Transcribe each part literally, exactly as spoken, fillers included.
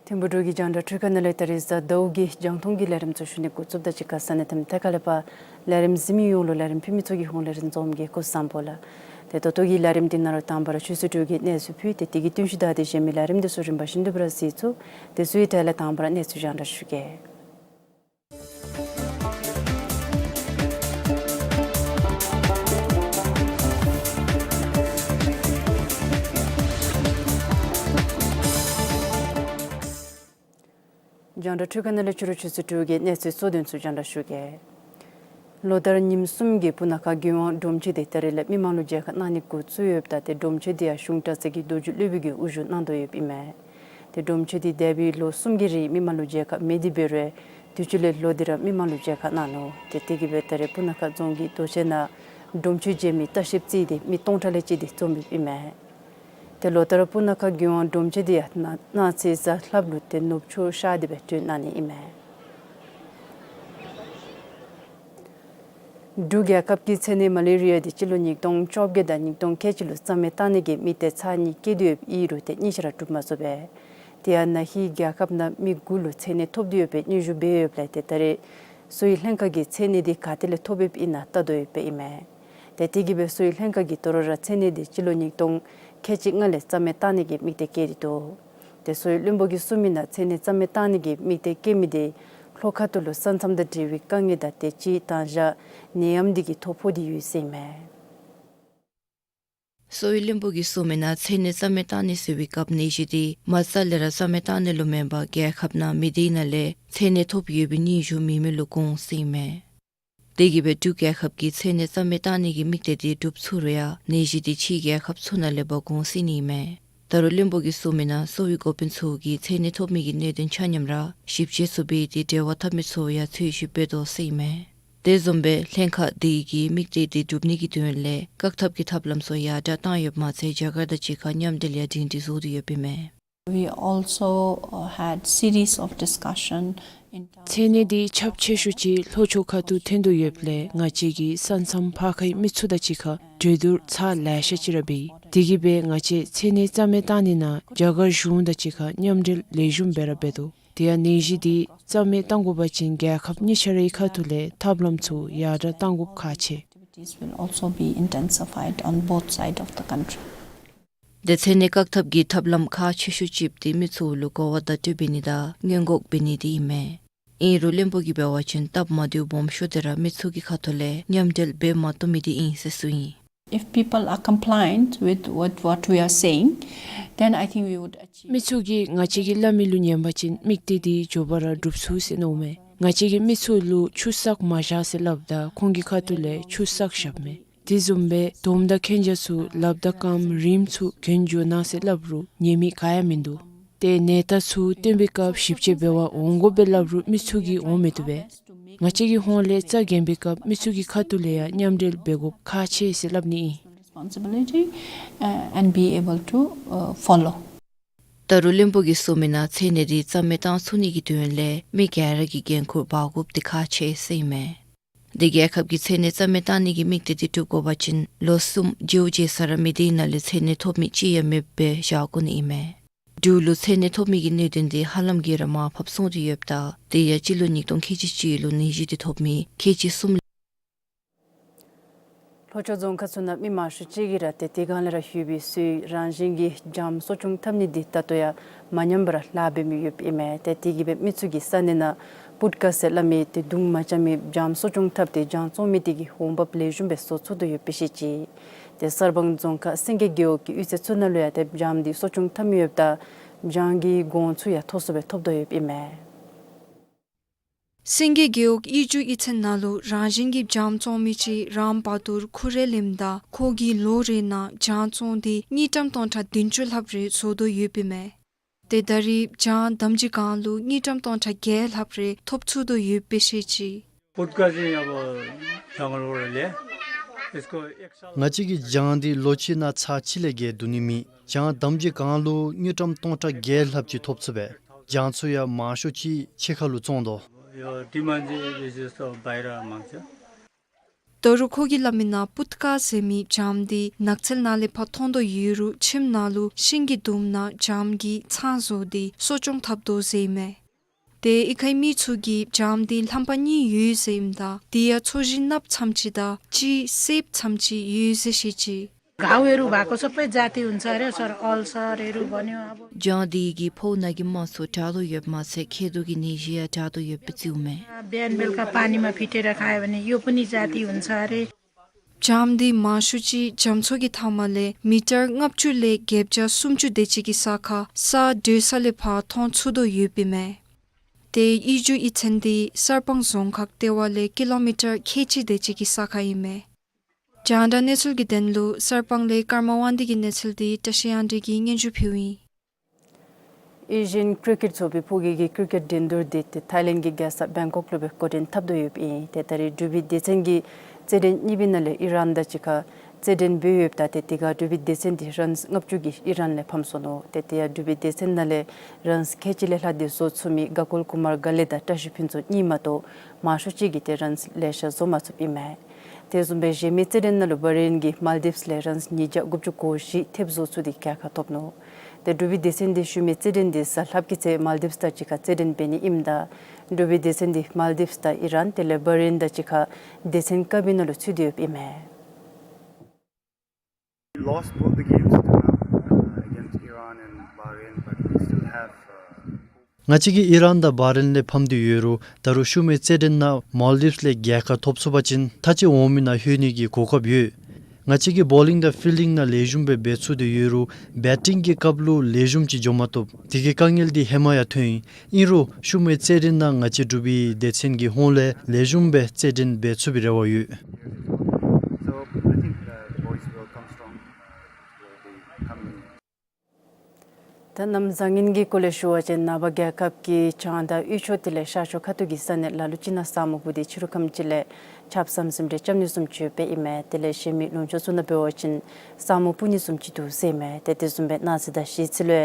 ཐིམ་ཕུག་འབྲུག་གི་རྒྱང་བསྒྲགས་འཕྲུལ་ཁང་ནང་ལས་ད་རིས་གཟའ་ཟླཝ་གི་རྒྱང་མཐོང་གི་ལས་རིམ་ཚུ་ཞུ་ནི་འགོ་བཙུགསཔ་ད་གཅིག་ཁར་ས་གནས་དང་ཐད་ཀར་ལས་ཕར་ལས་རིམ་གཟིགས་མི་ཡོངས་ལུ་ལས་རིམ་ཕུལ་མི་ཚུ་གི་ཧོངས་ལས་རིན་འཛོམས་ཀྱིས་སྐུ་གཟུགས་བཟང་པོ་ལགས། ཏེ་ད་ལྟོ་གི་ལས་རིམ་འདི་ནང་ལུ་དང་པ་ར་ཆོས་སྲིད་འཕྲུལ་གྱི་གནས་ཚུལ་ཕུལ་ཏེ་དེ་གི་བསྟུན་ཞུ་དང་དེ་གཞན་མི་ལས་རིམ་འདི་ཚུ་རིམ་པ་བཞིན་དུ་སྦེ་ར་གཟིགས་ཚུགས། དེ་ཚུ་གི་གྲས་ལས་དང་པ་ར་གནས་ཚུལ་རྒྱང་བསྒྲགས་ཞུ་གེ། རྒྱང་བསྒྲགས་འཕྲུལ་ཁང་ནང་ལས་ཕྱི་རུ་ཆོས་སྲིད་འཕྲུལ་གྱི་གནས་ཚུལ་གཙོ་དོན་ཚུ་རྒྱང་བསྒྲགས་ཞུ་གེ། ལོ་ལྟར་ཉིནམ་གསུམ་གྱི་སྤུ་ན་ཁ་དགེ་དབང་སྒྲོམ་ཆེན་འདི་ད་རིས་ལས་མི་མང་ལུ་མཇལ་ཁ་གནང་ནི་འགོ་བཙུགས་ཡོདཔ་ད་ཏེ་སྒྲོམ་ཆེན་འདི་ཡང་གཞུང་གྲྭ་ཚང་གི་རྡོ་རྗེ་སློབ་དཔོན་གྱིས་དབུ་བཞུགས་གནང་དོ་ཡོདཔ་ཨིན་མས། ཏེ་སྒྲོམ་ཆེན་འདི་འདས་པའི་ལོ་གསུམ་གྱི་རིང་མི་མང་ལུ་མཇལ་ཁ་མེད་དེ་འབད་རུང་དུས་ཅི་ལས་ལོ་འདི་ར་མི་མང་ལུ་མཇལ་ཁ་གནང་ནུག། ཏེ་དེ་གིས་འབད་ད་རིས་སྤུ་ན་ཁ་རྫོང་གི་རྡོ་གཅལ་ནང་སྒྲོམ་ཆེན་མཇལ་མི་ལྟ་བཤལཔ་རྩིས་ཏེ་མི་སྟོང་ཕྲག་ལས་བཅད་དེ་འཛོམས་ཡོདཔ་ཨིན་མས། ཏེ་ལོ་ལྟར་སྤུ་ན་ཁ་དགེ་དབང་སྒྲོམ་ཆེན་འདི་ཡང་གནངས་ཚེ་གཟའ་ལྷགཔ་ལུ་ཏེ་ནུབ་ཕྱོགས་ཤར་ཏེ་སྦེ་སྒྲོན་གནང་ནི་ཨིན་མས། འབྲུག་རྒྱལ་ཁབ་ཀྱིས་མཚན་ནད་མ་ལེ་རི་ཡ་འདི་སྤྱི་ལོ་ཉིས་སྟོང་བཅོ་བརྒྱད་དང་ཉིས་སྟོང་ཁལ་གཅིག་ལུ་རྩ་མེད་བཏང་ནི་གི་དམིགས་གཏད་ཚར་གཉིས་བསྐྱེད་དེ་ཡོདཔ་ཨིན་རུང་ཏེ་གཉིས་ཆ་ར་འགྲུབ་མ་ཚུགས་པས། དེ་ཡང་ན་ཧིང་རྒྱལ་ཁབ་ནང་མི་དགུ་ལུ་མཚན་ནད་ཐོབ་སྟེ་ཡོད་པའི་སྙན་ཞུ་འབད་ཡོདཔ་ལས་ཏེ་ད་རིས་གསོ་བའི་ལྷན་ཁག་གིས་མཚན་ནད་འདི་ག་ཏེ་ལས་ཐོབ་ཡོདཔ་ཨིན་ན་བལྟ་དོ་ཡོདཔ་ཨིན་མས། ཏེ་དེ་གིས་འབད་གསོ་བའི་ལྷན་ཁག་གིས་དོ་རུང་ར་མཚན་ནད་འདི་སྤྱི་ལོ་ཉིས་སྟོང་ཁལ་གཅིག་ལྔ་ལས་རྩ་མེད་བཏང་ནི་གི་དམིགས་གཏད་བསྐྱེད་དེ་འདུག། ཏེ་གསོ་བའི་བློན་པོ་གིས་གསུངས་མི་ནང་མཚན་ནད་རྩ་མེད་བཏང་ནི་གི་དམིགས་གཏད་བསྐྱེད་མི་འདི་ལྷོ་ཁ་ཐུག་ལུ་ས་མཚམས་དང་འབྲེལ་བའི་དཀའ་ངལ་དང་དེ་ཅིག་དང་བཞག་ནད་ཡམས་འདི་གིས་ཐོ་ཕོག་སྟེ་ཡོད་ཟེར་ཨིན་མས། གསོ་བའི་བློན་པོ་གིས་གསུངས་མི་ནང་མཚན་ནད་རྩ་མེད་བཏང་ནི་ཟེར་བའི་སྐབས་ནད་གཞི་འདི་མ་རྩ་ལས་ར་རྩ་མེད་བཏང་ནི་ལུ་མེན་པར་རྒྱལ་ཁབ་ནང་མི་སྡེའི་ནང་ལས་མཚན་ནད་ཐོབ་ཡོད་པའི་སྙན་ཞུ་མེད་མི་ལུ་དགོངས་ཟེར་ཨིན་མས། དེ་གིས་འབད་འབྲུག་རྒྱལ་ཁབ་ཀྱིས་མཚན་ནད་རྩ་མེད་བཏང་ནི་གི་དམིགས་གཏད་འདི་འགྲུབ་ཚུགས་རུང་ཡང་ནད་གཞི་འདི་ཕྱི་རྒྱལ་ཁབ་ཚུ་ནང་ལས་འབག་འོང་ཟེར་ནི་ཨིན་མས། ད་རུང་བློན་པོ་གིས་གསུངས་མི་ནང་གསོ་བའི་འགོ་དཔོན་ཚུ་གིས་མཚན་ནད་ཐོབ་མི་གི་གནད་དོན་ཆ་མཉམ་ར་ཞིབ་དཔྱད་ཚུ་འབད་དེ་འབྲེལ་བ་འཐབ་མི་ཚུ་ཡང་འཚོལ་ཞིབ་འབད་དོ་ཟེར་ཨིན་མས། དེ་བཟུམ་སྦེ་ལྷན་ཁག་འདི་གི་དམིགས་གཏད་འདི་འགྲུབ་ནི་གི་དོན་ལས་བཀག་ཐབས་ཀྱི་ཐབས་ལམ་ཚུ་ཡར་དྲགས་བཏང་ཡོདཔ་མ་ཚད་རྒྱ་གར་དང་གཅིག་ཁར་མཉམ་འབྲེལ་ཡང་སྒྲིང་སྒྲི་བཟོ་སྟེ་ཡོདཔ་ཨིན་མས། We also, uh, had series of discussion in terms མཚན་ནད་འདི་ཁྱབ་ཆེ་ཤོས་ཅིག་ལྷོ་ཕྱོགས་ཁ་ཐུག་ཐོན་དོ་ཡོདཔ་ལས་ང་བཅས་ཀྱིས་ས་མཚམས་ཕར་ཁའི་མི་ཚུ་དང་གཅིག་ཁར་གྲོས་བསྡུར་ཚར་ལེ་ཤ་ཅིག་ར་འབད་ཡི། དེ་གིས་འབད་ང་བཅས་མཚན་ནད་རྩ་མེད་བཏང་ནི་ནང་རྒྱ་གར་གཞུང་དང་གཅིག་ཁར་མཉམ་འབྲེལ་ལེགས་ཤོམ་སྦེ་ར་འབད་དོ། དེ་ཡང་ནད་གཞི་འདི་རྩ་མེད་བཏང་དགོ་པ་ཅིན་རྒྱལ་ཁབ་གཉིས་ཆ་རའི་ཁ་ཐུག་ལས་ཐབས་ལམ་ཚུ་ཡར་དྲགས་བཏང་དགོཔ་ཁག་ཆེ། Activities will also be intensified on both side of the country. དེ་མཚན་ནད་བཀག་ཐབས་ཀྱི་ཐབས་ལམ་ཁག་ཆེ་ཤོས་ཅིག་འདི་མི་ཚུ་ལུ་གོ་བ་བརྡ་སྤྲོད་འབད་ནི་དང་སྔོན་འགོག་འབད་ནི་འདི་ཨིན་མས། ཨིན་རུང་བློན་པོ་གིས་འབད་བ་ཅིན་སྟབས་མ་བདེཝ་སྦོམ་ཤོས་དེ་ར་མི་ཚུ་གི་ཁ་ཐུག་ལས་མཉམ་འབྲེལ་འབད་མ་བཏུབ་མི་འདི་ཨིན་ཟེར་གསུངས་ཡི། If people are compliant with what, what we are saying, then I think we would achieve. མི་ཚུ་གིས་ང་བཅས་ཀྱིས་སླབ་མི་ལུ་ཉན་པ་ཅིན་དམིགས་གཏད་འདི་མགྱོགས་པ་ར་འགྲུབ་ཚུགས་ཟེར་མནོཝ་མས། ང་བཅས་ཀྱིས་མི་ཚུ་ལུ་ཆུ་བསགས་མ་བཞག་ཟེར་སླབ་ད་ཁོང་གི་ཁ་ཐུག་ལས་ཆུ་བསགས་བཞགཔ་མས། དེ་བཟུམ་སྦེ་དོམ་དང་གན་རྐྱལ་ཚུ་ལགཔ་དང་རྐངམ་རིངམ་ཚུ་གྱོན་འགྱོ་གནང་ཟེར་སླབ་རུང་ཉན་མི་ག་ཡང་མིན་འདུག། ཏེ་ནད་རྟགས་ཚུ་སྟོན་པའི་སྐབས་ཞིབ་དཔྱད་འབད་བར་འོང་དགོ་པས་སླབ་རུང་མི་ཚུ་གིས་འོང་མི་བཏུབ་པས། ང་བཅས་ཀྱི་ཧོངས་ལས་རྩ་འགེངས་པའི་སྐབས་མི་ཚུ་གི་ཁ་ཐུག་ལས་ཡང་མཉམ་འབྲེལ་འབད་དགོཔ་ཁག་ཆེ་ཟེར་སླབ་ནི་ཨིན། responsibility, uh, and be able to, uh, follow. ད་རུང་བློན་པོ་གིས་གསུངས་མི་ནང་མཚན་གནས་འདི་རྩ་མེད་བཏང་ཚུགས་ནི་གི་དོན་ལས་མི་སྒེར་གྱི་འགན་ཁུར་འབག་དགོཔ་འདི་ཁག་ཆེ་ཟེར་ཨིན་མས། འདི་རྒྱལ་ཁབ་ཀྱིས་མཚན་གནས་རྩ་མེད་བཏང་ནི་གི་དམིགས་གཏད་འདི་འགྲུབ་དགོ་པ་ཅིན་ལོ་གསུམ་བརྗེཝ་བརྗེ་སར་མི་སྡེའི་ནང་ལས་མཚན་གནས་ཐོབ་མི་གཅིག་ཡང་མེདཔ་སྦེ་བཞག་དགོ་ནི་ཨིན་མས། འབྲུག་ལུ་མཚན་གནས་ཐོབ་མི་གི་གནད་དོན་འདི་ཧ་ལམ་གྱིས་ར་མར་ཕབ་སོང་སྟེ་ཡོདཔ་ད་དེ་ཡང་སྤྱི་ལོ་ཉིས་སྟོང་ཁལ་གཅིག་གཅིག་ལུ་ནད་གཞི་འདི་ཐོབ་མི་ཁལ་གཅིག་གསུམ་ལྷོ་ཕྱོགས་རྫོང་ཁག་ཚུ་ནང་མི་མང་ཤོས་ཅིག་གིས་ར་ཏེ་དེ་སྒང་ལས་ར་ལྷོད་པའི་ཚུ་རང་བཞིན་གྱིས་སྦྱངམ་གསོ་སྐྱོང་འཐབ་ནི་འདི་ད་ལྟོ་ཡང་མ་ཉམས་པར་ལཱ་འབད་མི་ཡོདཔ་ཨིན་མས། ཏེ་དེ་གིས་སྦེ་མི་ཚུ་གིས་ས་གནས་ནང་པུཊ་ཀ་ཟེར་སླབ་མི་ཏེ་དུང་མ་རྐྱབ་མི་སྦྱངམ་གསོ་སྐྱོང་འཐབ་སྟེ་སྦྱང་བཙོང་མི་དེ་གིས་འོང་འབབ་ལེགས་ཤོམ་སྦེ་བཟོ་ཚུགས་དོ་ཡོདཔ་སྦེ་བཤད་ཅི། ཏེ་གསར་སྤང་རྫོང་ཁག་སེང་གེ་རྒེད་འོག་གི་གཡུས་ཚན་ཚུ་ནང་ལུ་ཡང་ཏེ་སྦྱངམ་འདི་གསོ་སྐྱོང་འཐབ་མི་ཡོདཔ་ད་སྦྱངམ་གི་གོང་ཚུ་ཡང་མཐོ་སུ་སྦེ་ཐོབ་དོ་ཡོདཔ་ཨིན་མས། སེང་གེ་རྒེད་འོག་གཡུས་རྒྱུད་གཡུས་ཚན་ནང་ལུ་རང་བཞིན་གྱིས་སྦྱངམ་བཙོང་མི་ཅིག་རམ་བ་དུར་ཁུ་རེ་ལེནམ་ད་ཁོ་གིས་ལོ་རེ་ནང་སྦྱངམ་བཙོང་སྟེ་དངུལ་ཀྲམ་སྟོང་ཕྲག་བདུན་ཅུ་ལྷགཔ་རེ་བཟོ་དོ་ཡོདཔ་ཨིན་མས། ཏེ་ད་རེས་སྦྱངམ་དམ་སྦྱིས་གང་ལུ་དངུལ་ཀྲམ་སྟོང་ཕྲག་བརྒྱད་ལྷགཔ་རེ་ཐོབ་ཚུགས་དོ་ཡོདཔ་སྦེ་བཤད་ཅི། ང་བཅས་ཀྱིས་སྦྱངམ་འདི་ལོ་གཅིག་ནང་ཚར་གཅིག་ལས་བརྒལ་བསྡུ་ནི་མེད། སྦྱངམ་དམ་སྦྱིས་གང་ལུ་དངུལ་ཀྲམ་སྟོང་ཕྲག་བརྒྱད་ལྷགཔ་ཅིག་ཐོབ་ཚུགས་པས། སྦྱངམ་ཚུ་ཡང་མང་ཤོས་ཅིག་ཕྱི་ཁ་ལུ་བཙོང་དོ། ད་རུང་ཁོ་གིས་སླབ་མི་ནང་པུཊ་ཀ་ཟེར་མི་སྦྱངམ་འདི་ནགས་ཚལ་ནང་ལས་ཕར་མཐོང་དོ་ཡོད་རུང་ཁྱིམ་ནང་ལུ་ཤིང་གི་དུམ་ནང་སྦྱངམ་གི་ཚང་བཟོ་སྟེ་གསོ་སྐྱོང་འཐབ་དོ་ཟེར་ཨིན་མས། ཏེ་ཨི་ཁའི་མི་ཚུ་གིས་སྦྱངམ་འདི་ལྷམ་པ་གཉིས་ཡོད་ཟེར་ཨིནམ་ད་དེ་ཡང་ཚོས་གཞི་གནགཔོ་ཙམ་ཅིག་དང་གཅིག་སེརཔོ་ཙམ་ཅིག་ཡོད་ཟེར་བཤད་ཅི། घाउहरू भएको सबै जाती हुन्छ अरे सर, अल्सरहरू भन्यो अब। སྦྱངམ་འདི་གིས་ཕོཝ་ནང་གི་རྨ་ཚུ་དྲག་དོ་ཡོདཔ་མ་ཚད་མཁལ་རྡོག་གི་ནད་གཞི་ཡང་དྲག་དོ་ཡོདཔ་སྦེ་བརྩིཝ་མས། बिहान बेलुका पानीमा फिटेर खायो भने यो पनि जाती हुन्छ अरे। སྦྱངམ་འདི་མང་ཤོས་ཅིག་རྒྱ་མཚོ་གི་མཐའ་མ་ལས་མི་ཊར་ལྔ་བཅུ་ལས་བརྒྱད་བརྒྱ་སུམ་ཅུ་དེ་ཅིག་གི་ས་ཁར་ས་སྡོད་ས་ལས་ཕར་མཐོང་ཚུགས་དོ་ཡོདཔ་ཨིན་མས། ཏེ་གཡུས་རྒྱུད་གཡུས་ཚན་འདི་གསར་སྤང་རྫོང་ཁག་ལྟེ་བ་ལས་ཀི་ལོ་མི་ཊར་ཁལ་གཅིག་དེ་ཅིག་གི་ས་ཁར་ཨིན་མས། རྒྱང་བསྒྲགས་གནས་ཚུལ་གྱི་དོན་ལུ་གསར་སྤང་ལས་ཀརྨ་དབང་འདུས་ཀྱི་གནས་ཚུལ་འདི་བཀྲ་ཤིས་དབྱངས་སྒྲོན་གྱིས་སྙན་ཞུ་ཕུལཝ་ཨིན། ཨེ་ཤི་ཡན་ཀྲི་ཀེཊ་ཚོགས་པའི་ཕོ་སྐྱེད་ཀྱི་ཀྲི་ཀེཊ་འགྲན་བསྡུར་འདི་ཏེ་ཐའི་ལེནཌ་གི་རྒྱལ་ས་བེང་ཀོག་ལུ་སྦེ་འགོ་འདྲེན་འཐབ་དོ་ཡོདཔ་ཨིན། ཏེ་ད་རེས་འབྲུག་པའི་སྡེ་ཚན་གྱིས་རྩེད་འགྲན་གཉིས་པའི་ནང་ལས་ཨི་རན་དང་གཅིག་ཁར་རྩེད་འགྲན་འབད་ཡོདཔ་ད་ཏེ་དེ་ཁར་འབྲུག་པའི་སྡེ་ཚན་འདི་རཱནསི་ལྔ་བཅུ་གིས་ཨི་རན་ལས་ཕམ་སོ་ནུག། ཏེ་དེ་ཡང་འབྲུག་པའི་སྡེ་ཚན་ནང་ལས་རཱནསི་ཁལ་གཅིག་ལས་ལྷག་སྟེ་བཟོ་ཚུགས་མི་ག་ཀུལ་ཀུ་མར་ག་ལེ་དང་བཀྲ་ཤིས་ཕུན་ཚོགས་གཉིས་མ་གཏོགས་མང་ཤོས་ཅིག་གིས་ཏེ་རཱནསི་ལེ་ཤ་བཟོ་མ་ཚུགསཔ་ཨིན་མས། དེ་བཟུམ་སྦེ་གཞན་མི་རྩེད་འགྲན་ནང་ལུ་བྷ་རེན་གྱིས་མཱལ་ཌིབས་ལས་རཱནསི་ཉིས་བརྒྱ་དགུ་བཅུ་གོ་བཞི་ཐེབས་བཟོ་ཚུགས་ཏེ་རྒྱལ་ཁ་ཐོབ་ནུག། ཏེ་འབྲུག་པའི་སྡེ་ཚན་འདི་ཤུལ་མའི་རྩེད་འགྲན་འདི་གཟའ་ལྷགཔ་གི་ཚེ་མཱལ་ཌིབས་དང་གཅིག་ཁར་རྩེད་འགྲན་འབད་ནི་ཨིནམ་ད་འབྲུག་པའི་སྡེ་ཚན་འདི་མཱལ་ཌིབས་དང་ཨི་རན་དེ་ལས་བྷ་རེན་དང་གཅིག་ཁར་སྡེ་ཚན་ཀབ་ཀྱི་ནང་ལུ་ཚུད་དེ་ཡོདཔ་ཨིན་མས། We lost both the games till now, uh, against Iran and Bahrain, but we still have, uh, ང་བཅས་ཀྱིས་ཨི་རན་དང་བྷ་རེན་ལས་ཕམ་སྟེ་ཡོད་རུང་ད་རུང་ཤུལ་མའི་རྩེད་འགྲན་ནང་མཱལ་ཌིབས་ལས་རྒྱལ་ཁ་ཐོབ་ཚུགས་པ་ཅིན་མཐའ་དཔྱད་འོང་མི་ནང་ལྷོད་ནི་གི་གོ་སྐབས་ཡོད། ང་བཅས་ཀྱིས་བོ་ལིང་དང་ཕིལ་ཌིང་ནང་ལེགས་ཤོམ་སྦེ་འབད་ཚུགས་ཏེ་ཡོད་རུང་བེ་ཊིང་གི་སྐབས་ལུ་ལེགས་ཤོམ་ཅིག་འགྱོ་མ་བཏུབ། དེ་གི་དཀའ་ངལ་འདི་ཧེ་མ་ཡང་ཐོན་ཡི། ཨིན་རུང་ཤུལ་མའི་རྩེད་འགྲན་ནང་ང་བཅས་འབྲུག་པའི་སྡེ་ཚན་གྱི་ཧོངས་ལས་ལེགས་ཤོམ་སྦེ་རྩེད་འགྲན་འབད་ཚུགས་པའི་རེ་བ་ཡོད། So I think, uh, the boys will come strong, uh, will be coming. ད་གནམ་བཟང་ངན་གྱི་སྐོར་ལས་ཞུ་བ་ཅིན་ནངས་པ་རྒྱལ་ཁབ་ཀྱི་བྱང་དང་དབུས་ཕྱོགས་དེ་ལས་ཤར་ཕྱོགས་ཁ་ཐུག་གི་ས་གནས་ལ་ལུ་ཅིག་ནང་ས་སྨུག་སྤུབས་ཏེ་ཕྱི་རུ་ཁམས་ཅིག་ལས་ཆརཔ་ཟམ་ཟིམ་རེ་རྐྱབ་ནི་བཟུམ་ཅིག་ཡོདཔ་ཨིན་མས། དེ་ལས་གཞན་མི་ལུང་ཕྱོགས་ཚུ་ནང་འབད་བ་ཅིན་ས་སྨུག་སྤུབས་ནི་བཟུམ་ཅིག་འདུག་ཟེར་མས། ཏེ་དེ་བཟུམ་སྦེ་གནངས་ཚེ་དང་གཞེས་ཚེ་ལུ་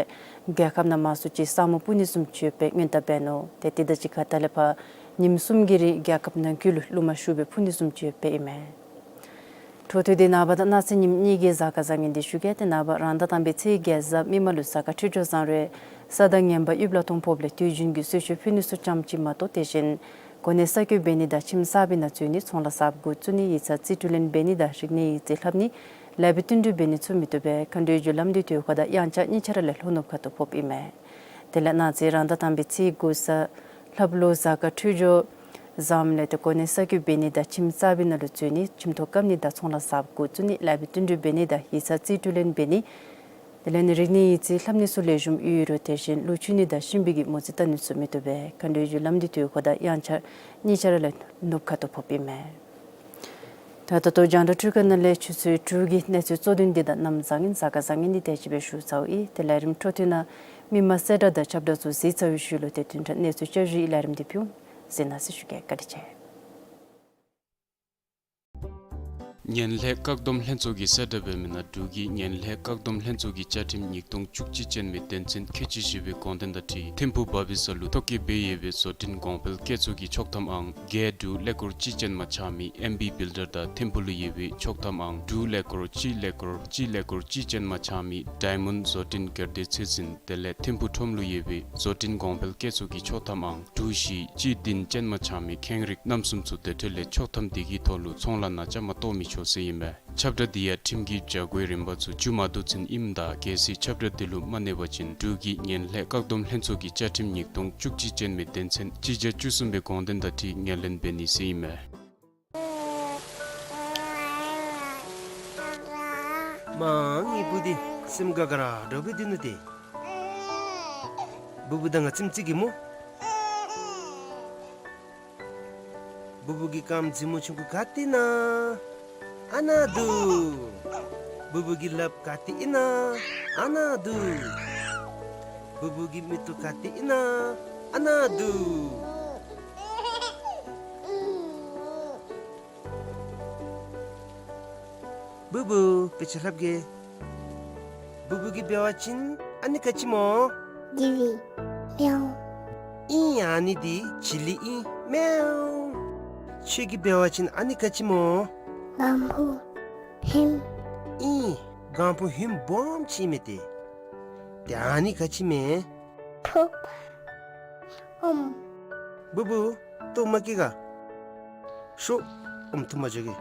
རྒྱལ་ཁབ་ནང་མང་སུ་ཅིག་ས་སྨུག་སྤུབས་ནི་བཟུམ་ཅིག་ཡོདཔ་སྦེ་སྔོན་བརྡ་འབད་ནུག། ཏེ་དེ་དང་གཅིག་ཁར་ད་ལས་ཕར་ཉིནམ་གསུམ་གྱི་རིང་རྒྱལ་ཁབ་ནང་འཁོད་ལུ་རླུང་མ་ཤུགས་སྦེ་འཕུ་ནི་བཟུམ་ཅིག་ཡོདཔ་ཨིན་མས། འཕྲོ་མཐུད་དེ་ནངས་པ་དང་གནངས་ཚེ་ཉིནམ་གཉིས་ཀྱི་གཟའ་སྐར་བཟང་ངན་འདི་ཞུ་གེ། ཏེ་ནངས་པ་རང་ཟླ་དང་པའི་ཚེས་བརྒྱད་གཟའ་མིག་དམར་ལུ་གཟའ་སྐར་འཕྲོད་སྦྱོར་བཟང་རུང་ས་དང་ངན་པ་གཡུ་ལ་མཐོང་ཕོགཔ་ལས་དུས་རྒྱུན་གྱི་གསོལ་མཆོད་ཕུལ་ནི་ཚུ་ཙམ་ཅིག་མ་གཏོགས་དེ་བཞིན་གོ་གནས་གསར་བསྐོ་འབད་ནི་དང་ཁྱིམ་གསར་པའི་ནང་འཛུལ་ནི་ཚོང་ལཱ་གསརཔ་འགོ་བཙུགས་ནི་ཡིག་ཚང་རྩིས་སྤྲོད་ལེན་འབད་ནི་དང་རིག་གནས་ཡིག་རྩིས་ལྷབ་ནི་ལེགས་པའི་བསྟུན་གྲོས་འབད་ནི་ཚུ་མི་བཏུབ་པས། མཁའ་འགྲོའི་རྒྱུ་ལམ་འདི་དུས་འཁོར་དང་དབྱངས་འཆར་གཉིས་ཆ་ར་ལས་ལྷོ་ནུབ་ཁ་ཐུག་ཕོགཔ་ཨིན་མས། དེ་ལས་གནངས་ཚེ་རང་ཟླ་དང་པའི་ཚེས་དགུ་གཟའ་ལྷགཔ་ལུ་གཟའ་སྐར་འཕྲོད་སྦྱོར་བཟངམ་ལས་ཏེ་གོ་གནས་གསར་བསྐོ་འབད་ནི་དང་ཁྱིམ་གསར་པའི་ནང་ལུ་འཛུལ་ནི་ཁྱིམ་ཐོག་བཀབ་ནི་དང་ཚོང་ལཱ་གསརཔ་འགོ་བཙུགས་ནི་ལེགས་པའི་བསྟུན་གྲོས་འབད་ནི་དང་ཡིག་ཚང་རྩིས་སྤྲོད་ལེན་འབད་ནི་དེ་ལས་ནི་རིག་གནས་ཡིག་རྩིས་ལྷབ་ནི་ཚུ་ལེགས་ཤོམ་ཡོད་རུང་དེ་བཞིན་ལུག་འཁྱུ་ནི་དང་གཤིན་པོའི་གི་མོ་རྩིས་བལྟ་ནི་ཚུ་མི་བཏུབ་པས། མཁའ་འགྲོའི་རྒྱུ་ལམ་འདི་དུས་འཁོར་དང་དབྱངས་འཆར་གཉིས་ཆ་ར་ལས་ནུབ་ཁ་ཐུག་ཕོགཔ་ཨིན་མས། ད་ད་ལྟོ་རྒྱང་བསྒྲགས་འཕྲུལ་ཁང་ནང་ལས་ཆུ་ཚོད་དྲུག་གི་གནས་ཚུལ་གཙོ་དོན་འདི་དང་གནམ་བཟང་ངན་གཟའ་སྐར་བཟང་ངན་འདི་དེ་ཅིག་སྦེ་ཞུ་ཚརཝ་ཨིན། ཏེ་ལས་རིམ་འཕྲོ་མཐུད་ནང་མི་མང་གསལ་བསྒྲགས་དང་ཁྱབ་བསྒྲགས་ཚུ་གཟིགས་ཚར་བའི་ཤུལ་ལུ་ཏེ་བདུན་ཕྲག་གནས་ཚུལ་བསྐྱར་ཞུའི་ལས་རིམ་འདི་ཕུལ་གཟིགས་གནང་ཟེར་ཞུ་གེ། བཀའ་དྲིན་ཆེ། ངན་ལྷད་བཀག་སྡོམ་ལྷན་ཚོགས་ཀྱིས་གསལ་བསྒྲགས་འབད་མི་ནང་འབྲུག་གི་ངན་ལྷད་བཀག་སྡོམ་ལྷན་ཚོགས་ཀྱི་བཅའ་ཁྲིམས་ཉིས་སྟོང་བཅུ་གཅིག་ཅན་མའི་དོན་ཚན་ཁལ་གཅིག་བཞི་པའི་དགོངས་དོན་དང་འཁྲིལ་ཐིམ་ཕུག་བ་བི་ས་ལུ་ཐོ་བཀོད་འབད་ཡོད་པའི་བཟོ་སྐྲུན་གོང་འཕེལ་བཀོད་ཚོགས་ཀྱི་ཆོག་ཐམ་ཨང་བརྒྱད་དྲུག་ཀླད་ཀོར་གཅིག་ཅན་མ་ཆགས་མི་ཨེམ་བི་བིལ་ཌར་དང་ཐིམ་ཕུག་ལུ་ཡོད་པའི་ཆོག་ཐམ་ཨང་དྲུག་ཀླད་ཀོར་གཅིག་ཀླད་ཀོར་གཅིག་ཀླད་ཀོར་གཅིག་ཅན་མ་ཆགས་མི་ཌའི་མཱོནཌ་བཟོ་སྐྲུན་སྒེར་སྡེ་ཚོད་འཛིན་དེ་ལས་ཐིམ་ཕུག་ཁྲོམ་ལུ་ཡོད་པའི་བཟོ་སྐྲུན་གོང་འཕེལ་བཀོད་ཚོགས་ཀྱི་ཆོག་ཐམ་ཨང་དྲུག་བཞི་གཅིག་བདུན་ཅན་མ་ཆགས་མི་ཁེངས་རིགས་རྣམ་གསུམ་ཚུ་དེ་འཕྲོ་ལས་ཆོག་ཐམ་དེ་གི་ཐོག་ལུ་ཚོང་ལཱ་ནང་བཅའ་མར་གཏོགས་མི་ཆོག་ཟེར་ཨིན་མས། ཁྱབ་བསྒྲགས་དེ་ཡང་ཁྲིམས་ཀྱི་བྱ་སྒོའི་རིམ་པ་ཚུ་བཙུགས་མ་བཏུབ་ཚུན་ཨིནམ་ད་གལ་སྲིད་ཁྱབ་བསྒྲགས་དེ་ལུ་མ་གནས་པ་ཅིན་འབྲུག་གི་ངན་ལྷད་བཀག་སྡོམ་ལྷན་ཚོགས་ཀྱི་བཅའ་ཁྲིམས་ཉིས་སྟོང་བཅུ་གཅིག་ཅན་མའི་དོན་ཚན་སྤྱི་རྒྱ་བཅུ་གསུམ་པའི་དགོངས་དོན་དང་འཁྲིལ་ངོས་ལེན་འབད་ནི་ཟེར་ཨིན་མས། མ་ངེའི་བུ་འདི་སེམས་དགའ་དགའ་ར་འདྲཝ་སྦེ་སྡོད་ནུག་ཏེ། བུ་བུ་དང་ང་ཙིམ་ཙིག་གེ་སྨོ། བུ་བུ་གི་རྐངམ་རྫི་མོ་ཆུང་ཀུ་ག་ཏེ་ཨིན་ན། ཨ་ན་འདུག། བུ་བུ་གི་ལགཔ་ག་ཏེ་ཨིན་ན། ཨ་ན་འདུག། བུ་བུ་གི་མིག་ཏོ་ག་ཏེ་ཨིན་ན། ཨ་ན་འདུག། བུ་བུ་དཔེ་ཆ་ལྷབ་གེ། བུ་བུ་གིས་འབད་བ་ཅིན་ཨ་ནི་ག་ཅི་སྨོ། ཇི་ལི། མེའོ། ཨིན། ཨ་ནི་འདི་ཇི་ལི་ཨིན། མེའོ། ཁྱོད་ཀྱིས་འབད་བ་ཅིན་ཨ་ནི་ག་ཅི་སྨོ། གང་བུ་ཧིམ། ཨིན། གང་བུ་ཧིམ་སྦོམ་ཅིག་མས་ཏེ། ཏེ་ཨ་ནི་ག་ཅི་མས། ཕོརཔ། ཨོམ། བུ་བུ་ལྟོཝ་མ་བཀྱེས་ག། ཤོག། ཨོམ་འཐུང་པར་འགྱོ་གེ།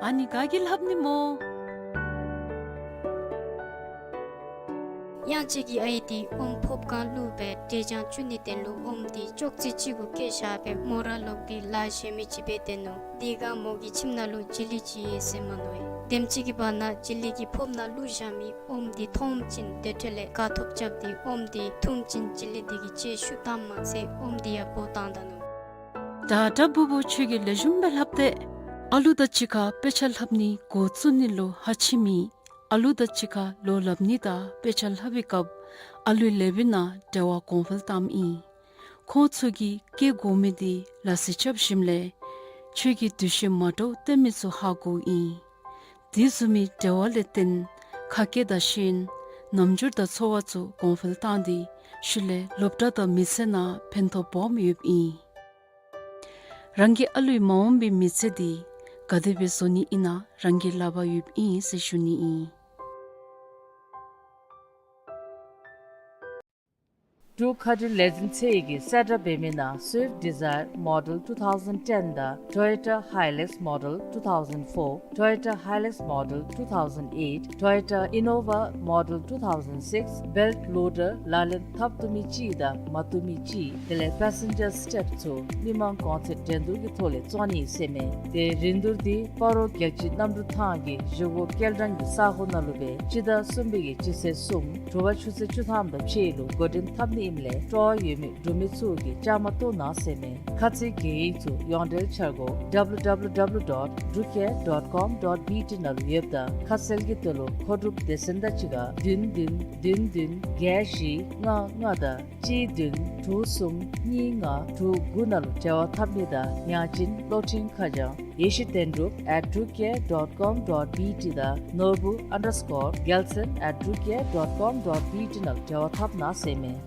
ཨ་ནི་ག་གིས་ལྷབ་ནི་སྨོ། གཡང་སྐྱིད་ཀྱི་ཨའི་འདི་ཨོམ་ཕོརཔ་སྒང་བླུགས་སྦེ་འབྲས་ལྗང་བཙུགས་ནིའི་དོན་ལུ་ཨོམ་འདི་ཅོག་ཙེ་གཅིག་གུ་བཀལ་བཞག་སྦེ་མོ་ར་ལོག་སྟེ་ལཱ་གཞན་མི་ཅིག་འབད་དེ་ནུག། དེ་སྒང་མོ་གི་ཁྱིམ་ནང་ལུ་ཇི་ལི་ཅིག་ཡོད་ཟེར་མ་མནོ་བས། དེམ་ཅིག་གི་བར་ན་ཇི་ལི་གི་ཕོརཔ་ནང་བླུགས་བཞག་མི་ཨོམ་འདི་མཐོངམ་ཅིག་དེ་འཕྲོ་ལས་དགའ་ཐོབ་རྐྱབ་སྟེ་ཨོམ་འདི་འཐུངམ་ཅིག་ཇི་ལི་འདི་གིས་ལྕེ་ཤུགས་བཏངམ་མ་ཚད་ཨོམ་འདི་ཡང་སྦོ་བཏང་ད་ནུག། ད་ད་བུ་བུ་ཁྱོད་ཀྱིས་ལེགས་ཤོམ་སྦེ་ལྷབ་སྟེ། ཨ་ལུ་དང་གཅིག་ཁར་དཔེ་ཆ་ལྷབ་ནི་འགོ་བཙུགས་ནི་ལུ་ཧ་ཆི་མི་ཨ་ལུ་དང་གཅིག་ཁར་ལོ་ལྷབ་ནི་དང་དཔེ་ཆ་ལྷབ་པའི་སྐབས་ཨ་ལུའི་ལེགས་པའི་ནང་འབྲེལ་བ་གོང་འཕེལ་བཏངམ་ཨིན། ཁོང་ཚུ་གིས་སྐྱེ་དགོ་མི་འདི་ལགས་སོ་རྐྱབ་ཞིནམ་ལས་ཁྱོད་ཀྱིས་འདུ་ཤེས་མ་འདྲཝ་སྟོན་མི་ཚུ་ཧ་གོཝ་ཨིན། དེ་བཟུམ་མའི་འབྲེལ་བ་ལས་བརྟེན་ཁ་སྐད་དང་ཤེས་ཡོན་རྣམ་འགྱུར་དང་ཚོར་བ་ཚུ་གོང་འཕེལ་བཏང་སྟེ་ཤུལ་ལས་སློབ་གྲྭ་དང་མི་ཚེ་ནང་ཕན་ཐོགས་སྦོམ་ཡོདཔ་ཨིན། རང་གི་ཨ་ལུའི་མ་འོངས་པའི་མི་ཚེ་འདི་ག་དེ་སྦེ་བཟོ་ནི་ཨིན་ན་རང་གི་ལག་པར་ཡོདཔ་ཨིན་ཟེར་ཞུ་ནི་ཨིན། འབྲུག་མཁའ་འགྲུལ་ལས་འཛིན་ཚད་ཀྱིས་གསལ་བསྒྲགས་འབད་མི་ནང་Swift Dzire Model two thousand ten དང་Toyota Hilux Model two thousand four, Toyota Hilux Model two thousand eight, Toyota Innova Model two thousand six belt loader ལག་ལེན་འཐབ་བཏུབ་མི་ཅིག་དང་མ་བཏུབ་མི་ཅིག་དེ་ལས་passenger step ཚུ་མི་མང་གོང་ཚད་འགྲན་བསྡུར་གྱི་ཐོག་ལས་བཙོང་ནི་ཟེར་མས། དེ་རིན་བསྡུར་འདི་སྤ་རོ་རྒྱལ་སྤྱིའི་གནམ་གྲུ་ཐང་གི་བཞེས་སྒོ་སྐྱེལ་འདྲེན་གྱི་ས་གོ་ནང་ལུ་སྦེ་སྤྱི་ཟླ་གསུམ་པའི་གི་སྤྱི་ཚེས་གསུམ་དྲོ་པ་ཆུ་ཚོད་བཅུ་ཐམ་དང་ཕྱེད་ལུ་འགོ་འདྲེན་འཐབ་ནི་ཨིནམ་ལས་སྤྲོ་བ་ཡོད་མི་འབྲུག་མི་ཚུ་གིས་བཅའ་མར་གཏོགས་གནང་ཟེར་མས། ཁ་ཚིག་གི་ཡིག་ཚུ་ཡོངས་འབྲེལ་འཆར་སྒོ་W W W dot drucare dot com dot B T ནང་ལུ་ཡོདཔ་ད་ཁ་གསལ་གྱི་དོན་ལུ་མཁོ་སྒྲུབ་སྡེ་ཚན་དང་གཅིག་ཁར་བདུན་བདུན་བདུན་བདུན་བརྒྱད་བཞི་ལྔ་ལྔ་དང་གཅིག་བདུན་དྲུག་གསུམ་གཉིས་ལྔ་དྲུག་དགུ་ནང་ལུ་འབྲེལ་བ་འཐབ་ནི་དང་ཡང་ཅིན་གློག་འཕྲིན་ཁ་བྱང་ཡེ་ཤེས་དོན་གྲུབ་at drucare dot com dot B T དང་ནོར་བུ་underscore gelson at drucare dot com dot B T ནང་ལུ་འབྲེལ་བ་འཐབ་གནང་ཟེར་མས།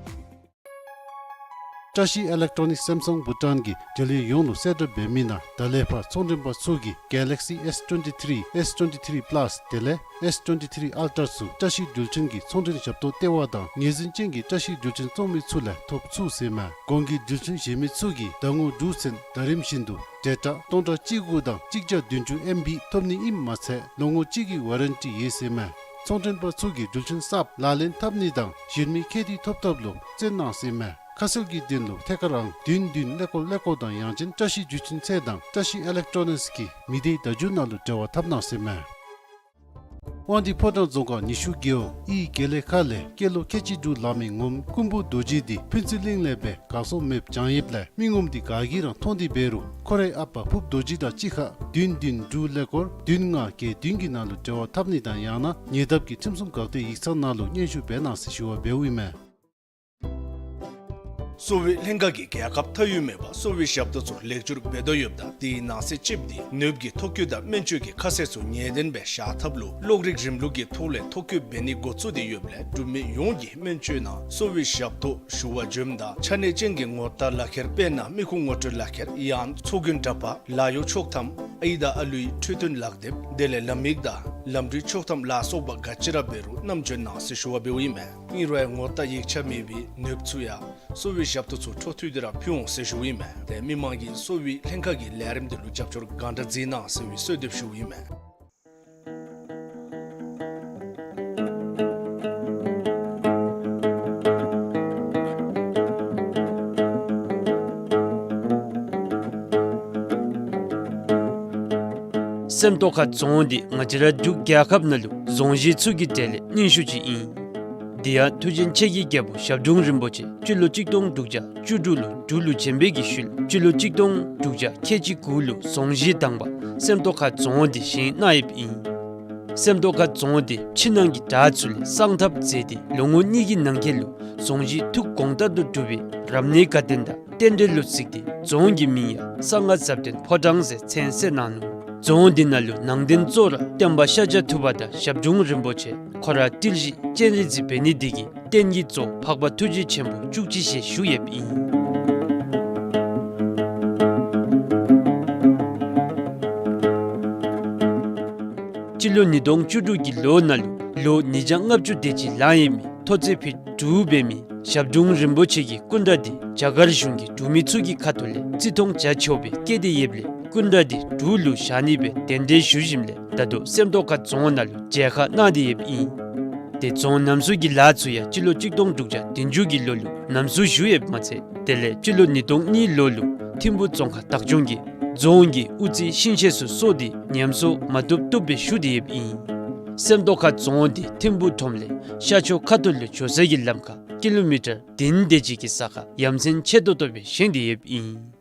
བཀྲ་ཤིས་ཨི་ལེག་ཊོ་ནིགསི་སེམ་སང་བྷུ་ཊཱན་གྱིས་འབྲེལ་ཡོད་ཡོངས་ལུ་གསལ་བསྒྲགས་འབད་མི་ནང་ད་ལས་ཕར་ཚོང་མགྲོན་པ་ཚུ་གིས་Galaxy S twenty-three, S twenty-three Plus དེ་ལས་S twenty-three Ultra ཚུ་བཀྲ་ཤིས་འགྲུལ་འཕྲིན་གྱི་ཚོང་མགྲོན་ཞབས་ཏོག་ལྟེ་བ་དང་ངོས་འཛིན་ཅན་གྱི་བཀྲ་ཤིས་འགྲུལ་འཕྲིན་བཙོང་མི་ཚུ་ལས་ཐོབ་ཚུགས་ཟེར་མས། གོང་གི་འགྲུལ་འཕྲིན་གཞན་མི་ཚུ་གིས་ཟླ་ངོ་དྲུག་ཚུན་ཟླ་རིམ་བཞིན་དུ་བརྒྱ་ཕྲག་སྟོང་ཕྲག་གཅིག་དགུ་དང་གཅིག་བརྒྱ་བདུན་ཅུ་ཨེམ་བི་ཐོབ་ནི་ཨིནམ་མ་ཚད་ལོ་ངོ་གཅིག་གི་ཝ་རན་ཊི་ཡོད་ཟེར་མས། ཚོང་མགྲོན་པ་ཚུ་གིས་འགྲུལ་འཕྲིན་གསརཔ་ལག་ལེན་འཐབ་ནི་དང་གཞན་མི་ཁྱད་དུ་ཐོབ་ཐོབ་ལུ་བརྩོན་གནང་ཟེར་མས། ཁ་གསལ་གྱི་དོན་ལུ་ཐད་ཀར་ཨང་བདུན་བདུན་ཀླད་ཀོར་ཀླད་ཀོར་དང་ཡང་ཅིན་བཀྲ་ཤིས་འགྲུལ་འཕྲིན་ཚད་དང་བཀྲ་ཤིས་ཨི་ལེག་ཊོ་ནིགསི་གི་མི་སྡེའི་བརྡ་བརྒྱུད་ནང་ལུ་འབྲེལ་བ་འཐབ་གནང་ཟེར་མས། དབང་འདུས་ཕོ་བྲང་རྫོང་ཁག་ཉི་ཤུ་རྒེད་འོག་ཨི་དགེ་ལེགས་ཁ་ལས་སྐྱེས་ལོ་ཁལ་གཅིག་དྲུག་ལང་མི་ངོམ་ཀུན་འབུམ་རྡོ་རྗེ་འདི་ཕུན་ཚོགས་གླིང་ལས་སྦེ་གར་སོང་མེདཔ་བྱང་ཡོདཔ་ལས་མི་ངོམ་འདི་ག་གིས་ར་མཐོང་སྟེ་འབད་རུང་ཁོ་རའི་ཨ་པ་ཕུརཔ་རྡོ་རྗེ་དང་གཅིག་ཁར་བདུན་བདུན་དྲུག་ཀླད་ཀོར་བདུན་ལྔ་བརྒྱད་བདུན་གྱི་ནང་ལུ་འབྲེལ་བ་འཐབ་ནི་དང་ཡང་ན་ཉེ་འདབས་ཀྱི་ཁྲིམས་སྲུང་འགག་སྡེའི་ཡིག་ཚང་ནང་ལུ་སྙན་ཞུ་འབད་གནང་ཟེར་ཞུ་བ་འབདཝ་ཨིན་མས། གསོ་བའི་ལྷན་ཁག་གིས་རྒྱལ་ཁབ་མཐའ་དབུས་མེད་པར་གསོ་བའི་ཞབས་ཏོག་ཚུ་ལེགས་བཅོས་འབད་དོ་ཡོདཔ་ད་དེའི་ནང་གསེས་ཅིག་འདི་ནདཔ་གི་ཐོ་བཀོད་དང་སྨན་བཅོས་ཀྱི་ཁ་གསལ་ཚུ་ངེས་བདེན་སྦེ་བཞག་ཐབས་ལུ་གློག་རིག་རིམ་ལུགས་ཀྱི་ཐོག་ལས་ཐོ་བཀོད་འབད་ནི་འགོ་བཙུགས་ཏེ་ཡོདཔ་ལས་འབྲུག་མི་ཡོངས་ཀྱིས་སྨན་བཅོས་ནང་གསོ་བའི་ཞབས་ཏོག་ཞུ་བར་འབྱོནམ་ད་ཆ་གནས་ཅན་གྱི་ངོ་རྟགས་ལག་ཁྱེར་དཔེར་ན་མི་ཁུངས་ངོ་སྤྲོད་ལག་ཁྱེར་ཡང་ཚོགས་རྒྱན་འདྲ་པར་ལཱ་གཡོག་ཆོག་ཐམ་ཨའི་དང་ཨ་ལུའི་འཕྲོད་བསྟེན་ལག་དེབ་དེ་ལས་ལམ་ཡིག་དང་ལམ་འགྲུལ་ཆོག་ཐམ་ལ་སོགས་པ་ག་ཅི་ར་འབད་རུང་རྣམ་འབྱོན་གནང་ཟེར་ཞུ་བ་འབདཝ་ཨིན་མས། ཨིན་རུང་ཡང་ངོ་རྟགས་ཡིག་ཆ་མེད་པའི་ནདཔ་ཚུ་ཡང་གསོ་བའི་ཞབས་ཏོག་ཚུ་འཕྲོ་མཐུད་དེ་ར་ཕུལ་འོང་ཟེར་ཞུཝ་ཨིན་མས། ཏེ་མི་མང་གིས་གསོ་བའི་ལྷན་ཁག་གི་ལས་རིམ་དེ་ལུ་རྒྱབ་སྐྱོར་གང་དྲག་མཛད་གནང་ཟེར་བའི་གསོལ་འདེབས་ཞུཝ་ཨིན་མས། སེམས་རྟོགས་ཁ་རྫོང་འདི་ང་བཅས་ར་འབྲུག་རྒྱལ་ཁབ་ནང་ལུ་རྫོང་གཞི་ཚུ་གི་གྲས་ལས་རྙིང་ཤོས་ཅིག་ཨིན། དེ་ཡང་མཐུ་ཆེན་ཆེ་གི་རྒྱལ་པོ་ཞབས་དྲུང་རིན་པོ་ཆེ་སྤྱི་ལོ་གཅིག་སྟོང་དྲུག་བརྒྱ་བཅུ་དྲུག་ལུ་འབྲུག་ལུ་བྱོན་པའི་གི་ཤུལ་སྤྱི་ལོ་གཅིག་སྟོང་དྲུག་བརྒྱ་ཁལ་གཅིག་དགུ་ལུ་རྫོང་གཞི་དང་པ་སེམས་རྟོགས་ཁ་རྫོང་འདི་བཞེངས་གནང་ཡོདཔ་ཨིན། སེམས་རྟོགས་ཁ་རྫོང་འདི་ཕྱི་ནང་གི་བྲག་ཚུ་ལས་བསང་ཐབ་མཛད་དེ་ལོ་ངོ་གཉིས་ཀྱི་ནང་འཁོད་ལུ་རྫོང་གཞི་ཐུགས་དགོངས་ལྟར་དུ་གྲུབ་པའི་རབ་གནས་དགའ་སྟོན་དང་རྟེན་འབྲེལ་ལུ་གཟིགས་ཏེ་རྫོང་གི་མིང་ཡང་གསང་སྔགས་ཟབ་དོན་ཕོ་བྲང་ཟེར་མཚན་གསོལ་གནང་ནུག། རྫོང་འདི་ནང་ལུ་ནང་རྟེན་གཙོ་བོ་ར་སྟོན་པ་ཤཱཀྱ་ཐུབ་པ་དང་ཞབས་དྲུང་རིན་པོ་ཆེ་ཁོ་ར་ཏིལ་བཞི་སྤྱན་རས་གཟིགས་འབད་ནི་འདི་གིས་རྟེན་གྱི་གཙོ་བོ་འཕགས་པ་ཐུགས་རྗེ་ཆེན་པོ་བཅུ་གཅིག་ཞལ་བཞུགས་ཡོདཔ་ཨིན། སྤྱི་ལོ་ཉིས་སྟོང་བཅུ་དྲུག་གི་ལོ་ནང་ལུ་ལོ་ཉིས་བརྒྱ་ལྔ་བཅུ་དེ་ཅིག་ལང་ཡོད་མི་མཐོ་ཚད་ཕིཊ་དྲུག་འབད་མི་ཞབས་དྲུང་རིན་པོ་ཆེ་གི་སྐུ་འདྲ་འདི་རྒྱ་གར་གཞུང་གིས་འབྲུག་མི་ཚུ་གི་ཁ་ཐུག་ལས་བརྩི་མཐོང་བྱ་ཆོག་པའི་བཀོད་དེ་ཡོདཔ་ལས་སྐུ་འདྲ་འདི་འབྲུག་ལུ་བཞག་ནི་སྦེ་གདན་འདྲེན་ཞུ་ཞིནམ་ལས་ད་ལྟོ་སེམས་རྟོགས་ཁ་རྫོང་ནང་ལུ་མཇལ་ཁ་གནང་སྟེ་ཡོདཔ་ཨིན། ཏེ་རྫོང་རྣམ་གསུམ་གྱི་ལཱ་ཚུ་ཡང་སྤྱི་ལོ་གཅིག་སྟོང་དྲུག་བརྒྱ་བདུན་ཅུ་གི་ལོ་ལུ་རྣམ་གསུམ་ཞུ་ཡོདཔ་མ་ཚད་དེ་ལས་སྤྱི་ལོ་ཉིས་སྟོང་གཉིས་ལོ་ལུ་ཐིམ་ཕུ་རྫོང་ཁག་བདག་སྐྱོང་གིས་རྫོང་གི་དབུ་རྩེ་ཤིང་ཤེད་ཚུ་གསོ་སྟེ་ཉམས་གསོ་མ་བཏུབ་བཏུབ་སྦེ་ཞུ་སྟེ་ཡོདཔ་ཨིན། སེམས་རྟོགས་ཁ་རྫོང་འདི་ཐིམ་ཕུ་ཁྲོམ་ལས་ཤར་ཕྱོགས་ཁ་ཐུག་ལུ་འགྱོ་སའི་གི་ལམ་ཁར་ཀི་ལོ་མི་ཊར་བདུན་དེ་ཅིག་གི་ས་ཁར་ཡ་མཚན་ཆེ་ཏོག་ཏོ་སྦེ་བཞེངས་ཏེ་ཡོདཔ་ཨིན།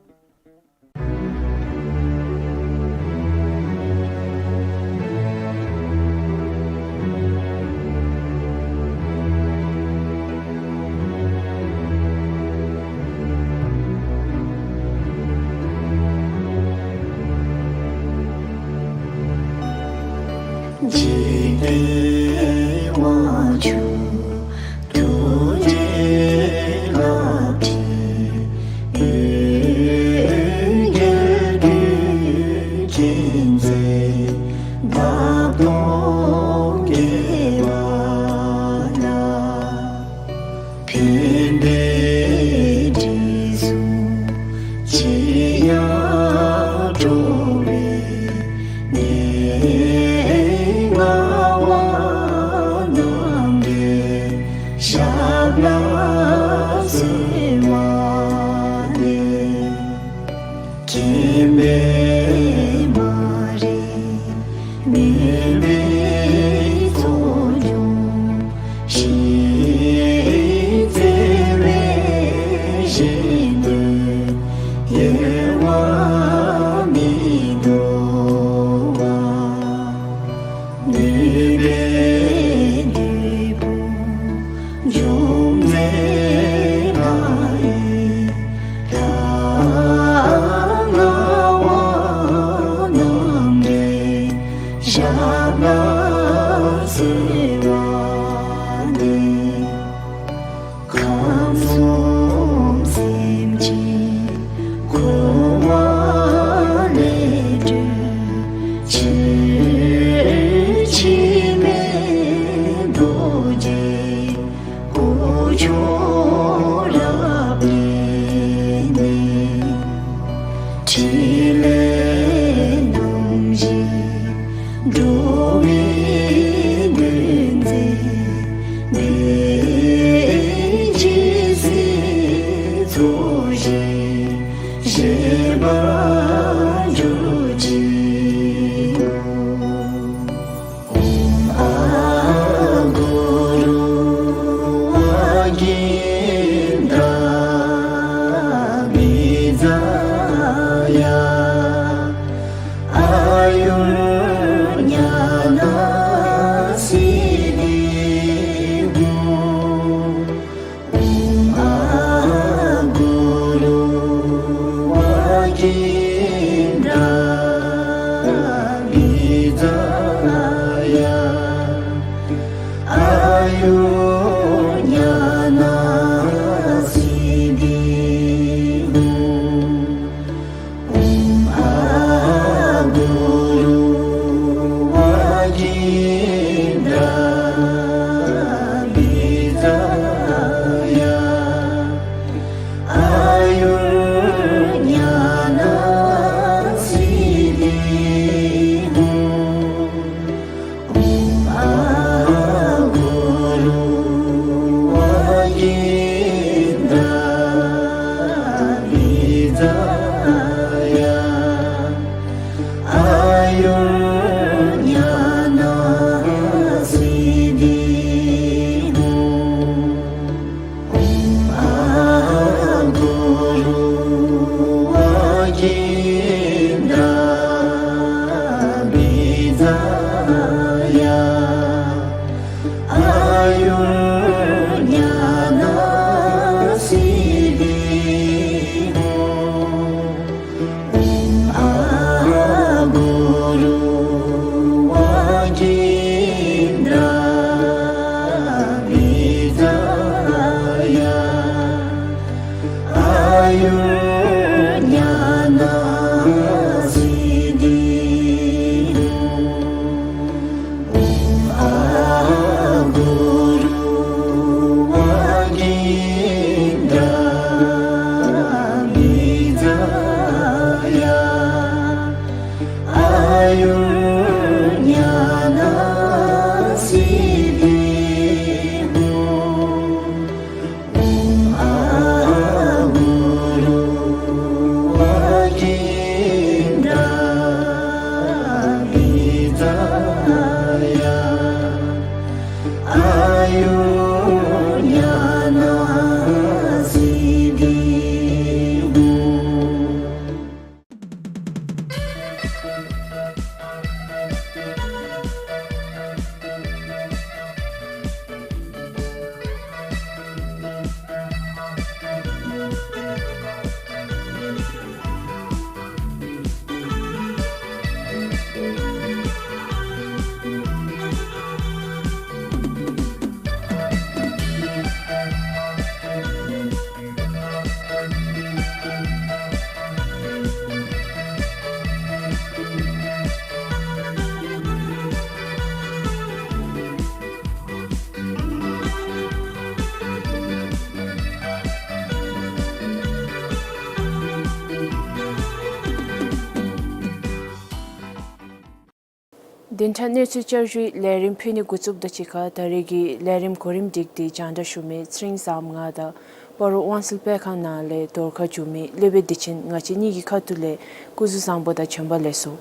བདུན་ཕྲག་གནས་ཚུལ་བསྐྱར་ཞུའི་ལས་རིམ་ཕུལ་ནི་འགོ་བཙུགསཔ་ད་གཅིག་ཁར་ད་རེས་ཀྱི་ལས་རིམ་གོ་རིམ་སྒྲིག་སྟེ་རྒྱང་བསྒྲགས་ཞུ་མི་ཚེ་རིང་བཟངམོ་ང་དང་སྤ་རོ་དབང་སེལ་སྤེལ་ཁང་ནང་ལས་རྫོང་ཁ་བསྒྱུར་མི་སློབ་དཔོན་བདེ་ཆེན་ང་བཅས་གཉིས་ཀྱི་ཁ་ཐུག་ལས་སྐུ་གཟུགས་བཟང་པོ་དང་བྱོན་པ་ལེགས་སོ།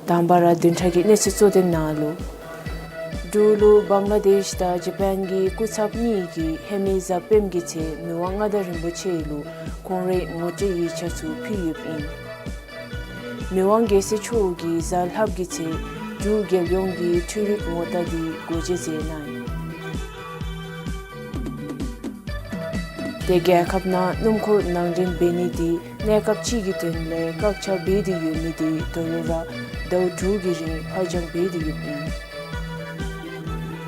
དང་པ་ར་བདུན་ཕྲག་གི་གནས་ཚུལ་གཙོ་དོན་ནང་ལུ། འབྲུག་ལུ་བང་ལ་དེཤ་དང་ཇ་པཱན་གྱི་སྐུ་ཚབ་གཉིས་ཀྱིས་ཧེ་མའི་གཟའ་སྤེནམ་གི་ཚེ་མི་དབང་མངའ་བདག་རིན་པོ་ཆེ་ལུ་ཁོང་རའི་ངོ་སྤྲོད་ཡིག་ཆ་ཚུ་ཕུལ་ཡོདཔ་ཨིན། མི་དབང་རྒྱལ་སྲས་མཆོག་གིས་གཟའ་ལྷགཔ་གི་ཚེ་འབྲུག་རྒྱལ་ཡོངས་ཀྱི་འཕྲུལ་རིག་ངོ་རྟགས་འདི་སྒོ་འབྱེད་མཛད་གནང་ཡི། ཏེ་རྒྱལ་ཁབ་ནང་སྣུམ་འཁོར་ནང་འདྲེན་འབད་ནི་འདི་གནས་སྐབས་ཅིག་གི་དོན་ལས་བཀག་ཆ་འབད་དེ་ཡོད་མི་འདི་ད་རུང་ར་ཟླཝ་དྲུག་གི་རིང་ཕར་འགྱངས་འབད་དེ་ཡོདཔ་ཨིན།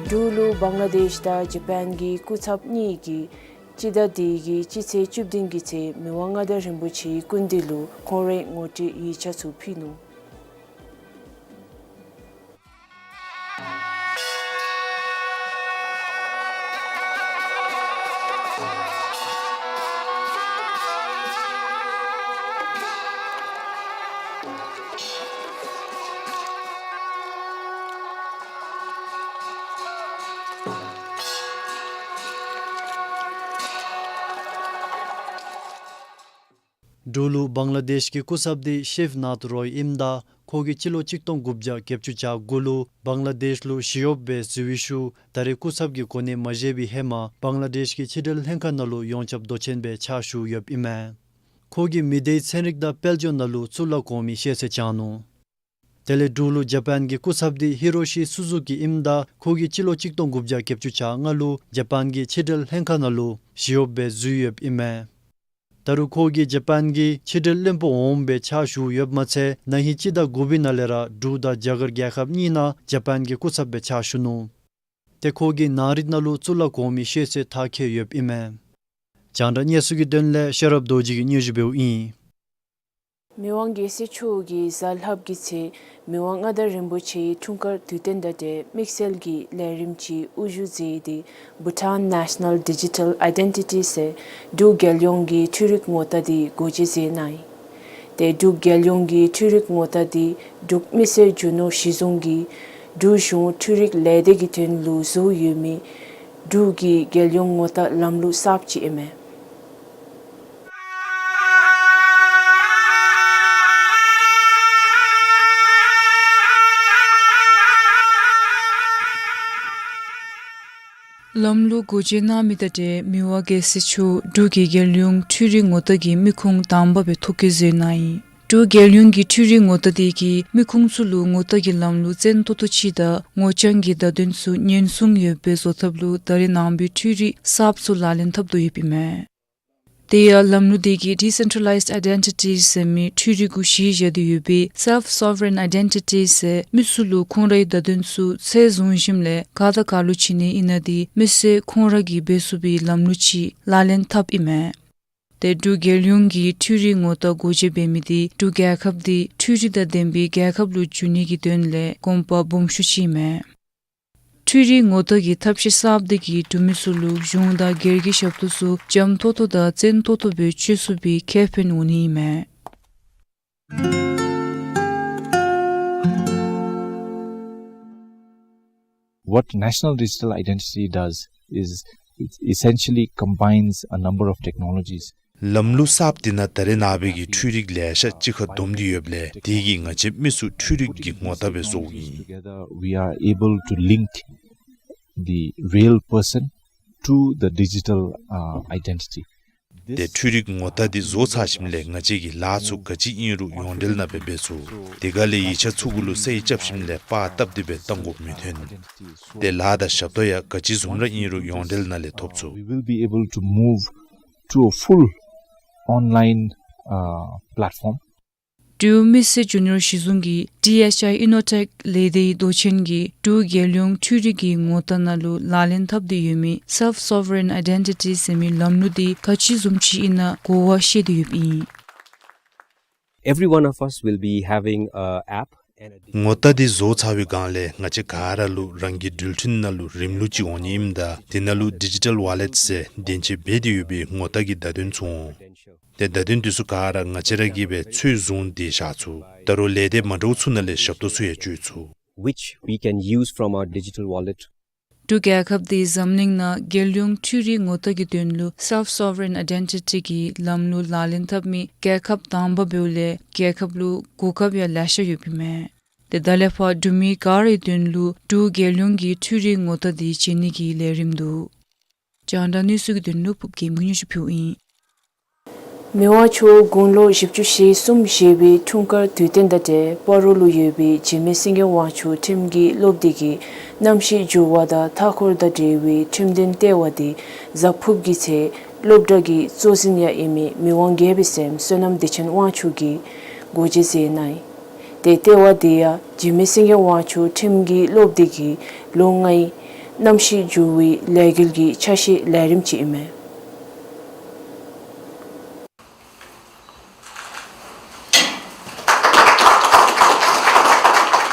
འབྲུག་ལུ་བང་ལ་དེཤ་དང་ཇ་པཱན་གྱི་སྐུ་ཚབ་གཉིས་ཀྱིས་སྤྱི་ཟླ་འདི་གི་སྤྱི་ཚེས་བཅུ་བདུན་གྱི་ཚེ་མི་དབང་མངའ་བདག་རིན་པོ་ཆེའི་སྐུ་མདུན་ལུ་ཁོང་རའི་ངོ་སྤྲོད་ཡིག་ཆ་ཚུ་ཕུལ་ནུག། འབྲུག་ལུ་བང་ལ་དེཤ་གི་སྐུ་ཚབ་འདི་ཤེབ་ནཱཐ་རོའི་ཨིནམ་ད་ཁོ་གིས་སྤྱི་ལོ་གཅིག་སྟོང་དགུ་བརྒྱ་བརྒྱད་ཅུ་གྱ་དགུ་ལུ་བང་ལ་དེཤ་ལུ་ཞི་གཡོགཔ་སྦེ་འཛུལ་བའི་ཤུལ་ད་རེས་སྐུ་ཚབ་ཀྱི་གོ་གནས་མ་བཞེས་པའི་ཧེ་མ་བང་ལ་དེཤ་གི་ཕྱི་འབྲེལ་ལྷན་ཁག་ནང་ལུ་ཡོངས་ཁྱབ་མདོ་ཆེན་སྦེ་ཕྱག་ཞུ་ཡོདཔ་ཨིན་མས། ཁོ་གིས་མི་སྡེའི་ཚན་རིག་དང་དཔལ་འབྱོར་ནང་ལུ་གཙུག་ལག་གོང་མའི་ཤེས་ཚད་བྱུང་ནུག། དེ་ལས་འབྲུག་ལུ་ཇ་པཱན་གྱི་སྐུ་ཚབ་འདི་ཧི་རོ་ཤི་སུ་ཛུ་ཀི་ཨིནམ་ད་ཁོ་གིས་སྤྱི་ལོ་གཅིག་སྟོང་དགུ་བརྒྱ་བརྒྱད་ཅུ་གྱ་ལྔ་ལུ་ཇ་པཱན་གྱི་ཕྱི་འབྲེལ་ལྷན་ཁག་ནང་ལུ་ཞི་གཡོགཔ་སྦེ་འཛུལ་ཡོདཔ་ཨིན་མས། ད་རུང་ཁོ་གིས་ཇ་པཱན་གྱི་ཕྱི་འབྲེལ་བློན་པོ་འོགམ་སྦེ་ཕྱག་ཞུ་ཡོདཔ་མ་ཚད་ན་ཧིང་སྤྱི་ཟླ་དགུ་པའི་ནང་ལས་ར་འབྲུག་དང་རྒྱ་གར་རྒྱལ་ཁབ་གཉིས་ནང་ཇ་པཱན་གྱི་སྐུ་ཚབ་སྦེ་ཕྱག་ཞུ་ནུག། ཏེ་ཁོ་གིས་ནང་རིག་ནང་ལུ་གཙུག་ལག་གོང་མའི་ཤེས་ཚད་མཐར་འཁྱོལ་ཡོདཔ་ཨིན་མས། རྒྱང་བསྒྲགས་གནས་ཚུལ་གྱི་དོན་ལས་ཤེས་རབ་རྡོ་རྗེ་གིས་སྙན་ཞུ་འབདཝ་ཨིན། མི་དབང་རྒྱལ་སྲས་མཆོག་གིས་གཟའ་ལྷགཔ་གི་ཚེ་མི་དབང་མངའ་བདག་རིན་པོ་ཆེའི་འཁྲུངས་སྐར་དུས་སྟོན་དང་འབྲེལ་དམིགས་བསལ་གྱི་ལས་རིམ་ཅིག་དབུ་བཞུགས་མཛད་དེ་Bhutan National Digital Identity ཟེར་འབྲུག་རྒྱལ་ཡོངས་ཀྱི་འཕྲུལ་རིག་ངོ་རྟགས་འདི་སྒོ་འབྱེད་མཛད་གནང་ཡི། ཏེ་འབྲུག་རྒྱལ་ཡོངས་ཀྱི་འཕྲུལ་རིག་ངོ་རྟགས་འདི་འབྲུག་མི་སེར་རྒྱུ་ནོར་གཞི་བཟུང་གིས་འབྲུག་གཞུང་འཕྲུལ་རིག་ལས་སྡེ་གི་དོན་ལུ་བཟོ་ཡོད་མི་འབྲུག་གི་རྒྱལ་ཡོངས་ངོ་རྟགས་ལམ་ལུགས་གསརཔ་ཅིག་ཨིན་མས། ལམ་ལུགས་སྒོ་འབྱེད་གནང་མི་དང་འབྲེལ་མི་དབང་རྒྱལ་སྲས་མཆོག་འབྲུག་གི་རྒྱལ་ཡོངས་འཕྲུལ་རིག་ངོ་རྟགས་ཀྱི་མི་ཁུངས་དང་པ་སྦེ་ཐོ་བཀོད་མཛད་གནང་ཡི། འབྲུག་རྒྱལ་ཡོངས་ཀྱི་འཕྲུལ་རིག་ངོ་རྟགས་དེ་གིས་མི་ཁུངས་ཚུ་ལུ་ངོ་རྟགས་ཀྱི་ལམ་ལུགས་བཙན་ཏོག་ཏོ་ཅིག་དང་ངོ་རྐྱང་གི་བརྡ་དོན་ཚུ་ཉེན་སྲུང་ཡོདཔ་སྦེ་བཟོ་ཐབས་ལུ་ད་རེས་ནངས་པའི་འཕྲུལ་རིག་གསརཔ་ཚུ་ལག་ལེན་འཐབ་དོ་ཡོདཔ་ཨིན་མས། དེ་ཡང་ལམ་ལུགས་དེ་གིས་Decentralized Identity ཟེར་མི་འཕྲུལ་རིག་གུ་གཞི་བཞག་སྟེ་ཡོད་པའི་Self-Sovereign Identity ཟེར་མི་ཚུ་ལུ་ཁོང་རའི་བརྡ་དོན་ཚུ་ཚད་བཟུང་ཞིནམ་ལས་ག་དང་ག་ལུ་བྱིན་ནི་ཨིན་ན་དེ་མི་སེར་ཁོང་ར་གིས་འབད་ཚུགས་པའི་ལམ་ལུགས་ཅིག་ལག་ལེན་འཐབ་ཨིན་མས། ཏེ་འབྲུག་རྒྱལ་ཡོངས་ཀྱི་འཕྲུལ་རིག་ངོ་རྟགས་སྒོ་འབྱེད་འབད་མི་དེ་འབྲུག་རྒྱལ་ཁབ་དེ་འཕྲུལ་རིག་དང་ལྡན་པའི་རྒྱལ་ཁབ་ལུ་འགྱུར་ནི་གི་དོན་ལས་གོམ་པ་སྦོམ་ཤོས་ཅིག་ཨིན་མས། འཕྲུལ་རིག་ངོ་རྟགས་ཀྱི་ཐབས་ཤེས་གསརཔ་དེ་གིས་འབྲུག་མི་ཚུ་ལུ་གཞུང་དང་སྒེར་གྱི་ཞབས་ཏོག་ཚུ་འཇམ་ཏོང་ཏོ་དང་བཙན་ཏོག་ཏོ་སྦེ་སྤྱོད་ཚུགས་པའི་ཁེ་ཕན་འོང་ནི་ཨིན་མས། What National Digital Identity does is it essentially combines a number of technologies. ལམ་ལུགས་གསརཔ་འདི་ནང་ད་རེས་ནངས་པའི་གི་འཕྲུལ་རིག་ལེ་ཤ་གཅིག་ཁར་བསྡོམས་ཏེ་ཡོདཔ་ལས་དེ་གིས་ང་བཅས་མི་ཚུ་འཕྲུལ་རིག་གི་ངོ་རྟགས་སྦེ་བཟོཝ་ཨིན། Together, we are able to link the real person to the digital, uh, identity. ཏེ་འཕྲུལ་རིག་ངོ་རྟགས་འདི་བཟོ་ཚར་ཞིནམ་ལས་ང་བཅས་ཀྱིས་ལཱ་ཚུ་ག་ཅི་ཨིན་རུང་ཡོངས་འབྲེལ་ནང་སྦེ་འབད་ཚུགས། དེ་ག་ལས་ཡིག་ཆ་ཚུ་གུ་ལུ་གསལ་རྐྱབ་ཞིནམ་ལས་པར་བཏབ་སྟེ་སྦེ་བཏང་དགོཔ་མི་འཐོན། ཏེ་ལཱ་དང་ཞབས་ཏོག་ཡང་ག་ཅི་བཟུམ་ར་ཨིན་རུང་ཡོངས་འབྲེལ་ནང་ལས་ཐོབ་ཚུགས། We will be able to move to a full online, uh, platform. འབྲུག་མི་སེར་རྒྱུ་ནོར་གཞི་བཟུང་གིས་ཌི་ཨེཆ་ཨའི་ཨི་ནོ་ཊེཀ་ལས་སྡེའི་མདོ་ཆེན་གྱིས་འབྲུག་རྒྱལ་ཡོངས་འཕྲུལ་རིག་གི་ངོ་རྟགས་ནང་ལུ་ལག་ལེན་འཐབ་སྟེ་ཡོད་མི་Self Sovereign Identity ཟེར་མི་ལམ་ལུགས་འདི་ག་ཅི་བཟུམ་ཅིག་ཨིན་ན་གོ་བ་བཤད་དེ་ཡོདཔ་ཨིན། Every one of us will be having a app and a digital ངོ་རྟགས་འདི་བཟོ་ཚར་བའི་སྒང་ལས་ང་བཅས་ག་ར་ལུ་རང་གི་འགྲུལ་འཕྲིན་ནང་ལུ་རིམ་ལུགས་ཅིག་འོང་ནི་ཨིནམ་ད་དེ་ནང་ལུ་ཌི་ཇི་ཊལ་ཝ་ལེཊ་ཟེར་དེ་ཅིག་འབད་དེ་ཡོད་པའི་ངོ་རྟགས་ཀྱི་བརྡ་དོན་ཚུ་འོང་། ཏེ་བརྡ་དོན་འདི་ཚུ་ག་ར་ང་བཅས་ར་གིས་སྦེ་ཚོད་བཟུང་སྟེ་བཞག་ཚུགས། ད་རུང་ལས་སྡེ་མ་འདྲཝ་ཚུ་ནང་ལས་ཞབས་ཏོག་ཚུ་ཡང་སྤྱོད་ཚུགས། Which we can use from our digital wallet. འབྲུག་རྒྱལ་ཁབ་འདི་འཛམ་གླིང་ནང་རྒྱལ་ཡོངས་འཕྲུལ་རིག་ངོ་རྟགས་ཀྱི་དོན་ལུ་Self Sovereign Identity གི་ལམ་ལུགས་ལག་ལེན་འཐབ་མི་རྒྱལ་ཁབ་དང་པ་འབདཝ་ལས་རྒྱལ་ཁབ་ལུ་གོ་སྐབས་ཡང་ལེ་ཤ་ཡོདཔ་ཨིན་མས། ཏེ་ད་ལས་ཕར་འབྲུག་མི་ག་རའི་དོན་ལུ་འབྲུག་རྒྱལ་ཡོངས་ཀྱི་འཕྲུལ་རིག་ངོ་རྟགས་འདི་བྱིན་ནི་གི་ལས་རིམ་འདུག། རྒྱང་བསྒྲགས་གནས་ཚུལ་གྱི་དོན་ལུ་ཕུབ་རྒྱལ་མོ་གིས་སྙན་ཞུ་ཕུལཝ་ཨིན། མི་དབང་མཆོག་དགུང་ལོ་བཞི་བཅུ་ཞེ་གསུམ་བཞེས་པའི་འཁྲུངས་སྐར་དུས་སྟོན་དང་འབྲེལ་སྤ་རོ་ལུ་ཡོད་པའི་འཇིགས་མེད་སེང་གེ་དབང་ཕྱུག་ཁྲིམས་ཀྱི་སློབ་སྡེ་གིས་གནམ་གཤིས་འགྱུར་བ་དང་མཐའ་འཁོར་དང་འབྲེལ་བའི་ཁྲིམས་དོན་ལྟེ་བ་འདི་གཟའ་ཕུརཔ་གི་ཚེ་སློབ་གྲྭ་གི་གཙོ་འཛིན་ཡང་ཨིན་མི་མི་དབང་རྒྱལ་པོའི་སྲསམོ་བསོད་ནམས་བདེ་ཆེན་དབང་ཕྱུག་གིས་སྒོ་འབྱེད་མཛད་གནང་ཡི། ཏེ་ལྟེ་བ་འདི་ཡང་འཇིགས་མེད་སེང་གེ་དབང་ཕྱུག་ཁྲིམས་ཀྱི་སློབ་སྡེ་གིས་ལོ་ལྔའི་གནམ་གཤིས་འགྱུར་བའི་ལས་འགུལ་གྱི་ཆ་ཤས་ལས་རིམ་ཅིག་ཨིན་མས།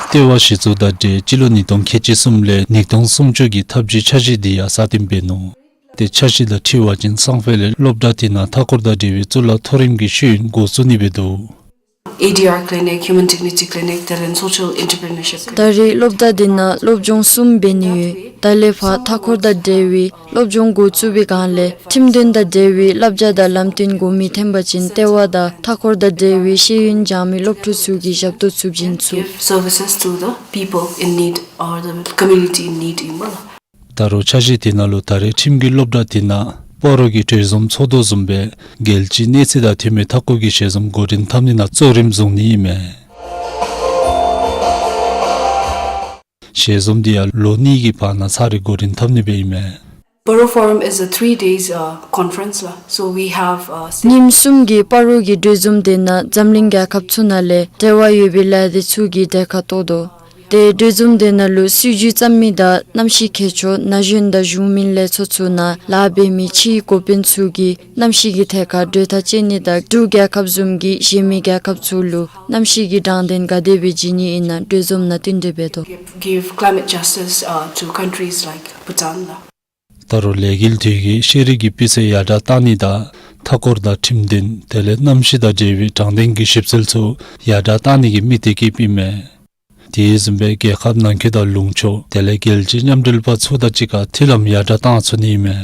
ལྟེ་བ་གཞི་བཙུགས་དང་འབྲེལ་སྤྱི་ལོ་ཉིས་སྟོང་ཁལ་གཅིག་གསུམ་ལས་ཉིས་སྟོང་སུམ་ཅུ་གི་འཐབ་ཇུས་འཆར་གཞི་འདི་ཡང་སྲ་བརྟན་འབད་ནུག། ཏེ་འཆར་གཞི་དང་འཁྲིལ་བ་ཅིན་སང་ཕོད་ལས་སློབ་གྲྭ་འདི་ནང་མཐའ་འཁོར་དང་འབྲེལ་བའི་གཙུག་ལག་མཐོ་རིམ་གྱི་ཤེས་ཡོན་འགོ་བཙུགས་ནི་སྦེ་འདུག། A D R clinic, human dignity clinic, དེ་ལས་social entrepreneurship clinic. ད་རེས་སློབ་གྲྭ་འདི་ནང་སློབ་སྦྱོང་གསུམ་འབད་ནི་ཡོད། ད་ལས་ཕར་མཐའ་འཁོར་དང་འབྲེལ་བའི་སློབ་སྦྱོང་འགོ་བཙུགས་པའི་སྒང་ལས་ཁྲིམས་དོན་དང་འབྲེལ་བའི་བསླབ་བྱ་དང་ལམ་སྟོན་འགོ་མི་འཐོན་པ་ཅིན་ལྟེ་བ་དང་མཐའ་འཁོར་དང་འབྲེལ་བའི་ཤེས་ཡོན་སྦྱང་མི་སློབ་ཕྲུག་ཚུ་གི་ཞབས་ཏོག་ཚུ་བྱིན་ཚུགས། Give services to the people in need or the community in need ཨིན་པས་ལགས། ད་རུང་འཆར་གཞི་འདི་ནང་ལུ་ད་རེས་ཁྲིམས་ཀྱི་སློབ་གྲྭ་འདི་ནང་སྤ་རོ་གི་གྲོས་འཛོམས་ཚོགས་འདུ་བཟུམ་སྦེ་རྒྱལ་སྤྱིའི་གནས་ཚད་དང་མཐུན་པའི་མཐའ་འཁོར་གྱི་ཞལ་འཛོམས་འགོ་འདྲེན་འཐབ་ནི་ནང་གཙོ་རིམ་བཟུང་ནི་ཨིན་མས། ཞལ་འཛོམས་འདི་ཡང་ལོ་གཉིས་ཀྱི་བར་ན་ཚར་རེ་འགོ་འདྲེན་འཐབ་ནི་སྦེ་ཨིན་མས། Paro Forum is a three days, uh, conference ལགས། So we have, uh, ཉིནམ་གསུམ་གྱི་སྤ་རོ་གི་གྲོས་འཛོམས་འདི་ནང་འཛམ་གླིང་རྒྱལ་ཁབ་ཚུ་ནང་ལས་འབྲེལ་བ་ཡོད་པའི་ལས་སྡེ་ཚུ་གིས་གྲལ་ཁར་གཏོགས་དོ། ཏེ་གྲོས་འཛོམས་འདི་ནང་ལུ་སྲིད་བྱུས་བརྩམ་མི་དང་གནམ་གཤིས་མཁས་མཆོག་ན་གཞོན་དང་གཞུང་མིན་ལས་ཚོགས་ཚུ་ནང་ལཱ་འབད་མི་ཕྱིའི་འགོ་དཔོན་ཚུ་གིས་གནམ་གཤིས་ཀྱི་ཐད་ཁར་གྲོས་ཐག་བཅད་ནི་དང་འབྲུག་རྒྱལ་ཁབ་བཟུམ་གྱི་གཞན་མི་རྒྱལ་ཁབ་ཚུ་ལུ་གནམ་གཤིས་ཀྱི་དྲང་བདེན་ག་དེ་སྦེ་བྱིན་ནི་ཨིན་ན་གྲོས་འཛོམས་ནང་བསྟུན་གྲོས་འབད་དོ། Give climate justice, uh, to countries like Bhutan ལགས། ད་རུང་ལས་འགུལ་འདི་གིས་ཤེས་རིག་གི་སྤུས་ཚད་ཡར་དྲགས་གཏང་ནི་དང་མཐའ་འཁོར་དང་ཁྲིམས་དོན་དེ་ལས་གནམ་གཤིས་དང་འབྲེལ་བའི་དྲང་བདེན་གྱི་ཞིབ་འཚོལ་ཚུ་ཡར་དྲགས་གཏང་ནི་གི་དམིགས་གཏད་བསྐྱེདཔ་ཨིན་མས། དེ་བཟུམ་སྦེ་རྒྱལ་ཁབ་ནང་འཁོད་དང་ལུང་ཕྱོགས་དེ་ལས་རྒྱལ་སྤྱིའི་མཉམ་འབྲེལ་པ་ཚུ་དང་གཅིག་ཁར་མཐུན་ལམ་ཡར་དྲགས་གཏང་ཚུགས་ནི་ཨིན་མས།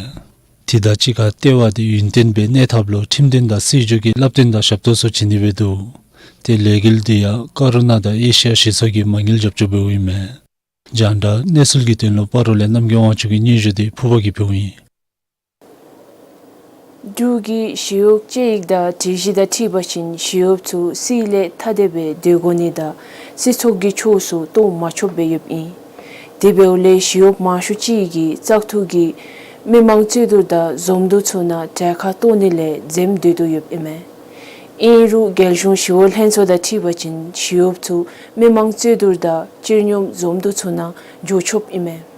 དེ་དང་གཅིག་ཁར་ལྟེ་བ་འདི་ཡུན་བརྟན་སྦེ་གནས་ཐབས་ལུ་ཁྲིམས་དོན་དང་སྲིད་བྱུས་ཀྱི་བསླབ་སྟོན་དང་ཞབས་ཏོག་ཚུ་བྱིན་ནི་སྦེ་འདུག། ཏེ་ལས་འགུལ་འདི་ཡང་ཀ་རུ་ན་དང་ཨེ་ཤི་ཡ་གཞི་ཚོགས་ཀྱིས་མ་དངུལ་རྒྱབ་སྐྱོར་འབདཝ་ཨིན་མས། རྒྱང་བསྒྲགས་གནས་ཚུལ་གྱི་དོན་ལུ་སྤ་རོ་ལས་རྣམ་རྒྱལ་དབང་ཕྱུག་གི་སྙན་ཞུ་འདི་ཕུརཔ་གིས་ཕུལཝ་ཨིན། འབྲུག་གི་ཞི་གཡོག་དཔྱད་ཡིག་དང་སྒྲིག་གཞི་དང་འཁྲིལ་བ་ཅིན་ཞི་གཡོགཔ་ཚུ་སྲིད་ལས་ཐ་དད་སྦེ་སྡོད་དགོ་ནི་དང་སྲིད་ཚོགས་ཀྱི་ཕྱོགས་སུ་གཏོགས་མ་ཆོགཔ་སྦེ་ཡོདཔ་ཨིན། དེ་འབདཝ་ལས་ཞི་གཡོགཔ་མང་ཤོས་ཅིག་གིས་བཙག་འཐུ་གི་མི་མང་རྩོད་བསྡུར་དང་འཛོམས་འདུ་ཚུ་ནང་གྲལ་ཁར་གཏོགས་ནི་ལས་འཛེམ་སྡོད་དོ་ཡོདཔ་ཨིན་མས། ཨིན་རུང་རྒྱལ་གཞུང་ཞི་གཡོག་ལྷན་ཚོགས་དང་འཁྲིལ་བ་ཅིན་ཞི་གཡོགཔ་ཚུ་མི་མང་རྩོད་བསྡུར་དང་སྤྱིར་སྙོམས་འཛོམས་འདུ་ཚུ་ནང་འགྱོ་ཆོགཔ་ཨིན་མས།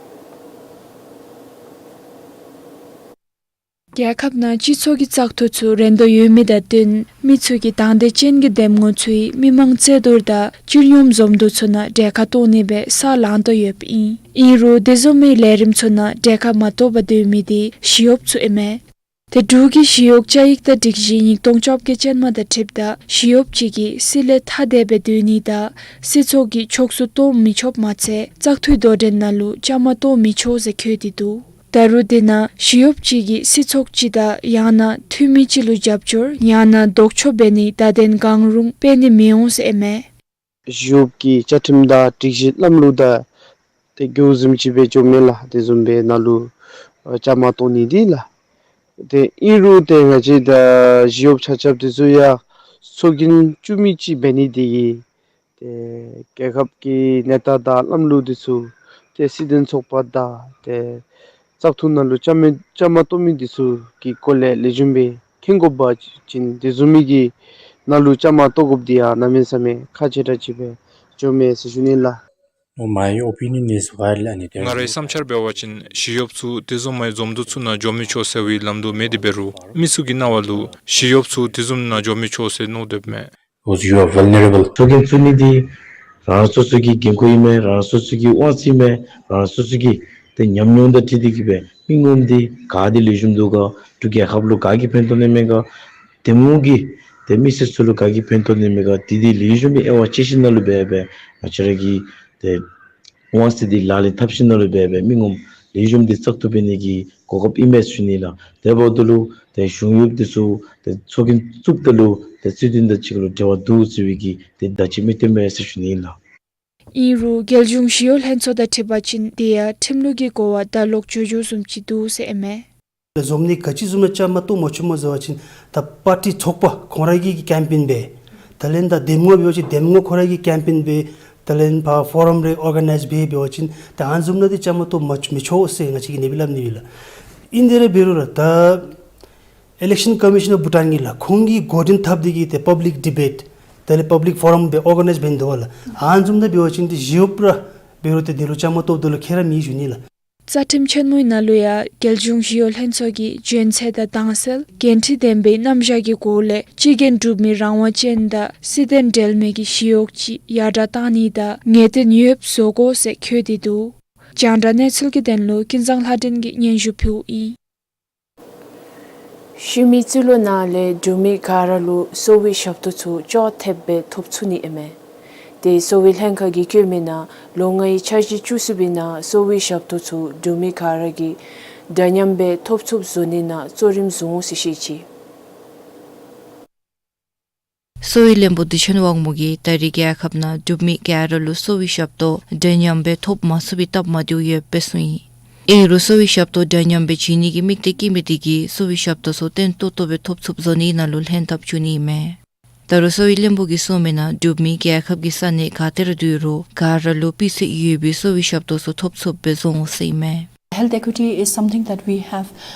རྒྱལ་ཁབ་ནང་སྤྱི་ཚོགས་ཀྱི་བཙག་འཐུ་ཚུ་རན་དོ་ཡོད་མི་དང་བསྟུན་མི་ཚུ་གིས་དང་འདོད་ཅན་གྱི་འདེམས་ངོ་ཚུ་མི་མང་རྩོད་བསྡུར་དང་སྤྱིར་སྙོམས་འཛོམས་འདུ་ཚུ་ནང་གྲལ་ཁར་གཏོགས་ནི་སྦེ་ས་ལངས་དོ་ཡོདཔ་ཨིན། ཨིན་རུང་དེ་བཟུམ་མའི་ལས་རིམ་ཚུ་ནང་གྲལ་ཁར་མ་གཏོགས་པར་སྡོད་མི་འདི་ཞི་གཡོགཔ་ཚུ་ཨིན་མས། ཏེ་འབྲུག་གི་ཞི་གཡོག་བཅའ་ཡིག་དང་སྒྲིག་གཞི་ཉིས་སྟོང་བཅོ་བརྒྱད་ཅན་མ་དང་འཁྲིལཝ་ད་ཞི་གཡོགཔ་ཅིག་གིས་སྲིད་ལས་ཐ་དད་སྦེ་སྡོད་ནི་དང་སྲིད་ཚོགས་ཀྱི་ཕྱོགས་སུ་གཏོགས་མི་ཆོགཔ་མ་ཚད་བཙག་འཐུའི་དོ་འགྲན་ནང་ལུ་བཅའ་མར་གཏོགས་མི་ཆོག་ཟེར་བཀོད་དེ་འདུག། ད་རུང་དེ་ནང་ཞི་གཡོགཔ་ཅིག་གིས་སྲིད་ཚོགས་ཅིག་དང་ཡང་ན་འཐུས་མི་ཅིག་ལུ་རྒྱབ་སྐྱོར་ཡང་ན་ལྡོག་ཕྱོགས་འབད་ནིའི་བརྡ་དོན་གང་རུང་སྤེལ་ནི་མི་འོང་ཟེར་ཨིན་མས། ཞི་གཡོགཔ་གི་བཅའ་ཁྲིམས་དང་སྒྲིག་གཞི་ལམ་ལུགས་དང་ཏེ་གུ་བཟུམ་ཅིག་སྦེ་འགྱོཝ་མས་ལགས། དེ་བཟུམ་སྦེ་ནང་ལུ་ཨ་བཅའ་མར་གཏོགས་ནི་འདི་ལགས། ཏེ་ཨིན་རུང་ཏེ་ང་བཅས་ད་ཞི་གཡོགཔ་ཆ་ཁྱབ་འདི་ཚུ་ཡང་ཚོགས་རྒྱན་བཙུགས་མི་ཅིག་འབད་ནི་འདི་གིས་ཏེ་རྒྱལ་ཁབ་ཀྱི་གནས་སྟངས་དང་ལམ་ལུགས་འདི་ཚུ་ཏེ་སྲིད་དོན་ཚོགས་པ་དང་ཏེ་བཙག་འཐུ་ནང་ལུ་བཅའ་མར་བཅའ་མར་གཏོགས་མི་འདི་ཚུ་གི་སྐོར་ལས་ལེགས་ཤོམ་སྦེ་མཁྱེན་དགོ་པ་ཅིན་དེ་བཟུམ་མའི་གི་ནང་ལུ་བཅའ་མར་གཏོགས་དགོཔ་འདི་ཡང་གནམ་མེད་ས་མེད་ཁག་ཆེ་དྲགས་ཅིག་སྦེ་འགྱོཝ་མས་ཟེར་ཞུ་ནི་ལགས། No, my opinion is wildly undetermined. ང་རའི་བསམ་འཆར་འབད་བ་ཅིན་ཞི་གཡོགཔ་ཚུ་དེ་བཟུམ་མའི་འཛོམས་འདུ་ཚུ་ནང་འགྱོ་མི་ཆོག་ཟེར་བའི་ལམ་འདུ་མེད་དེ་འབད་རུང་མི་ཚུ་གི་རྣ་བ་ལུ་ཞི་གཡོགཔ་ཚུ་དེ་བཟུམ་ནང་འགྱོ་མི་ཆོག་ཟེར་མནོ་དོ་མས། Because you are vulnerable. ཚོགས་རྒྱན་བཙུགས་ནི་འདི་རང་སོ་སོ་གི་འགན་ཁུར་ཨིན་མས། རང་སོ་སོ་གི་དབང་ཚད་ཨིན་མས། རང་སོ་སོ་གི་ཏེ་ཉམས་མྱོང་དང་འཁྲིལ་ཏེ་གིས་སྦེ་མི་ངོམ་འདི་ག་ཏེ་ལེགས་ཤོམ་འདུག་ག། འབྲུག་རྒྱལ་ཁབ་ལུ་ག་གིས་ཕན་ཐོགས་ནི་མས་ག། དེ་མོ་གི་ཏེ་མི་སེར་ཚུ་ལུ་ག་གིས་ཕན་ཐོགས་ནི་མས་ག། དེ་འདི་ལེགས་ཤོམ་སྦེ་དབྱེ་བ་ཕྱེ་ཞིནམ་ལས་འབད་སྦེ་ང་བཅས་ར་གི་ཏེ་དབང་ཚད་འདི་ལག་ལེན་འཐབ་ཞིནམ་ལས་འབད་སྦེ་མི་ངོམ་ལེགས་ཤོམ་འདི་བཙག་འཐུ་འབད་ནི་གི་གོ་སྐབས་ཨིན་མས་ཟེར་ཞུ་ནི་ལགས། དེ་འབདཝ་ད་ལུ་ཏེ་གཞུང་གཡོགཔ་འདི་ཚུ་ཏེ་ཚོགས་རྒྱན་བཙུགསཔ་ད་ལུ་ཏེ་སྲིད་དོན་དང་གཅིག་ཁར་ལུ་འབྲེལ་བ་འདུག་ཟེར་བའི་གི་ཏེ་བརྡ་ཅིག་མི་སྟོན་པས་ཟེར་ཞུ་ནི་ལགས། ཨིན་རུང་རྒྱལ་གཞུང་ཞི་གཡོག་ལྷན་ཚོགས་དང་འཁྲིལ་བ་ཅིན་དེ་ཡང་ཁྲིམས་ལུགས་ཀྱི་གོ་བ་ད་ལོག་འགྱོ་འགྱོཝ་བཟུམ་ཅིག་འདུག་ཟེར་ཨིན་མས། འཛོམས་ནི་ག་ཅི་བཟུམ་ལུ་བཅའ་མར་གཏོགས་མ་ཆོགཔ་སྨོ་ཟེར་བ་ཅིན་ད་པར་ཊི་ཚོགས་པ་ཁོང་ར་གིས་ཀེམ་པེན་འབད། ད་ལན་ད་འདེམས་ངོ་འབད་བ་ཅིན་འདེམས་ངོ་ཁོང་ར་གིས་ཀེམ་པེན་འབད། ད་ལན་ཕར་ཕོ་རམ་རེ་ཨོར་ག་ནའིཛ་འབད་འབད་བ་ཅིན་ད་ཨ་ནི་བཟུམ་ནང་འདི་བཅའ་མར་གཏོགས་མ་མི་ཆོག་ཟེར་ང་བཅས་ཀྱིས་ཨ་ནི་སྦེ་སླབ་ནི་ཡོད་ལགས། ཨིན་དེ་ར་འབད་རུང་ར་ད་ཨི་ལེག་ཤཱན་ཀོ་མི་ཤཱན་ཨོཕ་བྷུ་ཊཱན་གྱིས་ལགས་ཁོང་གིས་འགོ་འདྲེན་འཐབ་སྟེ་གིས་ཏེ་པབ་ལིག་ཌི་བེཊ་དེ་ལས་པབ་ལིག་ཕོ་རམ་སྦེ་ཨོར་ག་ནའིཛ་འབད་ནི་འདུག་པ་ལགས། ཨ་ནི་བཟུམ་ནང་འབད་བ་ཅིན་ཏེ་ཞི་གཡོགཔ་ར་འབད་རུང་ཏེ་འདི་ལུ་བཅའ་མར་གཏོགསཔ་ད་ལུ་ཁྱད་ར་མེད་ཞུ་ནི་ལགས། རྩ་ཁྲིམས་ཆེན་མོའི་ནང་ལུ་ཡང་རྒྱལ་གཞུང་ཞི་གཡོག་ལྷན་ཚོགས་ཀྱི་འཇོན་ཚད་དང་དྭངས་གསལ་འགན་འཁྲི་ལྡན་པའི་རྣམ་གཞག་གི་སྒོ་ལས་སྤྱི་རྒྱུ་འབྲུག་མི་རང་དབང་ཅན་དང་སྲིད་དོན་འབྲེལ་མེད་ཀྱི་ཞི་གཡོག་ཅིག་ཡར་དྲག་བཏང་ནི་དང་ངེས་གཏན་ཡོདཔ་བཟོ་དགོ་ཟེར་འཁོད་དེ་འདུག། རྒྱང་བསྒྲགས་གནས་ཚུལ་གྱི་དོན་ལུ་ཀུན་བཟང་ལྷ་སྒྲོན་གྱིས་སྙན་ཞུ་ཕུལཝ་ཨིན། ཤུལ་མའི་རྩིས་ལོ་ནང་ལས་འབྲུག་མི་ག་ར་ལུ་གསོ་བའི་ཞབས་ཏོག་ཚུ་ཅོག་འཐདཔ་སྦེ་ཐོབ་ཚུགས་ནི་ཨིན་མས། ཏེ་གསོ་བའི་ལྷན་ཁག་གིས་བཀོད་མི་ནང་ལོ་ལྔའི་འཆར་གཞི་བཅུ་གསུམ་པའི་ནང་གསོ་བའི་ཞབས་ཏོག་ཚུ་འབྲུག་མི་ག་ར་གིས་འདྲ་མཉམ་སྦེ་ཐོབ་ཚུགསཔ་བཟོ་ནི་ནང་གཙོ་རིམ་བཟུང་འོང་ཟེར་བཤད་ཅི། གསོ་བའི་བློན་པོ་བདེ་ཆེན་དབང་མོ་གིས་ད་རེས་རྒྱལ་ཁབ་ནང་འབྲུག་མི་ག་ར་ལུ་གསོ་བའི་ཞབས་ཏོག་འདྲ་མཉམ་སྦེ་ཐོབ་མ་ཚུགས་པའི་སྟབས་མ་བདེཝ་ཡོདཔ་སྦེ་གསུངས་ཡི། ཨིན་རུང་གསོ་བའི་ཞབས་ཏོག་འདྲ་མཉམ་སྦེ་བྱིན་ནི་གི་དམིགས་གཏད་བསྐྱེད་མི་དེ་གིས་གསོ་བའི་ཞབས་ཏོག་ཚུ་བརྟན་ཏོག་ཏོ་སྦེ་ཐོབ་ཚུགསཔ་བཟོ་ནི་ནང་ལུ་ལྷན་ཐབས་བྱུང་ནི་ཨིན་མས། ད་རུང་གསོ་བའི་བློན་པོ་གིས་གསུངས་མི་ནང་འབྲུག་མི་རྒྱལ་ཁབ་ཀྱི་ས་གནས་ག་ཏེ་ར་སྡོད་རུང་ག་ར་ལུ་སྤུས་ཚད་ཡོད་པའི་གསོ་བའི་ཞབས་ཏོག་ཚུ་ཐོབ་ཚུགསཔ་སྦེ་བཟོ་འོང་ཟེར་ཨིན་མས། Health equity is something that we have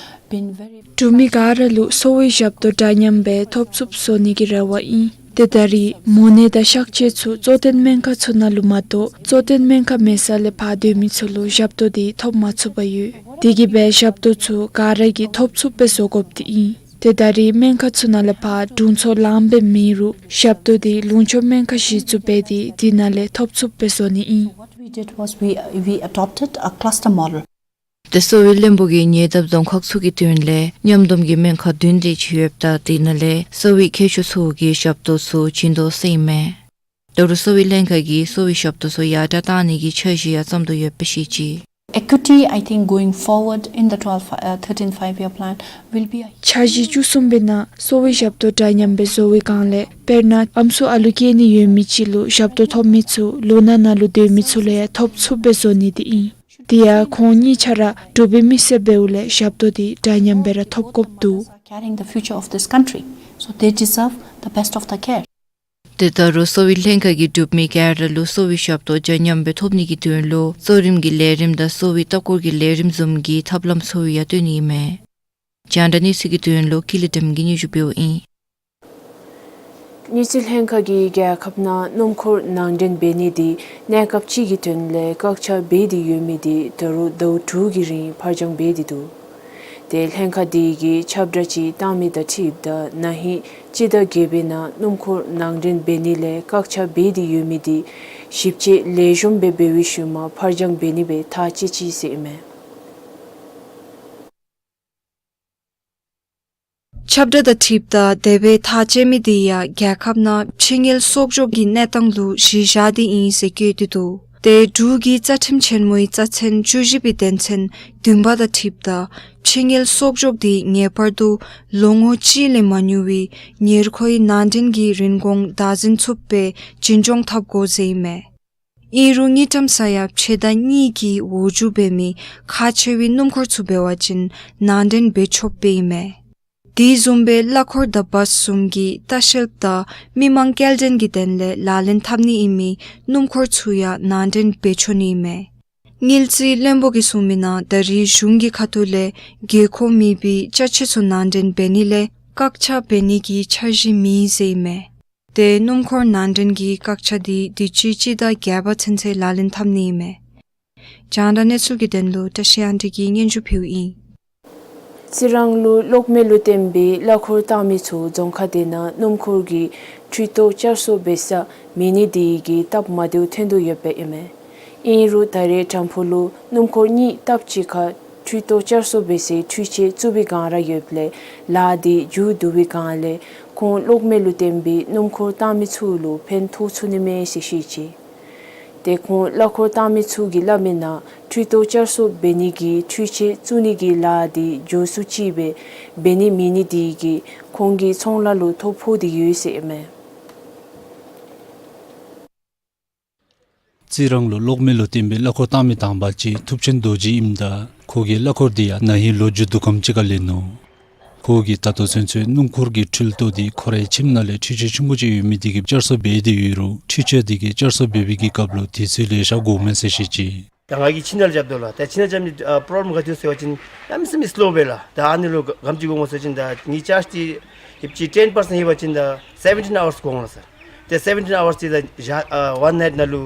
been very འབྲུག་མི་ག་ར་ལུ་གསོ་བའི་ཞབས་ཏོག་འདྲ་མཉམ་སྦེ་ཐོབ་ཚུགསཔ་བཟོ་ནི་གི་རེ་བ་ཨིན། ཏེ་ད་རེས་མོ་ནད་དང་གཤག་བཅོས་ཚུ་གཙོ་བསྟེན་སྨན་ཁང་ཚུ་ནང་ལུ་མ་གཏོགས་གཙོ་བསྟེན་སྨན་ཁང་མེད་ས་ལས་ཕར་སྡོད་མི་ཚུ་ལུ་ཞབས་ཏོག་དེ་ཐོབ་མ་ཚུགས་པར་ཡོད། དེ་གིས་སྦེ་ཞབས་ཏོག་ཚུ་ག་ར་གིས་ཐོབ་ཚུགསཔ་སྦེ་བཟོ་དགོཔ་དེ་ཨིན། ཏེ་ད་རེས་སྨན་ཁང་ཚུ་ནང་ལས་ཕར་དྲུང་འཚོ་ལངམ་སྦེ་མེད་རུང་ཞབས་ཏོག་དེ་ལུང་ཕྱོགས་སྨན་ཁང་གཞི་བཙུགས་འབད་དེ་དེ་ནང་ལས་ཐོབ་ཚུགསཔ་སྦེ་བཟོ་ནི་ཨིན། What we did was we, we adopted a cluster model. ཏེ་གསོ་བའི་བློན་པོ་གིས་ཉེ་འདབས་རྫོང་ཁག་ཚུ་གི་དོན་ལས་མཉམ་བསྡོམས་ཀྱི་སྨན་ཁང་བདུན་དེ་ཅིག་ཡོདཔ་ད་དེ་ནང་ལས་གསོ་བའི་མཁས་མཆོག་ཚུ་གིས་ཞབས་ཏོག་ཚུ་བྱིན་དོ་ཟེར་ཨིན་མས། ད་རུང་གསོ་བའི་ལྷན་ཁག་གིས་གསོ་བའི་ཞབས་ཏོག་ཚུ་ཡར་དྲག་བཏང་ནི་གི་འཆར་གཞི་ཡང་བརྩམ་དོ་ཡོདཔ་སྦེ་བཤད་ཅི། Equity, I think, going forward in the twelve, uh, thirteen five-year plan will be a འཆར་གཞི་བཅུ་གསུམ་པའི་ནང་གསོ་བའི་ཞབས་ཏོག་འདྲ་མཉམ་སྦེ་བཟོ་བའི་སྒང་ལས་དཔེར་ན་ཨམ་སྲུ་ཨ་ལུ་སྐྱེ་ནི་ཡོད་མི་ཅིག་ལུ་ཞབས་ཏོག་ཐོབ་མི་ཚུ་ལུང་ནག་ནང་ལུ་སྡོད་མི་ཚུ་ལུ་ཡང་ཐོབ་ཚུགསཔ་སྦེ་བཟོ་ནི་དེ་ཨིན། དེ་ཡང་ཁོང་གཉིས་ཆ་ར་འབྲུག་པའི་མི་སེར་འབདཝ་ལས་ཞབས་ཏོག་དེ་འདྲ་མཉམ་སྦེ་ར་ཐོབ་དགོཔ་འདུག། Carrying the future of this country, so they deserve the best of the care. ཏེ་ད་རུང་གསོ་བའི་ལྷན་ཁག་གིས་འབྲུག་མི་ག་ར་ལུ་གསོ་བའི་ཞབས་ཏོག་འདྲ་མཉམ་སྦེ་ཐོབ་ནི་གི་དོན་ལུ་གཙོ་རིམ་གྱི་ལས་རིམ་དང་གསོ་བའི་ལྟ་སྐོར་གྱི་ལས་རིམ་བཟུམ་གྱི་ཐབས་ལམ་ཚུ་ཡང་སྟོན་ནི་ཨིན་མས། རྒྱང་བསྒྲགས་གནས་ཚུལ་གྱི་དོན་ལུ་ཀུན་ལེགས་སྒྲོལམ་གིས་སྙན་ཞུ་ཕུལཝ་ཨིན། དངུལ་རྩིས་ལྷན་ཁག་གིས་རྒྱལ་ཁབ་ནང་སྣུམ་འཁོར་ནང་འདྲེན་འབད་ནི་དེ་གནས་སྐབས་ཅིག་གི་དོན་ལས་བཀག་ཆ་འབད་དེ་ཡོད་མི་དེ་ད་རུང་ཟླཝ་དྲུག་གི་རིང་ཕར་འགྱངས་འབད་དེ་འདུག། ཏེ་ལྷན་ཁག་དེ་གིས་ཁྱབ་བསྒྲགས་ཅིག་བཏང་མི་དང་འཁྲིལཝ་ད་ན་ཧིང་སྤྱི་ཟླ་བརྒྱད་པའི་ནང་སྣུམ་འཁོར་ནང་འདྲེན་འབད་ནི་ལས་བཀག་ཆ་འབད་དེ་ཡོད་མི་དེ་ཞིབ་དཔྱད་ལེགས་ཤོམ་སྦེ་འབད་བའི་ཤུལ་མ་ཕར་འགྱངས་འབད་ནི་སྦེ་ཐག་བཅད་ཅི་ཟེར་ཨིན་མས། ཁྱབ་བསྒྲགས་དང་འཁྲིལཝ་ད་དེ་སྦེ་ཐག་བཅད་མི་དེ་ཡང་རྒྱལ་ཁབ་ནང་ཕྱི་དངུལ་གསོག་འཇོག་གི་གནས་སྟངས་ལུ་གཞི་བཞག་སྟེ་ཨིན་ཟེར་བཀོད་དེ་འདུག། ཏེ་འབྲུག་གི་རྩ་ཁྲིམས་ཆེན་མོའི་རྩ་ཚན་བཅུ་བཞི་པའི་དོན་ཚན་བདུན་པ་དང་འཁྲིལཝ་ད་ཕྱི་དངུལ་གསོག་འཇོག་དེ་ངེས་པར་དུ་ལོ་ངོ་གཅིག་ལས་མ་ཉུང་བའི་ཉེར་མཁོའི་ནང་འདྲེན་གྱི་རིན་གོང་བདག་འཛིན་ཚུགསཔ་སྦེ་འཛིན་སྐྱོང་འཐབ་དགོ་ཟེར་ཨིན་མས། ཨིན་རུང་དངུལ་ཀྲམ་ས་ཡ་ཕྱེད་དང་གཉིས་ཀྱི་འོག་འགྱོ་འབད་མི་ཁག་ཆེ་བའི་སྣུམ་འཁོར་ཚུ་འབད་བ་ཅིན་ནང་འདྲེན་འབད་ཆོགཔ་སྦེ་ཨིན་མས། དེ་བཟུམ་སྦེ་གླ་འཁོར་དང་བཱས་བཟུམ་གྱི་ལྟ་བཤལཔ་དང་མི་མང་སྐྱེལ་འདྲེན་གྱི་དོན་ལས་ལག་ལེན་འཐབ་ནི་ཨིན་མི་སྣུམ་འཁོར་ཚུ་ཡང་ནང་འདྲེན་འབད་ཆོག་ནི་ཨིན་མས། དངུལ་རྩིས་བློན་པོ་གིས་གསུངས་མི་ནང་ད་རེས་གཞུང་གི་ཁ་ཐུག་ལས་དགོས་མཁོ་མེད་པའི་ཅ་ཆས་ཚུ་ནང་འདྲེན་འབད་ནི་ལས་བཀག་ཆ་འབད་ནི་གི་འཆར་གཞི་མེད་ཟེར་ཨིན་མས། ཏེ་སྣུམ་འཁོར་ནང་འདྲེན་གྱི་བཀག་ཆ་དེ་དུས་ཅི་སྤྱི་ཟླ་བརྒྱད་པ་ཚུན་ཚོད་ལག་ལེན་འཐབ་ནི་ཨིན་མས། རྒྱང་བསྒྲགས་གནས་ཚུལ་གྱི་དོན་ལུ་བཀྲ་ཤིས་དབང་འདུས་ཀྱིས་སྙན་ཞུ་ཕུལཝ་ཨིན། རྩི་རང་ལུ་གློག་མེ་ལུ་བརྟེན་པའི་གླ་འཁོར་བཏང་མི་ཚུ་རྫོང་ཁག་དེ་ནང་སྣུམ་འཁོར་གྱི་འཕྲུལ་ཐོག་བསྐྱར་གསོ་འབད་ས་མེད་ནི་དེ་གིས་སྟབས་མ་བདེཝ་ཐོན་དོ་ཡོདཔ་ཨིན་མས། ཨིན་རུང་ད་རེས་དྲམ་ཕུག་ལུ་སྣུམ་འཁོར་གཉིས་སྟབས་གཅིག་ཁར་འཕྲུལ་ཐོག་བསྐྱར་གསོ་འབད་སའི་འཕྲུལ་ཆས་བཙུགས་པའི་བསྒང་ར་ཡོདཔ་ལས་ལཱ་དེ་མཇུག་བསྡུ་བའི་བསྒང་ལས་ཁོང་གློག་མེ་ལུ་བརྟེན་པའི་སྣུམ་འཁོར་བཏང་མི་ཚུ་ལུ་ཕན་ཐོགས་ཚུགས་ནི་མས་ཟེར་བཤད་ཅི། ཏེ་ཁོང་གླ་འཁོར་བཏང་མི་ཚུ་གིས་སླབ་མི་ནང་འཕྲུལ་ཐོག་བསྐྱར་གསོ་འབད་ནི་གི་འཕྲུལ་ཆས་བཙུགས་ནི་གི་ལཱ་དེ་མགྱོགས་སུ་ཅིག་སྦེ་འབད་ནི་མེད་ནི་དེ་གིས་ཁོང་གི་ཚོང་ལཱ་ལུ་ཐོ་ཕོག་སྟེ་ཡོད་ཟེར་ཨིན་མས། རྩི་རང་ལུ་གློག་མེ་ལུ་བརྟེན་པའི་གླ་འཁོར་བཏང་མི་དང་པ་ཅིག་ཐུབ་ཆེན་རྡོ་རྗེ་ཨིནམ་ད་ཁོ་གི་གླ་འཁོར་དེ་ཡང་ན་ཧིང་ལོ་མཇུག་བསྡུ་ཁམས་ཅིག་ཁར་ལེན་ནུག། ཁོ་གིས་ད་ལྟོ་ཚུན་ཚོད་སྣུམ་འཁོར་གྱི་འཕྲུལ་ཐོག་དེ་ཁོ་རའི་ཁྱིམ་ནང་ལས་འཕྲུལ་ཆས་ཆུང་ཀུ་ཅིག་ཡོད་མི་དེ་གིས་བསྐྱར་གསོ་འབད་དེ་ཡོད་རུང་འཕྲུལ་ཆས་དེ་གིས་བསྐྱར་གསོ་འབད་བའི་གི་སྐབས་ལུ་དུས་ཚོད་ལེ་ཤ་འགོརཝ་མས་ཟེར་བཤད་ཅི། ད་ང་གིས་ཁྱིམ་ནང་ལས་རྐྱབ་དོ་ལགས། ད་ཁྱིམ་ནང་རྐྱབ་ནི་ཨ་པོརོབ་ལེམ་ག་ཅི་ཟེར་བ་ཅིན་གནམ་མེད་ས་མེད་སི་ལོ་སྦེ་ལགས། ད་ཨ་ནི་ལུ་ག་ཅི་དགོ་སྨོ་ཟེར་བ་ཅིན་ད་ངེའི་ཅཱརཇ་དེ་ཡོདཔ་ཅིག་ཊེན་པར་སེནཊ་ཡོད་པ་ཅིན་ད་སེ་བེན་ཊིན་ཨ་ཝརསི་དགོ་འོང་ལགས་སར། ཏེ་སེ་བེན་ཊིན་ཨ་ཝརསི་དེ་ད་ཞག་ཨ་ཝན་ནའིཊ་ནང་ལུ་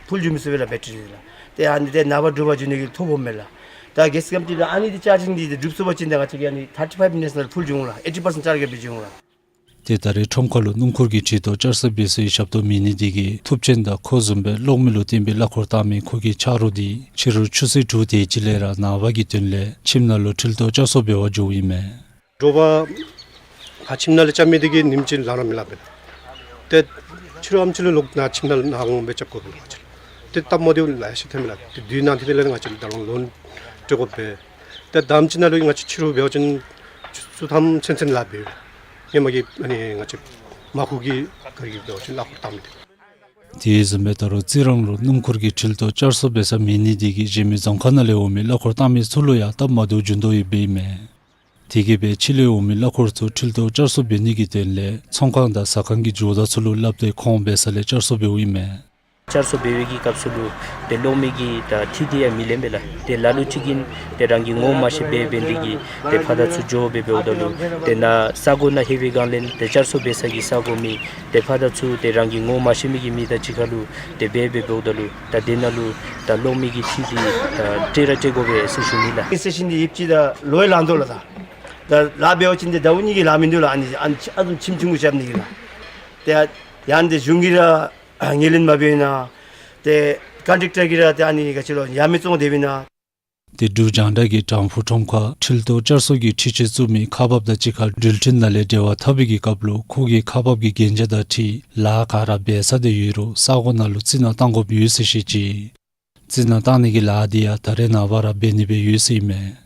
ཕུལ་འགྱོ་མི་ཚུགས་པས་ལགས་བེ་ཊ་རི་དེ་ལགས། ཏེ་ཨ་ནི་དེ་ནངས་པ་དྲོ་པ་འགྱོ་ནི་གི་ཐོ་ཕོགཔ་མས་ལགས། ད་གལ་སྲིད་ཀམ་ཏི་ལུ་ཨ་ནི་དེ་ཅཱརཇིང་དེ་དེ་གྲུབ་སོང་པ་ཅིན་ད་ང་བཅས་ཀྱིས་ཨ་ནི་ཐར་ཊི་ཕའིབ་མི་ནིཊསི་ནང་ལུ་ཕུལ་འགྱོ་འོང་ལགས། ཨེ་ཊི་པར་སེནཊ་ཅཱརཇ་རྐྱབ་སྦེ་འགྱོ་འོང་ལགས། ཏེ་ད་རེས་ཁྲོམ་ཁ་ལུ་སྣུམ་འཁོར་གྱི་འཕྲུལ་ཐོག་བསྐྱར་གསོ་འབད་སའི་ཞབས་ཏོག་མེད་ནི་དེ་གིས་ཐུབ་ཆེན་དང་ཁོ་བཟུམ་སྦེ་གློག་མེ་ལུ་བརྟེན་པའི་གླ་འཁོར་བཏང་མི་ཁོ་གི་ཆ་རོགས་དེ་ཕྱི་རུ་ཆུ་ཚོད་དྲུག་དེ་ཅིག་ལས་ར་ནངས་པ་གི་དོན་ལས་ཁྱིམ་ནང་ལུ་འཕྲུལ་ཐོག་བསྐྱར་གསོ་འབད་བར་འགྱོཝ་ཨིན་མས། དྲོ་པ་ཁ་ཁྱིམ་ནང་ལས་རྐྱབ་མི་དེ་གིས་ཉིནམ་གཅིག་ལང་ར་མི་ལང་པས་ལགས། ཏེ་ཕྱི་རུ་ཨམ་ཅིག་ལུ་ལོག་ནཱ་ཁྱིམ་ནང་ལུ་ནཱ་འོང་སྦེ་རྐྱབ་དགོ་པས་ལགས། ཏེ་སྟབས་མ་བདེཝ་ལེ་ཤ་ཐོནམ་མས་ལགས། ཏེ་དུས་ནང་དེ་ལས་ང་བཅས་ད་རུང་ལོན་སྤྲོད་དགོ་པས། ཏེ་དང་པ་ཅིག་ནང་ལུ་ང་བཅས་ཕྱི་རུ་འབད་བ་ཅིན་ཆུ་ཚོད་ཐམ་ཚུན་ཚོད་ལཱ་འབད་ཡོད། ཧེ་མ་གི་ཨ་ནི་ང་བཅས་མ་ཁུ་གི་ག་ར་གིས་འབད་བ་ཅིན་གླ་འཁོར་བཏང་མི་དེ། དེ་བཟུམ་སྦེ་ད་རུང་རྩི་རང་ལུ་སྣུམ་འཁོར་གྱི་འཕྲུལ་ཐོག་བསྐྱར་གསོ་འབད་ས་མེད་ནི་དེ་གིས་གཞན་མི་རྫོང་ཁག་ནང་ལས་འོང་མི་གླ་འཁོར་བཏང་མི་ཚུ་ལུ་ཡང་སྟབས་མ་བདེཝ་འབྱུང་དོ་ཡོདཔ་ཨིན་མས། དེ་གིས་སྦེ་ཕྱི་ལས་འོང་མི་གླ་འཁོར་ཚུ་འཕྲུལ་ཐོག་བསྐྱར་གསོ་འབད་ནི་གི་དོན་ལས་ཚོང་ཁང་དང་ཟ་ཁང་གི་ཇོ་བདག་ཚུ་ལུ་སླབ་སྟེ་ཁོང་འབད་ས་ལས་བསྐྱར་གསོ་འབདཝ་ཨིན་མས། བསྐྱར་གསོ་འབད་བའི་གི་སྐབས་སུ་ལུ་ཏེ་གློག་མེ་གི་ད་འཕྲུལ་དེ་ཡང་མི་ལེན་པས་ལགས། ཏེ་ལ་ལུ་ཅིག་གིས་ཏེ་རང་གི་ངོ་མ་ཤེས་པར་འབད་ནི་དེ་གིས་ཏེ་ཕར་དང་ཚུར་འགྱོ་སྦེ་འབདཝ་ད་ལུ་ཏེ་ནཱ་ས་གོ་ནང་ལྷོད་པའི་སྒང་ལས་ཏེ་བསྐྱར་གསོ་འབད་ས་གི་ས་གོ་མི་ཏེ་ཕར་དང་ཚུར་ཏེ་རང་གི་ངོ་མ་ཤེས་མི་གི་མི་དང་གཅིག་ཁར་ལུ་ཏེ་འབད་སྦེ་འབདཝ་ད་ལུ་ད་དེ་ནང་ལུ་ད་གློག་མེ་གི་འཕྲུལ་དེ་ད་སྤྲོད་ར་སྤྲོད་དགོ་པས་ཟེར་ཞུ་ནི་ལགས། ཨིན་ཟེར་ཞིནམ་ལས་ཡོདཔ་ཅིག་ད་ལོ་ཡང་ལང་དོ་ལགས། ད་ད་ལཱ་འབད་བ་ཅིན་ཏེ་ཟླཝ་གཉིས་ཀྱི་ལཱ་མིན་འདུག་ལགས། ཨ་ནི་ཨ་ནི་ཨ་ནི་ཁྱིམ་ཆུང་ཀུ་རྐྱབ་ནི་གི་ལགས། ཏེ་ཡང་ཏེ་གཞུང་གིས་ར་ངོས་ལེན་མ་འབད་ན། ཏེ་ཀོན་ཊེཀ་ཊར་གྱིས་ར་ཏེ་ཨ་ནི་ག་ཅི་ལོ་ཡང་མི་བཙོང་སྡོདཔ་ཨིན་ན། ཏེ་འབྲུག་རྒྱང་བསྒྲགས་ཀྱིས་དྲམ་ཕུག་ཁྲོམ་ཁར་འཕྲུལ་ཐོག་བསྐྱར་གསོ་གི་འཕྲུལ་ཆས་བཙུགས་མི་ཁག་འབགཔ་དང་གཅིག་ཁར་འགྲུལ་འཕྲིན་ནང་ལས་འབྲེལ་བ་འཐབ་པའི་གི་སྐབས་ལུ་ཁོ་གིས་ཁག་འབགཔ་གི་གན་རྒྱ་དང་འཁྲིལ་ལཱ་ག་ར་འབད་ཚར་ཏེ་ཡོད་རུང་ས་གོ་ནང་ལུ་རྩི་ནག་བཏང་དགོཔ་ཡོད་ཟེར་བཤད་ཅི། རྩི་ནག་བཏང་ནི་གི་ལཱ་དེ་ཡང་ད་རེས་ནངས་པ་ར་འབད་ནི་སྦེ་ཡོད་ཟེར་ཨིན་མས།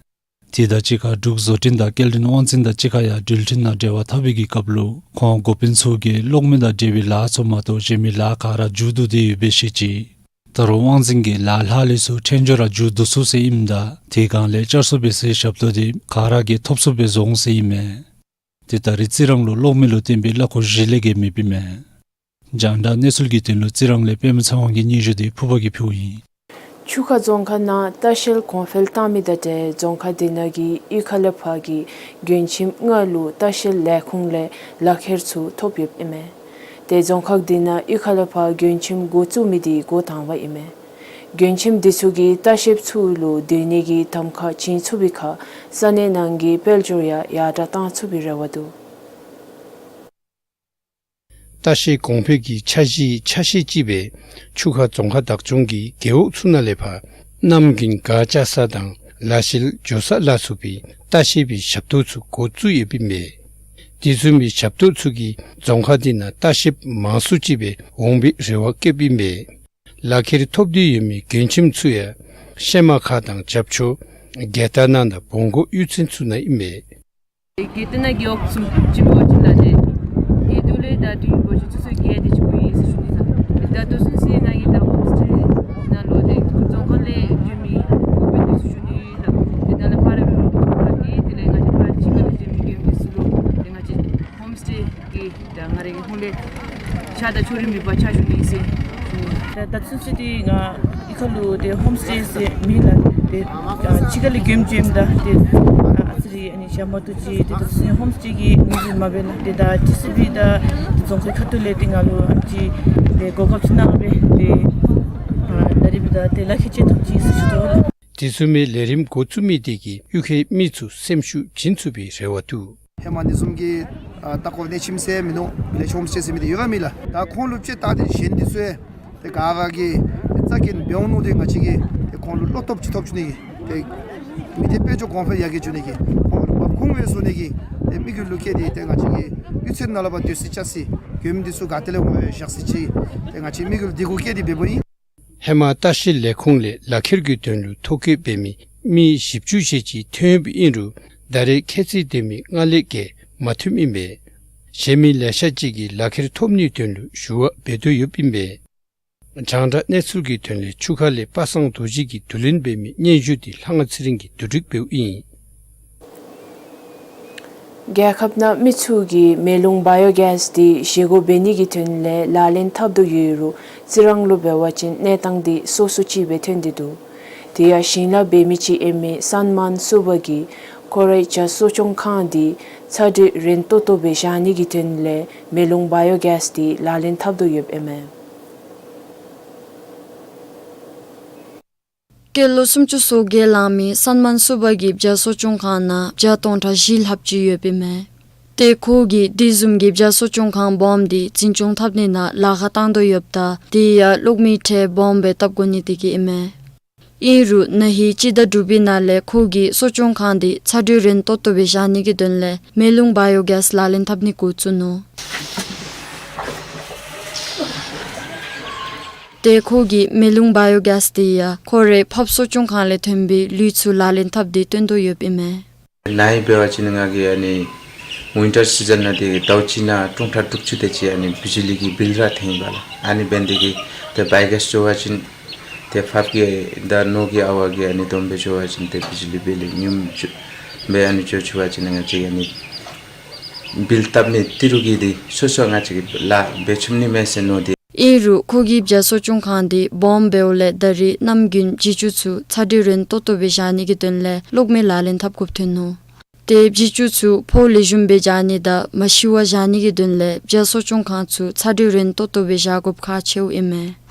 དེ་དང་གཅིག་ཁར་འབྲུག་བཟོ་སྐྲུན་དང་སྐྱེལ་འདྲེན་དབང་འཛིན་དང་གཅིག་ཁར་ཡང་འགྲུལ་འཕྲིན་ནང་འབྲེལ་བ་འཐབ་པའི་གི་སྐབས་ལུ་ཁོང་འགོ་དཔོན་ཚུ་གིས་གློག་མེ་དང་འབྲེལ་བའི་ལཱ་ཚུ་མ་གཏོགས་གཞན་མི་ལཱ་ག་ར་མཇུག་བསྡུ་སྟེ་ཡོདཔ་སྦེ་བཤད་ཅི། ད་རུང་དབང་འཛིན་གྱིས་ལཱ་ལྷག་ལུས་ཚུ་ཕྲན་ཅུང་ར་མཇུག་བསྡུ་ཚུགས་ཟེར་ཨིནམ་ད་དེ་སྒང་ལས་བསྐྱར་གསོ་འབད་སའི་ཞབས་ཏོག་དེ་ག་ར་གིས་ཐོབ་ཚུགསཔ་སྦེ་བཟོ་འོང་ཟེར་ཨིན་མས། ཏེ་ད་རེས་རྩི་རང་ལུ་གློག་མེ་ལུ་བརྟེན་པའི་གླ་འཁོར་བཞི་ལས་བརྒལ་མེདཔ་ཨིན་མས། རྒྱང་བསྒྲགས་གནས་ཚུལ་གྱི་དོན་ལུ་རྩི་རང་ལས་པདྨ་ཚེ་དབང་གི་སྙན་ཞུ་དེ་ཕུར་པ་གིས་ཕུལཝ་ཨིན། ཆུ་ཁ་རྫོང་ཁག་ནང་ལྟ་བཤལ་གོང་འཕེལ་བཏང་མི་དང་འབྲེལ་རྫོང་ཁག་དེ་ནང་གི་གཡུས་ཁ་ལས་ཕར་གྱི་མགྱོན་ཁྱིམ་ལྔ་ལུ་ལྟ་བཤལ་ལས་ཁུངས་ལས་ལག་ཁྱེར་ཚུ་ཐོབ་ཡོདཔ་ཨིན་མས། ཏེ་རྫོང་ཁག་དེ་ནང་གཡུས་ཁ་ལས་ཕར་མགྱོན་ཁྱིམ་འགོ་བཙུགས་མི་དེ་འགོ་དང་པ་ཨིན་མས། མགྱོན་ཁྱིམ་དེ་ཚུ་གིས་ལྟ་བཤལཔ་ཚུ་ལུ་སྡོད་ནི་གི་གདམ་ཁ་བྱིན་ཚུགས་པའི་ཁར་ས་གནས་ནང་གི་དཔལ་འབྱོར་ཡང་ཡར་དྲག་བཏང་ཚུགས་པའི་རེ་བ་འདུག། ལྟ་བཤལ་གོང་འཕེལ་གྱི་འཆར་གཞིའི་ཆ་ཤས་ཅིག་སྦེ་ཆུ་ཁ་རྫོང་ཁག་བདག་སྐྱོང་གི་རྒེད་འོག་ཚུ་ནང་ལས་ཕར་གནམ་དགུན་གར་བཅའ་ས་དང་ལག་ཤེས་འཇོ་ས་ལ་སོགས་པའི་ལྟ་བཤལ་པའི་ཞབས་ཏོག་ཚུ་འགོ་བཙུགས་ཡོདཔ་ཨིན་པས། དེ་བཟུམ་མའི་ཞབས་ཏོག་ཚུ་གིས་རྫོང་ཁག་འདི་ནང་ལྟ་བཤལཔ་མང་སུ་ཅིག་སྦེ་འོང་བའི་རེ་བ་བསྐྱེདཔ་ཨིན་པས། ལག་ཁྱེར་ཐོབ་འདོད་ཡོད་མི་མགྱོནམ་ཚུ་ཡང་གཤེད་མ་ཁ་དང་རྒྱབ་ཕྱོགས་རྒྱལ་ཐང་ནང་དང་བོང་གོ་གཡུས་ཚན་ཚུ་ནང་ཨིན་པས། རྒྱལ་ཐང་ནང་གི་ཨོ་ཚུ་ཅིག་འབད་བ་ཅིན་ལགས་ཏེ་རྒྱལ་ཐང་ལས་ད་དུས་འགོ་ཅིག་ཚུ་ཚུ་རྒྱལ་ཏེ་ཅིག་འབད་ཡི་ཟེར་ཞུ་ནི་ལགས། ད་ལྟོ་ཚུན་ཚོད་ང་གིས་ད་ཧོམ་སི་ཊེ་ནང་ལུ་ཏེ་རྫོང་ཁག་ལས་བྱོན་མི་འོ་སྦེ་འདི་ཚུ་ཞུ་ནི་ལགས། ཏེ་ད་ལས་ཕར་ར་འབད་རུང་ཏེ་དེ་ལས་ང་བཅས་ཕར་ཕྱི་ཁ་ལས་བྱོན་མི་གི་འདི་ཚུ་ལུ་ཏེ་ང་བཅས་ཧོམ་སི་ཊེ་གི་ད་ང་རའི་ཧོང་ལས་ཤ་དང་ཕྱུགས་རིགས་མེད་པར་ཕྱག་ཞུ་ནི་ཟེར་ཞུ་ནི། ད་ད་ཚུན་ཚོད་འདི་ང་གཡུས་ཁ་ལུ་ཏེ་ཧོམ་སི་ཊེ་ཟེར་མེད་ལགས། ཏེ་ཕྱི་ཁ་ལས་བྱོནམ་བྱོནམ་ད་ཏེ་ཨ་ཙི་རེ་ཨ་ནི་ཞག་མ་ཐུབ་ཅི། ཏེ་ད་ཚུན་ཧོམ་སི་ཊེ་གི་ངོས་འཛིན་མ་འབད་ལགས། ཏེ་ད་ཏི་སི་བི་དང་རྫོང་ཁའི་ཁ་ཐུག་ལས་ཏེ་ང་ལུ་ཨ་ཙི་ཏེ་གོ་སྐབས་ཅིག་གནང་སྦེ་ཏེ་ཨ་ད་རིས་འབདཝ་ད་ཏེ་ལག་ཁྱེར་ཅིག་ཐོབ་ཅི་ཟེར་ཞུ་དོ་ལགས། དེ་བཟུམ་མའི་ལས་རིམ་འགོ་བཙུགས་མི་དེ་གིས་གཡུས་ཁའི་མི་ཚུ་སེམས་ཤུགས་བྱིན་ཚུགས་པའི་རེ་བ་འདུག། ཧེ་མ་འདི་བཟུམ་གྱི་ཨ་ལྟ་སྐོར་གནས་ཁྱིམ་ཟེར་མིན་ནུག། ལེགས་ཤོམ་ཟེར་མི་འདི་ཡོད་ག་མེད་ལགས། ད་ཁོང་ལུ་ཅིག་བལྟ་སྟེ་གཞན་འདི་ཚུ་ཡང་ཏེ་ག་ར་གིས་ཏེ་རྩ་འགེངས་འབད་འོང་མནོ་སྟེ་ང་བཅས་ཀྱིས་ཏེ་ཁོང་ལུ་བློ་སྟོབས་ཅིག་ཐོབ་བཅུག་ནི་གི་ཏེ་མི་སྡེ་དཔལ་འབྱོར་གོང་འཕེལ་ཡར་རྒྱས་འགྱོ་ནི་གི་ཁོང་ལུ་འབབ་ཁུངས་སྦེ་བཟོ་ནི་གི་ཏེ་དམིགས་ཡུལ་ལུ་བསྐྱེད་དེ་ཏེ་ང་བཅས་ཀྱིས་གཡུས་ཚན་ནང་ལུ་འབད་སྡོད་ས་བཅའ་སའི་མགྱོནམ་འདི་ཚུ་ག་ཏེ་ལས་འོང་བཞག་ས་ཅིག་ཏེ་ང་བཅས་དམིགས་ཡུལ་འདི་གུ་བསྐྱེད་དེ་འབདཝ་ཨིན། ཧེ་མ་ལྟ་བཤལ་ལས་ཁུངས་ལས་ལག་ཁྱེར་གྱི་དོན་ལུ་ཐོ་བཀོད་འབད་མི་མི་བཞི་བཅུ་ཞེ་གཅིག་ཐོན་ཡོདཔ་ཨིན་རུང་ད་རེས་ཁྱད་ཚད་ལྡན་མི་ལྔ་ལས་བརྒལ་མ་ཐོནམ་ཨིན་པས། གཞན་མི་ལེ་ཤ་ཅིག་གིས་ལག་ཁྱེར་ཐོབ་ནིའི་དོན་ལུ་ཞུ་བ་འབད་དོ་ཡོདཔ་ཨིན་པས། རྒྱང་བསྒྲགས་གནས་ཚུལ་གྱི་དོན་ལས་ཆུ་ཁ་ལས་པ་སངས་རྡོ་རྗེ་གིས་བསྡུ་ལེན་འབད་མི་སྙན་ཞུ་འདི་ལྷ་དབང་ཚེ་རིང་གིས་བསྡུ་སྒྲིག་འབདཝ་ཨིན། རྒྱལ་ཁབ་ནང་མི་ཚུ་གིས་མེ་རླུང་བཱ་ཡོ་གེསི་འདི་བཞེས་སྒོ་འབད་ནི་གི་དོན་ལས་ལག་ལེན་འཐབ་དོ་ཡོད་རུང་རྩི་རང་ལུ་འབད་བ་ཅིན་གནས་སྟངས་འདི་སོ་སོ་ཅིག་སྦེ་ཐོན་ཏེ་འདུག། དེ་ཡང་ཞིང་ལཱ་འབད་མི་ཅིག་ཨིན་མི་སན་མཱན་སུ་བ་གིས་ཁོ་རའི་བྱ་གསོ་སྐྱོང་ཁང་འདི་ཚ་དྲོད་རན་ཏོག་ཏོ་སྦེ་བཞག་ནི་གི་དོན་ལས་མེ་རླུང་བཱ་ཡོ་གེསི་འདི་ལག་ལེན་འཐབ་དོ་ཡོདཔ་ཨིན་མས། སྐྱེས་ལོ་སུམ་ཅུ་སོ་བརྒྱད་ལང་མི་སན་མཱན་སུ་བ་གི་བྱ་གསོ་སྐྱོང་ཁང་ནང་བྱ་སྟོང་ཕྲག་བཞི་ལྷགཔ་ཅིག་ཡོདཔ་ཨིན་མས། ཏེ་ཁོ་གིས་དེ་བཟུམ་གྱི་བྱ་གསོ་སྐྱོང་ཁང་སྦོམ་འདི་འཛིན་སྐྱོང་འཐབ་ནི་ནང་ལཱ་ཁག་བཏང་དོ་ཡོདཔ་ད་དེ་ཡང་གློག་མེའི་ཁྲལ་སྦོམ་སྦེ་བཏབ་དགོ་ནི་དེ་གིས་ཨིན་མས། ཨིན་རུང་ན་ཧིང་སྤྱི་ཟླ་དྲུག་པའི་ནང་ལས་ཁོ་གིས་གསོ་སྐྱོང་ཁང་འདི་ཚ་དྲོད་རན་ཏོག་ཏོ་སྦེ་བཞག་ནི་གི་དོན་ལས་མེ་རླུང་བཱ་ཡོ་གེསི་ལག་ལེན་འཐབ་ནི་འགོ་བཙུགས་ནུག། ཏེ་ཁོ་གིས་མེ་རླུང་བཱ་ཡོ་གེསི་དེ་ཡང་ཁོ་རའི་ཕགཔ་གསོ་སྐྱོང་ཁང་ལས་ཐོན་པའི་ལུད་ཚུ་ལག་ལེན་འཐབ་སྟེ་བཏོན་དོ་ཡོདཔ་ཨིན་མས། ན་ཧིང་འབད་བ་ཅིན་ང་གིས་ཨ་ནི་ཝིན་ཊར་སི་ཛན་ནང་འདི་ཟླཝ་གཅིག་ནང་སྟོང་ཕྲག་དྲུག་ཅུ་དེ་ཅིག་ཨ་ནི་བི་ཇི་ལི་གི་བིལ་ར་འཐེན་ཡི་པ་ལགས། ཨ་ནི་འབད་ནི་དེ་གིས་ཏེ་བཱ་ཡོ་གེསི་འགྱོ་བ་ཅིན་ཏེ་ཕགཔ་གི་དང་ནོར་གྱི་ཨ་ཝ་གིས་ཨ་ནི་བསྡོམས་སྦེ་འགྱོ་བ་ཅིན་ཏེ་བི་ཇི་ལི་བིལ་ཉུངམ་ཅིག་སྦེ་ཨ་ནི་འགྱོ་ཚུགས་པ་ཅིན་ང་བཅས་ཨ་ནི་བིལ་བཏབ་ནི་ཏི་རུ་གི་འདི་སོ་སོ་ང་བཅས་ཀྱིས་ལཱ་འབད་ཚུགས་ནི་མས་ཟེར་མནོ་སྟེ། ཨིན་རུང་ཁོ་གི་བྱ་གསོ་སྐྱོང་ཁང་འདི་སྦོམ་འབདཝ་ལས་ད་རེས་གནམ་དགུན་བྱི་ཅུང་ཚུ་ཚ་དྲོད་རན་ཏོག་ཏོ་སྦེ་བཞག་ནི་གི་དོན་ལས་གློག་མེ་ལག་ལེན་འཐབ་དགོཔ་ཐོན་ནུག། ཏེ་བྱི་ཅུང་ཚུ་ཕོཝ་ལེགས་ཤོམ་སྦེ་རྒྱག་ནི་དང་མ་ཤི་བར་བཞག་ནི་གི་དོན་ལས་བྱ་གསོ་སྐྱོང་ཁང་ཚུ་ཚ་དྲོད་རན་ཏོག་ཏོ་སྦེ་བཞག་དགོཔ་ཁག་ཆེཝ་ཨིན་མས།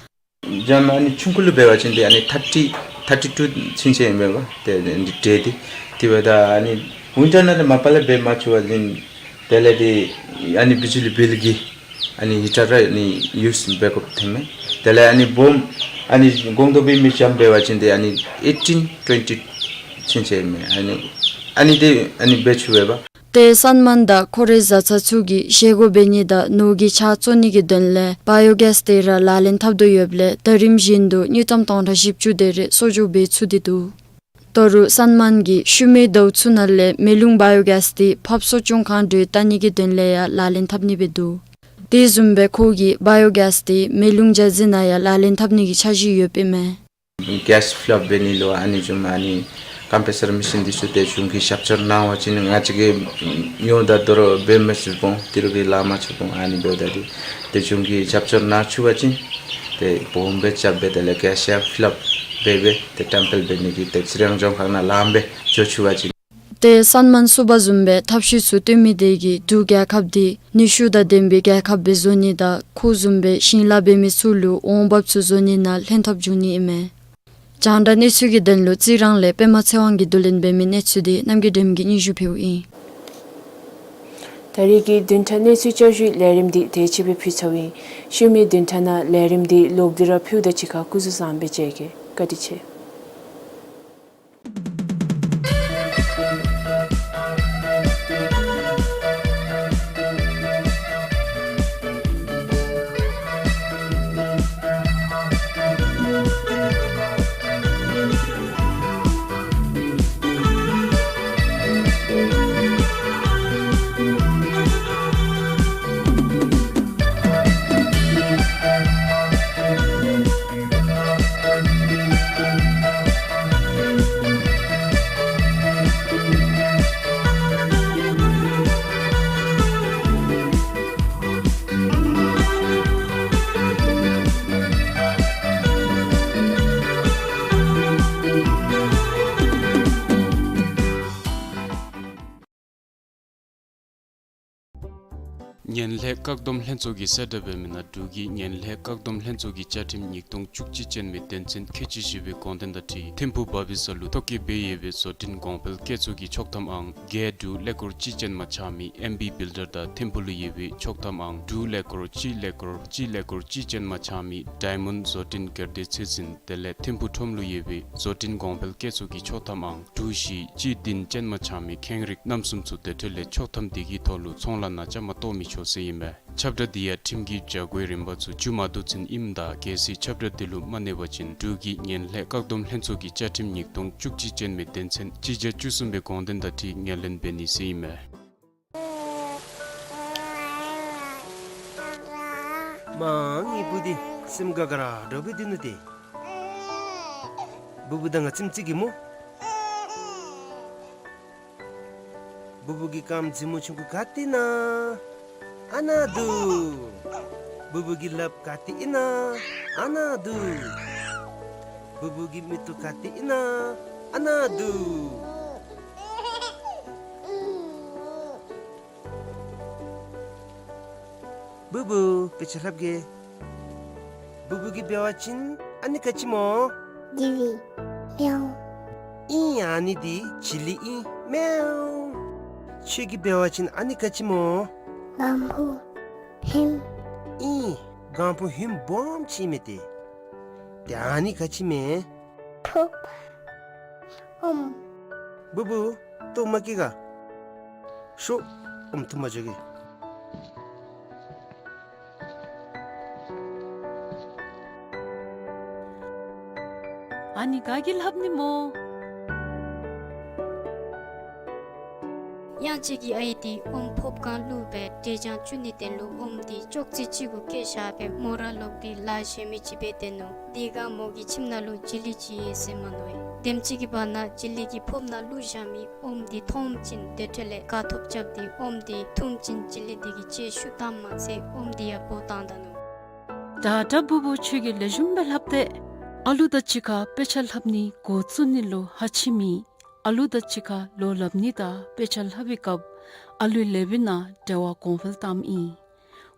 བྱམ་ཨ་ནི་ཆུང་ཀུ་ལུ་འབད་བ་ཅིན་ཏེ་ཨ་ནི་ཐར་ཊི་ཐར་ཊི་ཊུ་ཚུན་ཚོད་ཨིན་པས་པ། ཏེ་ཨ་ནི་ཌེ་འདི་དེ་འབདཝ་ད་ཨ་ནི་ཝིན་ཊར་ནང་ཏེ་མ་པ་ལས་འབད་མ་ཚུགས་པ་ཅིན་དེ་ལས་ཏེ་ཨ་ནི་བི་ཇི་ལི་བིལ་གྱི་ཨ་ནི་ཧི་ཊར་ར་ཨ་ནི་ཡུསི་འབད་དགོཔ་ཐོན་མས། དེ་ལས་ཨ་ནི་སྦོམ་ཨ་ནི་གོང་དུ་འབད་མི་བྱམ་འབད་བ་ཅིན་ཏེ་ཨ་ནི་ཨེ་ཊིན་ཊུ་ཝེན་ཊི་ཚུན་ཚོད་ཨིན་མས། ཨ་ནི་ཨ་ནི་འདི་ཨ་ནི་འབད་ཚུགས་པས་པ། ཏེ་སན་མཱན་དང་ཁོ་རའི་བཟའ་ཚང་ཚུ་གིས་བཞེས་སྒོ་འབད་ནི་དང་ནོར་གྱི་ཆརཔ་བཙོ་ནི་གི་དོན་ལས་བཱ་ཡོ་གེསི་དེ་ར་ལག་ལེན་འཐབ་དོ་ཡོདཔ་ལས་ཟླ་རིམ་བཞིན་དུ་དངུལ་ཀྲམ་སྟོང་ཕྲག་བཞི་བཅུ་དེ་རེ་གསོག་འཇོག་འབད་ཚུགས་ཏེ་འདུག། ད་རུང་སན་མཱན་གྱིས་ཤུལ་མའི་ཟླཝ་ཚུ་ནང་ལས་མེ་རླུང་བཱ་ཡོ་གེསི་དེ་ཕགཔ་གསོ་སྐྱོང་ཁང་གྲུ་བཏང་ནི་གི་དོན་ལས་ཡང་ལག་ལེན་འཐབ་ནི་སྦེ་འདུག། དེ་བཟུམ་སྦེ་ཁོ་གིས་བཱ་ཡོ་གེསི་དེ་མེ་རླུང་རྒྱག་ས་ནང་ཡང་ལག་ལེན་འཐབ་ནི་གི་འཆར་གཞི་ཡོདཔ་ཨིན་མས། གེསི་ཕི་ལབ་འབད་ནི་ལུ་ཨ་ནི་བཟུམ་ཨ་ནི་ཀམ་པྲེ་སར་མེ་ཤིན་འདི་ཚུ་ཏེ་གཞུང་གིས་རྒྱབ་སྐྱོར་གནང་བ་ཅིན་ང་བཅས་ཀྱིས་ཡོངས་དང་དོ་རུང་འབད་མི་ཚུགས་འོང་། ཏི་རུ་གི་ལཱ་མ་ཚུགས་འོང་། ཨ་ནི་འབདཝ་ད་འདི་ཏེ་གཞུང་གིས་རྒྱབ་སྐྱོར་གནང་ཚུགས་པ་ཅིན་ཏེ་སྦོམ་སྦེ་རྐྱབ་སྦེ་དེ་ལས་གེསི་ཕི་ལབ་འབད་སྦེ་ཏེ་ཊེམ་པལ་འབད་ནི་གི་ཏེ་ཚེ་རིང་ལྗོངས་མཁར་ནང་ལངམ་སྦེ་འགྱོ་ཚུགས་པ་ཅིན། ཏེ་སན་མཱན་སུ་བ་བཟུམ་སྦེ་ཐབས་ཤེས་ཚུ་སྟོན་མི་དེ་གིས་འབྲུག་རྒྱལ་ཁབ་འདི་ནུས་ཤུགས་དང་ལྡན་པའི་རྒྱལ་ཁབ་སྦེ་བཟོ་ནི་དང་ཁོ་བཟུམ་སྦེ་ཞིང་ལཱ་འབད་མི་ཚུ་ལུ་འོང་འབབ་ཚུ་བཟོ་ནི་ནང་ལྷན་ཐབས་འབྱུང་ནི་ཨིན་མས། རྒྱང་བསྒྲགས་གནས་ཚུལ་གྱི་དོན་ལུ་རྩི་རང་ལས་པདྨ་ཚེ་དབང་གིས་བསྡུ་ལེན་འབད་མི་གནས་ཚུལ་འདི་རྣམ་རྒྱལ་སྒྲོལམ་གིས་སྙན་ཞུ་ཕུལཝ་ཨིན། ད་རེས་ཀྱི་བདུན་ཕྲག་གནས་ཚུལ་བསྐྱར་ཞུའི་ལས་རིམ་འདི་དེ་ཅིག་སྦེ་ཕུལ་ཚརཝ་ཨིན། ཤུལ་མའི་བདུན་ཕྲག་ནང་ལས་རིམ་འདི་ལོག་སྟེ་ར་ཕུལཝ་ད་གཅིག་ཁར་སྐུ་གཟུགས་བཟང་པོ་སྦེ་མཇལ་གེ། བཀའ་དྲིན་ཆེ། ངན་ལྷད་བཀག་སྡོམ་ལྷན་ཚོགས་ཀྱིས་གསལ་བསྒྲགས་འབད་མི་ནང་འབྲུག་གི་ངན་ལྷད་བཀག་སྡོམ་ལྷན་ཚོགས་ཀྱི་བཅའ་ཁྲིམས་ཉིས་སྟོང་བཅུ་གཅིག་ཅན་མའི་དོན་ཚན་ཁལ་གཅིག་བཞི་པའི་དགོངས་དོན་དང་འཁྲིལ་ཐིམ་ཕུག་བ་བི་ས་ལུ་ཐོ་བཀོད་འབད་ཡོད་པའི་བཟོ་སྐྲུན་གོང་འཕེལ་བཀོལ་ཚོགས་ཀྱི་ཆོག་ཐམ་ཨང་བརྒྱད་དྲུག་ཀླད་ཀོར་གཅིག་ཅན་མ་ཆགས་མི་ཨེམ་བི་བིལ་ཌར་དང་ཐིམ་ཕུག་ལུ་ཡོད་པའི་ཆོག་ཐམ་ཨང་དྲུག་ཀླད་ཀོར་གཅིག་ཀླད་ཀོར་གཅིག་ཀླད་ཀོར་གཅིག་ཅན་མ་ཆགས་མི་ཌའི་མཱོནཌ་བཟོ་སྐྲུན་སྒེར་སྡེ་ཚོད་འཛིན་དེ་ལས་ཐིམ་ཕུག་ཁྲོམ་ལུ་ཡོད་པའི་བཟོ་སྐྲུན་གོང་འཕེལ་བཀོལ་ཚོགས་ཀྱི་ཆོག་ཐམ་ཨང་དྲུག་བཞི་གཅིག་བདུན་ཅན་མ་ཆགས་མི་ཁེངས་རིགས་རྣམ་གསུམ་ཚུ་དེ་འཕྲོ་ལས་ཆོག་ཐམ་དེ་གི་ཐོག་ལུ་ཚོང་ལཱ་ནང་བཅའ་མར་གཏོགས་མི་ཆོག་ཟེར་ཨིན་མས། ཁྱབ་བསྒྲགས་འདི་ཡང་ཁྲིམས་ཀྱི་བྱ་སྒོའི་རིམ་པ་ཚུ་བཙུགས་མ་བཏུབ་ཚུན་ཨིནམ་ད་གལ་སྲིད་ཁྱབ་བསྒྲགས་འདི་ལུ་མ་གནས་པ་ཅིན་འབྲུག་གི་ངན་ལྷད་བཀག་སྡོམ་ལྷན་ཚོགས་ཀྱི་བཅའ་ཁྲིམས་ཉིས་སྟོང་བཅུ་གཅིག་ཅན་མའི་དོན་ཚན་གཅིག་བརྒྱ་བཅུ་གསུམ་པའི་དགོངས་དོན་དང་འཁྲིལ་ངོས་ལེན་འབད་ནི་ཟེར་ཨིན་མས། མ་ངེའི་བུ་འདི་སེམས་དགའ་དགའ་ར་འདྲཝ་སྦེ་སྡོད་ནུག་ཏེ། བུ་བུ་ད་ང་ཙིམ་ཙིག་གེ་སྨོ། བུ་བུ་གི་རྐངམ་རྫི་མོ་ཆུང་ཀུ་ག་ཏེ་ཨིན་ན། ཨ་ན་འདུག། བུ་བུ་གི་ལགཔ་ག་ཏེ་ཨིན་ན། ཨ་ན་འདུག། བུ་བུ་གི་མིག་ཏོ་ག་ཏེ་ཨིན་ན། ཨ་ན་འདུག། བུ་བུ་དཔེ་ཆ་ལྷབ་གེ། བུ་བུ་གིས་འབད་བ་ཅིན་ཨ་ནི་ག་ཅི་སྨོ། ཇི་ལི། མེའོ། ཨིན། ཨ་ནི་འདི་ཇི་ལི་ཨིན། མེའོ། ཁྱོད་ཀྱིས་འབད་བ་ཅིན་ཨ་ནི་ག་ཅི་སྨོ། གང་བུ་ཧིམ། ཨིན། གང་བུ་ཧིམ་སྦོམ་ཅིག་མས་ཏེ། ཏེ་ཨ་ནི་ག་ཅི་མས། ཕུབ། ཨོམ། བུ་བུ་ལྟོཝ་མ་བཀྱེས་ག། ཤོག། ཨོམ་འཐུང་པར་འགྱོ་གེ། ཨ་ནི་ག་གིས་ལྷབ་ནི་སྨོ། གཡང་སྐྱིད་ཀྱི་ཨའི་འདི་ཨོམ་ཕོརཔ་སྒང་བླུགས་སྦེ་འབྲས་ལྗང་བཙུགས་ནིའི་དོན་ལུ་ཨོམ་འདི་ཅོག་ཙེ་གཅིག་གུ་བཀལ་བཞག་སྦེ་མོ་ར་ལོག་སྟེ་ལཱ་གཞན་མི་ཅིག་འབད་དེ་ནུག། དེ་སྒང་མོ་གི་ཁྱིམ་ནང་ལུ་ཇི་ལི་ཅིག་ཡོད་ཟེར་མ་མནོ་བས། དེམ་ཅིག་གི་བར་ན་ཇི་ལི་གི་ཕོརཔ་ནང་བླུགས་བཞག་མི་ཨོམ་འདི་མཐོངམ་ཅིག་དེ་འཕྲོ་ལས་དགའ་ཐོབ་རྐྱབ་སྟེ་ཨོམ་འདི་འཐུངམ་ཅིག་ཇི་ལི་འདི་གིས་ལྕེ་ཤུགས་བཏངམ་མ་ཚད་ཨོམ་འདི་ཡང་བོ་བཏང་ད་ནུག། ད་ད་བུ་བུ་ཁྱོད་ཀྱིས་ལེགས་ཤོམ་སྦེ་ལྷབ་སྟེ། ཨ་ལུ་དང་གཅིག་ཁར་དཔེ་ཆ་ལྷབ་ནི་འགོ་བཙུགས་ནི་ལུ་ཧ་ཆི་མི་ཨ་ལུ་དང་གཅིག་ཁར་ལོ་ལྷབ་ནི་དང་དཔེ་ཆ་ལྷབ་པའི་སྐབས་ཨ་ལུའི་ལེགས་པའི་ནང་འབྲེལ་བ་གོང་འཕེལ་བཏངམ་ཨིན།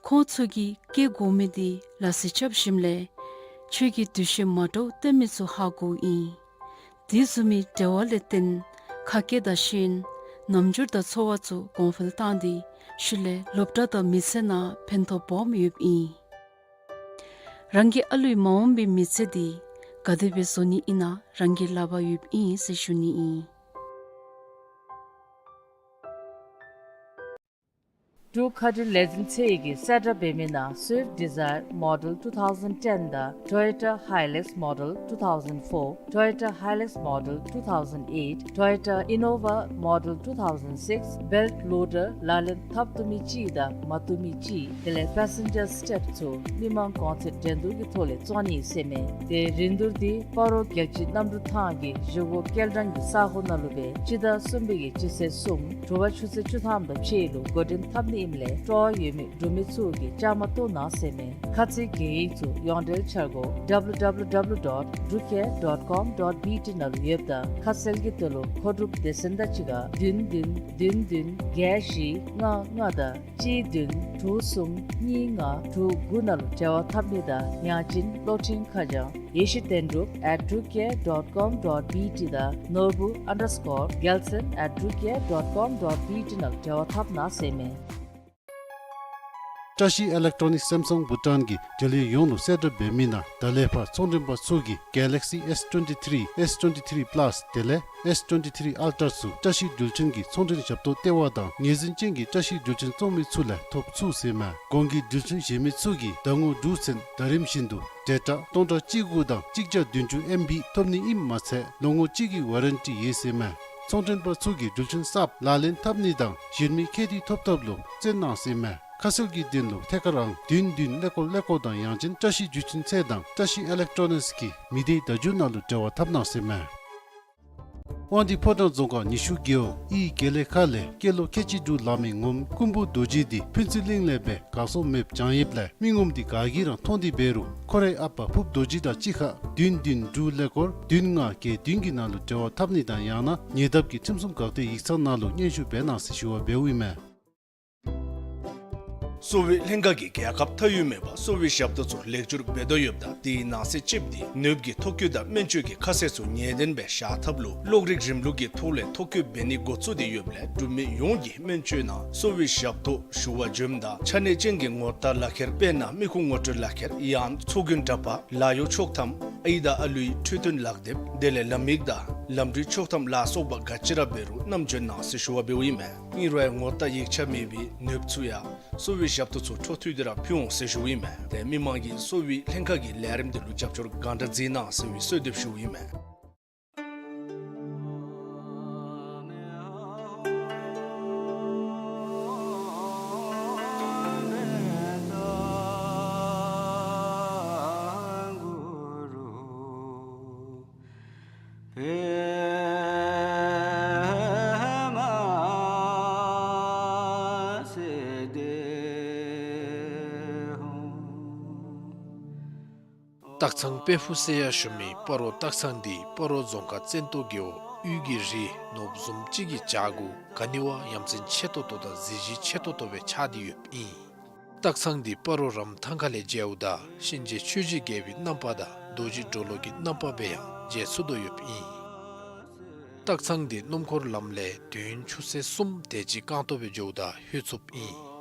ཁོང་ཚུ་གིས་བཀལ་དགོ་མི་འདི་ལགས་སོ་རྐྱབ་ཞིནམ་ལས་ཁྱོད་ཀྱིས་འདུ་ཤེས་མ་འདྲཝ་སྟོན་མི་ཚུ་ཧ་གོཝ་ཨིན། དེ་བཟུམ་མའི་འབྲེལ་བ་ལས་བརྟེན་ཁ་སྐད་དང་ཤེས་ཡོན་རྣམ་འགྱུར་དང་ཚོར་བ་ཚུ་གོང་འཕེལ་བཏང་སྟེ་ཤུལ་ལས་སློབ་གྲྭ་དང་མི་ཚེ་ནང་ཕན་ཐོགས་སྦོམ་ཡོདཔ་ཨིན། རང་གི་ཨ་ལུའི་མ་འོངས་པའི་མི་ཚེ་འདི་ག་དེ་སྦེ་བཟོ་ནི་ཨིན་ན་རང་གི་ལག་པར་ཡོདཔ་ཨིན་ཟེར་ཞུ་ནི་ཨིན། འབྲུག་མཁའ་འགྲུལ་ལས་འཛིན་ཚད་ཀྱིས་གསལ་བསྒྲགས་འབད་མི་ནང་Swift Dzire Model two thousand ten དང་Toyota Hilux Model two thousand four, Toyota Hilux Model two thousand eight, Toyota Innova Model two thousand six, belt loader ལག་ལེན་འཐབ་བཏུབ་མི་ཅིག་དང་མ་བཏུབ་མི་ཅིག་དེ་ལས་passenger step ཚུ་མི་མང་གོང་ཚད་འགྲན་བསྡུར་གྱི་ཐོག་ལས་བཙོང་ནི་ཟེར་མས། དེ་རིན་བསྡུར་འདི་སྤ་རོ་རྒྱལ་སྤྱིའི་གནམ་གྲུ་ཐང་གི་བཞེས་སྒོ་སྐྱེལ་འདྲེན་གྱི་ས་གོ་ནང་ལུ་སྦེ་སྤྱི་ཟླ་གསུམ་པའི་གི་སྤྱི་ཚེས་གསུམ་དྲོ་པ་ཆུ་ཚོད་བཅུ་ཐམ་དང་ཕྱེད་ལུ་འགོ་འདྲེན་འཐབ་ནི་ཨིནམ་ལས་སྤྲོ་བ་ཡོད་མི་འབྲུག་མི་ཚུ་གིས་བཅའ་མར་གཏོགས་གནང་ཟེར་མས། ཁ་ཚིག་གི་ཡིག་ཚུ་ཡོངས་འབྲེལ་འཆར་སྒོ་W W W dot drucare dot com dot B T ནང་ལུ་ཡོདཔ་ད་ཁ་གསལ་གྱི་དོན་ལུ་མཁོ་སྒྲུབ་སྡེ་ཚན་དང་གཅིག་ཁར་བདུན་བདུན་བདུན་བདུན་བརྒྱད་བཞི་ལྔ་ལྔ་དང་གཅིག་བདུན་དྲུག་གསུམ་གཉིས་ལྔ་དྲུག་དགུ་ནང་ལུ་འབྲེལ་བ་འཐབ་ནི་དང་ཡང་ཅིན་གློག་འཕྲིན་ཁ་བྱང་ཡེ་ཤེས་དོན་གྲུབ་at drucare dot com dot B T དང་ནོར་བུ་underscore gelson at drucare dot com dot B T ནང་ལུ་འབྲེལ་བ་འཐབ་གནང་ཟེར་མས། བཀྲ་ཤིས་ཨི་ལེག་ཊོ་ནིགསི་སེམ་སང་བྷུ་ཊཱན་གྱིས་འབྲེལ་ཡོད་ཡོངས་ལུ་གསལ་བསྒྲགས་འབད་མི་ནང་ད་ལས་ཕར་ཚོང་མགྲོན་པ་ཚུ་གིས་Galaxy S twenty-three, S twenty-three Plus དེ་ལས་S twenty-three Ultra ཚུ་བཀྲ་ཤིས་འགྲུལ་འཕྲིན་གྱི་ཚོང་འབྲེལ་ཞབས་ཏོག་ལྟེ་བ་དང་ངོས་འཛིན་ཅན་གྱི་བཀྲ་ཤིས་འགྲུལ་འཕྲིན་བཙོང་མི་ཚུ་ལས་ཐོབ་ཚུགས་ཟེར་མས། གོང་གི་འགྲུལ་འཕྲིན་གཞན་མི་ཚུ་གིས་ཟླ་ངོ་དྲུག་ཚུན་ཟླ་རིམ་བཞིན་དུ་ཌེ་ཊ་སྟོང་ཕྲག་གཅིག་དགུ་དང་གཅིག་བརྒྱ་བདུན་ཅུ་ཨེམ་བི་ཐོབ་ནི་ཨིནམ་མ་ཚད་ལོ་ངོ་གཅིག་གི་ཝ་རན་ཊི་ཡོད་ཟེར་མས། ཚོང་མགྲོན་པ་ཚུ་གིས་འགྲུལ་འཕྲིན་གསརཔ་ལག་ལེན་འཐབ་ནི་དང་གཞན་མི་ཁྱད་དུ་ཐོབ་ཐབས་ལུ་བརྩོན་གནང་ཟེར་མས། ཁ་གསལ་གྱི་དོན་ལུ་ཐད་ཀར་ཨང་བདུན་བདུན་ཀླད་ཀོར་ཀླད་ཀོར་དང་ཡང་ཅིན་བཀྲ་ཤིས་འགྲུལ་འཕྲིན་ཚད་དང་བཀྲ་ཤིས་ཨི་ལེག་ཊོ་ནིགསི་གི་མི་སྡེའི་བརྡ་བརྒྱུད་ནང་ལུ་འབྲེལ་བ་འཐབ་གནང་ཟེར་མས། དབང་འདུས་ཕོ་བྲང་རྫོང་ཁག་ཉི་ཤུ་རྒེད་འོག་ཨི་དགེ་ལེགས་ཁ་ལས་སྐྱེས་ལོ་ཁལ་གཅིག་དྲུག་ལང་མི་ངོམ་ཀུན་བུ་རྡོ་རྗེ་འདི་ཕུན་ཚོགས་གླིང་ལས་སྦེ་འགག་སོང་མེདཔ་བྱང་ཡོདཔ་ལས་མི་ངོམ་འདི་ག་གིས་ར་མཐོང་སྟེ་འབད་རུང་ཁོ་རའི་ཨ་པ་ཕུརཔ་རྡོ་རྗེ་དང་གཅིག་ཁར་བདུན་བདུན་དྲུག་ཀླད་ཀོར་བདུན་ལྔ་བརྒྱད་བདུན་གྱི་ནང་ལུ་འབྲེལ་བ་འཐབ་ནི་དང་ཡང་ན་ཉེ་འདབས་ཀྱི་ཁྲིམས་སྲུང་འགག་སྡེའི་ཡིག་ཚང་ནང་ལུ་སྙན་ཞུ་འབད་གནང་ཟེར་ཞུ་བ་འབདཝ་ཨིན་མས། གསོ་བའི་ལྷན་ཁག་གིས་རྒྱལ་ཁབ་མཐའ་དབུས་མེད་པར་གསོ་བའི་ཞབས་ཏོག་ཚུ་ལེགས་བཅོས་འབད་དོ་ཡོདཔ་ད་དེའི་ནང་གསེས་ཅིག་འདི་ནདཔ་གི་ཐོ་བཀོད་དང་སྨན་བཅོས་ཀྱི་ཁ་གསལ་ཚུ་ངེས་བདེན་སྦེ་བཞག་ཐབས་ལུ་གློག་རིག་རིམ་ལུགས་ཀྱི་ཐོག་ལས་ཐོ་བཀོད་འབད་ནི་འགོ་བཙུགས་ཏེ་ཡོདཔ་ལས་འབྲུག་མི་ཡོངས་ཀྱིས་སྨན་བཅོས་ནང་གསོ་བའི་ཞབས་ཏོག་ཞུ་བར་འབྱོནམ་ད་ཆ་གནས་ཅན་གྱི་ངོ་རྟགས་ལག་ཁྱེར་དཔེར་ན་མི་ཁུངས་ངོ་སྤྲོད་ལག་ཁྱེར་ཡང་ཚོགས་རྒྱན་འདྲ་པར་ལཱ་གཡོག་ཆོག་ཐམ་ཨའི་དང་ཨ་ལུའི་འཕྲོད་བསྟེན་ལག་དེབ་དེ་ལས་ལམ་ཡིག་དང་ལམ་འགྲུལ་ཆོག་ཐམ་ལ་སོགས་པ་ག་ཅི་ར་འབད་རུང་རྣམ་འབྱོན་གནང་ཟེར་ཞུ་བ་འབདཝ་ཨིན་མས། ཨིན་རུང་ཡང་ངོ་རྟགས་ཡིག་ཆ་མེད་པའི་ནདཔ་ཚུ་ཡང་གསོ་བའི་ཞབས་ཏོག་ཚུ་འཕྲོ་མཐུད་དེ་ར་ཕུལ་འོང་ཟེར་ཞུཝ་ཨིན་མས། ཏེ་མི་མང་གིས་གསོ་བའི་ལྷན་ཁག་གི་ལས་རིམ་དེ་ལུ་རྒྱབ་སྐྱོར་གང་དྲག་མཛད་གནང་ཟེར་བའི་གསོལ་འདེབས་ཞུཝ་ཨིན་མས། སྟག་ཚང་དཔལ་ཕུག་ཟེར་ཡང་ཞུ་མི་སྤ་རོ་སྟག་ཚང་འདི་སྤ་རོ་རྫོང་ཁག་བཙན་ཏོ་རྒེད་འོག་དབུས་ཀྱི་རི་ནོར་བུ་བཟུམ་ཅིག་གི་བྱག་གུ་ག་ནི་བ་ཡ་མཚན་ཆེ་ཏོག་ཏོ་དང་གཟི་བརྗིད་ཆེ་ཏོག་ཏོ་སྦེ་ཆགས་ཏེ་ཡོདཔ་ཨིན། སྟག་ཚང་འདི་སྤ་རོ་རམ་ཐང་ཁ་ལས་མཇལཝ་ད་གཤིན་རྗེ་ཆོས་ཀྱི་རྒྱལ་པོའི་རྣམ་པ་དང་རྡོ་རྗེ་གྲོ་ལོད་ཀྱི་རྣམ་པ་སྦེ་ཡང་མཇལ་ཚུགས་དོ་ཡོདཔ་ཨིན། སྟག་ཚང་འདི་སྣུམ་འཁོར་ལམ་ལས་དུས་ཡུན་ཆུ་ཚོད་གསུམ་དེ་ཅིག་རྐང་སྟོང་སྦེ་འགྱོཝ་ད་ལྷོད་ཚུགསཔ་ཨིན།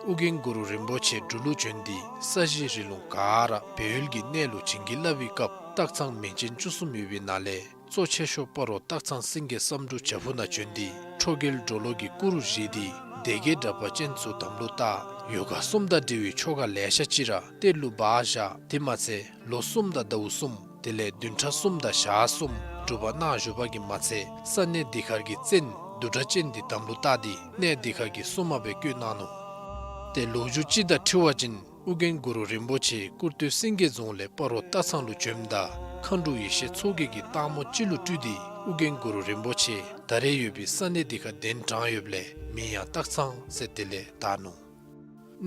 ཨོ་རྒྱན་གུ་རུ་རིན་པོ་ཆེ་འབྲུག་ལུ་བྱོན་ཏེ་ས་གཞི་རི་ལུང་ག་ར་སྦས་ཡུལ་གྱི་གནས་ལུ་བྱིན་གྱིས་བརླབས་པའི་སྐབས་སྟག་ཚང་མིང་ཅན་བཅུ་གསུམ་ཡོད་པའི་ནང་ལས་གཙོ་ཆེ་ཤོས་སྤ་རོ་སྟག་ཚང་སེང་གེ་བསམ་འགྲུབ་བྱག་ཕུག་ནང་བྱོན་ཏེ་ཁྲོ་རྒྱལ་གྲོ་ལོད་ཀྱི་སྐུ་རུ་བཞེངས་ཏེ་སྡེ་བརྒྱད་དྲེགས་པ་ཅན་ཚུ་དམ་ལུ་བཏགས། ཡོ་ག་གསུམ་དང་འབྲེལ་བའི་ཆོ་ག་ལེ་ཤ་ཅིག་ར་གཏེར་ལུ་སྦ་བཞག། དེ་མ་ཚད་ལོ་གསུམ་དང་ཟླཝ་གསུམ་དེ་ལས་བདུན་ཕྲག་གསུམ་དང་ཞག་གསུམ་སྒྲུབ་པ་གནང་བཞུགས་པ་གིས་མ་ཚད་ས་གནས་འདི་ཁར་གྱི་བཙན་བདུད་དྲེགས་ཅན་འདི་དམ་ལུ་བཏགས་ཏེ་གནས་འདི་ཁར་གྱི་སྲུང་མ་སྦེ་བསྐོས་གནང་ནུག། ཏེ་ལོ་རྒྱུས་ཅིག་དང་འཁྲིལ་བ་ཅིན་ཨོ་རྒྱན་གུ་རུ་རིན་པོ་ཆེ་ཀུར་སྟོད་སེང་གེ་རྫོང་ལས་སྤ་རོ་སྟག་ཚང་ལུ་བྱོནམ་ད་མཁའ་འགྲོ་ཡེ་ཤེས་མཚོ་རྒྱལ་གྱིས་སྟག་མོ་ཅིག་ལུ་སྤྲུལ་ཏེ་ཨོ་རྒྱན་གུ་རུ་རིན་པོ་ཆེ་ད་རེས་ཡོད་པའི་ས་གནས་འདི་ཁར་གདན་དྲངས་ཡོདཔ་ལས་མིང་ཡང་སྟག་ཚང་ཟེར་དེ་ལས་བཏགས་ནུག།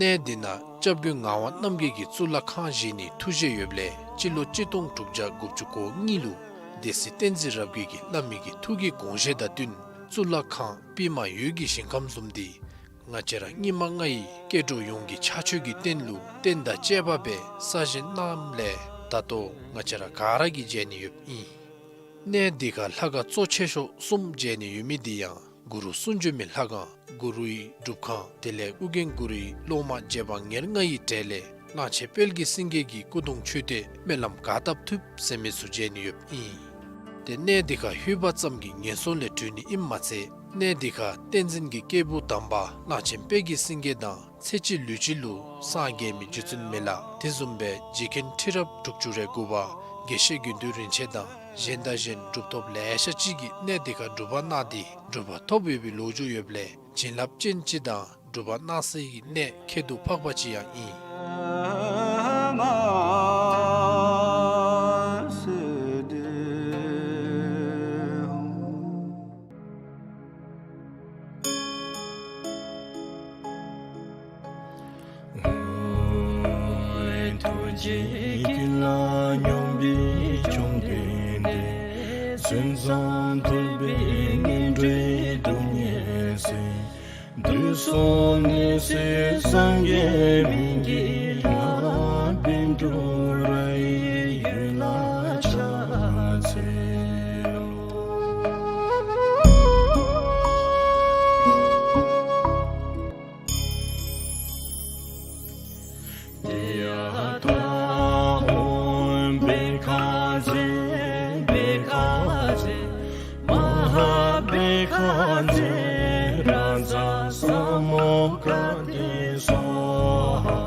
གནས་འདི་ནང་སྐྱབས་མགོན་ངག་དབང་རྣམ་རྒྱལ་གྱིས་གཙུག་ལག་ཁང་བཞེངས་ནིའི་ཐུགས་བཞེད་ཡོདཔ་ལས་སྤྱི་ལོ་གཅིག་སྟོང་དྲུག་བརྒྱ་དགུ་བཅུ་གོ་གཉིས་ལུ་སྡེ་སྲིད་བསྟན་འཛིན་རབ་རྒྱས་ཀྱིས་བླ་མའི་གི་ཐུགས་ཀྱི་དགོངས་བཞེད་དང་བསྟུན་གཙུག་ལག་ཁང་པདྨ་འོད་ཀྱི་ཞིང་ཁམས་བཟུམ་འདི་ང་བཅས་ར་སྙིགས་མ་ལྔ་ཡི་སྐྱེ་འགྲོ་ཡོངས་ཀྱི་ཕྱག་མཆོད་ཀྱི་རྟེན་ལུ་རྟེན་དང་བཅས་པ་སྦེ་གསར་བཞེངས་གནངམ་ལས་ད་ལྟོ་ང་བཅས་ར་ག་ར་གིས་མཇལ་ནི་ཡོདཔ་ཨིན། གནས་འདི་ཁར་ལྷ་ཁང་གཙོ་ཆེ་ཤོས་གསུམ་མཇལ་ནི་ཡོད་མི་འདི་ཡང་གུ་རུ་གསུང་བྱོན་མའི་ལྷ་ཁང་གུ་རུའི་སྒྲུབ་ཁང་དེ་ལས་ཨོ་རྒྱན་གུ་རུའི་སློབ་མ་རྗེ་འབངས་ཉེར་ལྔ་ཡི་གྲས་ལས་གླང་ཆེན་དཔལ་གྱི་སེང་གེ་གི་སྐུ་གདུང་མཆོད་རྟེན་སྨོན་ལམ་ག་བཏབ་ཐུབ་ཟེར་མི་ཚུ་མཇལ་ནི་ཡོདཔ་ཨིན། ཏེ་གནས་འདི་ཁར་ལྷོད་པ་ཙམ་གྱིས་ངན་སོང་ལས་གྲོལ་ནི་ཨིནམ་མ་ཚད་གནས་འདི་ཁར་བསྟན་འཛིན་གྱི་སྐྱེས་བུ་དམ་པ་གླང་ཆེན་དཔལ་གྱི་སེང་གེ་དང་ཚེ་གཅིག་ལུས་གཅིག་ལུ་སངས་རྒྱས་མི་རྗེ་བཙུན་མི་ལ་དེ་བཟུམ་སྦེ་རྗེ་མཁན་ཁྲི་རབས་དྲུག་ཅུ་རེ་དགུ་པ་དགེ་བཤེས་དགེ་འདུན་རིན་ཆེན་དང་གཞན་དང་གཞན་གྲུབ་ཐོབ་ལེ་ཤ་ཅིག་གིས་གནས་འདི་ཁར་སྒྲུབ་པ་གནང་སྟེ་གྲུབ་པ་ཐོབ་ཡོད་པའི་ལོ་རྒྱུས་ཡོདཔ་ལས་བྱིན་རླབས་ཅན་ཅིག་དང་སྒྲུབ་པ་གནང་སའི་གནས་ཁྱད་དུ་འཕགས་པ་ཅིག་ཡང་ཨིན། ཐུགས་རྗེ་ཀུན་ལ་སྙོམས་པའི་བཅོམ་ལྡན་འདས། མཚན་བཟང་ཐོབ་པའི་ངན་འགྲོའི་སྡུག་བསྔལ་སེལ། དུས་གསུམ་ནད་སེལ་སངས་རྒྱས་སྨན་གྱི་བླ། པཎ་གྲུབ་ར་ཡི་འོད་ལ་ཕྱག་འཚལ་ལོ། ཡ་ཐཱ། ཨོཾ་བྷཻ་ཥ་ཛྱེ་བྷཻ་ཥ་ཛྱེ་མ་ཧཱ་བྷཻ་ཥ་ཛྱེ་རཱ་ཛ་ས་མུདྒ་ཏེ་སྭཱ་ཧཱ།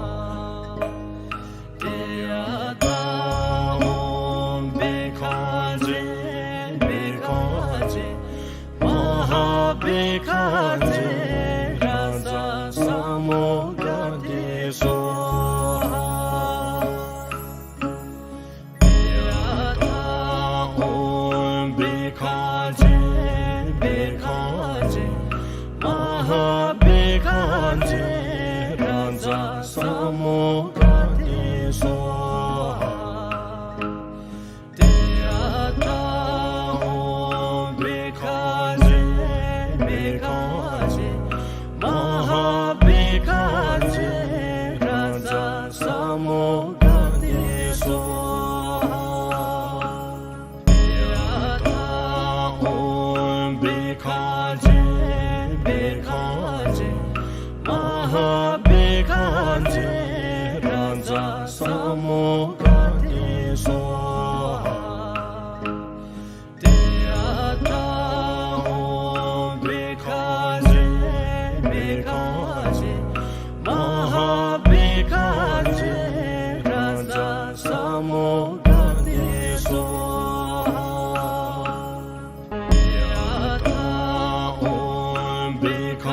ཨོཾ་བི་ཁ་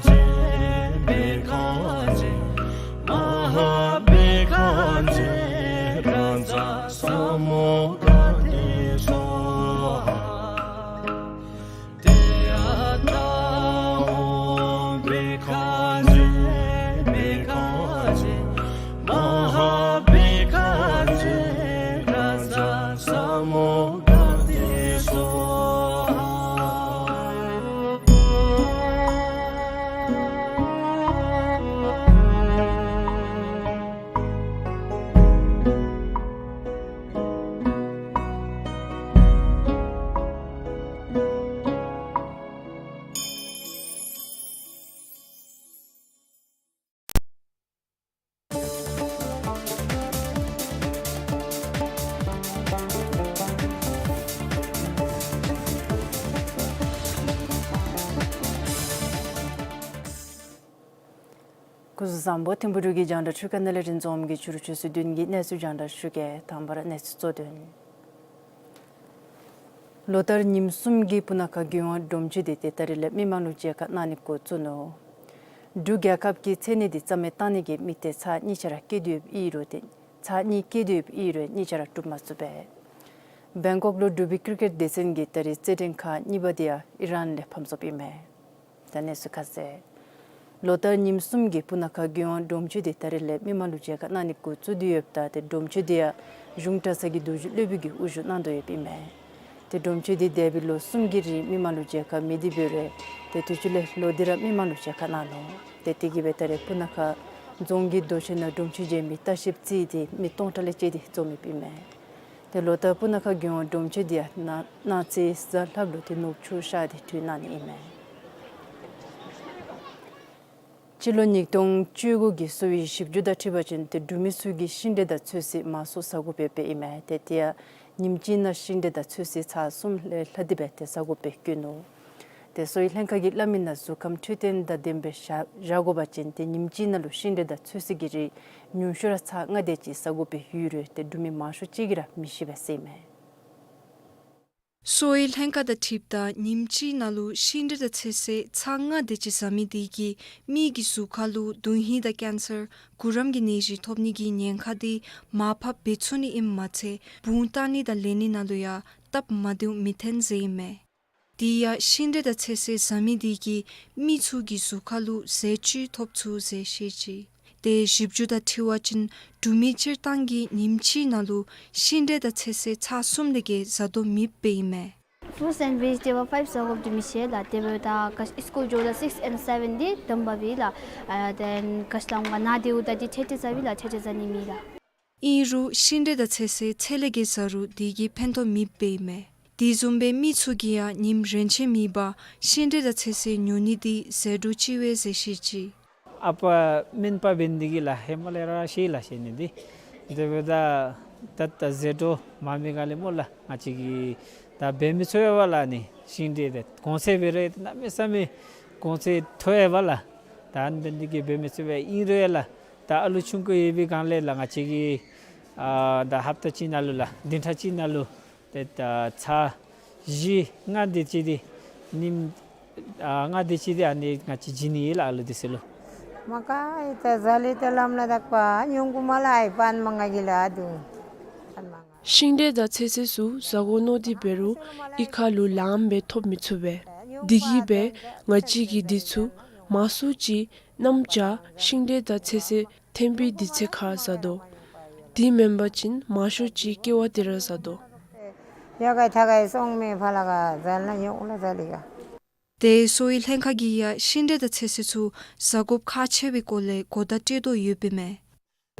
ཛེ་བི་ཁ་ཛེ་མ་ཧཱ་བི་ཁ་ཛེ་རཱ་ཛ་ས་མུདྒ་ཏེ་སྭཱ་ཧཱ། ཏདྱ་ཐཱ། ཨོཾ་བི་ཁ་ཛེ་བི་ཁ་ཛེ་མ་ཧཱ་བི་ཁ་ཛེ་རཱ་ཛ་ས་མུདྒ་ཏེ་སྭཱ་ཧཱ། སྐུ་གཟུགས་བཟང་པོ། ཐིམ་ཕུག་འབྲུག་གི་རྒྱང་བསྒྲགས་ཁང་ནང་ལས་རིན་འཛོམས་ཀྱིས་ཕྱི་རུ་ཆུ་ཚོད་བདུན་གྱི་གནས་ཚུལ་རྒྱང་བསྒྲགས་ཞུ་གེ། དང་པ་ར་གནས་ཚུལ་གཙོ་དོན། ལོ་ལྟར་ཉིནམ་གསུམ་གྱི་སྤུ་ན་ཁ་རྒྱལ་ཡོངས་སྒྲོམ་གཅིག་འདི་ཏེ་ད་རིས་ལས་མི་མང་ལུ་མཇལ་ཁ་གནང་ནི་འགོ་བཙུགས་ནུག། འབྲུག་རྒྱལ་ཁབ་ཀྱི་མཚན་གནས་འདི་རྩ་མེད་བཏང་ནི་གི་དམིགས་གཏད་ཚར་གཉིས་ཆ་ར་བསྐྱེད་དེ་ཡོདཔ་ཨིན་རུང་ཏེ་ཚར་གཉིས་བསྐྱེད་དེ་ཡོདཔ་ཨིན་རུང་གཉིས་ཆ་ར་གྲུབ་མ་ཚུགས་པས། བེང་ཀོག་ལུ་འབྲུག་པའི་ཀིར་ཀེཊ་སྡེ་ཚན་གྱི་ད་རིས་རྩེད་འགྲན་ཁག་གཉིས་པ་འདི་ཡང་ཨི་རན་ལས་ཕམ་སོཔ་ཨིན་མས། ད་གནས་ཚུལ་ཁ་གསལ། ལོ་ལྟར་ཉིནམ་གསུམ་གྱི་སྤུ་ན་ཁ་རྒྱལ་ཡོངས་སྒྲོམ་གཅིག་འདི་ད་རིས་ལས་མི་མང་ལུ་མཇལ་ཁ་གནང་ནི་འགོ་བཙུགས་ཏེ་ཡོདཔ་ད་ཏེ་སྒྲོམ་གཅིག་འདི་ཡང་གཞུང་གྲྭ་ཚང་གི་རྡོ་རྗེ་སློབ་དཔོན་གྱིས་དབུ་བཞུགས་གནང་དོ་ཡོདཔ་ཨིན་མས། ཏེ་སྒྲོམ་གཅིག་འདི་འདས་པའི་ལོ་གསུམ་གྱི་རིང་མི་མང་ལུ་མཇལ་ཁ་མེད་དེ་འབད་རུང་ཏེ་དུས་ཅི་ལས་ལོ་འདི་ར་མི་མང་ལུ་མཇལ་ཁ་གནང་ནུག། ཏེ་དེ་གིས་འབད་ད་རིས་སྤུ་ན་ཁ་རྫོང་གི་རྡོ་གཅལ་ནང་སྒྲོམ་གཅིག་མཇལ་མི་ལྟ་བཤལཔ་རྩིས་འདི་མི་སྟོང་ཕྲག་ལས་བཅད་དེ་འཛོམས་མི་ཨིན་མས། ཏེ་ལོ་ལྟར་སྤུ་ན་ཁ་རྒྱལ་ཡོངས་སྒྲོམ་གཅིག་འདི་ཡང་གནངས་ཚེ་གཟའ་ལྷགཔ་ལུ་ཏེ་ནུབ་ཕྱོགས་ཤར་ཏེ་གྲོལ་གནང་ནི་ཨིན་མས། སྤྱི་ལོ་ཉིས་སྟོང་བཅུ་དགུ་གི་གསོ་བའི་ཞིབ་འཇུག་དང་འཁྲིལ་བ་ཅིན་ཏེ་འབྲུག་མི་ཚུ་གིས་ཤིང་འབྲས་དང་ཚོད་བསྲེ་མང་སུ་ཟ་དགོ་པའི་དཔེ་ཨིན་མས། ཏེ་དེ་ཡང་ཉིནམ་གཅིག་ནང་ཤིང་འབྲས་དང་ཚོད་བསྲེ་ཚར་གསུམ་ལས་ལྷག་སྟེ་འབད་ཏེ་ཟ་དགོ་པའི་བཀོད་ནུག། ཏེ་གསོ་བའི་ལྷན་ཁག་གིས་སླབ་མི་ནང་གཟུགས་ཁམས་འཕྲོད་བསྟེན་དང་ལྡནམ་སྦེ་བཞག་བཞག་དགོ་པ་ཅིན་ཏེ་ཉིནམ་གཅིག་ནང་ལུ་ཤིང་འབྲས་དང་ཚོད་བསྲེ་གི་རིགས་ཉུང་ཤོས་ར་ཚར་ལྔ་དེ་ཅིག་ཟ་དགོ་པའི་ཡོད་རུང་ཏེ་འབྲུག་མི་མང་ཤོས་ཅིག་གིས་ར་མི་ཤེས་པས་ཟེར་ཨིན་མས། གསོ་བའི་ལྷན་ཁག་དང་འཁྲིལཝ་ད་ཉིནམ་གཅིག་ནང་ལུ་ཤིང་འབྲས་དང་ཚོད་བསྲེ་ཚར་ལྔ་དེ་ཅིག་ཟ་མི་དེ་གིས་མི་གི་གཟུགས་ཁ་ལུ་དོན་ཧིང་དང་ཀེན་སར་གུ་རམ་གྱི་ནད་གཞི་ཐོབ་ནི་གི་ཉེན་ཁ་དེ་མར་ཕབ་འབད་ཚུགས་ནི་ཨིནམ་མ་ཚད་བུང་བཏང་ནི་དང་ལེན་ནི་ནང་ལུ་ཡང་སྟབས་མ་བདེཝ་མི་འཐོན་ཟེར་ཨིན་མས། དེ་ཡང་ཤིང་འབྲས་དང་ཚོད་བསྲེ་ཟ་མི་དེ་གིས་མི་ཚུ་གི་གཟུགས་ཁ་ལུ་ཟས་བཅུད་ཐོབ་ཚུགས་ཟེར་བཤད་ཅི། ཏེ་ཞིབ་འཇུག་དང་འཁྲིལ་བ་ཅིན་འབྲུག་མི་སྤྱིར་བཏང་གིས་ཉིནམ་གཅིག་ནང་ལུ་ཤིང་འབྲས་དང་ཚོད་བསྲེ་ཚར་གསུམ་ལས་བརྒལ་ཟ་དོ་མེདཔ་ཨིན་མས། Fruits and vegetable five ཟ་དགོཔ་འདི་མི་ཤེས་ལགས། དེ་འབདཝ་ད་ཀ་སི་ཀུལ་འགྱོཝ་ད་six and seven འདི་སྡོམ་པ་སྦེ་ལགས། ཨ་then ཀ་ཤི་ལམ་ག་ནཱ་དེ་འབདཝ་ད་འདི་ཐེ་ཐེ་ཟ་བས་ལགས། ཐེ་ཐེ་ཟ་ནི་མེད་ལགས། ཨིན་རུང་ཤིང་འབྲས་དང་ཚོད་བསྲེ་ཚད་ལས་བརྒལ་ཟ་རུང་དེ་གིས་ཕན་ཐོགས་མེདཔ་ཨིན་མས། དེ་བཟུམ་སྦེ་མི་ཚུ་གིས་ཡང་ཉིནམ་རེ་ཆད་མེད་པར་ཤིང་འབྲས་དང་ཚོད་བསྲེ་ཉོ་ནི་དེ་ཟད་འགྲོ་ཅིག་འབད་ཟེར་བཤད་ཅི། ཨ་པ་སྨན་པ་འབད་ནི་དེ་གིས་ལགས་ཧེ་མ་ལས་ར་ཤེས་ལགས་ཤེས་ནི་འདི། དེ་འབདཝ་ད་ད་ད་ཟད་འགྲོ་མ་མི་ག་ལས་སྨོ་ལགས། ང་བཅས་ཀྱིས་ད་འབད་མི་ཚུགས་པས་ལགས། ཨ་ནི་ཤིང་འབྲས་དེ་གོང་ཚད་འབད་རུང་གནམ་མེད་ས་མེད་གོང་ཚད་མཐོ་ཡོདཔ་ལགས། ད་ཨ་ནི་འབད་ནི་དེ་གིས་འབད་མི་ཚུགས་པས། ཨིན་རུང་ཡང་ལགས་ད་ཨ་ལུ་ཆུང་ཀུ་ཡོད་པའི་སྒང་ལས་ལགས་ང་བཅས་ཀྱིས་ཨ་ད་ཧབ་ཏ་གཅིག་ནང་ལུ་ལགས་བདུན་ཕྲག་གཅིག་ནང་ལུ་ཏེ་ད་ཚར་བཞི་ལྔ་དེ་ཅིག་འདི་ཉིནམ་ཨ་ལྔ་དེ་ཅིག་འདི་ཨ་ནི་ང་བཅས་བྱིན་ནི་ལགས་ཨ་ལུ་དེ་ཚུ་ལུ། མ་ག་ཨེ་ད་ཟ་ལེ་ད་ལམ་ལ་དག་པ་ཉུང་ཀུ་མ་ལ་ཨའི་པན་མ་ང་གི་ལ་ཨ་དུ། ཤིང་འབྲས་དང་ཚོད་བསྲེ་ཚུ་ཟ་དགོ་མནོ་སྟེ་འབད་རུང་གཡུས་ཁ་ལུ་ལངམ་སྦེ་ཐོབ་མི་ཚུགས་པས། དེ་གིས་འབད་ང་བཅས་ཀྱིས་འདི་ཚུ་མང་སུ་ཅིག་གནམ་བྱཱར་ཤིང་འབྲས་དང་ཚོད་བསྲེ་ཐོན་པའི་དུས་ཚོད་ཁར་ཟ་དོ། དེ་མེན་པ་ཅིན་མང་ཤོས་ཅིག་ཀེ་བ་དེ་ར་ཟ་དོ། ཡ་ག་ཐ་ག་སོང་མེ་ཕ་ལ་ག་ཟ་ལ་ཡོང་ལ་ཟ་ལི་ག། ཏེ་གསོ་བའི་ལྷན་ཁག་གིས་ཡང་ཤིང་འབྲས་དང་ཚོད་བསྲེ་ཚུ་ཟ་དགོཔ་ཁག་ཆེ་བའི་སྐོར་ལས་གོ་བརྡ་སྤྲོད་དོ་ཡོདཔ་ཨིན་མས།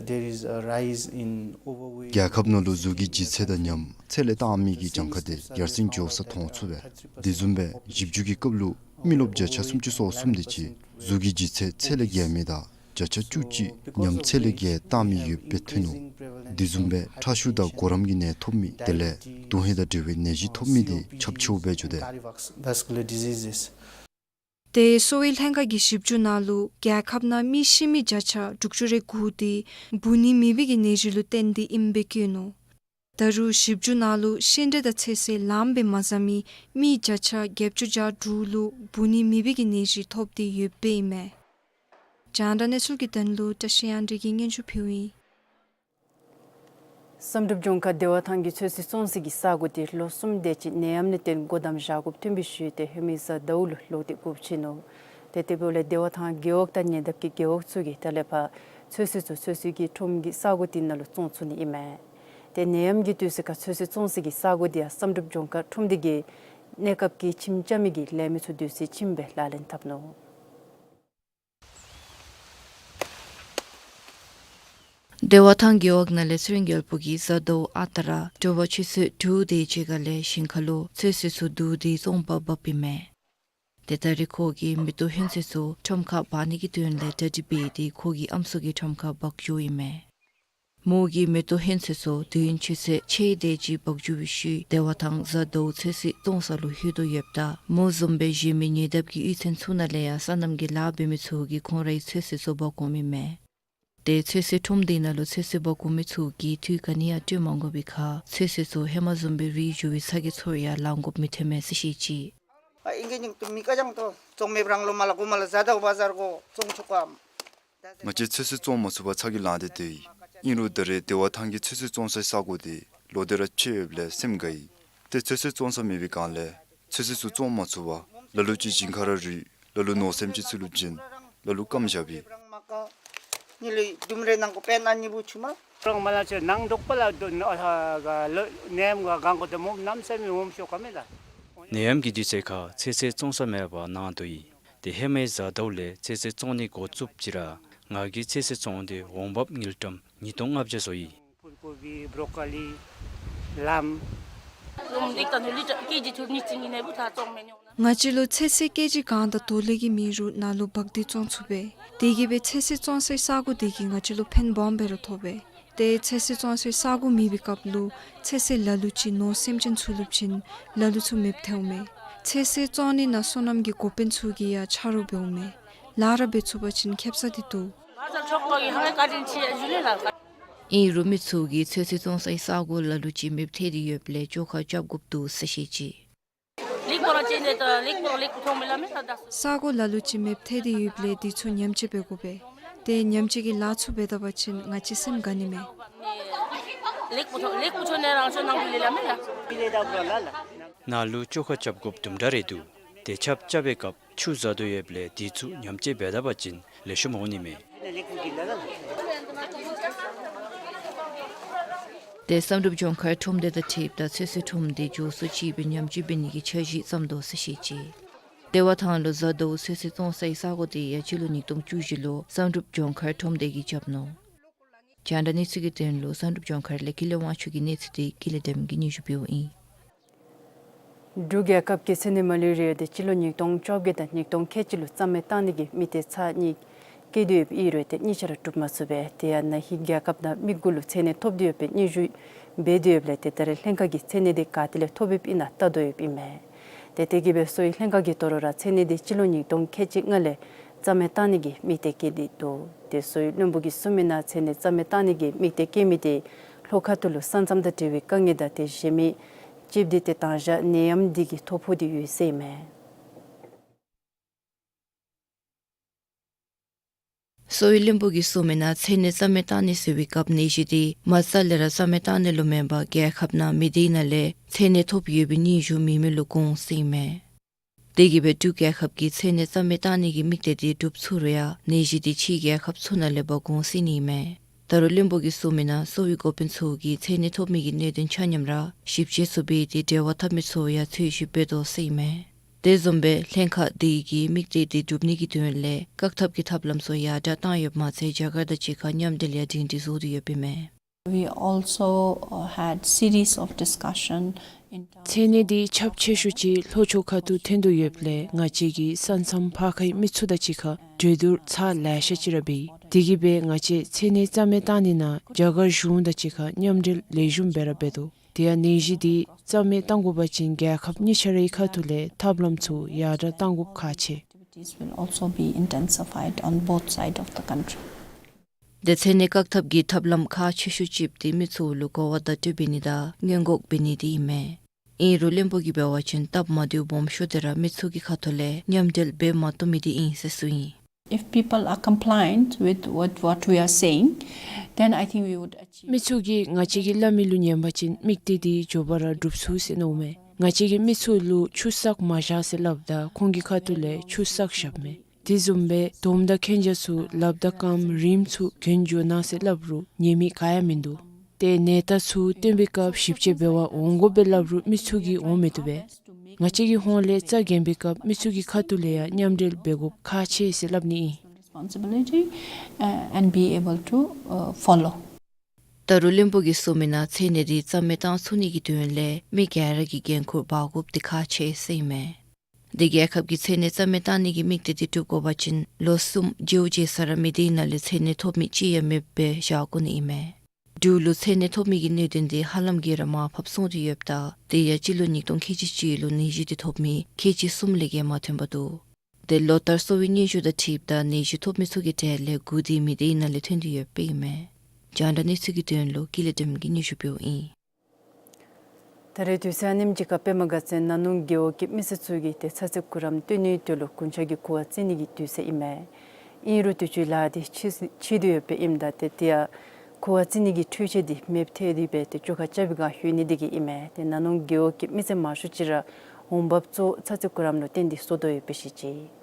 There is a rise in overweight. རྒྱལ་ཁབ་ནང་ལུ་གཟུགས་ཀྱི་ལྗིད་ཚད་དང་ཉམས་ཚད་ལས་བཏང་མི་གི་གྱངས་ཁ་དེ་ཡར་སེང་འགྱོ་ས་མཐོང་ཚུགས་པས། དེ་བཟུམ་སྦེ་ཞིབ་འཇུག་གི་སྐབས་ལུ་མི་རློབས་བརྒྱ་ཆ་སུམ་ཅུ་སོ་གསུམ་དེ་ཅིག་གཟུགས་ཀྱི་ལྗིད་ཚད་ཚད་ལས་བརྒལ་མི་དང་བརྒྱ་ཆ་བཅུ་གཅིག་ཉམས་ཚད་ལས་བརྒལ་བཏང་མི་ཡོདཔ་སྦེ་ཐོན་ནུག། དེ་བཟུམ་སྦེ་ཁྲག་ཤུགས་དང་གོ་རམས་ཀྱི་ནད་ཐོབ་མི་དེ་ལས་དོན་ཧིང་དང་འབྲེལ་བའི་ནད་གཞི་ཐོབ་མི་དེ་ཁྱབ་ཆེཝ་སྦེ་འགྱོ་དེས། Cardiovascular diseases. ཏེ་གསོ་བའི་ལྷན་ཁག་གི་ཞིབ་འཇུག་ནང་ལུ་རྒྱལ་ཁབ་ནང་མི་ཤི་མི་བརྒྱ་ཆ་དྲུག་ཅུ་རེ་དགུ་དེ་འབུ་ནད་མེད་པའི་གི་ནད་གཞི་ལུ་བརྟེན་ཏེ་ཨིནམ་སྦེ་བཀོད་ནུག། ད་རུང་ཞིབ་འཇུག་ནང་ལུ་ཤིང་འབྲས་དང་ཚོད་བསྲེ་ལངམ་སྦེ་མ་བཟའ་མི་མི་བརྒྱ་ཆ་བརྒྱད་ཅུ་གྱ་དྲུག་ལུ་འབུ་ནི་མེད་པའི་གི་ནད་གཞི་ཐོབ་སྟེ་ཡོདཔ་ཨིན་མས། རྒྱང་བསྒྲགས་གནས་ཚུལ་གྱི་དོན་ལུ་བཀྲ་ཤིས་དབྱངས་སྒྲོན་གྱིས་སྙན་ཞུ་ཕུལཝ་ཨིན། བསམ་གྲུབ་ལྗོངས་མཁར་བདེ་བ་ཐང་གི་ཚོད་བསྲེ་བཙོང་སའི་གི་ས་གོ་དེ་ལོ་གསུམ་དེ་ཅིག་ནད་ཡམས་ལས་བརྟེན་སྒོ་བསྡམ་བཞག་དགོཔ་ཐོན་པའི་ཤུལ་ཏེ་ཧེ་མའི་གཟའ་ཟླཝ་ལུ་ལོག་སྟེ་སྒོ་ཕྱེ་ནུག། ཏེ་དེ་འབདཝ་ལས་བདེ་བ་ཐང་རྒེད་འོག་དང་ཉེ་འདབས་ཀྱི་རྒེད་འོག་ཚུ་གིས་ད་ལས་ཕར་ཚོད་བསྲེ་ཚུ་ཚོད་བསྲེ་གི་ཁྲོམ་གྱི་ས་གོ་དེ་ནང་ལུ་བཙོང་ཚུགས་ནི་ཨིན་མས། ཏེ་ནད་ཡམས་ཀྱི་དུས་སུ་ཁར་ཚོད་བསྲེ་བཙོང་སའི་གི་ས་གོ་དེ་ཡང་བསམ་གྲུབ་ལྗོངས་མཁར་ཁྲོམ་སྡེ་གིས་གནས་སྐབས་ཀྱི་ཁྱིམ་རྐྱབ་མི་གི་ལས་མི་ཚུ་བསྡུ་སའི་ཁྱིམ་སྦེ་ལག་ལེན་འཐབ་ནུག། བདེ་བ་ཐང་རྒེད་འོག་ནང་ལས་ཚེ་རིང་རྒྱལ་པོ་གིས་གཟའ་ཟླཝ་ཨ་རྟག་ར་དྲོ་པ་ཆུ་ཚོད་དྲུག་དེ་ཅིག་ཁར་ལས་ཞིང་ཁ་ལུ་ཚོད་བསྲེ་ཚུ་བསྡུ་སྟེ་བཙོང་པར་འབགཔ་ཨིན་མས། ཏེ་ད་རེས་ཁོ་གིས་མེ་ཏོག་ཧོན་ཚོད་ཚུ་ཁྲོམ་ཁར་འབག་ནི་གི་དོན་ལས་གྲ་སྒྲིག་འབད་དེ་ཁོ་གི་ཨམ་སྲུ་གིས་ཁྲོམ་ཁར་འབག་འགྱོཝ་ཨིན་མས། མོ་གིས་མེ་ཏོག་ཧོན་ཚོད་ཚུ་དུས་ཡུན་ཆུ་ཚོད་ཕྱེད་དེ་ཅིག་འབག་འགྱོ་བའི་ཤུལ་བདེ་བ་ཐང་གཟའ་ཟླཝ་ཚོད་བསྲེ་བཙོང་ས་ལུ་ལྷོད་དོ་ཡོདཔ་ད་མོ་བཟུམ་སྦེ་གཞན་མི་ཉེ་འདབས་ཀྱི་གཡུས་ཚན་ཚུ་ནང་ལས་ཡང་སོ་ནམ་གྱི་ལཱ་འབད་མི་ཚུ་གིས་ཁོང་རའི་ཚོད་བསྲེ་ཚུ་འབག་འོངམ་ཨིན་མས། ཏེ་ཚོད་བསྲེ་ཁྲོམ་སྡེ་ནང་ལུ་ཚོད་བསྲེ་འབག་འོང་མི་ཚུ་གིས་དུས་ག་ནི་ཡང་སྤྲོད་མ་དགོ་པའི་ཁར་ཚོད་བསྲེ་ཚུ་ཧེ་མ་བཟུམ་སྦེ་རིལ་འགྱོ་བའི་ཚ་གྱང་ཚུ་ཡང་ལང་དགོཔ་མི་ཐོན་མས་ཟེར་བཤད་ཅི། ཨ་ཨིན་གྱི་ཉིནམ་དུ་མི་ཀ་ཅང་ཏོ་བཙོང་མེད་པར་རང་ལོ་མ་ལ་གོ་མ་ལ་གཟའ་ཟླཝ་བ་ཟེར་གོ་བཙོང་ཆོག་གམ། ང་བཅས་ཚོད་བསྲེ་བཙོང་མ་ཚུགས་པར་ཚ་གྱང་ལང་སྟེ་སྡོད་ཡི། ཨིན་རུང་ད་རེས་བདེ་བ་ཐང་གི་ཚོད་བསྲེ་བཙོང་སའི་ས་གོ་དེ་ལོག་སྟེ་ར་ཕྱེ་ཡོདཔ་ལས་སེམས་དགའ་ཡི། ཏེ་ཚོད་བསྲེ་བཙོང་ས་མེད་པའི་སྒང་ལས་ཚོད་བསྲེ་ཚུ་བཙོང་མ་ཚུགས་པར་ལ་ལུ་ཅིག་ཞིང་ཁར་ར་རུལ། ལ་ལུ་ནོར་སེམས་ཅན་ཚུ་ལུ་བྱིན། ལ་ལུ་སྐམ་བཞགཔ་ཨིན། ནི་ལུ་དུམ་རེ་ནང་གོ་པེ་ན་ནི་བུ་ཆུ་མ། རང་མ་ལ་ཆེ་ནང་འདོགས་པ་ལ་དུ་ནི་ཨ་ཧ་ག་ལོ་ནེམ་ག་གང་གོ་དེ་མོ་ནམ་སེམས་ངོམ་ཤོ་ཀ་མེ་ད། ནད་ཡམས་ཀྱི་དུས་ཚོད་ཁར་ཚོད་བསྲེ་བཙོང་ས་མེད་པར་ནང་སྡོད་ཡི། ཏེ་ཧེ་མའི་གཟའ་ཟླཝ་ལས་ཚོད་བསྲེ་བཙོང་ནི་འགོ་བཙུགསཔ་ཅིག་ར་ང་གིས་ཚོད་བསྲེ་བཙོང་སྟེ་འོང་འབབ་དངུལ་ཀྲམ་ཉིས་སྟོང་ལྔ་བརྒྱ་བཟོ་ཡི། ཕུལ་ཀོ་བི་བྲོ་ཀོ་ལི་ལམ། ལུམ་འདི་ཀ་ནུ་ལི་ཀེ་ཇི་ཐུར་ནི་ཅིང་གི་ནེ་བུ་ཐ་བཙོང་མེ་ཉོ་ན། ང་བཅས་ལུ་ཚོད་བསྲེ་ཀེ་ཇི་གང་དང་དོ་ལེ་གི་མེད་རུང་ནཱ་ལུ་འབག་སྟེ་བཙོང་ཚུགས་པས། དེ་གིས་སྦེ་ཚོད་བསྲེ་བཙོང་སའི་ས་གོ་དེ་གིས་ང་བཅས་ལུ་ཕན་སྦོམ་སྦེ་ར་ཐོགས་པས། ཏེ་ཚོད་བསྲེ་བཙོང་སའི་ས་གོ་མེད་པའི་སྐབས་ལུ་ཚོད་བསྲེ་ལ་ལུ་ཅིག་ནོར་སེམས་ཅན་ཚུ་ལུ་བྱིན། ལ་ལུ་ཚུ་མེདཔ་ཐལཝ་མས། ཚོད་བསྲེ་བཙོང་ནི་ནང་སོ་ནམ་གྱི་འགོ་དཔོན་ཚུ་གིས་ཡང་ཆ་རོགས་འབདཝ་མས། ལཱ་ར་འབད་ཚུགས་པ་ཅིན་ཁེབ་ས་འདི་འདུག། ཨིན་རུང་མི་ཚུ་གིས་ཚོད་བསྲེ་བཙོང་སའི་ས་གོ་ལ་ལུ་ཅིག་མེདཔ་ཐལ་ཏེ་ཡོདཔ་ལས་བཅོ་ཁ་རྐྱབ་དགོཔ་འདུག་ཟེར་བཤད་ཅི། ས་གོ་ལ་ལུ་ཅིག་མེདཔ་ཐལ་ཏེ་ཡོདཔ་ལས་འདི་ཚུ་ཉམས་བཅོས་འབད་དགོ་པས། ཏེ་ཉམས་བཅོས་ཀྱི་ལཱ་ཚུ་འབད་ད་པ་ཅིན་ང་བཅས་སེམས་དགའ་ནི་མས། ནཱ་ལུ་བཅོ་ཁ་རྐྱབ་དགོཔ་དུམ་གྲ་རེ་འདུག། ཏེ་ཆརཔ་རྐྱབ་པའི་སྐབས་ཆུ་ཟ་དོ་ཡོདཔ་ལས་འདི་ཚུ་ཉམས་བཅོས་འབད་ད་པ་ཅིན་ལེགས་ཤོམ་འོང་ནི་མས། ཏེ་བསམ་གྲུབ་ལྗོངས་མཁར་ཁྲོམ་སྡེ་དང་འཁྲིལཝ་ད་ཚོད་བསྲེ་ཁྲོམ་སྡེ་མགྱོགས་སུ་ཅིག་སྦེ་ཉམས་བཅོས་འབད་ནི་གི་འཆར་གཞི་བརྩམ་དོ་ཟེར་བཤད་ཅི། བདེ་བ་ཐང་ལུ་གཟའ་ཟླཝ་ཚོད་བསྲེ་བཙོང་སའི་ས་གོ་དེ་ཡང་སྤྱི་ལོ་ཉིས་སྟོང་བཅུ་བཞི་ལུ་བསམ་གྲུབ་ལྗོངས་མཁར་ཁྲོམ་སྡེ་གིས་རྐྱབ་ནུག། རྒྱང་བསྒྲགས་གནས་ཚུལ་གྱི་དོན་ལུ་བསམ་གྲུབ་ལྗོངས་མཁར་ལས་ཀུན་ལེགས་དབང་ཕྱུག་གི་གནས་ཚུལ་དེ་ཀུན་ལེགས་སྒྲོལ་མ་གིས་སྙན་ཞུ་ཕུལཝ་ཨིན། འབྲུག་རྒྱལ་ཁབ་ཀྱི་མཚན་གནས་མ་ལུས་རིག་ཡོད་དེ་སྤྱི་ལོ་ཉིས་སྟོང་བཅོ་བརྒྱད་དང་ཉིས་སྟོང་ཁལ་གཅིག་ལུ་རྩ་མེད་བཏང་ནི་གི་དམིགས་གཏད་ཚར་གཉིས་བསྐྱེད་དེ་ཡོདཔ་ཨིན་རུང་ཏེ་གཉིས་ཆ་ར་འགྲུབ་མ་ཚུགས་པས། དེ་ཡང་ན་ཧིང་རྒྱལ་ཁབ་ནང་མི་དགུ་ལུ་མཚན་གནས་ཐོབ་སྟེ་ཡོད་པའི་སྙན་ཞུ་འབད་དེ་ཡོདཔ་ལས་ཏེ་ད་རེས་ལྷན་ཁག་གིས་མཚན་གནས་དེ་ག་ཏེ་ལས་ཐོབ་ཡོདཔ་ཨིན་ན་བལྟ་དོ་ཡོདཔ་ཨིན་མས། ཏེ་དེ་གིས་སྦེ་གསོ་བའི་ལྷན་ཁག་གིས་དོ་རུང་ར་མཚན་གནས་དེ་སྤྱི་ལོ་ཉིས་སྟོང་ཁལ་གཅིག་སྔ་ལས་རྩ་མེད་བཏང་ནི་གི་དམིགས་གཏད་བསྐྱེད་དེ་འདུག། ཏེ་གསོ་བའི་བློན་པོ་གིས་གསུངས་མི་ནང་མཚན་གནས་རྩ་མེད་བཏང་ནི་གི་དམིགས་གཏད་བསྐྱེད་མི་དེ་ལྷོ་ཁ་ཐུག་ལུ་ས་མཚམས་དང་འབྲེལ་བའི་དཀའ་ངལ་དང་ཏེ་གཞན་མི་ཅིག་འདི་ཏེ་དང་ཞག་ནད་ཡམས་འདི་གིས་ཐོ་ཕོག་སྟེ་ཡོད་ཟེར་ཨིན་མས། གསོ་བའི་བློན་པོ་གིས་གསུངས་མི་ནང་མཚན་གནས་རྩ་མེད་བཏང་ནི་ཟེར་བའི་སྐབས་ནད་གཞི་དེ་མ་རྩ་ལས་ར་རྩ་མེད་བཏང་ནི་ལུ་མེན་པར་རྒྱལ་ཁབ་ནང་མི་སྡེ་ནང་ལས་མཚན་གནས་ཐོབ་ཡོད་པའི་སྙན་ཞུ་མེད་མི་ལུ་དགོངས་ཟེར་ཨིན་མས། དེ་གིས་སྦེ་འབྲུག་རྒྱལ་ཁབ་ཀྱིས་མཚན་གནས་རྩ་མེད་བཏང་ནི་གི་དམིགས་གཏད་དེ་འགྲུབ་ཚུགས་རུང་ཡང་ནད་གཞི་དེ་ཕྱི་རྒྱལ་ཁབ་ཚུ་ནང་ལས་འབག་འོང་ཟེར་ཨིན་མས། ད་རུང་བློན་པོ་གིས་གསུངས་མི་ནང་གསོ་བའི་འགོ་དཔོན་ཚུ་གིས་མཚན་གནས་ཐོབ་མི་གི་གནད་དོན་ཆ་མཉམ་ར་ཞིབ་དཔྱད་ཚུ་འབད་དེ་འབྲེལ་བ་འཐབ་མི་ཚུ་ཡང་འཚོལ་ཞིབ་འབད་དོ་ཟེར་ཨིན་མས། དེ་བཟུམ་སྦེ་ལྷན་ཁག་དེ་གིས་དམིགས་གཏད་དེ་འགྲུབ་ནི་གི་དོན་ལས་བཀག་ཐབས་ཀྱི་ཐབས་ལམ་ཚུ་ཡར་དྲགས་བཏང་ཡོདཔ་མ་ཚད་རྒྱ་གར་དང་གཅིག་ཁར་མཉམ་འབྲེལ་ཡང་སྒྲིང་སྒྲི་བཟོ་སྟེ་ཡོདཔ་ཨིན་མས། We also, uh, had series of discussion in terms མཚན་གནས་འདི་ཁྱབ་ཆེ་ཤོས་ཅིག་ལྷོ་ཕྱོགས་ཁ་ཐུག་ཐོན་དོ་ཡོདཔ་ལས་ང་བཅས་ཀྱིས་ས་མཚམས་ཕར་ཁའི་མི་ཚུ་དང་གཅིག་ཁར་གྲོས་བསྡུར་ཚར་ལེ་ཤ་ཅིག་ར་འབད་ཡི། དེ་གིས་སྦེ་ང་བཅས་མཚན་གནས་རྩ་མེད་བཏང་ནི་ནང་རྒྱ་གར་གཞུང་དང་གཅིག་ཁར་མཉམ་འབྲེལ་ལེགས་ཤོམ་སྦེ་ར་འབད་དོ། དེ་ཡང་ནད་གཞི་འདི་རྩ་མེད་བཏང་དགོ་པ་ཅིན་རྒྱལ་ཁབ་གཉིས་ཆ་རའི་ཁ་ཐུག་ལས་ཐབས་ལམ་ཚུ་ཡར་དྲགས་བཏང་དགོཔ་ཁག་ཆེ། Activities will also be intensified on both side of the country. དེ་ཚེ་ནད་བཀག་ཐབས་ཀྱི་ཐབས་ལམ་ཁག་ཆེ་ཤོས་ཅིག་འདི་མི་ཚུ་ལུ་གོ་བ་བརྡ་སྤྲོད་འབད་ནི་དང་སྔོན་འགོག་འབད་ནི་འདི་ཨིན་མས། ཨིན་རུང་བློན་པོ་གིས་འབད་བ་ཅིན་སྟབས་མ་བདེཝ་སྦོམ་ཤོས་འདི་ར་མི་ཚུ་གི་ཁ་ཐུག་ལས་མཉམ་འབྲེལ་འབད་མ་བཏུབ་མི་འདི་ཨིན་ཟེར་གསུངས་ཡི། If people are compliant with what, what we are saying, then I think we would achieve. མི་ཚུ་གིས་ང་བཅས་ཀྱིས་སླབ་མི་ལུ་ཉན་པ་ཅིན་དམིགས་གཏད་འདི་མགྱོགས་པ་ར་འགྲུབ་ཚུགས་ཟེར་མནོཝ་མས། ང་བཅས་ཀྱིས་མི་ཚུ་ལུ་ཆུ་བསགས་མ་བཞག་ཟེར་སླབ་ད་ཁོང་གི་ཁ་ཐུག་ལས་ཆུ་བསགས་བཞགཔ་མས། དེ་བཟུམ་སྦེ་དོམ་དང་གན་རྐྱལ་ཚུ་ལགཔ་དང་རྐངམ་རིངམ་ཚུ་གྱོན་འགྱོ་གནང་ཟེར་སླབ་རུང་ཉན་མི་ག་ཡང་མིན་འདུག། ཏེ་ནད་རྟགས་ཚུ་སྟོན་པའི་སྐབས་ཞིབ་དཔྱད་འབད་བར་འོང་དགོ་པས་སླབ་རུང་མི་ཚུ་གིས་འོང་མི་བཏུབ་པས། ང་བཅས་ཀྱི་ཧོངས་ལས་རྩ་འགེངས་པའི་སྐབས་མི་ཚུ་གི་ཁ་ཐུག་ལས་ཡང་མཉམ་འབྲེལ་འབད་དགོཔ་ཁག་ཆེ་ཟེར་སླབ་ནི་ཨིན། Responsibility, uh, and be able to, uh, follow. ད་རུང་བློན་པོ་གིས་གསུངས་མི་ནང་ཚེ་ནད་འདི་རྩ་མེད་བཏང་ཚུགས་ནི་གི་དོན་ལས་མི་ག་ར་གིས་འགན་ཁུར་འབག་དགོཔ་འདི་ཁག་ཆེ་ཟེར་ཨིན་མས། དེ་རྒྱལ་ཁབ་ཀྱིས་ཚེ་ནད་རྩ་མེད་བཏང་ནི་གི་དམིགས་གཏད་འདི་འགྲུབ་དགོ་པ་ཅིན་ལོ་གསུམ་རྗེས་རྗེས་ས་ར་མི་སྡེའི་ནང་ལས་ཚེ་ནད་ཐོབ་མི་གཅིག་ཡང་མེདཔ་སྦེ་བཞག་དགོ་ནི་ཨིན་མས། འབྲུག་ལུ་ཚེ་ནད་ཐོབ་མི་གི་གནད་དོན་འདི་ཧ་ལམ་གྱིས་ར་མར་ཕབ་སོང་སྟེ་ཡོདཔ་ད་དེ་ཡང་སྤྱི་ལོ་ཉིས་སྟོང་ཁལ་གཅིག་གཅིག་ལུ་ནད་གཞི་འདི་ཐོབ་མི་ཁལ་གཅིག་གསུམ་ལས་བརྒལ་མ་ཐོན་པ་འདུག། དེ་ལོ་ལྟར་གསོ་བའི་སྙན་ཞུ་དང་འཁྲིལཝ་ད་ནད་གཞི་ཐོབ་མི་ཚུ་གི་གྲས་ལས་དགུ་དེ་མི་སྡེའི་ནང་ལས་ཐོན་ཏེ་ཡོདཔ་ཨིན་མས། རྒྱང་བསྒྲགས་གནས་ཚུལ་གྱི་དོན་ལུ་ཀུན་ལེགས་སྒྲོལ་མ་གིས་སྙན་ཞུ་ཕུལཝ་ཨིན། ད་རེས་དུས་ཚོད་ཨ་ནེམ་ཅིག་ཁར་པདྨ་དགའ་ཚལ་ན་ནོང་རྒེད་འོག་གི་མི་སེར་ཚུ་གིས་ཏེ་ཚ་ཚེ་གུ་རམ་བཏོན་ནིའི་དོན་ལུ་རྒུན་ཆང་གི་ཁུ་བ་བཙིར་ནི་གི་དུས་ཚོད་ཨིན་མས། ཨིན་རུང་དུས་ཅི་ལཱ་འདི་ཕྱིས་ཕྱིས་ཏེ་ཡོདཔ་ཨིནམ་ད་ཏེ་དེ་ཡང་ཁུ་བ་བཙིར་ནི་གི་འཕྲུལ་ཆས་འདི་མེདཔ་ཐལ་ཏེ་སྦེ་ཏེ་བཅོ་ཁ་རྐྱབ་པའི་བསྒང་ལྷོད་ནི་འདི་གིས་ཨིན་མས། ཏེ་ན་ནོང་རྒེད་འོག་གི་མི་སེར་མང་ཤོས་ཅིག་ར་འོང་འབབ་གཙོ་བོ་ཚ་ཚེ་གུ་རམ་ལུ་བརྟེན་ཏེ་བཟོ་དོ་ཡོདཔ་སྦེ་བཤད་ཅི།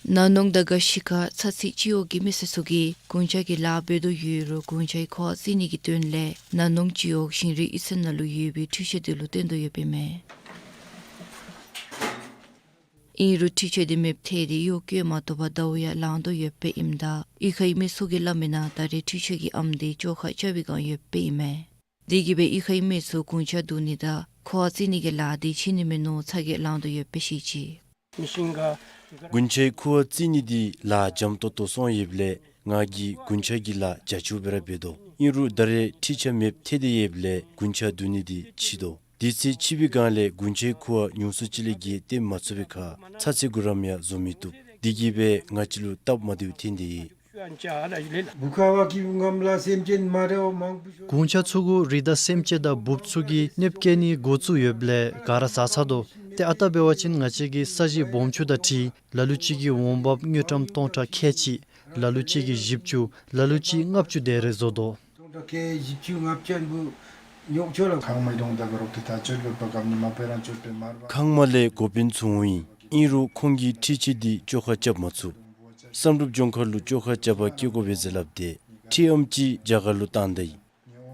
ན་ནོང་དང་འགའ་ཞིག་ཁར་ཚ་ཚེ་སྤྱི་འོག་གི་མི་སེར་ཚུ་གིས་རྒུན་ཆང་གི་ལཱ་འབད་དོ་ཡོད་རུང་རྒུན་ཆང་གི་ཁུ་བ་བཙིར་ནི་གི་དོན་ལས་ན་ནོང་སྤྱི་འོག་ཞིང་རིག་ཡིག་ཚང་ནང་ལུ་ཡོད་པའི་འཕྲུལ་ཆས་འདི་ལུ་བརྟེན་དོ་ཡོདཔ་ཨིན་མས། ཨིན་རུང་འཕྲུལ་ཆས་འདི་མེདཔ་ཐལ་ཏེ་གཡོག་བཀོལ་མ་བཏུབ་པར་ཟླཝ་ཡང་ལང་དོ་ཡོདཔ་ཨིནམ་ད་གཡུས་ཁའི་མི་ཚུ་གིས་སླབ་མི་ནང་ད་རེས་འཕྲུལ་ཆས་ཀྱི་ཨམ་འདི་བཅོ་ཁ་རྐྱབ་པའི་བསྒང་ཡོདཔ་ཨིན་མས། དེ་གིས་སྦེ་གཡུས་ཁའི་མི་ཚུ་རྒུན་ཆང་བསྡུ་ནི་དང་ཁུ་བ་བཙིར་ནི་གི་ལཱ་འདི་བྱིན་ནི་མིན་ནོ་ཚ་གྱང་ལང་དོ་ཡོདཔ་སྦེ་བཤད་ཅི། རྒུན་ཆང་ཁུ་བ་བཙིར་ནི་འདི་ལཱ་འཇམ་ཏོང་ཏོ་སོང་ཡོདཔ་ལས་ང་གིས་རྒུན་ཆང་གི་ལཱ་རྒྱ་ཆེཝ་སྦེ་ར་འབད་དོ། ཨིན་རུང་ད་རེས་འཕྲུལ་ཆས་མེདཔ་ཐལ་ཏེ་ཡོདཔ་ལས་རྒུན་ཆང་བསྡུ་ནི་འདི་ཕྱིས་དོ། དུས་ཚོད་ཕྱིས་པའི་བསྒང་ལས་རྒུན་ཆང་ཁུ་བ་ཉུང་སུ་ཅིག་ལས་བརྒལ་བཏོན་མ་ཚུགས་པའི་ཁར་ཚ་ཚེ་གུ་རམ་ཡང་བཟོ་མི་བཏུབ། དེ་གིས་སྦེ་ང་བཅས་ལུ་སྟབས་མ་བདེཝ་ཐོན་ཏེ་ཡོད། རྒུན་ཆང་ཚུ་གུ་རི་དྭགས་སེམས་ཅན་དང་འབུཔ་ཚུ་གིས་གནོདཔ་བཀལ་ནི་འགོ་བཙུགས་ཡོདཔ་ལས་ག་ར་ཟ་ཚར་དོ། ཏེ་ཨ་རྟག་འབད་བ་ཅིན་ང་བཅས་ཀྱི་ས་གཞི་སྦོམ་ཆུང་དང་འཁྲིལ་ལ་ལུ་ཅིག་གིས་འོང་འབབ་དངུལ་ཀྲམ་སྟོང་ཕྲག་ཁལ་གཅིག། ལ་ལུ་ཅིག་གིས་བཞི་བཅུ། ལ་ལུ་ཅིག་ལྔ་བཅུ་དེ་རེ་བཟོ་དོ། ཁང་མ་ལས་འགོ་དཔོན་ཚུ་འོང་ཡི། ཨིན་རུང་ཁོང་གིས་འཕྲུལ་ཆས་འདི་བཅོ་ཁ་རྐྱབ་མ་ཚུགས། བསམ་གྲུབ་ལྗོངས་མཁར་ལུ་བཅོ་ཁ་རྐྱབ་པར་བསྐྱལ་དགོ་པས་ཟེར་སླབ་སྟེ་འཕྲུལ་ཨམ་ཅིག་རྒྱ་གར་ལུ་བཏང་ད་ཡི།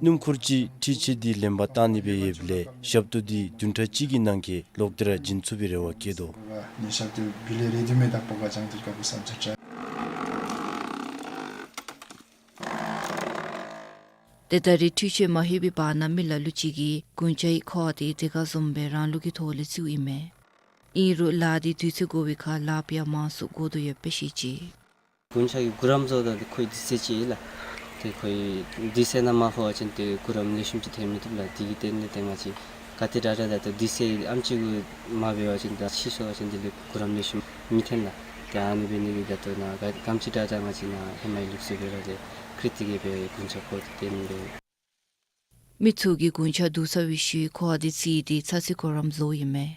སྣུམ་འཁོར་ཅིག་འཕྲུལ་ཆས་འདི་ལེན་པར་བཏང་ནི་སྦེ་ཡོདཔ་ལས་ཞབས་ཏོག་འདི་བདུན་ཕྲག་གཅིག་གི་ནང་འཁོད་ལོག་སྟེ་ར་བྱིན་ཚུགས་པའི་རེ་བ་བསྐྱེད་དོ། ཏེ་ད་རེས་འཕྲུལ་ཆས་མ་ལྷོད་པའི་བར་ན་མི་ལ་ལུ་ཅིག་གིས་རྒུན་ཆང་གི་ཁུ་བ་འདི་དེ་སྐབས་བཟུམ་སྦེ་རང་ལུགས་ཀྱི་ཐོག་ལས་བཙིརཝ་ཨིན་མས། ཨིན་རུང་ལཱ་འདི་དུས་ཚོད་འགོར་བའི་ཁར་ལཱ་འབད་ཡང་མང་སུ་འགོར་དོ་ཡོདཔ་སྦེ་བཤད་ཅི། རྒུན་ཆང་གི་གུ་རམ་བཟོཝ་ད་ཁོའི་དུས་ཚོད་ཅིག་ལགས། ཏེ་ཁོའི་དུས་ཚོད་ནང་མ་ཕོག་པ་ཅིན་ཏེ་གུ་རམ་ལེགས་ཤོམ་ཅིག་ཐོན་མི་བཏུབ་ལགས། དེ་གི་དོན་ལས་ཏེ་ང་བཅས་ག་ཏེ་དྲག་དྲག་ད་ལྟོ་དུས་ཚོད་ཨམ་ཅིག་གུ་མ་འབད་བ་ཅིན་ད་ཕྱིས་སོང་པ་ཅིན་དེ་ལས་གུ་རམ་ལེགས་ཤོམ་མི་ཐོན་ལགས། ཏེ་ཨ་ནི་འབད་ནི་འདི་ད་ལྟོ་ནཱ་ག་གམ་ཅིག་དྲག་དྲག་ང་བཅས་ནཱ་ཧེ་མའི་ལུགས་སྲོལ་སྦེ་ར་ཏེ་ཀྲིག་ཏི་གི་སྦེ་རྒུན་ཆང་ཁུ་བ་འདི་བཏོན་སྦེ། མི་ཚུ་གིས་རྒུན་ཆང་བསྡུ་ཚར་བའི་ཤུལ་ཁུ་བ་འདི་བཙིར་ཏེ་ཚ་ཚེ་གུ་རམ་བཟོཝ་ཨིན་མས།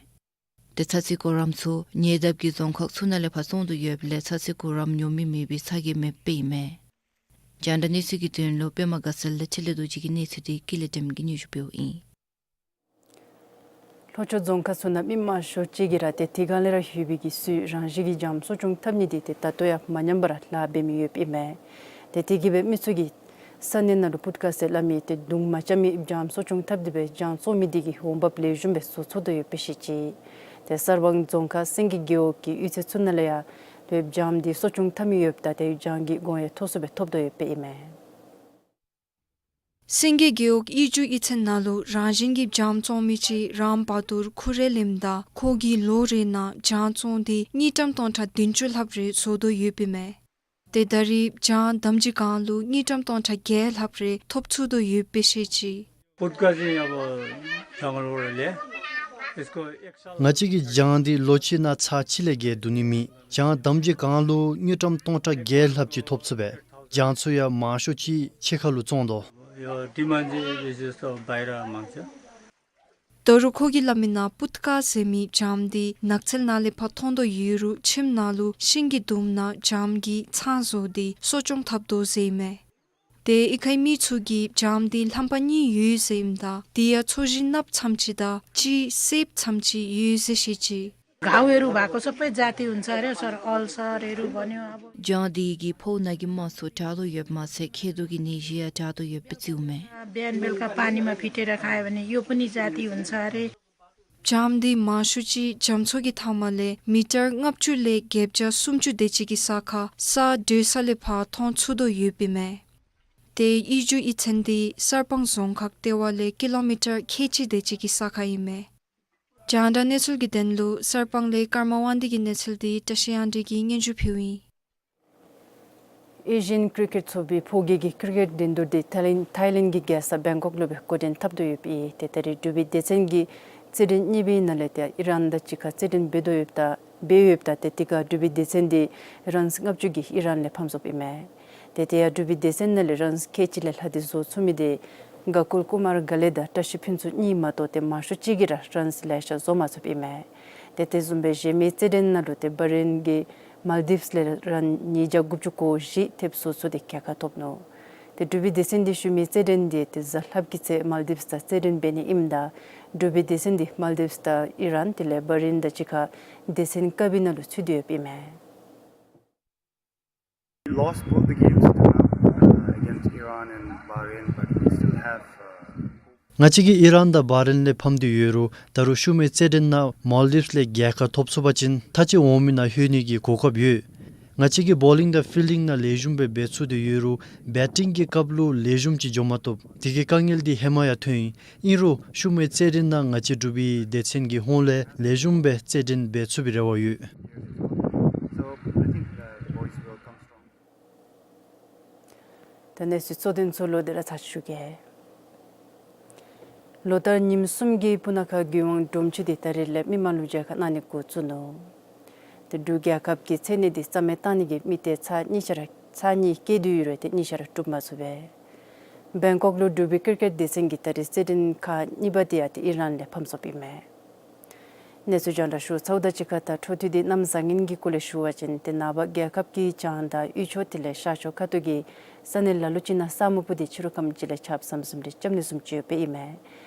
ཏེ་ཚ་ཚེ་གུ་རམ་ཚུ་ཉེ་འདབས་ཀྱི་རྫོང་ཁག་ཚུ་ནང་ལས་ཕར་བཙོང་དོ་ཡོདཔ་ལས་ཚ་ཚེ་གུ་རམ་ཉོ་མི་མེད་པའི་ཚ་གྱང་མེདཔ་ཨིན་མས། རྒྱང་བསྒྲགས་གནས་ཚུལ་གྱི་དོན་ལུ་པདྨ་དགའ་ཚལ་ལས་འཕྲིན་ལས་རྡོ་རྗེ་གི་གནས་ཚུལ་འདི་ཀུན་ལེགས་སྒྲོལ་མ་གིས་སྙན་ཞུ་ཕུལཝ་ཨིན། ལྷོ་ཕྱོགས་རྫོང་ཁག་ཚུ་ནང་མི་མང་ཤོས་ཅིག་གིས་ར་ཏེ་དེ་སྒང་ལས་ར་ལྷོད་པའི་གི་ཚུལ་རང་བཞིན་གྱི་སྦྱངམ་གསོ་སྐྱོང་འཐབ་ནི་འདི་ཏེ་ད་ལྟོ་ཡང་མ་ཉམས་པར་ལཱ་འབད་མི་ཡོདཔ་ཨིན་མས། ཏེ་དེ་གིས་སྦེ་མི་ཚུ་གིས་ས་གནས་ནང་ལུ་པུཊ་ཀ་ཟེར་སླབ་མི་ཏེ་དུང་མ་རྐྱབ་མི་སྦྱངམ་གསོ་སྐྱོང་འཐབ་སྟེ་སྦེ་སྦྱང་བཙོང་མི་འདི་གིས་འོང་འབབ་ལེགས་ཤོམ་སྦེ་བཟོ་ཚུགས་དོ་ཡོདཔ་སྦེ་བཤད་ཅི། ཏེ་གསར་སྤང་རྫོང་ཁག་སེང་གེ་རྒེད་འོག་གི་གཡུས་ཚན་ཚུ་ནང་ལས་ཡང་ཏེ་སྦྱངམ་འདི་གསོ་སྐྱོང་འཐབ་མི་ཡོདཔ་ད་ཏེ་སྦྱང་གི་གོང་ཡང་མཐོ་སུ་སྦེ་ཐོབ་དོ་ཡོདཔ་ཨིན་མས། སེང་གེ་རྒེད་འོག་གཡུས་སྒྱུ་གཡུས་ཚན་ནང་ལུ་རང་བཞིན་གྱི་སྦྱངམ་བཙོང་མི་ཅིག་རམ་བ་དུར་ཁུ་རེ་ལེནམ་ད་ཁོ་གིས་ལོ་རེ་ནང་སྦྱང་བཙོང་འདི་དངུལ་ཀྲམ་སྟོང་ཕྲག་བདུན་ཅུ་ལྷགཔ་རེ་བཟོ་དོ་ཡོདཔ་ཨིན་མས། ཏེ་ད་རེས་སྦྱང་དམ་སྦྱིས་སྒང་ལུ་དངུལ་ཀྲམ་སྟོང་ཕྲག་བརྒྱད་ལྷགཔ་རེ་ཐོབ་ཚུགས་དོ་ཡོདཔ་སྦེ་བཤད་ཅི། པུཊ་ཀ་ཟེར་ཡ་བ་ལང་ལོ་རེ་ལས། ང་བཅས་ཀྱིས་སྦྱང་འདི་ལོ་གཅིག་ནང་ཚར་གཅིག་ལས་བརྒལ་བསྡུ་ནི་མེད། སྦྱང་དམ་གྱི་སྒང་ལུ་དངུལ་ཀྲམ་སྟོང་ཕྲག་བརྒྱད་ལྷགཔ་ཅིག་ཐོབ་ཚུགས་པས། སྦྱང་ཚུ་ཡང་མང་ཤོས་ཅིག་ཕྱི་ཁ་ལུ་བཙོང་དོ། यो डिमान्ड चाहिँ विशेष त बाहिर माग्छ। ད་རུང་ཁོ་གིས་སླབ་མི་ནང་པུཊ་ཀ་ཟེར་མི་སྦྱང་འདི་ནགས་ཚལ་ནང་ལས་ཕར་མཐོང་དོ་ཡོད་རུང་ཁྱིམ་ནང་ལུ་ཤིང་གི་དུམ་ནང་སྦྱང་གིས་ཚང་བཟོ་སྟེ་གསོ་སྐྱོང་འཐབ་དོ་ཟེར་ཨིན་མས། ཏེ་ཨི་ཁའི་མི་ཚུ་གིས་སྦྱང་འདི་ལྷམ་པ་གཉིས་ཡོད་ཟེར་ཨིནམ་ད་དེ་ཡང་ཚོས་གཞི་གནགཔོ་ཙམ་ཅིག་དང་གཅིག་སེརཔོ་ཙམ་ཅིག་ཡོད་ཟེར་བཤད་ཅི། घाउहरू भएको सबै जाती हुन्छ अरे सर, अल्सरहरू भन्यो अब। སྦྱང་འདི་གིས་ཕོཝ་ནང་གི་རྨ་ཚུ་དྲག་དོ་ཡོདཔ་མ་ཚད་མཁལ་རྡོག་གི་ནད་གཞི་ཡང་དྲག་དོ་ཡོདཔ་སྦེ་བརྩིཝ་མས། बिहान बेलुका पानीमा फिटेर खायो भने यो पनि जाती हुन्छ अरे। སྦྱང་འདི་མང་ཤོས་ཅིག་རྒྱ་མཚོ་གི་མཐའ་མ་ལས་མི་ཊར་ལྔ་བཅུ་ལས་བརྒྱད་བརྒྱ་སུམ་ཅུ་དེ་ཅིག་གི་ས་ཁར་ས་སྒྲོལ་ས་ལས་ཕར་མཐོང་ཚུགས་དོ་ཡོདཔ་ཨིན་མས། ཏེ་ཨི་རྒྱུ་ཨི་ཚན་འདི་གསར་སྤང་རྫོང་ཁག་ལྟེ་བ་ལས་ཀི་ལོ་མི་ཊར་ཁལ་གཅིག་དེ་ཅིག་གི་ས་ཁར་ཨིན་མས། རྒྱང་བསྒྲགས་གནས་ཚུལ་གྱི་དོན་ལུ་གསར་སྤང་ལས་ཀརྨ་དབང་འདུས་ཀྱི་གནས་ཚུལ་འདི་བཀྲ་ཤིས་དབྱངས་སྒྲོན་གྱིས་སྙན་ཞུ་ཕུལཝ་ཨིན། ཨེ་ཤི་ཡན་ཀི་རི་ཀེཊ་ཚོགས་པའི་ཕོ་སྐྱེས་ཀྱི་ཀི་རི་ཀེཊ་འགྲན་བསྡུར་འདི་ཐའི་ལེནཌ་ཐའི་ལེནཌ་གི་རྒྱལ་ས་བེང་ཀོག་ལུ་སྦེ་འགོ་འདྲེན་འཐབ་དོ་ཡོདཔ་ཨིན། ཏེ་ད་རེས་འབྲུག་པའི་སྡེ་ཚན་གྱིས་རྩེད་འགྲན་གཉིས་པའི་ནང་ལས་ཏེ་ཨི་རན་དང་གཅིག་ཁར་རྩེད་འགྲན་འབད་དོ་ཡོདཔ་ད་འབད་ཡོདཔ་ད་ཏེ་དེ་ཁར་འབྲུག་པའི་སྡེ་ཚན་འདི་རཱནསི་ལྔ་བཅུ་གིས་ཨི་རན་ལས་ཕམ་སོཔ་ཨིན་མས། ཏེ་དེ་ཡང་འབྲུག་པའི་སྡེ་ཚན་ནང་ལས་རཱནསི་ཁལ་གཅིག་ལས་ལྷག་སྟེ་བཟོ་ཚུགས་མི་འདི་ག་ཀུལ་ཀུ་མར་ག་ལེ་དང་བཀྲ་ཤིས་ཕུན་ཚོགས་གཉིས་མ་གཏོགས་ཏེ་མང་ཤོས་ཅིག་གིས་ར་རཱནསི་ལེ་ཤ་བཟོ་མ་ཚུགསཔ་ཨིན་མས། ཏེ་དེ་བཟུམ་སྦེ་གཞན་མི་རྩེད་འགྲན་ནང་ལུ་ཏེ་བྷ་རེན་གྱིས་མཱལ་ཌིབས་ལས་རཱན་ཉིས་བརྒྱ་དགུ་བཅུ་གོ་བཞི་ཐེབས་བཟོ་ཚུགས་ཏེ་རྒྱལ་ཁ་ཐོབ་ནུག། ཏེ་འབྲུག་པའི་སྡེ་ཚན་འདི་ཤུལ་མའི་རྩེད་འགྲན་འདི་ཏེ་གཟའ་ལྷགཔ་གི་ཚེ་མཱལ་ཌིབས་དང་རྩེད་འགྲན་འབད་ནི་ཨིནམ་ད་འབྲུག་པའི་སྡེ་ཚན་འདི་མཱལ་ཌིབས་དང་ཨི་རན་དེ་ལས་བྷ་རེན་དང་གཅིག་ཁར་སྡེ་ཚན་ཀ་བི་ནང་ལུ་ཚུད་དེ་ཡོདཔ་ཨིན་མས། We lost both the games, uh, against Iran and Bahrain, but we still have, uh, ང་བཅས་ཀྱིས་ཨི་རན་དང་བྷ་རེན་ལས་ཕམ་སྟེ་ཡོད་རུང་ད་རུང་ཤུལ་མའི་རྩེད་འགྲན་ནང་མཱལ་ཌིབས་ལས་རྒྱལ་ཁ་ཐོབ་ཚུགས་པ་ཅིན་ད་ཅི་འོང་མི་ནང་ལྷོད་ནི་གི་གོ་སྐབས་ཡོད། ང་བཅས་ཀྱིས་བོ་ལིང་དང་ཕིལ་ཌིང་ནང་ལེགས་ཤོམ་སྦེ་འབད་ཚུགས་ཏེ་ཡོད་རུང་བེ་ཊིང་གི་སྐབས་ལུ་ལེགས་ཤོམ་ཅིག་འགྱོ་མ་བཏུབ། དེ་གི་དཀའ་ངལ་འདི་ཧེ་མ་ཡང་ཐོན་ཡི། ཨིན་རུང་ཤུལ་མའི་རྩེད་འགྲན་ནང་ང་བཅས་འབྲུག་པའི་སྡེ་ཚན་གྱི་ཧོངས་ལས་ལེགས་ཤོམ་སྦེ་རྩེད་འགྲན་འབད་ཚུགས་པའི་རེ་བ་ཡོད། ད་གནས་ཚུལ་གཙོ་དོན་ཚུ་ལོག་སྟེ་ར་ཚར་ཞུ་གེ། ལོ་ལྟར་ཉིནམ་གསུམ་གྱི་སྤུ་ན་ཁ་རྒྱལ་ཡོངས་སྒྲོམ་ཆེན་འདི་ད་རེས་ལས་མི་མང་ལུ་མཇལ་ཁ་གནང་ནི་འགོ་བཙུགས་ནུག། ཏེ་འབྲུག་རྒྱལ་ཁབ་ཀྱི་མཚན་གནས་འདི་རྩ་མེད་བཏང་ནི་གི་དམིགས་གཏད་ཚར་གཉིས་ཆ་ར་ཚར་གཉིས་བསྐྱེད་དེ་ཡོད་རུང་ཏེ་གཉིས་ཆ་ར་འགྲུབ་མ་ཚུགས་པས། བེང་ཀོག་ལུ་འབྲུག་པའི་ཀི་རི་ཀེཊ་སྡེ་ཚན་གྱི་ད་རེས་རྩེད་འགྲན་ཁག་གཉིས་པ་འདི་ཡང་ཏེ་ཨི་རན་ལས་ཕམ་སོཔ་ཨིན་མས། གནས་ཚུལ་རྒྱང་བསྒྲགས་ཞུ་ཚརཝ་དང་གཅིག་ཁར་ད་འཕྲོ་མཐུད་དེ་གནམ་བཟང་ངན་གྱི་སྐོར་ལས་ཞུ་བ་ཅིན་ཏེ་ནངས་པ་རྒྱལ་ཁབ་ཀྱི་བྱང་དང་དབུས་ཕྱོགས་དེ་ལས་ཤར་ཕྱོགས་ཁ་ཐུག་གི་ས་གནས་ལ་ལུ་ཅིག་ནང་ས་སྨུག་སྤུབས་ཏེ་ཕྱི་རུ་ཁམས་ཅིག་ལས་ཆརཔ་ཟམ་ཟིམ་རེ་རྐྱབ་ནི་བཟུམ་ཅིག་ཡོདཔ་ཨིན་མས།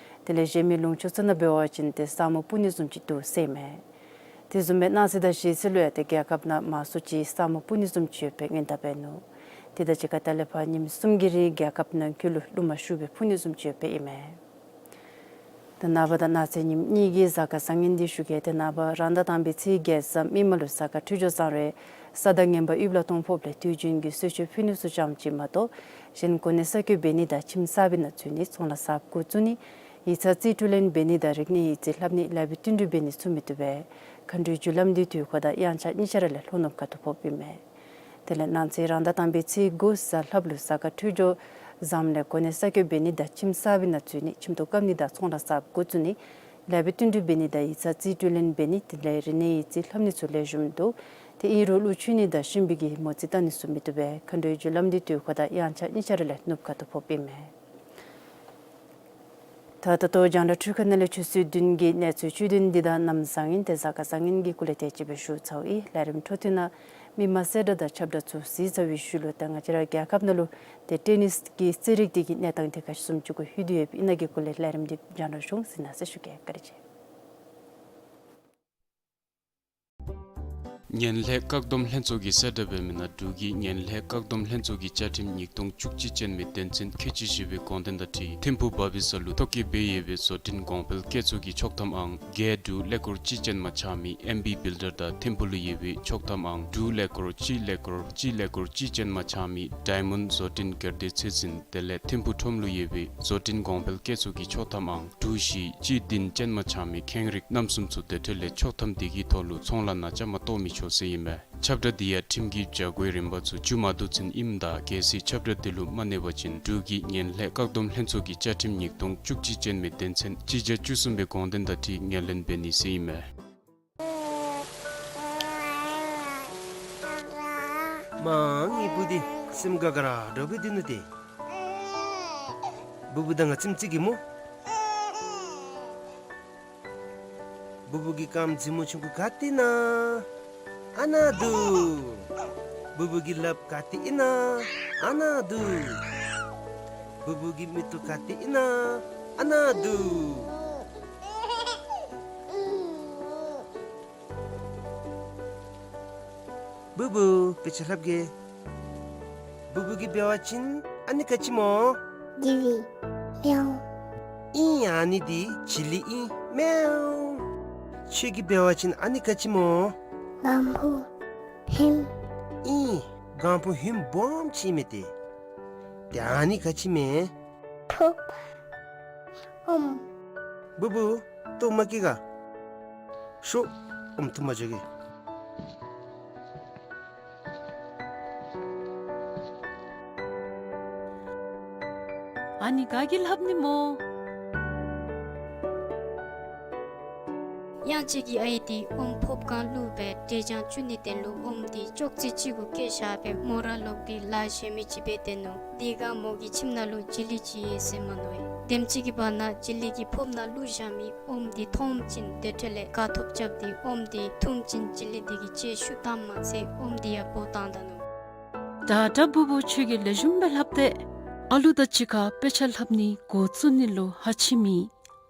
དེ་ལས་གཞན་མི་ལུང་ཕྱོགས་ཚུ་ནང་འབད་བ་ཅིན་ཏེ་ས་སྨུག་སྤུབས་ནི་བཟུམ་ཅིག་འདུག་ཟེར་ཨིན་མས། དེ་བཟུམ་སྦེ་གནངས་ཚེ་དང་གཞེས་ཚེ་ལུ་ཡང་ཏེ་རྒྱལ་ཁབ་ནང་མང་སུ་ཅིག་ས་སྨུག་སྤུབས་ནི་བཟུམ་ཅིག་ཡོདཔ་སྦེ་སྔོན་བརྡ་འབད་ནུག། དེ་དང་གཅིག་ཁར་ད་ལས་ཕར་ཉིནམ་གསུམ་གྱི་རིང་རྒྱལ་ཁབ་ནང་འཁོད་ལུ་རླུང་མ་ཤུགས་སྦེ་འཕུ་ནི་བཟུམ་ཅིག་ཡོདཔ་སྦེ་ཨིན་མས། ད་ནངས་པ་དང་གནངས་ཚེ་ཉིནམ་གཉིས་ཀྱི་གཟའ་སྐར་བཟང་ངན་འདི་ཞུ་གེ། ཏེ་ནངས་པ་རང་ཟླ་དང་པའི་ཚེས་བརྒྱད་གཟའ་མིག་དམར་ལུ་གཟའ་སྐར་འཕྲོད་སྦྱོར་བཟང་རུང་ས་དང་ངན་པ་ཡུལ་ལ་གཏོང་ཕོདཔ་ལས་དུས་རྒྱུན་གྱི་གསོལ་མཆོད་ཕུལ་ནི་ཚུ་ཙམ་ཅིག་མ་གཏོགས་གཞན་གོ་གནས་གསར་བསྐོ་འབད་ནི་དང་ཁྱིམ་གསར་པའི་ནང་འཛུལ་ནི་ཚོང་ལཱ་གསརཔ་འགོ་བཙུགས་ནི་ཡིག་ཚང་རྩིས་སྤྲོད་ལེན་འབད་ནི་དང་རིག་གནས་ཡིག་རྩིས་ལྷབ་ནི་ལེགས་པའི་བསྟུན་གྲོས་འབད་ནི་ཚུ་མི་བཏུབ་པས། མཁའ་འགྲོའི་རྒྱུ་ལམ་འདི་དུས་འཁོར་དང་དབྱངས་འཆར་གཉིས་ཆ་ར་ལས་ལྷོ་ནུབ་ཁ་ཐུག་ཕོགཔ་ཨིན་མས། དེ་ལས་གནངས་ཚེ་རང་ཟླ་དང་པའི་ཚེས་དགུ་གཟའ་ལྷགཔ་ལུ་གཟའ་སྐར་འཕྲོད་སྦྱོར་བཟངམ་ལས་གོ་གནས་གསར་བསྐོ་འབད་ནི་དང་ཁྱིམ་གསར་པའི་ནང་འཛུལ་ནི་ཁྱིམ་ཐོག་བཀབ་ནི་དང་ཚོང་ལཱ་གསརཔ་འགོ་བཙུགས་ནི་ལེགས་པའི་བསྟུན་གྲོས་འབད་ནི་དང་ཡིག་ཚང་རྩིས་སྤྲོད་ལེན་འབད་ནི་དེ་ལས་རིག་གནས་ཡིག་རྩིས་ལྷབ་ནི་ཚུ་ལེགས་ཤོམ་འདུག། ཏེ་ཨིན་རུང་ཀླུ་ཆུ་ནི་དང་གཤིན་པོའི་གི་མོ་རྩིས་བཏང་ནི་ཚུ་མི་བཏུབ་པས། མཁའ་འགྲོའི་རྒྱུ་ལམ་འདི་དུས་འཁོར་དང་དབྱངས་འཆར་གཉིས་ཆ་ར་ལས་ནུབ་ཁ་ཐུག་ཕོགཔ་ཨིན་མས། ད་ད་ལྟོ་རྒྱང་བསྒྲགས་འཕྲུལ་ཁང་ནང་ལས་ཆུ་ཚོད་བདུན་གྱི་གནས་ཚུལ་བཅུད་བདུན་འདི་དང་གནམ་བཟང་ངན་ཏེ་གཟའ་སྐར་བཟང་ངན་གྱི་སྐོར་ལས་དེ་ཅིག་སྦེ་ཞུ་ཚརཝ་ཨིན། ལས་རིམ་འཕྲོ་མཐུད་ནང་མི་མང་གསལ་བསྒྲགས་དང་ཁྱབ་བསྒྲགས་ཚུ་གཟིགས་ཚར་བའི་ཤུལ་ལུ་ད་ང་བཅས་ར་རྒྱལ་ཁབ་ནང་ལུ་ཏེ་ཊེ་ནིས་ཀྱི་རྩེད་རིགས་འདི་གི་གནས་སྟངས་དེ་ག་བཟུམ་ཅིག་གུ་ལྷོད་དེ་ཡོདཔ་ཨིན་ན་གི་སྐོར་ལས་ལས་རིམ་འདི་རྒྱང་བསྒྲགས་ཞུ་གཟིགས་གནང་ཟེར་ཞུ་གེ། བཀའ་དྲིན་ཆེ། ངན་ལྷད་བཀག་སྡོམ་ལྷན་ཚོགས་ཀྱིས་གསལ་བསྒྲགས་འབད་མི་ནང་འབྲུག་གི་ངན་ལྷད་བཀག་སྡོམ་ལྷན་ཚོགས་ཀྱི་བཅའ་ཁྲིམས་ཉིས་སྟོང་བཅུ་གཅིག་ཅན་མའི་དོན་ཚན་ཁལ་གཅིག་བཞི་པའི་དགོངས་དོན་དང་འཁྲིལ་ཐིམ་ཕུག་བྷ་བི་ས་ལུ་ཐོ་བཀོད་འབད་ཡོད་པའི་བཟོ་སྐྲུན་གོང་འཕེལ་བཀོད་ཚོགས་ཀྱི་ཆོག་ཐམ་ཨང་རྒེད་འབྲུག་ཀླད་ཀོར་གཅིག་ཅན་མ་ཆགས་མི་ཨེམ་བི་བིལ་ཌར་དང་ཐིམ་ཕུག་ལུ་ཡོད་པའི་ཆོག་ཐམ་ཨང་འབྲུག་ཀླད་ཀོར་གཅིག་ཀླད་ཀོར་གཅིག་ཀླད་ཀོར་གཅིག་ཅན་མ་ཆགས་མི་ཌའི་མཱོནཌ་བཟོ་སྐྲུན་སྒེར་སྡེ་ཚོད་འཛིན་དེ་ལས་ཐིམ་ཕུག་ཁྲོམ་ལུ་ཡོད་པའི་བཟོ་སྐྲུན་གོང་འཕེལ་བཀོད་ཚོགས་ཀྱི་ཆོག་ཐམ་ཨང་འབྲུག་བཞི་གཅིག་བདུན་ཅན་མ་ཆགས་མི་ཁེངས་རིགས་རྣམ་གསུམ་ཚུ་དེ་འཕྲོ་ལས་ཆོག་ཐམ་དེ་གི་ཐོག་ལུ་ཚོང་ལཱ་ནང་བཅའ་མར་གཏོགས་མི་ ཆོག་ཟེར་ཨིན་མས། ཁྱབ་བསྒྲགས་འདི་ཡང་ཁྲིམས་ཀྱི་བྱ་སྒོའི་རིམ་པ་ཚུ་བཙུགས་མ་བཏུབ་ཚུན་ཨིནམ་ད་གལ་སྲིད་ཁྱབ་བསྒྲགས་འདི་ལུ་མ་གནས་པ་ཅིན་འབྲུག་གི་ངན་ལྷད་བཀག་སྡོམ་ལྷན་ཚོགས་ཀྱི་བཅའ་ཁྲིམས་ཉིས་སྟོང་བཅུ་གཅིག་ཅན་མའི་དོན་ཚན་སྤྱི་རྒྱ་བཅུ་གསུམ་པའི་དགོངས་དོན་དང་འཁྲིལ་ངོས་ལེན་འབད་ནི་ཟེར་ཨིན་མས། མ་ངེའི་བུ་འདི་སེམས་དགའ་དགའ་ར་འདྲཝ་སྦེ་སྡོད་ནུག་ཏེ། བུ་བུ་དང་ང་ཙིམ་ཅིག་གེ་སྨོ། བུ་བུ་གི་རྐངམ་མཛེས་མོ་ཆུང་ཀུ་ག་ཏེ་ཨིན་ན། ཨ་ནཱ་འདུག། བུ་བུ་གི་ལགཔ་ག་ཏེ་ཨིན་ན། ཨ་ནཱ་འདུག། བུ་བུ་གི་མིག་ཏོ་ག་ཏེ་ཨིན་ན། ཨ་ནཱ་འདུག། བུ་བུ་དཔེ་ཆ་ལྷབ་གེ། བུ་བུ་གིས་འབད་བ་ཅིན་ཨ་ནི་ག་ཅི་སྨོ། ཇི་ལི། མེའོ། ཨིན། ཨ་ནི་འདི་ཇི་ལི་ཨིན། མེའོ། ཁྱོད་ཀྱིས་འབད་བ་ཅིན་ཨ་ནི་ག་ཅི་སྨོ། གང་བུ་ཧིམ། ཨིན། གང་བུ་ཧིམ་སྦོམ་ཅིག་མས་ཏེ། ཏེ་ཨ་ནི་ག་ཅི་མས། ཕུབ། ཨོམ། བུ་བུ་ལྟོཝ་མ་བཀྱེས་ག། ཤོག། ཨོམ་འཐུ་མ་འགྱོ་གེ། ཨ་ནི་ག་གིས་ལྷབ་ནི་སྨོ། དབྱངས་ཅན་གྱི་ཨའི་འདི་ཨོམ་ཕོརཔ་སྒང་བླུགས་སྦེ་འབྲས་ལྗང་བཙུགས་ནིའི་དོན་ལུ་ཨོམ་འདི་ཅོག་ཙེ་གཅིག་གུ་བཀལ་བཞག་སྦེ་མོ་ར་ལོག་སྟེ་ལཱ་གཞན་མི་ཅིག་འབད་དེ་ནུག། དེ་སྒང་མོ་གི་ཁྱིམ་ནང་ལུ་ཇི་ལི་ཅིག་ཡོད་ཟེར་མ་མནོ་བས། དེམ་ཅིག་གི་བར་ན་ཇི་ལི་གི་ཕོརཔ་ནང་བླུགས་བཞག་མི་ཨོམ་འདི་མཐོངམ་ཅིག་དེ་འཕྲོ་ལས་དགའ་ཐོབ་རྐྱབ་སྟེ་ཨོམ་འདི་འཐུངམ་ཅིག་ཇི་ལི་འདི་གིས་ལྕེ་བཤུད་བཏངམ་མ་ཚད་ཨོམ་འདི་ཡང་བོ་བཏང་ད་ནུག། ད་ད་བུ་བུ་ཁྱོད་ཀྱིས་ལེགས་ཤོམ་སྦེ་ལྷབ་སྟེ། ཨ་ལུ་དང་གཅིག་ཁར་དཔེ་ཆ་ལྷབ་ནི་འགོ་བཙུགས་ནི་ལུ་ཧ་ཆི་མི་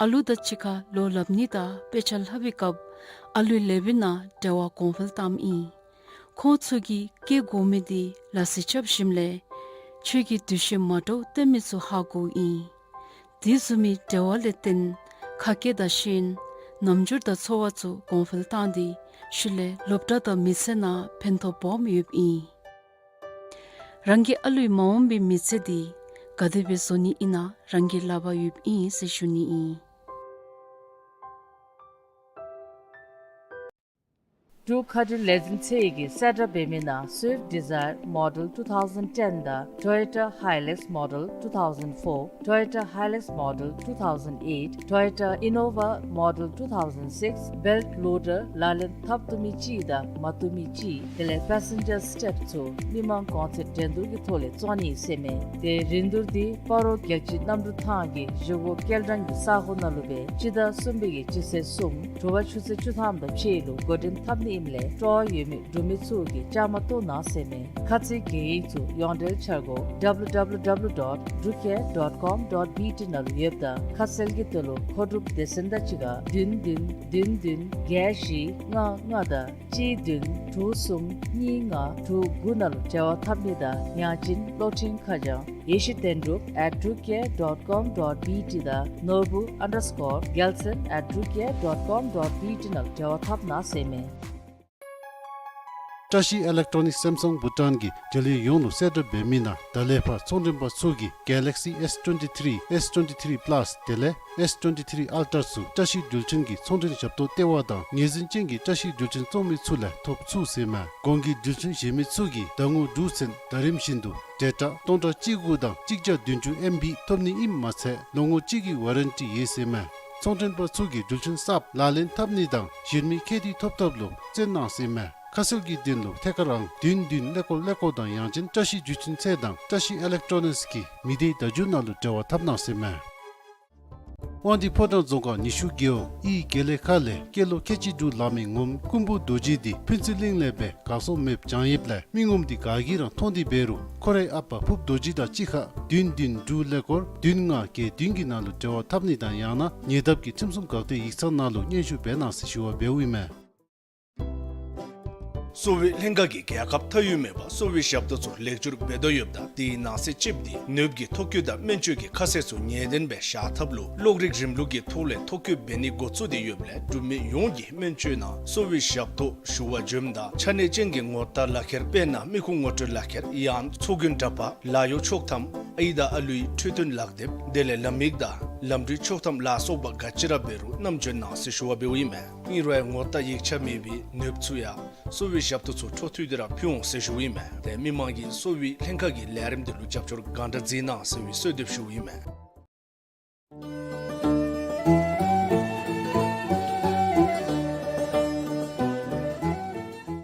ཨ་ལུ་དང་གཅིག་ཁར་ལོ་ལྷབ་ནི་དང་དཔེ་ཆ་ལྷབ་པའི་སྐབས་ཨ་ལུའི་ལེའུ་ནང་འབྲེལ་བ་གོང་འཕེལ་བཏངམ་ཨིན། ཁོང་ཚུ་གིས་བཀལ་དགོ་མི་འདི་ལག་རྩལ་རྐྱབ་ཞིནམ་ལས་ཁྱོད་ཀྱིས་འདུ་ཤེས་མ་འདྲཝ་བསྟེན་མི་ཚུ་ཧ་གོཝ་ཨིན། དེ་བཟུམ་མའི་འབྲེལ་བ་ལས་བརྟེན་ཁ་སྐད་དང་ཤེས་ཡོན་རྣམ་འགྱུར་དང་ཚོར་བ་ཚུ་གོང་འཕེལ་བཏང་སྟེ་ཤུལ་ལས་སློབ་གྲྭ་དང་མི་ཚེ་ནང་ཕན་ཐོགས་སྦོམ་ཡོདཔ་ཨིན། རང་གི་ཨ་ལུའི་མ་འོངས་པའི་མི་ཚེ་འདི་ག་དེ་སྦེ་བཟོ་ནི་ཨིན་ན་རང་གི་ལག་པར་ཡོདཔ་ཨིན་ཟེར་ཞུ་ནི་ཨིན། འབྲུག་མཁའ་འགྲུལ་ལས་འཛིན་ཚད་ཀྱིས་གསལ་བསྒྲགས་འབད་མི་ནང་Swift Dzire Model two thousand ten དང་Toyota Hilux Model two thousand four, Toyota Hilux Model two thousand eight, Toyota Innova Model two thousand six, belt loader ལག་ལེན་འཐབ་བཏུབ་མི་ཅིག་དང་མ་བཏུབ་མི་ཅིག་དེ་ལས་passenger step ཚུ་མི་མང་གོང་ཚད་འགྲན་བསྡུར་གྱི་ཐོག་ལས་བཙོང་ནི་ཟེར་མས། ཏེ་རིན་བསྡུར་འདི་སྤ་རོ་རྒྱལ་སྤྱིའི་གནམ་གྲུ་ཐང་གི་བཞེས་སྒོ་སྐྱེལ་འདྲེན་གྱི་ས་གོ་ནང་ལུ་སྦེ་སྤྱི་ཟླ་གསུམ་པའི་གི་སྤྱི་ཚེས་གསུམ་དྲོ་པ་ཆུ་ཚོད་བཅུ་ཐམ་དང་ཕྱེད་ལུ་འགོ་འདྲེན་འཐབ་ནི་ཨིནམ་ལས་སྤྲོ་བ་ཡོད་མི་འབྲུག་མི་ཚུ་གིས་བཅའ་མར་གཏོགས་གནང་ཟེར་མས། ཁ་ཚིག་གི་ཡིག་ཚུ་ཡོངས་འབྲེལ་འཆར་སྒོ་W W W dot drukair dot com dot B T ནང་ལུ་ཡོདཔ་ད་ཁ་གསལ་གྱི་དོན་ལུ་མཁོ་སྒྲུབ་སྡེ་ཚན་དང་གཅིག་ཁར་བདུན་བདུན་བདུན་བདུན་བརྒྱད་བཞི་ལྔ་ལྔ་དང་གཅིག་བདུན་དྲུག་གསུམ་གཉིས་ལྔ་དྲུག་དགུ་ནང་ལུ་འབྲེལ་བ་འཐབ་ནི་དང་ཡང་ཅིན་གློག་འཕྲིན་ཁ་བྱང་ཡེ་ཤེས་བསྟན་འགྲུབ་at drukair dot com dot B T དང་ནོར་བུ་underscore རྒྱལ་མཚན་at drukair dot com dot B T ནང་ལུ་འབྲེལ་བ་འཐབ་གནང་ཟེར་མས། བཀྲ་ཤིས་ཨི་ལེག་ཊོ་ནིག་སེམ་སང་བྷུ་ཊཱན་གྱིས་འབྲེལ་ཡོད་ཡོངས་ལུ་གསལ་བསྒྲགས་འབད་མི་ནང་ད་ལས་ཕར་ཚོང་མགྲོན་པ་ཚུ་གིས་Galaxy S twenty-three, S twenty-three Plus དེ་ལས་S twenty-three Ultra ཚུ་བཀྲ་ཤིས་འགྲུལ་འཕྲིན་གྱི་ཚོང་འབྲེལ་ཞབས་ཏོག་ལྟེ་བ་དང་ངོས་འཛིན་ཅན་གྱི་བཀྲ་ཤིས་འགྲུལ་འཕྲིན་བཙོང་མི་ཚུ་ལས་ཐོབ་ཚུགས་ཟེར་མས། གོང་གི་འགྲུལ་འཕྲིན་བཞེས་མི་ཚུ་གིས་ཟླ་ངོ་དྲུག་ཚུན་ཟླ་རིམ་བཞིན་དུ་ཌེ་ཊ་སྟོང་ཕྲག་གཅིག་དགུ་དང་གཅིག་བརྒྱ་བདུན་ཅུ་ཨེམ་བི་ཐོབ་ནི་ཨིནམ་མ་ཚད་ལོ་ངོ་གཅིག་གི་ཝ་རན་ཊི་ཡོད་ཟེར་མས། ཚོང་མགྲོན་པ་ཚུ་གིས་འགྲུལ་འཕྲིན་གསརཔ་ལག་ལེན་འཐབ་ནི་དང་གཞན་མི་ཁྱད་དུ་ཐོབ་ཐབས་ལུ་བརྩོན་གནང་ཟེར་མས། ཁ་གསལ་གྱི་དོན་ལུ་ཐད་ཀར་ཨང་བདུན་བདུན་ཀླད་ཀོར་ཀླད་ཀོར་དང་ཡང་ཅིན་བཀྲ་ཤིས་འགྲུལ་འཕྲིན་ཚད་དང་བཀྲ་ཤིས་ཨི་ལེག་ཊོ་ནིགསི་གི་མི་སྡེའི་བརྡ་བརྒྱུད་ནང་ལུ་འབྲེལ་བ་འཐབ་གནང་ཟེར་མས། དབང་འདུས་ཕོ་བྲང་རྫོང་ཁག་ཉི་ཤུ་རྒེད་འོག་ཨི་དགེ་ལེགས་ཁ་ལས་སྐྱེས་ལོ་ཁལ་གཅིག་དྲུག་ལང་མི་ངོམ་ཀུན་བུ་རྡོ་རྗེ་འདི་ཕུན་ཚོགས་གླིང་ལས་སྦེ་འགག་སོང་མེདཔ་བྱང་ཡོདཔ་ལས་མི་ངོམ་འདི་ག་གིས་ར་མཐོང་སྟེ་འབད་རུང་ཁོ་རའི་ཨ་པ་ཕུརཔ་རྡོ་རྗེ་དང་གཅིག་ཁར་བདུན་བདུན་དྲུག་ཀླད་ཀོར་བདུན་ལྔ་བརྒྱད་བདུན་གྱི་ནང་ལུ་འབྲེལ་བ་འཐབ་ནི་དང་ཡང་ན་ཉེ་འདབས་ཀྱི་ཁྲིམས་སྲུང་འགག་སྡེ་ཡིག་ཚང་ནང་ལུ་སྙན་ཞུ་འབད་གནང་ཟེར་ཞུ་བ་འབདཝ་ཨིན་མས། གསོ་བའི་ལྷན་ཁག་གིས་རྒྱལ་ཁབ་མཐའ་དབུས་མེད་པར་གསོ་བའི་ཞབས་ཏོག་ཚུ་ལེགས་བསྒྱུར་འབད་དོ་ཡོདཔ་ད་དེའི་ནང་གསེས་གཅིགཔོ་འདི་ནདཔ་གི་ཐོ་བཀོད་དང་སྨན་བཅོས་ཀྱི་ཁ་གསལ་ཚུ་ངེས་བདེན་སྦེ་བཞག་ཐབས་ལུ་གློག་རིག་རིམ་ལུགས་ཀྱི་ཐོག་ལས་ཐོ་བཀོད་འབད་ནི་འགོ་བཙུགས་ཏེ་ཡོདཔ་ལས་འབྲུག་མི་ཡོངས་ཀྱིས་སྨན་བཅོས་ནང་གསོ་བའི་ཞབས་ཏོག་ཞུ་བར་འབྱོནམ་ད་ཆ་གནས་ཅན་གྱི་ངོ་རྟགས་ལག་ཁྱེར་དཔེར་ན་མི་ཁུངས་ངོ་སྤྲོད་ལག་ཁྱེར་ཡང་ཚོགས་རྒྱན་འདྲ་པར་ལཱ་གཡོག་ཆོག་ཐམ་ ཨའི་དང་ཨ་ལུའི་འཕྲོད་བསྟེན་ལག་དེབ་དེ་ལས་ལམ་ཡིག་དང་ལམ་འགྲུལ་ཆོག་ཐམ་ལ་སོགས་པ་ག་ཅི་ར་འབད་རུང་བསྣམས་འབྱོན་གནང་ཟེར་ཞུ་བ་འབདཝ་ཨིན་མས། ཨིན་རུང་ངོ་རྟགས་ཡིག་ཆ་མེད་པའི་ནདཔ་ཚུ་ཡང་གསོ་བའི་ཞབས་ཏོག་ཚུ་འཕྲོ་མཐུད་དེ་ར་ཕུལ་འོང་ཟེར་ཞུཝ་ཨིན་མས། ཏེ་མི་མང་གིས་གསོ་བའི་ལྷན་ཁག་གི་ལས་རིམ་དེ་ལུ་རྒྱབ་སྐྱོར་གང་དྲག་མཛད་གནང་ཟེར་བའི་གསོལ་འདེབས་ཞུཝ་ཨིན་མས།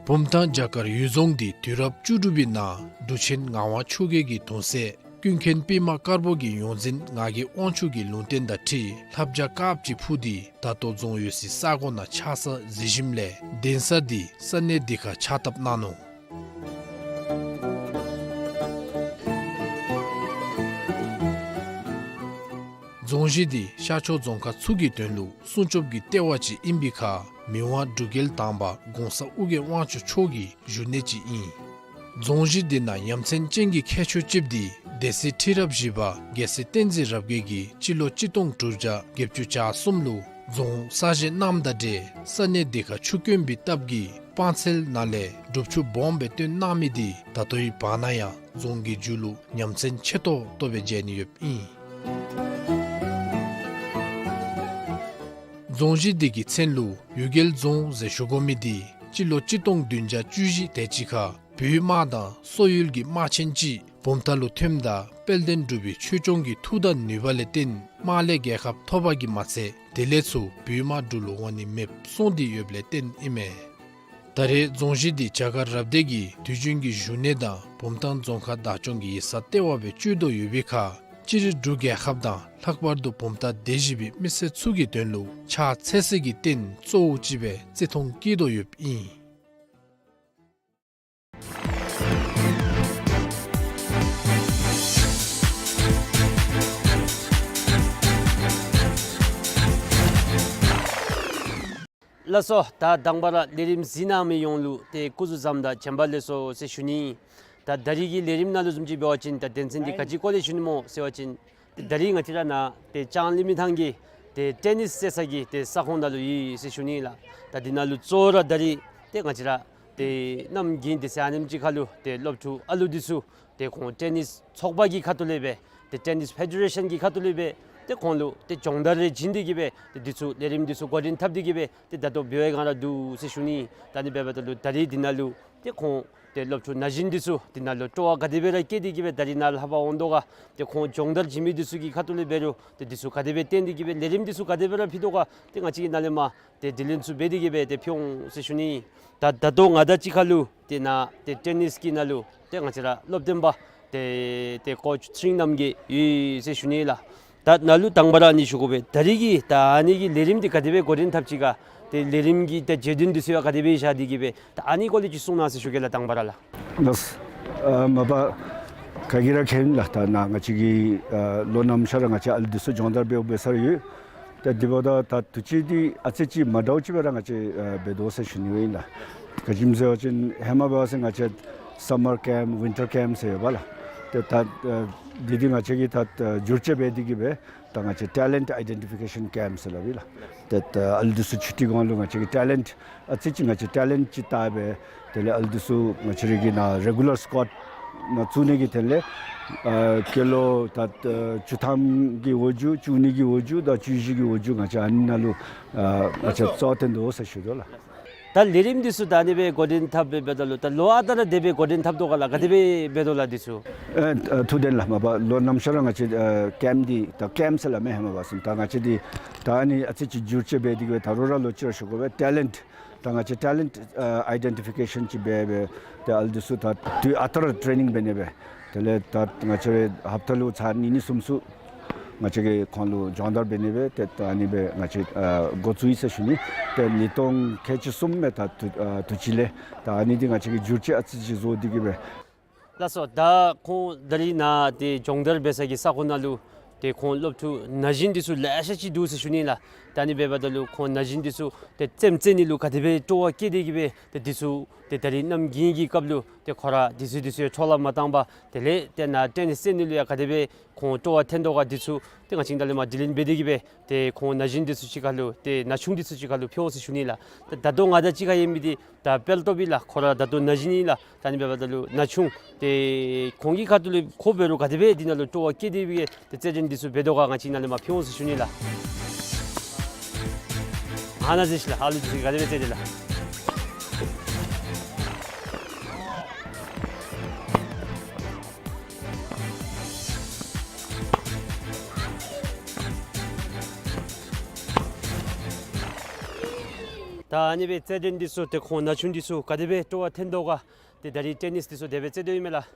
བུམ་ཐང་བྱ་དཀར་གཡུལ་རྫོང་འདི་དུས་རབས་བཅུ་དྲུག་པའི་ནང་འབྲུག་ཆེན་ངག་དབང་ཆོས་རྒྱལ་གྱི་གདུང་སྲས་ཀུན་མཁྱེན་པདྨ་དཀར་པོ་གི་ཡོངས་འཛིན་ངག་གི་དབང་ཕྱུག་གི་ལུང་བསྟན་དང་འཁྲིལ་ལྷ་བྱ་དཀརཔོ་ཅིག་འཕུར་ཏེ་ད་ལྟོ་རྫོང་ཡོད་སའི་ས་གོ་ནང་ཆགས་ས་གཟིགས་ཞིནམ་ལས་གདན་ས་འདི་ས་གནས་འདི་ཁར་ཕྱག་བཏབ་གནང་ནུག། རྫོང་གཞི་འདི་ཤར་ཕྱོགས་རྫོང་ཁག་ཚུ་གི་དོན་ལུ་སྲུང་སྐྱོབ་ཀྱི་ལྟེ་བ་ཅིག་ཨིན་པའི་ཁར་མི་དབང་འབྲུག་རྒྱལ་དང་པ་གོང་ས་ཨོ་རྒྱན་དབང་ཕྱུག་མཆོག་གི་བཞུགས་གནས་ཅིག་ཨིན། རྫོང་གཞི་འདི་ནང་ཡ་མཚན་ཅན་གྱི་ཁྱད་ཆོས་ཅིག་འདི་སྡེ་སྲིད་ཁྲི་རབས་བཞི་པ་རྒྱལ་སྲས་བསྟན་འཛིན་རབ་རྒྱས་ཀྱིས་སྤྱི་ལོ་གཅིག་སྟོང་དྲུག་བརྒྱ་བརྒྱད་ཅུ་གྱ་གསུམ་ལུ་རྫོང་གསར་བཞེངས་གནངམ་དང་འབྲེལ་ས་གནས་འདི་ཁར་ཆུ་དཀོན་པའི་སྟབས་ཀྱིས་སྤང་ཚལ་ནང་ལས་སྒྲུབ་ཆུ་སྦོམ་སྦེ་བཏོན་གནང་མི་འདི་ད་ལྟོའི་བར་ན་ཡང་རྫོང་གི་མཇུག་ལུ་ཡ་མཚན་ཆེ་ཏོག་ཏོ་སྦེ་མཇལ་ནི་ཡོདཔ་ཨིན། རྫོང་གཞི་འདི་གི་མཚན་ལུ་གཡུལ་རྒྱལ་རྫོང་ཟེར་ཞུ་དགོ་མི་འདི་སྤྱི་ལོ་གཅིག་སྟོང་བདུན་བརྒྱ་བཅུ་བཞི་དེ་ཅིག་ཁར་བོད་དམག་དང་སོག་ཡུལ་གྱི་དམག་ཆེན་ཅིག་བུམ་ཐང་ལུ་ཐོནམ་ད་དཔལ་ལྡན་འབྲུག་པའི་ཆོས་སྐྱོང་གི་མཐུ་དང་ནུས་པ་ལས་བརྟེན་དམག་ལས་རྒྱལ་ཁ་ཐོབ་པ་གིས་མ་ཚད་དེ་ལས་ཚུར་བོད་དམག་འབྲུག་ལུ་འོང་ནི་མེདཔ་སོང་སྟེ་ཡོདཔ་ལས་བརྟེན་ཨིན་མས། ད་རེས་རྫོང་གཞི་འདི་བྱ་དཀར་རབ་སྡེ་གི་དུས་རྒྱུན་གྱི་བཞུགས་གནས་དང་བུམ་ཐང་རྫོང་ཁག་བདག་སྐྱོང་གི་ཡིག་ཚང་ལྟེ་བ་སྦེ་སྤྱོད་དོ་ཡོད་པའི་ཁར་སྤྱིར་འབྲུག་རྒྱལ་ཁབ་དང་ལྷག་པར་དུ་བུམ་ཐང་སྡེ་བཞི་པའི་མི་སེར་ཚུ་གི་དོན་ལུ་ཕྱག་འཚལ་ས་གི་རྟེན་གཙོ་བོ་ཅིག་སྦེ་བརྩི་མཐོང་བསྐྱེད་དོ་ཡོདཔ་ཨིན། ལགས་སོ། ད་དང་པ་ར་ལས་རིམ་གཟིགས་གནང་མི་ཡོངས་ལུ་ཏེ་སྐུ་གཟུགས་བཟང་དང་བྱོན་པ་ལེགས་སོ་ཟེར་ཞུ་ནི། ད་ད་རིས་ཀྱི་ལས་རིམ་ནང་ལུ་བཟུམ་ཅིག་འབད་བ་ཅིན་ད་དོན་ཚན་འདི་ག་ཅི་སྐོར་ལས་ཞུ་ནི་སྨོ་ཟེར་བ་ཅིན་ད་རིས་ང་བཅས་ར་ནཱ་ཏེ་ལྕང་གླིང་མི་ཐང་གི་ཏེ་ཊེ་ནིས་རྩེད་ས་གི་ཏེ་ས་ཁོངས་ནང་ལུ་ཡོད་ཟེར་ཞུ་ནི་ལགས། ད་འདི་ནང་ལུ་གཙོ་བོ་ར་ད་རིས་ཏེ་ང་བཅས་ར་ཏེ་གནམ་དགུན་དེ་ཚེ་ཨ་ནེམ་ཅིག་ཁར་ལུ་ཏེ་སློབ་ཕྲུག་ཨ་ལུ་འདི་ཚུ་ཏེ་ཁོང་ཊེ་ནིས་ཚོགས་པ་གི་ཁ་ཐུག་ལས་སྦེ་ཏེ་ཊེ་ནིས་ཕེ་ཌེ་རེ་ཤཱན་གི་ཁ་ཐུག་ལས་སྦེ་ཏེ་ཁོང་ལུ་ཏེ་སྦྱོང་བརྡར་རེ་བྱིན་ཏེ་གི་སྦེ་ཏེ་འདི་ཚུ་ལས་རིམ་འདི་ཚུ་འགོ་འདྲེན་འཐབ་སྟེ་གི་སྦེ་ཏེ་ད་ལྟོ་འབད་བའི་སྒང་ར་འདུག་ཟེར་ཞུ་ནི། ད་ཨ་ནི་འབདཝ་ད་ལུ་ད་རིས་འདི་ནང་ལུ་ཏེ་ཁོང་ཏེ་སློབ་ཕྲུག་ན་གཞོན་འདི་ཚུ་འདི་ནང་ལུ་སྤྲོ་བ་ག་དེ་སྦེ་ར་བསྐྱེད་དེ་གི་སྦེ་ད་རིས་ནཱ་ལྷབ་པར་འོང་དོ་ག། ཏེ་ཁོང་སྦྱོང་བརྡར་བྱིན་མི་འདི་ཚུ་གི་ཁ་ཐུག་ལས་འབད་རུང་ཏེ་འདི་ཚུ་ག་དེ་སྦེ་བཏོན་ཏེ་གི་སྦེ་ལས་རིམ་འདི་ཚུ་ག་དེ་སྦེ་ར་ཕུལ་དོ་ག། ཏེ་ང་བཅས་ཀྱིས་ནཱ་ལས་མར་ཏེ་དྲི་ལན་ཚུ་འབད་དེ་གི་སྦེ་ཏེ་ཕུལ་འོང་ཟེར་ཞུ་ནི། ད་ད་ལྟོ་ང་དང་གཅིག་ཁར་ལུ་ཏེ་ནཱ་ཏེ་ཊེ་ནིས་ཀྱི་ནང་ལུ་ཏེ་ང་བཅས་ར་སློབ་སྟོན་པ་ཏེ་ཏེ་ཀོ་ཅི་ཚེ་རིང་རྣམ་རྒྱལ་ཡོད་ཟེར་ཞུ་ནི་ལགས། ད་ནཱ་ལུ་དང་པ་ར་ཨ་ནི་ཞུ་དགོ་པས། ད་རིས་ཀྱི་ད་ཨ་ནི་གི་ལས་རིམ་འདི་ག་དེ་སྦེ་འགོ་འདྲེན་འཐབ་ཅི་ག། ཏེ་ལས་རིམ་གྱི་ད་བརྗོད་དོན་འདི་ཚུ་ཡང་ག་དེ་སྦེ་བཞག་སྟེ་གི་སྦེ་ད་ཨ་ནི་སྐོར་ལས་ཅིག་གསུང་གནང་ཟེར་ཞུ་གེ་ལགས་དང་པ་ར་ལགས། ལགས། ཨ་མ་པ་ག་གིས་ར་མཁྱེན་ལགས། ད་ནཱ་ང་བཅས་ཀྱིས་ཨ་ལོ་ནམ་ཤར་ར་ང་བཅས་ཨ་ལུ་འདི་ཚུ་སྦྱོང་བརྡར་འབད་འབད་ས་ར་ཡོད། ཏེ་དེ་འབདཝ་ད་ད་དུས་ཅི་འདི་ཨ་ཙི་ཅིག་མ་འདྲཝ་ཅིག་སྦེ་ར་ང་བཅས་ཨ་འབད་དོ་ཟེར་ཞུ་ནི་ཨིན་ལགས། ག་ཅི་སྨོ་ཟེར་བ་ཅིན་ཧེ་མ་འབད་བ་ཅིན་ང་བཅས་སམ་མར་ཀེམཔ་ཝིན་ཊར་ཀེམཔ་ཟེར་ཡོདཔ་ལགས། ཏེ་ད་ཨ་འདི་འདི་ང་བཅས་ཀྱིས་ད་ཨ་བསྒྱུར་བཅོས་འབད་དེ་གི་སྦེ་ད་ང་བཅས་ཊེ་ལེནཊ་ཨའི་ཌེན་ཊི་ཕི་ཀེ་ཤཱན་ཀེམཔ་ཟེར་སླབ་ཨིན་ལགས། ཏེ་ད་ཨ་ལུ་འདི་ཚུ་ཆུ་ཊི་གུང་ལུ་ང་བཅས་ཀྱིས་ཊེ་ལེནཊ་ཨ་ཙི་ཅིག་ང་བཅས་ཊེ་ལེནཊ་ཅིག་བལྟ་སྦེ་དེ་ལས་ཨ་ལུ་འདི་ཚུ་ང་བཅས་ར་གི་ནཱ་རེ་གུ་ལར་སི་ཀོཌ་ནང་བཙུགས་ནི་གི་དོན་ལས་ཨ་སྐྱེས་ལོ་ད་ཨ་བཅུ་ཐམ་གྱི་འོག་འགྱོ་བཅུ་གཉིས་ཀྱི་འོག་འགྱོ་དང་བཅུ་བཞི་གི་འོག་འགྱོ་ང་བཅས་ཨ་ནི་ནང་ལུ་ཨ་ང་བཅས་གཙོ་བོ་བཏོན་དོ་ཟེར་ཞུ་དོ་ལགས། ད་ལས་རིམ་འདི་ཚུ་ད་ཨ་ནི་སྦེ་འགོ་འདྲེན་འཐབ་སྦེ་འབདཝ་ད་ལུ་ད་ལོ་ཨ་རྟག་ར་དེ་སྦེ་འགོ་འདྲེན་འཐབ་དོ་ག་ལགས། ག་དེ་སྦེ་འབད་དོ་ལགས་འདི་ཚུ། ཨེ་ཨ་ཐུགས་བདེན་ལགས། མ་པ་ལོ་ནམ་ཤར་ར་ང་བཅས་ཨ་ཀེམཔ་འདི་ད་ཀེམཔ་ཟེར་སླབ་མས། ཧེ་མ་འབད་བ་ཅིན་ད་ང་བཅས་འདི་ད་ཨ་ནི་ཨ་ཙི་ཅིག་བསྒྱུར་བཅོས་འབད་དེ་གི་སྦེ་ད་རུང་ར་ལོག་ཅི་ར་ཞུ་དགོ་པས། ཊེ་ལེནཊ་ད་ང་བཅས་ཊེ་ལེནཊ་ཨ་ཨའི་ཌེན་ཊི་ཕི་ཀེ་ཤཱན་ཅིག་འབད་སྦེ་ཏེ་ཨ་ལུ་འདི་ཚུ་ད་དུས་ཨ་རྟག་ར་ཊེ་ནིང་འབད་ནི་སྦེ་དེ་ལས་ད་ང་བཅས་ར་ཧབ་ཏ་ལུ་ཚར་གཉིས་གཉིས་གསུམ་གསུམ་ང་བཅས་ཀྱིས་ཁོང་ལུ་སྦྱོང་བརྡར་འབད་ནི་སྦེ་ཏེ་ད་ཨ་ནི་སྦེ་ང་བཅས་ཨ་འགོ་བཙུགས་ཡི་ཟེར་ཞུ་ནི། ཏེ་ཉིས་སྟོང་ཁལ་གཅིག་གསུམ་མས། ད་དུས་ཨ་དུས་ཅི་ལས་ད་ཨ་ནི་འདི་ང་བཅས་ཀྱིས་བསྒྱུར་བཅོས་ཨ་ཙི་ཅིག་བཟོ་སྟེ་གི་སྦེ། ལགས་སོ། ད་ཁོང་ད་རིས་ནཱ་ཏེ་སྦྱོང་བརྡར་འབད་ས་གི་ས་ཁོངས་ནང་ལུ་ཏེ་ཁོང་སློབ་ཕྲུག་ན་གཞོན་འདི་ཚུ་ལེ་ཤ་ཅིག་འདུག་ཟེར་ཞུ་ནི་ལགས། ད་ཨ་ནི་འབདཝ་ད་ལུ་ཁོང་ན་གཞོན་འདི་ཚུ་ཏེ་རྩེདམོ་རྩེ་ནི་ལུ་ག་དེ་སྦེ་སྤྲོ་བ་བསྐྱེད་དེ་གི་སྦེ་ཏེ་འདི་ཚུ་ཏེ་ད་རིས་གནམ་དགུན་གྱི་སྐབས་ལུ་ཏེ་ཁོ་ར་འདི་ཚུ་འདི་ཚུ་ཡང་འཕྲོ་བརླག་མ་བཏང་པར་དེ་ལས་ཏེ་ནཱ་ཊེ་ནིས་རྩེ་ནི་ལུ་ཡང་ག་དེ་སྦེ་ཁོང་སྤྲོ་བ་འཐོན་དོ་ག་འདི་ཚུ་ཏེ་ང་བཅས་ནཱ་ལས་མར་དྲི་ལན་འབད་དེ་གི་སྦེ་ཏེ་ཁོང་ན་གཞོན་འདི་ཚུ་ཅིག་ཁར་ལུ་ཏེ་ན་ཆུང་འདི་ཚུ་ཅིག་ཁར་ལུ་ཕུལ་འོང་ཟེར་ཞུ་ནི་ལགས། ད་ད་ལྟོ་ང་དང་གཅིག་ཁར་ཡོད་མི་འདི་ད་དཔལ་སྟོབས་ཨིན་ལགས། ཁོ་ར་ད་ལྟོ་ན་གཞོན་ཨིན་ལགས། ད་ཨ་ནི་འབདཝ་ད་ལུ་ན་ཆུང་ཏེ་ཁོང་གི་ཁ་ཐུག་ལས་ཁོ་འབད་རུང་ག་དེ་སྦེ་འདི་ནང་ལུ་སྤྲོ་བ་བསྐྱེད་དེ་སྦེ་ཏེ་རྩེད་འགྲན་འདི་ཚུ་འབད་དོ་ག་ང་བཅས་ནཱ་ལས་མར་ཕུལ་འོང་ཟེར་ཞུ་ནི་ལགས། ཨ་ནཱ་གཟིགས་ཤིག་ལགས། ཨ་ལུ་འདི་ཚུ་ག་དེ་སྦེ་རྩེད་དེས་ལགས། ད་ཨ་ནི་སྦེ་རྩེད་འགྲན་འདི་ཚུ་ཏེ་ཁོང་ན་ཆུང་འདི་ཚུ་ག་དེ་སྦེ་སྤྲོ་བ་འཐོན་དོ་ག་ཏེ་ད་རིས་ཊེ་ནིས་འདི་ཚུ་དེ་སྦེ་རྩེ་དོ་ཨིན་མས་ལགས།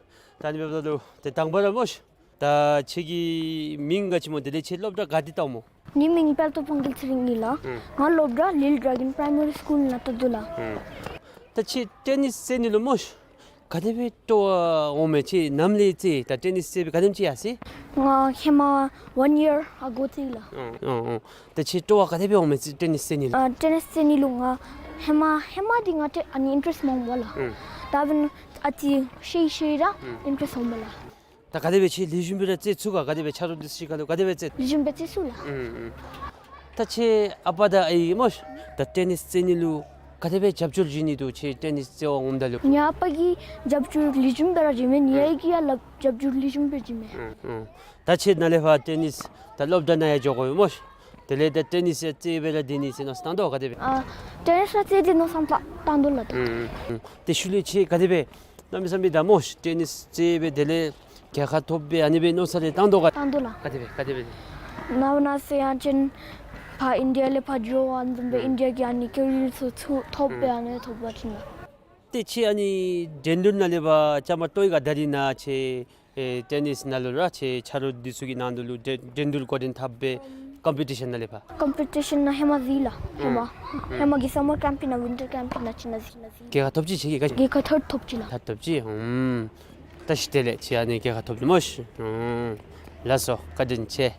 ད་ཨ་ནི་འབདཝ་ད་ལུ་ཏེ་དང་པ་ར་སྨོ་ཤིག། ད་ཁྱོད་ཀྱི་མིང་ག་ཅི་སྨོ་དེ་ལས་ཁྱོད་སློབ་གྲྭ་ག་ཏེ་བལྟཝ་སྨོ། ངེའི་མིང་དཔལ་སྟོབས་དབང་རྒྱལ་ཚེ་རིང་ཨིན་ལགས། ཨུམ། ང་སློབ་གྲྭ་ལིལ་ཌྲེ་གཱོན་པྲའི་མ་རི་སི་ཀུལ་ནང་ལྟ་དོ་ལགས། ཨུམ། ད་ཁྱོད་ཊེ་ནིས་རྩེ་ནི་ལུ་སྨོ་ཤིག་ག་དེ་སྦེ་སྤྲོ་བ་འོང་མས། ཁྱོད་ནམ་ལས་རྩེ། ད་ཊེ་ནིས་རྩེ་སྦེ་ག་དེམ་ཅིག་ཡར་སོ་ཡི། ང་ཧེ་མ་ཝན་ཡར་ཨ་གོ་རྩེ་ཡི་ལགས། ཨོ་ཨོ་ཨོ། ད་ཁྱོད་སྤྲོ་བ་ག་དེ་སྦེ་འོང་མས་ཊེ་ནིས་རྩེ་ནི་ལུ། ཨ་ཊེ་ནིས་རྩེ་ནི་ལུ་ང་ཧེ་མ་ཧེ་མ་འདི་ང་ཏེ་ཨ་ནི་ཨིན་ཊེ་རེསཊ་མ་འོང་པ་ལགས། ཨུམ། ད་འབདན་ཨ་ཙི་ཤེས་ཤེས་ར་ཨུམ་ཨིན་ཊེ་རེསཊ་འོང་པ་ལགས། ད་ག་དེ་སྦེ་ཁྱོད་ལེགས་ཤོམ་སྦེ་ར་རྩེ་ཚུགས་ག། ག་དེ་སྦེ་ཆ་རོགས་འདི་ཚུ་ཅིག་ཁར་ལུ་ག་དེ་སྦེ་རྩེ། ལེགས་ཤོམ་སྦེ་རྩེ་ཚུགས་ལགས། ཨུམ་ཨུམ། ད་ཁྱོད་ཨ་པ་དང་ཨའི་སྨོ་ཤིག་ད་ཊེ་ནིས་རྩེ་ནི་ལུ་ག་དེ་སྦེ་རྒྱབ་སྐྱོར་བྱིན་ནི་འདུག། ཁྱོད་ཊེ་ནིས་རྩེ་བར་འོངམ་ད་ལུ། ངེའི་ཨ་པ་གིས་རྒྱབ་སྐྱོར་ལེགས་ཤོམ་སྦེ་ར་བྱིན་མས། ངེའི་ཨའི་གིས་ཡང་ལགས་རྒྱབ་སྐྱོར་ལེགས་ཤོམ་སྦེ་བྱིན་མས། ཨུམ་ཨུམ། ད་ཁྱོད་ནཱ་ལས་ཕར་ཊེ་ནིས་ད་སློབ་གྲྭ་ནང་ཡང་འགྱོ་དགོ་པས་སྨོ་ཤིག། དེ་ལས་ད་ཊེ་ནིས་ཡང་རྩེ་སྦེ་ར་སྡོད་ནི་ཟེར་མནོ་བསམ་བཏང་དོ་ག་དེ་སྦེ། ཨ་ཊེ་ནིས་ར་རྩེ་སྡོད་མནོ་བསམ་བཏང་བཏང་དོ་ལགས། ཨུམ་ཨུམ། དེ་ཤུལ་ལས་ཁྱོད་ག་དེ་སྦེ་གནམ་མེད་ས་མེད་ད་སྨོ་ཤིག་ཊེ་ནིས་རྩེ་སྦེ་དེ་ལས་རྒྱལ་ཁ་ཐོབ་སྦེ་ཨ་ནི་སྦེ་མནོ་བསམ་རེ་བཏང་དོ་ག། བཏང་དོ་ལགས། ག་དེ་སྦེ་ག་དེ་སྦེ། ནངས་པ་གནངས་ཚེ་ཡང་ཅིན་ཕར་ཨིན་ཌི་ཡ་ལས་ཕར་འགྱོ་བ་འཛོམས་སྦེ་ཨུམ་ཨིན་ཌི་ཡ་གི་ཨ་ནི་ཀེ་རི་ཡར་ཚུ་ཚུ་ཐོབ་སྦེ་ཨུམ་ཨ་ནི་ཐོབ་པ་ཅིན་ལགས། ཏེ་ཁྱོད་ཨ་ནི་འགྲན་བསྡུར་ནང་ལས་ཕར་བཅའ་མར་གཏོགས་ཡི་ག། ད་རིས་ནཱ་ཁྱོད་ཨེ་ཊེ་ནིས་ནང་ལུ་ར་ཁྱོད་ཆ་རོགས་འདི་ཚུ་གི་ནང་དུ་ལུ་འགྲན་འགྲན་བསྡུར་འགོ་འདྲེན་འཐབ་སྦེ་ཀམ་པི་ཊི་ཤཱན་ནང་ལས་ཕར། ཀམ་པི་ཊི་ཤཱན་ནང་ཧེ་མ་གཟིགས་ལགས། ཧེ་མ་ཨུམ་ཧེ་མ་གི་སམ་མར་ཀེམཔ་ནང་ཝིན་ཊར་ཀེམཔ་ནང་ཅིག་ནང་གཟིགས་ནང་གཟིགས། རྒྱལ་ཁ་ཐོབ་ཅི་ཁྱོད་ཀྱིས། རྒྱལ་ཁ་ཐརཌ་ཐོབ་ཅི་ལགས། ཐརཌ་ཐོབ་ཅི། ཨུམ། ད་ཤི་དེ་ལས་ཁྱོད་ཨ་ནི་རྒྱལ་ཁ་ཐོབ་ནི་སྨོ་ཤིག། ཨུམ། ལགས་སོ་བཀའ་དྲིན་ཆེ།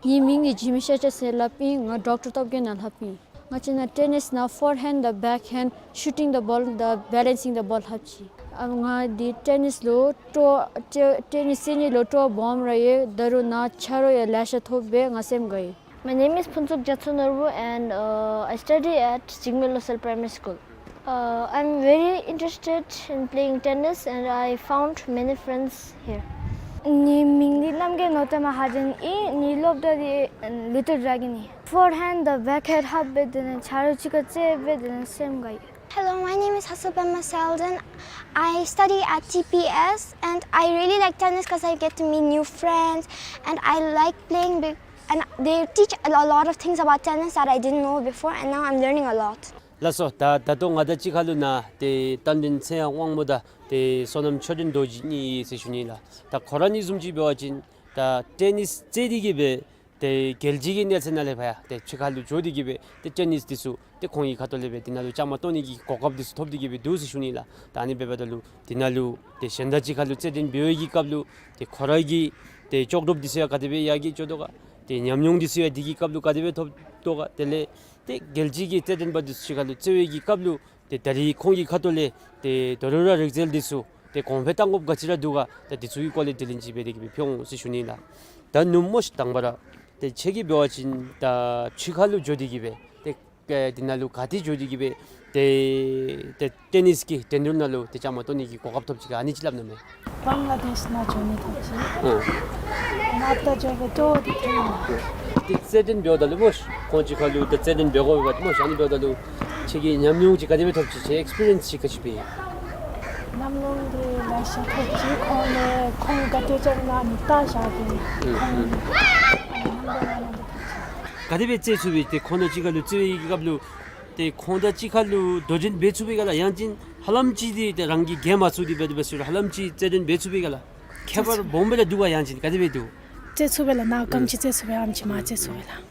ངེའི་མིང་ངེའི་ཇི་མི་ཤ་ཅ་ཟེར་སླབ་ཨིན། ང་ཌོག་ཊར་སྟོབས་རྒྱས་ནང་ལྷབ་ཨིན། ང་བཅས་ནཱ་ཊེ་ནིས་ནང་ཕོར་ཧེནཌ་དང་བེཀ་ཧེནཌ་ཤུ་ཊིང་ཛ་བོལ་དང་བེ་ལེནསིང་ཛ་བོལ་ལྷབ་ཅི། ཨ་ང་འདི་ཊེ་ནིས་ལུ་སྤྲོ་ཊེ་ཊེ་ནིས་རྩེ་ནི་ལུ་སྤྲོ་བ་སྦོམ་ར་ཡོད། ད་རུང་ནཱ་ཆ་རོགས་ཡང་ལེ་ཤ་ཐོབ་སྦེ་ང་སེམས་དགའ་ཡི། My name is Phuntsog Jatso Norbu and uh, I study at Jigme Losel Primary School. Uh, I'm very interested in playing tennis and I found many friends here. ངེའི་མིང་འདི་རྣམ་རྒྱལ་ནོར་བསྟན་མ་ཧ་ཇན་ཨིན། ངེའི་སློབ་གྲྭ་འདི་ལིལ་ཌྲེ་གཱོན་ཨིན། ཕོར་ཧེནཌ་དང་བེཀ་ཧེནཌ་ལྷབ་སྦེ་དེ་ལས་ཆ་རོགས་ཅིག་ཁར་རྩེད་སྦེ་དེ་ལས་སེམས་དགའ་ཡི། Hello, my name is Hasupema Selden. I study at T P S and I really like tennis because I get to meet new friends and I like playing big and they teach a lo- lot of things about tennis that I didn't know before and now I'm learning a lot. ལགས་སོ། ད་ད་ལྟོ་ང་དང་གཅིག་ཁར་ལུ་ནཱ་ཏེ་རྟ་མགྲིན་ཚེ་དབང་དབང་མོ་དང་ཏེ་བསོད་ནམས་ཆོས་སྒྲོན་རྡོ་རྗེ་གཉིས་ཡོད་ཟེར་ཞུ་ནི་ལགས། ད་ཁོང་ར་གཉིས་བཟུམ་ཅིག་འབད་བ་ཅིན་ད་ཊེ་ནིས་རྩེ་སྟེ་གི་སྦེ་ཏེ་རྒྱལ་སྤྱི་གི་གནས་ཚད་ནང་ལས་ཕར་ཡང་ཏེ་ཕྱི་ཁར་ལུ་འགྱོ་སྟེ་གི་སྦེ་ཏེ་ཊེ་ནིས་འདི་ཚུ་ཏེ་ཁོང་གི་ཁ་ཐུག་ལས་སྦེ་འདི་ནང་ལུ་བཅའ་མར་གཏོགས་ནི་གི་གོ་སྐབས་འདི་ཚུ་ཐོབ་སྟེ་གི་སྦེ་འདུག་ཟེར་ཞུ་ནི་ལགས། ད་ཨ་ནི་འབདཝ་ད་ལུ་འདི་ནང་ལུ་ཏེ་གཞན་དང་གཅིག་ཁར་ལུ་རྩེད་འགྲན་འབད་བའི་གི་སྐབས་ལུ་ཏེ་ཁོང་ར་གི་ཏེ་ལྕོགས་གྲུབ་འདི་ཚུ་ཡང་ག་དེ་སྦེ་ཡར་རྒྱས་འགྱོ་དོ་ག། ཏེ་ཉམས་མྱོང་འདི་ཚུ་ཡང་འདི་གི་སྐབས་ལུ་ག་དེ་སྦེ་ཐོབ་དོ་ག། དེ་ལས་ཏེ་རྒྱལ་སྤྱི་གི་རྩེད་འགྲན་པ་འདི་ཚུ་གཅིག་ཁར་ལུ་རྩེད་པའི་གི་སྐབས་ལུ་ཏེ་ད་རིས་ཁོང་གི་ཁ་ཐུག་ལས་ཏེ་ད་རུང་ར་རིག་རྩལ་འདི་ཚུ་ཏེ་གོང་འཕེལ་གཏང་དགོཔ་ག་ཅི་ར་འདུག་ག། ད་འདི་ཚུ་གི་སྐོར་ལས་དྲི་ལན་ཅིག་འབད་དེ་གི་སྦེ་ཕུལ་འོང་ཟེར་ཞུ་ནི་ལགས། ད་ནུབ་མོ་ཤིག་དང་པ་ར་ཏེ་ཁྱོད་ཀྱིས་འབད་བ་ཅིན་ད་ཕྱི་ཁར་ལུ་འགྱོ་སྟེ་གི་སྦེ་ཏེ་ཨེ་འདི་ནང་ལུ་ག་ཏེ་འགྱོ་སྟེ་གི་སྦེ་ཏེ་ཏེ་ཊེ་ནིས་ཀྱི་འགྲན་བསྡུར་ནང་ལུ་ཏེ་བཅའ་མར་གཏོགས་ནི་གི་གོ་སྐབས་ཐོབ་ཅི་ག། ཨ་ནི་ཅིག་སླབ་གནང་མས། བང་ལ་དེཤ་ནང་འགྱོ་ནི་ཐོབ་ཅི། ཨོ། ང་ད་འགྱོ་སྦེ་ལྟོ་འདི་ཐོན་ནི། ཏེ་རྩེད་འགྲན་འབདཝ་ད་ལུ་སྨོ་ཤིག་ཁོང་གཅིག་ཁར་ལུ་ཏེ་རྩེད་འགྲན་འབད་དགོ་པས་སྨོ་ཤིག། ཨ་ནི་འབདཝ་ད་ལུ་ཁྱོད་ཀྱིས་ཉམས་མྱོང་ཅིག་ག་དེ་སྦེ་ཐོབ་ཅི། ཁྱོད་ཨེགསི་པི་རི་ཡནསི་ཅིག་ག་ཅི་སྦེ་ཨིན། ཉམས་མྱོང་འདི་ལེ་ཤ་ཐོབ་ཅི། ཁོང་ལས་ཁོང་ག་དེ་སྦེ་རྩེད་ནི་ཨ་ནི་བལྟ་བཞག་གི། ཨུམ་ཨུམ། ཁོང་ཨ་ནི་ཉམས་མྱོང་ཨ་ནི་འདི་ཐོབ་ཅི། ག་དེ་སྦེ་རྩེད་ཚུགས་པས། ཏེ་ཁོང་དང་གཅིག་ཁར་ལུ་རྩེད་པའི་གི་སྐབས་ལུ་ཏེ་ཁོང་དང་གཅིག་ཁར་ལུ་དོ་འགྲན་འབད་ཚུགས་པས་ག་ལགས། ཡང་ཅིན་ཧ་ལམ་ཅིག་འདི་ཏེ་རང་གིས་རྒྱལ་མ་ཚུགས་ཏེ་འབད་དེ་འབད་ཟེར་རུང་ཧ་ལམ་ཅིག་རྩེད་འགྲན་འབད་ཚུགས་པས་ག་ལགས། ཁྱད་པར་སྦོམ་སྦེ་ར་འདུག་ག། ཡང་ཅིན་ག་དེ་སྦེ་འདུག། རྩེད་ཚུགས་པས་ལགས། ནཱ་ག་དེམ་ཅིག་རྩེད་ཚུགས་པས། ཨ་དེམ་ཅིག་མར་རྩེད་ཚུགས་པས་ལགས།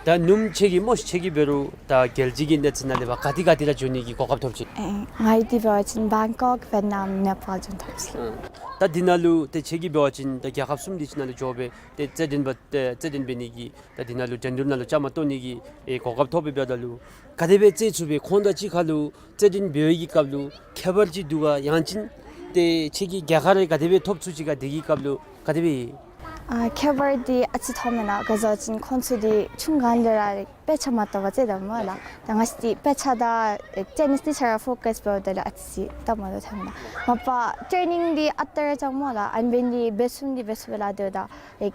ད་ནུམ་ཁྱོད་ཀྱིས་སྨོ་ཤ་ཁྱོད་ཀྱིས་འབད་རུང་ད་རྒྱལ་སྤྱི་གི་གནས་ཚད་ནང་ལས་ཕར་ག་ཏེ་ག་ཏེ་ར་འགྱོ་ནི་གི་གོ་སྐབས་ཐོབ་ཅི། ཨེ་ང་གིས་འདི་འབད་བ་ཅིན་བེང་ཀོག་ཝེཊ་ནམ་ནེ་པཱལ་འགྱོ་ཐོབ་ཅི། ཨ་ད་འདི་ནང་ལུ་ཏེ་ཁྱོད་ཀྱིས་འབད་བ་ཅིན་ད་རྒྱལ་ཁབ་གསུམ་འདི་ཅིག་ནང་ལུ་འགྱོ་སྦེ་ཏེ་རྩེད་འགྲན་འབད་ཏེ་རྩེད་འགྲན་འབད་ནི་གི་ད་འདི་ནང་ལུ་འགྲན་བསྡུར་ནང་ལུ་བཅའ་མར་གཏོགས་ནི་གི་ཨེ་གོ་སྐབས་ཐོབ་སྦེ་འབདཝ་ད་ལུ་ག་དེ་སྦེ་རྩེད་ཚུགས་པས། ཁོང་དང་གཅིག་ཁར་ལུ་རྩེད་འགྲན་འབད་བའི་གི་སྐབས་ལུ་ཁྱད་པར་ཅིག་འདུག་ག། ཡང་ཅིན་ཏེ་ཁྱོད་ཀྱིས་རྒྱལ་ཁ་རེ་ག་དེ་སྦེ་ཐོབ་ཚུགས་ཅི་ག། དེ་གི་སྐབས་ལུ་ག་དེ་སྦེ། ཨ་ཁྱད་པར་འདི་ཨ་ཙི་ཐོནམ་མས་ལགས། ག་ཅི་ཟེར་བ་ཅིན་ཁོང་ཚུ་འདི་ཆུང་སྒང་ལས་ར་དཔེ་ཆ་མ་བལྟ་བར་རྩེདཔ་མས་ལགས། ད་ང་བཅས་འདི་དཔེ་ཆ་དང་ཨེ་ཊེ་ནིས་འདི་ཆ་ར་ཕོ་ཀཱསི་འབདཝ་ད་ལུ་ཨ་ཙི་སྟབས་མ་བདེཝ་ཐོནམ་མས་ལགས། མ་པ་ཊེ་ནིང་འདི་ཨ་རྟག་ར་རྐྱབ་མས་ལགས། ཨ་ནི་འབད་ནི་འདི་འབད་ཚུགས་ནི་འདི་འབད་ཚུགས་པས་ལགས། དེ་འབདཝ་ད་ཨེ་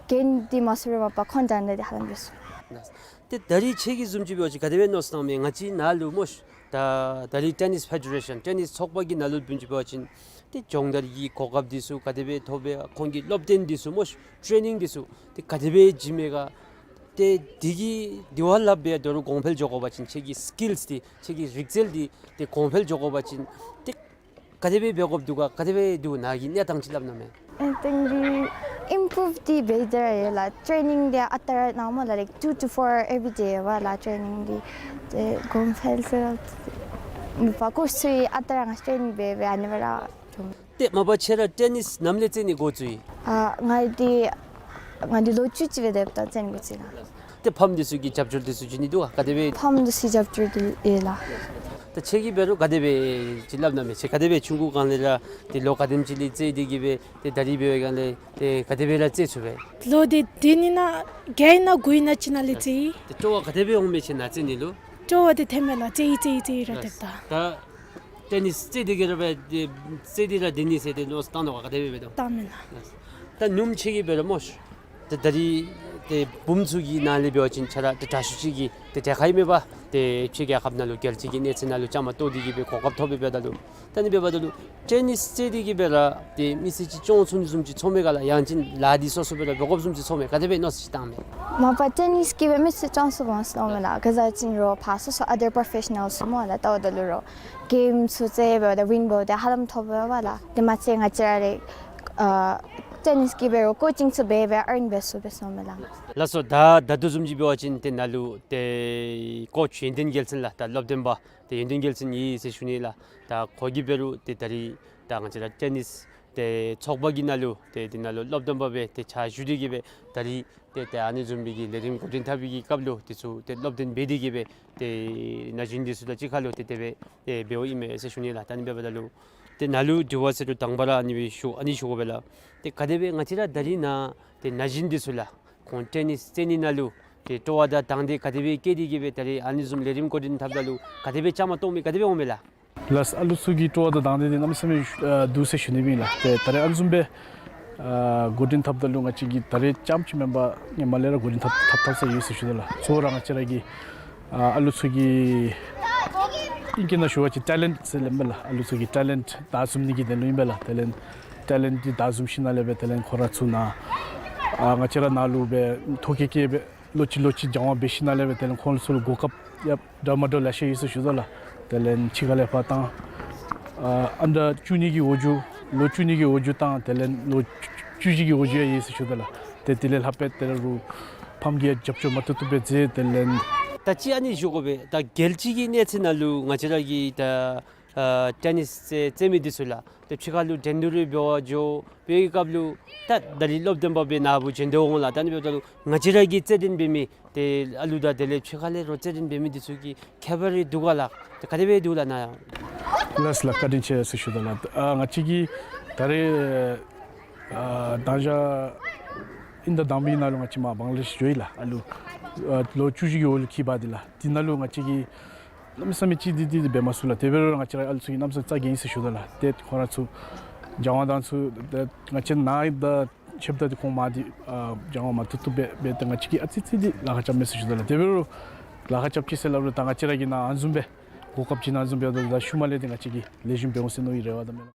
གྱེན་འདི་མ་སོང་རུང་མ་པ་ཁོང་དང་འདི་ཧ་ལམ་འབད་ཚུགས། ཏེ་ད་རིས་ཁྱོད་ཀྱིས་བཟུམ་ཅིག་འབད་བ་ཅིན་ག་དེ་སྦེ་མནོ་བསམ་བཏངམ་མས། ང་བཅས་ནཱ་ལུ་སྨོ་ཤ་ད་ད་རིས་ཊེ་ནིས་ཕེ་ཌེ་རེ་ཤཱན་ཊེ་ནིས་ཚོགས་པ་གི་ནང་ལུ་བཟུམ་ཅིག་འབད་བ་ཅིན་ཏེ་སྦྱོང་བརྡར་གྱི་གོ་སྐབས་འདི་ཚུ་ག་དེ་སྦེ་ཐོབ་པས། ཁོང་གི་སློབ་སྟོན་འདི་ཚུ་སྨོ་ཤ་ཊེ་ནིང་འདི་ཚུ་ཏེ་ག་དེ་སྦེ་བྱིནམ་མས་ག། ཏེ་འདི་གི་འདི་བ་ལྷག་སྦེ་དོ་རུང་གོང་འཕེལ་འགྱོ་དགོ་པ་ཅིན་ཁྱོད་ཀྱི་སི་ཀིལསི་འདི་ཁྱོད་ཀྱི་རིག་རྩལ་འདི་ཏེ་གོང་འཕེལ་འགྱོ་དགོ་པ་ཅིན་ཏེ་ག་དེ་སྦེ་འབད་དགོཔ་འདུག་ག། ག་དེ་སྦེ་འདུག་ནཱ་གི་གནས་སྟངས་ཅིག་སླབ་གནང་མས། ཨེ་ཏེ་འདི་ཨིམ་པྲུབ་འདི་འབད་དེ་ར་ཡོད་ལགས། ཊེ་ནིང་འདི་ཨ་རྟག་ར་གནངམ་མས་ལགས། ལའིཀ་ཊུ་ཊུ་ཕོར་ཨེ་བི་རི་ཌེ་ཡོད་པས་ལགས། ཊེ་ནིང་འདི་ཏེ་གོང་འཕེལ་ཟེར་མ་པ་ཀོ་ཆི་ཚུ་གིས་ཨ་རྟག་ར་ང་བཅས་ཊེ་ནིང་འབད་འབད་ཨ་ནི་སྦེ་ར་འགྱོཝ་མས། ཏེ་མ་པ་ཁྱོད་ར་ཊེ་ནིས་ནམ་ལས་རྩེད་ནི་འགོ་བཙུགས་ཡི། ཨ་ང་འདི་ང་འདི་ལོ་བཅུ་གཅིག་སྦེ་སྡོདཔ་ད་རྩེད་ནི་འགོ་བཙུགས་ཡི་ལགས། ཏེ་ཕམ་འདི་ཚུ་གི་རྒྱབ་སྐྱོར་འདི་ཚུ་བྱིན་ནི་འདུག་ག། ག་དེ་སྦེ། ཕམ་འདི་ཚུ་རྒྱབ་སྐྱོར་འདི་ཡོད་ལགས། ད་ཁྱོད་ཀྱིས་འབད་རུང་ག་དེ་སྦེ་ཅིག་སླབ་གནང་མས། ཁྱོད་ག་དེ་སྦེ་ཆུང་ཀུ་སྒང་ལས་ར་ཏེ་ལོ་ག་དེམ་ཅིག་ལས་རྩེད་དེ་གི་སྦེ་ཏེ་ད་རིས་འབད་བའི་སྒང་ལས་ཏེ་ག་དེ་སྦེ་ར་རྩེད་ཚུགས་པས། ལོ་འདི་འདི་ནི་ནཱ་བརྒྱད་ཨིན་ན་དགུ་ཨིན་ན་ཅིག་ནང་ལས་རྩེད་ཡི། ཏེ་སྤྲོ་བ་ག་དེ་སྦེ་འོང་མས་ཁྱོད་ནཱ་རྩེད་ནི་ལུ། སྤྲོ་བ་འདི་ཐོནམ་མས་ལགས། རྩེད་ཡི་རྩེད་ཡི་རྩེད་ཡི་ར་སྡོདཔ་ད། ད་ཊེ་ནིས་རྩེད་དེ་གི་ར་འབད་དེ་རྩེད་དེ་ར་སྡོད་ནི་ཟེར་ཏེ་མནོ་བསམ་བཏང་དོ་ག། ག་དེ་སྦེ་འབད་དོ། བཏངམ་མས་ལགས། ད་ནུམ་ཁྱོད་ཀྱིས་འབད་རུང་སྨོ་ཤ་ད་ད་རིས་ཏེ་བུམོ་ཚུ་གི་ནང་ལས་འབད་བ་ཅིན་ཁྱོད་ར་ཏེ་དྲག་ཤོས་ཅིག་གི་ཏེ་གྲལ་ཁར་ཨིན་མས་པ། ཏེ་ཕྱི་རྒྱལ་ཁབ་ནང་ལུ་རྒྱལ་སྤྱི་གི་གནས་ཚད་ནང་ལུ་བཅའ་མར་གཏོགས་ཏེ་གི་སྦེ་གོ་སྐབས་ཐོབ་སྦེ་འབདཝ་ད་ལུ་ད་ཨ་ནི་འབདཝ་ད་ལུ་ཊེ་ནིས་རྩེད་དེ་གི་སྦེ་ར་ཏེ་མི་སེར་ཅིག་སྐྱོང་ཚུགས་ནི་བཟུམ་ཅིག་ཚོར་མས་ག་ལགས། ཡང་ཅིན་ལཱ་འདི་སོ་སོ་སྦེ་ར་འབད་དགོཔ་བཟུམ་ཅིག་ཚོར་མས་ག། ག་དེ་སྦེ་མནོ་བསམ་ཅིག་བཏངམ་མས། མ་པ་ཊེ་ནིས་ཀྱིས་སྦེ་མི་སེར་སྐྱོང་ཚུགས་པས་མནོ་མས་ལགས། ག་ཅི་ཟེར་བ་ཅིན་རོགས་ཕར་སོ་སོ་ཨ་དར་པོརོ་ཕེ་ཤ་ནཱལསི་ཚུ་སྨོ་ལགས། ལྟཝ་ད་ལུ་རོགས་གེམ་ཚུ་རྩེད་འབདཝ་ད་ཝིན་འབདཝ་ད་ཧ་ལམ་ཐོབ་པས་ལགས། དེ་མ་ཚད་ང་བཅས་ར་ལས་ཨ་ཊེ་ནིས་ཀྱིས་འབད་རུང་ཀོ་ཅིང་ཚུ་འབད་འབད་ཨརན་འབད་ཚུགས་པས་མནོ་མས་ལགས། ལགས་སོ། ད་ད་ལྟོ་བཟུམ་ཅིག་འབད་བ་ཅིན་ཏེ་ནཱ་ལུ་ཏེ་ཀོ་ཆི་ཡོན་ཏན་རྒྱལ་མཚན་ལགས། ད་སློབ་སྟོན་པ་ཏེ་ཡོན་ཏན་རྒྱལ་མཚན་ཨིན་ཟེར་ཞུ་ནི་ལགས། ད་ཁོ་གིས་འབད་རུང་ཏེ་ད་རིས་ད་ང་བཅས་ར་ཊེ་ནིས་ཏེ་ཚོགས་པ་གི་ནང་ལུ་ཏེ་འདི་ནང་ལུ་སློབ་སྟོན་པ་སྦེ་ཏེ་ཕྱག་ཞུ་སྟེ་གི་སྦེ་ད་རིས་ཏེ་ཏེ་ཨ་ནི་བཟུམ་སྦེ་གི་ལས་རིམ་འགོ་འདྲེན་འཐབ་པའི་གི་སྐབས་ལུ་འདི་ཚུ་ཏེ་སློབ་སྟོན་འབད་དེ་གི་སྦེ་ཏེ་ན་གཞོན་འདི་ཚུ་དང་གཅིག་ཁར་ལུ་ཏེ་དེ་སྦེ་ཏེ་འབདཝ་ཨིན་མས་ཟེར་ཞུ་ནི་ལགས། ད་ཨ་ནི་འབདཝ་ད་ལུ་ཏེ་ནཱ་ལུ་དྲི་བ་ཟེར་རུང་དང་པ་ར་ཨ་ནི་སྦེ་ཞུ་ཨ་ནི་ཞུ་དགོ་པས་ལགས། ཏེ་ག་དེ་སྦེ་ང་བཅས་ར་ད་རིས་ནཱ་ཏེ་ན་གཞོན་འདི་ཚུ་ལགས་ཁོང་ཊེ་ནིས་རྩེད་ནི་ནང་ལུ་ཏེ་སྤྲོ་བ་དང་དང་འདོད་ག་དེ་སྦེ་བསྐྱེད་དེ་གི་སྦེ་ད་རིས་ཨ་ནི་བཟུམ་ལས་རིམ་འགོ་འདྲེན་འཐབ་ད་ལུ་ག་དེ་སྦེ་བཅའ་མར་གཏོགས་མི་ག་དེ་སྦེ་འོང་མས་ལགས། ལགས། ཨ་ལུ་ཚུ་གི་སྤྲོ་བ་དང་དང་འདོད་འདི་གནམ་མེད་ས་མེད་ཨ་འདུག་ཟེར་ཞུ་ནི་ཨིན་ལགས། ཏེ་ད་རེས་ཨ་ནི་བཟུམ་སྦེ་ཨ་འགོ་འདྲེན་འཐབ་ད་ལུ་ང་བཅས་ཀྱིས་ད་རེས་རྐྱངམ་ཅིག་མེན་པར་ཧེ་མ་ལས་ར་འགོ་འདྲེན་འཐབ་འཐབ་འཐབ་ས་ཡོད་ཟེར་ཞུ་དོ་ལགས། གཙོ་བོ་ར་ང་བཅས་ར་གི་ཨ་ཨ་ལུ་ཚུ་གི་ཨིང་སྐད་ནང་ཞུ་བ་ཅིན་ཊེ་ལེནཊ་ཟེར་སླབ་མས་ལགས། ཨ་ལུ་ཚུ་གི་ཊེ་ལེནཊ་བདའ་འཛོམས་ནི་གི་དོན་ལུ་ཨིན་པས་ལགས། ཊེ་ལེནཊ་ཊེ་ལེནཊ་འདི་བདའ་འཛོམས་ཞིནམ་ལས་སྦེ་དེ་ལས་ཁོང་ར་ཚུ་ནཱ་ཨ་ང་བཅས་ར་ནཱ་ལུ་སྦེ་ཐོ་བཀོད་བཀོད་སྦེ་ལོག་ཅི་ལོག་ཅི་སྦྱང་བ་འབད་ཞིནམ་ལས་སྦེ་དེ་ལས་ཁོང་ཚུ་ལུ་གོ་སྐབས་ཡང་འདྲ་མ་འདྲཝ་ལེ་ཤ་ཡོད་ཟེར་ཞུ་དོ་ལགས། དེ་ལས་ཕྱི་ཁ་ལས་ཕར་བཏང་ཨ་ཨནྡར་བཅུ་གཉིས་ཀྱི་འོག་འགྱུ་ལོ་བཅུ་གཉིས་ཀྱི་འོག་འགྱུ་བཏང་དེ་ལས་ལོ་བཅུ་བཞི་གི་འོག་འགྱུ་ཡང་ཡོད་ཟེར་ཞུ་དོ་ལགས། ཏེ་དེ་ལས་ལྷག་པའི་དེ་ལས་རུང་ཕམ་གྱིས་ཡང་རྒྱབ་སྐྱོར་མ་ཐུབ་ཐུབ་སྦེ་མཛད། དེ་ལས་ད་ཅི་ཨ་ནི་ཞུ་དགོ་པས། ད་རྒྱལ་སྤྱི་གི་གནས་ཚད་ནང་ལུ་ང་བཅས་ར་གི་ད་ཨ་ཊེ་ནིས་རྩེད་རྩེད་མི་འདི་ཚུ་ལགས་ཏེ་ཕྱི་ཁ་ལུ་འགྲན་བསྡུར་རེ་འབད་བར་འགྱོ་བའི་སྐབས་ལུ་ད་ད་རིས་སློབ་སྟོན་པ་སྦེ་ནཱ་བུ་བྱོན་ཏེ་འོང་ལགས། ད་ཨ་ནི་འབདཝ་ད་ལུ་ང་བཅས་ར་གི་རྩེད་འགྲན་འབད་མི་ཏེ་ཨ་ལུ་དང་དེ་ལས་ཕྱི་ཁ་ལས་རོགས་རྩེད་འགྲན་འབད་མི་འདི་ཚུ་གི་ཁྱད་པར་རེ་འདུག་ག་ལགས། ཏེ་ག་དེ་སྦེ་འདུག་ལགས་ནཱ་ཡང་། ལགས་ལགས། བཀའ་དྲིན་ཆེ་ཟེར་ཞུ་དོ་ལགས། ཨ་ང་བཅས་ཀྱིས་ད་རེས་ཨ་ད་ཅི་ཨིན་ད་དང་པའི་ནང་ལུ་ང་བཅས་མར་བང་ལ་དེཤ་འགྱོ་ཡི་ལགས། ཨ་ལུ་ཨ་ལོ་བཅུ་བཞི་གི་འོག་ལུ་འཁྱིད་པ་འདི་ལགས། དེ་ནང་ལུ་ང་བཅས་ཀྱིས་གནམ་མེད་ས་མེད་ཅིག་འདི་འདི་འདི་འབད་མ་ཚུགས་ལགས། དེ་འབད་རུང་ང་བཅས་ར་ཨ་ལུ་ཚུ་གིས་གནམ་མེད་ས་མེད་རྩ་འགེངས་ཡི་ཟེར་ཞུ་དོ་ལགས། ཏེ་ཁོང་ར་ཚུ་སྦྱང་བ་དང་ཚུ་ཏེ་ང་བཅས་ནཱ་ད་ཆེཝ་ད་འདི་ཁོང་མར་འདི་ཨ་སྦྱང་བ་མ་ཐུབ་ཐུབ་སྦེ་འབད་དེ་ང་བཅས་ཀྱིས་ཨ་ཙི་ཙི་འདི་ལཱ་ཁག་རྐྱབ་མས་ཟེར་ཞུ་དོ་ལགས། དེ་འབད་རུང་ལཱ་ཁག་རྐྱབ་ཅི་ཟེར་སླབ་རུང་ད་ང་བཅས་ར་གིས་ནཱ་ཨ་ནི་བཟུམ་སྦེ་གོ་སྐབས་ཅིག་ནཱ་ཨ་ནི་བཟུམ་སྦེ་ཡོད་དོ་ད་ཤུལ་མ་ལས་འདི་ང་བཅས་ཀྱིས་ལེགས་ཤོམ་འབད་འོང་ཟེར་མནོ་བའི་རེ་བ་དང་སྨོན་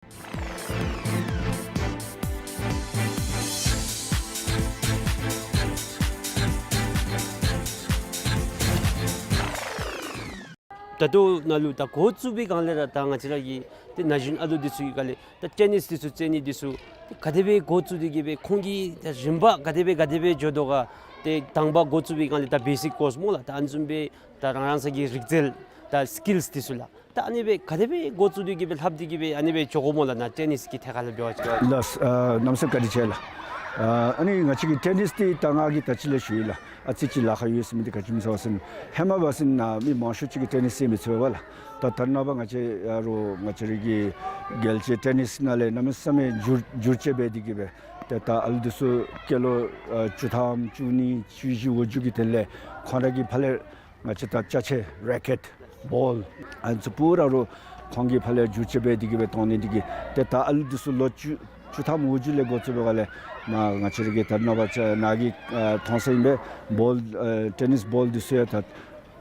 ལམ། ད་ལྟོ་ནང་ལུ་ད་འགོ་བཙུགས་པའི་སྒང་ལས་ར་ད་ང་བཅས་ར་གི་ཏེ་ན་གཞོན་ཨ་ལུ་འདི་ཚུ་གི་སྒང་ལས་ད་ཊེ་ནིས་འདི་ཚུ་རྩེད་ནི་འདི་ཚུ་ཏེ་ག་དེ་སྦེ་འགོ་བཙུགས་ཏེ་གི་སྦེ་ཁོང་གི་ད་རིམ་པ་ག་དེ་སྦེ་ག་དེ་སྦེ་འགྱོ་དོ་ག། ཏེ་དང་པ་འགོ་བཙུགས་པའི་སྒང་ལས་ད་བེ་སིཀ་ཀོརསི་སྨོ་ལགས། ད་ཨ་ནི་བཟུམ་སྦེ་ད་རང་རང་སོའི་རིག་རྩལ་ད་སི་ཀིལསི་འདི་ཚུ་ལགས། ད་ཨ་ནི་སྦེ་ག་དེ་སྦེ་འགོ་བཙུགས་ཏེ་གི་སྦེ་ལྷབ་སྟེ་གི་སྦེ་ཨ་ནི་སྦེ་འགྱོ་དགོཔ་སྨོ་ལགས། ན་ཊེ་ནིས་ཀྱི་ཐད་ཁར་ལུ་འབད་བ་ཅིན། ལགས། ཨ་གནམ་མེད་ས་མེད་བཀའ་དྲིན་ཆེ་ལགས། ཨ་ཨ་ནི་ང་བཅས་ཀྱི་ཊེ་ནིས་འདི་ད་ང་གིས་ད་ཅི་ལས་ཞུ་ཡི་ལགས། ཨ་ཙི་ཅིག་ལཱ་ཁག་ཡོད་ཟེར་མི་འདི་ག་ཅི་སྨོ་ཟེར་བ་ཅིན་ཧེ་མ་འབད་བ་ཅིན་ནཱ་མི་མང་ཤོས་ཅིག་གིས་ཊེ་ནིས་རྩེད་མི་ཚུགས་པས་ལགས། ད་ད་རེས་ནངས་པ་ང་བཅས་ཡ་རོགས་ང་བཅས་རའི་གི་རྒྱལ་སྤྱིའི་ཊེ་ནིས་ནང་ལས་གནམ་མེད་ས་མེད་འགྱུར་འགྱུར་བཅོས་འབད་དེ་གི་སྦེ་ཏེ་ད་ཨ་ལུ་འདི་ཚུ་སྐྱེས་ལོ་ཨ་བཅུ་ཐམ་བཅུ་གཉིས་བཅུ་བཞི་འོག་འགྱོ་གི་དེ་ལས་ཁོང་ར་གི་ཕར་ལས་ང་བཅས་ད་ཅ་ཆས་རེ་ཀེཊ་བོལ་ཨ་ནི་ཚུ་པུ་ར་རོགས་ཁོང་གི་ཕར་ལས་འགྱུར་བཅོས་འབད་དེ་གི་སྦེ་གཏང་ནི་འདི་གིས་ཏེ་ད་ཨ་ལུ་འདི་ཚུ་ལོ་བཅུ་བཅུ་ཐམ་འོག་འགྱོ་ལས་འགོ་བཙུགས་པའི་སྒང་ལས་མར་ང་བཅས་ར་གི་ད་རེས་ནངས་པ་ཅ་ནཱ་གིས་ཨ་མཐོང་ས་ཨིན་པས། བོལ་ཨ་ཊེ་ནིས་བོལ་འདི་ཚུ་ཡང་ད་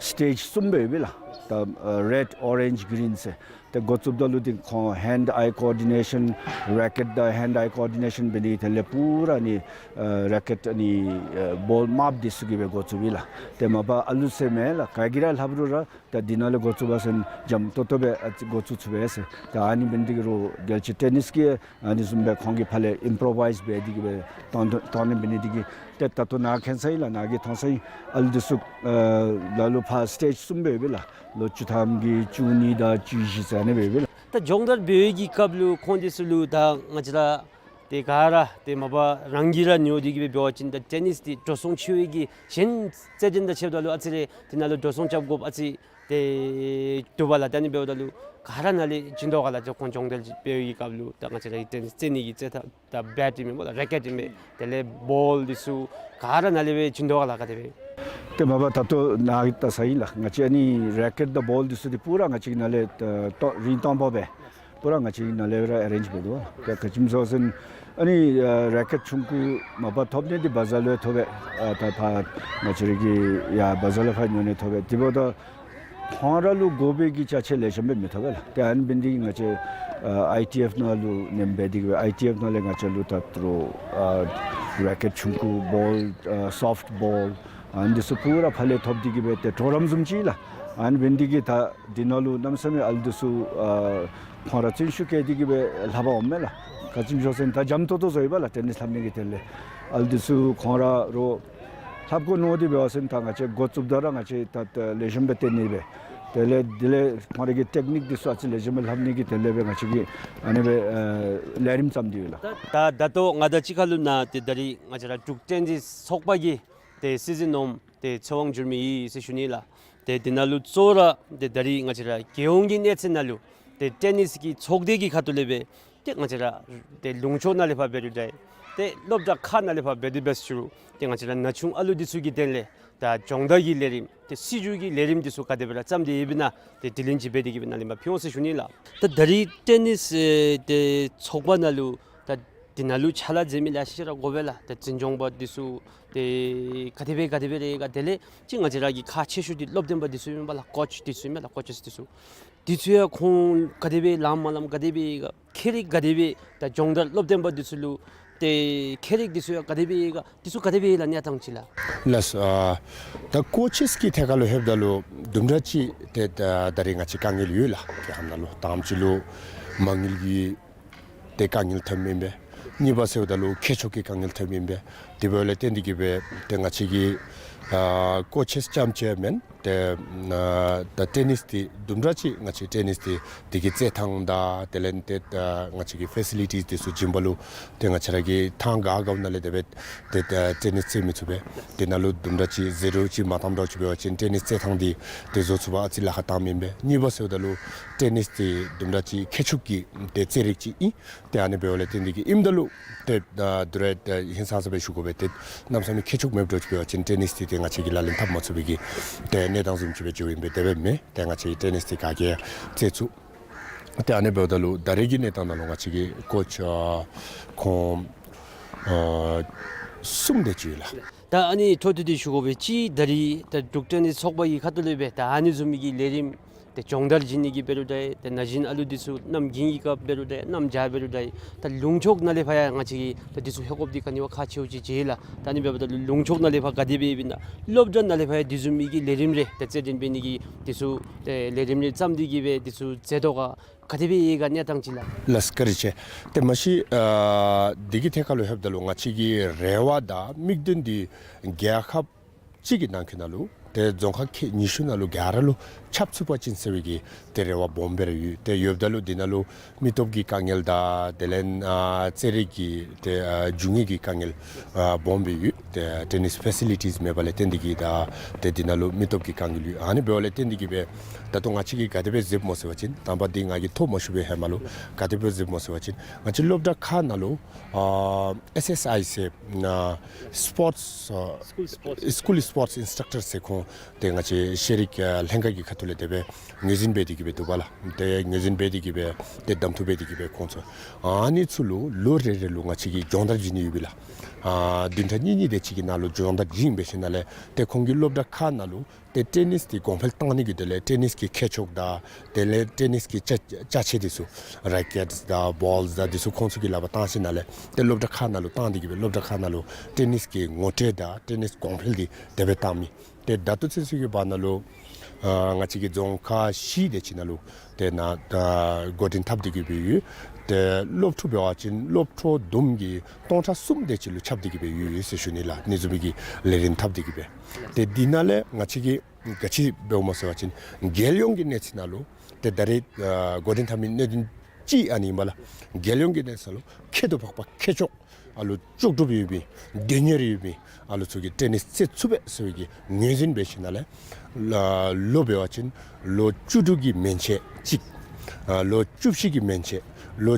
སི་ཊེཇ་གསུམ་སྦེ་ཡོད་པས་ལགས། ད་ཨ་རེཌ་ཨོ་རེནཇ་གི་རིན་ཟེར། ཏེ་འགོ་བཙུགསཔ་ད་ལུ་འདི་ཁོང་ཧེནཌ་ཨའི་ཀོ་ཨོར་ཌི་ནེ་ཤཱན་རེ་ཀེཊ་དང་ཧེནཌ་ཨའི་ཀོ་ཨོར་ཌི་ནེ་ཤཱན་འབད་ནི་དེ་ལས་པུ་ར་ནི་ཨ་རེ་ཀེཊ་ནི་ཨ་བོལ་དམརཔོ་འདི་ཚུ་གིས་སྦེ་འགོ་བཙུགས་པས་ལགས། ཏེ་མ་པ་ཨ་ལུ་ཟེར་མེན་ལགས། ག་གིས་ར་ལྷབ་རུང་ར་ད་འདི་ནང་ལས་འགོ་བཙུགས་པ་ཅིན་འཇམ་ཏོང་ཏོ་སྦེ་ཨ་ཙི་འགོ་བཙུགས་ཚུགས་པས་ཟེར། ད་ཨ་ནི་འབད་ནི་འདི་གིས་རོགས་རྒྱལ་སྤྱིའི་ཊེ་ནིས་ཀྱིས་ཨ་ནི་བཟུམ་སྦེ་ཁོང་གི་ཕར་ལས་ཨིམ་པོརོ་བའིཛ་འབད་དེ་གི་སྦེ་གཏང་གཏང་ནི་འབད་ནི་འདི་གིས་ཏེ་ད་ལྟོ་ནཱ་མཁྱེན་ས་ཨིན་ལགས། ནཱ་གིས་མཐོང་ས་ཨིན། ཨ་ལུ་འདི་ཚུ་ཨ་ལ་ལུ་ཕར་སི་ཊེཇ་གསུམ་སྦེ་ཡོད་པས་ལགས། ལོ་བཅུ་ཐམ་གྱི་བཅུ་གཉིས་དང་བཅུ་བཞི་ཟེར་ཨ་ནི་སྦེ་ཡོད་པས་ལགས། ད་སྦྱོང་བརྡར་འབད་བའི་གི་སྐབས་ལུ་ཁོང་འདི་ཚུ་ལུ་ད་ང་བཅས་ར་ཏེ་ག་ར་ཏེ་མ་པ་རང་གིས་ར་ཉོ་སྟེ་གི་སྦེ་འབད་བ་ཅིན་ད་ཊེ་ནིས་འདི་འགྲོ་སོང་ཆེ་བའི་གི་གཞན་རྩེད་འགྲན་དང་ཕྱདཔ་ད་ལུ་ཨ་ཙི་རེ་འདི་ནང་ལུ་འགྲོ་སོང་རྐྱབ་དགོཔ་ཨ་ཙི་ཏེ་འདུག་པས་ལགས། ད་ཨ་ནི་འབདཝ་ད་ལུ་ག་ར་ནཱ་ལས་བྱིན་དོ་ག་ལགས། ད་ཁོང་སྦྱོང་བརྡར་འབད་བའི་གི་སྐབས་ལུ་ད་ང་བཅས་ར་གི་ཊེ་ནིས་རྩེད་ནི་གི་རྩེད་ཐངས་ད་བེཊ་ཨིན་མས་སྨོ་ལགས། རེ་ཀེཊ་ཨིན་མས། དེ་ལས་བོལ་འདི་ཚུ་ག་ར་ནཱ་ལས་སྦེ་བྱིན་དོ་ག་ལགས། ག་དེ་སྦེ། ཏེ་མ་པ་ད་ལྟོ་ནཱ་གིས་བལྟ་ས་ཨིན་ལགས། ང་བཅས་ཨ་ནི་རེ་ཀེཊ་དང་བོལ་འདི་ཚུ་འདི་པུ་ར་ང་བཅས་ནཱ་ལས་ད་ལྟོ་རིན་བཏང་པ་སྦེ་པུ་ར་ང་བཅས་ནཱ་ལས་ར་ཨེ་རེནཇ་འབད་དོ། ཏེ་ག་ཅི་སྨོ་ཟེར་བ་ཅིན་ཨ་ནི་ཨ་རེ་ཀེཊ་ཆུང་ཀུ་མ་པ་ཐོབ་ནི་འདི་བ་ཛར་ལུ་ཡང་ཐོབ་པས། ཨ་ད་ཕར་ང་བཅས་ར་གི་ཡར་བ་ཛར་ལུ་ཕར་ཉོ་ནི་ཐོབ་པས། དེ་འབདཝ་ད་ཁོང་ར་ལུ་དགོ་པའི་གི་ཅ་ཆས་ལེགས་ཤོམ་སྦེ་མི་ཐོབ་པས་ལགས། ཏེ་ཨ་ནི་འབད་ནི་འདི་གིས་ང་བཅས་ཨ་ཨའི་ཊི་ཨེཕ་ནང་ལུ་ནེམ་འབད་དེ་གི་སྦེ་ཨའི་ཊི་ཨེཕ་ནང་ལས་ང་བཅས་ལུ་ད་ལྟོ་ཨ་རེ་ཀེཊ་ཆུང་ཀུ་བོལ་ཨ་སོཕཊ་བོལ་ཨ་ནི་འདི་ཚུ་པུ་ར་ཕར་ལས་ཐོབ་སྟེ་གི་སྦེ་ཏེ་གྲོགས་རམ་བཟུམ་ཅིག་ལགས། ཨ་ནི་འབད་ནི་འདི་གིས་ད་འདི་ནང་ལུ་གནམ་མེད་ས་མེད་ཨ་ལུ་འདི་ཚུ་ཨ་ཁོང་ར་བརྩོན་ཤུགས་བསྐྱེད་དེ་གི་སྦེ་ལྷབ་པར་འོངམ་མས་ལགས། ག་ཅི་སྨོ་ཟེར་བ་ཅིན་ད་འཇམ་ཏོང་ཏོ་བཟོ་ཡི་པས་ལགས། ཊེ་ནིས་ལྷབ་ནི་གི་དེ་ལས་ཨ་ལུ་འདི་ཚུ་ཁོང་ར་རོགས་ལྷབ་དགོ་མནོ་སྟེ་འབད་བ་ཅིན་ད་ང་བཅས་འགོ་བཙུགསཔ་ད་ར་ང་བཅས་ད་ད་ལེགས་ཤོམ་སྦེ་སྟོན་ནི་སྦེ། དེ་ལས་དེ་ལས་ཁོང་ར་གི་ཊེཀ་ནིཀ་འདི་ཚུ་ཨ་ཙི་ལེགས་ཤོམ་སྦེ་ལྷབ་ནི་གི་དེ་ལས་སྦེ་ང་བཅས་ཀྱིས་ཨ་ནི་སྦེ་ཨ་ལས་རིམ་བརྩམས་ཏེ་ཡོད་ལགས། ད་ད་ད་ལྟོ་ང་དང་གཅིག་ཁར་ལུ་ནཱ་ཏེ་ད་རིས་ང་བཅས་ར་འབྲུག་ཊེ་ནིས་ཚོགས་པ་གི་ཏེ་སྲིད་འཛིན་ནོམ་ཏེ་ཚེ་དབང་འགྱུར་མེད་ཨིན་ཟེར་ཞུ་ནི་ལགས། ཏེ་འདི་ནང་ལུ་གཙོ་བོ་ར་ཏེ་ད་རིས་ང་བཅས་ར་རྒྱལ་ཡོངས་ཀྱི་གནས་ཚད་ནང་ལུ་ཏེ་ཊེ་ནིས་ཀྱི་ཚོགས་སྡེ་གི་ཁ་ཐུག་ལས་སྦེ་ཏེ་ང་བཅས་ར་ཏེ་ལུང་ཕྱོགས་ནང་ལས་ཕར་འབད་རུང་འདྲ། ཏེ་སློབ་གྲྭ་ཁག་ནང་ལས་ཕར་འབད་དེ་འབད་ཞུ་རུང་ཏེ་ང་བཅས་ར་ན་ཆུང་ཨ་ལུ་འདི་ཚུ་གི་དོན་ལས་ད་སྦྱོང་བརྡར་གྱི་ལས་རིམ་ཏེ་སྲིད་བྱུས་ཀྱི་ལས་རིམ་འདི་ཚུ་ག་དེ་སྦེ་ར་བརྩམས་ཏེ་ཡོདཔ་ཨིན་ན་ཏེ་དྲི་ལན་ཅིག་འབད་དེ་གི་སྦེ་ནཱ་ལས་མར་ཕུལ་འོང་ཟེར་ཞུ་ནི་ལགས། ད་ད་རིས་ཊེ་ནིས་ཨེ་ཏེ་ཚོགས་པ་ནང་ལུ་ད་འདི་ནང་ལུ་ཕྱག་ལཱ་མཛད་མི་ལེ་ཤ་ར་དགོ་པས་ལགས། ད་འཛིན་སྐྱོང་པ་འདི་ཚུ་ཏེ་ག་དེ་སྦེ་ག་དེ་སྦེ་ར་ག་དེ་ལས་ཅིག་ང་བཅས་ར་གི་ཁག་ཆེ་ཤོས་འདི་སློབ་སྟོན་པ་འདི་ཚུ་ཨིན་པས་ལགས། ཀོ་ཆི་འདི་ཚུ་ཨིན་པས་ལགས། ཀོ་ཆི་འདི་ཚུ་འདི་ཚུ་ཡང་ཁོང་ག་དེ་སྦེ་ལངམ་མ་ལངམ་ག་དེ་སྦེ་ག་ཁྱད་རིག་ག་དེ་སྦེ་ད་སྦྱོང་བརྡར་སློབ་སྟོན་པ་འདི་ཚུ་ལུ་ཏེ་ཁྱད་རིག་འདི་ཚུ་ཡང་ག་དེ་སྦེ་ག་འདི་ཚུ་ག་དེ་སྦེ་ལགས་གནས་སྟངས་ཅིག་ལགས། ལགས་སོ། ཨ་ད་ཀོ་ཆིས་ཀྱི་ཐད་ཁར་ལུ་ལྷོདཔ་ད་ལུ་དུམ་གྲ་ཅིག་ཏེ་ད་ད་རིས་ང་བཅས་དཀའ་ངལ་ཡོད་ལགས། དེ་ཧེ་མ་ལུ་དང་པ་ཅིག་ལུ་མ་དངུལ་གྱི་ཏེ་དཀའ་ངལ་ཐོནམ་ཨིན་པས། གཉིས་པ་ཟེརཝ་ད་ལུ་ཁྱད་ཆོས་ཀྱི་དཀའ་ངལ་ཐོནམ་ཨིན་པས། དེ་འབདཝ་ལས་བརྟེན་ཏེ་གི་སྦེ་ཏེ་ང་བཅས་ཀྱིས་ཨ་ཀོ་ཆིས་རྐྱངམ་ཅིག་མེན། ཏེ་ཨ་ད་ཊེ་ནིས་འདི་དུམ་གྲ་ཅིག་ང་བཅས་ཊེ་ནིས་འདི་འདི་གི་རྩེད་ཐངས་དང་དེ་ལས་ཏེ་ཨ་ང་བཅས་ཀྱི་ཕེ་སི་ལི་ཊིས་འདི་ཚུ་བྱིན་པ་ལུ་ཏེ་ང་བཅས་ར་གིས་ཐང་ག་ག་ནང་ལས་དེ་སྦེ་ཏེ་ད་ཊེ་ནིས་རྩེད་མི་ཚུགས་པས། དེ་ནང་ལུ་དུམ་གྲ་ཅིག་ཟད་འགྲོ་ཅིག་མ་བཏངམ་འདྲཝ་ཅིག་འབད་བ་ཅིན་ཊེ་ནིས་རྩེད་ཐངས་འདི་ཏེ་བཟོ་ཚུགས་པར་ཨ་ཙི་ལཱ་ཁག་བཏངམ་ཨིན་པས། གཉིས་པ་ཟེརཝ་ད་ལུ་ཊེ་ནིས་འདི་དུམ་གྲ་ཅིག་ཁྱད་ཆོས་ཀྱི་ཏེ་རྩེད་རིགས་ཅིག་ཨིན། ཏེ་ཨ་ནི་འབདཝ་ལས་བརྟེན་ཏེ་གི་ཨིནམ་ད་ལུ་ཏེ་ཨ་དུས་ར་ཏེ་ཧིང་སངས་ས་སྦེ་ཞུ་དགོ་པས། ཏེ་གནམ་མེད་ས་མེད་ཁྱད་ཆོས་མེདཔ་འདྲཝ་ཅིག་འབད་བ་ཅིན་ཊེ་ནིས་འདི་ཏེ་ང་བཅས་ཀྱིས་ལག་ལེན་འཐབ་མ་ཚུགས་པའི་གི་ཏེ་གནས་སྟངས་བཟུམ་ཅིག་སྦེ་འགྱོཝ་ཨིན་པས། དེ་སྦེ་མེན། ཏེ་ང་བཅས་ཀྱིས་ཊེ་ནིས་འདི་ག་གིས་ཡང་རྩེད་ཚུགས། ཏེ་ཨ་ནི་འབདཝ་ད་ལུ་ད་རེས་ཀྱི་གནས་སྟངས་ནང་ལུ་ང་བཅས་ཀྱི་ཀོ་ཆི་ཨ་ཁོང་ཨ་གསུམ་དེ་ཅིག་ཡོད་ལགས། ད་ཨ་ནི་འཕྲོ་མཐུད་དེ་ཞུ་དགོ་པའི་ཅིག་ད་རིས་ད་འབྲུག་ཊེ་ནིས་ཚོགས་པ་གི་ཁ་ཐུག་ལས་སྦེ་ད་ཨ་ནི་བཟུམ་མའི་གི་ལས་རིམ་ ཏེ་སྦྱོང་བརྡར་བྱིན་ནི་གི་འབད་རུང་འདྲ། ཏེ་ན་གཞོན་ཨ་ལུ་འདི་ཚུ་གནམ་དགུན་གྱི་སྐབས་འབད་རུང་འདྲ། གནམ་བྱཱར་འབད་རུང་འདྲ། ད་ལུང་ཕྱོགས་ནང་ལས་ཕར་ཡང་ང་བཅས་ཀྱིས་ད་འདི་ཚུ་ཧེ་ཁོགཔ་འདི་ག་ནི་བ་ཁག་ཆེཝ་ཅིག་མཇལ་ལགས། ད་ཨ་ནི་འབདཝ་ད་ལུ་ལུང་ཕྱོགས་ནང་ལས་ཕར་ག་དེ་སྦེ་ཨིན་ན། སློབ་གྲྭ་ནང་ལས་ཕར་ཡང་འདི་བཟུམ་མའི་གི་ལས་རིམ་རེ་ཏེ་རྩེད་འགྲན་འབད་ནི་གི་འདི་ཚུ་ཏེ་ལས་རིམ་རེ་བརྩམས་ཏེ་གི་སྦེ་འདི་ཚུ་མཛད་དོ་ག། ག་དེ་སྦེ་ཡོད་ག་གནས་སྟངས་ཅིག་ལགས། ལགས་བཀའ་དྲིན་ཆེ། ཏེ་མ་གཞི་ཨ་འདི་གི་ཐད་ཁར་ལུ་ལྷོདཔ་ད་ལུ་ང་བཅས་ཀྱི་རེ་བ་དང་དམིགས་དོན་འདི་རྒྱལ་ཁབ་གཅིག་གི་ནང་འཁོད་ནང་ལུ་ཏེ་རྫོང་ཁག་ཁལ་ཉི་ཤུ་ནང་ལུ་ག་ར་ལུ་ཁྱབ་ཚུགས་པ་ཅིན་ཟེར་བའི་གི་ཏེ་རེ་བ་སྦོམ་སྦེ་ར་ཡོད། ཏེ་ཡོདཔ་ད་ལུ་འདི་ནང་ལུ་མི་སྟོབས་ཀྱི་དཀའ་ངལ་དང་དེ་ལས་ཨ་རྩེད་རིགས་ཀྱི་ཏེ་ཨ་རྒྱུ་དངོས་ཀྱི་དཀའ་ངལ་ཨ་སྦོམ་སྦེ་ཡོད། ཏེ་ཨ་ཊེ་ནིས་ཕེ་སི་ལི་ཊིས་མེད་པ་ལས་བརྟེན་ཏེ་གི་ད་ཏེ་འདི་ནང་ལུ་མི་སྟོབས་ཀྱི་དཀའ་ངལ་ཡོད། ཨ་ནི་འབདཝ་ལས་བརྟེན་ཏེ་གི་སྦེ་ད་ལྟོ་ང་བཅས་ཀྱིས་ག་དེ་སྦེ་གཟིགསཔ་སྨོ་ཟེར་བ་ཅིན་དང་པ་འདི་ང་གིས་ཐོ་མ་ཞུ་བའི་ཧེ་མ་ལུ་ག་དེ་སྦེ་གཟིགསཔ་སྨོ་ཟེར་བ་ཅིན་ང་བཅས་སློབ་གྲྭ་ཁག་ནང་ལུ་ཨ་ཨེས་ཨེས་ཨའི་ཟེར་ཨ་སི་པོརཊས་ཨ་སི་ཀུལ་སི་པོརཊས་ཨིན་སི་ཊྲག་ཊར་ཟེར་ཁོང་ཏེ་ང་བཅས་ཤེས་རིག་ཨ་ལྷན་ཁག་གི་ཁ་ཐུག་ལས་དེ་སྦེ་ངོས་འཛིན་འབད་དེ་གི་སྦེ་འདུག་པ་ལགས། ཏེ་ངོས་འཛིན་འབད་དེ་གི་སྦེ་ཏེ་གདམ་འཐུ་འབད་དེ་གི་སྦེ་ཁོང་ཚུ་ཨ་ནི་ཚུ་ལུ་ལོ་རེ་རེ་ལུ་ང་བཅས་ཀྱིས་སྦྱོང་བརྡར་བྱིན་ནི་ཡོད་པས་ལགས། ཨ་བདུན་ཕྲག་གཉིས་གཉིས་དེ་ཅིག་གི་ནང་ལུ་སྦྱོང་བརྡར་བྱིན་འབད་ཞིནམ་ལས་ཏེ་ཁོང་གི་སློབ་གྲྭ་ཁག་ནང་ལུ་ཏེ་ཊེ་ནིས་འདི་གོང་འཕེལ་བཏང་ནི་གི་དོན་ལས་ཊེ་ནིས་ཀྱི་ཁྱད་ཆོས་དང་དེ་ལས་ཊེ་ནིས་ཀྱི་ཅ་ཅ་ཆས་འདི་ཚུ་རེ་ཀེཊས་དང་བཱོལསི་དང་འདི་ཚུ་ཁོང་ཚུ་གི་ལག་པར་བཏང་ཞིནམ་ལས་ཏེ་སློབ་གྲྭ་ཁག་ནང་ལུ་བཏང་སྟེ་གི་སྦེ་སློབ་གྲྭ་ཁག་ནང་ལུ་ཊེ་ནིས་ཀྱི་ངོ་སྤྲོད་དང་ཊེ་ནིས་གོང་འཕེལ་འདི་དེ་སྦེ་བཏང་མི། ཏེ་ད་ལྟོ་ཚུན་ཚོད་ཀྱི་བར་ན་ལུ་ཨ་ང་བཅས་ཀྱི་རྫོང་ཁག་བཞི་དེ་ཅིག་ནང་ལུ་ཏེ་ནཱ་ཨ་འགོ་འདྲེན་འཐབ་སྟེ་གི་སྦེ་ཡོད། ཏེ་སློབ་ཕྲུག་འབད་བ་ཅིན་སློབ་ཕྲུག་བསྡོམས་ཀྱིས་སྟོང་ཕྲག་གསུམ་དེ་ཅིག་ལུ་ཁྱབ་སྟེ་གི་སྦེ་ཡོད་ཟེར་ཞུ་ནི་ལགས། ཨ་ནི་བཟུམ་མའི་གི་ལས་རིམ་འཐབ་སྟེ་གི་སྦེ། ཏེ་འདི་ནང་ལས་ང་བཅས་ཀྱིས་ག་ཅི་འབདཝ་སྨོ་ཟེར་བ་ཅིན་རྒྱལ་ཡོངས་ཀྱི་གནས་ཚད་ནང་ལུ་ཏེ་ད་རེས་ཨ་འགོ་འདྲེན་འཐབ་མི་གནད་དོན་ཅིག་ཨ་ནི་ཨིན་པས་ལགས། རྒྱལ་ཡོངས་ཀྱི་གནས་ཚད་ལུ་ཁྱད་དུ་འཕགས་པ་ཁྱད་ཆོས་ཨ་ལུ་ལྕོགས་གྲུབ་ཡོད་མི་དོན་གཉེར་ཡོད་མི་ཨ་ལུ་ཚུ་གིས་ཊེ་ནིས་རྩེད་ཚུགས་པས་ཟེར་བའི་གི་ངོས་འཛིན་འབད་ཞིནམ་ལས་ལོ་འབད་བ་ཅིན་ལོ་བཅུ་དྲུག་གི་མན་ཆད་གཅིག། ཨ་ལོ་བཅུ་བཞི་གི་མན་ཆད། ལོ་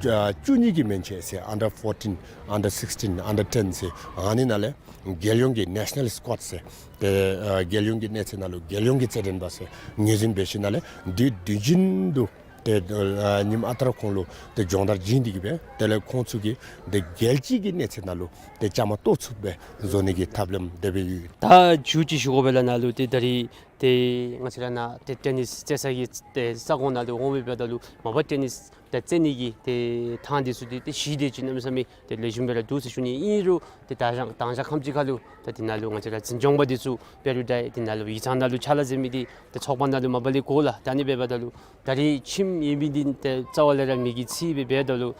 ཨ་བཅུ་གཉིས་ཀྱི་མན་ཆད་ཟེར་ཨན་ཌར་ཕོར་ཊིན་ཨན་ཌར་སིགས་ཊིན་ཨན་ཌར་ཊེན་ཟེར་ཨ་ནི་ནང་ལས་རྒྱལ་ཡོངས་ཀྱི་ནེ་ཤ་ནཱལ་སི་ཀོཌ་ཟེར་ཏེ་ཨ་རྒྱལ་ཡོངས་ཀྱི་གནས་ཚད་ནང་ལུ་རྒྱལ་ཡོངས་ཀྱི་རྩེད་འགྲན་པ་ཟེར་ངོས་འཛིན་འབད་ཞིནམ་ལས་དུས་དུས་རྒྱུན་དུ་ཏེ་ཨ་ཉིནམ་ཨ་རྟག་ར་ཁོང་ལུ་ཏེ་སྦྱོང་བརྡར་བྱིན་ཏེ་གི་སྦེ་དེ་ལས་ཁོང་ཚུ་གིས་ཏེ་རྒྱལ་སྤྱི་གི་གནས་ཚད་ནང་ལུ་ཏེ་བཅའ་མར་གཏོགས་ཚུགསཔ་སྦེ་བཟོ་ནི་གི་ཐབས་ལམ་དེ་སྦེ་ཡོད། ད་མཇུག་ཅིག་ཞུ་དགོ་པས་ལགས། ནཱ་ལུ་ཏེ་ད་རེས་ཏེ་ང་བཅས་ར་ནཱ་ཏེ་ཊེ་ནིས་རྩེད་ས་གི་ཏེ་ས་ཁོངས་ནང་ལུ་འོང་མི་འབདཝ་ད་ལུ་མ་པ་ཊེ་ནིས་ཏེ་རྩེད་ནི་གི་ཏེ་ཐང་འདི་ཚུ་འདི་ཏེ་གཞི་དེ་ཅིག་གནམ་མེད་ས་མེད་ཏེ་ལེགས་ཤོམ་སྦེ་ར་འདུག་ཟེར་ཞུ་ནི། ཨིན་རུང་ཏེ་ད་རང་དང་ཞག་ཁམས་ཅིག་ཁར་ལུ་ད་འདི་ནང་ལུ་ང་བཅས་ར་འཛིན་སྐྱོང་པ་འདི་ཚུ་འབད་རུང་འདྲ་འདི་ནང་ལུ་ཡིག་ཚང་ནང་ལུ་ཕྱག་ལཱ་མཛད་མི་འདི་ཏེ་ཚོགས་པ་ནང་ལུ་མ་པ་ལས་དགོ་ལགས། ད་ཨ་ནི་འབདཝ་ད་ལུ་ད་རེས་ཁྱིམ་ཡོད་མི་འདི་ཏེ་རྩ་བ་ལས་ར་མེད་ཀྱི་ཚིག་སྦེ་འབདཝ་ད་ལུ་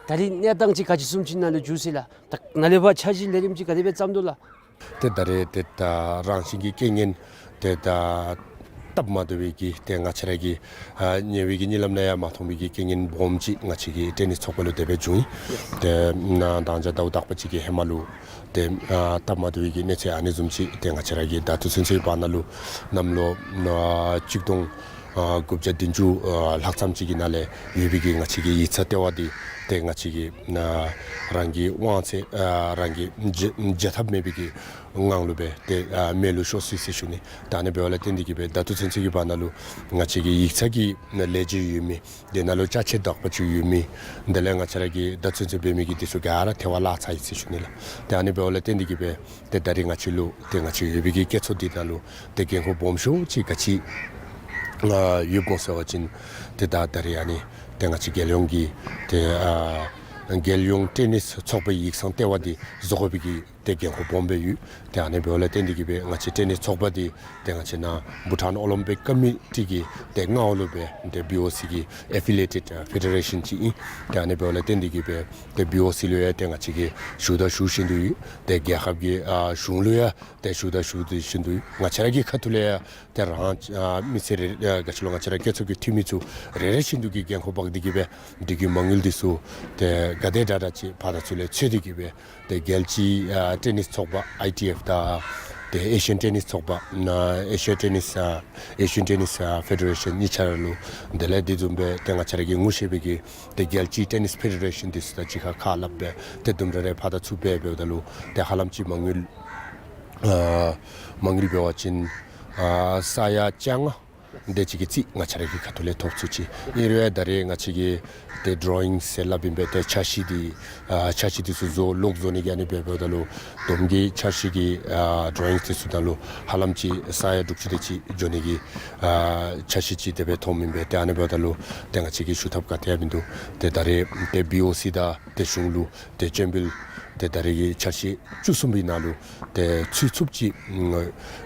ད་རེས་གནས་སྟངས་ཅིག་ག་ཅི་བཟུམ་ཅིག་ནང་ལུ་འགྱོ་ཅི་ལགས། ད་ནཱ་ལས་ཕར་འཆར་གཞི་ལས་རིམ་ཅིག་ག་དེ་སྦེ་བརྩམ་དོ་ལགས། ཏེ་ད་རེས་ཏེ་ད་རང་བཞིན་གྱི་རྐྱེན་ངན་ཏེ་ད་སྟབས་མ་བདེ་བའི་གི་ཏེ་ང་བཅས་ར་གི་ཨ་ཉེ་བའི་གི་གཉིད་ལམ་ནང་ཡང་མ་མཐོང་བའི་གི་རྐྱེན་ངན་སྦོམ་ཅིག་ང་བཅས་ཀྱི་ཊེ་ནིས་ཚོགས་པ་ལུ་དེ་སྦེ་བྱུང་ཡི། ཏེ་ནཱ་ད་ལྟོ་ཟླཝ་དག་པ་ཅིག་གི་ཧེ་མ་ལུ་ཏེ་ཨ་སྟབས་མ་བདེ་བའི་གི་གནས་ཚད་ཨ་ནི་བཟུམ་ཅིག་ཏེ་ང་བཅས་ར་གི་ད་ལྟོ་ཚུན་ཚོད་བར་ན་ལུ་གནམ་ལོ་ཨ་གཅིག་སྟོང་ཨ་དགུ་བརྒྱ་བདུན་ཅུ་ཨ་ལྷག་ཙམ་ཅིག་གི་ནང་ལས་ཡོད་པའི་གི་ང་བཅས་ཀྱི་ཡིག་ཚང་ལྟེ་བ་འདི་ཏེ་ང་བཅས་ཀྱི་ཨ་རང་གི་དབང་ཚད་ཨ་རང་གི་བྱ་བྱ་ཐབས་མེད་པའི་གི་ངང་ལུ་སྦེ་ཏེ་ཨ་མེད་ལུ་ཤོར་སོ་ཡི་ཟེར་ཞུ་ནི། ད་ཨ་ནི་འབདཝ་ལས་བརྟེན་ཏེ་གི་སྦེ་ད་ལྟོ་ཚུན་ཚོད་ཀྱི་བར་ན་ལུ་ང་བཅས་ཀྱི་ཡིག་ཚང་གི་ལས་བྱེད་ཡོད་མི་དེ་ནང་ལུ་ཅ་ཆས་དག་པ་ཅིག་ཡོད་མི་དེ་ལས་ང་བཅས་ར་གི་ད་ལྟོ་ཚུན་ཚོད་འབད་མི་གི་འདི་ཚུ་ག་ར་ཐལ་བར་བརླག་ཚར་ཡི་ཟེར་ཞུ་ནི་ལགས། ཏེ་ཨ་ནི་འབདཝ་ལས་བརྟེན་ཏེ་གི་སྦེ་ཏེ་ད་རེས་ང་བཅས་ལུ་ཏེ་ང་བཅས་ཡོད་པའི་གི་སྐྱེད་ཚོགས་འདི་ནང་ལུ་ཏེ་འགན་ཁུར་སྦོམ་ཤོས་ཅིག་ག་ཅི་ཨ་ཡོདཔ་སྨོ་ཟེར་བ་ཅིན་ཏེ་ད་ད་རེས་ཨ་ནི་ཏེ་ང་བཅས་རྒྱལ་ཡོངས་ཀྱི་ཏེ་ཨ་རྒྱལ་ཡོངས་ཊེ་ནིས་ཚོགས་པའི་ཡིག་ཚང་ལྟེ་བ་འདི་བཟོ་དགོ་པའི་གི་ཏེ་འགན་ཁུར་སྦོམ་སྦེ་ཡོད། ཏེ་ཨ་ནི་འབདཝ་ལས་བརྟེན་ཏེ་གི་སྦེ་ང་བཅས་ཊེ་ནིས་ཚོགས་པ་འདི་ཏེ་ང་བཅས་ནཱ་བྷུ་ཊཱན་ཨོ་ལིམ་པིག་ཀོ་མི་ཊི་གི་ཏེ་མངའ་འོག་ལུ་སྦེ་ཏེ་བི་ཨོ་སི་གི་ཨེ་ཕི་ལི་ཡེ་ཊེཌ་ཨ་ཕེ་ཌེ་རེ་ཤཱན་ཅིག་ཨིན། ཏེ་ཨ་ནི་འབདཝ་ལས་བརྟེན་ཏེ་གི་སྦེ་ཏེ་བི་ཨོ་སི་ལུ་ཡང་ཏེ་ང་བཅས་ཀྱིས་ཞུ་དག་ཞུ་བཞིན་དུ་ཡོད། ཏེ་རྒྱལ་ཁབ་ཀྱི་ཨ་གཞུང་ལུ་ཡང་ཏེ་ཞུ་དག་ཞུ་བཞིན་དུ་ཡོད། ང་བཅས་ར་གི་ཁ་ཐུག་ལས་ཡང་ཏེ་རང་ཨ་མི་སེར་རེ་ཨ་ག་ཅི་ལོ་ང་བཅས་ར་སྐྱེད་ཚོགས་ཀྱི་འཐུས་མི་ཚུ་རེ་རེ་བཞིན་དུ་གིས་འགན་ཁུར་འབག་སྟེ་གི་སྦེ་འདི་གི་མ་དངུལ་འདི་ཚུ་ཏེ་ག་དེ་དྲག་དྲག་ཅིག་ཕར་དང་ཚུར་ལས་འཚོལ་ཏེ་གི་སྦེ་ཏེ་རྒྱལ་སྤྱིའི་ཨ་ཊེ་ནིས་ཚོགས་པ་ཨའི་ཊི་ཨེཕ་དང་ཏེ་ཨེ་ཤི་ཡན་ཊེ་ནིས་ཚོགས་པ་ཨ་ཨེ་ཤི་ཡ་ཊེ་ནིས་ཨ་ཨེ་ཤི་ཡན་ཊེ་ནིས་ཨ་ཕེ་ཌེ་རེ་ཤཱན་གཉིས་ཆ་ར་ལུ་དེ་ལས་དེ་བཟུམ་སྦེ་ཏེ་ང་བཅས་ར་གིས་ངོ་ཤེས་པའི་གི་ཏེ་རྒྱལ་སྤྱིའི་ཊེ་ནིས་ཕེ་ཌེ་རེ་ཤཱན་འདི་ཚུ་དང་གཅིག་ཁར་ཁ་སླབ་སྦེ་ཏེ་དུམ་གྲ་རེ་ཕར་དང་ཚུར་འབད་འབདཝ་ད་ལུ་ཏེ་ཧ་ལམ་ཅིག་མ་དངུལ་ཨ་མ་དངུལ་འབད་བ་ཅིན་ཨ་ས་ཡ་བཅོ་ལྔ་ དེ་ཅིག་གི་རྩིས་ང་བཅས་ར་གི་ཁ་ཐུག་ལས་ཐོབ་ཚུགས་ཅི། ཨིན་རུང་ཡང་ད་རེས་ང་བཅས་ཀྱིས་ཏེ་ཌོ་རོ་ཡིང་ཟེར་སླབ་ཨིན་པས། ཏེ་འཆར་གཞི་འདི་ཨ་འཆར་གཞི་འདི་ཚུ་བཟོ་ལོག་བཟོ་ནི་གི་ཨ་ནི་འབདཝ་ད་ལུ་བསྡོམས་ཀྱི་འཆར་གཞི་གི་ཨ་ཌོ་རོ་ཡིང་འདི་ཚུ་ནང་ལུ་ཧ་ལམ་ཅིག་ས་ཡ་དྲུག་ཅུ་དེ་ཅིག་འགྱོ་ནི་གི་ཨ་འཆར་གཞི་ཅིག་དེ་སྦེ་ཐོབ་ཨིན་པས། ཏེ་ཨ་ནི་འབདཝ་ད་ལུ་ཏེ་ང་བཅས་ཀྱིས་ཞུ་ཐབས་ག་ཏེ་ཡང་མིན་འདུག། ཏེ་ད་རེས་ཏེ་བི་ཨོ་སི་དང་ཏེ་གཞུང་ལུ་ཏེ་སྤྱན་འབུལ་ཏེ་ད་རེས་ཀྱི་འཆར་གཞི་བཅུ་གསུམ་པའི་ནང་ལུ་ཏེ་ཚུད་ཚུགསཔ་ཅིག་ཨ་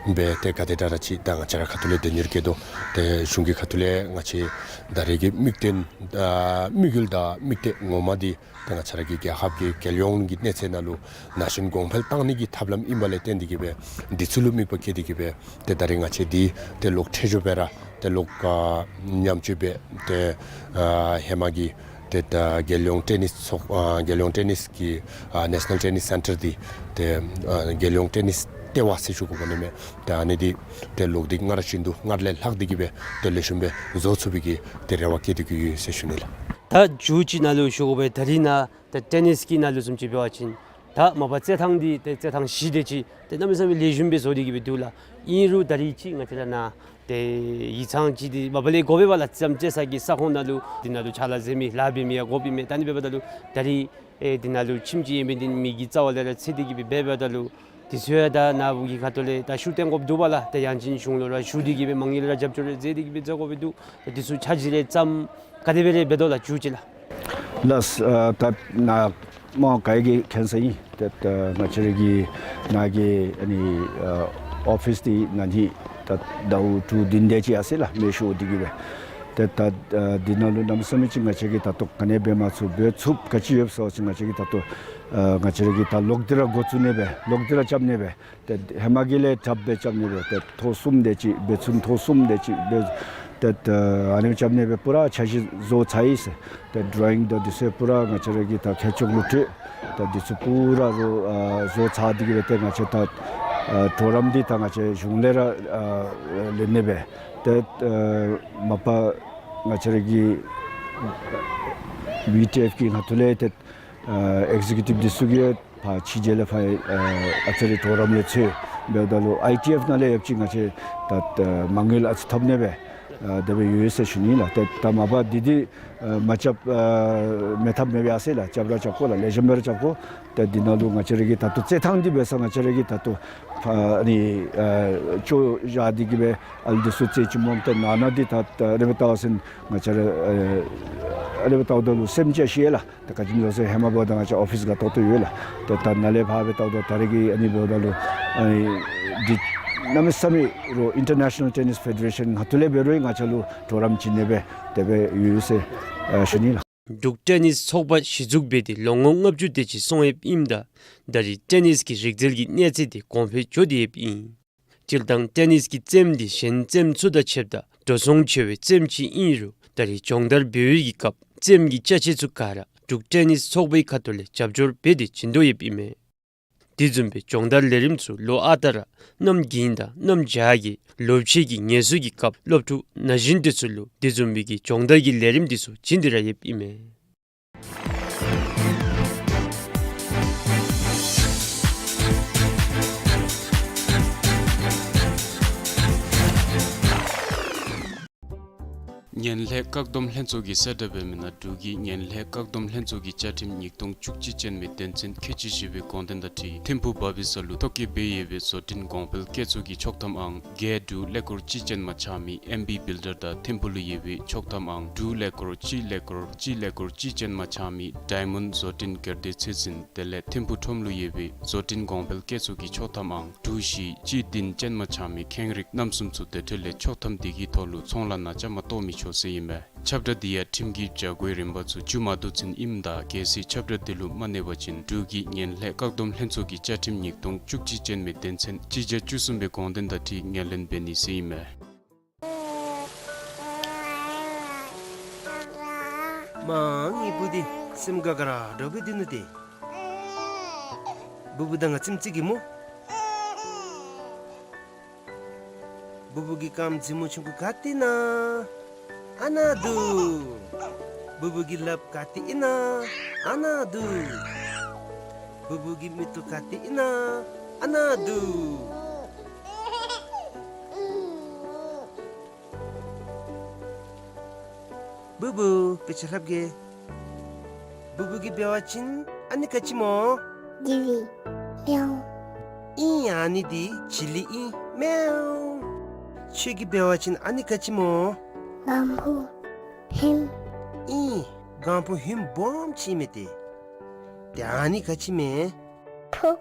སྦེ་ཏེ་ག་དེ་དྲག་ར་ཅིག་ད་ང་བཅས་ར་ཁ་ཐུག་ལས་དོན་གཉེར་བསྐྱེད་དོ། ཏེ་གཞུང་གི་ཁ་ཐུག་ལས་ང་བཅས་ད་རེས་ཀྱི་དམིགས་དོན་ཨ་དམིགས་ཡུལ་དང་དམིགས་གཏད་ངོ་མ་འདི་ཏེ་ང་བཅས་ར་གི་རྒྱལ་ཁབ་ཀྱི་རྒྱལ་ཡོངས་ཀྱི་གནས་ཚད་ནང་ལུ་ན་གཞོན་གོང་འཕེལ་བཏང་ནི་གི་ཐབས་ལམ་ཨིནམ་ལས་བརྟེན་ཏེ་གིས་སྦེ་འདི་ཚུ་ལུ་དམིགས་པ་བསྐྱེད་དེ་གིས་སྦེ་ཏེ་ད་རེས་ང་བཅས་འདི་ཏེ་ལོག་འཕྲལ་མགྱོགས་སྦེ་ར་ཏེ་ལོག་ཨ་ཉམས་བཅོས་འབད་ཏེ་ཨ་ཧེ་མ་གི་ཏེ་ད་རྒྱལ་ཡོངས་ཊེ་ནིས་ཚོགས་ཨ་རྒྱལ་ཡོངས་ཊེ་ནིས་ཀྱི་ཨ་ནེ་ཤ་ནཱལ་ཊེ་ནིས་སེན་ཊར་འདི་ཏེ་ཨ་རྒྱལ་ཡོངས་ཊེ་ནིས་ལྟེ་བ་ཟེར་ཞུ་དགོ་པས་ནི་མས། ཏེ་ཨ་ནི་འདི་ཏེ་ལོག་སྟེ་སྔར་བཞིན་དུ་སྔར་ལས་ལྷག་སྟེ་གིས་སྦེ་ཏེ་ལེགས་ཤོམ་སྦེ་བཟོ་ཚུགས་པའི་གི་ཏེ་རེ་བ་བསྐྱེད་དེ་གིས་ཡོད་ཟེར་ཞུ་ནི་ལགས། ད་མཇུག་ཅིག་ནང་ལུ་ཞུ་དགོ་པས། ད་རིས་ནཱ་ད་ཊེ་ནིས་ཀྱི་ནང་ལུ་བཟུམ་ཅིག་འབད་བ་ཅིན་ད་མ་པ་རྩེད་ཐང་འདི་ཏེ་རྩེད་ཐང་བཞི་དེ་ཅིག་ཏེ་གནམ་མེད་ས་མེད་ལེགས་ཤོམ་སྦེ་བཟོ་སྟེ་གིས་སྦེ་འདུག་ལགས། ཨིན་རུང་ད་རིས་ཅིག་ང་བཅས་ར་ནཱ་ཏེ་ཡིག་ཚང་ཅིག་འདི་མ་པ་ལས་དགོ་པས་པ་ལགས། རྩེདམོ་རྩེ་ས་གི་ས་ཁོངས་ནང་ལུ་འདི་ནང་ལུ་ཕྱག་ལཱ་མཛད་མི་ལཱ་འབད་མི་ཡང་དགོཔ་ཨིན་མས། ད་ཨ་ནི་འབདཝ་ད་ལུ་ད་རིས་ཨེ་འདི་ནང་ལུ་ཁྱིམ་ཅིག་ཡོད་མི་འདི་མི་གི་རྩ་བ་ལས་ར་འཚོལ་ཏེ་གིས་སྦེ་འབདཝ་ད་ལུ་འདི་ཚུ་ཡང་ད་ནཱ་བུ་གི་ཁ་ཐུག་ལས་ད་ཤུགས་བཏོན་དགོཔ་འདུག་པ་ལགས། ད་ཡང་ཅིན་གཞུང་ལུ་ར་ཞུ་སྟེ་གིས་སྦེ་མ་དངུལ་ར་རྒྱབ་སྐྱོར་རེ་མཛད་དེ་གིས་སྦེ་མཛད་དགོ་པས་འདུག། ད་འདི་ཚུ་འཆར་གཞི་རེ་བརྩམ་ག་དེ་སྦེ་རེ་འབད་དོ་ལགས། མཇུག་ཅིག་ལགས། ལགས། ཨ་ད་ནཱ་མོ་ག་གིས་མཁྱེན་ས་ཨིན། ཏེ་ད་ང་བཅས་ར་གི་ནཱ་གི་ཨ་ནི་ཨ་ཨོ་ཕིས་འདི་ནཱ་ནི་ད་ཟླཝ་དྲུག་བདུན་དེ་ཅིག་ཡར་སོང་ཡི་ལགས། མེ་ཤོར་ཏེ་གིས་སྦེ། ཏེ་ད་ཨ་འདི་ནང་ལུ་གནམ་མེད་ས་མེད་ཅིག་ང་བཅས་ཀྱིས་ད་ལྟོ་ག་ནི་འབད་མ་ཚུགས། འབད་ཚུགསཔ་ག་ཅི་ཡོདཔ་ཟེར་བ་ཅིན་ང་བཅས་ཀྱིས་ད་ལྟོ་ཨ་ང་བཅས་ར་གིས་ད་ལོག་སྟེ་ར་འགོ་བཙུགས་ནི་སྦེ་ལོག་སྟེ་ར་རྐྱབ་ནི་སྦེ་ཏེ་ཧེ་མ་གི་ལས་དྲགཔ་སྦེ་རྐྱབ་ནི་སྦེ་ཏེ་ཐོག་གསུམ་དེ་ཅིག་འབད་ཚུགས་ཐོག་གསུམ་དེ་ཅིག་འབད་ཏེ་ད་ཨ་ནི་རྐྱབ་ནི་སྦེ་པུ་ར་འཆར་གཞི་བཟོ་ཚར་ཡི་ཟེར། ཏེ་ཌོ་རོ་ཡིང་དང་འདི་ཚུ་པུ་ར་ང་བཅས་ར་གིས་ད་མཁས་མཆོག་ལུ་སྤྲོད། ད་འདི་ཚུ་པུ་ར་བཟོ་ཨ་བཟོ་ཚར་ཏེ་གིས་སྦེ་ཏེ་ང་བཅས་ད་ཨ་གྲོགས་རམ་འདི་ད་ང་བཅས་གཞུང་ལས་ར་ཨ་ལེན་ནི་སྦེ་ཏེ་ཨ་མ་པ་ང་བཅས་ར་གི་བི་ཊི་ཨེཕ་གི་ཁ་ཐུག་ལས་ཏེ་ཨ་ཨེག་ཟི་ཀིའུ་ཊིབ་འདི་ཚུ་གིས་ཕར་ཕྱི་རྒྱལ་ལས་ཕར་ཨ་ཨ་ཙི་རེ་གྲོགས་རམ་ལས་འཚོལ་འབདཝ་ད་ལུ་ཨའི་ཊི་ཨེཕ་ནང་ལས་ཡང་ཅིན་ང་བཅས་ད་ཨ་མ་དངུལ་ཨ་ཙི་ཐོབ་ནི་སྦེ་ཨ་དེ་སྦེ་ཡོད་ཟེར་ཞུ་ནི་ལགས། ཏེ་ད་མ་པ་འདི་འདི་ཨ་མ་རྐྱབ་ཨ་མེད་ཐབས་མེད་པས་ཟེར་ལགས། རྐྱབ་ར་རྐྱབ་དགོ་ལགས། ལེགས་ཤོམ་སྦེ་ར་རྐྱབ་དགོ། ཏེ་འདི་ནང་ལུ་ང་བཅས་ར་གི་ད་ལྟོ་རྩེད་ཐང་འདི་འབད་ས་ང་བཅས་ར་གིས་ད་ལྟོ་ཨ་ནི་ཨ་བཅོ་བཞག་སྟེ་གིས་སྦེ་ཨ་ལུ་འདི་ཚུ་རྩེད་ཅི་སྨོ། ཏེ་ནང་ན་འདི་ད་ད་རེ་སྦེ་བལྟ་བ་ཅིན་ང་བཅས་ར་ཨ་རེ་སྦེ་བལྟཝ་ད་ལུ་སེམས་ཅན་ཅིག་ཡོད་ལགས། ད་ག་ཅི་སྨོ་ཟེར་ཧེ་མ་འབདཝ་ད་ང་བཅས་ཨོ་ཕིས་ག་ཏོག་ཏོ་ཡོད་ལགས། ཏེ་ད་ནཱ་ལས་ཕར་སྦེ་བལྟཝ་ད་ད་རེས་ཀྱི་ཨ་ནི་འབདཝ་ད་ལུ་ཨ་ནི་འདི་གནམ་མེད་ས་མེད་རོགས་ཨིན་ཊར་ནེ་ཤ་ནཱལ་ཊེ་ནིས་ཕེ་ཌེ་རེ་ཤཱན་ཁ་ཐུག་ལས་འབད་རུང་ང་བཅས་ལུ་གྲོགས་རམ་བྱིན་ནི་སྦེ་དེ་སྦེ་ཡོད་ཟེར་ཨ་ཞུ་ནི་ལགས། འབྲུག་ཊེ་ནིས་ཚོགས་པ་གཞི་བཙུགས་འབད་དེ་ལོ་ངོ་ལྔ་བཅུ་དེ་ཅིག་སོང་ཡོདཔ་ཨིནམ་ད་ད་རེས་ཊེ་ནིས་ཀྱི་རིག་རྩལ་གྱི་གནས་ཚད་དེ་གོང་འཕེལ་འགྱོ་སྟེ་ཡོདཔ་ཨིན། སྤྱིར་བཏང་ཊེ་ནིས་ཀྱི་རྩེདམོ་འདི་གཞན་རྩེདམོ་ཚུ་དང་ཕྱདཔ་ད་འགྲོ་སོང་ཆེ་བའི་རྩེདམོ་ཅིག་ཨིན་རུང་ད་རེས་སྦྱོང་བརྡར་འབད་བའི་གི་སྐབས་རྩེདམོ་གི་ཅ་ཆས་ཚུ་ག་ར་འབྲུག་ཊེ་ནིས་ཚོགས་པའི་ཁ་ཐུག་ལས་རྒྱབ་སྐྱོར་འབད་དེ་བྱིན་དོ་ཡོདཔ་ཨིན་མས། དེ་བཟུམ་སྦེ་སྦྱོང་བརྡར་ལས་རིམ་ཚུ་ལོ་ཨ་རྟག་ར་གནམ་དགུན་དང་གནམ་བྱཱར་གྱི་ལོ་ཕྱེད་ཀྱི་ངལ་གསོའི་གི་སྐབས་སློབ་ཕྲུག་ན་གཞོན་དེ་ཚུ་ལུ་དེ་བཟུམ་སྦེ་གི་སྦྱོང་བརྡར་གྱི་ལས་རིམ་དེ་ཚུ་བྱིན་ཏེ་ར་ཡོདཔ་ཨིན་མས། ངན་ལྷད་བཀག་སྡོམ་ལྷན་ཚོགས་ཀྱིས་གསལ་བསྒྲགས་འབད་མི་ནང་འབྲུག་གི་ངན་ལྷད་བཀག་སྡོམ་ལྷན་ཚོགས་ཀྱི་བཅའ་ཁྲིམས་ཉིས་སྟོང་བཅུ་གཅིག་ཅན་མའི་དོན་ཚན་ཁལ་གཅིག་བཞི་པའི་དགོངས་དོན་དང་འཁྲིལ་ཐིམ་ཕུག་བྷར་བི་ས་ལུ་ཐོ་བཀོད་འབད་ཡོད་པའི་བཟོ་སྐྲུན་གོང་འཕེལ་བཀོལ་ཚོགས་ཀྱི་ཆོག་ཐམ་ཨང་བརྒྱད་དྲུག་ཀླད་ཀོར་གཅིག་ཅན་མ་ཆགས་མི་ཨེམ་བི་བིལ་ཌར་དང་ཐིམ་ཕུག་ལུ་ཡོད་པའི་ཆོག་ཐམ་ཨང་དྲུག་ཀླད་ཀོར་གཅིག་ཀླད་ཀོར་གཅིག་ཀླད་ཀོར་གཅིག་ཅན་མ་ཆགས་མི་ཌའི་མཱོནཌ་བཟོ་སྐྲུན་སྒེར་སྡེ་ཚུ་ཨིན། དེ་ལས་ཐིམ་ཕུག་ཁྲོམ་ལུ་ཡོད་པའི་བཟོ་སྐྲུན་གོང་འཕེལ་བཀོལ་ཚོགས་ཀྱི་ཆོག་ཐམ་ཨང་དྲུག་བཞི་གཅིག་བདུན་ཅན་མ་ཆགས་མི་ཁེངས་རིགས་རྣམ་གསུམ་ཚུ་དེ་འཕྲོ་ལས་ཆོག་ཐམ་དེ་གི་ཐོག་ལུ་ཚོང་ལཱ་ནང་བཅའ་མར་གཏོགས་མི་ཆོག་ཟེར་ཨིན་མས། ཁྱབ་བསྒྲགས་འདི་ཡང་ཁྲིམས་ཀྱི་བྱ་སྒོའི་རིམ་པ་ཚུ་འགྱོ་མ་བཏུབ་ཚུན་ཨིནམ་ད་གལ་སྲིད་ཁྱབ་བསྒྲགས་འདི་ལུ་མ་གནས་པ་ཅིན་འབྲུག་གི་ངན་ལྷད་བཀག་སྡོམ་ལྷན་ཚོགས་ཀྱི་བཅའ་ཁྲིམས་ཉིས་སྟོང་བཅུ་གཅིག་ཅན་མའི་དོན་ཚན་གཅིག་བརྒྱ་བཅུ་གསུམ་པའི་དགོངས་དོན་དང་འཁྲིལ་ངོས་ལེན་འབད་ནི་ཟེར་ཨིན་མས། མ་ངེའི་བུ་འདི་སེམས་དགའ་དགའ་ར་འདྲཝ་སྦེ་སྡོད་ནུག་ཏེ། བུ་བུ་དང་ང་ཙམ་ཅིག་གིས་སྨོ། བུ་བུ་གི་རྐངམ་མཛེས་མོ་ཆུང་ཀུ་ག་ཏེ་ཨིན་ན། ཨ་ནཱ་འདུག། བུ་བུ་གི་ལགཔ་ག་ཏེ་ཨིན་ན། ཨ་ནཱ་འདུག། བུ་བུ་གི་མིག་ཏོ་ག་ཏེ་ཨིན་ན། ཨ་ནཱ་འདུག། བུ་བུ་དཔེ་ཆ་ལྷབ་གེ། བུ་བུ་གིས་འབད་བ་ཅིན་ཨ་ནི་ག་ཅི་སྨོ། བྱི་ལི། མེའོ། ཨིན། ཨ་ནི་འདི་བྱི་ལི་ཨིན། མེའོ། ཁྱོད་ཀྱིས་འབད་བ་ཅིན་ཨ་ནི་ག་ཅི་སྨོ། སྒང་ཕུ་ཧིམ། ཨིན། སྒང་ཕུ་ཧིམ་སྦོམ་ཅིག་མས་ཏེ། ཏེ་ཨ་ནི་ག་ཅི་མས། ཕུབ།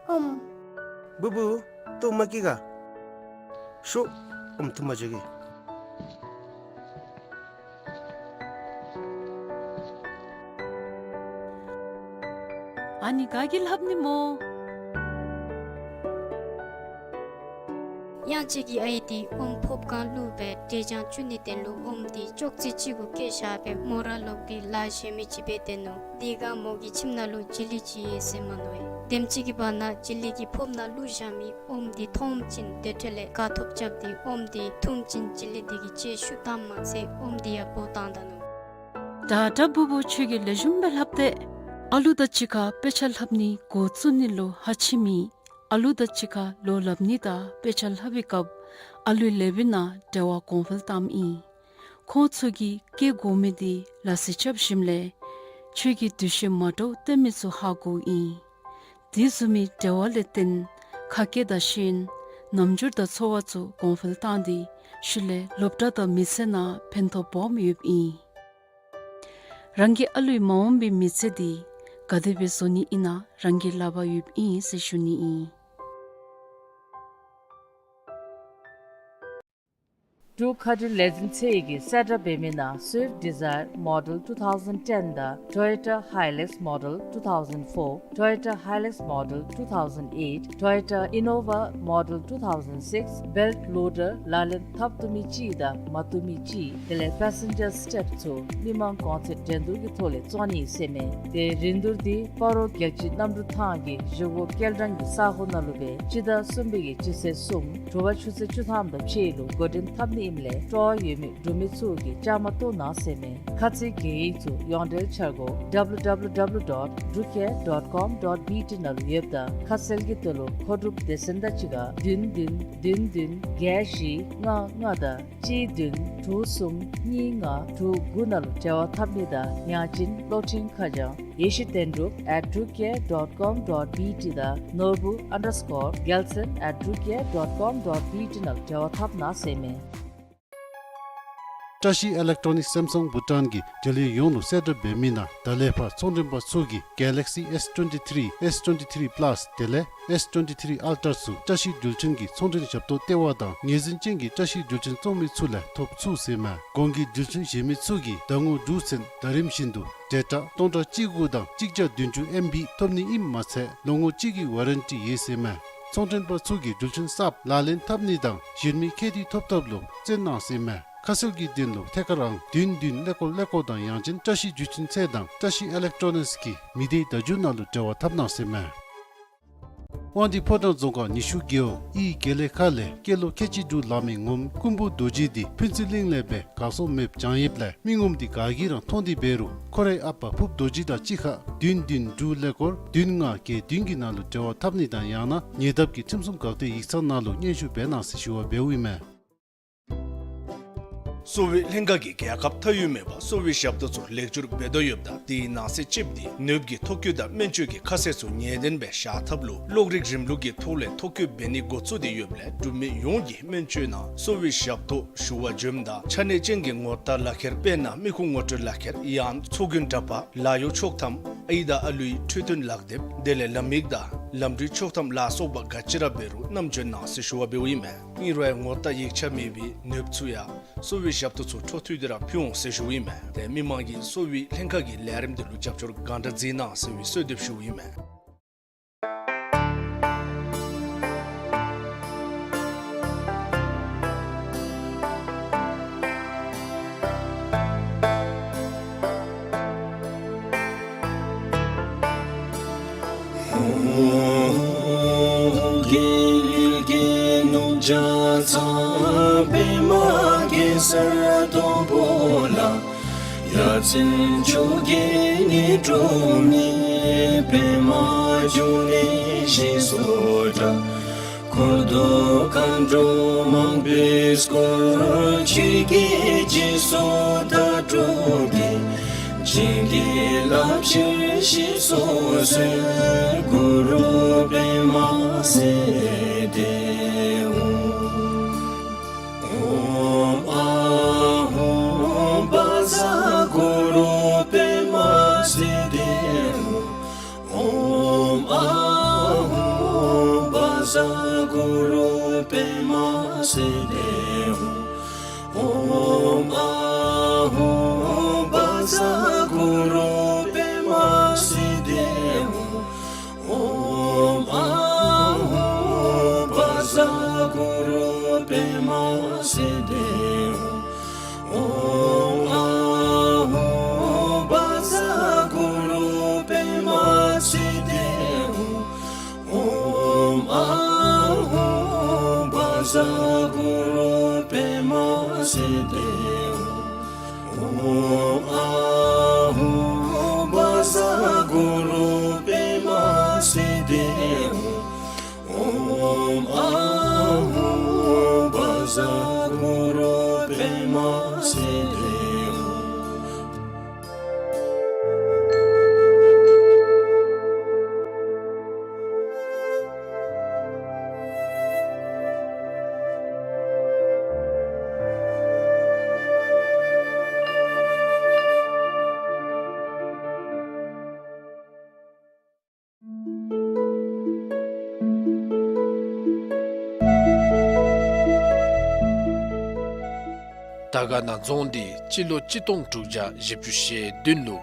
ཨོམ། བུ་བུ་ལྟོ་མ་བཀྱེས་ག། ཤོག། ཨོམ་འཐུ་མ་འགྱོ་གེ། ཨ་ནི་ག་གིས་ལྷབ་ནི་སྨོ། གཡང་ཅིག་གི་ཨའི་འདི་ཨོམ་ཕོརཔ་སྒང་བླུགས་སྦེ་འབྲས་ལྗང་བཙུགས་ནི་དོན་ལུ་ཨོམ་འདི་ཅོག་ཙེ་ཅིག་གུ་བཀལ་བཞག་སྦེ་མོ་ར་ལོག་སྟེ་ལཱ་གཞན་མི་ཅིག་འབད་སྡོད་ནུག། དེ་སྒང་མོ་གི་ཁྱིམ་ནང་ལུ་བྱི་ལི་ཅིག་ཡོད་ཟེར་མས་མནོ་ཡི། དེམ་ཅིག་གི་བར་ན་བྱི་ལི་གིས་ཕོརཔ་ནང་བླུགས་བཞག་མི་ཨོམ་འདི་མཐོངམ་ཅིག་དེ་འཕྲོ་ལས་དགའ་ཐོབ་རྐྱབ་སྟེ་ཨོམ་འདི་འཐུངམ་ཅིག་བྱི་ལི་འདི་གིས་ལྕེ་ཤུགས་བཏངམ་མ་ཚད་ཨོམ་འདི་ཡང་སྦོ་བཏང་ད་ནུག། ད་ད་བུ་བུ་ཁྱོད་ཀྱིས་ལེགས་ཤོམ་སྦེ་ལྷབ་སྟེ། ཨ་ལུ་དང་གཅིག་ཁར་དཔེ་ཆ་ལྷབ་ནི་འགོ་བཙུགས་ནི་ལུ་ཧ་ཆི་མི་ཨ་ལུ་དང་གཅིག་ཁར་ལོ་ལྷབ་ནི་དང་དཔེ་ཆ་ལྷབ་པའི་སྐབས་ཨ་ལུའི་ལེའུ་ནང་འབྲེལ་བ་གོང་འཕེལ་བཏངམ་ཨིན། ཁོང་ཚུ་གིས་བཀལ་དགོ་མི་འདི་ལ་སི་རྐྱབ་ཞིནམ་ལས་ཁྱོད་ཀྱིས་འདུ་ཤེས་མ་འདྲཝ་སྟོན་མི་ཚུ་ཧ་གོཝ་ཨིན། དེ་བཟུམ་མའི་འབྲེལ་བ་ལས་བརྟེན་ཁ་སྐད་དང་ཤེས་ཡོན་རྣམ་འགྱུར་དང་ཚོར་བ་ཚུ་གོང་འཕེལ་བཏང་སྟེ་ཤུལ་ལས་སློབ་གྲྭ་དང་མི་ཚེ་ནང་ཕན་ཐོགས་སྦོམ་ཡོདཔ་ཨིན། རང་གི་ཨ་ལུའི་མ་འོངས་པའི་མི་ཚེ་འདི་ག་དེ་སྦེ་བཟོ་ནི་ཨིན་ན་རང་གི་ལག་པར་ཡོདཔ་ཨིན་ཟེར་ཞུ་ནི་ཨིན། འབྲུག་མཁའ་འགྲུལ་ལས་འཛིན་ཚད་ཀྱིས་གསལ་བསྒྲགས་འབད་མི་ནང་Swift Dzire Model two thousand ten དང་Toyota Hilux Model two thousand four, Toyota Hilux Model two thousand eight, Toyota Innova Model two thousand six, belt loader ལག་ལེན་འཐབ་བཏུབ་མི་ཅིག་དང་མ་བཏུབ་མི་ཅིག་དེ་ལས་passenger step ཚུ་མི་མང་གོང་ཚད་འགྲན་བསྡུར་གྱི་ཐོག་ལས་བཙོང་ནི་ཟེར་མས། ཏེ་རིན་བསྡུར་འདི་སྤ་རོ་རྒྱལ་སྤྱིའི་གནམ་གྲུ་ཐང་གི་གཞུག་གུ་སྐྱེལ་འདྲེན་གྱི་ས་གོ་ནང་ལུ་སྦེ་སྤྱི་ཟླ་གསུམ་པའི་གི་སྤྱི་ཚེས་གསུམ་དྲོ་པ་ཆུ་ཚོད་བཅུ་ཐམ་དང་ཕྱེད་ལུ་འགོ་འདྲེན་འཐབ་ནི་ཨིནམ་ལས་སྤྲོ་བ་ཡོད་མི་འབྲུག་མི་ཚུ་གིས་བཅའ་མར་གཏོགས་གནང་ཟེར་མས། ཁ་ཚིག་གི་ཡིག་ཚུ་ཡོངས་འབྲེལ་འཆར་སྒོ་W W W dot drukia dot com dot B T ནང་ལུ་ཡོདཔ་ད་ཁ་གསལ་གྱི་དོན་ལུ་མཁོ་སྒྲུབ་སྡེ་ཚན་དང་གཅིག་ཁར་བདུན་བདུན་བདུན་བདུན་བརྒྱད་བཞི་ལྔ་ལྔ་དང་གཅིག་བདུན་དྲུག་གསུམ་གཉིས་ལྔ་དྲུག་དགུ་ནང་ལུ་འབྲེལ་བ་འཐབ་ནི་དང་ཡང་ཅིན་གློག་འཕྲིན་ཁ་བྱང་ཡེ་ཤེས་བསྟན་འགྲུབ་at drukia dot com dot B T དང་ནོར་བུ་underscore རྒྱལ་མཚན་at drukia dot com dot B T ནང་ལུ་འབྲེལ་བ་འཐབ་གནང་ཟེར་མས། བཀྲ་ཤིས་ཨི་ལེག་ཊོ་ནིག་སེམ་སང་བྷུ་ཊཱན་གྱིས་འབྲེལ་ཡོད་ཡོངས་ལུ་གསལ་བསྒྲགས་འབད་མི་ནང་ད་ལས་ཕར་ཚོང་མགྲོན་པ་ཚུ་གིས་Galaxy S twenty-three, S twenty-three Plus དེ་ལས་S twenty-three Ultra ཚུ་བཀྲ་ཤིས་འགྲུལ་འཕྲིན་གྱི་ཚོང་འབྲེལ་ཞབས་ཏོག་ལྟེ་བ་དང་ངོས་འཛིན་ཅན་གྱི་བཀྲ་ཤིས་འགྲུལ་འཕྲིན་བཙོང་མི་ཚུ་ལས་ཐོབ་ཚུགས་ཟེར་མས། གོང་གི་འགྲུལ་འཕྲིན་གཞན་མི་ཚུ་གིས་ཟླ་ངོ་དྲུག་ཚུན་ཟླ་རིམ་བཞིན་དུ་data སྟོང་ཕྲག་གཅིག་དགུ་དང་གཅིག་བརྒྱ་བདུན་ཅུ་M B ཐོབ་ནི་ཨིནམ་མ་ཚད་ལོ་ངོ་གཅིག་གི་ཝ་རན་ཊི་ཡོད་ཟེར་མས། ཚོང་མགྲོན་པ་ཚུ་གིས་འགྲུལ་འཕྲིན་གསརཔ་ལག་ལེན་འཐབ་ནི་དང་གཞན་མི་ཁེ་དེ་ཐོབ་ཐབས་ལུ་བརྩོན་གནང་ཟེར་མས། ཁ་གསལ་གྱི་དོན་ལུ་ཐད་ཀར་ཨང་བདུན་བདུན་ཀླད་ཀོར་ཀླད་ཀོར་དང་ཡང་ཅིན་བཀྲ་ཤིས་འགྲུལ་འཕྲིན་ཚད་དང་བཀྲ་ཤིས་ཨི་ལེག་ཊོ་ནིགསི་གི་མི་སྡེ་བརྡ་བརྒྱུད་ནང་ལུ་འབྲེལ་བ་འཐབ་གནང་ཟེར་མས། དབང་འདུས་ཕོ་བྲང་རྫོང་ཁག་ཉི་ཤུ་རྒེད་འོག་ཨི་དགེ་ལེགས་ཁ་ལས་སྐྱེས་ལོ་ཁལ་གཅིག་དྲུག་ལང་མི་ངོམ་ཀུན་པོ་རྡོ་རྗེ་འདི་ཕུན་ཚོགས་གླིང་ལས་སྦེ་གར་སོང་མེདཔ་བྱུང་ཡོདཔ་ལས་མི་ངོམ་འདི་ག་གིས་ར་མཐོང་སྟེ་འབད་རུང་ཁོ་རའི་ཨ་པ་ཕུབ་རྡོ་རྗེ་དང་གཅིག་ཁར་བདུན་བདུན་དྲུག་ཀླད་ཀོར་བདུན་ལྔ་བརྒྱད་བདུན་གྱི་ནང་ལུ་འབྲེལ་བ་འཐབ་ནི་དང་ཡང་ན་ཉེ་འདབས་ཀྱི་ཁྲིམས་སྲུང་འགག་སྡེ་ཡིག་ཚང་ནང་ལུ་སྙན་ཞུ་འབད་གནང་ཟེར་ཞུ་བ་འབདཝ་ཨིན་མས། གསོ་བའི་ལྷན་ཁག་གིས་རྒྱལ་ཁབ་མཐའ་དབུས་མེད་པར་གསོ་བའི་ཞབས་ཏོག་ཚུ་ལེགས་བཅོས་འབད་དོ་ཡོདཔ་ད་དེའི་ནང་གསེས་ཅིག་འདི་ནདཔ་གི་ཐོ་བཀོད་དང་སྨན་བཅོས་ཀྱི་ཁ་གསལ་ཚུ་ངེས་གཏན་སྦེ་བཞག་ཐབས་ལུ་གློག་རིག་རིམ་ལུགས་ཀྱི་ཐོག་ལས་ཐོ་བཀོད་འབད་ནི་འགོ་བཙུགས་ཏེ་ཡོདཔ་ལས་འབྲུག་མི་ཡོངས་ཀྱིས་སྨན་བཅོས་ནང་གསོ་བའི་ཞབས་ཏོག་ཞུ་བར་འབྱོནམ་ད་ཆ་གནས་ཅན་གྱི་ངོ་རྟགས་ལག་ཁྱེར་དཔེར་ན་མི་ཁུངས་ངོ་སྤྲོད་ལག་ཁྱེར་ཡང་ཚོགས་རྒྱུན་འདྲ་པར་ལཱ་གཡོག་ཆོག་ཐམ་ཨའི་དང་ཨ་ལུའི་འཕྲོད་བསྟེན་ལག་དེབ་དེ་ལས་ལམ་ཡིག་དང་ལམ་འགྲུལ་ཆོག་ཐམ་ལ་སོགས་པ་ག་ཅི་ར་འབད་རུང་བསྣམས་བྱོན་གནང་ཟེར་ཞུ་བ་འབདཝ་ཨིན་མས། ཨིན་རུང་ངོ་རྟགས་ཡིག་ཆ་མེད་པའི་ནདཔ་ཚུ་ཡང་གསོ་བའི་ཞབས་ཏོག་ཚུ་འཕྲོ་མཐུད་དེ་ར་ཕུལ་འོང་ཟེར་ཞུཝ་ཨིན་མས། ཏེ་མི་མང་གིས་གསོ་བའི་ལྷན་ཁག་གི་ལས་རིམ་འདི་ལུ་རྒྱབ་སྐྱོར་གང་དྲག་མཛད་གནང་ཟེར་བའི་གསོལ་འདེབས་ཞུཝ་ཨིན་མས། བཀུར་སྟོབས་མཁའ་འགྲོ་མང་པོས་བསྐོར། ཆོས་ཀྱི་རྗེས་སུ་བདག་སྒྲུབ་ཀྱིས། བྱིན་གྱིས་བརླབ་ཕྱིར་ཞེས་སུ་གསོལ། གུ་རུ་པདྨ་སིདྡྷི་ཧཱུྃ། ཨོཾ་ཨཱཿཧཱུྃ་བཛྲ་གུ་རུ་པདྨ་སིདྡྷི་ཧཱུྃ། ཨོཾ་ཨཱཿཧཱུྃ་བཛྲ་གུ་རུ་པདྨ་སིདྡྷི་ཧཱུྃ། ཨོཾ་ཨཱཿཧཱུྃ་བཛྲ་གུ་རུ་པདྨ་སིདྡྷི་ཧཱུྃ། ཨོཾ་ཨཱཿཧཱུྃ་བཛྲ་གུ་རུ་པདྨ་སིདྡྷི་ཧཱུྃ། ཨོཾ་ཨཱཿཧཱུྃ་བཛྲ་གུ་རུ་པདྨ་སིདྡྷི་ཧཱུྃ། ཨོཾ་ཨཱཿཧཱུྃ་བཛྲ་གུ་རུ་པདྨ་སིདྡྷི་ཧཱུྃ། ཨོཾ་ཨཱཿཧཱུྃ་བཛྲ་གུ་རུ་པདྨ་སིདྡྷི་ཧཱུྃ། ཨོཾ་ཨཱཿཧཱུྃ་བཛྲ་གུ་རུ་པདྨ་སིདྡྷི་ཧཱུྃ། དར་དཀར་ན་རྫོང་འདི་སྤྱི་ལོ་གཅིག་སྟོང་དྲུག་བརྒྱ་བཞི་བཅུ་ཞེ་བདུན་ལུ་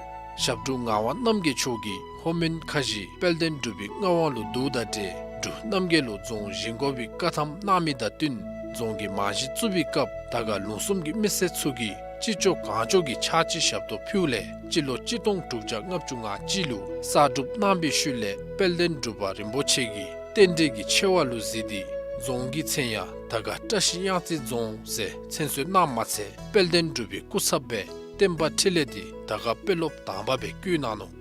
ཞབས་དྲུང་ངག་དབང་རྣམ་རྒྱལ་མཆོག་གིས་ལྷོ་མོན་ཁ་བཞི་དཔལ་ལྡན་འབྲུག་པའི་མངའ་དབང་ལུ་བསྡུཝ་དང་འབྲེལ་འབྲུག་རྣམ་རྒྱལ་ལུ་རྫོང་བཞེངས་དགོ་པའི་བཀའ་ཐམ་གནང་མི་དང་བསྟུན་རྫོང་གི་རྨང་གཞི་བཙུགས་པའི་སྐབས་དར་དཀར་ལུང་གསུམ་གྱི་མི་སེར་ཚུ་གིས་ཅི་ལྕོགས་གང་ལྕོགས་ཀྱི་ཕྱག་ཕྱི་ཞབས་ཏོག་ཕུལཝ་ལས་སྤྱི་ལོ་གཅིག་སྟོང་དྲུག་བརྒྱ་ལྔ་བཅུ་ང་གཅིག་ལུ་གསར་སྒྲུབ་གནང་པའི་ཤུལ་ལས་དཔལ་ལྡན་འབྲུག་པ་རིན་པོ་ཆེ་གིས་རྟེན་འབྲེལ་གྱི་ཆེ་བ་ལུ་གཟིགས་ཏེ་རྫོང་གི་མཚན་ཡང་དར་དཀར་བཀྲ་ཤིས་གཡང་རྩེ་རྫོང་ཟེར་མཚན་གསོལ་གནངམ་མ་ཚད་དཔལ་ལྡན་འབྲུག་པའི་སྐུ་ཚབ་སྦེ་བསྟན་པ་འཕྲིན་ལས་འདི་དར་དཀར་དཔོན་སློབ་དང་པ་སྦེ་བསྐོ་གནང་ནུག།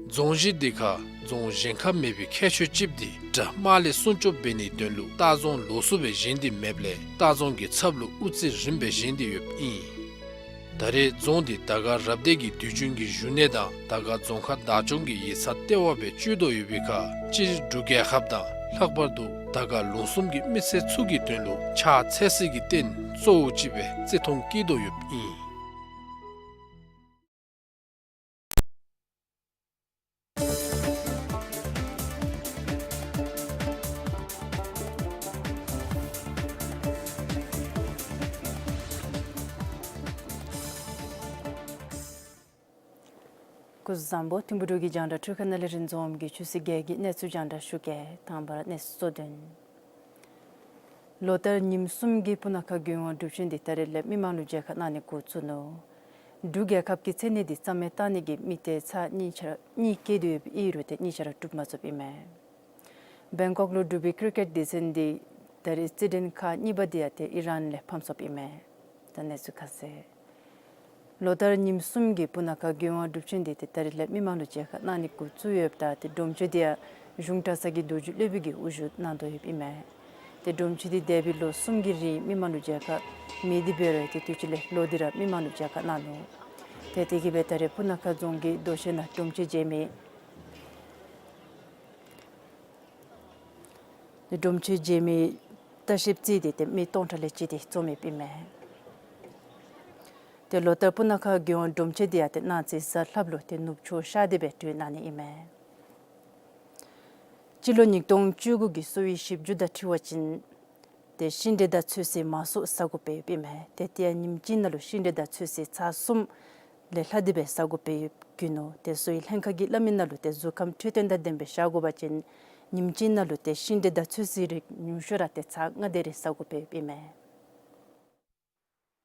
རྫོང་གཞི་འདི་ཁར་རྫོང་གཞན་ཁར་མེད་པའི་ཁྱད་ཆོས་ཅིག་འདི་དགྲ་དམག་ལས་སྲུང་སྐྱོབ་འབད་ནིའི་དོན་ལུ་ལྟ་རྫོང་ལོགས་སུ་སྦེ་བཞེངས་ཏེ་མེདཔ་ལས་ལྟ་རྫོང་གི་ཚབ་ལུ་དབུ་རྩེ་རིངམ་སྦེ་བཞེངས་ཏེ་ཡོདཔ་ཨིན། ད་རེས་རྫོང་འདི་དར་དཀར་རབ་སྡེ་གི་དུས་རྒྱུན་གྱི་བཞུགས་གནས་དང་དར་དཀར་རྫོང་ཁག་བདག་སྐྱོང་གི་ཡིག་ཚང་ལྟེ་བ་སྦེ་སྤྱོད་དོ་ཡོད་པའི་ཁར་སྤྱིར་འབྲུག་རྒྱལ་ཁབ་དང་ལྷག་པར་དུ་དར་དཀར་ལུང་གསུམ་གྱི་མི་སེར་ཚུ་གི་དོན་ལུ་ཕྱག་འཚལ་སའི་རྟེན་གཙོ་བོ་ཅིག་སྦེ་བརྩི་མཐོང་བསྐྱེད་དོ་ཡོདཔ་ཨིན། སྐུ་གཟུགས་བཟང་པོ། ཐིམ་ཕུག་འབྲུག་གི་རྒྱང་བསྒྲགས་འཕྲུལ་ཁང་ནང་ལས་རིན་འཛོམས་ཀྱིས་ཆུ་ཚོད་བརྒྱད་ཀྱི་གནས་ཚུལ་རྒྱང་བསྒྲགས་ཞུ་གེ། དང་པ་ར་གནས་ཚུལ་གཙོ་དོན། ལོ་ལྟར་ཉིནམ་གསུམ་གྱི་སྤུ་ན་ཁ་མགོན་དབང་སྒྲུབ་ཆེན་འདི་ད་རེས་ལས་མི་མང་ལུ་མཇལ་ཁ་གནང་ནི་འགོ་བཙུགས་ནུག། འབྲུག་རྒྱལ་ཁབ་ཀྱི་མཚན་གནས་འདི་རྩ་མེད་བཏང་ནི་གི་དམིགས་གཏད་ཚར་གཉིས་ཆ་ར་གཉིས་བཀལ་ཏེ་ཡོདཔ་ཨིན་རུང་ཏེ་གཉིས་ཆ་ར་གྲུབ་མ་ཚུགསཔ་ཨིན་མས། བེང་ཀོག་ལུ་འབྲུག་པའི་ཀི་རི་ཀེཊ་སྡེ་ཚན་འདི་ད་རེས་རྩེད་འགྲན་ཁག་གཉིས་པ་འདི་ཡང་ཏེ་ཨི་རན་ལས་ཕམ་སོཔ་ཨིན་མས། ད་གནས་ཚུལ་ཁ་གསལ། ལོ་ལྟར་ཉིནམ་གསུམ་གྱི་སྤུ་ན་ཁ་མགོན་དབང་སྒྲུབ་ཆེན་འདི་ཏེ་ད་རེས་ལས་མི་མང་ལུ་མཇལ་ཁ་གནང་ནི་འགོ་བཙུགས་ཡོདཔ་ད་ཏེ་སྒྲོམ་གཞི་འདི་ཡང་གཞུང་གྲྭ་ཚང་གི་རྡོ་རྗེ་སློབ་དཔོན་གྱིས་དབུ་བཞུགས་གནང་དོ་ཡོདཔ་ཨིན་མས། ཏེ་སྒྲོམ་གཞི་འདི་འདས་པའི་ལོ་གསུམ་གྱི་རིང་མི་མང་ལུ་མཇལ་ཁ་མེད་དེ་འབད་རུང་ཏེ་དུས་ཅི་ལས་ལོ་འདི་ར་མི་མང་ལུ་མཇལ་ཁ་གནང་ནུག། ཏེ་དེ་གིས་སྦེ་ད་རེས་སྤུ་ན་ཁ་རྫོང་གི་རྡོ་གཞིས་ནང་སྒྲོམ་གཞི་མཇལ་མི་སྒྲོམ་གཞི་མཇལ་མི་ལྟ་བཤལཔ་རྩིས་ཏེ་ཏེ་མི་སྟོང་ཕྲག་ལས་ཅིག་ཏེ་འཛོམས་མི་ཨིན་མས། ཏེ་ལོ་ལྟར་སྤུ་ན་ཁ་མགོན་དབང་སྒྲོམ་གཞི་འདི་ཡང་ཏེ་གནངས་ཚེ་གཟའ་ལྷགཔ་ལུ་ཏེ་ནུབ་ཕྱོགས་ཤར་ཏེ་སྦེ་གྲོལ་གནང་ནི་ཨིན་མས། སྤྱི་ལོ་ཉིས་སྟོང་བཅུ་དགུ་གི་གསོ་བའི་ཞིབ་འཇུག་དང་འཁྲིལ་བ་ཅིན་ཏེ་ཤིང་འབྲས་དང་ཚོད་བསྲེ་མང་སུ་ཟ་དགོཔ་སྦེ་ཨིན་མས། ཏེ་དེ་ཡང་ཉིནམ་གཅིག་ནང་ལུ་ཤིང་འབྲས་དང་ཚོད་བསྲེ་ཚར་གསུམ་ལས་ལྷག་སྟེ་སྦེ་ཟ་དགོཔ་སྦེ་བཀོད་ནུག། ཏེ་གསོ་བའི་ལྷན་ཁག་གིས་སླབ་མི་ནང་ལུ་ཏེ་གཟུགས་ཁམས་འཕྲོད་བསྟེན་དང་ལྡནམ་སྦེ་བཞག་དགོ་པ་ཅིན་ཉིནམ་གཅིག་ནང་ལུ་ཏེ་ཤིང་འབྲས་དང་ཚོད་བསྲེ་རིགས་ཉུང་ཤོས་ར་ཏེ་ཚར་ལྔ་དེ་རེ་ཟ་དགོཔ་སྦེ་ཨིན་མས།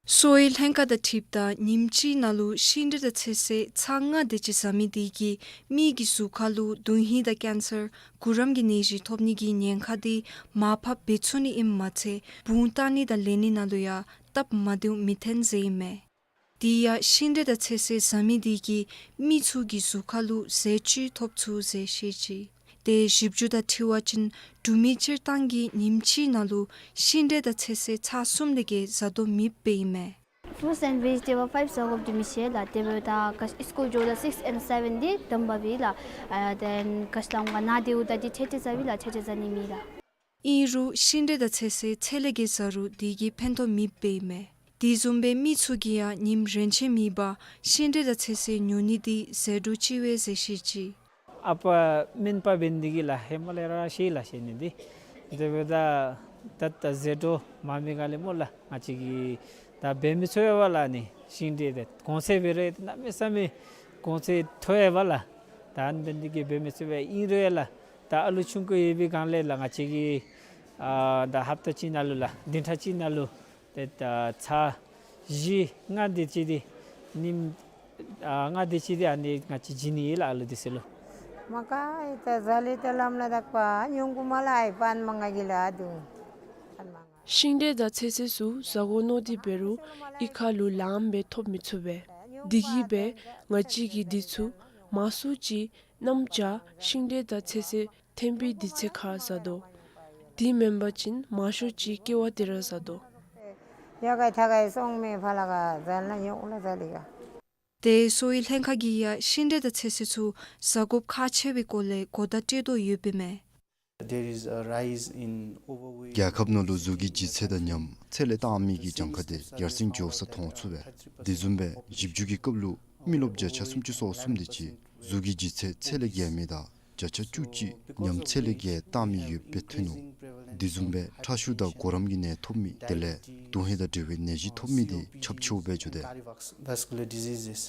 གསོ་བའི་ལྷན་ཁག་དང་འཁྲིལཝ་ད་ཉིནམ་གཅིག་ནང་ལུ་ཤིང་འབྲས་དང་ཚོད་བསྲེ་ཚར་ལྔ་དེ་ཅིག་ཟ་མི་དེ་གིས་མི་གི་གཟུགས་ཁར་ལུ་མདུན་ཧིང་དང་ཀེན་སར་གུ་རམ་གྱི་ནད་གཞི་ཐོབ་ནི་གི་ཉེན་ཁ་དེ་མར་ཕབ་འབད་ཚུགས་ནི་ཨིནམ་མ་ཚད་བུང་བཏང་ནི་དང་ལེན་ནི་ནང་ལུ་ཡང་སྟབས་མ་བདེཝ་མི་ཐོན་ཟེར་ཨིན་མས། དེ་ཡང་ཤིང་འབྲས་དང་ཚོད་བསྲེ་བཟའ་མི་དེ་གིས་མི་ཚུ་གི་གཟུགས་ཁར་ལུ་ཟས་བཅུད་ཐོབ་ཚུགས་ཟེར་བཤད་ཅི། ཏེ་ཞིབ་འཇུག་དང་འཁྲིལ་བ་ཅིན་འབྲུག་མི་སྤྱིར་བཏང་གིས་ཉིནམ་གཅིག་ནང་ལུ་ཤིང་འབྲས་དང་ཚོད་བསྲེ་ཚར་གསུམ་ལས་བརྒལ་བཟའ་དོ་མེདཔ་ཨིན་མས། Fruits and vegetable five བཟའ་དགོཔ་འདི་མི་ཤེས་ལགས། དེ་འབདཝ་ད་ག་སི་ཀུལ་འགྱོཝ་ད་six and seven འདི་དམ་པ་སྦེ་ལགས། ཨ་then ག་ཅི་སླབ་འོང་ག་ནཱ་དེ་འབདཝ་ད་འདི་ཐེ་ཐེ་བཟའ་བས་ལགས། ཐེ་ཐེ་བཟའ་ནི་མེད་ལགས། ཨིན་རུང་ཤིང་འབྲས་དང་ཚོད་བསྲེ་ཚད་ལས་བརྒལ་བཟའ་རུང་དེ་གིས་ཕན་ཐོགས་མེདཔ་ཨིན་མས། དེ་བཟུམ་སྦེ་མི་ཚུ་གིས་ཡང་ཉིནམ་རེ་ཆད་མེད་པར་ཤིང་འབྲས་དང་ཚོད་བསྲེ་ཉོ་ནི་འདི་ཟད་འགྲོ་ཅིག་སྦེ་ཟེར་བཤད་ཅི། ཨ་པ་སྨན་པ་འབད་ནི་དེ་གིས་ལགས་ཧེ་མ་ལས་ར་ཤེས་ལགས་ཤེས་ནི་འདི། དེ་འབདཝ་ད་ད་ད་ཟད་འགྲོ་མ་མི་ག་ལས་སྨོ་ལགས། ང་བཅས་ཀྱིས་ད་འབད་མི་ཚུགས་པས་ལགས་ནི་ཤིང་འབྲས་དེ། གོང་ཚད་འབད་རུང་གནམ་མེད་ས་མེད་གོང་ཚད་མཐོ་ཡོདཔ་ལགས། ད་ཨ་ནི་འབད་ནི་དེ་གིས་འབད་མི་ཚུགས་པས། ཨིན་རུང་ཡང་ལགས་ད་ཨ་ལུ་ཆུང་ཀུ་ཡོད་པའི་སྒང་ལས་ལགས་ང་བཅས་ཀྱིས་ཨ་ད་ཧབ་ཏ་གཅིག་ནང་ལུ་ལགས་བདུན་ཕྲག་གཅིག་ནང་ལུ་ཏེ་ད་ཚར་བཞི་ལྔ་དེ་ཅིག་འདི་ཉིནམ་ཨ་ལྔ་དེ་ཅིག་འདི་ཨ་ནི་ང་བཅས་བྱིན་ནི་ཨིན་ལགས་ཨ་ལུ་དེ་ཚུ་ལུ། མ་ག་ཨི་ད་ཟ་ལེ་ད་ལམ་ལ་དག་པ་ཉུང་ཀུ་མ་ལ་ཨའི་པན་མ་ང་གི་ལ་དུ། ཤིང་འབྲས་དང་ཚོད་བསྲེ་ཚུ་བཟའ་དགོ་མནོ་སྟེ་འབད་རུང་ཨི་ཁ་ལུ་ལངམ་སྦེ་ཐོབ་མི་ཚུགས་པས། དེ་གིས་སྦེ་ང་བཅས་ཀྱིས་འདི་ཚུ་མང་སུ་ཅིག་གནམ་བྱཱར་ཤིང་འབྲས་དང་ཚོད་བསྲེ་ཐོན་པའི་དུས་ཚོད་ཁར་བཟའ་དོ། དེ་མེན་པ་ཅིན་མང་ཤོས་ཅིག་ཀེ་བ་དེ་ར་བཟའ་དོ། ཡ་ག་ཐ་ག་སོང་མེ་ཕ་ལ་ག་ཟ་ན་ཉོ་ལ་ཟ་ལི་ག། ཏེ་གསོ་བའི་ལྷན་ཁག་གིས་ཡང་ཤིང་འབྲས་དང་ཚོད་བསྲེ་ཚུ་བཟའ་དགོཔ་ཁག་ཆེ་བའི་སྐོར་ལས་གོ་བརྡ་སྤྲོད་དོ་ཡོདཔ་ཨིན་མས། There is a rise in overweight. རྒྱལ་ཁབ་ནང་ལུ་གཟུགས་ཀྱི་ལྗིད་ཚད་དང་ཉམས་ཚད་ལས་བཏང་མི་གི་གྱངས་ཁ་དེ་ཡར་སེང་འགྱོ་ས་མཐོང་ཚུགས་པས། དེ་བཟུམ་སྦེ་ཞིབ་འཇུག་གི་སྐབས་ལུ་མི་རློབས་བརྒྱ་ཆ་སུམ་ཅུ་སོ་གསུམ་དེ་ཅིག་གཟུགས་ཀྱི་ལྗིད་ཚད་ཚད་ལས་བརྒལ་མི་དང་བརྒྱ་ཆ་བཅུ་གཅིག་ཉམས་ཚད་ལས་བརྒལ་བཏང་མི་ཡོདཔ་སྦེ་ཐོན་ནུག། དེ་བཟུམ་སྦེ་ཁྲག་ཤུགས་དང་གོ་རམས་ཀྱི་ནད་ཐོབ་མི་དེ་ལས་དོན་ཧིང་དང་འབྲེལ་བའི་ནད་གཞི་ཐོབ་མི་དེ་ཁྱབ་ཆེཝ་སྦེ་འགྱོ་དེས། Cardiovascular diseases.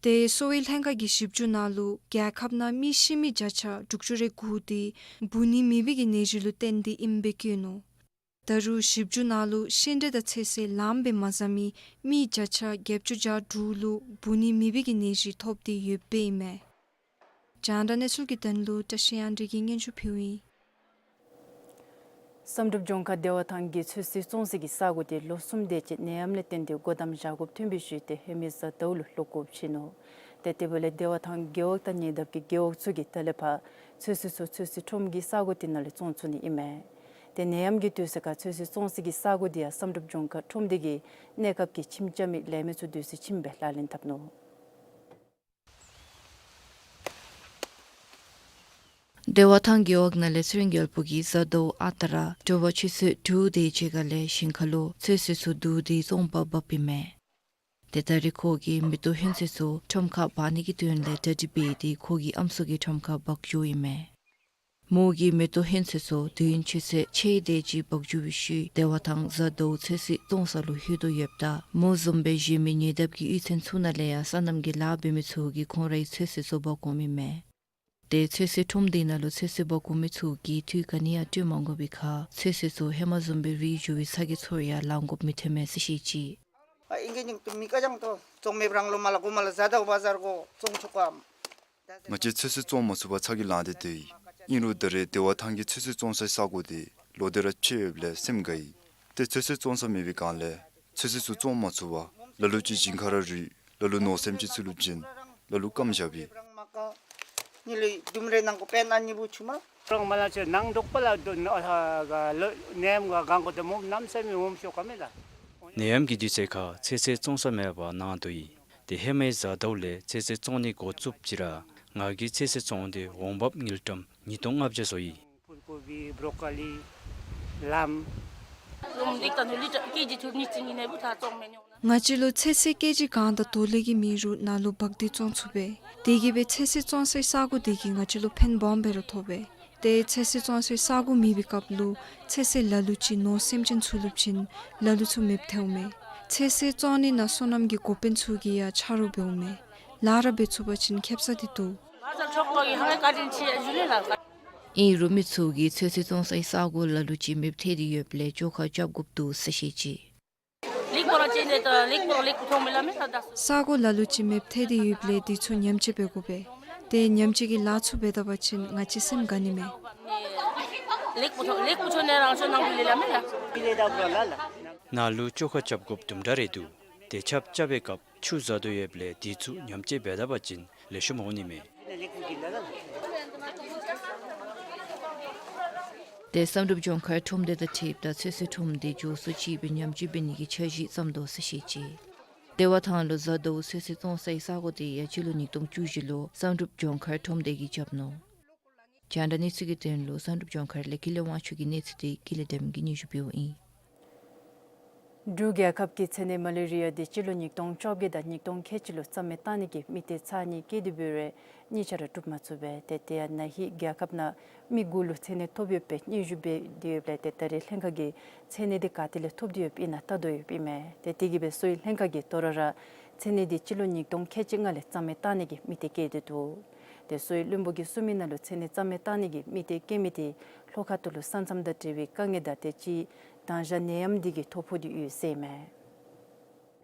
ཏེ་གསོ་བའི་ལྷན་ཁག་གི་ཞིབ་འཇུག་ནང་ལུ་རྒྱལ་ཁབ་ནང་མི་ཤི་མི་བརྒྱ་ཆ་དྲུག་ཅུ་རེ་དགུ་དེ་འབུ་ནི་མེད་པའི་གི་ནད་གཞི་ལུ་བརྟེན་ཏེ་ཨིནམ་སྦེ་བཀོད་ནུག། ད་རུང་ཞིབ་འཇུག་ནང་ལུ་ཤིང་འབྲས་དང་ཚོད་བསྲེ་ལངམ་སྦེ་མ་བཟའ་མི་མི་བརྒྱ་ཆ་བརྒྱད་ཅུ་གྱ་དྲུག་ལུ་འབུ་ནི་མེད་པའི་གི་ནད་གཞི་ཐོབ་སྟེ་ཡོདཔ་ཨིན་མས། རྒྱང་བསྒྲགས་གནས་ཚུལ་གྱི་དོན་ལུ་བཀྲ་ཤིས་དབྱངས་སྒྲོན་གྱིས་སྙན་ཞུ་ཕུལཝ་ཨིན། བསམ་གྲུབ་ལྗོངས་མཁར་བདེ་བ་ཐང་གི་ཚོད་བསྲེ་བཙོང་སའི་གི་ས་གོ་དེ་ལོ་གསུམ་དེ་ཅིག་ནད་ཡམས་ལས་བརྟེན་ཏེ་སྒོ་བསྡམ་བཞག་དགོཔ་ཐོན་པའི་ཤུལ་ཏེ་ཧེ་མའི་གཟའ་ཟླཝ་ལུ་ལོག་དགོཔ་ཅིག་ནུག། ཏེ་དེ་འབདཝ་ལས་བདེ་བ་ཐང་རྒེད་འོག་དང་ཉེ་འདབས་ཀྱི་རྒེད་འོག་ཚུ་གིས་ད་ལས་ཕར་ཚོད་བསྲེ་ཚུ་ཚོད་བསྲེ་ཁྲོམ་གྱི་ས་གོ་དེ་ནང་ལས་བཙོང་ཚུགས་ནི་ཨིན་མས། ཏེ་ནད་ཡམས་ཀྱི་དུས་ཚོད་ཁར་ཚོད་བསྲེ་བཙོང་སའི་གི་ས་གོ་དེ་ཡང་བསམ་གྲུབ་ལྗོངས་མཁར་ཁྲོམ་སྡེ་གིས་གནས་སྐབས་ཀྱི་ཁྱིམ་རྐྱབ་མི་ལས་མི་ཚུ་དུས་སུ་ཁྱིམ་སྦེ་ལག་ལེན་འཐབ་ནུག། བདེ་བ་ཐང་རྒེད་འོག་ནང་ལས་ཚེ་རིང་རྒྱལ་པོ་གིས་གཟའ་ཟླཝ་ཨ་རྟག་ར་དྲོ་པ་ཆུ་ཚོད་དྲུག་དེ་ཅིག་ཁ་ལས་ཞིང་ཁ་ལུ་ཚོད་བསྲེ་ཚུ་བསྡུ་སྟེ་བཙོང་པར་འབགཔ་ཨིན་མས། ཏེ་ད་རིས་ཁོ་གིས་མེ་ཏོག་ཧོན་ཚོད་ཚུ་ཁྲོམ་ཁར་འབག་ནི་གི་དོན་ལས་གྲ་སྒྲིག་འབད་དེ་ཁོ་གི་ཨམ་སྲུ་གི་ཁྲོམ་ཁར་འབག་འགྱོཝ་ཨིན་མས། མོ་གིས་མེ་ཏོག་ཧོན་ཚོད་ཚུ་དུས་ཡུན་ཆུ་ཚོད་ཕྱེད་དེ་ཅིག་འབག་འགྱོ་བའི་ཤུལ་བདེ་བ་ཐང་གཟའ་ཟླཝ་ཚོད་བསྲེ་བཙོང་ས་ལུ་ལྷོད་དོ་ཡོདཔ་ད་མོ་བཟུམ་སྦེ་གཞན་མི་ཉེ་འདབས་ཀྱི་གཡུས་ཚན་ཚུ་ནང་ལས་ཡང་སོ་ནམ་གྱི་ལཱ་འབད་མི་ཚུ་གིས་ཁོང་རའི་ཚོད་བསྲེ་ཚུ་འབག་འོངམ་ཨིན་མས། ཏེ་ཚོད་བསྲེ་ཁྲོམ་སྡེ་ནང་ལུ་ཚོད་བསྲེ་འབག་འོང་མི་ཚུ་གིས་དུས་ག་ནི་ཡང་སྤྲོད་མ་དགོ་པའི་ཁར་ཚོད་བསྲེ་ཚུ་ཧེ་མ་བཟུམ་སྦེ་རིལ་འགྱོ་བའི་ཚ་གྱང་ཚུ་ཡང་ལང་དགོཔ་མི་ཐོན་མས་ཟེར་བཤད་ཅི། ཨ་ཨིན་གྱི་ཉིང་ཏུ་མི་ཀ་ཅང་ཏོ་བཙོང་མེད་པར་རང་ལོ་མ་ལ་གོ་མ་ལ་ཟ་དག་བ་ཟར་གོ་བཙོང་ཆོག་གམ། ང་བཅས་ཚོད་བསྲེ་བཙོང་མ་ཚུགས་པར་ཚ་གྱང་ལང་སྟེ་སྡོད་ཡི། ཨིན་རུང་ད་རེས་བདེ་བ་ཐང་གི་ཚོད་བསྲེ་བཙོང་སའི་ས་གོ་དེ་ལོག་སྟེ་ར་ཕྱེ་ཡོདཔ་ལས་སེམས་དགའ་ཡི། ཏེ་ཚོད་བསྲེ་བཙོང་ས་མེད་པའི་སྒང་ལས་ཚོད་བསྲེ་ཚུ་བཙོང་མ་ཚུགས་པར་ལ་ལུ་ཅིག་ཞིང་ཁར་ར་རིལ། ལ་ལུ་ནོར་སེམས་ཅན་ཚུ་ལུ་བྱིན། ལ་ལུ་སྐམ་བཞག་པས། ཉི་ལི་དུམ་རེ་ནང་གོ་པེ་ན་ཉི་བུ་ཆུ་མ། རང་མ་ལ་ཆེ་ནང་འདུག་པ་ལ་དུ་ནོ་ཧ་ག་ལོ་ནེམ་ག་གང་གོ་ཏེ་མོ་ནམ་སེ་མི་འོམ་ཤོ་ཀ་མེ་ལ། ནད་ཡམས་ཀྱི་དུས་ཚོད་ཁར་ཚོད་བསྲེ་བཙོང་ས་མེད་པར་ནང་སྡོད་ཡི། ཏེ་ཧེ་མའི་གཟའ་ཟླཝ་ལས་ཚོད་བསྲེ་བཙོང་ནི་འགོ་བཙུགསཔ་ཅིག་ར་ང་གིས་ཚོད་བསྲེ་བཙོང་སྟེ་འོང་འབབ་དངུལ་ཀྲམ་ཉིས་སྟོང་ལྔ་བརྒྱ་བཟོ་ཡི། ཕུལ་གོ་བི་བྲོ་ཀོ་ལི་ལམ། ལུམ་ལིག་ཏ་ནུ་ལི་ཀེ་ཇི་ཐུབ་ནི་ཅིག་ནི་ནེ་བུ་ཐ་བཙོང་མེ་ཉོ་ན། ང་བཅས་ལུ་ཚོད་བསྲེ་ཀེ་ཇི་གང་དང་དོ་ལེ་གི་མེད་རུང་ནཱ་ལུ་འབག་སྟེ་བཙོང་ཚུགས་པས། དེ་གིས་སྦེ་ཚོད་བསྲེ་བཙོང་སའི་ས་གོ་དེ་གིས་ང་བཅས་ལུ་ཕན་སྦོམ་སྦེ་ར་ཐོགས་པས། ཏེ་ཚོད་བསྲེ་བཙོང་སའི་ས་གོ་མེད་པའི་སྐབས་ལུ་ཚོད་བསྲེ་ལ་ལུ་ཅིག་ནོར་སེམས་ཅན་ཚུ་ལུ་བྱིན། ལ་ལུ་ཚུ་མེདཔ་ཐལཝ་མས། ཚོད་བསྲེ་བཙོང་ནི་ནང་སོ་ནམ་གྱི་འགོ་དཔོན་ཚུ་གིས་ཡང་ཆ་རོགས་འབདཝ་མས། ལཱ་ར་འབད་ཚུགས་པ་ཅིན་ཁེབ་ས་འདི་འདུག། ཨིན་རུང་མི་ཚུ་གིས་ཚོད་བསྲེ་བཙོང་སའི་ས་གོ་ལ་ལུ་ཅིག་མེདཔ་ཐལ་ཏེ་ཡོདཔ་ལས་བཅོ་ཁ་རྐྱབ་དགོཔ་འདུག་ཟེར་བཤད་ཅི། ས་གོ་ལ་ལུ་ཅིག་མེདཔ་ཐལ་ཏེ་ཡོདཔ་ལས་དེ་ཚུ་ཉམས་བཅོས་འབད་དགོ་པས། ཏེ་ཉམས་བཅོས་ཀྱི་ལཱ་ཚུ་འབད་ད་པ་ཅིན་ང་བཅས་སེམས་དགའ་ནི་མས། ནཱ་ལུ་བཅོ་ཁ་རྐྱབ་དགོཔ་དུམ་གྲ་རེ་འདུག། དེ་ཆརཔ་རྐྱབ་པའི་སྐབས་ཆུ་བཟའ་དོ་ཡོདཔ་ལས་དེ་ཚུ་ཉམས་བཅོས་འབད་ད་པ་ཅིན་ལེགས་ཤོམ་འོང་ནི་མས། དེ་བསམ་གྲུབ་ལྗོངས་མཁར་ཁྲོམ་སྡེ་དང་འཁྲིལཝ་ད་ཚོད་བསྲེ་ཁྲོམ་སྡེ་མགྱོགས་སུ་ཅིག་སྦེ་ཉམས་བཅོས་འབད་ནི་གི་འཆར་གཞི་བརྩམ་དོ་ཟེར་བཤད་ཅི། ཏེ་བ་ཐང་ལུ་བཟའ་དོ་བའི་ཚོད་བསྲེ་བཙོང་སའི་ས་གོ་དེ་ཡང་སྤྱི་ལོ་ཉིས་སྟོང་བཅུ་བཞི་ལུ་བསམ་གྲུབ་ལྗོངས་མཁར་ཁྲོམ་སྡེ་གིས་རྐྱབ་ནུག། རྒྱང་བསྒྲགས་གནས་ཚུལ་གྱི་དོན་ལུ་བསམ་གྲུབ་ལྗོངས་མཁར་ལས་ཀུན་ལེགས་དབང་ཕྱུག་གི་གནས་ཚུལ་དེ་ཀུན་ལེགས་བདེམ་གིས་སྙན་ཞུ་ཕུལཝ་ཨིན། འབྲུག་རྒྱལ་ཁབ་ཀྱིས་མཚན་ནད་མ་ལེ་རི་ཡ་དེ་སྤྱི་ལོ་ཉིས་སྟོང་བཅོ་བརྒྱད་དང་ཉིས་སྟོང་ཁལ་གཅིག་ལུ་རྩ་མེད་བཏང་ནི་གི་དམིགས་གཏད་ཚར་གཉིས་བསྐྱེད་དེ་འབད་རུང་གཉིས་ཆ་ར་འགྲུབ་མ་ཚུགས་པས། ཏེ་དེ་ཡང་ན་ཧིང་རྒྱལ་ཁབ་ནང་མི་དགུ་ལུ་མཚན་ནད་ཐོབ་ཡོད་པའི་སྙན་ཞུ་འབད་དེ་ཡོདཔ་ལས་ཏེ་ད་རེས་ལྷན་ཁག་གིས་མཚན་ནད་དེ་ག་ཏེ་ལས་ཐོབ་སྟེ་ཡོདཔ་ཨིན་ན་བལྟ་དོ་ཡོདཔ་ཨིན་མས། ཏེ་དེ་གིས་འབད་གསོ་བའི་ལྷན་ཁག་གིས་དོ་རུང་ར་མཚན་ནད་དེ་སྤྱི་ལོ་ཉིས་སྟོང་ཁལ་གཅིག་སྔ་ལས་རྩ་མེད་བཏང་ནི་གི་དམིགས་གཏད་བསྐྱེད་དེ་འདུག། ཏེ་གསོ་བའི་བློན་པོ་གིས་གསུངས་མི་ནང་ལུ་མཚན་ནད་རྩ་མེད་བཏང་ནི་གི་དམིགས་གཏད་བསྐྱེད་མི་དེ་ལྷོ་ཁ་ཐུག་ལུ་ས་མཚམས་དང་འབྲེལ་བའི་དཀའ་ངལ་དང་དེ་ཅིག་དྭངས་ཞག་ནད་ཡམས་དེ་གིས་ཐོ་ཕོག་སྟེ་ཡོད་ཟེར་མས།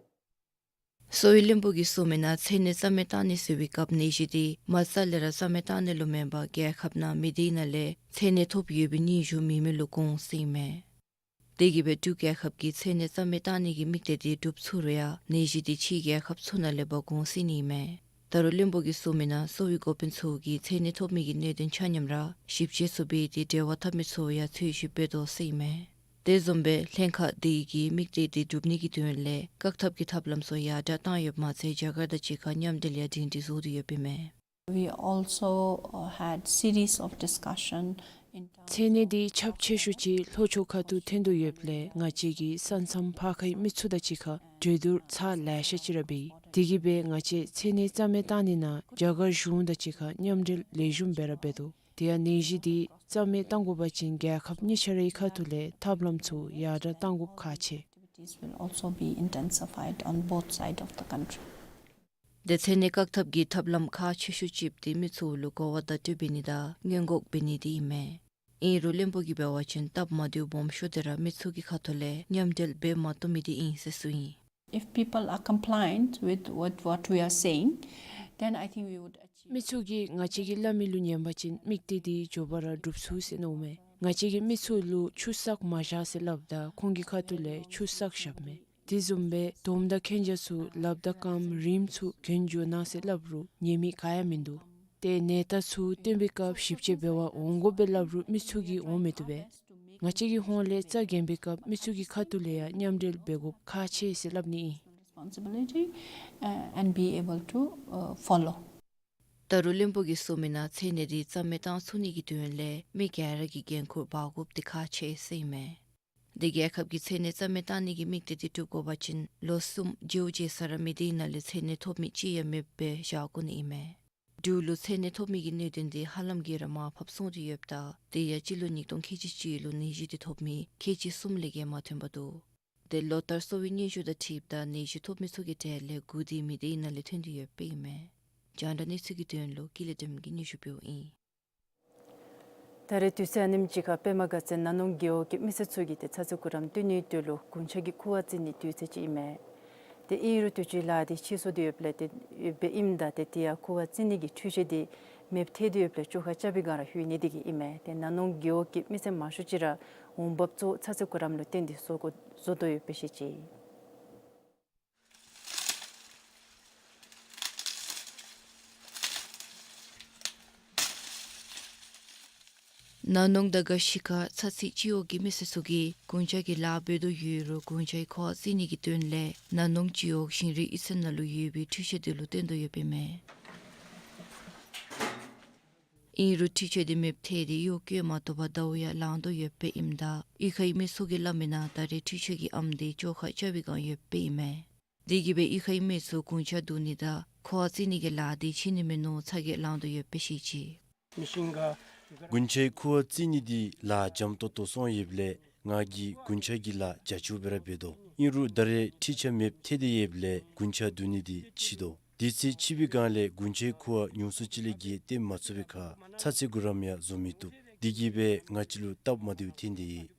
གསོ་བའི་བློན་པོ་གིས་གསུངས་མི་ནང་མཚན་ནད་རྩ་མེད་བཏང་ནི་ཟེར་བའི་སྐབས་ནད་གཞི་དེ་མ་རྩ་ལས་ར་རྩ་མེད་བཏང་ནི་ལུ་མེན་པར་རྒྱལ་ཁབ་ནང་མི་སྡེ་ནང་ལས་མཚན་ནད་ཐོབ་ཡོད་པའི་སྙན་ཞུ་མེད་མི་ལུ་དགོངས་ཟེར་མས། དེ་གིས་འབད་འབྲུག་རྒྱལ་ཁབ་ཀྱིས་མཚན་ནད་རྩ་མེད་བཏང་ནི་གི་དམིགས་གཏད་དེ་འགྲུབ་ཚུགས་རུང་ཡང་ནད་གཞི་དེ་ཕྱི་རྒྱལ་ཁབ་ཚུ་ནང་ལས་འབག་འོང་སྲིད་ནི་མས། ད་རུང་བློན་པོ་གིས་གསུངས་མི་ནང་གསོ་བའི་འགོ་དཔོན་ཚུ་གིས་མཚན་ནད་ཐོབ་མི་གི་གནད་དོན་ཆ་མཉམ་ར་ཞིབ་དཔྱད་ཚུ་འབད་དེ་འབྲེལ་བ་འཐབ་མི་ཚུ་ཡང་འཚོལ་ཞིབ་འབད་དོ་ཟེར་མས། དེ་བཟུམ་སྦེ་ལྷན་ཁག་དེ་གིས་དམིགས་གཏད་དེ་འགྲུབ་ནི་གི་དོན་ལས་བཀག་ཐབས་ཀྱི་ཐབས་ལམ་ཚུ་ཡར་དྲག་བཏང་ཡོདཔ་མ་ཚད་རྒྱ་གར་དང་གཅིག་ཁར་མཉམ་འབྲེལ་ཡང་སྒྲིང་སྒྲི་བཟོ་སྟེ་ཡོདཔ་ཨིན་མས། We also, uh, had series of discussion in terms མཚན་ནད་འདི་ཁྱབ་ཆེ་ཤོས་ཅིག་ལྷོ་ཕྱོགས་ཁ་ཐུག་ཐོན་དོ་ཡོདཔ་ལས་ང་བཅས་ཀྱིས་ས་མཚམས་ཕར་ཁའི་མི་ཚུ་དང་གཅིག་ཁར་གྲོས་བསྡུར་ཚར་ལེ་ཤ་ཅིག་ར་འབད་ཡི། དེ་གིས་འབད་ང་བཅས་མཚན་ནད་རྩ་མེད་བཏང་ནི་ནང་རྒྱ་གར་གཞུང་དང་གཅིག་ཁར་མཉམ་འབྲེལ་ལེགས་ཤོམ་སྦེ་ར་འབད་དོ། དེ་ཡང་ནད་གཞི་འདི་རྩ་མེད་བཏང་དགོ་པ་ཅིན་རྒྱལ་ཁབ་གཉིས་ཆ་རའི་ཁ་ཐུག་ལས་ཐབས་ལམ་ཚུ་ཡར་དྲག་བཏང་དགོཔ་ཁག་ཆེ། Activities will also be intensified on both side of the country. དེ་མཚན་ནད་བཀག་ཐབས་ཀྱི་ཐབས་ལམ་ཁག་ཆེ་ཤོས་ཅིག་དེ་མི་ཚུ་ལུ་གོ་བ་བརྡ་སྤྲོད་འབད་ནི་དང་སྔོན་འགོག་འབད་ནི་དེ་ཨིན་མས། ཨིན་རུང་བློན་པོ་གིས་འབད་བ་ཅིན་སྟབས་མ་བདེཝ་སྦོམ་ཤོས་དེ་ར་མི་ཚུ་གི་ཁ་ཐུག་ལས་མཉམ་འབྲེལ་འབད་མ་བཏུབ་མི་དེ་ཨིན་ཟེར་གསུངས་ཡི། If people are compliant with what, what we are saying, then I think we would achieve. མི་ཚུ་གིས་ང་བཅས་ཀྱིས་སླབ་མི་ལུ་ཉན་པ་ཅིན་དམིགས་གཏད་དེ་མགྱོགས་པ་ར་འགྲུབ་ཚུགས་ཟེར་མནོཝ་མས། ང་བཅས་ཀྱིས་མི་ཚུ་ལུ་ཆུ་བསག་མ་བཞག་ཟེར་སླབ་ད་ཁོང་གི་ཁ་ཐུག་ལས་ཆུ་བསག་བཞགཔ་མས། དེ་བཟུམ་སྦེ་དོམ་དང་མཁྱེན་རྒྱ་ཚུ་ལགཔ་དང་རྐངམ་རིངམ་ཚུ་གྱོན་འགྱོ་གནང་ཟེར་སླབ་རུང་ཉན་མི་ག་ཡང་མིན་འདུག། ཏེ་ནད་རྟགས་ཚུ་སྟོན་པའི་སྐབས་ཞིབ་དཔྱད་འབད་བར་འོང་དགོ་པས་སླབ་རུང་མི་ཚུ་གིས་འོང་མི་བཏུབ་པས། ང་བཅས་ཀྱི་ཧོངས་ལས་རྩ་འགེངས་པའི་སྐབས་མི་ཚུ་གི་ཁ་ཐུག་ལས་ཡང་མཉམ་འབྲེལ་འབད་དགོཔ་ཁག་ཆེ་ཟེར་སླབ་ནི་ཨིན། Responsibility, uh, and be able to, uh, follow. ད་རུང་བློན་པོ་གིས་གསུངས་མི་ནང་མཚན་ནད་འདི་རྩ་མེད་བཏང་ཚུགས་ནི་གི་དོན་ལས་མི་ག་ར་གིས་འགན་ཁུར་འབག་དགོཔ་དེ་ཁག་ཆེ་ཟེར་ཨིན་མས། དེ་རྒྱལ་ཁབ་ཀྱིས་མཚན་ནད་རྩ་མེད་བཏང་ནི་གི་དམིགས་གཏད་དེ་འགྲུབ་དགོ་པ་ཅིན་ལོ་གསུམ་མཇུག་བྱེལ་ས་ར་མི་སྡེ་ནང་ལས་མཚན་ནད་ཐོབ་མི་གཅིག་ཡང་མེདཔ་སྦེ་བཞག་དགོ་ནི་ཨིན་མས། འབྲུག་ལུ་མཚན་ནད་ཐོབ་མི་གི་གནད་དོན་དེ་ཧ་ལམ་གྱིས་ར་མར་ཕབ་སོང་སྟེ་ཡོདཔ་ད་དེ་ཡང་སྤྱི་ལོ་ཉིས་སྟོང་ཁལ་གཅིག་གཅིག་ལུ་ནད་གཞི་དེ་ཐོབ་མི་ཁལ་གཅིག་གསུམ་ལས་བརྒལ་མ་ཐོན་པར་འདུག། དེ་ལོ་ལྟར་གསོ་བའི་སྙན་ཞུ་དང་འཁྲིལཝ་ད་ནད་གཞི་ཐོབ་མི་ཚུ་གི་གྲས་ལས་དགུ་དེ་མི་སྡེ་ནང་ལས་ཐོན་ཏེ་ཡོདཔ་ཨིན་མས། རྒྱང་བསྒྲགས་གནས་ཚུལ་གྱི་དོན་ལུ་ཀུན་ལེགས་བདེམ་གིས་སྙན་ཞུ་ཕུལཝ་ཨིན། ད་རེས་དུས་ཚོད་ཨ་ནེམ་ཅིག་ཁར་པདྨ་དགའ་ཚལ་ན་ནོང་རྒེད་འོག་གི་མི་སེར་ཚུ་གིས་ཏེ་ཚ་ཚེ་གུ་རམ་བཏོན་ནིའི་དོན་ལུ་གུང་ཇ་གི་ཁུ་བ་བཙིར་ནིའི་དུས་ཚོད་ཅིག་ཨིན་མས། ཏེ་ཨིན་རུང་དུས་ཅི་ལཱ་འདི་ཕྱིས་སོང་སྟེ་ཡོདཔ་ལས་ཏེ་ཡོདཔ་ཨིནམ་ད་ཏེ་དེ་ཡང་ཁུ་བ་བཙིར་ནི་གི་འཕྲུལ་ཆས་འདི་མེདཔ་ཐལ་ཏེ་ཡོདཔ་ལས་བཅོ་ཁ་རྐྱབ་པའི་བསྒང་ར་ལྷོད་ནི་དེ་གིས་ཨིན་མས། ཏེ་ན་ནོང་རྒེད་འོག་གི་མི་སེར་མང་ཤོས་ཅིག་ར་འོང་འབབ་གཙོ་བོ་ཚ་ཚེ་གུ་རམ་ལུ་བརྟེན་ཏེ་བཟོ་དགོ་བཟོ་དོ་ཡོདཔ་སྦེ་བཤད་ཅི། ན་ནོང་དང་དགའ་ཤི་ཁ་ཚ་ཚེ་སྤྱི་འོག་གི་མི་སེར་ཚུ་གིས་གུང་ཇ་གི་ལཱ་འབད་དོ་ཡོད་རུང་གུང་ཇའི་ཁུ་བ་བཙིར་ནི་གི་དོན་ལས་ན་ནོང་སྤྱི་འོག་ཞིང་རིག་ཨིད་ཚལ་ནང་ལུ་ཡོད་པའི་འཕྲུལ་ཆས་དེ་ལུ་བརྟེན་དོ་ཡོདཔ་ཨིན་མས། ཨིན་རུང་འཕྲུལ་ཆས་དེ་མེདཔ་ཐལ་ཏེ་གཡོག་བཀོལ་མ་བཏུབ་པར་ཟླཝ་ཡང་ལང་དོ་ཡོདཔ་ཨིནམ་ད་གཡུས་ཁའི་མི་ཚུ་གིས་སླབ་མི་ནང་ད་རེས་འཕྲུལ་ཆས་ཀྱི་ཨམ་དེ་བཅོ་ཁ་རྐྱབ་པའི་བསྒང་ཡོདཔ་ཨིན་མས། དེ་གིས་སྦེ་གཡུས་ཁའི་མི་ཚུ་གུང་ཇ་བསྡུ་ནི་དང་ཁུ་བ་བཙིར་ནི་གི་ལཱ་དེ་ཕྱིས་ནི་མེན་མནོ་ཚ་གྱང་ལང་དོ་ཡོདཔ་སྦེ་བཤད་ཅི། གུང་ཇའི་ཁུ་བ་བཙིར་ནི་འདི་ལཱ་འཇམ་ཏོང་ཏོ་སོང་ཡོདཔ་ལས་ང་གིས་གུང་ཇ་གི་ལཱ་རྒྱ་ཆེཝ་སྦེ་ར་འབད་དོ། ཨིན་རུང་ད་རེས་འཕྲུལ་ཆས་མེདཔ་ཐལ་ཏེ་ཡོདཔ་ལས་གུང་ཇ་བསྡུ་ནི་འདི་ཕྱིས་དོ། དུས་ཚོད་ཕྱིས་པའི་བསྒང་ལས་གུང་ཇའི་ཁུ་བ་ཉུང་སུ་ཅིག་ལས་བརྒལ་བཏོན་མ་ཚུགས་པའི་ཁར་ཚ་ཚེ་གུ་རམ་ཡང་བཟོ་མི་བཏུབ། དེ་གིས་སྦེ་ང་བཅས་ལུ་སྟབས་མ་བདེཝ་ཐོན་ཏེ་ཡོད།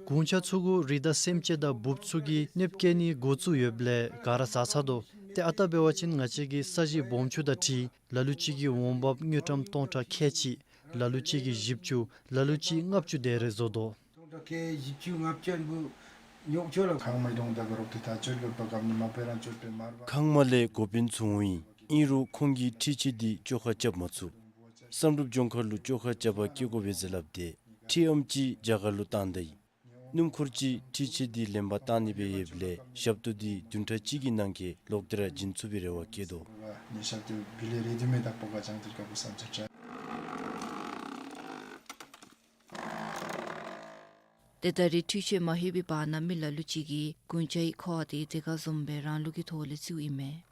གུང་ཇ་ཚུ་གུ་རི་དྭགས་སེམས་ཅན་དང་འབུཔ་ཚུ་གིས་གནོདཔ་བཀལ་ནི་འགོ་བཙུགས་ཡོདཔ་ལས་ག་ར་བཟའ་ཚར་དོ། ཏེ་ཨ་རྟག་འབད་བ་ཅིན་ང་བཅས་ཀྱིས་ས་གཞི་སྦོམ་ཆུང་དང་འཁྲིལ་ལ་ལུ་ཅིག་གིས་འོང་འབབ་དངུལ་ཀྲམ་སྟོང་ཕྲག་ཁལ་གཅིག། ལ་ལུ་ཅིག་གིས་བཞི་བཅུ། ལ་ལུ་ཅིག་ལྔ་བཅུ་དེ་རེ་བཟོ་དོ། སྟོང་ཕྲག་ཁལ་བཞི་བཅུ་ལྔ་བཅུ་འབུ་ ཁང་མ་ལས་འགོ་དཔོན་ཚུ་འོང་ཡི། ཨིན་རུང་ཁོང་གིས་འཕྲུལ་ཆས་འདི་བཅོ་ཁ་རྐྱབ་མ་ཚུགས། བསམ་གྲུབ་ལྗོངས་མཁར་ལུ་བཅོ་ཁ་རྐྱབ་པར་བསྐྱལ་དགོ་པས་ཟེར་སླབ་སྟེ་འཕྲུལ་ཨམ་ཅིག་རྒྱ་གར་ལུ་བཏང་ད་ཡི། སྣུམ་འཁོར་ཅིག་འཕྲུལ་ཆས་འདི་ལེན་པར་བཏང་ནི་སྦེ་ཡོདཔ་ལས་ཞབས་ཏོག་འདི་བདུན་ཕྲག་གཅིག་གི་ནང་འཁོད་ལོག་སྟེ་ར་བྱིན་ཚུགས་པའི་རེ་བ་བསྐྱེད་དོ། ཏེ་ད་རེས་འཕྲུལ་ཆས་མ་ལྷོད་པའི་བར་ན་མི་ལ་ལུ་ཅིག་གིས་རྒུན་ཆགས་ཀྱི་འཁོར་བ་དེ་དེ་ཁར་འཛོམས་སྦེ་རང་ལུགས་ཀྱི་ཐོག་ལས་བཙུགས་ཨིན་མས།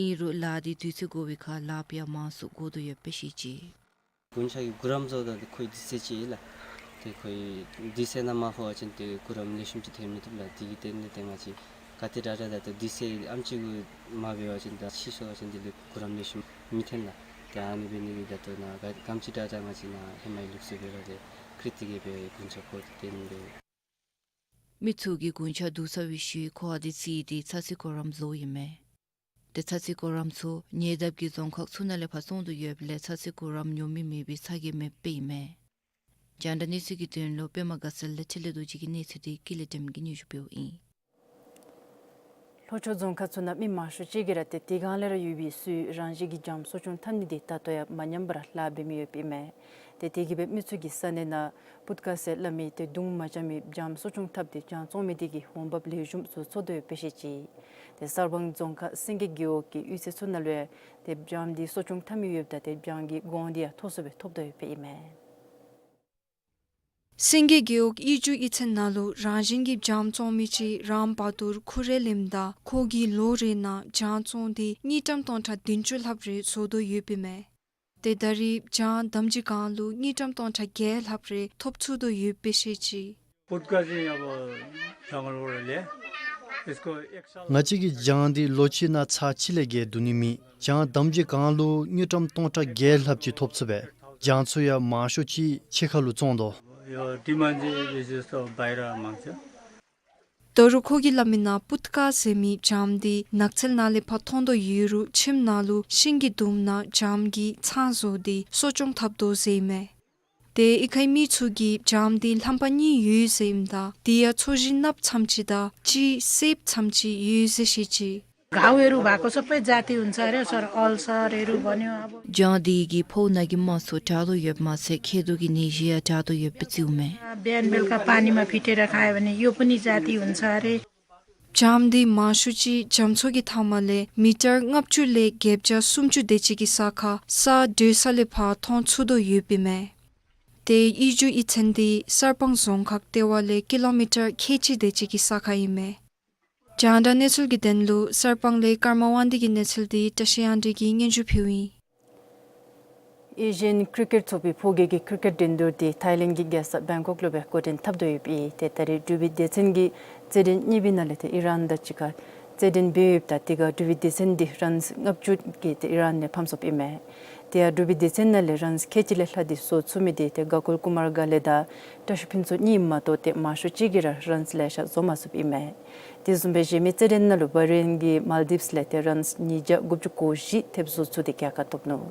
ཨིན་རུང་ལཱ་འདི་དུས་ཚོད་འགོར་བའི་ཁར་ལཱ་འབད་ཡང་མང་སུ་འགོར་དོ་ཡོདཔ་སྦེ་བཤད་ཅི། རྒུན་ཆགས་ཀྱི་གུ་རམ་བཟོཝ་ད་ཏེ་ཁོ་གི་དུས་ཚོད་ཅིག་ལགས། ཏེ་ཁོ་གི་དུས་ཚོད་ནང་མ་ལྷོད་པ་ཅིན་ཏེ་གུ་རམ་ལེགས་ཤོམ་ཅིག་ཐོན་མི་བཏུབ་ལགས། དེ་གི་དོན་ལས་ཏེ་ང་བཅས་ག་ཏེ་དྲག་དྲག་ད་ཏེ་དུས་ཚོད་ཨམ་ཅིག་གུ་མ་འབད་བ་ཅིན་ད་ཕྱི་ཤོར་བ་ཅིན་དེ་ལས་གུ་རམ་ལེགས་ཤོམ་མི་ཐོན་ལགས། ཏེ་ཨ་ནི་འབད་ནི་འདི་ད་ལྟོ་ནཱ་ག་ག་དེམ་ཅིག་དྲག་དྲག་ང་བཅས་ནཱ་ཧེ་མ་ལུགས་སྲོལ་འབད་ར་ཏེ་ཀྲིག་ཏི་གེ་སྦེ་རྒུན་ཆགས་འཁོར་ཏེ་ཐོན་ནི་འདུག། མི་ཚུ་གིས་རྒུན་ཆགས་འདུག་ཚར་བའི་ཤུལ་འཁོར་བ་འདི་བརྩིས་ཏེ་ཚ་ཚེ་གུ་རམ་བཟོཝ་ཨིན་མས། ཏེ་ཚ་ཚེ་གུ་རམ་ཚུ་ཉེ་འདབས་ཀྱི་རྫོང་ཁག་ཚུ་ནང་ལས་ཕར་བཙོང་དོ་ཡོདཔ་ལས་ཚ་ཚེ་གུ་རམ་ཉོ་མི་མེད་པའི་ཚ་གྱང་མེདཔ་ཨིན་མས། རྒྱང་བསྒྲགས་གནས་ཚུལ་གྱི་དོན་ལུ་པདྨ་དགའ་ཚལ་ལས་འཕྲིན་ལས་རྡོ་རྗེ་གི་གནས་ཚུལ་འདི་ཀུན་ལེགས་སྒྲོལ་མ་གིས་སྙན་ཞུ་འབདཝ་ཨིན། ལྷོ་ཕྱོགས་རྫོང་ཁག་ཚུ་ནང་མི་མང་ཤོས་ཅིག་གིས་ར་ཏེ་དེ་སྒང་ལས་ར་ཡོད་པའི་སོའི་རང་བཞིན་གྱི་སྦྱངམ་གསོ་སྐྱོང་འཐབ་ནི་འདི་ད་ལྟོ་ཡང་མ་ཉམས་པར་ལཱ་འབད་མི་ཡོདཔ་ཨིན་མས། ཏེ་དེ་གིས་སྦེ་མི་ཚུ་གིས་ས་གནས་ནང་པུཊ་ཀ་ཟེར་སླབ་མི་ཏེ་དུང་མ་འཇམ་མི་སྦྱངམ་གསོ་སྐྱོང་འཐབ་སྟེ་སྦྱངམ་བཙོང་མི་དེ་གིས་འོང་འབབ་ལེགས་ཤོམ་བཟོ་ཚུགས་དོ་ཡོདཔ་སྦེ་བཤད་ཅི། ཏེ་གསར་སྤང་རྫོང་ཁག་སེང་གེ་རྒེད་འོག་གི་གཡུས་ཚན་ཚུ་ནང་ལུ་ཡང་ཏེ་སྦྱངམ་འདི་གསོ་སྐྱོང་འཐབ་མི་ཡོདཔ་ད་ཏེ་སྦྱངམ་གྱི་གོང་འདི་ཡང་མཐོ་སུ་སྦེ་ཐོབ་དོ་ཡོདཔ་ཨིན་མས། སེང་གེ་རྒེད་འོག་གཡུས་རྒྱུད་གཡུས་ཚན་ནང་ལུ་རང་བཞིན་གྱི་སྦྱངམ་བཙོང་མི་ཅིག་རང་བ་ཐུར་ཁུ་རེ་ལེནམ་ད་ཁོ་གིས་ལོ་རེ་ནང་སྦྱངམ་བཙོང་སྟེ་དངུལ་ཀྲམ་སྟོང་ཕྲག་བདུན་ཅུ་ལྷགཔ་རེ་བཟོ་དོ་ཡོདཔ་ཨིན་མས། ཏེ་ད་རེས་སྦྱངམ་དམ་སྦྱིས་གང་ལུ་དངུལ་ཀྲམ་སྟོང་ཕྲག་བརྒྱད་ལྷགཔ་རེ་ཐོབ་ཚུགས་དོ་ཡོདཔ་སྦེ་བཤད་ཅི། ང་བཅས་ཀྱིས་སྦྱངམ་འདི་ལོ་གཅིག་ནང་ཚར་གཅིག་ལས་བརྒལ་བརྡུང་ནི་མེད། སྦྱངམ་དམ་སྦྱིས་གང་ལུ་དངུལ་ཀྲམ་སྟོང་ཕྲག་བརྒྱད་ལྷགཔ་ཅིག་ཐོབ་ཚུགས་པས། སྦྱངམ་ཚུ་ཡང་མང་ཤོས་ཅིག་ཕྱི་ཁ་ལུ་བཙོང་དོ། ད་རུང་ཁོ་གིས་སླབ་མི་ནང་པུཊ་ཀ་ཟེར་མི་སྦྱངམ་འདི་ནགས་ཚལ་ནང་ལས་ཕར་མཐོང་དོ་ཡོད་རུང་ཁྱིམ་ནང་ལུ་ཤིང་གི་དུམ་ནང་སྦྱངམ་གྱི་ཚང་བཟོ་སྟེ་གསོ་སྐྱོང་འཐབ་དོ་ཟེར་ཨིན་མས། ཏེ་གཡུས་ཁའི་མི་ཚུ་གིས་སྦྱངམ་འདི་ལྷམ་པ་གཉིས་ཡོད་ཟེར་ཨིནམ་ད་དེ་ཡང་ཚོས་གཞི་གནགཔོ་ཙམ་ཅིག་དང་གཅིག་སེརཔོ་ཙམ་ཅིག་ཡོད་ཟེར་བཤད་ཅི། घाउहरू भएको सबै जाती हुन्छ अरे सर, अल्सरहरू भन्यो अब। སྦྱངམ་འདི་གིས་ཕོཝ་ནང་གི་རྨ་ཚུ་དྲག་དོ་ཡོདཔ་མ་ཚད་མཁལ་རྡོག་གི་ནད་གཞི་ཡང་དྲག་དོ་ཡོདཔ་སྦེ་བརྩིཝ་མས། बिहान बेलुका पानीमा फिटेर खायो भने यो पनि जाती हुन्छ अरे। སྦྱངམ་འདི་མང་ཤོས་ཅིག་རྒྱ་མཚོ་གི་མཐའ་མ་ལས་མི་ཊར་ལྔ་བཅུ་ལས་བརྒྱད་བརྒྱ་སུམ་ཅུ་དེ་ཅིག་གི་ས་ཁར་ས་སྡོད་ས་ལས་ཕར་མཐོང་ཚུགས་དོ་ཡོདཔ་ཨིན་མས། ཏེ་གཡུས་རྒྱུད་གཡུས་ཚན་འདི་གསར་སྤང་རྫོང་ཁག་ལྟེ་བ་ལས་ཀི་ལོ་མི་ཊར་ཁལ་གཅིག་དེ་ཅིག་གི་ས་ཁར་ཨིན་མས། རྒྱང་བསྒྲགས་གནས་ཚུལ་གྱི་དོན་ལུ་གསར་སྤང་ལས་ཀརྨ་དབང་འདུས་ཀྱི་གནས་ཚུལ་འདི་བཀྲ་ཤིས་དབྱངས་སྒྲོན་གྱིས་སྙན་ཞུ་ཕུལཝ་ཨིན། ཨེ་ཤི་ཡན་ཀྲི་ཀེཊ་ཚོགས་པའི་ཕོ་སྐྱེས་ཀྱི་ཀྲི་ཀེཊ་འགྲན་བསྡུར་འདི་ཐའི་ལེནཌ་གི་རྒྱལ་ས་བེང་ཀོག་ལུ་སྦེ་འགོ་འདྲེན་འཐབ་དོ་ཡོདཔ་ཨིན། ཏེ་ད་རེས་འབྲུག་པའི་སྡེ་ཚན་གྱིས་རྩེད་འགྲན་གཉིས་པའི་ནང་ལས་ཏེ་ཨི་རཱན་དང་གཅིག་ཁར་རྩེད་འགྲན་འབད་ཡོདཔ་ད་དེ་ཁར་འབྲུག་པའི་སྡེ་ཚན་འདི་རཱནསི་ལྔ་བཅུ་གིས་ཏེ་ཨི་རཱན་ལས་ཕམ་སོཔ་ཨིན་མས། དེ་ཡང་འབྲུག་པའི་སྡེ་ཚན་ནང་ལས་རཱནསི་ཁལ་གཅིག་ལས་ལྷག་སྟེ་བཟོ་ཚུགས་མི་འདི་ཏེ་ག་ཀུལ་ཀུ་མར་ག་ལེ་དང་བཀྲ་ཤིས་ཕུན་ཚོགས་གཉིས་མ་གཏོགས་ཏེ་མང་ཤོས་ཅིག་གིས་ར་རཱནསི་ལེ་ཤ་བཟོ་མ་ཚུགསཔ་ཨིན་མས། དེ་བཟུམ་སྦེ་གཞན་མི་རྩེད་འགྲན་ནང་ལུ་བྷ་རེན་གྱིས་མཱལ་དིབས་ལས་ཏེ་རཱནསི་ཉིས་བརྒྱ་དགུ་བཅུ་གོ་བཞི་ཐེབས་བཟོ་ཚུགས་ཏེ་རྒྱལ་ཁ་ཐོབ་ནུག།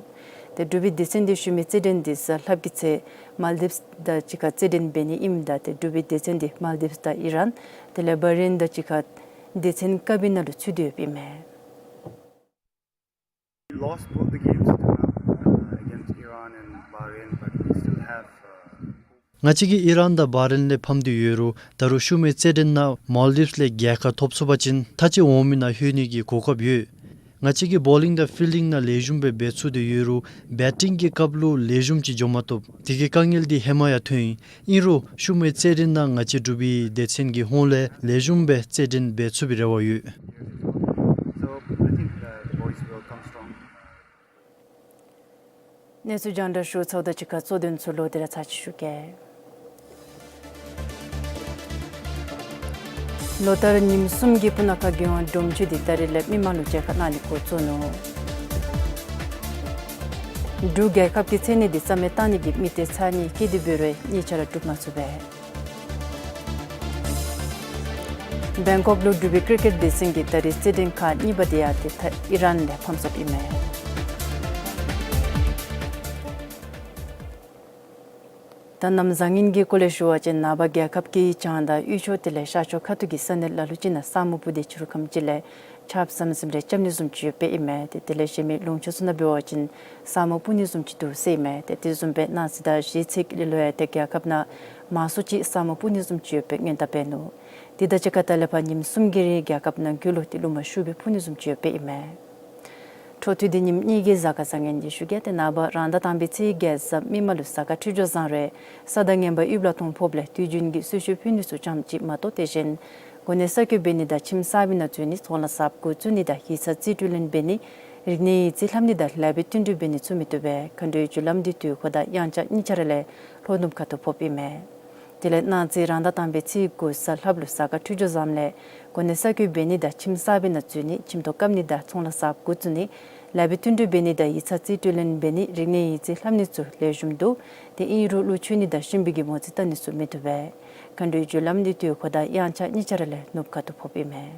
ཏེ་འབྲུག་པའི་སྡེ་ཚན་འདི་ཤུལ་མའི་རྩེད་འགྲན་འདི་གཟའ་ལྷགཔ་གི་ཚེ་མཱལ་དིབས་དང་གཅིག་ཁར་རྩེད་འགྲན་འབད་ནི་ཨིནམ་ད་ཏེ་འབྲུག་པའི་སྡེ་ཚན་འདི་མཱལ་དིབས་དང་ཨི་རཱན་དེ་ལས་བྷ་རེན་དང་གཅིག་ཁར་སྡེ་ཚན་ཀ་བི་ནང་ལུ་ཚུད་དེ་ཡོདཔ་ཨིན་མས། We lost both the games, uh, against Iran and Bahrain, but we still have, uh, ང་བཅས་ཀྱིས་ཨི་རཱན་དང་བྷ་རེན་ལས་ཕམ་སྟེ་ཡོད་རུང་ད་རུང་ཤུལ་མའི་རྩེད་འགྲན་ནང་མཱལ་དིབས་ལས་རྒྱལ་ཁ་ཐོབ་ཚུགས་པ་ཅིན་མཐའ་དཔྱད་འོང་མི་ནང་ལྷོད་ནི་གི་གོ་སྐབས་ཡོད། ང་བཅས་ཀྱིས་བོ་ལིང་དང་ཕིལ་ཌིང་ནང་ལེགས་ཤོམ་སྦེ་འབད་ཚུགས་ཏེ་ཡོད་རུང་བེ་ཊིང་གི་སྐབས་ལུ་ལེགས་ཤོམ་ཅིག་འགྱོ་མ་བཏུབ། དེ་གི་དཀའ་ངལ་འདི་ཧེ་མ་ཡང་ཐོན་ཡི། ཨིན་རུང་ཤུལ་མའི་རྩེད་འགྲན་ནང་ང་བཅས་འབྲུག་པའི་སྡེ་ཚན་གྱི་ཧོངས་ལས་ལེགས་ཤོམ་སྦེ་རྩེད་འགྲན་འབད་ཚུགས་པའི་རེ་བ་ཡོད། So I think the boys will come strong. གནས་ཚུལ་རྒྱང་བསྒྲགས་ཞུ་ཚརཝ་དང་གཅིག་ཁར་གཙོ་དོན་ཚུ་ལོག་སྟེ་ར་ཚར་ཅིག་ཞུ་གེ། ལོ་ལྟར་ཉིནམ་གསུམ་གྱི་སྤུ་ན་ཁ་རྒྱལ་ཡོངས་སྒྲུབ་མཆོད་འདི་ད་རེས་ལས་མི་མང་ལུ་མཇལ་ཁ་གནང་ནི་འགོ་བཙུགས་ནུག། འབྲུག་རྒྱལ་ཁབ་ཀྱི་མཚན་གནས་འདི་རྩ་མེད་བཏང་ནི་གི་དམིགས་གཏད་ཚར་གཉིས་བསྐྱེད་དེ་འབད་རུང་གཉིས་ཆ་ར་འགྲུབ་མ་ཚུགས་པས། བེང་ཀོག་ལུ་འབྲུག་པའི་ཀྲི་ཀེཊ་སྡེ་ཚན་གྱི་ད་རེས་རྩེད་འགྲན་ཁག་གཉིས་པ་དེ་ཡང་ཏེ་ད་ཨི་རཱན་ལས་ཕམ་སོཔ་ཨིན་མས། ད་གནམ་བཟང་ངན་གྱི་སྐོར་ལས་ཞུ་བ་ཅིན་ནངས་པ་རྒྱལ་ཁབ་ཀྱི་བྱང་དང་དབུས་ཕྱོགས་དེ་ལས་ཤར་ཕྱོགས་ཁ་ཐུག་གི་ས་གནས་ལ་ལུ་ཅིག་ནང་ས་སྨུག་སྤུབས་ཏེ་ཕྱི་རུ་ཁམས་ཅིག་ལས་ཆརཔ་ཟམ་ཟིམ་རེ་རྐྱབ་ནི་བཟུམ་ཅིག་ཡོདཔ་ཨིན་མས། ཏེ་དེ་ལས་གཞན་མི་ལུང་ཕྱོགས་ཚུ་ནང་འབད་བ་ཅིན་ས་སྨུག་སྤུབས་ནི་བཟུམ་ཅིག་འདུག་ཟེར་ཨིན་མས། ཏེ་དེ་བཟུམ་སྦེ་གནངས་ཚེ་དང་གཞེས་ཚེ་ལས་ལུ་ཡང་ཏེ་རྒྱལ་ཁབ་ནང་མང་སུ་ཅིག་ས་སྨུག་སྤུབས་ནི་བཟུམ་ཅིག་ཡོདཔ་སྦེ་སྔོན་བརྡ་འབད་ནུག། དེ་དང་གཅིག་ཁར་ད་ལས་ཕར་ཉིནམ་གསུམ་གྱི་རིང་རྒྱལ་ཁབ་ནང་འཁོད་ལུ་ཏེ་རླུང་མ་ཤུགས་སྦེ་འཕུ་ནི་བཟུམ་ཅིག་ཡོདཔ་ཨིན་མས། འཕྲོ་མཐུད་དེ་ཉིནམ་གཉིས་ཀྱི་གཟའ་སྐར་བཟང་ངན་འདི་ཞུ་གེ། ཏེ་ནངས་པ་རང་ཟླ་དང་པའི་ཚེས་བརྒྱད་གཟའ་མིག་དམར་ལུ་གཟའ་སྐར་འཕྲོད་སྦྱོར་བཟང་རུང་ས་དང་ངན་པ་ཡུདཔ་ལ་མཐོང་ཕོགཔ་ལས་དུས་རྒྱུན་གྱི་གསོལ་མཆོད་ཕུལ་ནི་ཚུ་ཙམ་ཅིག་མ་གཏོགས་དེ་བཞིན་གོ་གནས་གསར་བསྐོ་འབད་ནི་དང་ཁྱིམ་གསར་པའི་ནང་འཛུལ་ནི་ཚོང་ལཱ་གསརཔ་འགོ་བཙུགས་ནི་དང་ཡིག་ཚང་རྩིས་སྤྲོད་ལེན་འབད་ནི་རིག་གནས་ཡིག་རྩིས་ལྷབ་ནི་དང་ལེགས་པའི་བསྟུན་གྲོས་འབད་ནི་ཚུ་མི་བཏུབ་པས། མཁའ་འགྲོའི་རྒྱུ་ལམ་འདི་དུས་འཁོར་དང་དབྱངས་འཆར་གཉིས་ཆ་ར་ལས་ལྷོ་ནུབ་ཁ་ཐུག་ཕོགཔ་ཨིན་མས། དེ་ལས་གནངས་ཚེ་རང་ཟླ་དང་པའི་ཚེས་དགུ་གཟའ་ལྷགཔ་ལུ་གཟའ་སྐར་འཕྲོད་སྦྱོར་བཟངམ་ལས་གོ་གནས་གསར་བསྐོ་འབད་ནི་དང་ཁྱིམ་གསར་པའི་ནང་འཛུལ་ནི་ཁྱིམ་ཐོག་བཀབ་ནི་དང་ཚོང་ལཱ་གསརཔ་འགོ་བཙུགས་ནི་ལེགས་པའི་བསྟུན་གྲོས་འབད་ནི་དང་ཡིག་ཚང་རྩིས་སྤྲོད་ལེན་འབད་ནི་རིག་གནས་ཡིག་རྩིས་ལྷབ་ནི་ཚུ་ལེགས་ཤོམ་འདུག། ཏེ་ཨིན་རུང་ཀླུ་མཆོད་ནི་དང་གཤིན་པོའི་གི་མོ་རྩིས་བལྟ་ནི་ཚུ་མི་བཏུབ་པས། མཁའ་འགྲོའི་རྒྱུ་ལམ་འདི་དུས་འཁོར་དང་དབྱངས་འཆར་གཉིས་ཆ་ར་ལས་ནུབ་ཁ་ཐུག་ཕོགཔ་ཨིན་མས།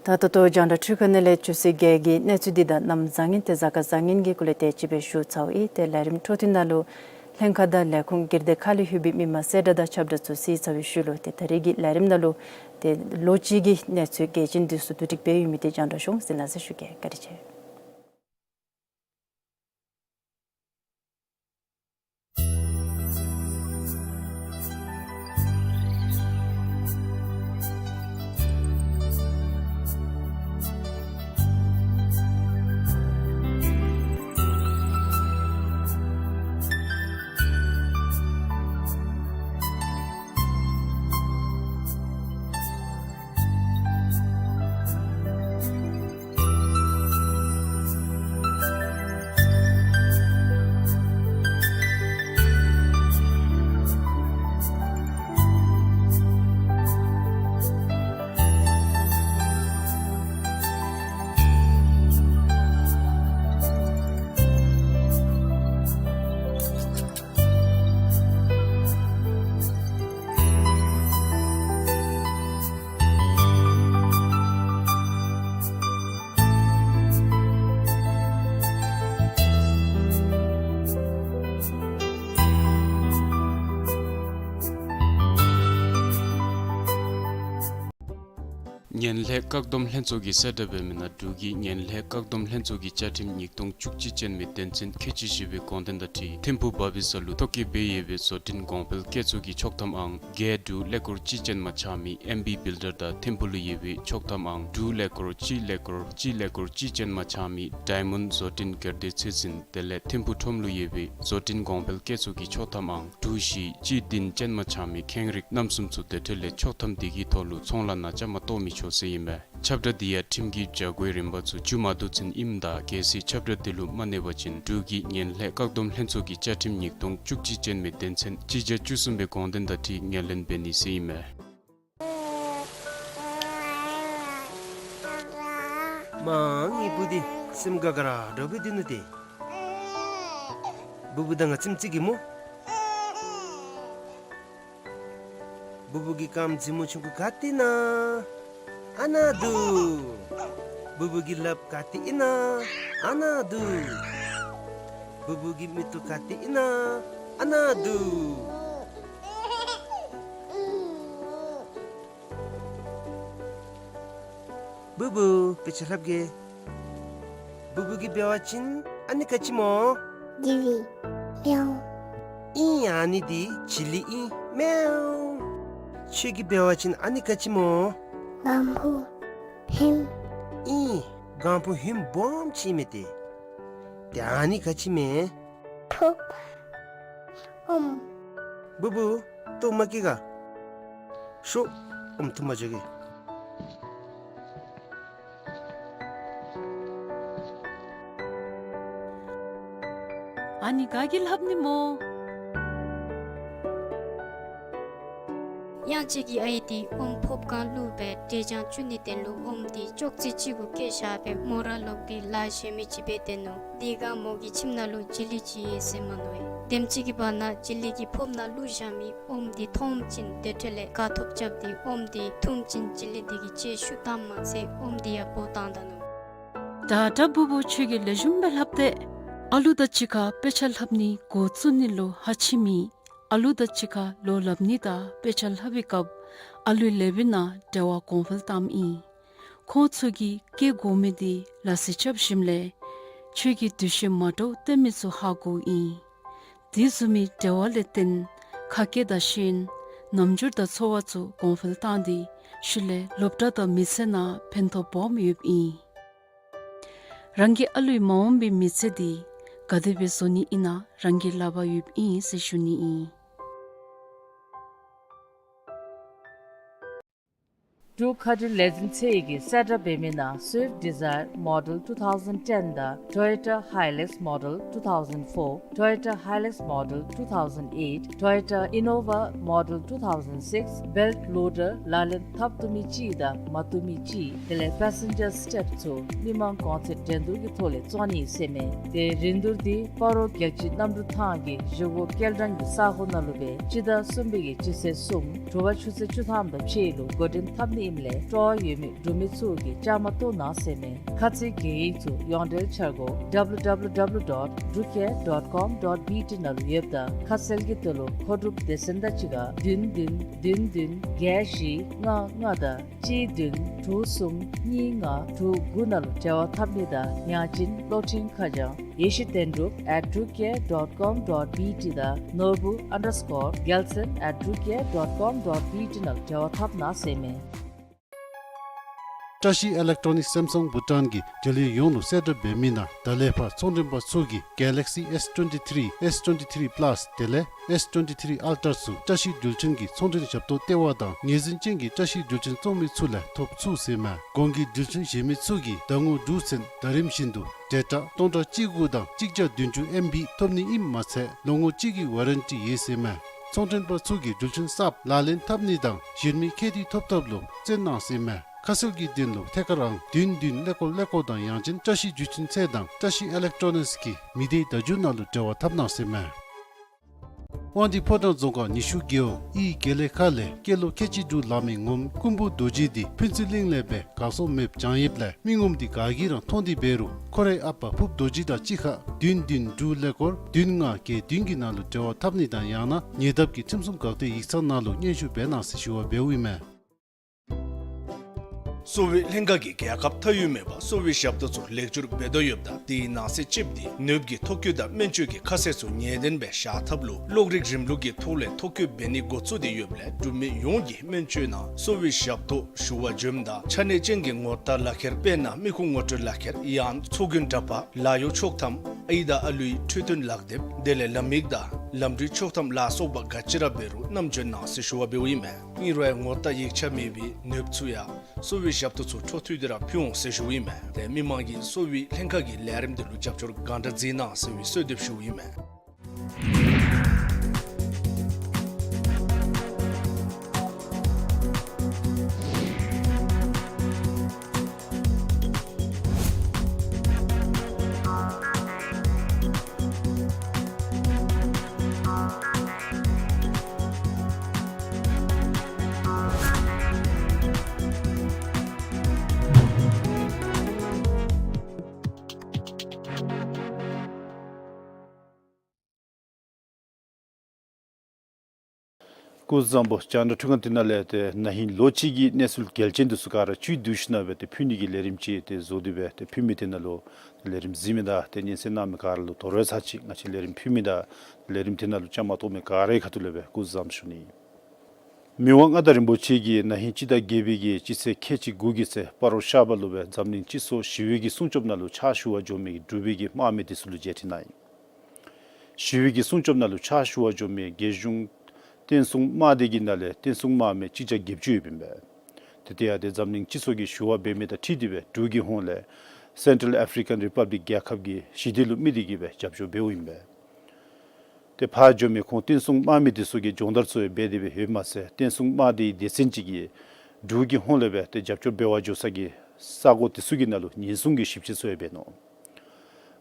ད་ད་ལྟོ་རྒྱང་བསྒྲགས་འཕྲུལ་ཁང་ནང་ལས་ཆུ་ཚོད་བརྒྱད་ཀྱི་གནས་ཚུལ་འདི་དང་གནམ་བཟང་ངན་ཏེ་གཟའ་སྐར་བཟང་ངན་གྱི་སྐོར་ལས་དེ་ཅིག་སྦེ་ཞུ་ཚརཝ་ཨིན། ཏེ་ལས་རིམ་འཕྲོ་མཐུད་ནང་ལུ་ལྷན་ཁག་དང་ལས་ཁུངས་སྒེར་སྡེ་ཁག་ལས་ལྷོད་པའི་མི་མང་གསལ་བསྒྲགས་དང་ཁྱབ་བསྒྲགས་ཚུ་གཟིགས་ཚར་བའི་ཤུལ་ལུ་ཏེ་ད་རེས་ཀྱི་ལས་རིམ་ནང་ལུ་ཏེ་ལོ་གཅིག་གི་གནས་ཚུལ་གལ་ཆེན་འདི་ཚུ་བསྡུ་སྒྲིག་འབད་ཡོད་མི་དེ་རྒྱང་བསྒྲགས་ཤོང་ཟེར་ལགས་སོ་ཞུ་གེ། བཀའ་དྲིན་ཆེ། ངན་ལྷད་བཀག་སྡོམ་ལྷན་ཚོགས་ཀྱིས་གསལ་བསྒྲགས་འབད་མི་ནང་འབྲུག་གི་ངན་ལྷད་བཀག་སྡོམ་ལྷན་ཚོགས་ཀྱི་བཅའ་ཁྲིམས་ཉིས་སྟོང་བཅུ་གཅིག་ཅན་མའི་དོན་ཚན་ཁལ་གཅིག་བཞི་པའི་དགོངས་དོན་དང་འཁྲིལ་ཐིམ་ཕུག་བྷ་བི་ས་ལུ་ཐོ་བཀོད་འབད་ཡོད་པའི་བཟོ་སྐྲུན་གོང་འཕེལ་བཀོད་ཚོགས་ཀྱི་ཆོག་ཐམ་ཨང་བརྒྱད་དྲུག་ཀླད་ཀོར་གཅིག་ཅན་མ་ཆགས་མི་ཨེམ་བི་བིལ་ཌར་དང་ཐིམ་ཕུག་ལུ་ཡོད་པའི་ཆོག་ཐམ་ཨང་དྲུག་ཀླད་ཀོར་གཅིག་ཀླད་ཀོར་གཅིག་ཀླད་ཀོར་གཅིག་ཅན་མ་ཆགས་མི་ཌའི་མཱོནཌ་བཟོ་སྐྲུན་སྒེར་སྡེ་ཚོད་འཛིན་དེ་ལས་ཐིམ་ཕུག་ཁྲོམ་ལུ་ཡོད་པའི་བཟོ་སྐྲུན་གོང་འཕེལ་བཀོད་ཚོགས་ཀྱི་ཆོག་ཐམ་ཨང་དྲུག་བཞི་གཅིག་བདུན་ཅན་མ་ཆགས་མི་ཁེངས་རིགས་རྣམ་གསུམ་ཚུ་དེ་འཕྲོ་ལས་ཆོག་ཐམ་དེ་གི་ཐོག་ལུ་ཚོང་ལཱ་ནང་བཅའ་མར་གཏོགས་མི་ཆོག་ཟེར་ཨིན་མས། ཁྱབ་བསྒྲགས་འདི་ཡང་ཁྲིམས་ཀྱི་བྱ་སྒོའི་རིམ་པ་ཚུ་མཇུག་མ་བསྡུ་ཚུན་ཨིནམ་ད་གལ་སྲིད་ཁྱབ་བསྒྲགས་འདི་ལུ་མ་གནས་པ་ཅིན་འབྲུག་གི་ངན་ལྷད་བཀག་སྡོམ་ལྷན་ཚོགས་ཀྱི་བཅའ་ཁྲིམས་ཉིས་སྟོང་བཅུ་གཅིག་ཅན་མའི་དོན་ཚན་གཅིག་བརྒྱ་བཅུ་གསུམ་པའི་དགོངས་དོན་དང་འཁྲིལ་ངོས་ལེན་འབད་ནི་ཟེར་ཨིན་མས། མ་ངེའི་བུ་འདི་སེམས་དགའ་དགའ་ར་འདྲཝ་སྦེ་སྡོད་ནུག་ཏེ། བུ་བུ་དང་ང་ཙིམ་ཅིག་གི་སྨོ། བུ་བུ་གི་རྐངམ་རྫི་མོ་ཆུང་ཀུ་ག་ཏེ་ཨིན་ན། ཨ་ནཱ་འདུག། བུ་བུ་གི་ལགཔ་ག་ཏེ་ཨིན་ན། ཨ་ནཱ་འདུག། བུ་བུ་གི་མིག་ཏོ་ག་ཏེ་ཨིན་ན། ཨ་ནཱ་འདུག། བུ་བུ་དཔེ་ཆ་ལྷབ་གེ། བུ་བུ་གིས་འབད་བ་ཅིན་ཨ་ནི་ག་ཅི་སྨོ། ཇི་ལི། མེའོ། ཨིན། ཨ་ནི་འདི་ཇི་ལི་ཨིན། མེའོ། ཁྱོད་ཀྱིས་འབད་བ་ཅིན་ཨ་ནི་ག་ཅི་སྨོ། གང་ཕུ། ཧིམ། ཨིན། གང་ཕུ་ཧིམ་སྦོམ་ཅིག་མས་ཏེ། ཏེ་ཨ་ནི་ག་ཅི་སྨོ། ཕོརཔ། ཨོམ། བུ་བུ་ལྟོཝ་མ་བཀྱེས་ག། ཤོག། ཨོམ་འཐུ་མ་འགྱོ་གེ། ཨ་ནི་ག་གིས་ལྷབ་ནི་སྨོ། དབྱངས་ཅན་གྱི་ཨའི་འདི་ཨོམ་ཕོརཔ་སྒང་བླུགས་སྦེ་འབྲས་ལྗང་བཙུགས་ནིའི་དོན་ལུ་ཨོམ་འདི་ཅོག་ཙེ་གཅིག་གུ་བཀལ་བཞག་སྦེ་མོ་ར་ལོག་སྟེ་ལཱ་གཞན་མི་ཅིག་འབད་དེ་ནུག། དེ་སྒང་མོ་གི་ཁྱིམ་ནང་ལུ་ཇི་ལི་ཅིག་ཡོད་ཟེར་མ་མནོ་བས། དེམ་ཅིག་གི་བར་ན་ཇི་ལི་གིས་ཕོརཔ་ནང་བླུགས་བཞག་མི་ཨོམ་འདི་མཐོངམ་ཅིག་དེ་འཕྲོ་ལས་དགའ་ཐོབ་རྐྱབ་སྟེ་ཨོམ་འདི་འཐུངམ་ཅིག་ཇི་ལི་འདི་གིས་ལྕེ་ཤུགས་བཏངམ་མ་ཚད་ཨོམ་འདི་ཡང་སྦོ་བཏང་ད་ནུག། ད་ད་བུ་བུ་ཁྱོད་ཀྱིས་ལེགས་ཤོམ་སྦེ་ལྷབ་སྟེ། ཨ་ལུ་དང་གཅིག་ཁར་དཔེ་ཆ་ལྷབ་ནི་འགོ་བཙུགས་ནི་ལུ་ཧ་ཅི་མི་ཨ་ལུ་དང་གཅིག་ཁར་ལོ་ལྷབ་ནི་དང་དཔེ་ཆ་ལྷབ་པའི་སྐབས་ཨ་ལུའི་ལེ་བའི་ནང་འབྲེལ་བ་གོང་འཕེལ་བཏངམ་ཨིན། ཁོང་ཚུ་གིས་སྐད་གོ་མི་འདི་ལ་སི་རྐྱབ་ཞིནམ་ལས་ཁྱོད་ཀྱི་འདུ་ཤེས་མ་འདྲཝ་སྟོན་མི་ཚུ་ཧ་གོཝ་ཨིན། དེ་བཟུམ་མའི་འབྲེལ་བ་ལས་བརྟེན་ཁ་སྐད་དང་ཤེས་ཡོན་རྣམ་འགྱུར་དང་ཚོར་བ་ཚུ་གོང་འཕེལ་བཏང་སྟེ་ཤུལ་ལས་སློབ་གྲྭ་དང་མི་ཚེ་ནང་ཕན་ཐོགས་སྦོམ་ཡོདཔ་ཨིན། རང་གི་ཨ་ལུའི་མ་འོངས་པའི་མི་ཚེ་འདི་ག་དེ་སྦེ་བཟོ་ནི་ཨིན་ན་རང་གི་ལག་པར་ཡོདཔ་ཨིན་ཟེར་ཞུ་ནི་ཨིན། འབྲུག་མཁའ་འགྲུལ་ལས་འཛིན་ཚད་ཀྱིས་གསལ་བསྒྲགས་འབད་མི་ནང་Swift Dzire Model two thousand ten དང་Toyota Hilux Model two thousand four, Toyota Hilux Model two thousand eight, Toyota Innova Model two thousand six, belt loader ལག་ལེན་འཐབ་བཏུབ་མི་ཅིག་དང་མ་བཏུབ་མི་ཅིག་དེ་ལས་passenger step ཚུ་མི་མང་གོང་ཚད་འགྲན་བསྡུར་གྱི་ཐོག་ལས་བཙོང་ནི་ཟེར་མས། དེ་རིན་བསྡུར་འདི་སྤ་རོ་རྒྱལ་སྤྱི་གནམ་གྲུ་ཐང་གི་གཞི་འགོ་སྐྱེལ་འདྲེན་གྱི་ས་གོ་ནང་ལུ་སྦེ་སྤྱི་ཟླ་གསུམ་པའི་གི་སྤྱི་ཚེས་གསུམ་དྲོ་པ་ཆུ་ཚོད་བཅུ་ཐམ་དང་ཕྱེད་ལུ་འགོ་འདྲེན་འཐབ་ནི་ཨིནམ་ལས་སྤྲོ་བ་ཡོད་མི་འབྲུག་མི་ཚུ་གིས་བཅའ་མར་གཏོགས་གནང་ཟེར་མས། ཁ་ཚིག་གི་ཡིག་ཚུ་ཡོངས་འབྲེལ་འཆར་སྒོ་W W W dot drukia dot com dot B T ནང་ལུ་ཡོདཔ་ད་ཁ་གསལ་གྱི་དོན་ལུ་མཁོ་སྒྲུབ་སྡེ་ཚན་དང་གཅིག་ཁར་བདུན་བདུན་བདུན་བདུན་བརྒྱད་བཞི་ལྔ་ལྔ་དང་གཅིག་བདུན་དྲུག་གསུམ་གཉིས་ལྔ་དྲུག་དགུ་ནང་ལུ་འབྲེལ་བ་འཐབ་ནི་དང་ཡང་ཅིན་གློག་འཕྲིན་ཁ་བྱང་ཡེ་ཤེས་དོན་གྲུབ་at drukia dot com dot B T དང་ནོར་བུ་underscore gelson at drukia dot com dot B T ནང་ལུ་འབྲེལ་བ་འཐབ་གནང་ཟེར་མས། བཀྲ་ཤིས་ཨི་ལེག་ཊོ་ནིག་སེམ་སང་བྷུ་ཊཱན་གྱིས་འབྲེལ་ཡོད་ཡོངས་ལུ་གསལ་བསྒྲགས་འབད་མི་ནང་ད་ལས་ཕར་ཚོང་མགྲོན་པ་ཚུ་གིས་Galaxy S twenty-three, S twenty-three Plus དེ་ལས་S twenty-three Ultra ཚུ་བཀྲ་ཤིས་འགྲུལ་འཕྲིན་གྱི་ཚོང་འབྲེལ་ཞབས་ཏོག་ལྟེ་བ་དང་ངོས་འཛིན་ཅན་གྱི་བཀྲ་ཤིས་འགྲུལ་འཕྲིན་བཙོང་མི་ཚུ་ལས་ཐོབ་ཚུགས་ཟེར་མས། གོང་གི་འགྲུལ་འཕྲིན་གཞན་མི་ཚུ་གིས་ཟླ་ངོ་དྲུག་ཚུན་ཟླ་རིམ་བཞིན་དུ་ཌེ་ཊ་སྟོང་ཕྲག་གཅིག་དགུ་དང་གཅིག་བརྒྱ་བདུན་ཅུ་ཨེམ་བི་ཐོབ་ནི་ཨིནམ་མ་ཚད་ལོ་ངོ་གཅིག་གི་ཝ་རན་ཊི་ཡོད་ཟེར་མས། ཚོང་མགྲོན་པ་ཚུ་གིས་འགྲུལ་འཕྲིན་གསརཔ་ལག་ལེན་འཐབ་ནི་དང་གཞན་མི་ཁྱད་དུ་ཐོབ་ཐོབ་ལུ་བརྩོན་གནང་ཟེར་མས། ཁ་གསལ་གྱི་དོན་ལུ་ཐད་ཀར་ཨང་བདུན་བདུན་ཀླད་ཀོར་ཀླད་ཀོར་དང་ཡང་ཅིན་བཀྲ་ཤིས་འགྲུལ་འཕྲིན་ཚད་དང་བཀྲ་ཤིས་ཨི་ལེག་ཊོ་ནིགསི་གི་མི་སྡེའི་བརྡ་བརྒྱུད་ནང་ལུ་འབྲེལ་བ་འཐབ་གནང་ཟེར་མས། དབང་འདུས་ཕོ་བྲང་རྫོང་ཁག་ཉི་ཤུ་རྒེད་འོག་ཨི་དགེ་ལེགས་ཁ་ལས་སྐྱེས་ལོ་ཁལ་གཅིག་དྲུག་ལང་མི་ངོམ་ཀུན་འབུམ་རྡོ་རྗེ་འདི་ཕུན་ཚོགས་གླིང་ལས་སྦེ་འགག་སོང་མེདཔ་བྱང་ཡོདཔ་ལས་མི་ངོམ་འདི་ག་གིས་ར་མཐོང་སྟེ་འབད་རུང་ཁོ་རའི་ཨ་པ་ཕུརཔ་རྡོ་རྗེ་དང་གཅིག་ཁར་བདུན་བདུན་དྲུག་ཀླད་ཀོར་བདུན་ལྔ་བརྒྱད་བདུན་གྱི་ནང་ལུ་འབྲེལ་བ་འཐབ་ནི་དང་ཡང་ན་ཉེ་འདབས་ཀྱི་ཁྲིམས་སྲུང་འགག་སྡེ་ཡིག་ཚང་ནང་ལུ་སྙན་ཞུ་འབད་གནང་ཟེར་ཞུ་བ་འབདཝ་ཨིན་མས། གསོ་བའི་ལྷན་ཁག་གིས་རྒྱལ་ཁབ་མཐའ་དབུས་མེད་པར་གསོ་བའི་ཞབས་ཏོག་ཚུ་ལེགས་བཅོས་འབད་དོ་ཡོདཔ་ད་དེའི་ནང་གསེས་གཅིགཔོ་འདི་ནདཔ་གི་ཐོ་བཀོད་དང་སྨན་བཅོས་ཀྱི་ཁ་གསལ་ཚུ་ངེས་བདེན་སྦེ་བཞག་ཐབས་ལུ་གློག་རིག་རིམ་ལུགས་ཀྱི་ཐོག་ལས་ཐོ་བཀོད་འབད་ནི་འགོ་བཙུགས་ཏེ་ཡོདཔ་ལས་འབྲུག་མི་ཡོངས་ཀྱིས་སྨན་བཅོས་ནང་གསོ་བའི་ཞབས་ཏོག་ཞུ་བར་འབྱོནམ་ད་ཆ་གནས་ཅན་གྱི་ངོ་རྟགས་ལག་ཁྱེར་དཔེར་ན་མི་ཁུངས་ངོ་སྤྲོད་ལག་ཁྱེར་ཡང་ཚོགས་རྒྱུན་འདྲ་པར་ལཱ་གཡོག་ཆོག་ཐམ་ཨའི་དང་ཨ་ལུའི་འཕྲོད་བསྟེན་ལག་དེབ་དེ་ལས་ལམ་ཡིག་དང་ལམ་འགྲུལ་ཆོག་ཐམ་ལ་སོགས་པ་ག་ཅི་ར་འབད་རུང་བསྣམས་འབྱོན་གནང་ཟེར་ཞུ་བ་འབདཝ་ཨིན་མས། ཨིན་རུང་ངོ་རྟགས་ཡིག་ཆ་མེད་པའི་ནདཔ་ཚུ་ཡང་གསོ་བའི་ཞབས་ཏོག་ཚུ་འཕྲོ་མཐུད་དེ་ར་ཕུལ་འོང་ཟེར་ཞུཝ་ཨིན་མས། ཏེ་མི་མང་གིས་གསོ་བའི་ལྷན་ཁག་གི་ལས་རིམ་འདི་ལུ་རྒྱབ་སྐྱོར་གང་དྲག་མཛད་གནང་ཟེར་བའི་གསོལ་འདེབས་ཞུཝ་ཨིན་མས། སྐུ་གཟུགས་བཟང་པོ། རྒྱང་བསྒྲགས་འཕྲུལ་ཁང་འདི་ནང་ལས་ཏེ་ན་ཧིང་ལོ་གཅིག་གི་གནས་ཚུལ་གལ་ཆེན་འདི་ཚུ་ག་ར་བཅུད་བསྡུས་ཞིནམ་ལས་སྦེ་ཏེ་ཕུལ་ནི་གི་ལས་རིམ་ཅིག་ཏེ་བཟོ་སྟེ་སྦེ་ཏེ་ཕུལ་མི་འདི་ནང་ལུ་ལས་རིམ་གཟིགས་མི་དང་ཏེ་ཉན་གསན་གནང་མི་ག་ར་ལུ་དོ་རུང་ཚར་གཅིག་ང་བཅས་ལས་རིམ་ཕུལ་མི་དང་ལས་རིམ་འདི་ནང་ལུ་བཅའ་མར་གཏོགས་མི་ག་རའི་ཁ་ཐུག་ལས་སྦེ་སྐུ་གཟུགས་བཟང་པོ་ཞུ་ནི། མི་དབང་མངའ་བདག་རིན་པོ་ཆེ་གིས་ན་ཧིང་སྤྱི་ཟླ་བརྒྱད་པའི་གི་སྤྱི་ཚེས་ཁལ་གཅིག་དགུ་གི་ཚེ་སྤ་རོ་ཤར་པ་ལུ་སྦེ་འཛམ་གླིང་སྤྱི་ཚོགས་ཞི་བའི་གི་སྲུང་སྐྱོབ་ནང་ལུ་ཕྱག་ཞུ་བར་འགྱོ་མི་གི་འབྲུག་པའི་གི་དམག་མི་འདི་ཚུ་ལུ་མཇལ་ཕྲད་གནང་ཡི། ཞི་བའི་གི་སྲུང་སྐྱོབ་ནང་ལུ་ཕྱག་ཞུ་བར་འགྱོ་མི་རྒྱལ་གཞུང་བསྟན་སྲུང་དམག་སྡེ་གི་ནང་ལས་བསྟན་སྲུང་དམག་མི་གཅིག་བརྒྱ་བརྒྱད་ཅུ་ཡོདཔ་ཨིན་པས། ཏེ་དེ་ཡང་ཏེ་འཛམ་གླིང་སྤྱི་ཚོགས་ཀྱི་ཞུ་བ་འབད་མི་དང་འཁྲིལ་ཏེ་སྦེ་འབྲུག་གི་ཧོངས་ལས་སེན་ཊྲལ་ཨེ་ཕི་རི་ཀཱན་རི་པབ་ལིཀ་རྒྱལ་ཁབ་ཀྱི་ཞི་བདེ་ལུ་དམིགས་ཏེ་གིས་སྦེ་རྒྱབ་སྐྱོར་འབདཝ་ཨིན་པས། ཏེ་ཕར་འགྱོ་མི་ཁོང་བསྟན་སྲུང་དམག་མི་འདི་ཚུ་གིས་སྦྱོང་བརྡར་ཚུ་འབད་དེ་སྦེ་ཡོདཔ་མ་ཚད་བསྟན་སྲུང་དམག་སྡེའི་སྡེ་ཚན་ཅིག་གིས་འབྲུག་གི་ཧོངས་ལས་སྦེ་ཏེ་རྒྱབ་སྐྱོར་འབད་བར་འགྱོ་ས་གི་ས་གོ་འདི་ཚུ་གི་ནང་ལུ་ཉེན་སྲུང་གི་ཞིབ་དཔྱད་ཚུ་ཡང་འབད་ནུག།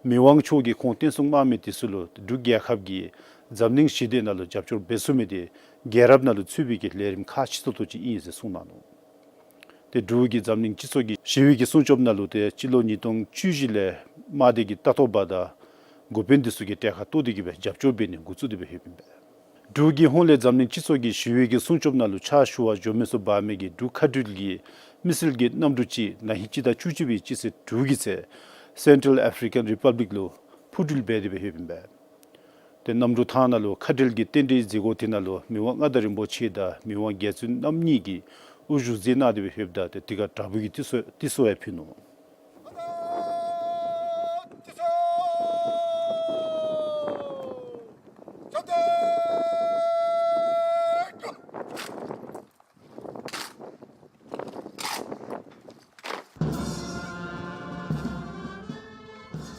མི་དབང་མཆོག་གིས་ཁོང་བསྟན་སྲུང་དམག་མི་འདི་ཚུ་ལུ་འབྲུག་རྒྱལ་ཁབ་ཀྱིས་འཛམ་གླིང་ཞི་བདེ་ནང་ལུ་རྒྱབ་སྐྱོར་འབད་ཚུགས་མི་འདི་རྒྱལ་རབས་ནང་ལུ་ཚུད་པའི་གི་ལས་རིམ་ཁག་ཆེ་ཏོག་ཏོ་ཅིག་ཨིན་ཟེར་གསུངས་གནང་ནུག། ཏེ་འབྲུག་གིས་འཛམ་གླིང་སྤྱི་ཚོགས་ཀྱི་ཞི་བའི་གི་སྲུང་སྐྱོབ་ནང་ལུ་ཏེ་སྤྱི་ལོ་ཉིས་སྟོང་བཅུ་བཞི་ལས་དམག་སྡེ་གི་ལྟ་རྟོག་པ་དང་ འགོ་དཔོན་འདི་ཚུ་གིས་གྲལ་ཁར་གཏོགས་ཏེ་གི་སྦེ་རྒྱབ་སྐྱོར་འབད་ནི་འགོ་བཙུགས་ཏེ་སྦེ་ཡོདཔ་ཨིན་པས། འབྲུག་གི་ཧོངས་ལས་འཛམ་གླིང་སྤྱི་ཚོགས་ཀྱི་ཞི་བའི་གི་སྲུང་སྐྱོབ་ནང་ལུ་ཕྱག་ཞུ་བར་འགྱོ་མི་ཚུ་འབག་མི་གི་འབྲུག་མཁའ་འགྲུལ་གྱི་མི་སེར་གྱི་གནམ་གྲུ་ཅིག་ན་ཧིང་སྤྱི་ཟླ་བཅུ་གཅིག་པའི་སྤྱི་ཚེས་དྲུག་གི་ཚེ་སེན་ཊྲལ་ཨེ་ཕི་རི་ཀན་རི་པབ་ལིཀ་ལུ་འཕུར་འགྲུལ་འབད་དེ་སྦེ་ཡོདཔ་ཨིན་པས། ཏེ་གནམ་གྲུ་ཐང་ནང་ལུ་ཁ་བྲལ་གྱི་རྟེན་འབྲེལ་མཛད་སྒོ་དེ་ནང་ལུ་མི་དབང་མངའ་བདག་རིན་པོ་ཆེ་དང་མི་དབང་རྒྱལ་བཙུན་རྣམ་གཉིས་ཀྱིས་དབུ་བཞུགས་མཛད་གནང་སྟེ་སྦེ་ཡོདཔ་ད་ཏེ་དེ་ཁར་དྲག་པོའི་གི་ཏི་སོ་ཏི་སོ་ཡང་ཕུལ་ནུག།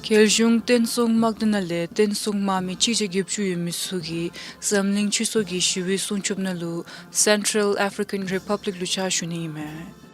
རྒྱལ་གཞུང་བསྟན་སྲུང་དམག་སྡེ་ནང་ལས་བསྟན་སྲུང་དམག་མི་གཅིག་བརྒྱ་བརྒྱད་ཅུ་ཡོད་མི་ཚུ་གིས་འཛམ་གླིང་སྤྱི་ཚོགས་ཀྱི་ཞི་བའི་སྲུང་སྐྱོབ་ནང་ལུ་སེན་ཊྲལ་ཨེ་ཕི་རི་ཀན་རི་པབ་ལིཀ་ལུ་ཕྱག་ཞུ་ནི་ཨིན་མས།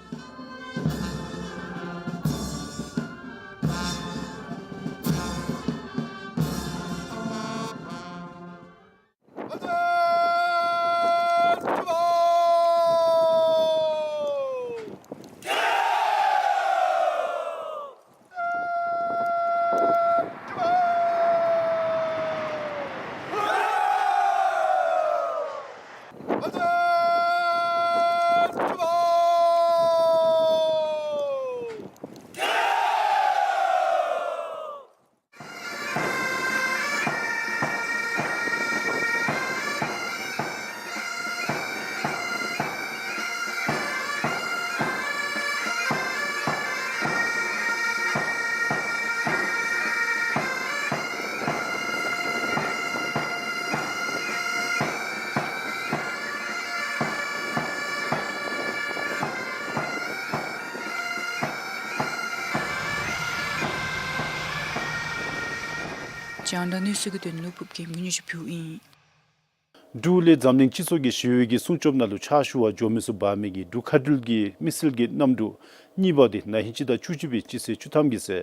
རྒྱང་བསྒྲགས་གནས་ཚུལ་གྱི་དོན་ལུ་ཕུརབ་རྒྱལམ་གྱིས་སྙན་ཞུ་ཕུལཝ་ཨིན། འབྲུག་ལས་འཛམ་གླིང་སྤྱི་ཚོགས་ཀྱི་ཞི་བའི་གི་སྲུང་སྐྱོབ་ནང་ལུ་ཕྱག་ཞུ་བར་འགྱོ་མི་ཚུ་འབག་མི་གི་འབྲུག་མཁའ་འགྲུལ་གྱི་མི་སེར་གྱི་གནམ་གྲུ་གཉིས་པ་དེ་ན་ཧིང་སྤྱི་ཟླ་བཅུ་གཅིག་པའི་སྤྱི་ཚེས་བཅུ་ཐམ་གྱི་ཚེ་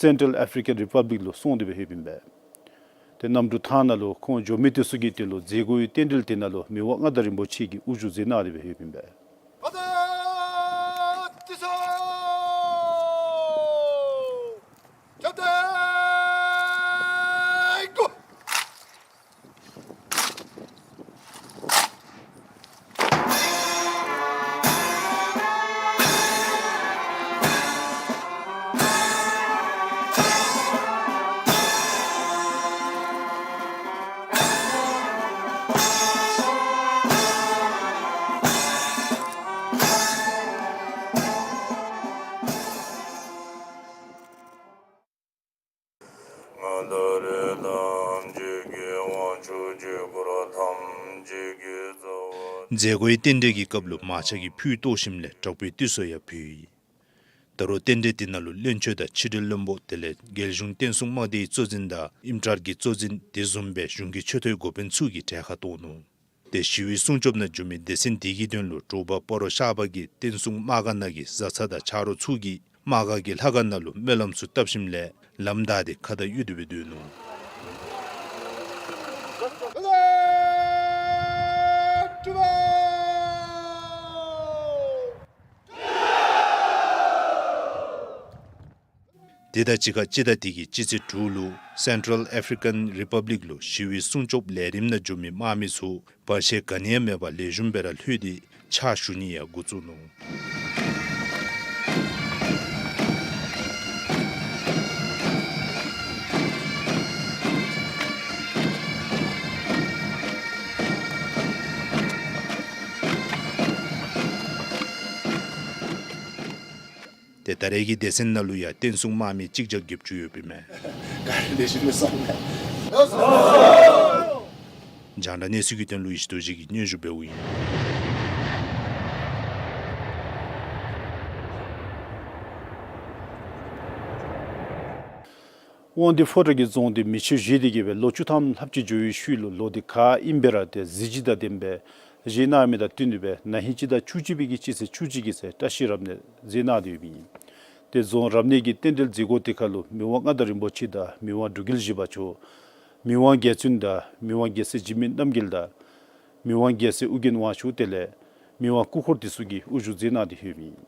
སེན་ཊྲལ་ཨེ་ཕི་རི་ཀན་རི་པབ་ལིཀ་ལུ་སོང་སྟེ་སྦེ་ཡོདཔ་ཨིན་པས། ཏེ་གནམ་གྲུ་ཐང་ནང་ལུ་ཁོང་འགྱོ་མི་དེ་ཚུ་གི་དོན་ལུ་མཛད་སྒོའི་རྟེན་འབྲེལ་དེ་ནང་ལུ་མི་དབང་མངའ་བདག་རིན་པོ་ཆེ་གིས་དབུ་བཞུགས་མཛད་གནང་སྟེ་སྦེ་ཡོདཔ་ཨིན་པས། མཛད་སྒོའི་རྟེན་འབྲེལ་གྱི་སྐབས་ལུ་མར་ཆག་གི་ཕུད་གཏོར་ཞིནམ་ལས་དྲག་པོའི་ཏི་སོ་ཡང་ཕུལ་ཡི། ད་རུང་རྟེན་འབྲེལ་དེ་ནང་ལུ་བློན་ཆེན་དང་ཕྱི་འབྲེལ་བློན་པོ་དེ་ལས་རྒྱལ་གཞུང་བསྟན་སྲུང་དམག་སྡེའི་གཙོ་འཛིན་དང་ཨིནམ་ཊར་གྱི་གཙོ་འཛིན་དེ་བཟུམ་སྦེ་གཞུང་གི་ཆེ་མཐོའི་འགོ་དཔོན་ཚུ་གིས་གྲལ་ཁར་གཏོགས་ནུག། ཏེ་ཞི་བའི་སྲུང་སྐྱོབ་ནང་འགྱོ་མི་སྡེ་ཚན་དེ་གི་དོན་ལུ་དྲོ་པ་སྤ་རོ་ཤར་པ་གི་བསྟན་སྲུང་དམག་སྒར་ནང་གི་བཟའ་ཚང་དང་ཆ་རོགས་ཚུ་གིས་དམག་སྒར་གྱི་ལྷ་ཁང་ནང་ལུ་སྨོན་ལམ་ཚུ་བཏབ་ཞིནམ་ལས་ལམ་བདའ་སྟེ་ཁ་བརྡ་གཡུག་སྟེ་སྦེ་སྡོད་ནུག། དེ་དང་གཅིག་ཁར་སྤྱི་ཟླ་འདི་གི་སྤྱི་ཚེས་དྲུག་ལུ་སེན་ཊྲལ་ཨེ་ཕི་རི་ཀན་རི་པབ་ལིཀ་ལུ་ཞི་བའི་སྲུང་སྐྱོབ་ལས་རིམ་ནང་འགྱོ་མི་དམག་མི་ཚུ་བར་ཆད་ག་ནི་ཡང་མེད་པར་ལེགས་ཤོམ་སྦེ་ར་ལྷོད་དེ་ཕྱག་ཞུ་ནི་ཡང་འགོ་བཙུགས་ནུག། ཏེ་ད་རེས་ཀྱི་སྡེ་ཚན་ནང་ལུ་ཡང་བསྟན་སྲུང་དམག་མི་གཅིག་བརྒྱ་བརྒྱད་ཅུ་ཡོདཔ་ཨིན་མས། རྒྱང་བསྒྲགས་གནས་ཚུལ་གྱི་དོན་ལུ་ཡེ་ཤེས་རྡོ་རྗེ་གིས་སྙན་ཞུ་འབདཝ་ཨིན། དབང་འདུས་ཕོ་བྲང་གི་རྫོང་འདི་མེ་མཆོད་བཞེས་ཏེ་གི་སྦེ་ལོ་བཅུ་ཐམ་ལྷགཔ་ཅིག་འགྱོ་བའི་ཤུལ་ལུ་ལོ་འདི་ག་ཨིནམ་སྦེ་ར་ཏེ་གཟི་བརྗིད་དང་ལྡནམ་སྦེ་བཞེངས་གནང་མི་དང་བསྟུན་ཏེ་སྦེ་ན་ཧིང་སྤྱི་ཟླ་བཅུ་གཅིག་པའི་གི་སྤྱི་ཚེས་བཅུ་གཅིག་གི་ཚེ་བཀྲ་ཤིས་རབ་གནས་མཛད་གནང་སྟེ་ཡོདཔ་ཨིན། ཏེ་རྫོང་རབ་གནས་ཀྱི་རྟེན་འབྲེལ་མཛད་སྒོ་དེ་ཁར་ལུ་མི་དབང་མངའ་བདག་རིན་པོ་ཆེ་དང་མི་དབང་འབྲུག་རྒྱལ་བཞི་པ་མཆོག། མི་དབང་རྒྱལ་བཙུན་དང་མི་དབང་རྒྱལ་སྲས་འཇིགས་མེད་རྣམ་རྒྱལ་དང་མི་དབང་རྒྱལ་སྲས་ཨོ་རྒྱན་དབང་ཕྱུག་དེ་ལས་མི་དབང་སྐུ་འཁོར་དེ་ཚུ་གིས་དབུ་བཞུགས་མཛད་གནང་སྟེ་ཡོདཔ་ཨིན།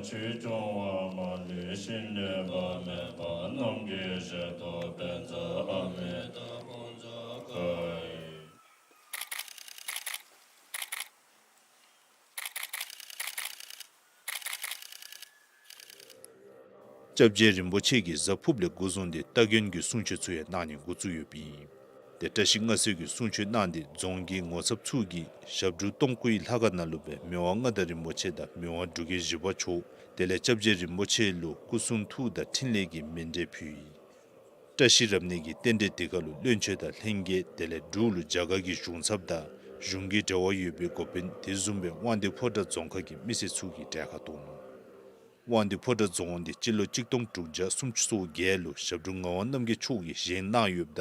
ཆོས་སྐྱོང་བ་མ་ལུས་ཞིང་ལུས་པ་མེད་པ། ནམ་མཁའི་ཞལ་དུ་བོད་མཛའ་མི་དང་ཕོ་མཛའ་ཁ་ཡི། སྐྱབས་རྗེ་རིན་པོ་ཆེ་གིས་གཟའ་ཕུར་བུ་ལས་འགོ་བཟུང་སྟེ་སྟ་གོན་གྱི་གསུང་ཆོག་ཚུ་ཡང་གནང་ནི་འགོ་བཙུགས་ཡོདཔ་ཨིན། ཏེ་བཀྲ་ཤིས་མངའ་གསོལ་གྱི་གསུང་ཆོག་གནང་སྟེ་རྫོང་གི་ངོ་ཚབ་ཚུ་གིས་ཞབས་དྲུང་སྟོང་སྐུའི་ལྷ་ཁང་ནང་ལུ་སྦེ་མི་དབང་མངའ་བདག་རིན་པོ་ཆེ་དང་མི་དབང་འབྲུག་རྒྱལ་བཞི་པ་མཆོག་དེ་ལས་སྐྱབས་རྗེ་རིན་པོ་ཆེ་ལུ་སྐུ་གསུང་ཐུགས་དང་འཕྲིན་ལས་ཀྱི་མཎྜལ་ཕུལ་ཡི། བཀྲ་ཤིས་རབ་གནས་ཀྱི་རྟེན་འབྲེལ་དེ་ཁར་ལུ་བློན་ཆེན་དང་ལྷན་རྒྱས་དེ་ལས་འབྲུག་ལུ་རྒྱ་གར་གྱི་གཞུང་ཚབ་དང་གཞུང་གི་འབྲེལ་བ་ཡོད་པའི་འགོ་དཔོན་དེ་བཟུམ་སྦེ་དབང་འདུས་ཕོ་བྲང་རྫོང་ཁག་གི་མི་སེར་ཚུ་གིས་གྲལ་ཁར་གཏོགས་ནུག། དབང་འདུས་ཕོ་བྲང་རྫོང་འདི་སྤྱི་ལོ་གཅིག་སྟོང་དྲུག་བརྒྱ་སུམ་ཅུ་སོ་བརྒྱད་ལུ་ཞབས་དྲུང་ངག་དབང་རྣམ་རྒྱལ་མཆོག་གིས་བཞེངས་གནང་ཡོདཔ་ད་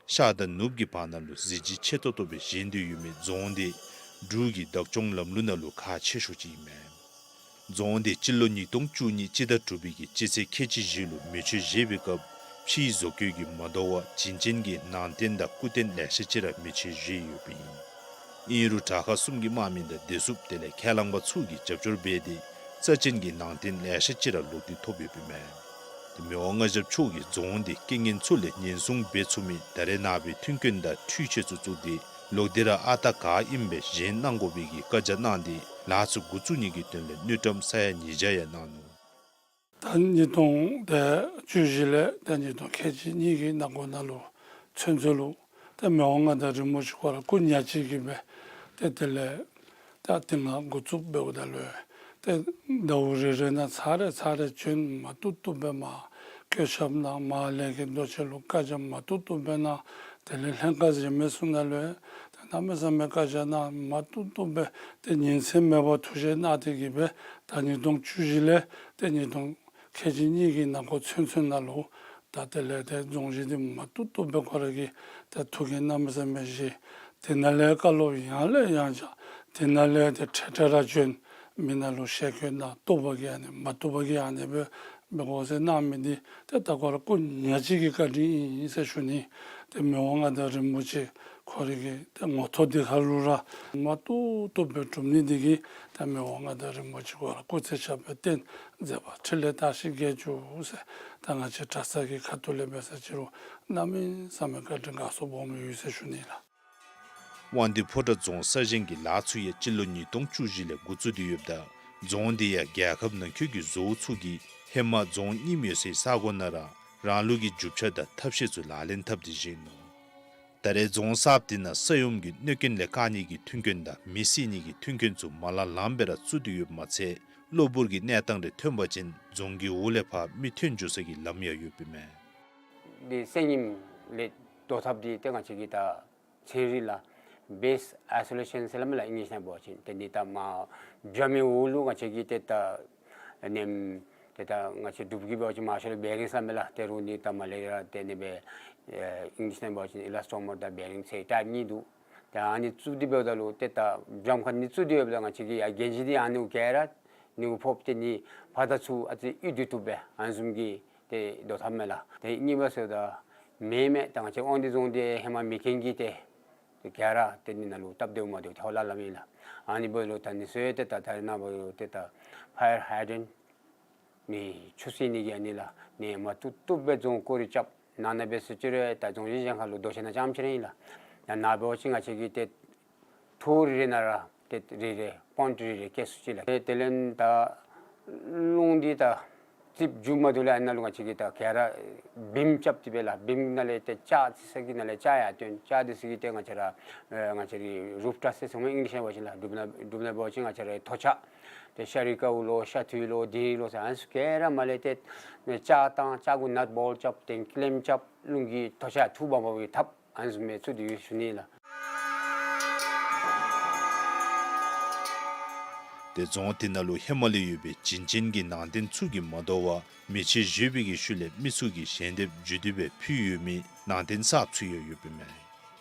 ཤར་དང་ནུབ་ཀྱི་བར་ན་ལུ་གཟི་བརྗིད་ཆེ་ཏོག་ཏོ་སྦེ་བཞེངས་ཏེ་ཡོད་མི་རྫོང་འདི་འབྲུག་གི་བདག་སྐྱོང་ལམ་ལུགས་ནང་ལུ་ཁག་ཆེ་ཤོས་ཅིག་ཨིན་མས། རྫོང་འདི་སྤྱི་ལོ་ཉིས་སྟོང་བཅུ་གཉིས་སྤྱི་ཟླ་དྲུག་པའི་གི་སྤྱི་ཚེས་ཁལ་གཅིག་བཞི་ལུ་མེ་མཆོད་བཞེས་པའི་སྐབས་ཕྱིའི་བཟོ་བཀོད་ཀྱིས་མ་དོ་བར་བྱིན་ཅན་གྱི་ནང་རྟེན་དང་སྐུ་རྟེན་ལེ་ཤ་ཅིག་ར་མེ་མཆོད་བཞེས་ཡོདཔ་ཨིན། ཨིན་རུང་དྲག་ཁག་གསུམ་གྱི་དམག་མི་དང་བདེ་སྲུངཔ་དེ་ལས་ཁས་བླངས་པ་ཚུ་གིས་རྒྱབ་སྐྱོར་འབད་དེ་རྩ་ཅན་གྱི་ནང་རྟེན་ལེ་ཤ་ཅིག་ར་ལོག་སྟེ་ཐོབ་ཡོདཔ་ཨིན་མས། ཏེ་མི་དབང་མངའ་ཞབས་མཆོག་གིས་རྫོང་འདི་རྐྱེན་ངན་ཚུ་ལས་ཉེན་སྲུང་འབད་ཚུགས་མི་ད་རེས་ནངས་པའི་མཐུན་རྐྱེན་དང་འཕྲུལ་ཆས་ཚུ་བཙུགས་ཏེ་ལོག་སྟེ་ར་ཨ་རྟག་ག་ཨིནམ་སྦེ་བཞེངས་གནང་དགོ་པའི་གི་བཀའ་རྒྱ་གནང་སྟེ་ལཱ་ཚུ་འགོ་བཙུགས་ནི་གི་དོན་ལས་དངུལ་ཀྲམ་ས་ཡ་ཉིས་བརྒྱ་ཡང་གནང་ནུག། ད་ཉིས་སྟོང་དེ་བཅུ་བཞི་ལས་ཏེ་ཉིས་སྟོང་ཁལ་གཅིག་གཉིས་ཀྱི་ནང་འཁོད་ནང་ལུ་ཚུན་ཚོད་ལུ་ཏེ་མི་དབང་མངའ་བདག་རིན་པོ་ཆེ་ཁོ་ར་སྐུ་ཉག་གཅིག་གིས་སྦེ་ཏེ་དེ་ལས་ད་དེ་ནང་འགོ་བཙུགས་འབདཝ་ད་ལུ་ཏེ་ཟླཝ་རེ་རེ་ནང་ཚར་རེ་ཚར་རེ་བྱོན་མ་བཏུབ་བཏུབ་སྦེ་མར་བཀོད་ཁྱབ་གནང་མར་ལས་ཀྱི་རྡོ་ཆས་ལུ་བཀའ་རྒྱ་མ་བཏུབ་བཏུབ་སྦེ་གནང་། དེ་ལས་ལྷན་ཁག་གཞན་མི་ཚུ་ནང་ལུ་ཡང་ཏེ་གནམ་མེད་ས་མེད་བཀའ་རྒྱ་གནང་མ་བཏུབ་བཏུབ་སྦེ་ཏེ་ཉིན་མཚན་མེད་པར་ཐུགས་བཞེད་གནང་སྟེ་གིས་སྦེ་ད་ཉིས་སྟོང་བཅུ་བཞི་ལས་ཏེ་ཉིས་སྟོང་ཁལ་གཅིག་གཉིས་ཀྱི་ནང་འཁོད་ཚུན་ཚོད་ནང་ལུ་ད་དེ་ལས་ཏེ་རྫོང་གཞི་འདི་མ་བཏུབ་བཏུབ་སྦེ་ཁོ་ར་གིས་ཏེ་ཐུགས་འགན་གནམ་མེད་ས་མེད་བཞེས། དེ་ནང་ལས་བཀའ་སློབ་ཡང་ལས་ཡང་བསྐྱར་དེ་ནང་ལས་ཏེ་འཕྲལ་འཕྲལ་ར་བྱོན་མི་ནང་ལུ་ཞལ་བཀོད་གནང་། བཏུབ་པ་གིས་ཨ་ནི་མ་བཏུབ་པ་གིས་ཨ་ནི་སྦེ་འབད་དགོ་ཟེར་གནང་མི་འདི་ཏེ་ད་ཁོ་ར་སྐུ་ཉག་གཅིག་གི་བཀའ་དྲིན་ཨིན་ཟེར་ཞུ་ནི། ཏེ་མི་དབང་མངའ་བདག་རིན་པོ་ཆེ་ཁོ་རའི་གི་ཏེ་ངོ་ཐོག་འདི་ཁར་ལུ་ར་མ་བཏུབ་བཏུབ་སྦེ་གྲུབ་ནི་འདི་གིས་ཏེ་མི་དབང་མངའ་བདག་རིན་པོ་ཆེ་ཁོ་ར་སྐུ་ཚེ་ཞབས་པད་བརྟན། མཛད་པ་འཕྲིན་ལས་དར་ཞིང་རྒྱས་བཅུག་ཟེར་ད་ང་བཅས་གྲྭ་ཚང་གི་ཁ་ཐུག་ལས་འབད་ས་ཅིག་རུང་གནམ་མེད་ས་མེད་བཀའ་དྲིན་དགའ་ཚོར་སྦོམ་ཡོད་ཟེར་ཞུ་ནི་ལགས། དབང་འདུས་ཕོ་བྲང་རྫོང་གསར་བཞེངས་ཀྱི་ལཱ་ཚུ་ཡང་སྤྱི་ལོ་ཉིས་སྟོང་བཅུ་བཞི་ལས་འགོ་བཙུགས་ཏེ་ཡོདཔ་ད་རྫོང་འདི་ཡང་རྒྱལ་ཁབ་ནང་འཁོད་ཀྱི་བཟོ་བོ་ཚུ་གིས་ཧེ་མ་རྫོང་རྙིངམ་ཡོད་སའི་ས་གོ་ནང་ར་རང་ལུགས་ཀྱི་རྒྱུ་ཆ་དང་ཐབས་ཤེས་ཚུ་ལག་ལེན་འཐབ་སྟེ་བཞེངས་ནུག། ད་རེས་རྫོང་གསརཔ་འདི་ནང་ས་ཡོམ་གྱི་གནོད་རྐྱེན་ལས་བཀག་ནི་གི་མཐུན་རྐྱེན་དང་མེ་བསད་ནི་གི་མཐུན་རྐྱེན་ཚུ་མ་ལང་ལངམ་སྦེ་ར་བཙུགས་ཏེ་ཡོདཔ་མ་ཚད་གློ་བུར་གྱི་གནས་སྟངས་རེ་ཐོན་པ་ཅིན་རྫོང་གི་འོག་ལས་ཕར་མི་ཐོན་འགྱོ་ས་གི་ལམ་ཡང་ཡོདཔ་ཨིན་མས། འདི་སེམས་ཉིནམ་ལས་གཏོར་ཐབས་འདི་ཏེ་ང་བཅས་ཀྱིས་ད་ཚན་རིག་ལགས་བེསི་ཨའི་སོ་ལེ་ཤཱན་ཟེར་སླབ་མས་ལགས་ཨིང་ལིཤ་ནང་འབད་བ་ཅིན། ཏེ་འདི་ད་མར་བྱམ་མི་འོག་ལུ་ང་བཅས་ཀྱིས་ཏེ་ད་ནེམ་ཏེ་ད་ང་བཅས་འབྲུག་གི་འབད་བ་ཅིན་མར་ཤོར་བེ་རིང་ཟེར་སླབ་མས་ལགས། ཏེ་རོགས་འདི་ད་མར་ལས་ར་ཏེ་ནེམ་སྦེ་ཨེ་ཨིང་ལིཤ་ནང་འབད་བ་ཅིན་ཨི་ལཱས་ཊོ་མར་དང་བེ་རིང་ཟེར་ཏེ་ཨ་ནི་འདུག། ཏེ་ཨ་ནི་བཙུགས་ཏེ་འབདཝ་ད་ལུ་ཏེ་ད་བྱམ་ཁར་ནི་བཙུགས་ཏེ་འབདཝ་ད་ང་བཅས་ཀྱིས་ཡར་གྱོན་ཅི་འདི་ཨ་ནི་གུ་ག་ར་ནི་གུ་ཕོགཔ་ཏེ་ནི་ཕར་དང་ཚུར་ཨ་ཙི་གཡུག་སྡོད་བཏུབ་པས། ཨ་ནི་བཟུམ་གྱི་ཏེ་གཏོར་ཐབས་མས་ལགས། ཏེ་གཉིས་པ་ཟེརཝ་ད་མེ་མས། ད་ང་བཅས་དབང་འདུས་རྫོང་འདི་ཧེ་མ་མེ་རྐྱེན་གྱིས་ཏེ་ཏེ་ག་ར་ཏེ་ནི་ནང་ལུ་སྟབས་བདེཝ་མ་བདེཝ་ཏེ་ཧོ་ལ་ལམ་ཨིན་ལགས། ཨ་ནི་འབདཝ་ད་ལུ་ད་ནི་ཚུ་ཡང་ཏེ་ད་ད་རེས་ནངས་པ་ལུ་ཏེ་ད་ཕ་ཡར་ཧའི་ཌེན་ཊི་མེ་ཆུ་བསད་ནི་གི་ཨ་ནི་ལགས། ནི་མ་བཏུབ་བཏུབ་སྦེ་རྫོང་སྐོར་ར་རྐྱབ། ནང་ན་འབད་ས་ཅིག་རུང་ད་རྫོང་གཞི་གཞན་ཁར་ལུ་རྡོ་ཆས་ནང་རྐྱངམ་ཅིག་ར་ཨིན་ལགས། ཡར་ནཱ་འབད་བ་ཅིན་ང་བཅས་ཀྱིས་ཏེ་ཐོག་རེ་རེ་ནང་ར་ཏེ་རེ་རེ་པོན་ཊི་རེ་རེ་བཀལ་ཚུགས་ཅི་ལགས། ཏེ་དེ་ལས་ད་རླུང་འདི་ད་རྩིགཔ་རྒྱུ་མ་བཏུབ་ལས་ཨ་ནཱ་ལུ་ང་བཅས་ཀྱིས་ད་ག་ར་བིམ་རྐྱབ་སྟེ་སྦེ་ལགས། བིམ་ནང་ལས་ཏེ་ལྕགས་རྩི་ས་གི་ནང་ལས་ལྕགས་ཡར་བཏོན། ལྕགས་འདི་ཚུ་གིས་ཏེ་ང་བཅས་ར་ཨེ་ང་བཅས་རའི་རུཕ་ཊོབ་ཟེར་ཟེར་སྨོ་ཨིང་ལིཤ་ནང་འབད་བ་ཅིན་ལགས། འབྲུག་ནང་འབྲུག་ནང་འབད་བ་ཅིན་ང་བཅས་རའི་ཐོག་ཆ། ཏེ་ཤ་རི་ཀའུ་ལོ་ཤ་ཐུའི་ལོ་དིང་རི་ལོ་ཟེར་ཨ་ནི་ཚུ་ག་ར་མར་ལས་ཏེ་ལྕགས་བཏང་། ལྕགས་གུ་ནཊ་བོལཊ་རྐྱབ། ཏེ་ཀི་ལེམ་རྐྱབ། རླུང་གིས་ཐོག་ཆ་འཐུ་འབག་འབག་པའི་ཐབས་ཨ་ནི་བཟུམ་སྦེ་བཙུགས་ཏེ་ཡོད་ཞུ་ནི་ལགས། ཏེ་རྫོང་འདི་ནང་ལུ་ཧེ་མ་ལས་ཡོད་པའི་བྱིན་ཅན་གྱི་ནང་རྟེན་ཚུ་གིས་མ་དོ་བར་མེ་མཆོད་བཞེས་པའི་གི་ཤུལ་ལས་མི་ཚུ་གིས་ཞལ་འདེབས་བརྒྱུད་དེ་སྦེ་ཕུལ་ཡོད་མི་ནང་རྟེན་གསརཔ་ཚུ་ཡང་ཡོདཔ་ཨིན་མས།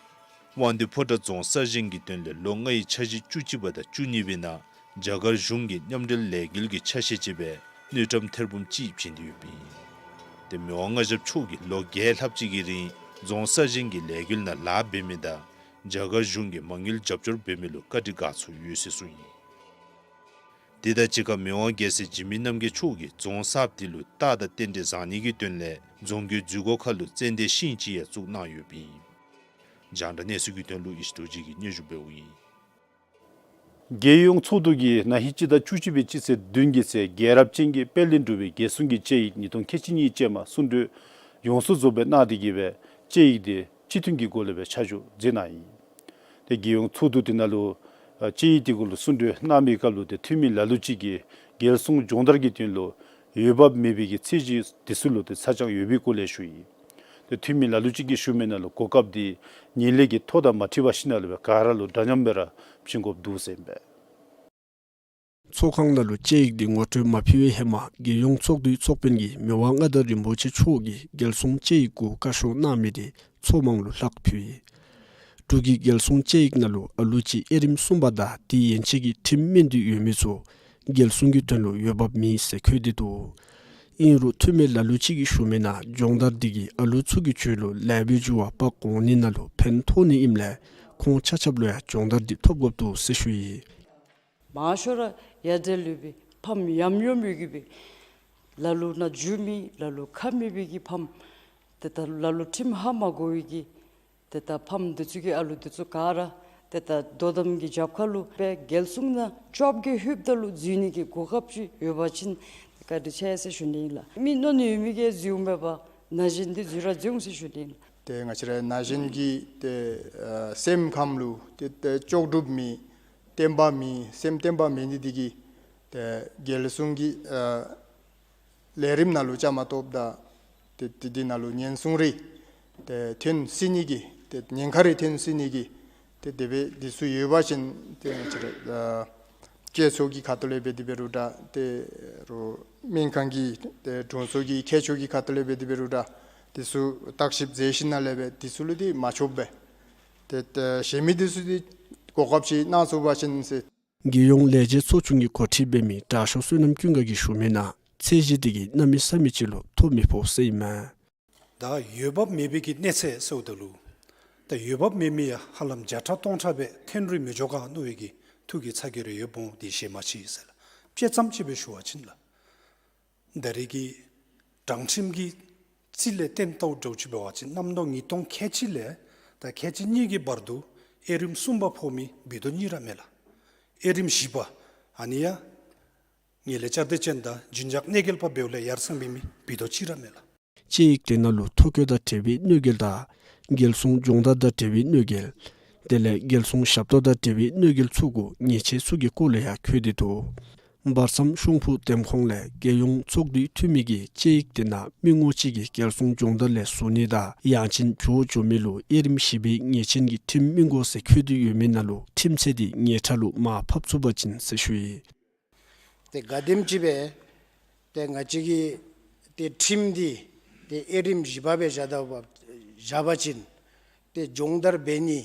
དབང་འདུས་ཕོ་བྲང་རྫོང་གསར་བཞེངས་ཀྱི་དོན་ལས་ལོ་ལྔའི་འཆར་གཞི་བཅུ་གཅིག་པ་དང་བཅུ་གཉིས་པའི་ནང་རྒྱ་གར་གཞུང་གི་མཉམ་འབྲེལ་ལས་འགུལ་གྱི་ཆ་ཤས་ཅིག་སྦེ་དངུལ་ཀྲམ་ཐེར་འབུམ་གཅིག་བྱིན་ཏེ་ཡོདཔ་ཨིན། ཏེ་མི་དབང་མངའ་ཞབས་མཆོག་གིས་ལོ་བརྒྱད་ལྷགཔ་ཅིག་གི་རིང་རྫོང་གསར་བཞེངས་ཀྱི་ལས་འགུལ་ནང་ལཱ་འབད་མི་དང་རྒྱ་གར་གཞུང་གིས་མ་དངུལ་རྒྱབ་སྐྱོར་འབད་མི་ལུ་བཀའ་དྲིན་དགའ་ཚོར་ཡོད་ཟེར་གསུངས་ཡི། དེ་དང་གཅིག་ཁར་མི་དབང་རྒྱལ་སྲས་འཇིགས་མེད་རྣམ་རྒྱལ་མཆོག་གིས་རྫོང་གསརཔ་དེ་ལུ་རྟགས་དང་རྟེན་འབྲེལ་བཟང་ནི་གི་དོན་ལས་རྫོང་གི་འཛུལ་སྒོ་ཁ་ལུ་ཙན་དན་ཤིང་ཅིག་ཡང་བཙུགས་གནང་ཡོདཔ་ཨིན། རྒྱང་བསྒྲགས་གནས་ཚུལ་གྱི་དོན་ལུ་ཡེ་ཤེས་རྡོ་རྗེ་གིས་སྙན་ཞུ་འབདཝ་ཨིན། རྒྱལ་ཡོངས་ཚོགས་འདུ་གིས་ན་ཧིང་སྤྱི་ཟླ་བཅུ་གཅིག་པའི་སྤྱི་ཚེས་བདུན་གྱི་ཚེ་རྒྱལ་རབས་ཅན་གྱི་དཔལ་ལྡན་འབྲུག་པའི་རྒྱལ་སྲུང་གི་དཔྱད་ཡིག་ཉིས་སྟོང་ཁལ་གཅིག་གཉིས་ཅན་མ་གསུང་གྲོས་ཡོངས་སུ་རྫོགསཔ་སྦེ་གནང་སྟེ་གིས་སྦེ་དཔྱད་ཡིག་དེ་སྤྱི་མཐུན་གྱི་སྒོ་ལས་སྦེ་ཆ་འཇོག་མཛད་གནང་ཡི། ཏེ་རྒྱལ་ཡོངས་ཚོགས་འདུ་དེ་ནང་ལུ་ཨ་དཔྱད་ཡིག་དེ་གུ་ལུ་གསུང་གྲོས་གནང་མིའི་སྐབས་ལུ་ཏེ་འཐུས་མི་ལ་ལུ་ཅིག་གིས་རྒྱལ་སྲུང་སྦྱོང་བརྡར་གྱི་དོན་ལུ་འོས་འབབ་མེད་པའི་གི་ཚད་གཞི་དེ་ཚུ་ལུ་ཏེ་ཚ་གྱང་ཡོད་པའི་སྐོར་ལས་ཞུ་ཡི། ཏེ་འཐུས་མི་ལ་ལུ་ཅིག་གིས་ཞུ་མི་ནང་ལུ་གོ་སྐབས་དེ་ངན་ལྷད་ཀྱི་ཐོ་དང་མ་འཁྲིལ་བར་ཞིནམ་ལས་སྦེ་ག་ར་ལུ་འདྲ་མཉམ་སྦེ་ར་བྱིན་དགོཔ་འདུག་ཟེར་ཨིན་པས། ཚོགས་ཁང་ནང་ལུ་དཔྱད་ཡིག་དེ་ངོ་སྤྲོད་མ་ཕུལ་བའི་ཧེ་མ་རྒྱལ་ཡོངས་ཚོགས་འདུའི་ཚོགས་དཔོན་གྱིས་མི་དབང་མངའ་བདག་རིན་པོ་ཆེ་མཆོག་གིས་རྒྱལ་སྲུང་དཔྱད་ཡིག་གུ་བཀའ་ཤོག་གནང་མི་དེ་ཚོགས་མང་ལུ་ལྷག་ཕུལ་ཡི། འབྲུག་གི་རྒྱལ་སྲུང་དཔྱད་ཡིག་ནང་ལུ་ཨ་ལུ་ཅིག་དབྱེ་རིམ་གསུམ་པ་དང་དེ་ཡན་ཆད་ཀྱི་ཁྲིམས་སྨན་དུ་ཡོད་མི་ཚུ་རྒྱལ་སྲུང་གི་དོན་ལུ་འོས་འབབ་མེད་ཟེར་འཁོད་དེ་འདུག། ཨིན་རུང་འཐུས་མི་ལ་ལུ་ཅིག་གིས་ཞུ་མི་ནང་སྦྱོང་བརྡར་དེ་གིས་ཨ་ལུ་ཚུ་གི་རྒྱུད་ལུ་ལེགས་པའི་འགྱུར་བ་འབག་འོང་ནི་ནང་ལུ་ཕན་ཐོགས་ནི་ཨིནམ་ལས་ཁོང་ཆ་ཁྱབ་ལུ་ཡང་སྦྱོང་བརྡར་དེ་ཐོབ་དགོཔ་འདུག་ཟེར་ཞུ་ཡི། མང་ཤོས་ར་ཡ་དེ་ལུ་སྦེ་ཕམ་ཡམ་ཡོམ་ཡོད་གི་སྦེ་ལ་ལུ་ནང་འགྱུར་མེད་ལ་ལུ་ཁ་མེད་པའི་གི་ཕམ་ཏེ་ད་ལ་ལུ་ཁྲིམས་ཧ་མ་གོ་བའི་གི་ཏེ་ད་ཕམ་དེ་ཚུ་གིས་ཨ་ལུ་དེ་ཚུ་ག་ར་ཏེ་ད་དོ་དམ་གྱི་རྒྱབ་ཁ་ལུ་སྦེ་རྒྱལ་སྲུང་ནང་བཅོ་བརྒྱད་ལྷོདཔ་ད་ལུ་འཛུལ་ནི་གི་གོ་སྐབས་ཅིག་ཡོད་པ་ཅིན་བཀའ་དྲིན་ཆེ་ཟེར་ཞུ་ནི་ཨིན་ལགས། མི་གནོད་ནི་ཡོད་མི་གིས་འཛུལ་མེད་པར་ན་གཞོན་འདི་འཛུལ་ར་འཛུལ་འོང་ཟེར་ཞུ་ནི་ཨིན་ལགས། ཏེ་ང་བཅས་ར་ན་གཞོན་གྱི་ཏེ་ཨ་སེམས་ཁམས་ལུ་ཏེ་ཏེ་ལྕོགས་གྲུབ་མེད་བརྟན་པ་མེད་སེམས་བརྟན་པ་མེད་ནི་དེ་གིས་ཏེ་རྒྱལ་སྲུང་གི་ཨ་ལས་རིམ་ནང་ལུ་བཅའ་མར་གཏོགསཔ་ད་ཏེ་ཏེ་དེ་ནང་ལུ་ཉེན་སྲུང་རེ་ཏེ་ཐོན་སྲིད་ནི་གི་ཏེ་ཉེན་ཁ་རེ་ཐོན་སྲིད་ནི་གི་ཏེ་དེ་སྦེ་དེ་ཚུ་ཡོད་པ་ཅིན་ཏེ་ང་བཅས་ར་ཨ་བཅའ་ཚོགས་ཀྱི་ཁ་ཐུག་ལས་འབད་དེ་འབད་རུང་འདྲ་ཏེ་རུང་སྨན་ཁང་གི་ཏེ་དྲུང་འཚོ་གི་མཁས་མཆོག་གི་ཁ་ཐུག་ལས་འབད་དེ་འབད་རུང་འདྲ་དེ་ཚུ་བརྟག་ཞིབ་མཛད་ཞིནམ་ལས་སྦེ་དེ་ཚུ་ལུ་ཏེ་མ་ཆོགཔ་སྦེ་ཏེ་ཏེ་གཞན་མི་དེ་ཚུ་ཏེ་གོ་སྐབས་ཅིག་གནང་ཚུགས་པ་ཅིན་ཟེར། རྒྱལ་ཡོངས་ལས་བྱེད་ཚོགས་ཆུང་གི་འགོ་ཁྲིད་འབད་མི་དྲག་ཤོས་བསོད་ནམས་ཀུན་དགའ་གིས་ཞུ་མི་ནང་ཚད་གཞི་དེ་གིས་གནམ་མེད་ས་མེད་ཅིག་ལུ་མཐོ་མི་ཕོག་ཟེར་ཨིན་མས། ད་འོས་འབབ་མེད་པའི་གི་གནས་ཚད་ཟེརཝ་ད་ལུ་ད་འོས་འབབ་མེད་མི་ཡང་ཧ་ལམ་བརྒྱ་ཕྲག་སྟོང་ཕྲག་སྦེ་ཐོན་རུང་མི་འགྱོ་ག་མནོ་བའི་གི་ཐུགས་ཀྱི་ཚ་གྱང་རེ་ཡོདཔ་འོང་། དེ་གཞན་མ་ཅིག་ཟེར་ལགས། དཔྱེ་ཙམ་ཅིག་སྦེ་ཞུ་བ་ཅིན་ལགས། ད་རེས་ཀྱི་དྲང་ཁྲིམས་ཀྱི་རྩིས་ལས་བརྟེན་ལྟཝ་འདྲཝ་ཅིག་འབད་བ་ཅིན་གནམ་ལོ་ཉིས་སྟོང་ཁལ་གཅིག་ལས་ད་ཁལ་གཅིག་གཉིས་ཀྱི་བར་དུ་དབྱེ་རིམ་གསུམ་པ་ཕོག་མི་བི་དོ་གཉིས་ར་མས་ལགས། དབྱེ་རིམ་བཞི་པ་ཨ་ནི་ཡང་ངན་ལྷད་བསྐྱར་ཟློས་ཅན་དང་རྒྱུན་འཇགས་གནོད་འགེལ་པ་འབདཝ་ལས་ཡར་སེང་འབད་མི་བི་དོ་གཅིག་ར་མས་ལགས། དཔྱད་ཡིག་དེ་ནང་ལུ་ཐོ་བཀོད་དང་འབྲེལ་བའི་གནོད་འགེལ་དང་རྒྱལ་སྲུང་སྦྱོང་བརྡར་དང་འབྲེལ་བའི་གནོད་འགེལ་དེ་ལས་རྒྱལ་སྲུང་ཞབས་ཏོག་དང་འབྲེལ་བའི་གནོད་འགེལ་ཚུ་གུ་ཉེས་ཆད་ཚུ་གི་སྐོར་ལས་ཡང་འཁོད་དེ་འདུག། བར་མཚམས་ཤོང་ཕུ་འདེམས་ཁོངས་ལས་རྒྱལ་ཡོངས་ཚོགས་འདུའི་འཐུས་མི་གིས་དཔྱད་ཡིག་དེ་ནང་མི་ངོམ་ཅིག་གིས་རྒྱལ་སྲུང་སྦྱོང་བརྡར་ལས་ཟུར་ནི་དང་ཡང་ཅིན་འགྱོ་འགྱོ་མི་ལུ་དབྱེ་རིམ་བཞི་པའི་ཉེས་ཅན་གྱི་ཁྲིམས་མི་དགོ་ཟེར་འཁོད་དེ་ཡོད་མི་ནང་ལུ་ཁྲིམས་ཆད་དེ་ཉེས་ཁྲ་ལུ་མར་ཕབ་ཚུགས་པ་ཅིན་ཟེར་ཞུ་ཡི། ཏེ་ག་དེམ་ཅིག་སྦེ་ཏེ་ང་བཅས་ཀྱི་ཏེ་ཁྲིམས་འདི་ཏེ་དབྱེ་རིམ་བཞི་པ་སྦེ་བཞག་ད་བ་བཞག་པ་ཅིན་ཏེ་སྦྱོང་བརྡར་འབད་ནི་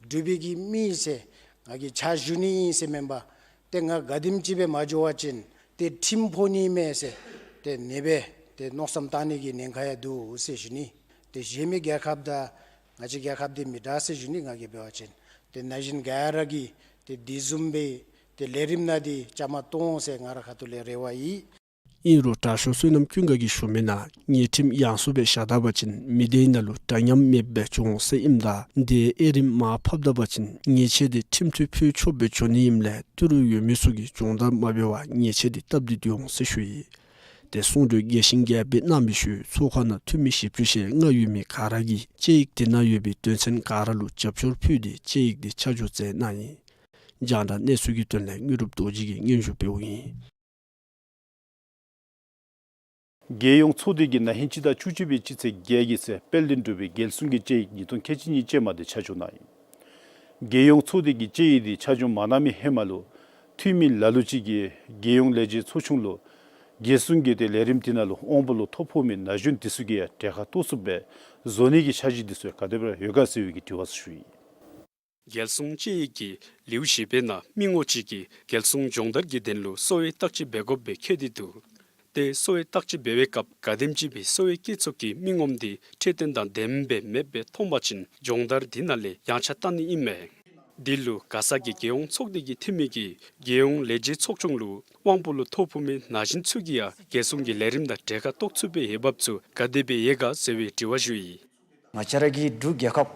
འབྲུག་པའི་གི་མི་ཟེར་ང་གིས་ཕྱག་ཞུ་ནི་ཨིན་ཟེར་མེན་པར་ཏེ་ང་ག་དེམ་ཅིག་སྦེ་མ་འགྱོ་བ་ཅིན་ཏེ་ཁྲིམས་ཕོག་ནི་མས་ཟེར་ཏེ་ཨ་ནི་སྦེ་ཏེ་མནོ་བསམ་བཏང་ནི་གི་ཉེན་ཁ་ཡང་འདུག་ཟེར་ཞུ་ནི། ཏེ་གཞན་མི་རྒྱལ་ཁབ་དང་ང་བཅས་རྒྱལ་ཁབ་འདི་མི་འདྲ་ཟེར་ཞུ་ནི། ང་གིས་འབད་བ་ཅིན་ཏེ་ན་གཞོན་ག་ར་གིས་ཏེ་དེ་བཟུམ་སྦེ་ཏེ་ལས་རིམ་ནང་འདི་བཅའ་མར་གཏོགས་འོང་ཟེར་ང་རའི་ཁ་ཐུག་ལས་རེ་བ་ཡོད། ཨིན་རུང་དྲག་ཤོས་བསོད་ནམས་ཀུན་དགའ་གིས་ཞུ་མི་ནང་ཉེས་ཁྲིམས་ཡང་སུ་སྦེ་བཞག་ད་བ་ཅིན་མི་དེ་ནང་ལུ་འདྲ་མཉམ་མེདཔ་སྦེ་འགྱོ་འོང་ཟེར་ཨིནམ་ད་དེ་དབྱེ་རིམ་མར་ཕབ་ད་བ་ཅིན་ཉེས་ཆད་དེ་ཁྲིམས་མཐུན་ཕུལ་ཆོགཔ་སྦེ་འགྱོ་ནི་ཨིནམ་ལས་ཏི་རུ་ཡོད་མི་ཚུ་གིས་སྦྱོང་བརྡར་མ་འབད་བར་ཉེས་ཆད་དེ་བཏབ་སྟེ་སྡོད་འོང་ཟེར་ཞུ་ཡི། ཏེ་གསུང་གྲོས་རྒྱས་ཤིང་རྒྱསཔ་སྦེ་གནང་བའི་ཤུལ་ཚོགས་ཁང་ནང་འཐུས་མི་བཞི་བཅུ་ཞེ་ལྔ་ཡོད་མི་ག་ར་གིས་དཔྱད་ཡིག་དེ་ནང་ཡོད་པའི་དོན་ཚན་ག་ར་ལུ་རྒྱབ་སྐྱོར་ཕུལ་ཏེ་དཔྱད་ཡིག་དེ་ཆ་འཇོག་མཛད་གནང་ཡི། རྒྱང་བསྒྲགས་གནས་ཚུལ་གྱི་དོན་ལས་དངོས་གྲུབ་རྡོ་རྗེ་གིས་སྙན་ཞུ་འབདཝ་ཨིན། རྒྱལ་ཡོངས་ཚོགས་སྡེ་གིས་ན་ཧིང་སྤྱི་ཟླ་བཅུ་གཅིག་པའི་སྤྱི་ཚེས་བརྒྱད་ཀྱི་ཚེ་དཔལ་ལྡན་འབྲུག་པའི་རྒྱལ་སྲུང་གི་དཔྱད་ཡིག་ཉིས་སྟོང་ཁལ་གཅིག་གཉིས་ཅན་མ་དེ་ཆ་འཇོག་གནང་ཡི། རྒྱལ་ཡོངས་ཚོགས་སྡེ་གིས་དཔྱད་ཡིག་དེ་ཆ་འཇོག་མ་གནང་མི་ཧེ་མ་ལུ་འཐུས་མི་ལ་ལུ་ཅིག་གིས་རྒྱལ་ཡོངས་ལས་བྱེད་ཚོགས་ཆུང་ལུ་རྒྱལ་སྲུང་གི་ཏེ་ལས་རིམ་དེ་ནང་ལུ་དབང་པོ་ལུ་ཐོ་ཕོག་མི་ན་གཞོན་དེ་ཚུ་གིས་ཡང་གྲལ་ཁར་གཏོགས་ཚུགསཔ་སྦེ་བཟོ་ནི་གི་འཆར་གཞི་དེ་ཚུ་ཡང་ག་དེ་སྦེ་ར་ཡོད་ག་ཟེར་བའི་གི་དྲི་བ་ཚུ་ཞུ་ཡི། རྒྱལ་སྲུང་དཔྱད་ཡིག་གི་ལེའུ་བཞི་པའི་ནང་མི་ངོམ་ཅིག་གིས་རྒྱལ་སྲུང་སྦྱོང་བརྡར་གྱི་དོན་ལུ་གསོ་བའི་བརྟག་དཔྱད་འབད་དགོཔ་སྦེ་འཁོད་དེ་འདུག། ཏེ་གསོ་བའི་བརྟག་དཔྱད་འབད་བའི་སྐབས་ག་དེམ་ཅིག་སྦེ་གསོ་བའི་བསྐྱེད་ཚོགས་ཀྱི་མི་ངོམ་དེ་འཕྲོད་བསྟེན་དང་ལྡནམ་སྦེ་མེདཔ་སྦེ་མཐོང་པ་ཅིན་སྦྱོང་བརྡར་དེ་ནང་ལས་ཡངས་ཆག་བཏང་ནི་ཨིན་མས། འདི་ལུ་མགར་ས་གི་རྒྱལ་ཡོངས་ཚོགས་སྡེ་གི་འཐུས་མི་གིས་རྒྱལ་ཡོངས་ལས་བྱེད་ཚོགས་ཆུང་ལུ་དབང་པོ་ལུ་ཐོ་ཕོག་མི་ན་གཞོན་ཚུ་གིས་ཡང་རྒྱལ་སྲུང་གི་ལས་རིམ་དང་འབྲེལ་ཁ་གཏོགས་ཚུགས་པའི་འོས་འབབ་ཚུ་ག་དེ་སྦེ་ཡོད་ག་ཟེར་བའི་དྲི་བ་ཞུ་ཡི། ང་བཅས་ར་གི་འབྲུག་རྒྱལ་ཁབ་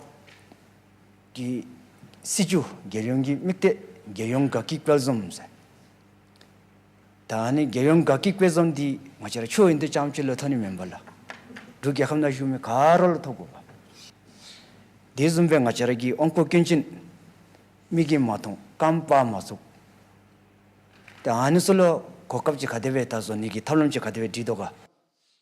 ཀྱི་སྲིད་བྱུས་རྒྱལ་ཡོངས་ཀྱི་དམིགས་གཏད་རྒྱལ་ཡོངས་དགའ་སྐྱིད་དཔལ་འཛོམས་ཟེར། ད་ཨ་ནི་རྒྱལ་ཡོངས་དགའ་སྐྱིད་དཔལ་འཛོམས་འདི་ང་བཅས་ར་ཆོས་ཡོན་ཏན་རྐྱངམ་ཅིག་ལུ་ཐོན་ནི་མེན་པར་ལགས། འབྲུག་རྒྱལ་ཁབ་ནང་བཞུགས་མི་ག་ར་ལུ་ཐོབ་དགོ་པས། དེ་བཟུམ་སྦེ་ང་བཅས་ར་གི་དབང་བསྐུར་སྐྱོན་ཅན་མིག་གིས་མ་མཐོང་རྐངམ་སྤར་མ་ཚུགས། ད་ཨ་ནི་ཚུ་ལུ་གོ་སྐབས་ཅིག་ག་དེ་སྦེ་ད་བཟོ་ནི་གི་ཐབས་ལམ་ཅིག་ག་དེ་སྦེ་སྒྲིག་དོ་ག།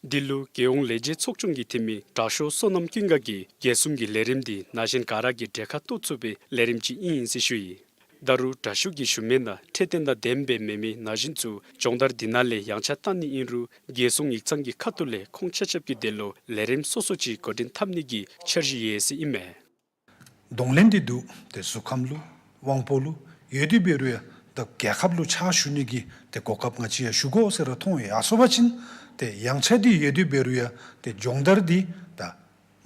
འདི་ལུ་རྒྱལ་ཡོངས་ལས་བྱེད་ཚོགས་ཆུང་གི་འཐུས་མི་དྲག་ཤོས་བསོད་ནམས་ཀུན་དགའ་གིས་རྒྱལ་སྲུང་གི་ལས་རིམ་འདི་ན་གཞོན་ག་ར་གིས་འབྲེལ་ཁ་གཏོགས་ཚུགས་པའི་ལས་རིམ་ཅིག་ཨིན་ཟེར་ཞུ་ཡི། ད་རུང་དྲག་ཤོས་ཀྱིས་ཞུ་མི་ནང་འཕྲོད་བསྟེན་དང་ལྡནམ་སྦེ་མེད་མི་ན་གཞོན་ཚུ་སྦྱོང་བརྡར་འདི་ནང་ལས་ཡང་ཆ་བཏང་ནི་ཨིན་རུང་རྒྱལ་སྲུང་ཡིག་ཚང་གི་ཁ་ཐུག་ལས་ཁོང་ཆ་ཁྱབ་ཀྱི་དོན་ལུ་ལས་རིམ་སོ་སོ་ཅིག་འགོ་འདྲེན་འཐབ་ནི་གི་འཆར་གཞི་ཡོད་ཟེར་ཨིན་མས། གདོང་ལེན་འདི་འདུག། ཏེ་གཟུགས་ཁམས་ལུ་དབང་པོ་ལུ་ཡོད་དེ་འབད་རུང་ཡང་ད་རྒྱལ་ཁབ་ལུ་ཕྱག་ཞུ་ནི་གི་ཏེ་གོ་སྐབས་ང་བཅས་ཡང་ཞུ་དགོ་ཟེར་ར་མཐོང་ཡོད། ཨ་སོང་པ་ཅིན་ཏེ་ཡང་ཆ་འདི་ཡོད་དེ་འབད་རུང་ཡང་ཏེ་སྦྱོང་བརྡར་འདི་ད་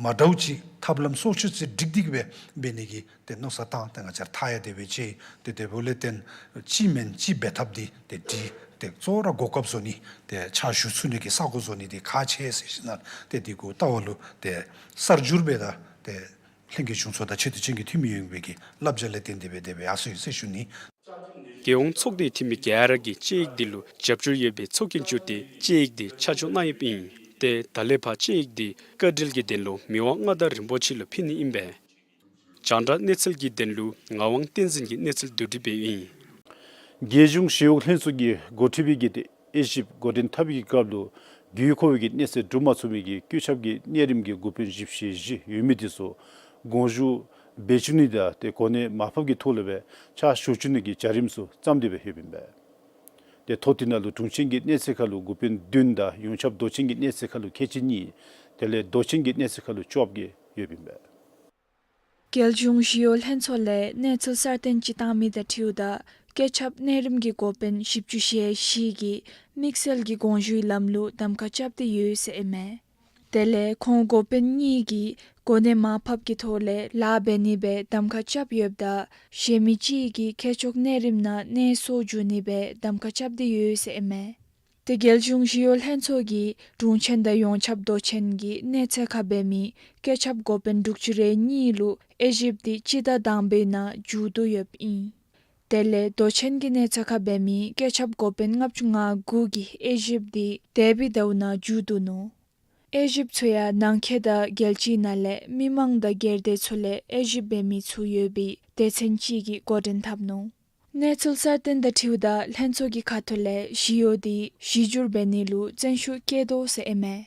མ་འདྲཝ་ཅིག་ཐབས་ལམ་སོ་སོ་ཅིག་སྒྲིག་སྟེ་སྦེ་འབད་ནི་གི་ཏེ་མནོ་བསམ་བཏང་སྟེ་ང་བཅས་ར་མཐའ་ཡང་དེ་སྦེ་ཅིག་ཏེ་དེ་འབདཝ་ལས་བརྟེན་ཅིག་མེན་ཅིག་འབད་ཐབས་འདི་ཏེ་འདི་ཏེ་གཙོ་བོ་ར་གོ་སྐབས་བཟོ་ནི་ཏེ་ཕྱག་ཞུ་ཚུགས་ནི་གི་ས་གོ་བཟོ་ནི་འདི་ཁག་ཆེ་ཟེར་ཞིནམ་ཏེ་འདི་གུ་ལྟ་བ་ལུ་ཏེ་གསར་འགྱུར་སྦེ་དང་ཏེ་ལྷན་རྒྱས་གཞུང་ཚོགས་དང་ཆེ་བསྟོད་ཅན་གྱི་འཐུས་མི་ཡོངས་ཀྱི་བསླབ་བྱ་ལས་བརྟེན་ཏེ་སྦེ་དེ་སྦེ་ཡར་སོང་ཡི་ཟེར་ཞུ་ནི། རྒྱལ་ཡོངས་ཚོགས་སྡེའི་འཐུས་མི་ག་ར་གིས་དཔྱད་ཡིག་འདི་ལུ་རྒྱབ་སྐྱོར་ཡོད་པའི་ཚོགས་རྒྱན་བཙུགས་ཏེ་དཔྱད་ཡིག་འདི་ཆ་འཇོག་གནང་ཡོདཔ་ཨིན། ཏེ་ད་ལས་ཕར་དཔྱད་ཡིག་འདི་བཀའ་འགྲེལ་གྱི་དོན་ལུ་མི་དབང་མངའ་བདག་རིན་པོ་ཆེ་ལུ་ཕུལ་ནི་ཨིན་པས། རྒྱང་བསྒྲགས་གནས་ཚུལ་གྱི་དོན་ལུ་ངག་དབང་བསྟན་འཛིན་གྱིས་གནས་ཚུལ་བསྡུ་སྒྲིག་འབདཝ་ཨིན། རྒྱལ་གཞུང་ཞི་གཡོག་ལྷན་ཚོགས་ཀྱི་འགོ་ཁྲིདཔ་གིས་ཏེ་དབྱེ་ཞིབ་འགོ་འདྲེན་འཐབ་པའི་སྐབས་ལུ་དགོས་མཁོ་བའི་གནས་ཚད་གྲུབ་མ་ཚུགས་མི་གི་བཀོད་ཁྱབ་ཀྱི་གནས་རིམ་གྱི་འགོ་དཔོན་བཞི་བཅུ་ཞེ་བཞི་ཡོད་མི་དེ་ཚུ་དགོངས་ཞུ་འབད་བཅུག་ནི་དང་ཏེ་གོ་གནས་མར་ཕབ་ཀྱི་ཐོག་ལས་སྦེ་ཕྱག་ཞུ་བཅུག་ནི་གི་བྱ་རིམ་ཚུ་བརྩམས་ཏེ་སྦེ་ཡོདཔ་ཨིན་པས། ཏེ་ཐོ་དེ་ནང་ལུ་དྲུང་ཆེན་གྱི་གནས་ཚད་ཁར་ལུ་འགོ་དཔོན་བདུན་དང་ཡོངས་ཁྱབ་མདོ་ཆེན་གྱི་གནས་ཚད་ཁར་ལུ་མཁས་ཆེན་གཉིས་དེ་ལས་མདོ་ཆེན་གྱི་གནས་ཚད་ཁར་ལུ་བཅོ་བརྒྱད་ཡོདཔ་ཨིན་པས། རྒྱལ་གཞུང་ཞི་གཡོག་ལྷན་ཚོགས་ལས་གནས་ཚུལ་གསར་བཏོན་ཅིག་བཏང་མི་དང་འཁྲིལཝ་ད་བཀོད་ཁྱབ་གནས་རིམ་གྱི་འགོ་དཔོན་བཞི་བཅུ་ཞེ་བཞི་གིས་དམིགས་བསལ་གྱི་དགོངས་ཞུའི་ལམ་ལུགས་གདམ་ཁ་རྐྱབ་སྟེ་ཡོད་ཟེར་ཨིན་མས། དེ་ལས་ཁོང་འགོ་དཔོན་གཉིས་ཀྱིས་གོ་གནས་མར་ཕབ་ཀྱི་ཐོག་ལས་ལཱ་འབད་ནི་སྦེ་གདམ་ཁ་རྐྱབ་ཡོདཔ་ད་གཞན་མི་གཅིག་གིས་མཁས་མཆོག་གནས་རིམ་ནང་གནས་སོར་འགྱོ་ནི་སྦེ་གདམ་ཁ་རྐྱབ་སྟེ་ཡོད་ཟེར་ཨིན་མས། ཏེ་རྒྱལ་གཞུང་ཞི་གཡོག་ལྷན་ཚོགས་ཀྱིས་དྲུང་ཆེན་དང་ཡོངས་ཁྱབ་མདོ་ཆེན་གྱི་གནས་ཚད་ཁར་འབད་མི་བཀོད་ཁྱབ་འགོ་དཔོན་དྲུག་ཅུ་རེ་གཉིས་ལུ་དབྱེ་ཞིབ་འདི་སྤྱི་ཟླ་དང་པའི་ནང་མཇུག་བསྡུ་ཡོདཔ་ཨིན། དེ་ལས་མདོ་ཆེན་གྱི་གནས་ཚད་ཁར་འབད་མི་བཀོད་ཁྱབ་འགོ་དཔོན་ལྔ་བཅུ་ང་དགུ་གི་དབྱེ་ཞིབ་འདི་འདས་པའི་ཟླཝ་ནང་མཇུག་བསྡུ་ནུག། དབྱེ་ཞིབ་ཚུ་ཡང་ནང་འཁོད་དང་རྒྱལ་སྤྱིའི་ནང་ལས་མི་མང་དང་སྒེར་སྡེ་ཚུ་ལས་དབྱེ་ཞིབ་འབད་མི་ཚུ་ཡོད་པའི་སྡེ་ཚན་ཅིག་གིས་འགོ་འདྲེན་འཐབ་ནུག། གནས་ཚུལ་གསར་བཏོན་དང་འཁྲིལཝ་ད་ལྷན་ཚོགས་ཀྱི་ཁ་ཐུག་ལས་ཞི་གཡོག་འདི་གཞི་བསྒྱུར་འབད་ནི་ལུ་བརྩོན་ཤུགས་བསྐྱེད་དོ་ཟེར་ཨིན་མས།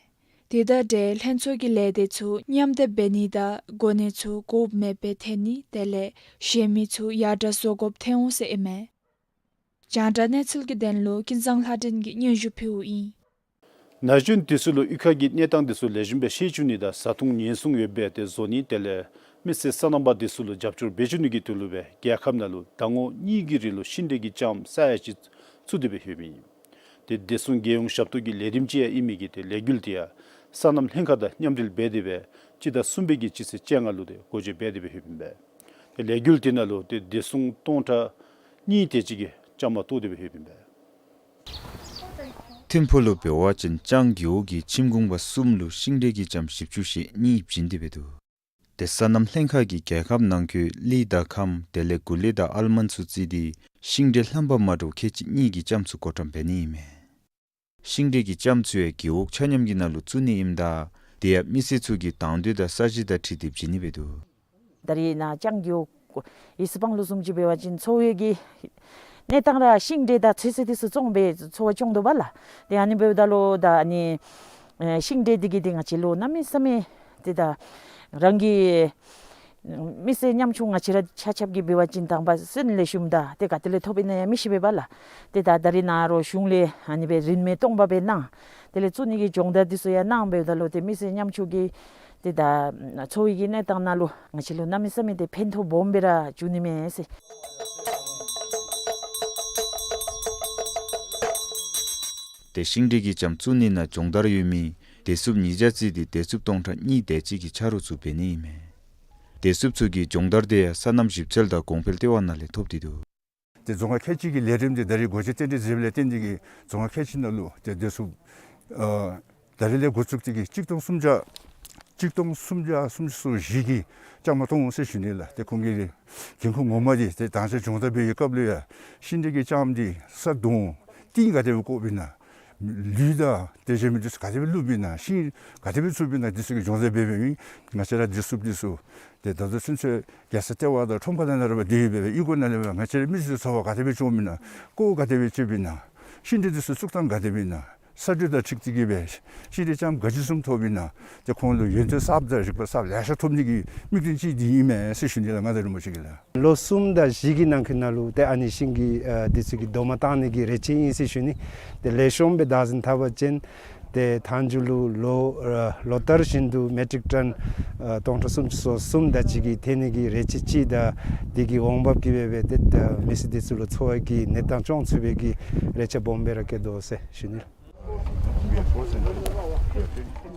དེ་དང་འབྲེལ་ལྷན་ཚོགས་ཀྱི་ལས་སྡེ་ཚུ་མཉམ་སྡེབ་འབད་ནི་དང་གོ་གནས་ཚུ་དགོཔ་མེདཔ་སྦེ་ཐོན་ནི་དེ་ལས་གཞན་མི་ཚུ་ཡར་དྲག་བཟོ་དགོཔ་ཐོན་འོང་ཟེར་ཨིན་མས། རྒྱང་བསྒྲགས་གནས་ཚུལ་གྱི་དོན་ལུ་ཀུན་བཟང་ལྷ་སྒྲོན་གྱིས་སྙན་ཞུ་ཕུལཝ་ཨིན། ན་གཞོན་དེ་ཚུ་ལུ་གཡུས་ཁ་གི་གནས་སྟངས་དེ་ཚུ་ལེགས་ཤོམ་སྦེ་ཤེས་བཅུག་ནི་དང་བཟའ་འཐུང་ཉེན་སྲུང་ཡོདཔ་སྦེ་ཏེ་བཟོ་ནི་དེ་ལས་མི་སེར་སོ་ནམ་པ་དེ་ཚུ་ལུ་རྒྱབ་སྐྱོར་འབད་བཅུག་ནི་གི་དོན་ལུ་སྦེ་རྒྱལ་ཁབ་ནང་ལུ་ཟླ་ངོ་གཉིས་ཀྱི་རིང་ལུ་ཤིང་འབྲས་ཀྱི་ལྕངམ་ས་ཡ་གཅིག་བཙུགས་ཏེ་སྦེ་ཡོདཔ་ཨིན། ཏེ་བདེ་སྲུང་རྒྱལ་ཡོངས་ཞབས་ཏོག་གི་ལས་རིམ་ཅིག་ཡང་ཨིན་མི་གིས་ཏེ་ལས་འགུལ་དེ་ཡང་སོ་ནམ་ལྷན་ཁག་དང་མཉམ་འབྲེལ་འབད་དེ་སྦེ་སྤྱི་ཟླ་གསུམ་པའི་གི་སྤྱི་ཚེས་བཅོ་ལྔ་ལུ་ཏེ་འགོ་འབྱེད་འབད་དེ་སྦེ་ཡོདཔ་ཨིན་པས། ཏེ་ལས་འགུལ་དེ་ནང་ལུ་ཏེ་བདེ་སྲུང་སྟོང་ཕྲག་གཉིས་དེ་ཅིག་གིས་བཅའ་མར་གཏོགས་ཏེ་སྦེ་ཡོདཔ་ཨིན་པས། ཐིམ་ཕུག་ལུ་འབད་བ་ཅིན་ལྕང་རྒེད་འོག་གི་ཁྱིམ་གུང་པ་གསུམ་ལུ་ཤིང་འབྲས་ཀྱི་ལྕངམ་བཞི་བཅུ་ཞེ་གཉིས་བྱིན་ཏེ་སྦེ་འདུག། ཏེ་སོ་ནམ་ལྷན་ཁག་གིས་རྒྱལ་ཁབ་ནང་འཁོད་གླི་དང་ཁམ་དེ་ལས་གུ་ལེ་དང་ཨལ་མོན་ཚུ་བརྩིས་ཏེ་ཤིང་འབྲས་ལྷམ་པ་མ་འདྲཝ་ཁལ་གཅིག་གཉིས་ཀྱི་ལྕངམ་ཚུ་བགོ་བཀྲམ་འབད་ནི་ཨིན་མས། ཤིང་འབྲས་ཀྱི་ལྕངམ་ཚུ་ཡང་རྒེད་འོག་ཆ་མཉམ་གྱི་ནང་ལུ་བཙུགས་ནི་ཨིནམ་ད་དེ་ཡང་མི་སེར་ཚུ་གི་དང་འདོད་དང་ས་གཞི་དང་འཁྲིལ་ཏེ་བྱིན་ནི་སྦེ་འདུག། ད་རེས་ནཱ་ལྕང་རྒེད་འོག་ཡེ་སི་སྤང་ལུ་བཟུམ་ཅིག་འབད་བ་ཅིན་འཚོ་བའི་གི་གནས་སྟངས་ར་ཤིང་འབྲས་དང་ཚོད་བསྲེ་དེ་ཚུ་བཙོང་སྦེ་འཚོ་བ་སྐྱོང་དོ་བ་ལགས། ཏེ་ཨ་ནི་འབདཝ་ད་ལུ་ད་ཨ་ནི་ཨེ་ཤིང་འབྲས་འདི་གིས་ཏེ་ང་བཅས་ལུ་གནམ་མེད་ས་མེད་ཏེ་ད་རང་གི་མི་སེར་ཉམ་ཆུང་ང་བཅས་ར་ཆ་ཁྱབ་ཀྱིས་འབད་བ་ཅིན་དང་པ་སོན་ལེགས་ཤོམ་དང་ཏེ་ག་ཏེ་ལས་ཐོབ་ཨིན་ན་ཡང་མི་ཤེས་པས་པ་ལགས། ཏེ་ད་ད་རེས་ནཱ་རོགས་གཞུང་ལས་ཨ་ནི་སྦེ་རིན་མེད་སྟོང་པ་སྦེ་གནང་། དེ་ལས་བཙུགས་ནི་གི་སྦྱོང་བརྡར་འདི་ཚུ་ཡང་གནང་འབདཝ་ད་ལུ་ཏེ་མི་སེར་ཉམ་ཆུང་གི་ཏེ་ད་འཚོ་བའི་གི་གནས་སྟངས་ནང་ལུ་ང་བཅས་ལུ་གནམ་མེད་ས་མེད་ཏེ་ཕན་ཐོགས་སྦོམ་སྦེ་ར་འབྱུང་ནི་མས་ཟེར། ཏེ་ཤིང་འབྲས་ཀྱི་ལྕངམ་བཙུགས་ནི་ནང་སྦྱོང་བརྡར་ཡོད་མི་བདེ་སྲུངཔ་ཉིས་བརྒྱ་བརྩིས་ཏེ་བདེ་སྲུངཔ་སྟོང་ཕྲག་གཉིས་དེ་ཅིག་གིས་ཆ་རོགས་ཚུ་འབད་ནི་ཨིན་མས། བདེ་སྲུངཔ་ཚུ་གིས་སྦྱོང་བརྡར་དེ་ཡང་སོ་ནམ་ཞིབ་འཚོལ་དང་གོང་འཕེལ་ལྟེ་བ་ནང་ལས་ཐོབ་སྟེ་འདུག། ཏེ་རྫོང་ཁག་ཁལ་གཅིག་གི་ལས་རིམ་དེ་ད་རེས་སྒོ་འབྱེད་རྟེན་འབྲེལ་མཛདཔ་ལས་བརྟེན་ཏེ་གིས་རྫོང་ཁག་ཁལ་གཅིག་ནང་ལུ་ཏེ་བདེ་སྲུངཔ་ཨ་ད་རེས་ལས་འགོ་བཙུགས་ཏེ་གིས་གཅིག་སྟོང་སུམ་བརྒྱ་གཅིག་སྟོང་སུམ་བརྒྱ་སུམ་ཅུ་སོ་བཞི་གི་ལྕམ་མ་བཏོན་འོང་ཟེར་ཞུ་ནི་ལགས། ཏེ་ཁོང་གི་འགན་ཁུར་ངོ་མ་འདི་ཏེ་ད་ཅི་སྦྱོང་བརྡར་འབད་བའི་སྐབས་ལུ་ཡང་ཤིང་འབྲས་ཀྱི་ལྕམ་འདི་ས་དོང་ཏིང་ག་དེ་སྦེ་བརྐོ་བའི་ནང་ལུད་དང་ཏེ་གཞན་མི་འདི་ཚུ་ག་དེ་སྦེ་བླུག་པའི་ནང་ཤིང་ག་དེ་སྦེ་བཙུགས་པའི་ནང་འདི་ཚུ་གི་སྦྱོང་བརྡར་འབད་འབདཝ་ཨིན། ང་བཅས་ར་བདེ་སྲུངཔ་འདི་ཚུ་ཏེ་ད་ལྟོ་ཚུན་ཚོད་རྒྱལ་ས་ལྟེ་བ་དང་ཁྲོམ་ཁ་ནང་ལས་ར་སྦེ་སྡོད་ཡོདཔ་སྦེ་གཡུས་སྒོ་ནང་ལས་སྦེ་ང་བཅས་རའི་མི་ཚུ་འཚོ་བ་ག་དེ་སྦེ་བྱུངམ་ཨིན་ན། བརྐོ་ག་དེ་སྦེ་བྱེདཔ་ཨིན་ན། ཤིང་འབྲས་འདི་ཚུ་བཙུགས་ཐངས་ག་དེ་སྦེ་ཨིན་ན། ས་འདྲུད་དང་འཁྲིལ་ཏེ་གིས་སྦེ་ཤིང་འབྲས་ལྕམ་ག་ཅི་བཟུམ་ཐོབ་ཨིན་ན། ཏེ་ཁོང་ལུ་ཡོན་ཏན་གསརཔ་དང་རིག་པ་གསརཔ་ལེ་ཤ་ཐོབ་ནི་གི་དམིགས་དོན་ཅིག་འདི་ཨིན་མས་ཟེར་ཞུ་ནི་ལགས། ང་དང་རིན་པོ་ཆེ་གིས་ལགས། ལོ་གསུམ་དང་བཞི་གི་ནང་འཁོད་ནང་ལུ་ཏེ་ཨ་ནི་ཤིང་གི་ཨ་འདི་ཚུ་གི་རྡོག་མ་བཏང་ནི་གི་རེ་ཆེ་ཨིན་ཟེར་ཞུ་ནི། ཏེ་ལེགས་ཤོམ་སྦེ་བདག་འཛིན་འཐབ་པ་ཅིན་ཏེ་མཐའ་མཇུག་ལུ་ལོ་ཨ་ལོ་ལྟར་བཞིན་དུ་མེ་ཊིག་ཊོན་ཨ་སྟོང་ཕྲག་སུམ་ཅུ་སོ་གསུམ་དེ་ཅིག་གི་ཐོན་ནི་གི་རེ་ཆེ་ཅིག་དང་དེ་གི་འོང་འབབ་ཀྱིས་སྦེ་སྦེ་ཏེ་ཨ་མི་སེར་འདི་ཚུ་ལུ་འཚོ་བའི་གི་གནས་སྟངས་སྐྱོང་ཚུགས་པའི་གི་རེ་ཆེ་སྦོམ་སྦེ་ར་བསྐྱེད་དོ་ཟེར་ཞུ་ནི།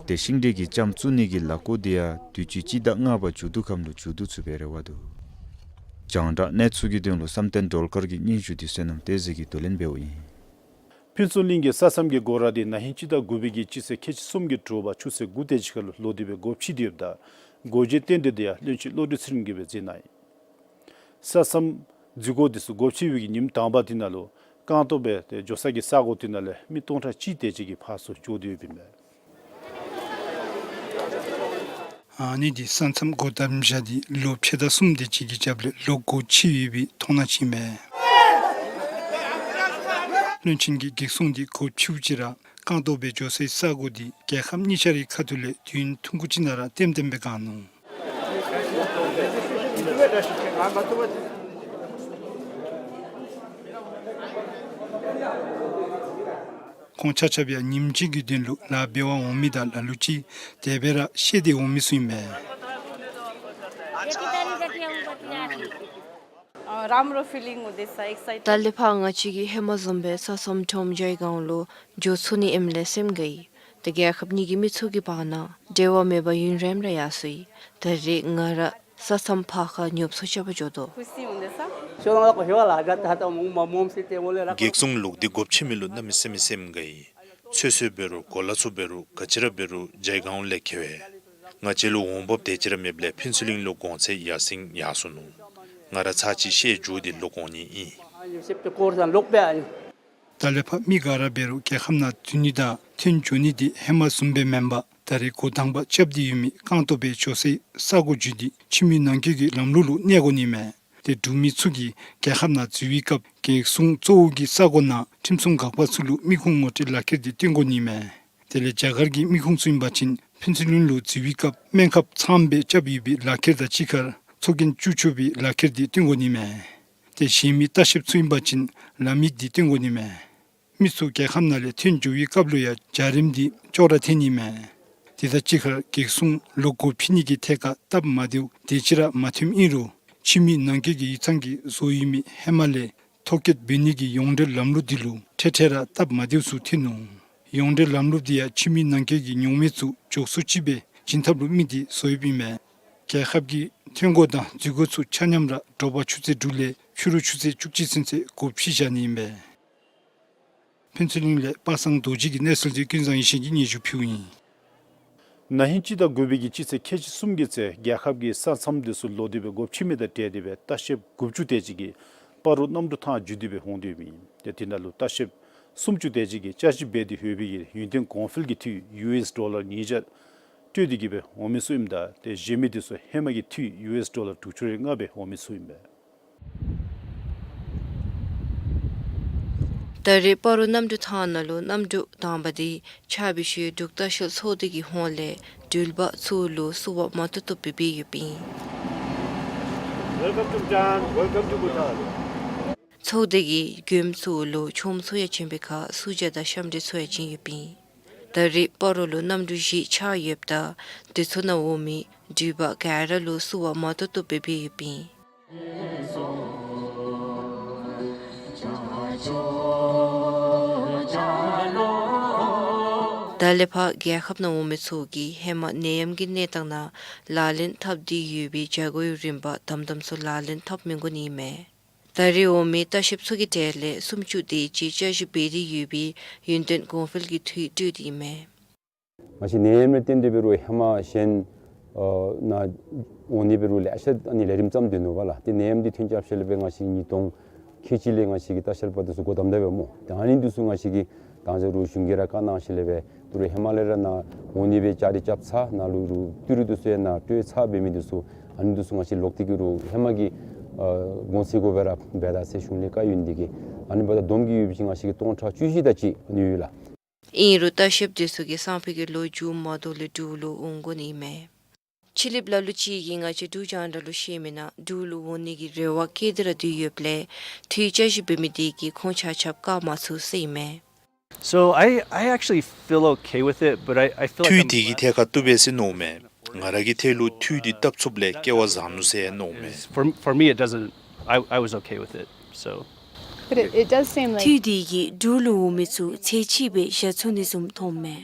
ཏེ་ཤིང་འབྲས་ཀྱི་ལྕམ་བཙུགས་ནི་གི་ལཱ་འགོ་འདི་ཡང་དུས་ཅི་སྤྱི་ཟླ་ལྔ་པ་མཇུག་བསྡུ་ཁམས་ལུ་མཇུག་བསྡུ་ཚུགས་པའི་རེ་བ་འདུག། རྒྱང་བསྒྲགས་གནས་ཚུལ་གྱི་དོན་ལུ་བསམ་གཏན་སྒྲོལ་དཀར་གྱི་སྙན་ཞུ་འདི་བསོད་ནམས་བསྟན་འཛིན་གྱིས་བསྡུ་ལེན་འབདཝ་ཨིན། ཕུན་ཚོགས་གླིང་གི་ས་མཚམས་ཀྱི་སྒོ་ར་འདི་ན་ཧིང་སྤྱི་ཟླ་དགུ་པའི་གི་སྤྱི་ཚེས་ཁལ་གཅིག་གསུམ་གྱི་དྲོ་པ་ཆུ་ཚོད་དགུ་དེ་ཅིག་ཁར་ལུ་ལོག་སྟེ་སྦེ་སྒོ་ཕྱེ་སྟེ་ཡོདཔ་ད་སྒོ་འབྱེད་རྟེན་འབྲེལ་འདི་ཡང་བློན་ཆེན་བློ་གྲོས་ཚེ་རིང་གིས་སྦེ་མཛད་གནང་ཡི། ས་མཚམས་འཛུལ་སྒོ་འདི་ཚུ་སྒོ་ཕྱེ་བའི་གི་ཉིནམ་དང་པ་འདི་ནང་ལུ་རྐང་སྟོང་སྦེ་ཏེ་འགྱོ་ས་གི་ས་གོ་འདི་ནང་ལས་མི་སྟོང་ཕྲག་གཅིག་དེ་ཅིག་གིས་ཕར་ཚུར་འགྱོ་སྟེ་ཡོདཔ་ཨིན་མས། ཨ་ནི་འདི་ས་མཚམས་སྒོ་བསྡམས་བཞག་སྟེ་ལོ་ཕྱེད་དང་གསུམ་དེ་ཅིག་གི་རྒྱབ་ལས་ལོག་སྒོ་ཕྱེ་ཡོད་པའི་མཐོང་སྣང་ཅིག་ཨིན་མས། བློན་ཆེན་གྱིས་སྒེག་སྲུང་འདི་སྒོ་ཕྱེཝ་ཅིག་ར་རྐང་སྟོང་སྦེ་འགྱོ་སའི་ས་གོ་འདི་རྒྱལ་ཁབ་གཉིས་ཆ་རའི་ཁ་ཐུག་ལས་དུས་ཡུན་ཐུང་ཀུ་ཅིག་ནང་ར་ལྟེམ་ལྟེམ་སྦེ་བཀང་ནུག། ཁོང་ཆ་ཁྱབ་ཡང་ཉིནམ་གཅིག་གི་དོན་ལུ་ལཱ་འབད་བར་འོང་མི་དང་ལ་ལུ་ཅིག་དེ་སྦེ་ར་བཤལ་ཏེ་འོང་མི་ཚུ་ཨིན་མས། अ, राम्रो फिलिङ हुँदैछ, एक्साइटेड। ད་ལས་ཕར་ང་བཅས་ཀྱིས་ཧེ་མ་བཟུམ་སྦེ་ས་མཚམས་ཁྲོམ་ཇའི་སྒང་ལུ་འགྱོ་ཚུགས་ནི་ཨིནམ་ལས་སེམས་དགའ་ཡི། ཏེ་རྒྱལ་ཁབ་གཉིས་ཀྱི་མི་ཚུ་གི་བར་ན་འབྲེལ་བ་མེད་པར་ཡུན་རིངམོ་ར་ཡར་སོ་ཡི། ད་རེས་ང་ར་ས་མཚམས་ཕར་ཁར་ཉོབ་སོ་རྐྱབ་པར་འགྱོ་དོ། खुसी हुँदैछ। སྒེག་སྲུང་ལོག་སྟེ་སྒོ་ཕྱེ་མི་ལུ་གནམ་མེད་ས་མེད་སེམས་དགའ་ཡི། ཚོད་བསྲེ་འབད་རུང་གོ་ལ་ཚུ་འབད་རུང་ག་ཅི་ར་འབད་རུང་ཇའི་སྒང་ལས་ཁེ་བས། ང་བཅས་ལུ་འོང་འབབ་དེ་ཅིག་ར་མེདཔ་ལས་ཕུན་ཚོགས་གླིང་ལུ་གོང་ཚད་ཡར་སེང་ཡར་སོ་ནུག། ང་ར་ཚར་གཅིག་བཤལ་འགྱོ་སྟེ་ལོག་འོང་ནི་ཨིན། ད་ལས་ཕར་མི་ག་ར་འབད་རུང་རྒྱལ་ཁབ་ནང་འཛུལ་ནི་དང་ཐོན་འགྱོ་ནི་འདི་ཧེ་མ་བཟུམ་སྦེ་མེན་པར་ད་རེས་སྒོ་དང་པ་རྐྱབ་སྟེ་ཡོད་མི་རྐང་སྟོང་སྦེ་འགྱོ་སའི་ས་གོ་བརྒྱུད་དེ་ཕྱི་མི་ནང་འཁོད་ཀྱི་ལམ་ལུགས་ལུ་གནས་དགོ་ནི་མས། ཏེ་འབྲུག་མི་ཚུ་གིས་རྒྱལ་ཁབ་ནང་འཛུལ་བའི་སྐབས་སྒེག་སྲུང་གཙོ་བོ་གི་ས་གོ་ནང་ཁྲིམས་སྲུང་འགག་པ་ཚུ་ལུ་མི་ཁུངས་ངོ་སྤྲོད་ལག་ཁྱེར་འདི་སྟོན་དགོ་ནི་མས། དེ་ལས་རྒྱ་གར་གྱི་མི་ཁུངས་ཚུ་ཨིན་པ་ཅིན་ཕུན་ཚོགས་གླིང་ལུ་འཛུལ་བའི་སྐབས་སྨན་ཁབ་ཚངམ་སྦེ་རྐྱབ་ཡོད་པའི་ལག་ཁྱེར་དང་གཅིག་ཁར་ཚོགས་རྒྱན་བཙུགས་ཆོག་པའི་ལག་ཁྱེར་འདི་སྟོན་དགོ་ནི་མས། ཏེ་གཞན་མི་ལྟ་བཤལཔ་ཚུ་ཨིན་པ་ཅིན་ལག་མིག་འདི་སྟོན་དགོ་ནི་མས། མི་ཚུ་རྒྱལ་ཁབ་ནང་ལས་ཐོན་འགྱོ་བའི་སྐབས་ལུ་ཡང་འཇའ་རིསམོ་འདི་ཅོག་ར་འཐད་ནི་མས། དེ་དང་གཅིག་ཁར་སྒེག་སྲུང་ལོག་སྒོ་ཕྱེ་ནི་གི་ཐད་ཁར་སྟབས་མ་བདེཝ་དེ་ཅིག་ར་མ་ཐོནམ་ཨིན་རུང་ཕྱི་མི་ནང་འཁོད་ཀྱི་ཡིག་ཚང་གིས་བཟོ་ཡོད་མི་ཧེ་མ་ལས་ཐོ་བཀོད་འབད་ནི་གི་ཡོངས་འབྲེལ་ལམ་ལུགས་འདི་ལུ་འཕྲལ་འཕྲལ་ར་སྟབས་མ་བདེཝ་ཚུ་ཐོན་ནུག། ཡོངས་འབྲེལ་ལམ་ལུགས་འདི་ཡང་ཕྱི་མི་ནང་འཁོད་ཀྱི་ཉོག་མེད་ཚུ་འགྱོ་ཚུགསཔ་ཅིག་སྦེ་བྱིན་ཐབས་ལུ་དམིགས་ཏེ་བཟོ་ཡོདཔ་ཨིན་མས། རྒྱལ་ཁབ་ཀྱི་ཐོན་སྒོ་དང་འཛུལ་སྒོ་ཚུ་ཆ་མཉམ་ར་དྲོ་པ་ཆུ་ཚོད་དྲུག་ལས་ཕྱི་རུ་ཆུ་ཚོད་བཅུ་གཅིག་ཚུན་ཚོད་སྒོ་ཕྱེ་བཞག་ནི་ཨིན་པས། ཕུན་ཚོགས་གླིང་ལས་པ་སངས་རྡོ་རྗེ་གི་གནས་ཚུལ་འདི་ཀུན་བཟང་ཡེ་ཤེས་ཀྱིས་སྙན་ཞུ་ཕུལཝ་ཨིན། ན་ཧིང་སྤྱི་ཟླ་དགུ་པའི་གི་སྤྱི་ཚེས་ཁལ་གཅིག་གསུམ་གྱི་ཚེ་རྒྱལ་ཁབ་ཀྱི་ས་མཚམས་འདི་ཚུ་ལོག་སྟེ་སྦེ་སྒོ་ཕྱེ་མི་དང་འབྲེལ་ཏེ་སྦེ་ལྟ་བཤལཔ་དགུ་བཅུ་དེ་ཅིག་གིས་སྤ་རོ་གནམ་གྲུ་ཐང་བརྒྱུད་དེ་སྦེ་འོང་སྟེ་ཡོདཔ་ཨིན། ཏེ་དེ་ནང་ལུ་ལྟ་བཤལཔ་སུམ་ཅུ་དེ་ཅིག་གིས་བཅའ་སྒྲིག་འབད་དེ་ཡོད་པའི་གི་ཡུན་བརྟན་གོང་འཕེལ་གྱི་འཐུས་ཡུ་ཨེསི་ཌོ་ལར་ཉིས་བརྒྱ་སྤྲོད་དེ་གིས་སྦེ་འོང་མི་ཚུ་ཨིནམ་ད་ཏེ་གཞན་མི་འདི་ཚུ་ཧེ་མ་གི་འཐུས་ཡུ་ཨེསི་ཌོ་ལར་དྲུག་ཅུ་རེ་ལྔ་སྦེ་འོང་མི་ཚུ་ཨིན་པས། ད་རེས་སྤ་རོ་གནམ་གྲུ་ཐང་ནང་ལུ་གནམ་གྲུ་དང་པ་འདི་ཆགས་པའི་ཤུལ་འབྲུག་ལྟ་བཤལ་ཚོགས་སྡེ་གི་ཧོངས་ལས་འགྲུལ་པ་ཚུ་ལུ་བསུ་བ་མང་ཏོག་ཏོ་སྦེ་འབད་ཡོདཔ་ཨིན། Welcome to Bhutan. Welcome to Bhutan. ཚོགས་སྡེ་གིས་མགྱོནམ་ཚུ་ལུ་ཆོསཔ་ཚུ་ཡང་བྱིན་པའི་ཁར་བསུ་ཇ་དང་ཤམ་འབྲས་ཚུ་ཡང་བྱིན་ཡོདཔ་ཨིན། ད་རེས་སྤ་རོ་ལུ་གནམ་གྲུ་བཞི་ཆགས་ཡོདཔ་ད་དེ་ཚུ་ནང་འོང་མི་འགྲུལ་པ་ག་ར་ལུ་བསུ་བ་མང་ཏོག་ཏོ་སྦེ་འབད་ཡོདཔ་ཨིན། ད་ ད་ལས་ཕར་རྒྱལ་ཁབ་ནང་འོང་མི་ཚུ་གིས་ཧེ་མ་ནད་ཡམས་ཀྱི་གནས་སྟངས་ནང་ལག་ལེན་འཐབ་སྟེ་ཡོད་པའི་བྱ་སྒོའི་རིམ་པ་དམ་དམ་ཚུ་ལག་ལེན་འཐབ་མི་དགོ་ནི་ཨིན་མས། ད་རེས་འོང་མི་ལྟ་བཤལཔ་ཚུ་གི་གྲས་ལས་སུམ་ཅུ་དེ་ཅིག་བཅའ་གཞི་འབད་དེ་ཡོད་པའི་ཡུན་བརྟན་གོང་འཕེལ་གྱི་འཐུས་སྤྲོད་དེ་ཨིན་མས། ང་བཅས་ནད་ཡམས་ལས་བརྟེན་ཏེ་འབད་རུང་ཧེ་མ་གཞན་ཨ་ནཱ་འོང་ནི་འབད་རུང་ལེ་ཤ་ཨ་ནི་ལས་རིམ་བརྩམས་ཏེ་ནུག་པ་ལགས། ཏེ་ནད་ཡམས་འདི་ཐོན་རྐྱབ་ཞིནམ་ལས་འབད་ང་བཅས་ཉིས་སྟོང་ཁལ་གཅིག་ལས་ང་བཅས་ཀྱི་ལྟ་བཤལ་པ་འདི་ཚུ་སྒོ་བསྡམས་ད་འབདཝ་སྨོ། ཏེ་ཨ་ནི་འདི་ཚུ་ང་བཅས་ཀྱིས་ད་ཅི་རུང་གཞུང་གིས་ར་བཀའ་གནང་ཞིནམ་ལས་འབད་ད་རུང་ཧེ་མ་ལས་ར་ནཱ་འོང་ནི་སྦེ་བཅའ་སྒྲིག་རྐྱབ་ཚར། ནཱ་ལུ་རུང་ཏི་རུ་འདི་ཚུ་ཡང་ནཱ་སྤྲོད་ཚར་འབད་མི་འདི་ཚུ་ཨ་ནི་འདི་ཚུ་ང་བཅས་ལོག་སྟེ་གི་རུང་ཧེ་མ་གི་ཨ་གོང་ཚད་གུ་སྦེ་ར་འབད་ད་ཟེར་གཞུང་ལས་བཀའ་ཡོད་ནི་འདི་གིས་ཨ་ནི་འབདཝ་ད་བསྡོམས་ཀྱིས་ཡོད་པ་ཅིན་ང་བཅས་ཀྱི་སྟོང་ཕྲག་བཅུ་བཞི་དེ་ཅིག་ཨ་ནི་ཡོད་ལགས། ཨིན་རུང་ལྟ་བཤལཔ་འདི་ཚུ་གིས་སང་ཕོད་ཀྱི་ལོ་མཇུག་མ་དོ་ལུ་འབྲུག་ལུ་འོང་དགོ་ནི་ཨིན་མས། ཕྱི་གླིངཔ་ལ་ལུ་ཅིག་གིས་ང་བཅས་འབྲུག་རྒྱང་བསྒྲགས་ལུ་བཤད་མི་ནང་འབྲུག་ལུ་འོང་ནི་གི་རེ་བ་བསྐྱེད་དེ་ར་སྡོད་ཡོདཔ་ལས་འཐུས་བཅའ་གཞི་འབད་མི་དེ་གིས་ཁོང་ཆ་ཁྱབ་བཀག་མ་ཚུགས་ཟེར་ཨིན་མས། So I, I actually feel okay with it, but I, I feel like འཐུས་འདི་གིས་ཐད་ཁར་བཏུབ་པས་ཟེར་མནོཝ་མས། ང་ར་གི་ཐད་ལུ་འཐུས་འདི་བཏབ་ཚུགསཔ་ལས་སྐལ་བ་བཟང་ནུག་ཟེར་མནོཝ་མས། For, for me, it doesn't. I, I was okay with it. So. But it, it does seem like འཐུས་འདི་གིས་འབྲུག་ལུ་འོང་མི་ཚུ་ཚད་ཅིག་སྦེ་བཞག་ཚུགས་ནི་བཟུམ་མཐོངམ་མས།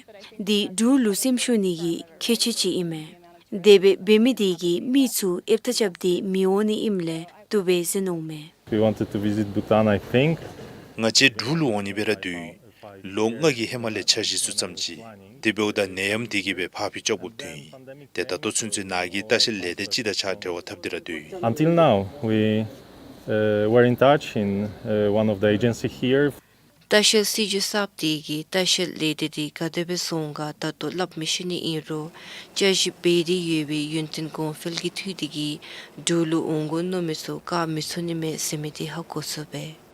འདི་འབྲུག་ལུ་སེམས་ཤོར་ནི་གི་ཁྱད་ཆོས་ཅིག་ཨིན་མས། དེ་སྦེ་འབད་མི་དེ་གིས་མི་ཚུ་ཨེབ་ཐང་རྐྱབ་སྟེ་མི་འོང་ནི་ཨིནམ་ལས་བཏུབ་པས་ཟེར་མནོཝ་མས། We wanted to visit Bhutan, I think. ང་བཅས་འབྲུག་ལུ་འོང་ནི་སྦེ་ར་འདུག། ལོ་ལྔ་གི་ཧེ་མ་ལས་འཆར་གཞི་ཚུ་བརྩམས་ཅི། དེ་འབདཝ་ད་ནད་ཡམས་འདི་གིས་སྦེ་ཕར་འགྱངས་འགྱངས་འབད་དོ་ཡོད། ཏེ་ད་ལྟོ་ཚུན་ཚོད་ནཱ་གི་ལྟ་བཤལ་ལས་སྡེ་ཅིག་དང་གཅིག་ཁར་འབྲེལ་བ་འཐབ་སྟེ་ར་སྡོད་ཡོད། Until now, we, uh, were in touch in, uh, one of the agency here. ལྟ་བཤལ་སྲིད་བྱུས་གསརཔ་འདི་གིས་ལྟ་བཤལ་ལས་སྡེ་འདི་ག་དེ་སྦེ་བཟོ་འོང་ག་ད་ལྟོ་སླབ་མི་ཤེས་ནི་ཨིན་རུང་བཅའ་གཞི་འབད་དེ་ཡོད་པའི་ཡུན་བརྟན་གོང་འཕེལ་གྱི་འཐུས་འདི་གིས་འབྲུག་ལུ་འོང་དགོ་མནོ་མི་ཚུ་བཀག་མི་ཚུགས་ནི་མས་ཟེར་མི་འདི་ཧ་གོ་ཚུགས་པས།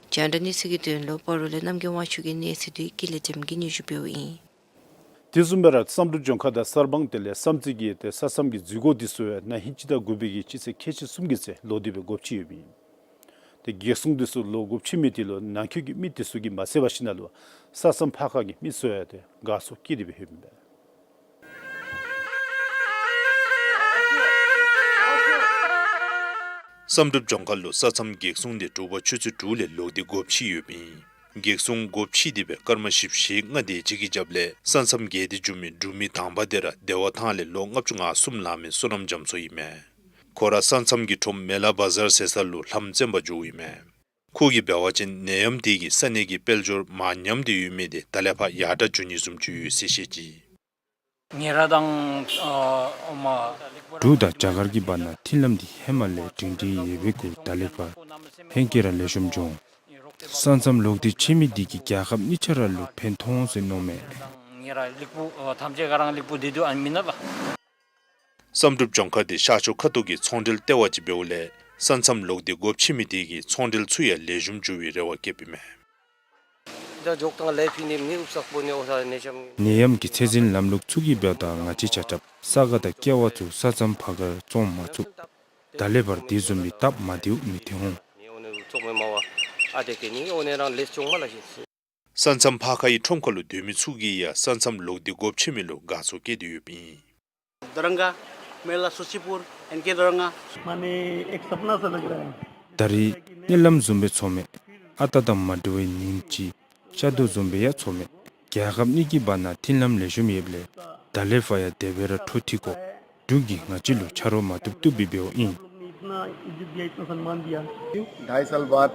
རྒྱང་བསྒྲགས་གནས་ཚུལ་གྱི་དོན་ལུ་སྤ་རོ་ལས་རྣམ་རྒྱལ་དབང་ཕྱུག་གི་གནས་ཚུལ་འདི་ཀུན་ལེགས་སྒྲོལམ་གྱིས་སྙན་ཞུ་འབདཝ་ཨིན། དེ་བཟུམ་སྦེ་ར་བསམ་གྲུབ་ལྗོངས་མཁར་དང་གསར་སྤང་དེ་ལས་བསམ་རྩེ་གི་ཏེ་ས་མཚམས་ཀྱི་འཛུལ་སྒོ་འདི་ཚུ་ཡང་ན་ཧིང་སྤྱི་ཟླ་དགུ་པའི་གི་སྤྱི་ཚེས་ཁལ་གཅིག་གསུམ་གྱི་ཚེ་ལོག་སྟེ་སྦེ་སྒོ་ཕྱེ་ཡོདཔ་ཨིན། ཏེ་བགེགས་སྲུང་འདི་ཚུ་ལོག་སྒོ་ཕྱེ་མི་དེ་ལུ་ནང་འཁོད་ཀྱི་མི་དེ་ཚུ་གིས་མ་ཚད་པར་ཞིནམ་ལས་ས་མཚམས་ཕར་ཁ་གི་མི་ཚུ་ཡང་ཏེ་དགའ་ཚོར་བསྐྱེད་དེ་སྦེ་ཡོདཔ་ཨིན་པས། བསམ་གྲུབ་ལྗོངས་མཁར་ལུ་ས་མཚམས་བགེགས་སྲུང་འདི་དྲོ་པ་ཆུ་ཚོད་དྲུག་ལས་ལོག་སྟེ་སྒོ་ཕྱེ་ཡོདཔ་ཨིན། བགེགས་སྲུང་སྒོ་ཕྱེ་སྟེ་སྦེ་སྐར་མ་བཞི་བཅུ་ཞེ་ལྔ་དེ་ཅིག་གི་རྒྱབ་ལས་ས་མཚམས་བརྒལ་ཏེ་འགྱོ་མི་འབྲུག་མི་དང་པ་དེ་ར་བདེ་བ་ཐང་ལས་ལོ་ལྔ་བཅུ་ང་གསུམ་ལང་མི་བསོད་ནམས་རྒྱ་མཚོ་ཨིན་མས། ཁོ་ར་ས་མཚམས་ཀྱི་ཁྲོམ་མེ་ལ་བ་ཟར་ཟེར་ས་ལུ་ལྷམ་བཙེམ་པར་འགྱོཝ་ཨིན་མས། ཁོ་གིས་འབད་བ་ཅིན་ནད་ཡམས་འདི་གིས་ས་གནས་ཀྱི་དཔལ་འབྱོར་མར་ཉམས་ཏེ་ཡོད་མི་དེ་ད་ལས་ཕར་ཡར་དྲག་འགྱོ་ནི་བཟུམ་ཅིག་ཡོད་ཟེར་བཤད་ཅི། ཉེ་རང་དང་ཨ་མ་འབྲུག་དང་རྒྱ་གར་གྱི་བར་ན་མཐུན་ལམ་འདི་ཧེ་མ་ལས་སྒྲིང་སྒྲིང་ཡོད་པའི་གུ་ད་ལས་ཕར་ཕན་སྐྱེད་ར་ལེགས་ཤོམ་འབྱུང་། ས་མཚམས་ལོག་སྟེ་ཕྱེ་མི་འདི་གིས་རྒྱལ་ཁབ་གཉིས་ཆ་ར་ལུ་ཕན་ཐོགས་འོང་ཟེར་མནོཝ་མས། ཉེ་རང་ལིག་པུ་ཨ་ཐམས་ཅད་ག་རང་ལིག་པུ་བདེ་སྡུག་ཨ་མེན་ན་ལགས། བསམ་གྲུབ་ལྗོངས་མཁར་འདི་ཤར་ཕྱོགས་ཁ་ཐུག་གི་ཚོང་འབྲེལ་ལྟེ་བ་ཅིག་འབདཝ་ལས་ས་མཚམས་ལོག་སྟེ་སྒོ་ཕྱེ་མི་དེ་གིས་ཚོང་འབྲེལ་ཚུ་ཡང་ལེགས་ཤོམ་འགྱོ་བའི་རེ་བ་བསྐྱེདཔ་ཨིན་མས། ནད་ཡམས་ཀྱི་ཚད་འཛིན་ལམ་ལུགས་ཚུ་གིས་འབདཝ་ད་ང་བཅས་ཆ་ཁྱབ་ས་ག་དང་ཀེ་བ་ཚུ་ས་མཚམས་ཕར་ཁར་བཙོང་མ་ཚུགས། ད་ལས་ཕར་དེ་བཟུམ་མའི་སྟབས་མ་བདེཝ་མི་ཐོན་འོང་། ས་མཚམས་ཕར་ཁ་གི་ཁྲོམ་ཁ་ལུ་སྡོད་མི་ཚུ་གིས་ཡང་ས་མཚམས་ལོག་སྟེ་སྒོ་ཕྱེ་མི་ལུ་དགའ་ཚོར་བསྐྱེད་དེ་ཡོདཔ་ཨིན། दरंगा, मेला सुचीपुर, एनके दरंगा। माने एक सपना सा लग रहा है। ད་རིས་གཉིད་ལམ་བཟུམ་སྦེ་ཚོརཝ་མས། ཨ་རྟག་དང་མ་འདྲ་བའི་ཉིནམ་ཅིག་ཤར་དོ་བཟུམ་སྦེ་ཡང་ཚོརཝ་མས། རྒྱལ་ཁབ་གཉིས་ཀྱི་བར་ན་མཐུན་ལམ་ལེགས་ཤོམ་ཡོདཔ་ལས་ད་ལས་ཕར་ཡང་དེ་སྦེ་ར་འཕྲོ་མཐུད་དགོ། འབྲུག་གིས་ང་བཅས་ལུ་ཆ་རོགས་མ་བཏུབ་བཏུབ་སྦེ་འབདཝ་ཨིན། ढाई साल बाद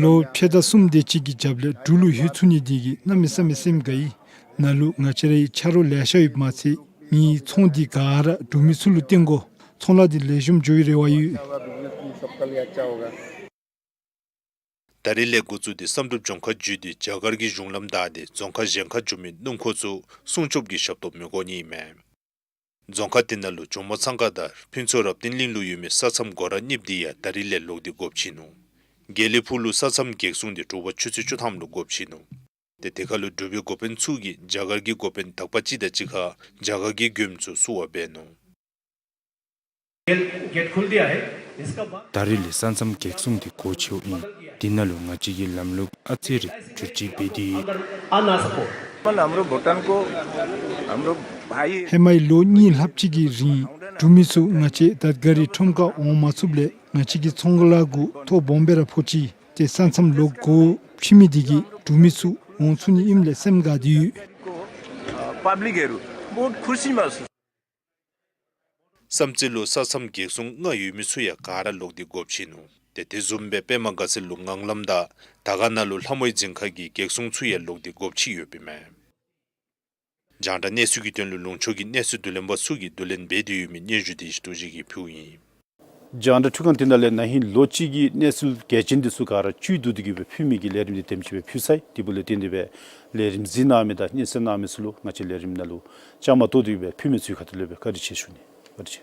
ལོ་ཕྱེད་དང་གསུམ་དེ་ཅིག་གི་རྒྱབ་ལས་འབྲུག་ལུ་ལྷོད་ཚུགས་ནི་དེ་གིས་གནམ་མེད་ས་མེད་སེམས་དགའ་ཡི། ནཱ་ལུ་ང་བཅས་རའི་ཆ་རོགས་ལེ་ཤ་ཡོདཔ་མ་ཚད་ངེའི་ཚོང་འདི་ག་ར་འབྲུག་མི་ཚུ་ལུ་བརྟེན་དགོ། ཚོང་ལཱ་འདི་ལེགས་ཤོམ་འགྱོ་བའི་རེ་བ་ཡོད། ད་རིས་ལས་འགོ་བཙུགས་ཏེ་བསམ་གྲུབ་ལྗོངས་མཁར་བརྒྱུད་དེ་རྒྱ་གར་གྱི་གཞུང་ལམ་བདའ་སྟེ་རྫོང་ཁག་གཞན་ཁར་འགྱོ་མི་སྣུམ་འཁོར་ཚུ་སྲུང་སྐྱོབ་ཀྱི་ཞབས་ཏོག་མི་དགོ་ནི་ཨིན་མས། རྫོང་ཁག་དེ་ནང་ལུ་ཇོ་མོ་གཙང་ཁ་དང་ཕུན་ཚོགས་རབ་བརྟན་གླིང་ལུ་ཡོད་མི་ས་མཚམས་སྒོ་ར་གཉིསཔོ་འདི་ཡང་ད་རིས་ལས་ལོག་སྟེ་སྒོ་ཕྱེ་ནུག། དགེ་ལེགས་ཕུག་ལུ་ས་མཚམས་བགེགས་སྲུང་འདི་དྲོ་པ་ཆུ་ཚོད་བཅུ་ཐམ་ལུ་སྒོ་ཕྱེ་ནུག། ཏེ་དེ་ཁར་ལུ་འབྲུག་པའི་འགོ་དཔོན་ཚུ་གིས་རྒྱ་གར་གྱི་འགོ་དཔོན་དག་པ་ཅིག་དང་གཅིག་ཁར་རྒྱ་གར་གྱི་མགྱོནམ་ཚུ་བསུ་བ་འབད་ནུག། ད་རིས་ལས་ས་མཚམས་བགེགས་སྲུང་འདི་སྒོ་ཕྱེཝ་ཨིན། དེ་ནང་ལུ་ང་བཅས་ཀྱི་ལམ་ལུགས་ཨ་ཙི་རེ་འགྱུར་བཅོས་འབད་དེ་ཡོད། ཧེ་མའི་ལོ་གཉིས་ལྷགཔ་ཅིག་གི་རིང་འབྲུག་མི་ཚུ་ང་བཅས་དར་དཀར་རི་ཁྲོམ་ཁར་འོང་མ་ཚུགསཔ་ལས་ང་བཅས་ཀྱི་ཚོང་ལཱ་གུ་ཐོ་སྦོམ་སྦེ་ར་ཕོག་ཅི། ཏེ་ས་མཚམས་ལོག་སྒོ་ཕྱེ་མི་དེ་གིས་འབྲུག་མི་ཚུ་འོང་ཚུགས་ནི་ཨིནམ་ལས་སེམས་དགའ་སྟེ་ཡོད། पब्लिकहरू बहुत खुसीमा छ। བསམ་རྩེ་ལུ་ས་མཚམས་གེགས་སྲུང་ལྔ་ཡོད་མི་ཚུ་ཡང་ག་ར་ལོག་སྟེ་སྒོ་ཕྱེ་ནུག། ཏེ་དེ་བཟུམ་སྦེ་པདྨ་དགའ་ཚལ་ལུ་ངང་ལམ་དང་དར་དཀར་ན་ལུ་ལྷ་མོའི་འཛིན་ཁང་གི་གེགས་སྲུང་ཚུ་ཡང་ལོག་སྟེ་སྒོ་ཕྱེ་ཡོདཔ་ཨིན་མས། རྒྱང་བསྒྲགས་གནས་ཚུལ་གྱི་དོན་ལུ་ལུང་ཕྱོགས་ཀྱི་གནས་ཚུལ་བསྡུ་ལེན་པ་ཚུ་གིས་བསྡུ་ལེན་འབད་དེ་ཡོད་མི་སྙན་ཞུ་དེ་ཞུ་དོ་ཅིག་གིས་ཕུལཝ་ཨིན། རྒྱང་བསྒྲགས་འཕྲུལ་ཁང་འདི་ནང་ལས་ན་ཧིང་ལོ་གཅིག་གི་གནས་ཚུལ་གལ་ཆེན་འདི་ཚུ་ག་ར་བཅུད་བསྡུ་སྟེ་གིས་སྦེ་ཕུལ་མི་གི་ལས་རིམ་འདི་དེམ་ཅིག་སྦེ་ཕུལ་ཚར་ཡི། དེ་འབདཝ་ལས་བརྟེན་ཏེ་སྦེ་ལས་རིམ་གཟིགས་གནང་མི་དང་སྙན་གསན་གནང་མི་ཚུ་ལུ་ང་བཅས་ལས་རིམ་ནང་ལུ་བཅའ་མར་གཏོགས་ཏེ་སྦེ་ཕུལ་མི་ཚུ་ཁ་ཐུག་ལས་སྦེ་བཀའ་དྲིན་ཆེ་ཞུ་ནི། བཀའ་དྲིན་ཆེ།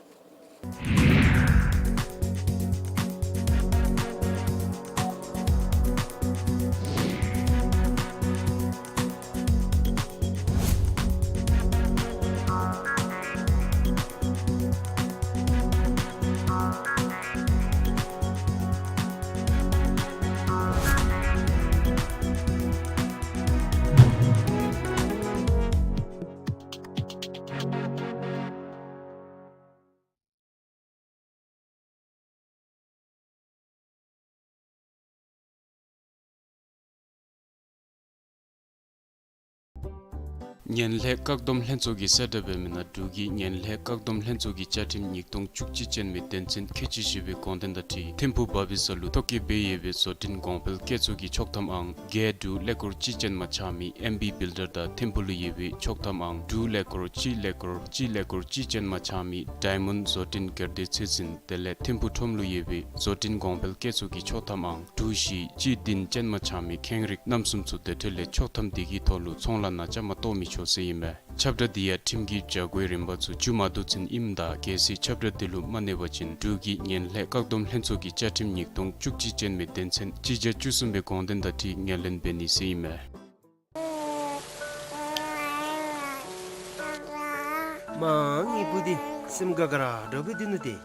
ངན་ལྷད་བཀག་སྡོམ་ལྷན་ཚོགས་ཀྱིས་གསལ་བསྒྲགས་འབད་མི་ནང་འབྲུག་གི་ངན་ལྷད་བཀག་སྡོམ་ལྷན་ཚོགས་ཀྱི་བཅའ་ཁྲིམས་ཉིས་སྟོང་བཅུ་གཅིག་ཅན་མའི་དོན་ཚན་ཁལ་གཅིག་བཞི་པའི་དགོངས་དོན་དང་འཁྲིལ་ཐིམ་ཕུག་བ་བི་ས་ལུ་ཐོ་བཀོད་འབད་ཡོད་པའི་བཟོ་སྐྲུན་གོང་འཕེལ་བཀོལ་ཚོགས་ཀྱི་ཆོག་ཐམ་ཨང་བརྒྱད་དྲུག་ཀླད་ཀོར་གཅིག་ཅན་མ་ཆགས་མི་ཨེམ་བི་བིལ་ཌར་དང་ཐིམ་ཕུག་ལུ་ཡོད་པའི་ཆོག་ཐམ་ཨང་དྲུག་ཀླད་ཀོར་གཅིག་ཀླད་ཀོར་གཅིག་ཀླད་ཀོར་གཅིག་ཅན་མ་ཆགས་མི་ཌའི་མཱོནཌ་བཟོ་སྐྲུན་སྒེར་སྡེ་ཚོད་འཛིན་དེ་ལས་ཐིམ་ཕུག་ཁྲོམ་ལུ་ཡོད་པའི་བཟོ་སྐྲུན་གོང་འཕེལ་བཀོལ་ཚོགས་ཀྱི་ཆོག་ཐམ་ཨང་དྲུག་བཞི་གཅིག་བདུན་ཅན་མ་ཆགས་མི་ཁེངས་རིགས་རྣམ་གསུམ་ཚུ་དེ་འཕྲོ་ལས་ཆོག་ཐམ་དེ་གི་ཐོག་ལུ་ཚོང་ལཱ་ནང་བཅའ་མར་གཏོགས་མི་ཆོག་ཟེར་ཨིན་མས། ཁྱབ་བསྒྲགས་འདི་ཡང་ཁྲིམས་ཀྱི་བྱ་སྒོའི་རིམ་པ་ཚུ་བཙུགས་མ་བཏུབ་ཚུན་ཨིནམ་ད་གལ་སྲིད་ཁྱབ་བསྒྲགས་འདི་ལུ་མ་གནས་པ་ཅིན་འབྲུག་གི་ངན་ལྷད་བཀག་སྡོམ་ལྷན་ཚོགས་ཀྱི་བཅའ་ཁྲིམས་ཉིས་སྟོང་བཅུ་གཅིག་ཅན་མའི་དོན་ཚན་གཅིག་བརྒྱ་བཅུ་གསུམ་པའི་དགོངས་དོན་དང་འཁྲིལ་ངན་ལྷད་འབད་ནི་ཟེར་ཨིན་མས། མ་ངེའི་བུ་འདི་སེམས་དགའ་དགའ་ར་འདྲཝ་སྦེ་སྡོད་ནུག་ཏེ།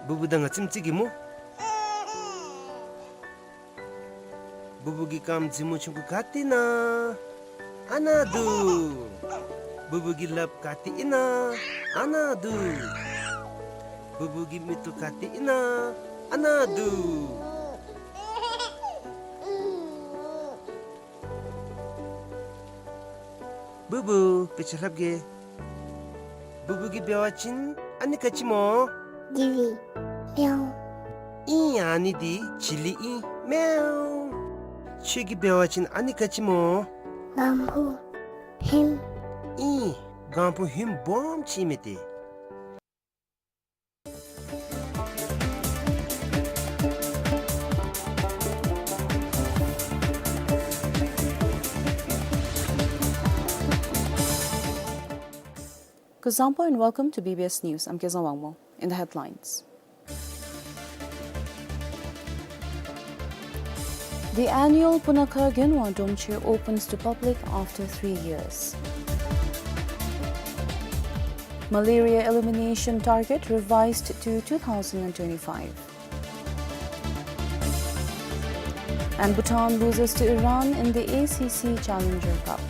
བུ་བུ་དང་ང་ཙམ་ཅིག་གིས་སྨོ། བུ་བུ་གི་རྐངམ་མཛེས་མོ་ཆུང་ཀུ་ག་ཏེ་ཨིན་ན། ཨ་ནཱ་འདུག། བུ་བུ་གི་ལགཔ་ག་ཏེ་ཨིན་ན། ཨ་ནཱ་འདུག། བུ་བུ་གི་མིག་ཏོ་ག་ཏེ་ཨིན་ན། ཨ་ནཱ་འདུག། བུ་བུ་དཔེ་ཆ་ལྷབ་གེ། བུ་བུ་གིས་འབད་བ་ཅིན་ཨ་ནི་ག་ཅི་སྨོ། ཇི་ལི། མེའོ། ཨིན། ཨ་ནི་འདི་ཇི་ལི་ཨིན། མེའོ། ཁྱོད་ཀྱིས་འབད་བ་ཅིན་ཨ་ནི་ག་ཅི་སྨོ། གང་ཕུ་ཧིམ། ཨིན། གང་ཕུ་ཧིམ་སྦོམ་ཅིག་ཨིན་མས་ཏེ། Kuzuzangpo and welcome to B B S News. I'm Kezang Wangmo. In the headlines. The annual Punakha Gyonwa Domche opens to public after three years. Malaria elimination target revised to two thousand and twenty-five. And Bhutan loses to Iran in the A C C Challenger Cup.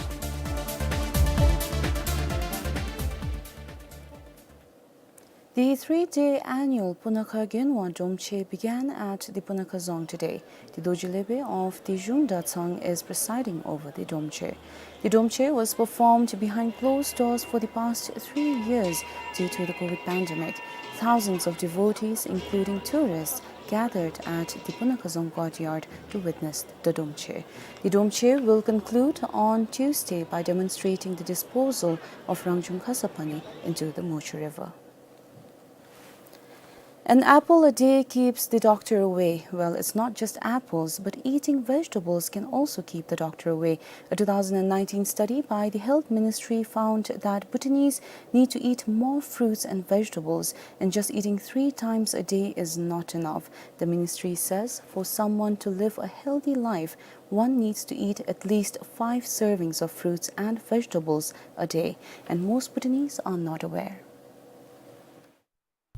The three-day annual Punakha Gyonwa Domche began at the Punakha Dzong today. The Dorji Lepe of the Zhung Datsang is presiding over the Domche. The Domche was performed behind closed doors for the past three years due to the COVID pandemic. Thousands of devotees, including tourists, gathered at the Punakha Dzong courtyard to witness the Domche. The Domche will conclude on Tuesday by demonstrating the disposal of Rangjung Khasa Pani into the Mochu River. An apple a day keeps the doctor away. Well, it's not just apples, but eating vegetables can also keep the doctor away. A two thousand and nineteen study by the Health Ministry found that Bhutanese need to eat more fruits and vegetables, and just eating three times a day is not enough. The ministry says for someone to live a healthy life, one needs to eat at least five servings of fruits and vegetables a day, and most Bhutanese are not aware.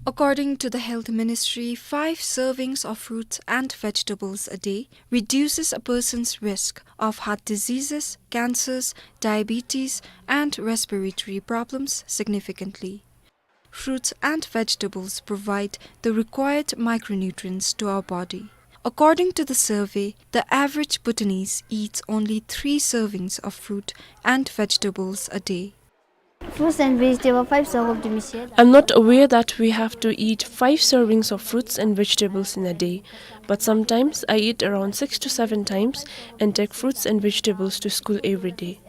According to the Health Ministry, five servings of fruits and vegetables a day reduces a person's risk of heart diseases, cancers, diabetes, and respiratory problems significantly. Fruits and vegetables provide the required micronutrients to our body. According to the survey, the average Bhutanese eats only three servings of fruit and vegetables a day. Fruits and vegetable, five serve of the Michelle. I'm not aware that we have to eat five servings of fruits and vegetables in a day, but sometimes I eat around six to seven times and take fruits and vegetables to school every day.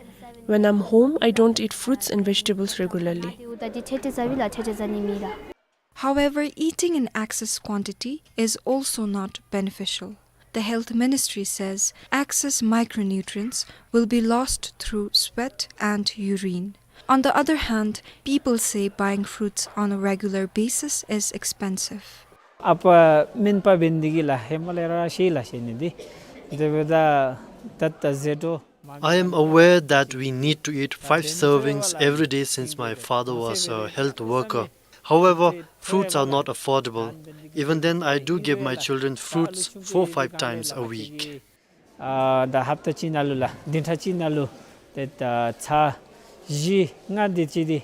When I'm home, I don't eat fruits and vegetables regularly. However, eating in excess quantity is also not beneficial. The Health Ministry says excess micronutrients will be lost through sweat and urine. On the other hand, people say buying fruits on a regular basis is expensive. Apa min pa bendigi la hemale ra shi la shi ni di. Debeda tatta zeto. I am aware that we need to eat five servings every day since my father was a health worker. However, fruits are not affordable. Even then, I do give my children fruits four, five times a week. Ah, da hapta chi nalu la, dinta chi nalu, te ta cha ji nga di chi di.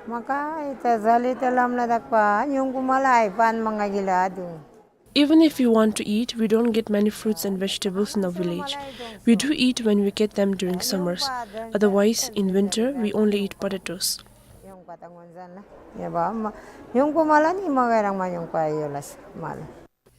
Maka ita zali ta lamla dakpa, nyungku mala ai pan manga gila adu. Even if we want to eat, we don't get many fruits and vegetables in our village. We do eat when we get them during summers. Otherwise, in winter, we only eat potatoes.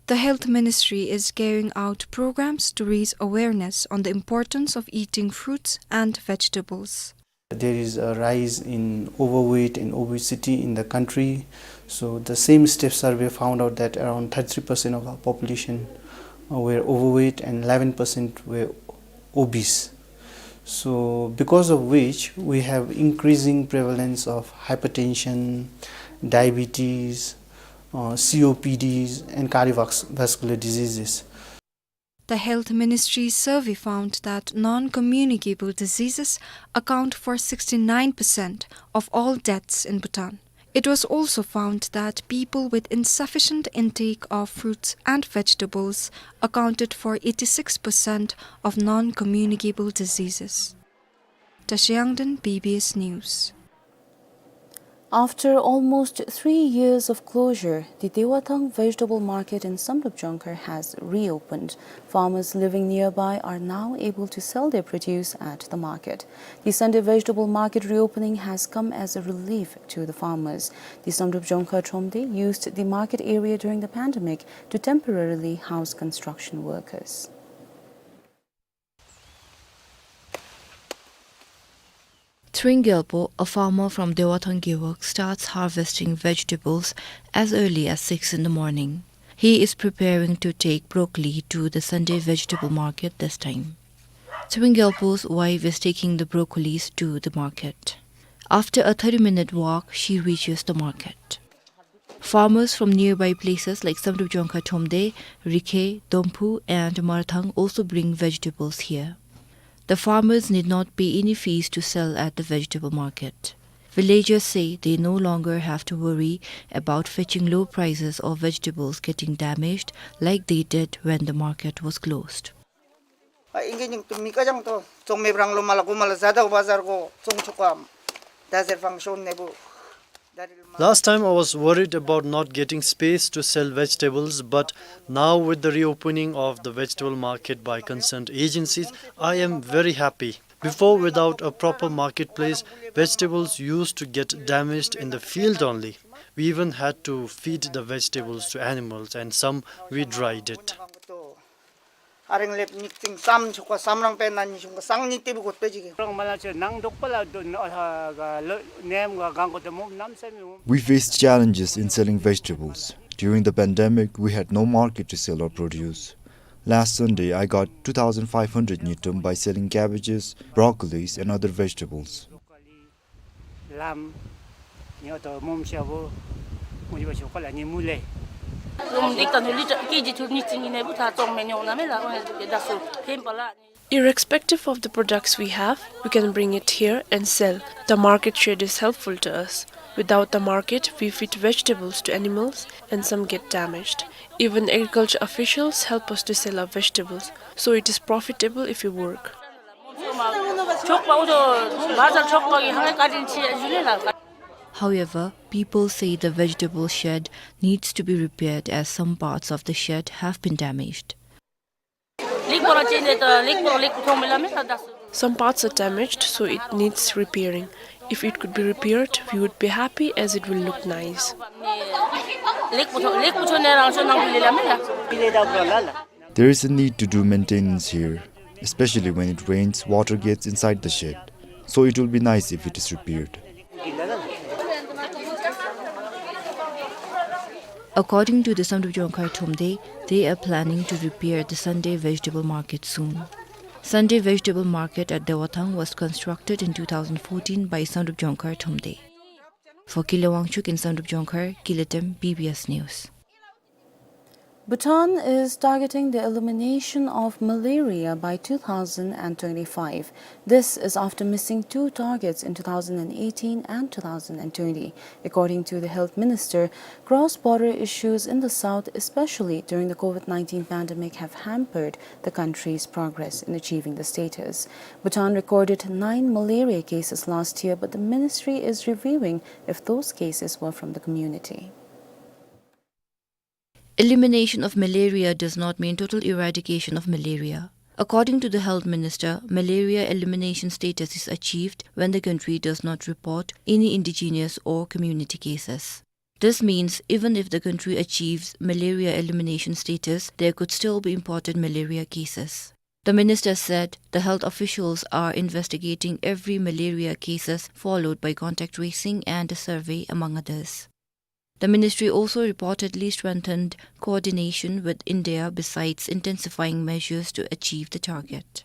The Health Ministry is carrying out programs to raise awareness on the importance of eating fruits and vegetables. There is a rise in overweight and obesity in the country. So the same STEP survey found out that around thirty-three percent of our population, uh, were overweight and eleven percent were obese. So because of which we have increasing prevalence of hypertension, diabetes, uh, C O P Ds and cardiovascular diseases. The Health Ministry's survey found that non-communicable diseases account for sixty-nine percent of all deaths in Bhutan. It was also found that people with insufficient intake of fruits and vegetables accounted for eighty-six percent of non-communicable diseases. Tashi Yangden, B B S News. After almost three years of closure, the Dewathang vegetable market in Samdrup Jongkhar has reopened. Farmers living nearby are now able to sell their produce at the market. The Sunday vegetable market reopening has come as a relief to the farmers. The Samdrup Jongkhar Thromde used the market area during the pandemic to temporarily house construction workers. Tshwin Gyalpo, a farmer from Dewathang Gewog, starts harvesting vegetables as early as six in the morning. He is preparing to take broccoli to the Sunday vegetable market this time. Tshwin Gyalpo's wife is taking the broccolis to the market. After a thirty-minute walk, she reaches the market. Farmers from nearby places like Samdrup Jongkhar Thromde, Rikhe, Domphu and Marthang also bring vegetables here. The farmers need not pay any fees to sell at the vegetable market. Villagers say they no longer have to worry about fetching low prices or vegetables getting damaged like they did when the market was closed. Ah, inge nyingtu mi kajang to, chong me brang lo mala ko mala zada bazar ko chong chukam. Dazer function nebu. Last time I was worried about not getting space to sell vegetables, but now with the reopening of the vegetable market by concerned agencies, I am very happy. Before, without a proper marketplace, vegetables used to get damaged in the field only. We even had to feed the vegetables to animals, and some we dried it. Areng lep nyik ting sam chukwa samrang pe nan nyishung ka sang nyik tebu got pe jige. Rang mala che nang dok pala do, ah, ga lo, nem ga gang ko te mum nam sem mum. We faced challenges in selling vegetables. During the pandemic, we had no market to sell our produce. Last Sunday, I got two thousand five hundred ngultrum by selling cabbages, broccolis, and other vegetables. Lam, nyo to mum shabu, mum shabu shokola ni mule. Lum dik tan huli ta, K G tu ni ting ne bu ta chong me nyo na me la, o ne da su, pem pala. Irrespective of the products we have, we can bring it here and sell. The market shed is helpful to us. Without the market, we feed vegetables to animals and some get damaged. Even agriculture officials help us to sell our vegetables, so it is profitable if we work. However, people say the vegetable shed needs to be repaired as some parts of the shed have been damaged. Some parts are damaged, so it needs repairing. If it could be repaired, we would be happy as it will look nice. There is a need to do maintenance here, especially when it rains, water gets inside the shed. So it will be nice if it is repaired. According to the Samdrup Jongkhar Thromde, they are planning to repair the Sunday vegetable market soon. Sunday vegetable market at Dewathang was constructed in two thousand fourteen by Samdrup Jongkhar Thromde. For Kile Wangchuk in Samdrup Jongkhar, Kile Tem, B B S News. Bhutan is targeting the elimination of malaria by two thousand and twenty-five. This is after missing two targets in two thousand and eighteen and two thousand and twenty. According to the health minister, cross-border issues in the south, especially during the COVID nineteen pandemic, have hampered the country's progress in achieving the status. Bhutan recorded nine malaria cases last year, but the ministry is reviewing if those cases were from the community. Elimination of malaria does not mean total eradication of malaria. According to the health minister, malaria elimination status is achieved when the country does not report any indigenous or community cases. This means even if the country achieves malaria elimination status, there could still be imported malaria cases. The minister said the health officials are investigating every malaria cases, followed by contact tracing and a survey, among others. The ministry also reportedly strengthened coordination with India besides intensifying measures to achieve the target.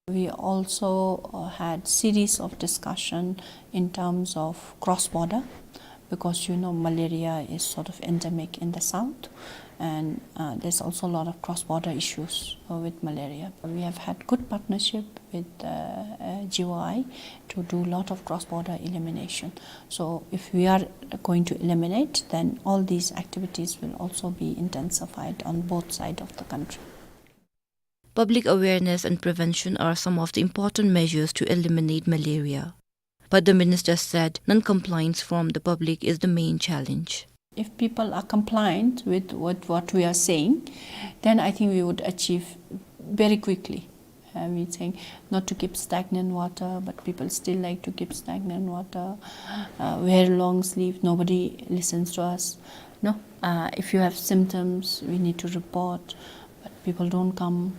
We also, uh, had series of discussion in terms of cross-border, because, you know, malaria is sort of endemic in the south, and, uh, there's also a lot of cross-border issues, uh, with malaria. We have had good partnership with, uh, uh, G O I to do lot of cross-border elimination. So if we are going to eliminate, then all these activities will also be intensified on both sides of the country. Public awareness and prevention are some of the important measures to eliminate malaria. But the minister said non-compliance from the public is the main challenge. If people are compliant with what, what we are saying, then I think we would achieve very quickly. Uh, we saying not to keep stagnant water, but people still like to keep stagnant water. Uh, wear long sleeve, nobody listens to us. No, uh, if you have symptoms, we need to report, but people don't come.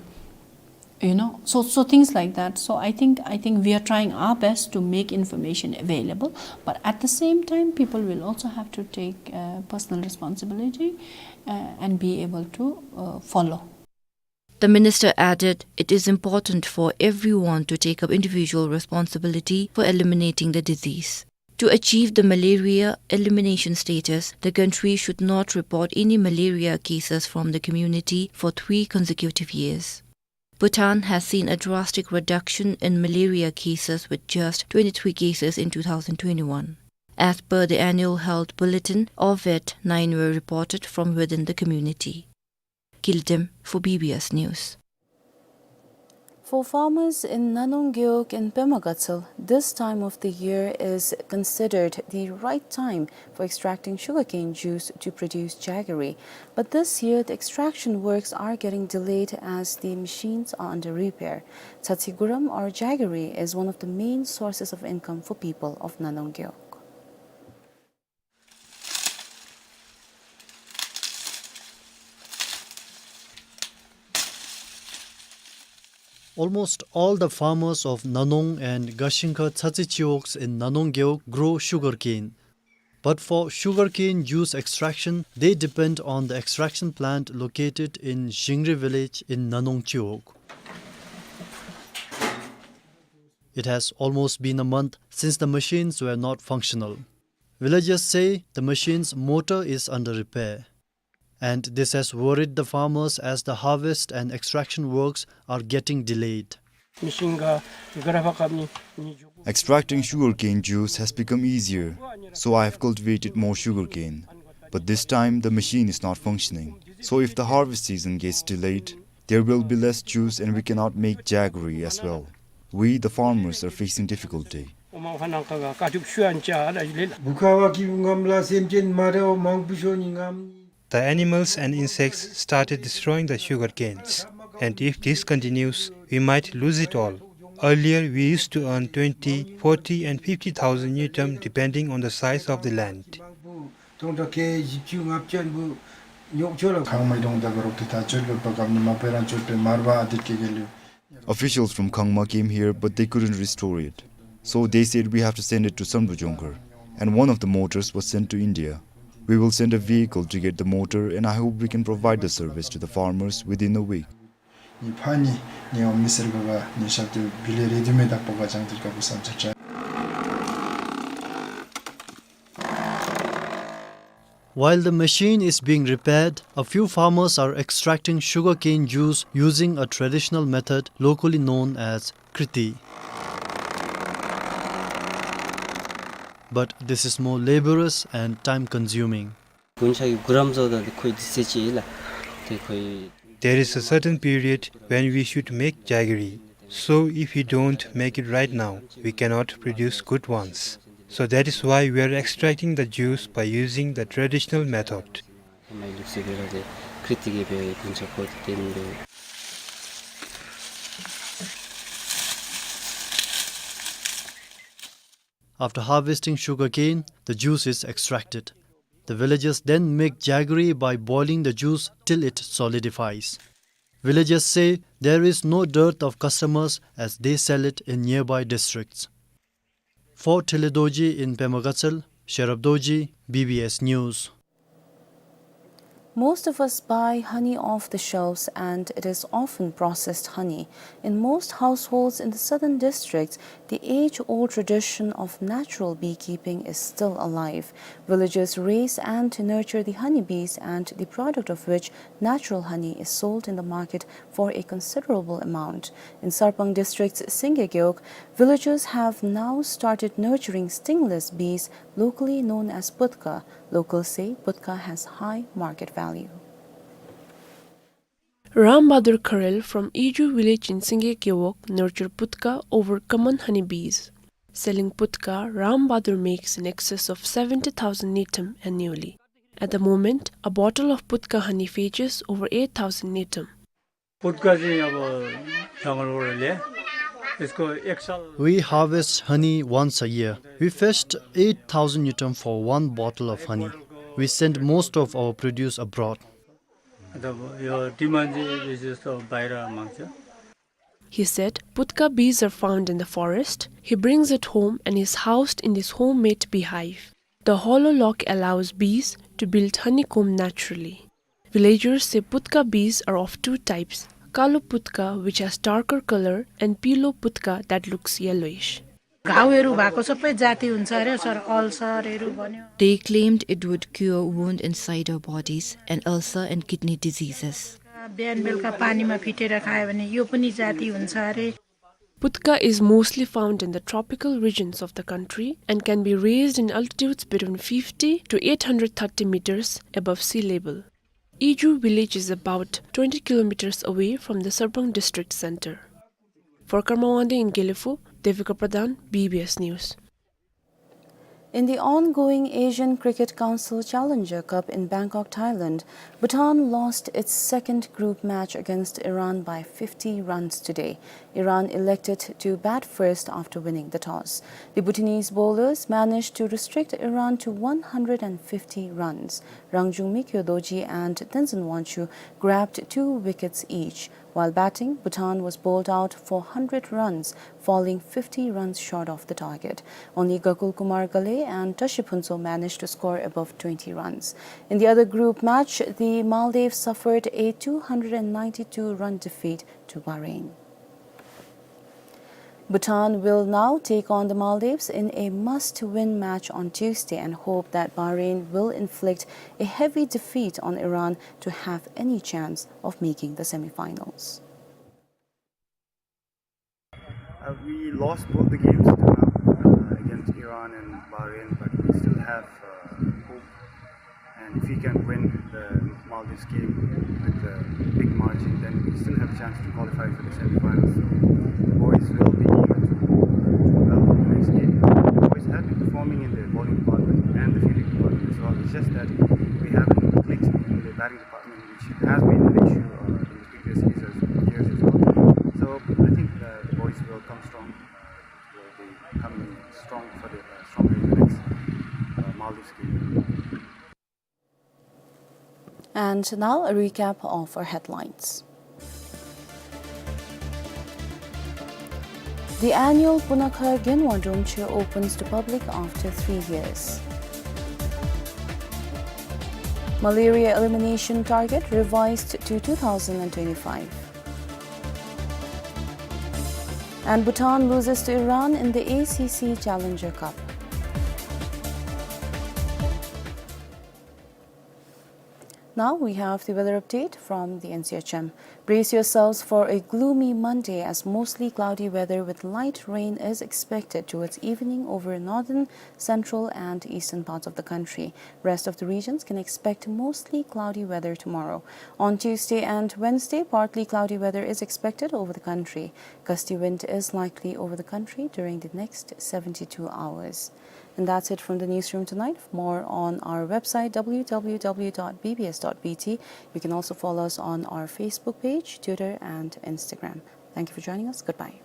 You know, so, so things like that. So I think, I think we are trying our best to make information available, but at the same time, people will also have to take, uh, personal responsibility, uh, and be able to, uh, follow. The minister added, it is important for everyone to take up individual responsibility for eliminating the disease. To achieve the malaria elimination status, the country should not report any malaria cases from the community for three consecutive years. Bhutan has seen a drastic reduction in malaria cases, with just twenty-three cases in two thousand twenty-one. As per the annual health bulletin, of it, nine were reported from within the community. Kile Tem for B B S News. For farmers in Nanong Gewog in Pema Gatshel, this time of the year is considered the right time for extracting sugarcane juice to produce jaggery. But this year, the extraction works are getting delayed as the machines are under repair. Tsatsi Guram or jaggery is one of the main sources of income for people of Nanong Gewog. Almost all the farmers of Nanong and Gashingkha Tsatsi Chiwogs in Nanong Gewog grow sugarcane. But for sugarcane juice extraction, they depend on the extraction plant located in Zingri village in Nanong Chiwog. It has almost been a month since the machines were not functional. Villagers say the machine's motor is under repair. And this has worried the farmers as the harvest and extraction works are getting delayed. Extracting sugarcane juice has become easier, so I have cultivated more sugarcane. But this time the machine is not functioning. So if the harvest season gets delayed, there will be less juice and we cannot make jaggery as well. We, the farmers, are facing difficulty. མ་ཁ་ནང་ཁ་ག་ཀ་ཐུབ་ཤུ་ཨན་ཅ་ཨ་ལ་ལེ་ལ། བུ་ཁ་བ་ཀི་བུ་ངམ་ལ་སེམས་ཅན་མ་རེ་བ་མང་པོ་ཤོ་ནི་ངམ། The animals and insects started destroying the sugar canes, and if this continues, we might lose it all. Earlier, we used to earn twenty, forty, and fifty thousand ngultrum depending on the size of the land. ཐོང་ཏོ་ཁེ་བཞི་བཅུ་ལྔ་བཅུ་ཨན་བུ་ཉོག་ཆོ་ལ། ཁང་མ་དོང་དག་རོག་ཏེ་ཐ་ཆོད་པའི་བཀབ་ནི་མ་པེ་རང་ཆོད་པའི་མར་བ་ཨ་དེ་ཀེ་གེ་ལུ། Officials from Khangma came here, but they couldn't restore it. So they said we have to send it to Sanbujongkhar. And one of the motors was sent to India. We will send a vehicle to get the motor, and I hope we can provide the service to the farmers within a week. ནི་ཕ་ནི་ནི་ཨོ་མི་སེར་ག་ག་ནི་ཤབ་ཏེ་བི་ལེ་རེ་དུ་མེ་དག་པོ་ག་ཅང་ཏེ་ཀ་བུ་སམ་ཆ་ཆ། While the machine is being repaired, a few farmers are extracting sugarcane juice using a traditional method locally known as kriti. But this is more laborious and time-consuming. དགུན་ཆ་གི་གུ་རམ་བཟོ་ད་དེ་ཁོའི་དུས་ཚོད་ཅིག་ལ་དེ་ཁོའི། There is a certain period when we should make jaggery. So if we don't make it right now, we cannot produce good ones. So that is why we are extracting the juice by using the traditional method. མའི་ལུགས་སྲོལ་སྦེ་ར་དེ་ཀྲི་ཏི་གི་སྦེ་དགུན་ཆ་ཁོ་དེ་བརྟེན་སྦེ། After harvesting sugarcane, the juice is extracted. The villagers then make jaggery by boiling the juice till it solidifies. Villagers say there is no dearth of customers as they sell it in nearby districts. For Tile Dorji in Pema Gatshel, Sherab Dorji, B B S News. Most of us buy honey off the shelves, and it is often processed honey. In most households in the southern districts, the age-old tradition of natural beekeeping is still alive. Villagers raise and nurture the honeybees, and the product of which, natural honey, is sold in the market for a considerable amount. In Sarpang District's Singye Gewog, villagers have now started nurturing stingless bees, locally known as putka. Locals say putka has high market value. Ram Bahadur Kharel from Iju village in Singye Gewog nurture putka over common honeybees. Selling putka, Ram Bahadur makes in excess of seventy thousand ngultrum annually. At the moment, a bottle of putka honey fetches over eight thousand ngultrum. पुत्का चाहिँ अब जङ्गलबाट ल्याए, यसको एक साल। We harvest honey once a year. We fetched eight thousand ngultrum for one bottle of honey. We send most of our produce abroad. अन्त यो डिमान्ड चाहिँ बेसी जस्तो बाहिर माग्छ। He said, putka bees are found in the forest. He brings it home and is housed in this homemade beehive. The hollow log allows bees to build honeycomb naturally. Villagers say putka bees are of two types, kalo putka, which has darker color, and pilo putka, that looks yellowish. घाउहरू भएको सबै जाती हुन्छ अरे सर, अल्सरहरू बन्यो। They claimed it would cure wound inside our bodies and ulcer and kidney diseases. बिहान बेलुका पानीमा फिटेर खायो भने यो पनि जाती हुन्छ अरे। Putka is mostly found in the tropical regions of the country and can be raised in altitudes between fifty to eight hundred thirty meters above sea level. Iju village is about twenty kilometers away from the Sarpang district center. For Karma Wangdi in Gelephu, Devika Pradhan, B B S News. In the ongoing Asian Cricket Council Challenger Cup in Bangkok, Thailand, Bhutan lost its second group match against Iran by fifty runs today. Iran elected to bat first after winning the toss. The Bhutanese bowlers managed to restrict Iran to one hundred and fifty runs. Rangjung Mikyo Dorji and Tenzin Wancho grabbed two wickets each. While batting, Bhutan was bowled out for hundred runs, falling fifty runs short of the target. Only Gokul Kumar Ghale and Tashi Phuntsho managed to score above twenty runs. In the other group match, the Maldives suffered a two hundred and ninety-two run defeat to Bahrain. Bhutan will now take on the Maldives in a must-win match on Tuesday and hope that Bahrain will inflict a heavy defeat on Iran to have any chance of making the semifinals. Uh, we lost both the games till now, uh, against Iran and Bahrain, but we still have, uh, hope. And if we can win the Maldives game with a big margin, then we still have a chance to qualify for the semifinals. So the boys will be eager to, uh, the next game. And now a recap of our headlines. The annual Punakha Genwa Dromche opens to public after three years. Malaria elimination target revised to two thousand and twenty-five. And Bhutan loses to Iran in the A C C Challenger Cup. Now we have the weather update from the N C H M. Brace yourselves for a gloomy Monday, as mostly cloudy weather with light rain is expected towards evening over northern, central and eastern parts of the country. Rest of the regions can expect mostly cloudy weather tomorrow. On Tuesday and Wednesday, partly cloudy weather is expected over the country. Gusty wind is likely over the country during the next seventy-two hours. And that's it from the newsroom tonight. For more on our website, W W W dot B B S dot B T. You can also follow us on our Facebook page, Twitter, and Instagram. Thank you for joining us. Goodbye.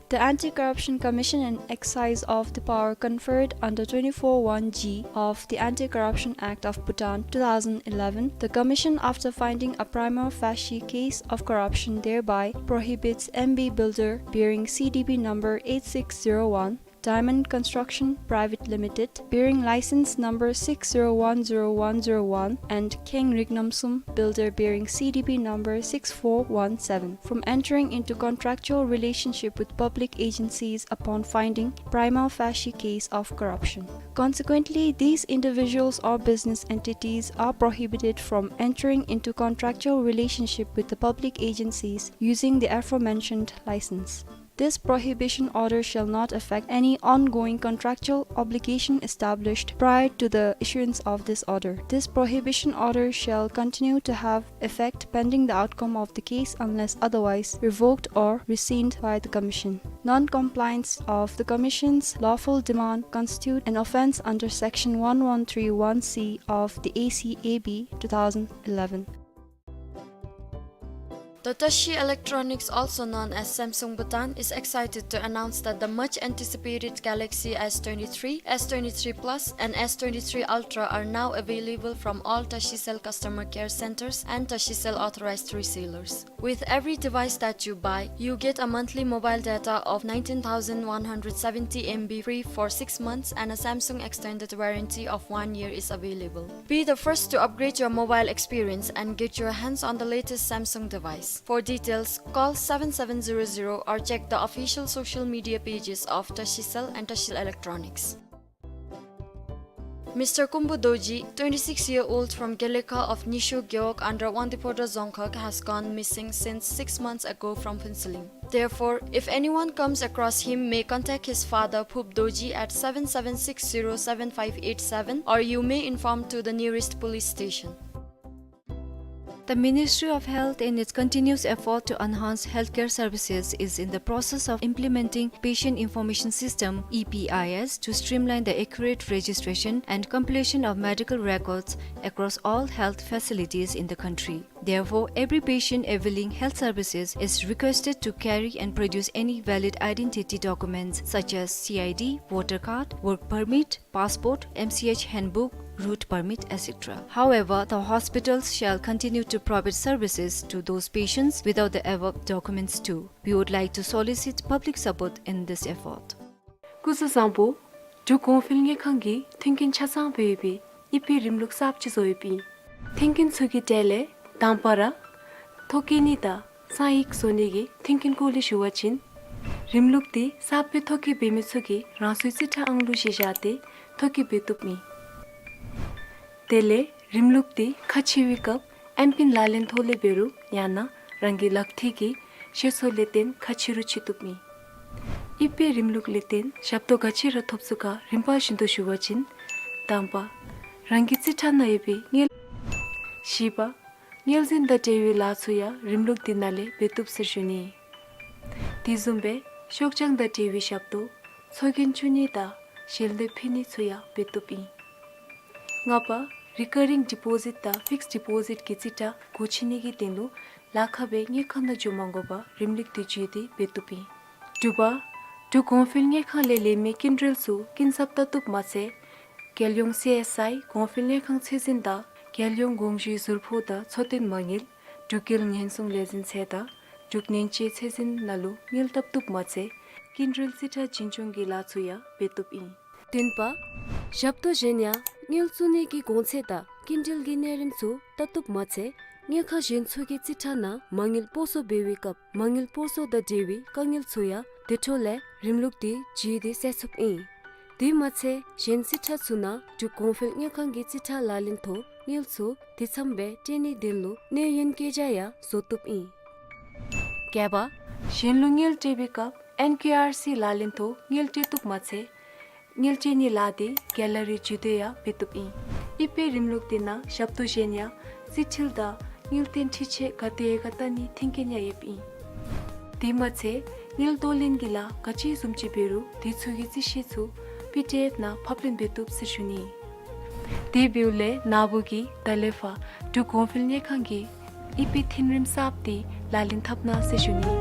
The Anti-Corruption Commission, in exercise of the power conferred under twenty-four one G of the Anti-Corruption Act of Bhutan two thousand eleven, the commission, after finding a prima facie case of corruption, thereby prohibits M B Builder bearing C D B number eight six zero one, Diamond Construction Private Limited, bearing license number six zero one zero one zero one, and Keng Rignamsum Builder, bearing C D B number six four one seven, from entering into contractual relationship with public agencies upon finding prima facie case of corruption. Consequently, these individuals or business entities are prohibited from entering into contractual relationship with the public agencies using the aforementioned license. This prohibition order shall not affect any ongoing contractual obligation established prior to the issuance of this order. This prohibition order shall continue to have effect pending the outcome of the case unless otherwise revoked or rescinded by the Commission. Non-compliance of the Commission's lawful demand constitute an offence under Section one one three one C of the A C A B two thousand eleven. The Tashi Electronics, also known as Samsung Bhutan, is excited to announce that the much anticipated Galaxy S twenty-three, S twenty-three Plus, and S twenty-three Ultra are now available from all Tashicell customer care centers and Tashicell authorized resellers. With every device that you buy, you get a monthly mobile data of nineteen thousand one hundred seventy M B free for six months and a Samsung extended warranty of one year is available. Be the first to upgrade your mobile experience and get your hands on the latest Samsung device. For details, call seven seven zero zero or check the official social media pages of Tashicell and Tashicell Electronics. Mister Kumbu Dorji, twenty-six year old from Gelekha of Nyishu Gewog under Wangdue Phodrang Dzongkhag, has gone missing since six months ago from Phuentsholing. Therefore, if anyone comes across him, may contact his father, Phup Dorji, at seven seven six zero seven five eight seven, or you may inform to the nearest police station. The Ministry of Health, in its continuous effort to enhance healthcare services, is in the process of implementing Patient Information System, E P I S, to streamline the accurate registration and compilation of medical records across all health facilities in the country. Therefore, every patient availing health services is requested to carry and produce any valid identity documents such as C I D, voter card, work permit, passport, M C H handbook, route permit, et cetera. However, the hospitals shall continue to provide services to those patients without the above documents too. We would like to solicit public support in this effort. སྐུ་གཟུགས་བཟང་པོ། འབྲུག་གོང་འཕེལ་དངུལ་ཁང་གིས་མཐུན་རྐྱེན་ཆ་ཚང་སྦེ་ཡོད་པའི་ཨི་པེ་རིམ་ལུགས་གསརཔ་ཅིག་བཟོ་ཡོདཔ་ཨིན། མཐུན་རྐྱེན་ཚུ་གི་གྲས་ལས་དང་པ་ར་ཐོ་བཀོད་ནི་དང་གསང་ཡིག་བཟོ་ནི་གི་མཐུན་རྐྱེན་སྐོར་ལས་ཞུ་བ་ཅིན། རིམ་ལུགས་འདི་གསརཔ་སྦེ་ཐོ་བཀོད་འབད་མི་ཚུ་གིས་རང་སོའི་རྩིས་ཁྲ་ཨང་ལུ་གཞི་བཞག་སྟེ་ཐོ་བཀོད་འབད་བཏུབ་ཨིན། དེ་ལས་རིམ་ལུགས་འདི་ཁ་ཕྱེ་བའི་སྐབས་ཨེམ་པིན་ལག་ལེན་ཐོག་ལས་འབད་རུང་ཡང་ན་རང་གི་ལག་ཐིལ་གྱི་ཤེས་ཚད་ལས་བརྟེན་ཁ་ཕྱེ་རུང་ཕྱེ་བཏུབ་ཨིན། ཨི་པེ་རིམ་ལུགས་ལས་བརྟེན་ཞབས་ཏོག་ག་ཅི་ར་ཐོབ་ཚུགས་ག་རིམ་པ་བཞིན་དུ་ཞུ་བ་ཅིན། དང་པ། རང་གི་རྩིས་ཁྲ་ནང་ཡོད་པའི་དངུལ། བཞི་པ། དངུལ་འཛིན་དང་འབྲེལ་བའི་ལཱ་ཚུ་ཡང་རིམ་ལུགས་འདི་ནང་ལས་འབད་བཏུབ་ཟེར་ཞུ་ནི། དེ་བཟུམ་སྦེ་ཤོག་བྱང་དང་འབྲེལ་བའི་ཞབས་ཏོག་ཚོགས་རྒྱན་བཙུགས་ནི་དང་ཞལ་འདེབས་ཕུལ་ནི་ཚུ་ཡང་འབད་བཏུབ་ཨིན། ལྔ་པ། རི་ཀར་རིང་ཌི་པོ་ཟིཊ་དང་ཕིགསཌ་ཌི་པོ་ཟིཊ་གི་རྩིས་ཁྲ་སྒོ་ཕྱེ་ནི་གི་དོན་ལུ་ལཱ་ཁག་སྦེ་དངུལ་ཁང་ནང་འགྱོ་མ་དགོ་པར་རིམ་ལུགས་འདི་བརྒྱུད་དེ་འབད་བཏུབ་ཨིན། དྲུག་པ། འབྲུག་གོང་འཕེལ་དངུལ་ཁང་ལས་ལེན་མི་སྐྱིན་འགྲུལ་ཚུ་སྐྱིན་ཚབ་བཏབ་བཏུབ་མ་ཚད། རྒྱལ་ཡོངས་སི་ཨེསི་ཨའི་གོང་འཕེལ་དངུལ་ཁང་ཚད་འཛིན་དང་རྒྱལ་ཡོངས་དགོངས་ཞུའི་ཟུར་ཕོགས་དང་འཚོ་རྟེན་མ་དངུལ། འབྲུག་རྒྱལ་ཉེན་སྲུང་ལས་འཛིན་ཚད་དང་འབྲུག་ནན་ཅེ་ཚད་འཛིན་ནང་ལུ་དངུལ་བཏབ་བཏུབ་མ་ཚད་སྐྱིན་འགྲུལ་རྩིས་ཁྲ་བྱིན་ཆུང་གི་ལཱ་ཚུ་ཡང་འབད་བཏུབ་ཨིན། བདུན་པ། ཞབས་ཏོག་གཞན་ཡང་དངུལ་བཙུགས་ནི་གི་གོང་ཚད་དང་སྐྱིན་འགྲུལ་གྱི་གནས་རིམ་ཚུ་བལྟ་བཏུབ་མ་ཚད་དངུལ་ཁང་གཞན་ཚུ་གི་རྩིས་ཁྲ་ནང་མ་དངུལ་སྤོ་སོར་འབད་བའི་སྐབས་མ་དངུལ་སྤོ་སོར་དང་འབྲེལ་བའི་དཀའ་ངལ་ཚུ་ཡང་དེ་འཕྲོ་ལས་རིམ་ལུགས་འདི་བརྒྱུད་དེ་སེལ་ཚུགསཔ་ཨིན། དེ་མ་ཚད་གཞན་རྩིས་ཁྲ་ཚུ་ནང་འབྲུག་གོང་འཕེལ་དངུལ་ཁང་གི་རྩིས་ཁྲ་ལག་ལེན་ཐོག་དངུལ་ཚུ་དེ་ཙམ་སྦེ་སྤྲོད་ནིའི་དོན་ལུ་གནས་ཡུན་བཀོད་རྒྱ་ཡང་བཟོ་བཏུབ་ཨིན། བརྒྱད་པ། གཞན་ལུ་དངུལ་སྤྲོད་པའི་སྐབས་ཨེན་ཀེ་ཨར་སི་ལག་ལེན་ཐོག་དངུལ་སྤྲོད་བཏུབ་མ་ཚད་དངུལ་སྤྲོད་ནིའི་ལཱ་འདི་ག་ལ་རི་བརྒྱུད་དེ་ཡང་འབད་བཏུབ་ཨིན། ཨི་པེ་རིམ་ལུགས་འདི་ནང་ཞབས་ཏོག་གཞན་ཡང་རྩིས་འཕྲུལ་དང་དངུལ་རྟེན་འཕྲུལ་ཆས་ག་དེ་ག་བལྟ་ནིའི་མཐུན་རྐྱེན་ཡང་ཡོདཔ་ཨིན། དེ་མ་ཚད་དངུལ་གཏོར་ལེན་གྱི་ལཱ་ག་ཅི་བཟུམ་ཅིག་འབད་རུང་དེ་ཚུ་གི་རྩིས་ཤེས་ཚུ་པི་ཌི་ཨེཕ་ནང་ཕབ་ལེན་འབད་བཏུབ་ཟེར་ཞུ་ནི། དེ་འབདཝ་ལས་ན་བུ་གིས་ད་ལས་ཕར་འབྲུག་གོང་འཕེལ་དངུལ་ཁང་གི་ཨི་པེ་མཐུན་རིམ་གསརཔ་འདི་ལག་ལེན་འཐབ་གནང་ཟེར་ཞུ་ནི།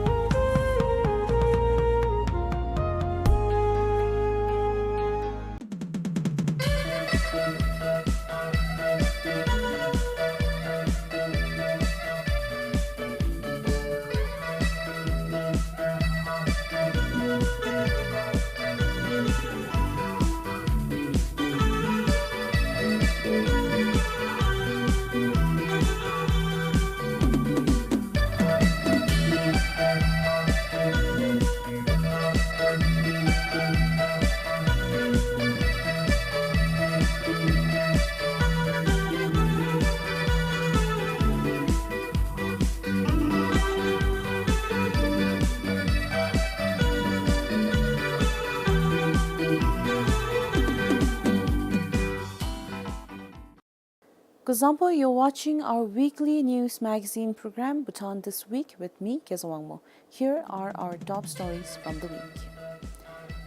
Kuzuzangpo, you're watching our weekly news magazine program, Bhutan This Week, with me, Gezang Wangmo. Here are our top stories from the week.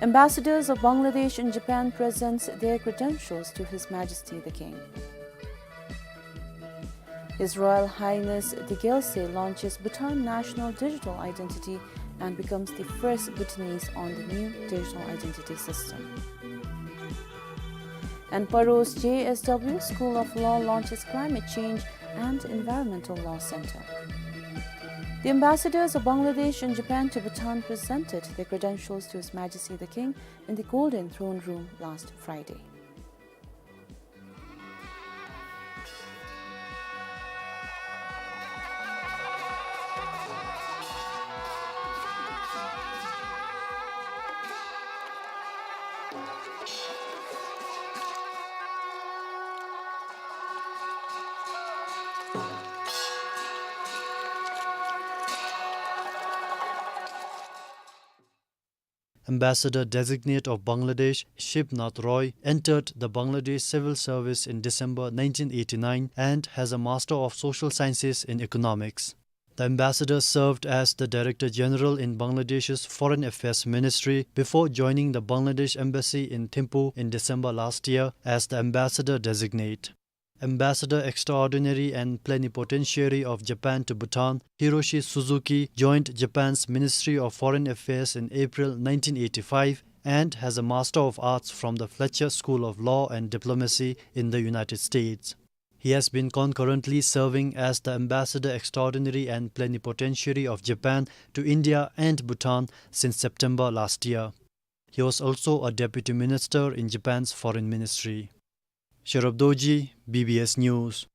Ambassadors of Bangladesh in Japan presents their credentials to His Majesty the King. His Royal Highness the Gyaltswe launches Bhutan National Digital Identity and becomes the first Bhutanese on the new digital identity system. And Paro's J S W School of Law launches Climate Change and Environmental Law Center. The ambassadors of Bangladesh and Japan to Bhutan presented their credentials to His Majesty the King in the Golden Throne Room last Friday. Ambassador Designate of Bangladesh, Shibnath Roy, entered the Bangladesh Civil Service in December nineteen eighty-nine and has a Master of Social Sciences in Economics. The ambassador served as the Director General in Bangladesh's Foreign Affairs Ministry before joining the Bangladesh Embassy in Thimphu in December last year as the Ambassador Designate. Ambassador Extraordinary and Plenipotentiary of Japan to Bhutan, Hiroshi Suzuki, joined Japan's Ministry of Foreign Affairs in April nineteen eighty-five and has a Master of Arts from the Fletcher School of Law and Diplomacy in the United States. He has been concurrently serving as the Ambassador Extraordinary and Plenipotentiary of Japan to India and Bhutan since September last year. He was also a Deputy Minister in Japan's Foreign Ministry. Sherub Dorji, B B S News.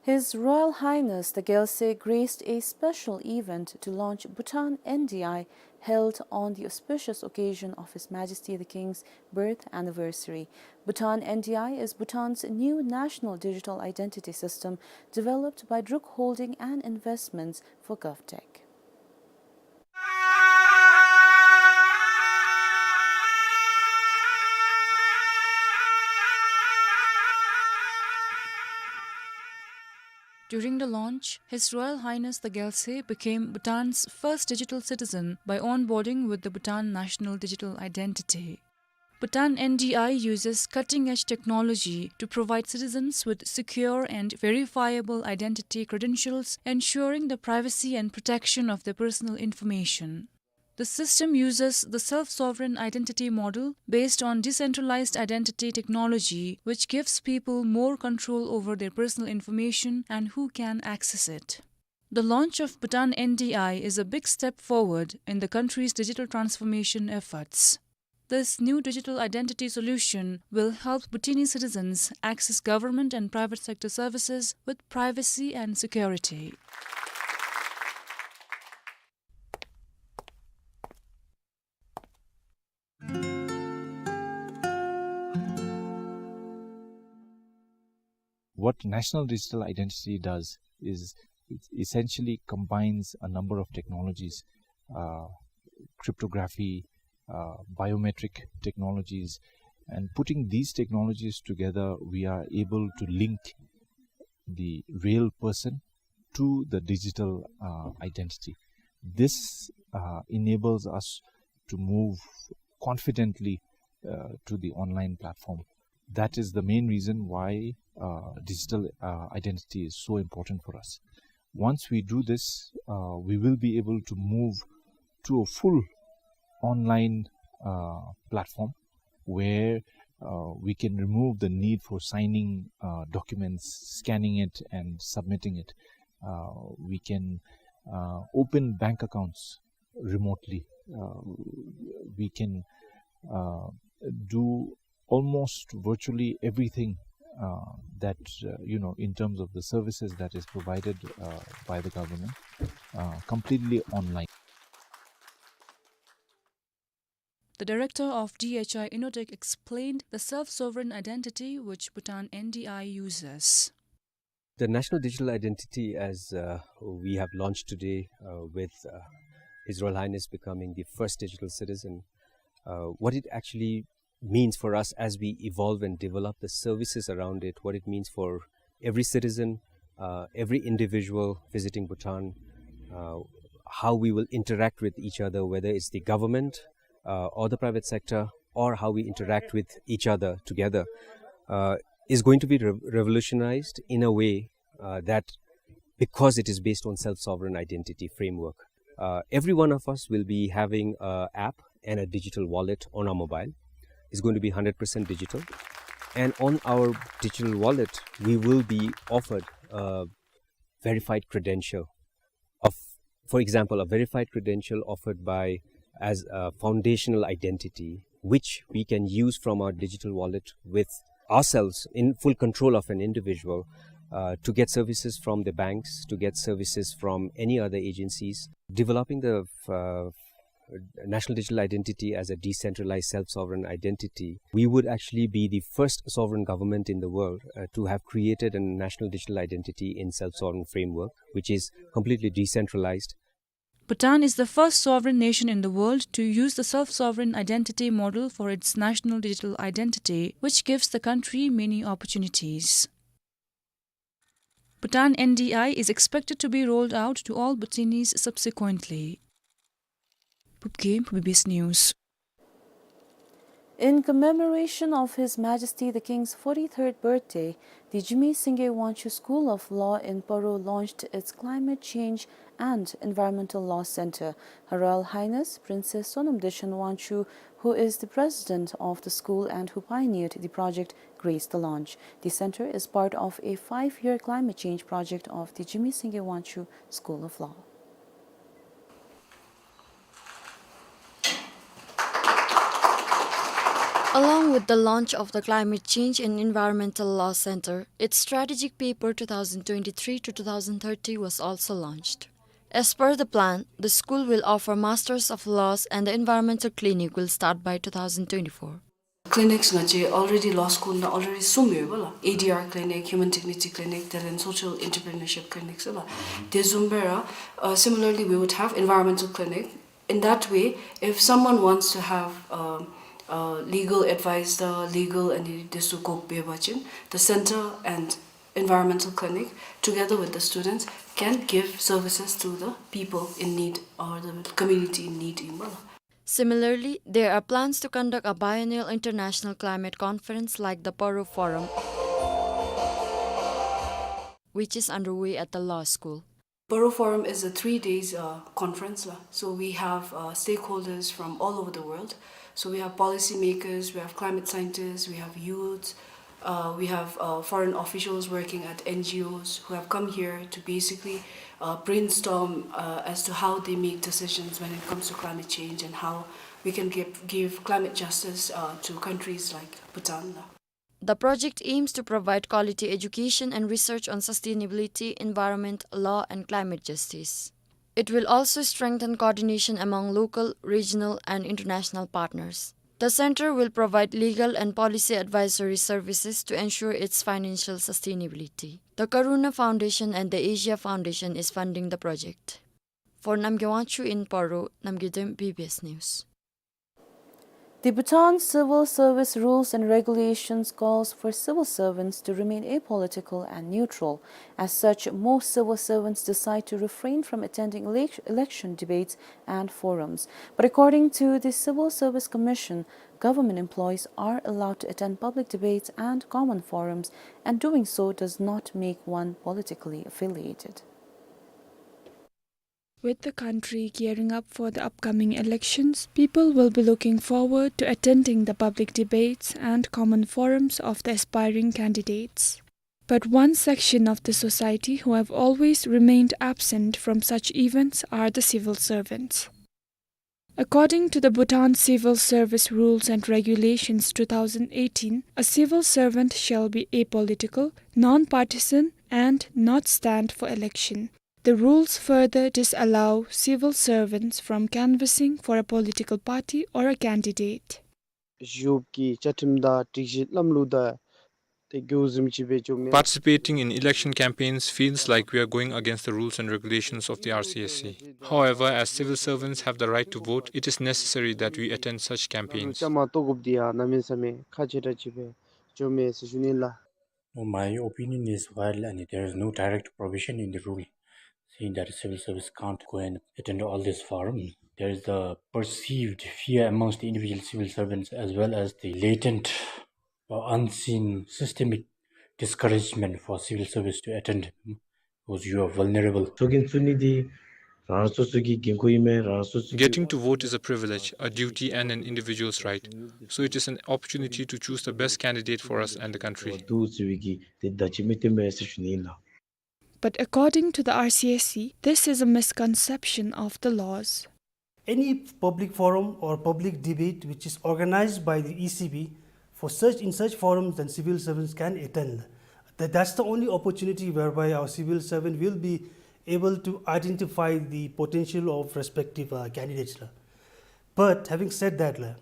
His Royal Highness the Gyaltsey graced a special event to launch Bhutan N D I, held on the auspicious occasion of His Majesty the King's birth anniversary. Bhutan N D I is Bhutan's new national digital identity system, developed by Druk Holding and Investments for GovTech. During the launch, His Royal Highness the Gyaltsey became Bhutan's first digital citizen by onboarding with the Bhutan National Digital Identity. Bhutan N D I uses cutting-edge technology to provide citizens with secure and verifiable identity credentials, ensuring the privacy and protection of their personal information. The system uses the self-sovereign identity model based on decentralized identity technology, which gives people more control over their personal information and who can access it. The launch of Bhutan N D I is a big step forward in the country's digital transformation efforts. This new digital identity solution will help Bhutanese citizens access government and private sector services with privacy and security. What National Digital Identity does is it essentially combines a number of technologies, uh, cryptography, uh, biometric technologies, and putting these technologies together, we are able to link the real person to the digital, uh, identity. This, uh, enables us to move confidently, uh, to the online platform. That is the main reason why, uh, digital, uh, identity is so important for us. Once we do this, uh, we will be able to move to a full online, uh, platform where, uh, we can remove the need for signing, uh, documents, scanning it and submitting it. Uh, we can, uh, open bank accounts remotely. Uh, we can, uh, do almost virtually everything, uh, that, uh, you know, in terms of the services that is provided, uh, by the government, uh, completely online. The director of D H I Innotech explained the self-sovereign identity which Bhutan N D I uses. The National Digital Identity, as, uh, we have launched today, uh, with, uh, His Royal Highness becoming the first digital citizen, uh, what it actually means for us as we evolve and develop the services around it, what it means for every citizen, uh, every individual visiting Bhutan, uh, how we will interact with each other, whether it's the government, uh, or the private sector, or how we interact with each other together, uh, is going to be re-, revolutionized in a way, uh, that because it is based on self-sovereign identity framework. Uh, every one of us will be having a app and a digital wallet on our mobile. It's going to be hundred percent digital. And on our digital wallet, we will be offered a verified credential of, for example, a verified credential offered by as a foundational identity, which we can use from our digital wallet with ourselves in full control of an individual, uh, to get services from the banks, to get services from any other agencies. Developing the, uh, National Digital Identity as a decentralized self-sovereign identity, we would actually be the first sovereign government in the world, uh, to have created a national digital identity in self-sovereign framework, which is completely decentralized. Bhutan is the first sovereign nation in the world to use the self-sovereign identity model for its national digital identity, which gives the country many opportunities. Bhutan N D I is expected to be rolled out to all Bhutanese subsequently. Pupkem, B B S News. In commemoration of His Majesty the King's forty-third birthday, the Jigme Singye Wangchuck School of Law in Paro launched its Climate Change and Environmental Law Center. Her Royal Highness Princess Sonam Dechen Wangchuck, who is the president of the school and who pioneered the project, graced the launch. The center is part of a five-year climate change project of the Jigme Singye Wangchuck School of Law. Along with the launch of the Climate Change and Environmental Law Center, its strategic paper two thousand twenty-three to two thousand thirty was also launched. As per the plan, the school will offer Masters of Laws and the Environmental Clinic will start by two thousand twenty-four. Clinics ནང་ཅིག་already law school ནང་already གསུམ་ཡོད་པ་ལགས། A D R clinic, human dignity clinic, དེ་ལས་social entrepreneurship clinic ཟེར་ལགས། དེ་བཟུམ་སྦེ་ར། Uh, similarly, we would have environmental clinic. In that way, if someone wants to have, um, uh, legal advice དང་legal and this དགོཔ་འབད་བ་ཅིན, the center and environmental clinic, together with the students, can give services to the people in need or the community in need ཨིན་པ་ལགས། Similarly, there are plans to conduct a biennial international climate conference like the Paro Forum, which is underway at the law school. Paro Forum is a three days, uh, conference, la. So we have, uh, stakeholders from all over the world. So we have policymakers, we have climate scientists, we have youths, uh, we have, uh, foreign officials working at N G Os who have come here to basically, uh, brainstorm, uh, as to how they make decisions when it comes to climate change and how we can give, give climate justice, uh, to countries like Bhutan, la. The project aims to provide quality education and research on sustainability, environment, law, and climate justice. It will also strengthen coordination among local, regional, and international partners. The center will provide legal and policy advisory services to ensure its financial sustainability. The Karuna Foundation and the Asia Foundation is funding the project. For Namgay Wangchuk in Paro, Namgay Dem, B B S News. The Bhutan Civil Service Rules and Regulations calls for civil servants to remain apolitical and neutral. As such, most civil servants decide to refrain from attending elec-, election debates and forums. But according to the Civil Service Commission, government employees are allowed to attend public debates and common forums, and doing so does not make one politically affiliated. With the country gearing up for the upcoming elections, people will be looking forward to attending the public debates and common forums of the aspiring candidates. But one section of the society who have always remained absent from such events are the civil servants. According to the Bhutan Civil Service Rules and Regulations two thousand eighteen, a civil servant shall be apolitical, non-partisan, and not stand for election. The rules further disallow civil servants from canvassing for a political party or a candidate. ཞུགས་ཀྱི་བཅའ་ཁྲིམས་དང་སྒྲིག་གཞི་ལམ་ལུགས་དང་དེ་བསྒྱུར་བཟུམ་ཅིག་སྦེ་བཅོ་མི། Participating in election campaigns feels like we are going against the rules and regulations of the R C S C. However, as civil servants have the right to vote, it is necessary that we attend such campaigns. བཅའ་མར་གཏོགས་དགོཔ་འདི་ཡང་གནམ་མེད་ས་མེད་ཁག་ཆེ་དྲགས་ཅིག་སྦེ་བཅོ་མི་ཟེར་ཞུ་ནི་ལགས། No, my opinion is, while, and there is no direct provision in the rule saying that civil service can't go and attend all these forums, there is the perceived fear amongst the individual civil servants as well as the latent or unseen systemic discouragement for civil service to attend because you are vulnerable. ཚོགས་རྒྱན་བཙུགས་ནི་འདི་རང་རང་སོ་སོ་གི་འགན་ཁུར་ཨིན་མས། རང་རང་སོ་སོ་གི། Getting to vote is a privilege, a duty, and an individual's right. So it is an opportunity to choose the best candidate for us and the country. འདུག་ཟེར་བའི་གི་དེ་བརྡ་ཅིག་མི་སྟོན་པས་ཟེར་ཞུ་ནི་ཨིན་ལགས། But according to the R C S C, this is a misconception of the laws. Any public forum or public debate which is organized by the E C B for such, in such forums, then civil servants can attend. That, that's the only opportunity whereby our civil servant will be able to identify the potential of respective, uh, candidates, la. But having said that, la,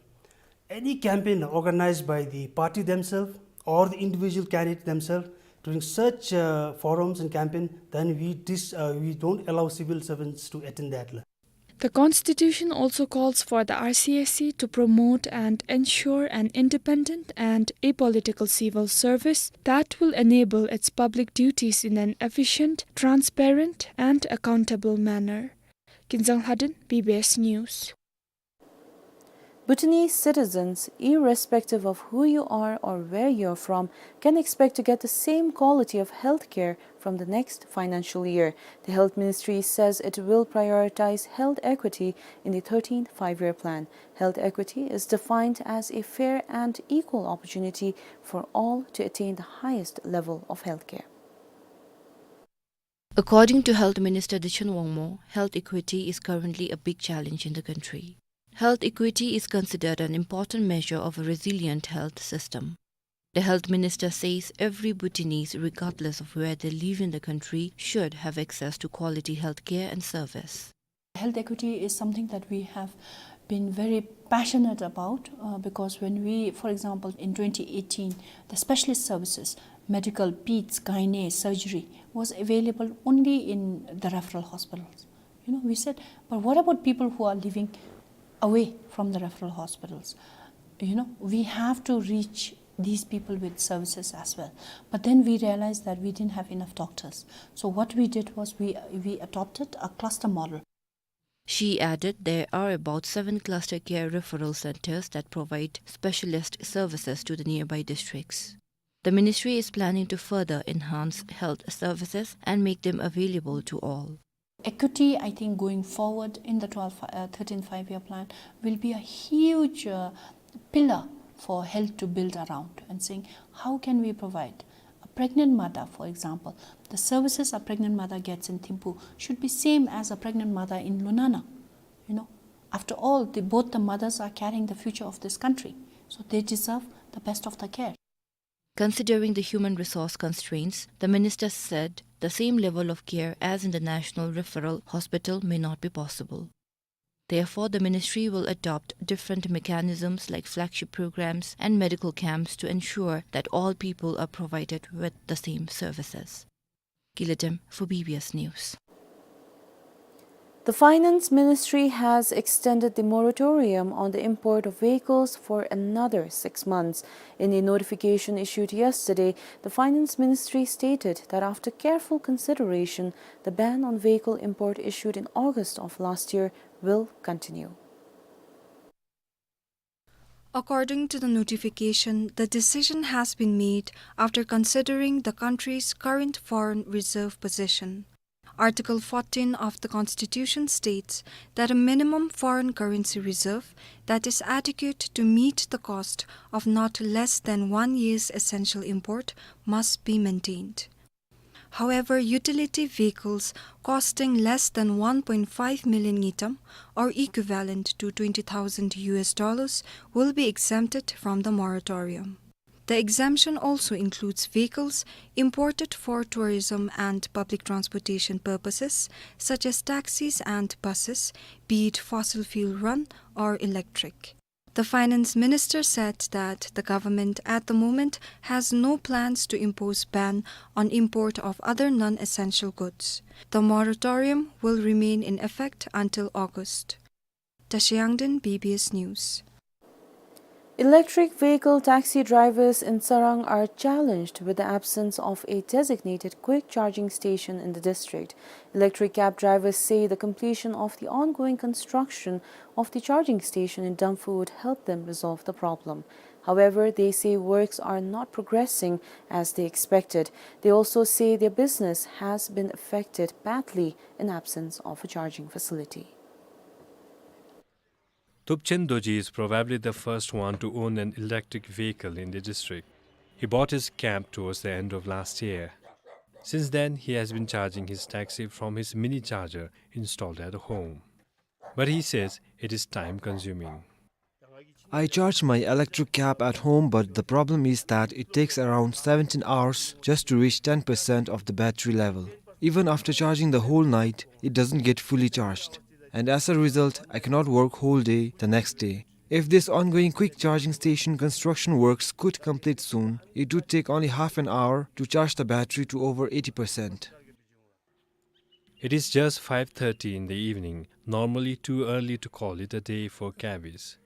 any campaign organized by the party themselves or the individual candidate themselves during such, uh, forums and campaign, then we dis-, uh, we don't allow civil servants to attend that, la. The constitution also calls for the R C S C to promote and ensure an independent and apolitical civil service that will enable its public duties in an efficient, transparent, and accountable manner. Kinzang Lhaden, B B S News. Bhutanese citizens, irrespective of who you are or where you're from, can expect to get the same quality of health care from the next financial year. The Health Ministry says it will prioritize health equity in the thirteenth Five-Year Plan. Health equity is defined as a fair and equal opportunity for all to attain the highest level of health care. According to Health Minister Dichen Wangmo, health equity is currently a big challenge in the country. Health equity is considered an important measure of a resilient health system. The health minister says every Bhutanese, regardless of where they live in the country, should have access to quality health care and service. Health equity is something that we have been very passionate about, uh, because when we, for example, in twenty eighteen, the specialist services, medical, peds, gynae, surgery, was available only in the referral hospitals. You know, we said, "But what about people who are living away from the referral hospitals?" You know, we have to reach these people with services as well. But then we realized that we didn't have enough doctors. So what we did was we, we adopted a cluster model. She added there are about seven cluster care referral centers that provide specialist services to the nearby districts. The ministry is planning to further enhance health services and make them available to all. Equity, I think, going forward in the twelve, uh, thirteenth Five-Year Plan will be a huge, uh, pillar for health to build around, and saying, "How can we provide a pregnant mother, for example, the services a pregnant mother gets in Thimphu should be same as a pregnant mother in Lunana." You know, after all, the, both the mothers are carrying the future of this country, so they deserve the best of the care. Considering the human resource constraints, the minister said the same level of care as in the National Referral Hospital may not be possible. Therefore, the ministry will adopt different mechanisms like flagship programs and medical camps to ensure that all people are provided with the same services. Gila Dem for B B S News. The Finance Ministry has extended the moratorium on the import of vehicles for another six months. In a notification issued yesterday, the Finance Ministry stated that after careful consideration, the ban on vehicle import issued in August of last year will continue. According to the notification, the decision has been made after considering the country's current foreign reserve position. Article fourteen of the Constitution states that a minimum foreign currency reserve that is adequate to meet the cost of not less than one year's essential import must be maintained. However, utility vehicles costing less than one point five million ngultrum, or equivalent to twenty thousand U S dollars, will be exempted from the moratorium. The exemption also includes vehicles imported for tourism and public transportation purposes, such as taxis and buses, be it fossil fuel run or electric. The finance minister said that the government at the moment has no plans to impose ban on import of other non-essential goods. The moratorium will remain in effect until August. Tashi Yangden, B B S News. Electric vehicle taxi drivers in Sarang are challenged with the absence of a designated quick charging station in the district. Electric cab drivers say the completion of the ongoing construction of the charging station in Damphu would help them resolve the problem. However, they say works are not progressing as they expected. They also say their business has been affected badly in absence of a charging facility. Thupchen Dorji is probably the first one to own an electric vehicle in the district. He bought his cab towards the end of last year. Since then, he has been charging his taxi from his mini charger installed at home. But he says it is time consuming. I charge my electric cab at home, but the problem is that it takes around seventeen hours just to reach ten percent of the battery level. Even after charging the whole night, it doesn't get fully charged. And as a result, I cannot work whole day the next day. If this ongoing quick charging station construction works could complete soon, it would take only half an hour to charge the battery to over eighty percent. It is just five thirty in the evening, normally too early to call it a day for cabbies.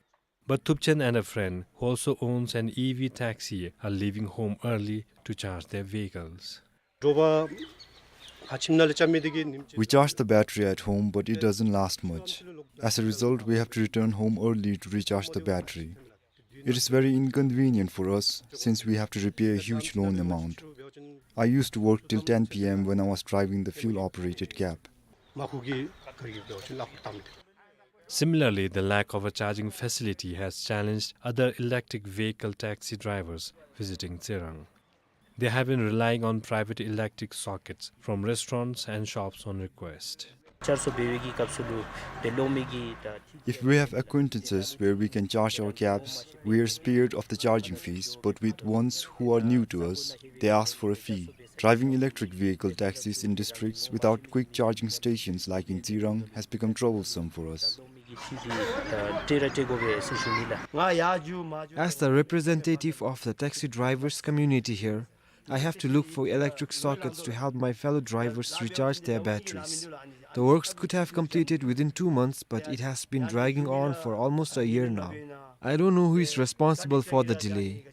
But Thupchen and a friend who also owns an E V taxi are leaving home early to charge their vehicles. དྲོ་པ་ ཁ་ཁྱིམ་ནང་ལུ་བཅའ་མི་དེ་གིས་ཉིནམ་གཅིག We charge the battery at home, but it doesn't last much. As a result, we have to return home early to recharge the battery. It is very inconvenient for us since we have to repay a huge loan amount. I used to work till ten P M when I was driving the fuel-operated cab. Similarly, the lack of a charging facility has challenged other electric vehicle taxi drivers visiting Tsirang. They have been relying on private electric sockets from restaurants and shops on request. If we have acquaintances where we can charge our cabs, we are spared of the charging fees, but with ones who are new to us, they ask for a fee. Driving electric vehicle taxis in districts without quick charging stations like in Tsirang has become troublesome for us. As the representative of the taxi drivers community here, I have to look for electric sockets to help my fellow drivers recharge their batteries. The works could have completed within two months, but it has been dragging on for almost a year now. I don't know who is responsible for the delay.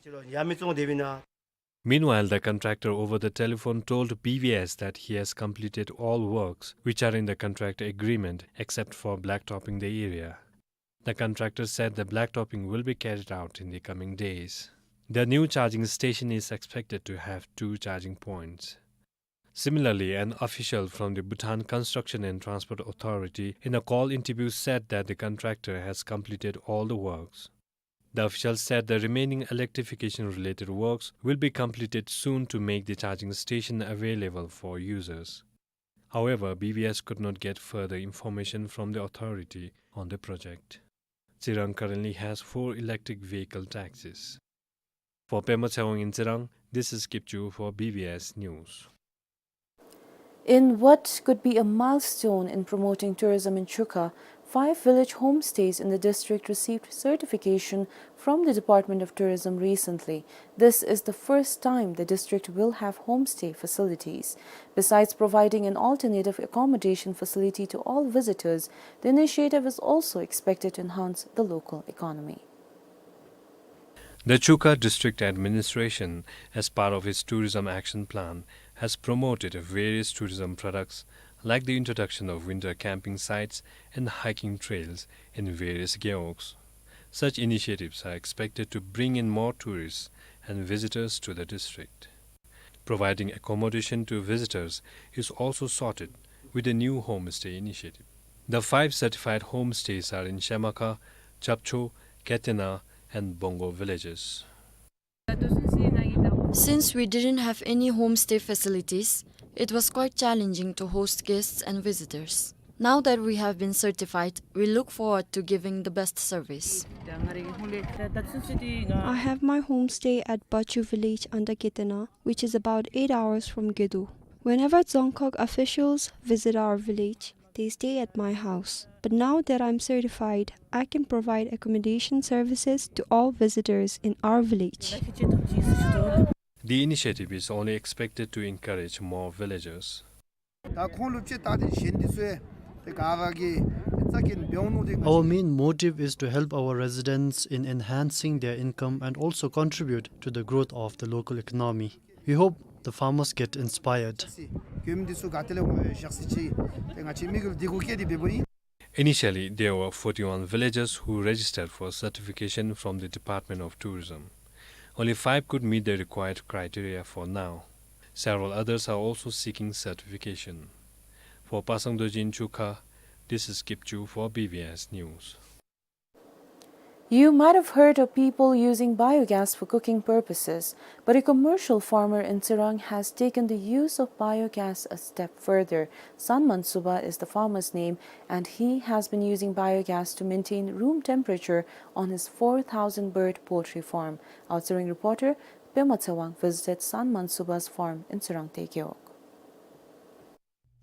Meanwhile, the contractor over the telephone told B V S that he has completed all works which are in the contract agreement except for blacktopping the area. The contractor said the blacktopping will be carried out in the coming days. The new charging station is expected to have two charging points. Similarly, an official from the Bhutan Construction and Transport Authority in a call interview said that the contractor has completed all the works. The official said the remaining electrification-related works will be completed soon to make the charging station available for users. However, B V S could not get further information from the authority on the project. Tsirang currently has four electric vehicle taxis. For Pema Tshewang in Tsirang, this is Kipchu for B B S News. In what could be a milestone in promoting tourism in Chukha, five village homestays in the district received certification from the Department of Tourism recently. This is the first time the district will have homestay facilities. Besides providing an alternative accommodation facility to all visitors, the initiative is also expected to enhance the local economy. The Chukha District Administration, as part of its tourism action plan, has promoted various tourism products like the introduction of winter camping sites and hiking trails in various gewogs. Such initiatives are expected to bring in more tourists and visitors to the district. Providing accommodation to visitors is also sorted with the new homestay initiative. The five certified homestays are in Shemakha, Chapcho, Ketena, and Bongo villages. Since we didn't have any homestay facilities, it was quite challenging to host guests and visitors. Now that we have been certified, we look forward to giving the best service. I have my homestay at Bachu village under Ketena, which is about eight hours from Gedo. Whenever Dzongkhag officials visit our village, they stay at my house. But now that I'm certified, I can provide accommodation services to all visitors in our village. The initiative is only expected to encourage more villagers. Our main motive is to help our residents in enhancing their income and also contribute to the growth of the local economy. We hope the farmers get inspired. Initially, there were forty-one villages who registered for certification from the Department of Tourism. Only five could meet the required criteria for now. Several others are also seeking certification. For Pasang Dorji in Chukha, this is Kipchu for B B S News. You might have heard of people using biogas for cooking purposes, but a commercial farmer in Tsirang has taken the use of biogas a step further. Sanman Suba is the farmer's name, and he has been using biogas to maintain room temperature on his four thousand bird poultry farm. Our Tsirang reporter, Pema Tsewang, visited Sanman Suba's farm in Tsirangte Gewog.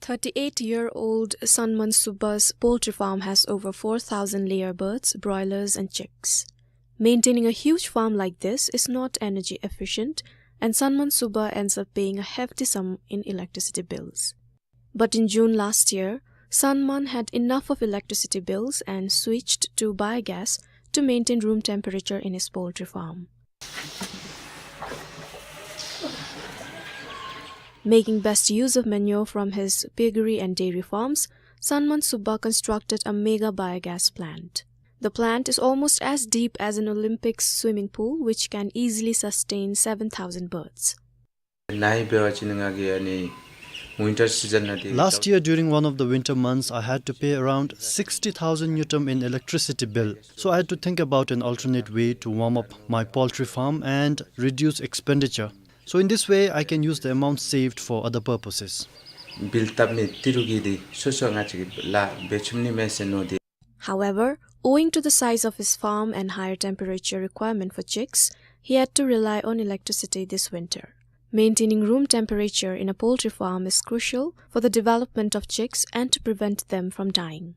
Thirty-eight-year-old Sanman Suba's poultry farm has over four thousand layer birds, broilers, and chicks. Maintaining a huge farm like this is not energy efficient, and Sanman Suba ends up paying a hefty sum in electricity bills. But in June last year, Sanman had enough of electricity bills and switched to biogas to maintain room temperature in his poultry farm. Making best use of manure from his piggery and dairy farms, Sanman Subba constructed a mega biogas plant. The plant is almost as deep as an Olympic swimming pool, which can easily sustain seven thousand birds. ནཱ་འབད་བ་ཅིན་ང་གིས་ཨ་ནི་winter season ནང་འདི། Last year, during one of the winter months, I had to pay around sixty thousand ngultrum in electricity bill. So I had to think about an alternate way to warm up my poultry farm and reduce expenditure. So in this way, I can use the amount saved for other purposes. བིལ་བཏབ་མི་ཏི་རུ་གི་འདི་སོ་སོ་ང་བཅས་ཀྱིས་ལཱ་འབད་ཚུགས་ནི་མས་ཟེར་མནོ་སྟེ། However, owing to the size of his farm and higher temperature requirement for chicks, he had to rely on electricity this winter. Maintaining room temperature in a poultry farm is crucial for the development of chicks and to prevent them from dying.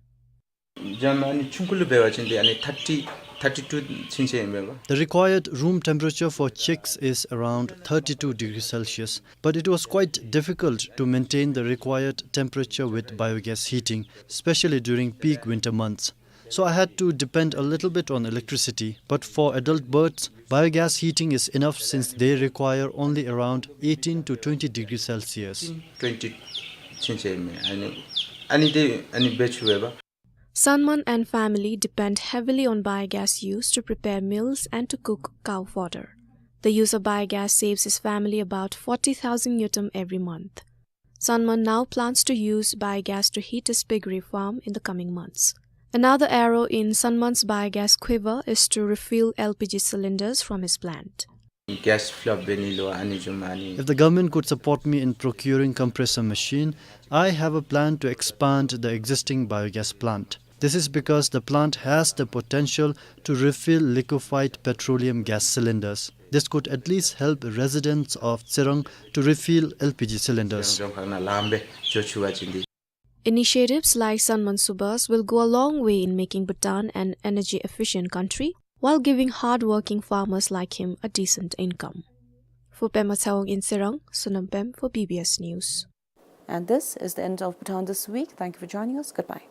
འཇམ་ཨ་ནི་ཆུང་ཀུ་ལུ་འབད་བ་ཅིན་འདི་ཨ་ནི་thirty, thirty-two ཕྱིན་ཆད་ཨིན་པས། The required room temperature for chicks is around thirty-two degrees Celsius, but it was quite difficult to maintain the required temperature with biogas heating, especially during peak winter months. So I had to depend a little bit on electricity, but for adult birds, biogas heating is enough since they require only around eighteen to twenty degrees Celsius. Twenty ཕྱིན་ཆད་ཨིན་མས། ཨ་ནི་ཨ་ནི་འདི་ཨ་ནི་འབད་ཚུགས་པས། Sanman and family depend heavily on biogas use to prepare meals and to cook cow fodder. The use of biogas saves his family about forty thousand ngultrum every month. Sanman now plans to use biogas to heat his piggery farm in the coming months. Another arrow in Sanman's biogas quiver is to refill L P G cylinders from his plant. Gas fill up འབད་ནི་ལུ་ཨ་ནི་བཟུམ་ཨ་ནི། If the government could support me in procuring compressor machine, I have a plan to expand the existing biogas plant. This is because the plant has the potential to refill liquefied petroleum gas cylinders. This could at least help residents of Tsirang to refill L P G cylinders. རྫོང་ཁག་ནང་ལངམ་སྦེ་འགྱོ་ཚུགས་པ་ཅིན་འདི། Initiatives like Sanman Subba's will go a long way in making Bhutan an energy-efficient country while giving hard-working farmers like him a decent income. For Pema Tshewang in Tsirang, Sonam Pem for B B S News. And this is the end of Bhutan This Week. Thank you for joining us. Goodbye.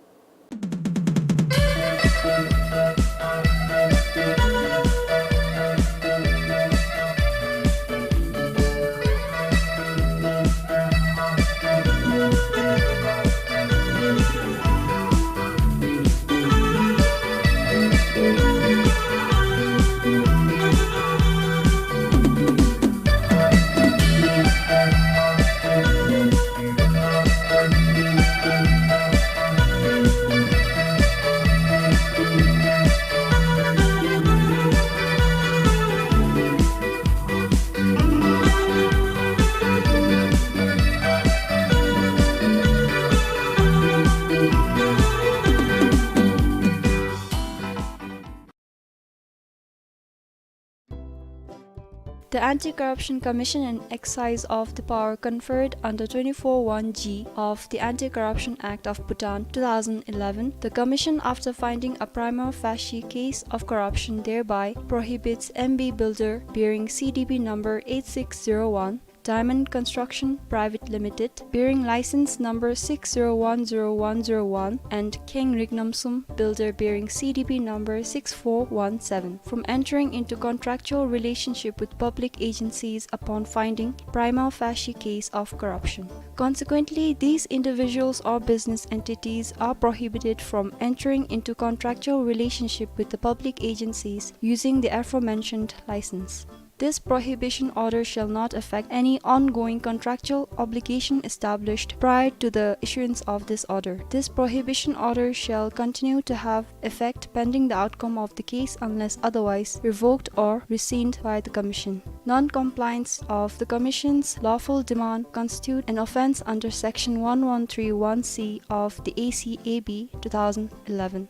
The Anti-Corruption Commission, in exercise of the power conferred under twenty-four one G of the Anti-Corruption Act of Bhutan two thousand eleven, the commission, after finding a prima facie case of corruption, thereby prohibits M B Builder, bearing C D B number eight six zero one, Diamond Construction Private Limited, bearing license number six zero one zero one zero one, and Kheng Rignamsum Builder, bearing C D B number six four one seven, from entering into contractual relationship with public agencies upon finding prima facie case of corruption. Consequently, these individuals or business entities are prohibited from entering into contractual relationship with the public agencies using the aforementioned license. This prohibition order shall not affect any ongoing contractual obligation established prior to the issuance of this order. This prohibition order shall continue to have effect pending the outcome of the case unless otherwise revoked or rescinded by the Commission. Non-compliance of the Commission's lawful demand constitute an offence under Section one one three one C of the A C A B two thousand eleven.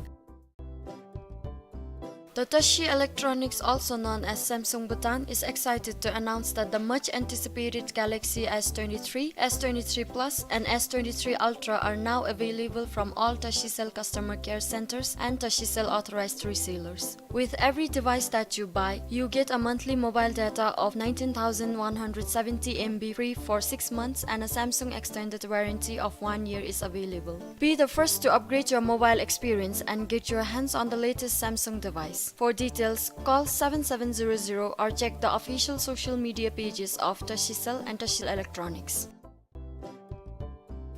The Tashi Electronics, also known as Samsung Bhutan, is excited to announce that the much anticipated Galaxy S twenty-three, S twenty-three Plus, and S twenty-three Ultra are now available from all Tashicell customer care centers and Tashicell authorized resellers. With every device that you buy, you get a monthly mobile data of nineteen thousand one hundred seventy M B free for six months, and a Samsung extended warranty of one year is available. Be the first to upgrade your mobile experience and get your hands on the latest Samsung device. For details, call seven seven zero zero or check the official social media pages of Tashicell and Tashicell Electronics.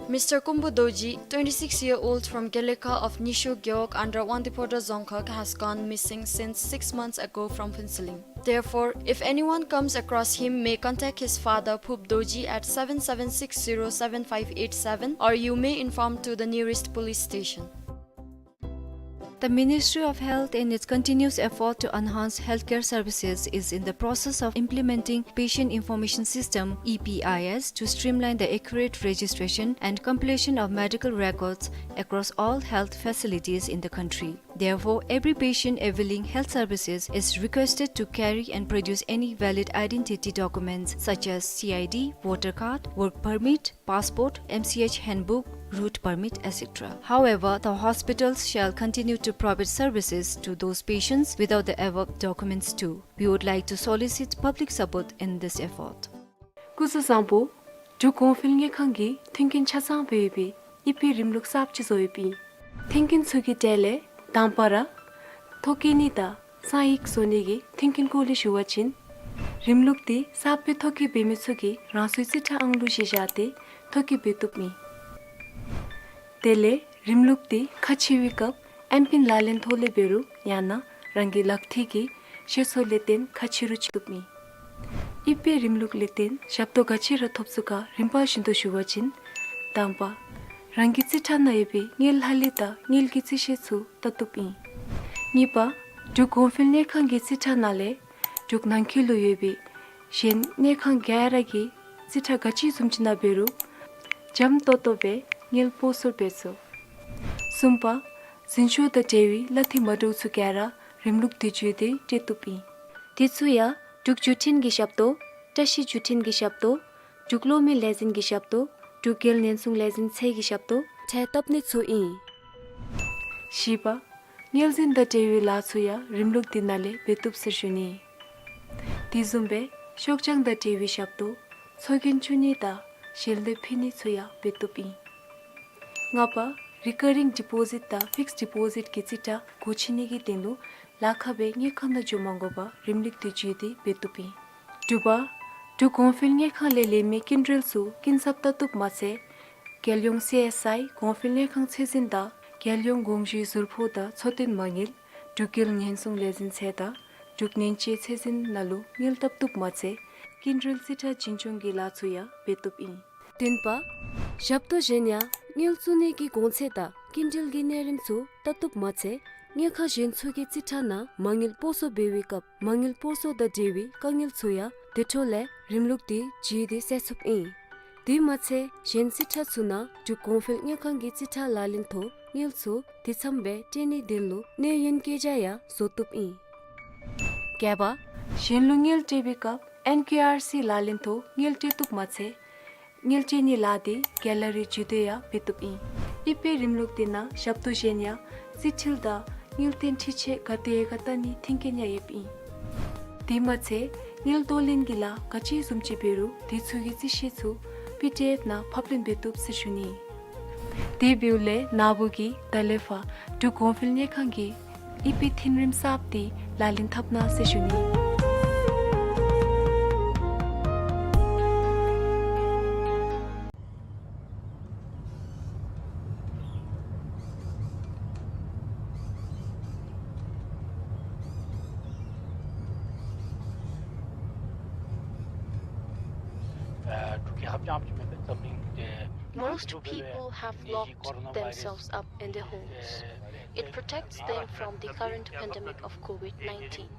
Mister Kumbu Dorji, twenty-six year old from Gelekha of Nishu Gewog under Wangdue Phodrang Dzongkhag, has gone missing since six months ago from Phuentsholing. Therefore, if anyone comes across him, may contact his father, Phup Dorji, at seven seven six zero seven five eight seven, or you may inform to the nearest police station. The Ministry of Health, in its continuous effort to enhance healthcare services, is in the process of implementing Patient Information System, E P I S, to streamline the accurate registration and compilation of medical records across all health facilities in the country. Therefore, every patient availing health services is requested to carry and produce any valid identity documents such as C I D, voter card, work permit, passport, M C H handbook, route permit, et cetera. However, the hospitals shall continue to provide services to those patients without the above documents too. We would like to solicit public support in this effort. སྐུ་གཟུགས་བཟང་པོ། འབྲུག་གོང་འཕེལ་དངུལ་ཁང་གིས་མཐུན་རྐྱེན་ཆ་ཚང་སྦེ་ཡོད་པའི་ཨི་ཕེ་རིམ་ལུགས་གསརཔ་ཅིག་བཟོ་ཡོདཔ་ཨིན། མཐུན་རྐྱེན་ཚུ་གི་གྲས་ལས་དང་པ་ར་ཐོ་བཀོད་ནི་དང་གསང་ཡིག་བཟོ་ནི་གི་མཐུན་རྐྱེན་སྐོར་ལས་ཞུ་བ་ཅིན། རིམ་ལུགས་འདི་གསརཔ་སྦེ་ཐོ་བཀོད་འབད་མི་ཚུ་གིས་རང་སོའི་རྩིས་ཁྲ་ཨང་གླུ་བཞེས་བཞག་སྟེ་ཐོ་བཀོད་འབད་བཏུབ་ཨིན། དེ་ལས་རིམ་ལུགས་འདི་ཁ་ཕྱེ་བའི་སྐབས་ཨེམ་པིན་ལག་ལེན་ཐོག་ལས་འབད་རུང་ཡང་ན་རང་གི་ལག་ཐིལ་གྱི་ཤེལ་སོ་ལས་བརྟེན་ཁ་ཕྱེ་རུང་ཅིག་བཏུབ་ཨིན། ཨི་ཕེ་རིམ་ལུགས་ལས་བརྟེན་ཞབས་ཏོག་ག་ཅི་ར་ཐོབ་ཚུགས་ག་རིམ་པ་བཞིན་དུ་ཞུ་བ་ཅིན། དང་པ། རང་གི་རྩིས་ཁྲ་ནང་ཡོད་པའི་དངུལ་ལྷག་ལུས་དང་དངུལ་གྱི་རྩིས་བཤེར་ཚུ་བལྟ་བཏུབ་ཨིན། གཉིས་པ། འབྲུག་གོང་འཕེལ་དངུལ་ཁང་གི་རྩིས་ཁྲ་ནང་ལས་འབྲུག་ནང་འཁོད་ལུ་ཡོད་པའི་གཞན་དངུལ་ཁང་ག་ར་གི་རྩིས་ཁྲ་ག་ཅི་བཟུམ་ཅིག་ནང་འབད་རུང་འཇམ་ཏོང་ཏོ་སྦེ་དངུལ་སྤོ་སོར་འབད་ཚུགས། གསུམ་པ། འཛིན་སྐྱོང་དང་འབྲེལ་བའི་གླ་འཐུས་མ་འདྲཝ་ཚུ་ག་ར་རིམ་ལུགས་འདི་བརྒྱུད་དེ་སྤྲོད་བཏུབ་ཨིན། དེ་ཚུ་ཡང་འབྲུག་བརྒྱུད་འཕྲིན་གྱི་ཞབས་ཏོག། བཀྲ་ཤིས་བརྒྱུད་འཕྲིན་གྱི་ཞབས་ཏོག། འབྲུག་གློག་མེ་ལས་འཛིན་གྱི་ཞབས་ཏོག། འབྲུག་རྒྱལ་ཉེན་སྲུང་ལས་འཛིན་ཚད་ཀྱི་ཞབས་ཏོག་ཁྲལ་བཏབ་ནི་ཚུ་ཨིན། བཞི་པ། དངུལ་འཛིན་དང་འབྲེལ་བའི་ལཱ་ཚུ་ཡང་རིམ་ལུགས་འདི་ནང་ལས་འབད་བཏུབ་ཟེར་ཞུ་ནི། དེ་བཟུམ་སྦེ་ཤོག་བྱང་དང་འབྲེལ་བའི་ཞབས་ཏོག། ཚོགས་རྒྱན་བཙུགས་ནི་དང་ཞལ་འདེབས་ཕུལ་ནི་ཚུ་ཡང་འབད་བཏུབ་ཨིན། ལྔ་པ། རི་ཀ་རིང་ཌི་པོ་ཟིཊ་དང་ཕིགསཌ་ཌི་པོ་ཟིཊ་གི་རྩིས་ཁྲ་སྒོ་ཕྱེ་ནི་གི་དོན་ལུ་ལཱ་ཁག་སྦེ་དངུལ་ཁང་ནང་འགྱོ་མ་དགོ་པར་རིམ་ལུགས་འདི་བརྒྱུད་དེ་འབད་བཏུབ་ཨིན། དྲུག་པ། འབྲུག་གོང་འཕེལ་དངུལ་ཁང་ལས་ལེན་མི་སྐྱིན་འགྲུལ་ཚུ་སྐྱིན་ཚབ་བལྟ་བཏུབ་མ་ཚད། རྒྱལ་ཡོངས་སི་ཨེསི་ཨའི་གོང་འཕེལ་དངུལ་ཁང་ཚད་འཛིན་དང་རྒྱལ་ཡོངས་དགོངས་ཞུའི་ཟུར་ཕོགས་དང་འཚོ་རྟེན་མ་དངུལ། འབྲུག་རྒྱལ་ཉེན་སྲུང་ལས་འཛིན་ཚད་དང་འབྲུག་ནན་དཔྱད་ཚད་འཛིན་ནང་ལུ་དངུལ་བཏབ་བཏུབ་མ་ཚད་སྐྱིན་འགྲུལ་རྩིས་ཁྲ་བྱིན་སྐྱོང་གི་ལཱ་ཚུ་ཡང་འབད་བཏུབ་ཨིན། བདུན་པ། ཞབས་ཏོག་གཞན་ཡང་དངུལ་བཙུགས་ནི་གི་གོང་ཚད་དང་སྐྱིན་འགྲུལ་གྱི་གནས་རིམ་ཚུ་བལྟ་བཏུབ་མ་ཚད་དངུལ་ཁང་གཞན་ཚུ་གི་རྩིས་ཁྲ་ནང་མ་དངུལ་སྤོ་སོར་འབད་བའི་སྐབས་མ་དངུལ་སྤོ་སོར་དང་འབྲེལ་བའི་དཀའ་ངལ་ཚུ་ཡང་དེ་འཕྲོ་ལས་རིམ་ལུགས་འདི་བརྒྱུད་དེ་སེལ་ཚུགསཔ་ཨིན། དེ་མ་ཚད་གཞན་རྩིས་ཁྲ་ཚུ་ནང་འབྲུག་གོང་འཕེལ་དངུལ་ཁང་གི་རྩིས་ཁྲ་ལག་ལེན་ཐོག་དངུལ་ཚུ་དེ་ཙམ་སྦེ་སྤྲོད་ནིའི་དོན་ལུ་གནས་ཡུན་བཀོད་རྒྱ་ཡང་བཟོ་བཏུབ་ཨིན། བརྒྱད་པ། གཞན་ལུ་དངུལ་སྤྲོད་པའི་སྐབས་ཨེན་ཀེ་ཨར་སི་ལག་ལེན་ཐོག་དངུལ་སྤྲོད་བཏུབ་མ་ཚད་དངུལ་སྤྲོད་ནིའི་ལཱ་འདི་ག་ལ་རི་བརྒྱུད་དེ་ཡང་འབད་བཏུབ་ཨིན། ཨི་ཕེ་རིམ་ལུགས་འདི་ནང་ཞབས་ཏོག་གཞན་ཡང་རྩིས་འཕྲུལ་དང་དངུལ་རྟེན་འཕྲུལ་ཆས་ག་དེ་ག་བལྟ་ནིའི་མཐུན་རྐྱེན་ཡང་ཡོདཔ་ཨིན། དེ་མ་ཚད་དངུལ་གཏོར་ལེན་གྱི་ལཱ་ག་ཅི་བཟུམ་ཅིག་འབད་རུང་དེ་ཚུ་གི་རྩིས་བཤེར་ཚུ་པི་ཌི་ཨེཕ་ནང་ཕབ་ལེན་འབད་བཏུབ་ཟེར་ཞུ་ནི། དེ་འབདཝ་ལས་ན་བུ་གིས་ད་ལས་ཕར་འབྲུག་གོང་འཕེལ་དངུལ་ཁང་གི་ཨི་ཕེ་མཐུན་རིམ་གསརཔ་འདི་ལག་ལེན་འཐབ་གནང་ཟེར་ཞུ་ནི། Most people have locked themselves up in their homes. It protects them from the current pandemic of COVID nineteen.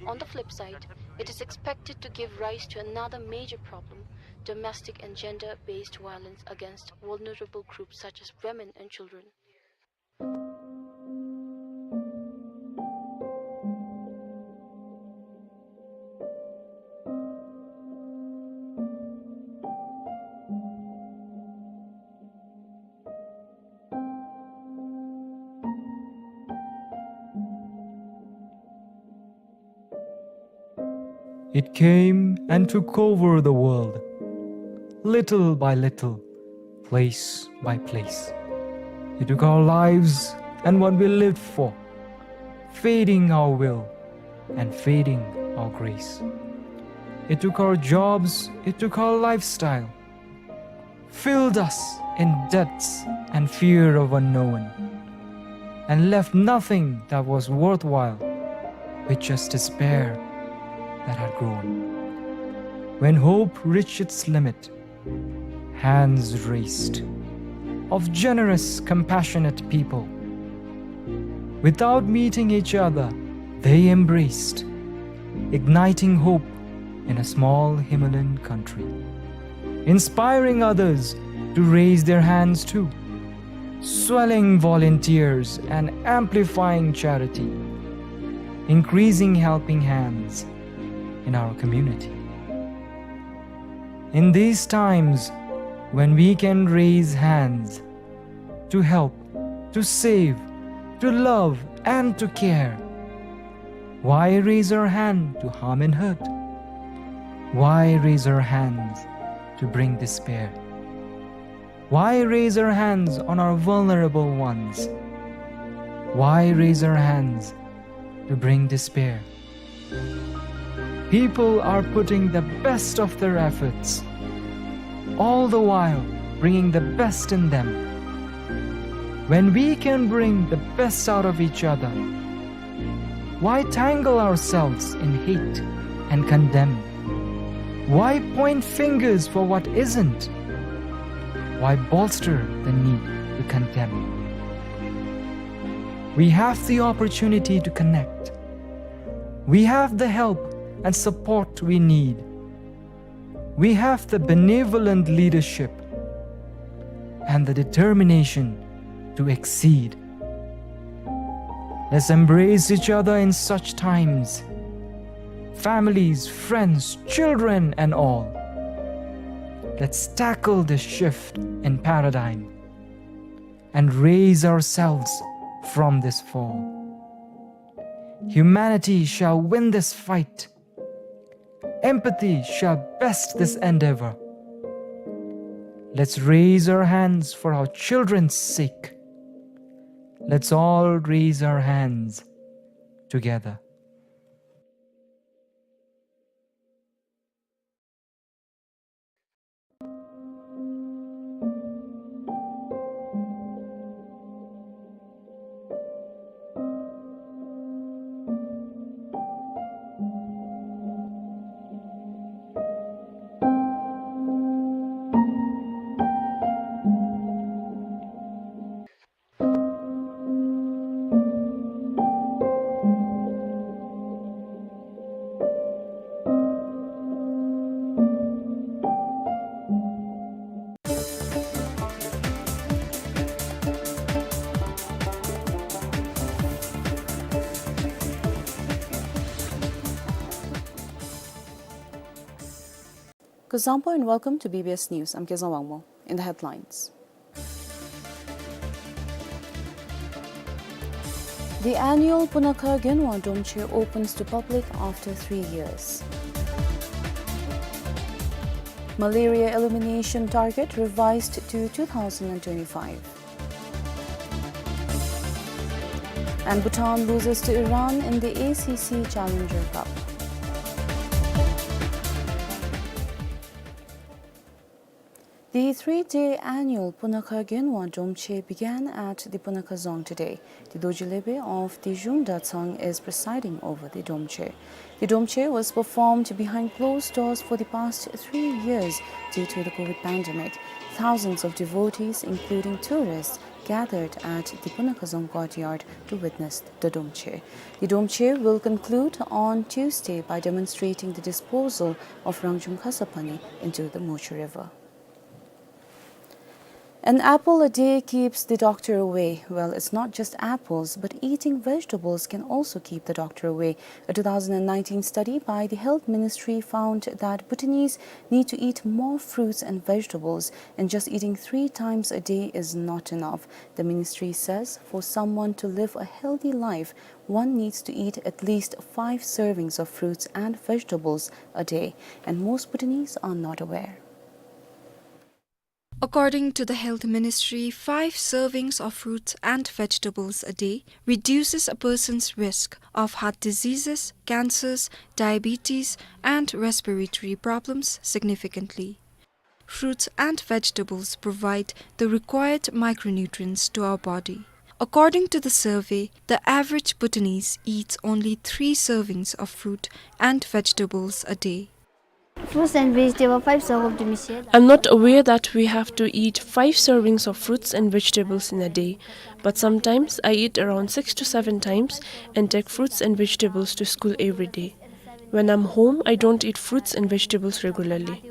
On the flip side, it is expected to give rise to another major problem, domestic and gender-based violence against vulnerable groups such as women and children. It came and took over the world, little by little, place by place. It took our lives and what we lived for, feeding our will and feeding our grace. It took our jobs, it took our lifestyle, filled us in debts and fear of unknown, and left nothing that was worthwhile, with just despair that had grown. When hope reached its limit, hands raised of generous, compassionate people. Without meeting each other, they embraced, igniting hope in a small Himalayan country, inspiring others to raise their hands too, swelling volunteers and amplifying charity, increasing helping hands in our community. In these times when we can raise hands to help, to save, to love, and to care, why raise our hand to harm and hurt? Why raise our hands to bring despair? Why raise our hands on our vulnerable ones? Why raise our hands to bring despair? People are putting the best of their efforts, all the while bringing the best in them. When we can bring the best out of each other, why tangle ourselves in hate and condemn? Why point fingers for what isn't? Why bolster the need to condemn? We have the opportunity to connect. We have the help and support we need. We have the benevolent leadership and the determination to exceed. Let's embrace each other in such times. Families, friends, children, and all. Let's tackle this shift in paradigm and raise ourselves from this fall. Humanity shall win this fight. Empathy shall best this endeavor. Let's raise our hands for our children's sake. Let's all raise our hands together. Kuzuzangpo and welcome to B B S News. I'm Kezang Wangmo. In the headlines. The annual Punakha Gyonwa Domche opens to public after three years. Malaria elimination target revised to two thousand and twenty-five. And Bhutan loses to Iran in the A C C Challenger Cup. The three-day annual Punakha Gyonwa Domche began at the Punakha Dzong today. The Dorji Lebe of the Zhung Datsang is presiding over the Domche. The Domche was performed behind closed doors for the past three years due to the COVID pandemic. Thousands of devotees, including tourists, gathered at the Punakha Dzong courtyard to witness the Domche. The Domche will conclude on Tuesday by demonstrating the disposal of Rangjung Khasa Pani into the Mochu River. An apple a day keeps the doctor away. Well, it's not just apples, but eating vegetables can also keep the doctor away. A two thousand and nineteen study by the Health Ministry found that Bhutanese need to eat more fruits and vegetables, and just eating three times a day is not enough. The ministry says for someone to live a healthy life, one needs to eat at least five servings of fruits and vegetables a day, and most Bhutanese are not aware. According to the Health Ministry, five servings of fruits and vegetables a day reduces a person's risk of heart diseases, cancers, diabetes, and respiratory problems significantly. Fruits and vegetables provide the required micronutrients to our body. According to the survey, the average Bhutanese eats only three servings of fruit and vegetables a day. Fruits and vegetable, five serve of the Michelle. I'm not aware that we have to eat five servings of fruits and vegetables in a day, but sometimes I eat around six to seven times and take fruits and vegetables to school every day. When I'm home, I don't eat fruits and vegetables regularly.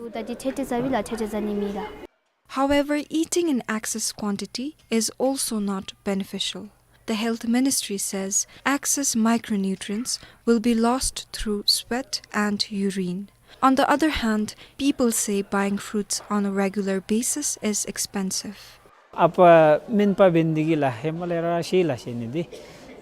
However, eating in excess quantity is also not beneficial. The Health Ministry says excess micronutrients will be lost through sweat and urine. On the other hand, people say buying fruits on a regular basis is expensive. Apa min pa bendigi la hemale ra shi la shi ni di.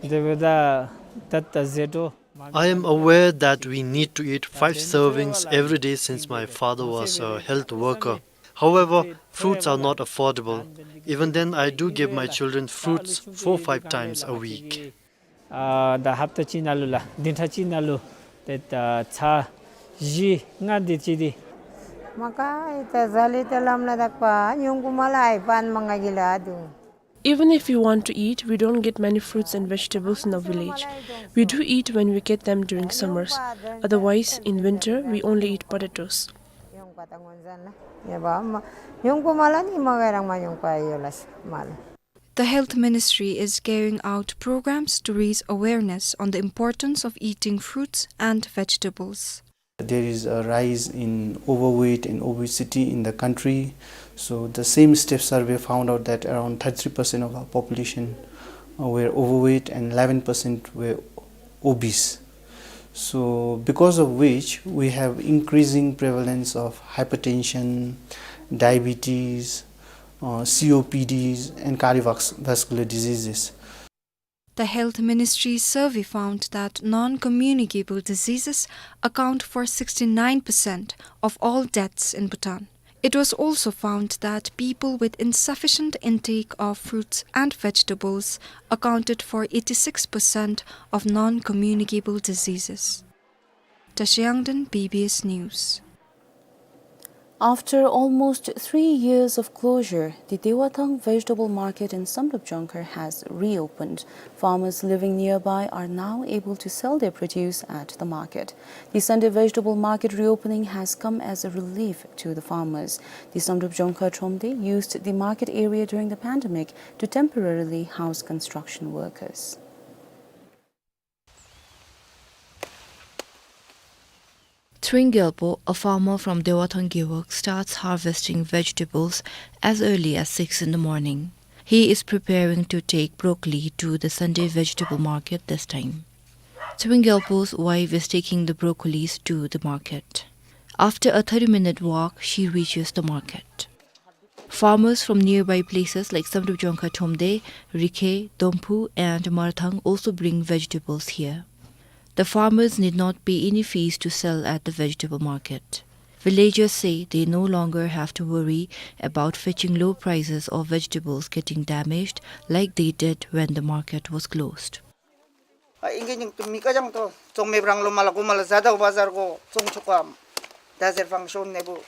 Debeda tatta zeto. I am aware that we need to eat five servings every day since my father was a health worker. However, fruits are not affordable. Even then, I do give my children fruits four, five times a week. Ah, da hapta chi nalu la, dinta chi nalu, te ta cha, ji, nga di chi di. Maka ita zali ta lamla dakpa, nyungku mala ai pan manga gila adu. Even if we want to eat, we don't get many fruits and vegetables in the village. We do eat when we get them during summers. Otherwise, in winter, we only eat potatoes. The Health Ministry is carrying out programs to raise awareness on the importance of eating fruits and vegetables. There is a rise in overweight and obesity in the country. So the same STEP survey found out that around thirty-three percent of our population, uh, were overweight and eleven percent were obese. So because of which we have increasing prevalence of hypertension, diabetes, uh, C O P Ds and cardiovascular diseases. The Health Ministry's survey found that non-communicable diseases account for sixty-nine percent of all deaths in Bhutan. It was also found that people with insufficient intake of fruits and vegetables accounted for eighty-six percent of non-communicable diseases. Tashi Yangden, B B S News. After almost three years of closure, the Dewathang vegetable market in Samdrup Jongkhar has reopened. Farmers living nearby are now able to sell their produce at the market. The Sunday vegetable market reopening has come as a relief to the farmers. The Samdrup Jongkhar Thromde used the market area during the pandemic to temporarily house construction workers. Tring Gyalpo, a farmer from Dewathang Gewog, starts harvesting vegetables as early as six in the morning. He is preparing to take broccoli to the Sunday vegetable market this time. Tring Gyalpo's wife is taking the broccolis to the market. After a thirty-minute walk, she reaches the market. Farmers from nearby places like Samdrup Jongkhar Thromde, Rikhe, Domphu and Marthang also bring vegetables here. The farmers need not pay any fees to sell at the vegetable market. Villagers say they no longer have to worry about fetching low prices or vegetables getting damaged like they did when the market was closed. A, inge nying tu mi kajang tu, chong me brang lo mala ko mala zada bazar ko chong chukam. Dazer function nebu.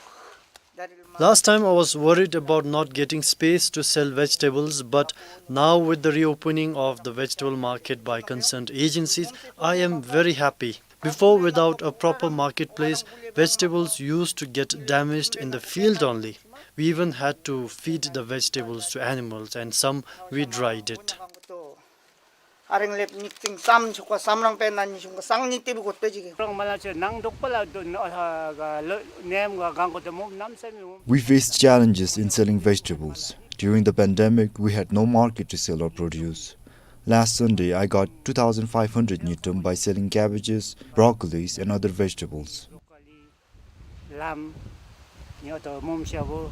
Last time I was worried about not getting space to sell vegetables, but now with the reopening of the vegetable market by concerned agencies, I am very happy. Before, without a proper marketplace, vegetables used to get damaged in the field only. We even had to feed the vegetables to animals, and some we dried it. Areng lep nyikting sam chukwa samrang pe nan nyishung ka sang nyikti bu kotte jige. Rong mala che nang dok pala do no ha ga lo nem ga gang ko de mum nam sem mum. We faced challenges in selling vegetables. During the pandemic, we had no market to sell our produce. Last Sunday, I got two thousand five hundred ngultrum by selling cabbages, broccolis, and other vegetables. Lam, nyo to mum shabu,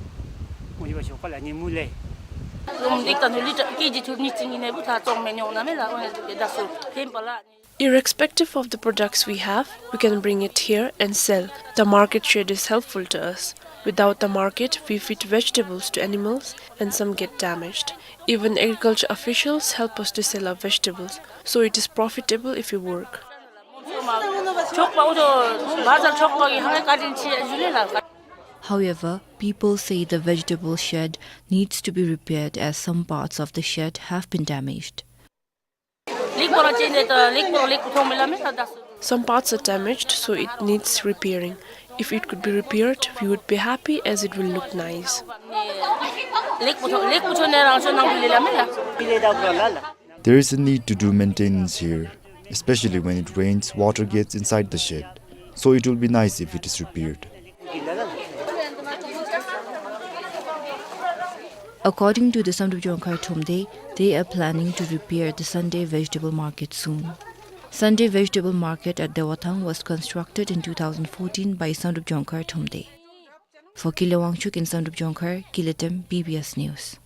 muni ba shokala ni mule. Lom dik tan huli ta, K G tu ni ting ne bu ta chong me nyo na me la, o ne da so, pem pala. Irrespective of the products we have, we can bring it here and sell. The market shed is helpful to us. Without the market, we feed vegetables to animals and some get damaged. Even agriculture officials help us to sell our vegetables, so it is profitable if we work. However, people say the vegetable shed needs to be repaired as some parts of the shed have been damaged. Some parts are damaged, so it needs repairing. If it could be repaired, we would be happy as it will look nice. There is a need to do maintenance here, especially when it rains, water gets inside the shed. So it will be nice if it is repaired. According to the Samdrup Jongkhar Thromde, they are planning to repair the Sunday vegetable market soon. Sunday vegetable market at Dewathang was constructed in two thousand fourteen by Samdrup Jongkhar Thromde. For Kile Wangchuk in Samdrup Jongkhar, Kile Tem, B B S News.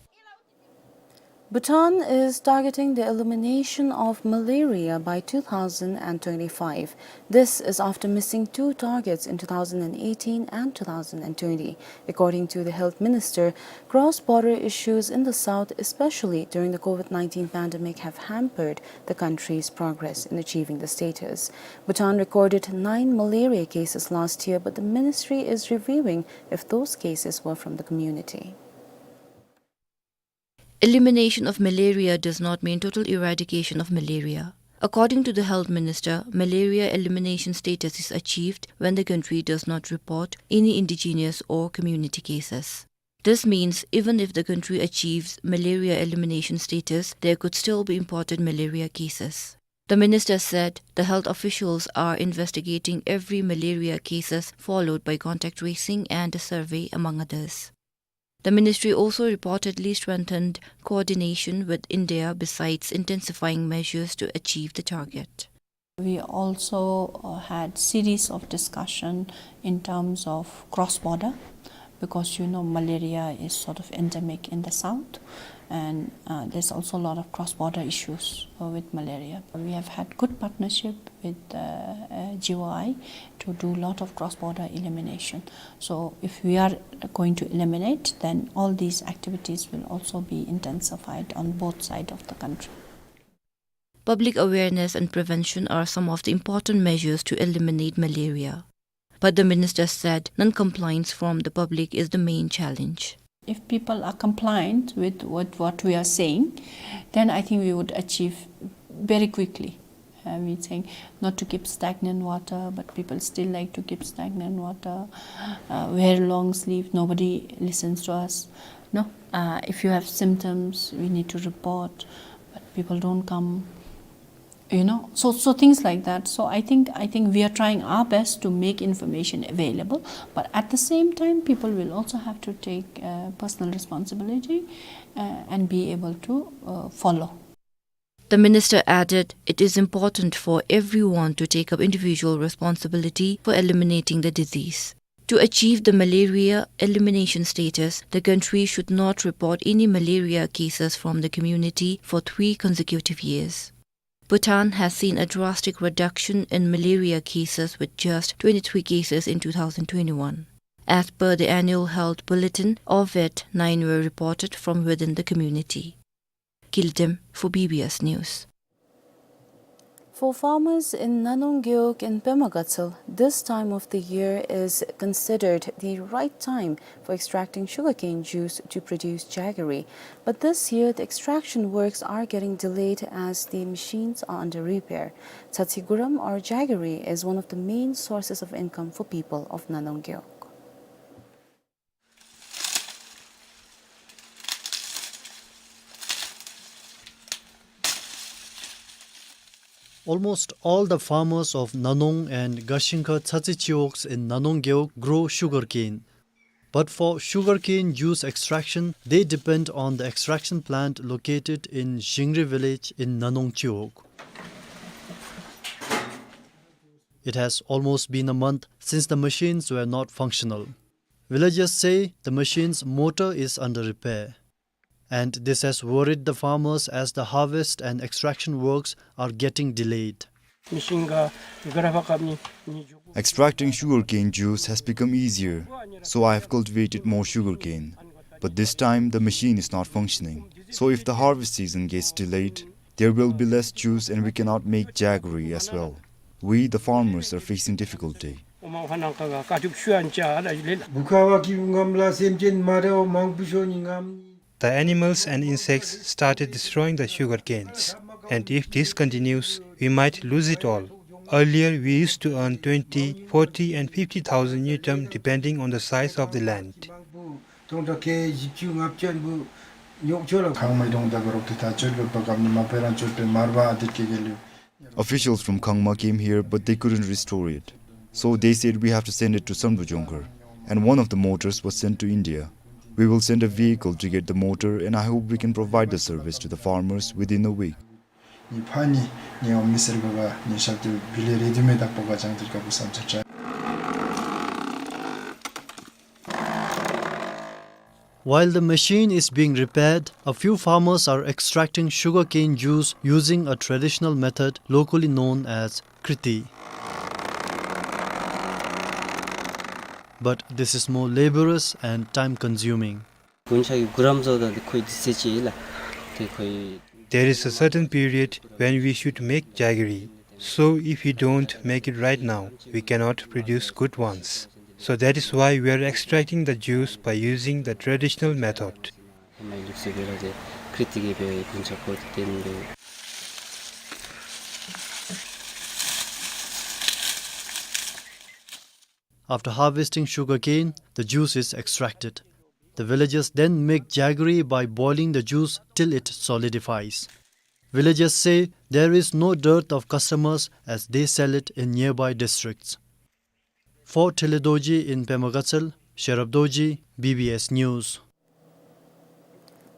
Bhutan is targeting the elimination of malaria by two thousand and twenty-five. This is after missing two targets in two thousand and eighteen and two thousand and twenty. According to the health minister, cross-border issues in the south, especially during the COVID nineteen pandemic, have hampered the country's progress in achieving the status. Bhutan recorded nine malaria cases last year, but the ministry is reviewing if those cases were from the community. Elimination of malaria does not mean total eradication of malaria. According to the health minister, malaria elimination status is achieved when the country does not report any indigenous or community cases. This means even if the country achieves malaria elimination status, there could still be imported malaria cases. The minister said the health officials are investigating every malaria cases, followed by contact tracing and a survey, among others. The ministry also reportedly strengthened coordination with India besides intensifying measures to achieve the target. We also, uh, had series of discussion in terms of cross-border, because, you know, malaria is sort of endemic in the south, and, uh, there's also a lot of cross-border issues, uh, with malaria. We have had good partnership with, uh, uh, G O I to do lot of cross-border elimination. So if we are going to eliminate, then all these activities will also be intensified on both sides of the country. Public awareness and prevention are some of the important measures to eliminate malaria. But the minister said non-compliance from the public is the main challenge. If people are compliant with what, what we are saying, then I think we would achieve very quickly. Uh, we're saying not to keep stagnant water, but people still like to keep stagnant water. Uh, wear long sleeve, nobody listens to us. No, uh, if you have symptoms, we need to report, but people don't come. You know, so, so things like that. So I think, I think we are trying our best to make information available, but at the same time, people will also have to take, uh, personal responsibility, uh, and be able to, uh, follow. The minister added, it is important for everyone to take up individual responsibility for eliminating the disease. To achieve the malaria elimination status, the country should not report any malaria cases from the community for three consecutive years. Bhutan has seen a drastic reduction in malaria cases, with just twenty-three cases in two thousand twenty-one. As per the annual health bulletin, of it, nine were reported from within the community. Kile Tem for B B S News. For farmers in Nanong Gewog in Pema Gatshel, this time of the year is considered the right time for extracting sugarcane juice to produce jaggery. But this year, the extraction works are getting delayed as the machines are under repair. Tsatshigurem or jaggery is one of the main sources of income for people of Nanong Gewog. Almost all the farmers of Nanong and Gashingkha Tsatshi Chiwogs in Nanong Gewog grow sugarcane. But for sugarcane juice extraction, they depend on the extraction plant located in Zingri village in Nanong Chiwog. It has almost been a month since the machines were not functional. Villagers say the machine's motor is under repair. And this has worried the farmers as the harvest and extraction works are getting delayed. Extracting sugarcane juice has become easier, so I have cultivated more sugarcane. But this time the machine is not functioning. So if the harvest season gets delayed, there will be less juice and we cannot make jaggery as well. We, the farmers, are facing difficulty. མ་ཧ་ནང་ཀ་ག་ཀ་ཐུབ་ཤུ་ཨན་ཅ་ཨ་ལ་ལེ་ལ། བུ་ཁ་བ་གི་ངམ་ལ་སེམས་ཅན་མ་རེ་བ་མང་པོ་ཤོ་ནི་ངམ་ནི། The animals and insects started destroying the sugar canes, and if this continues, we might lose it all. Earlier, we used to earn twenty, forty, and fifty thousand ngultrum depending on the size of the land. ཐོང་ཏོ་ཁེ་བཞི་བཅུ་ལྔ་བཅུ་ཨན་བུ་ཉོག་ཆོ་ལ། ཁང་མ་ཡི་དོང་དག་རོག་ཏེ་ཐ་ཆོད་བོད་པ་གམ་ནི་མ་པེ་རང་ཆོད་པེ་མར་བ་ཨ་དེ་ཀེ་གེ་ལུ། Officials from Khangma came here, but they couldn't restore it. So they said we have to send it to Sanbujongkhar. And one of the motors was sent to India. We will send a vehicle to get the motor, and I hope we can provide the service to the farmers within a week. ནི་ཕ་ནི་ནི་ཨོ་མི་སེར་བ་བ་ནི་ཤབ་ཏེ་བི་ལེ་རེ་དུ་མེ་དག་པོ་ག་ཅང་ཏེར་ཀ་བུ་སམ་ཚ་ཅ། While the machine is being repaired, a few farmers are extracting sugarcane juice using a traditional method locally known as kriti. But this is more laborious and time-consuming. There is a certain period when we should make jaggery. So if we don't make it right now, we cannot produce good ones. So that is why we are extracting the juice by using the traditional method. After harvesting sugarcane, the juice is extracted. The villagers then make jaggery by boiling the juice till it solidifies. Villagers say there is no dearth of customers as they sell it in nearby districts. For Tele Dorji in Pema Gatshel, Sherab Dorji, B B S News.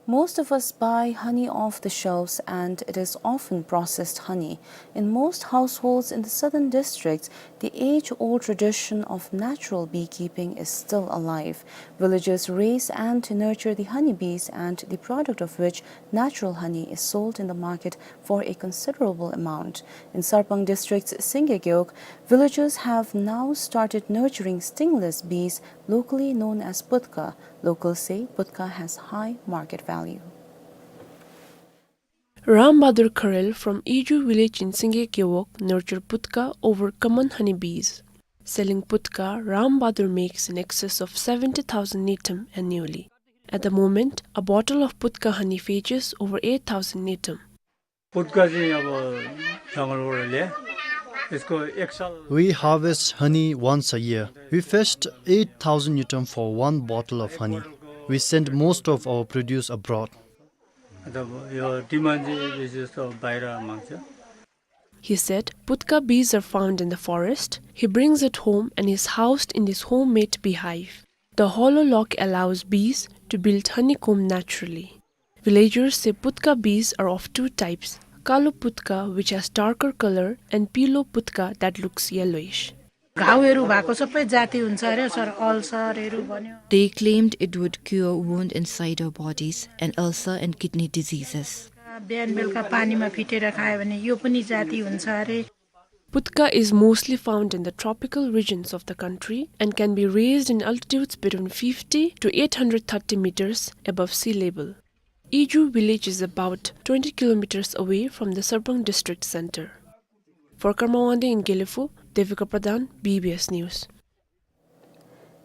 Most of us buy honey off the shelves, and it is often processed honey. In most households in the southern districts, the age-old tradition of natural beekeeping is still alive. Villagers raise and nurture the honeybees, and the product of which, natural honey, is sold in the market for a considerable amount. In Sarpang District's Singye Gewog, villagers have now started nurturing stingless bees, locally known as putka. Locals say putka has high market value. Ram Bahadur Kharel from Iju village in Singye Gewog nurture putka over common honeybees. Selling putka, Ram Bahadur makes in excess of seventy thousand ngultrum annually. At the moment, a bottle of putka honey fetches over eight thousand ngultrum. पुत्का चाहिँ अब जङ्गलबाट ल्याए, यसको एक साल We harvest honey once a year. We fetched eight thousand ngultrum for one bottle of honey. We send most of our produce abroad. अन्त यो डिमान्ड चाहिँ बेसी जस्तो बाहिर माग्छ। He said, putka bees are found in the forest. He brings it home and is housed in this homemade beehive. The hollow log allows bees to build honeycomb naturally. Villagers say putka bees are of two types, kalo putka, which has darker color, and pilo putka, that looks yellowish. घाउहरू भएको सबै जाती हुन्छ अरे सर, अल्सरहरू बन्यो। They claimed it would cure wound inside our bodies and ulcer and kidney diseases. बिहान बेलुका पानीमा फिटेर खायो भने यो पनि जाती हुन्छ अरे। Putka is mostly found in the tropical regions of the country and can be raised in altitudes between fifty to eight hundred thirty meters above sea level. Iju village is about twenty kilometers away from the Sarpang district center. For Karma Wangdi in Gelephu, Devika Pradhan, B B S News.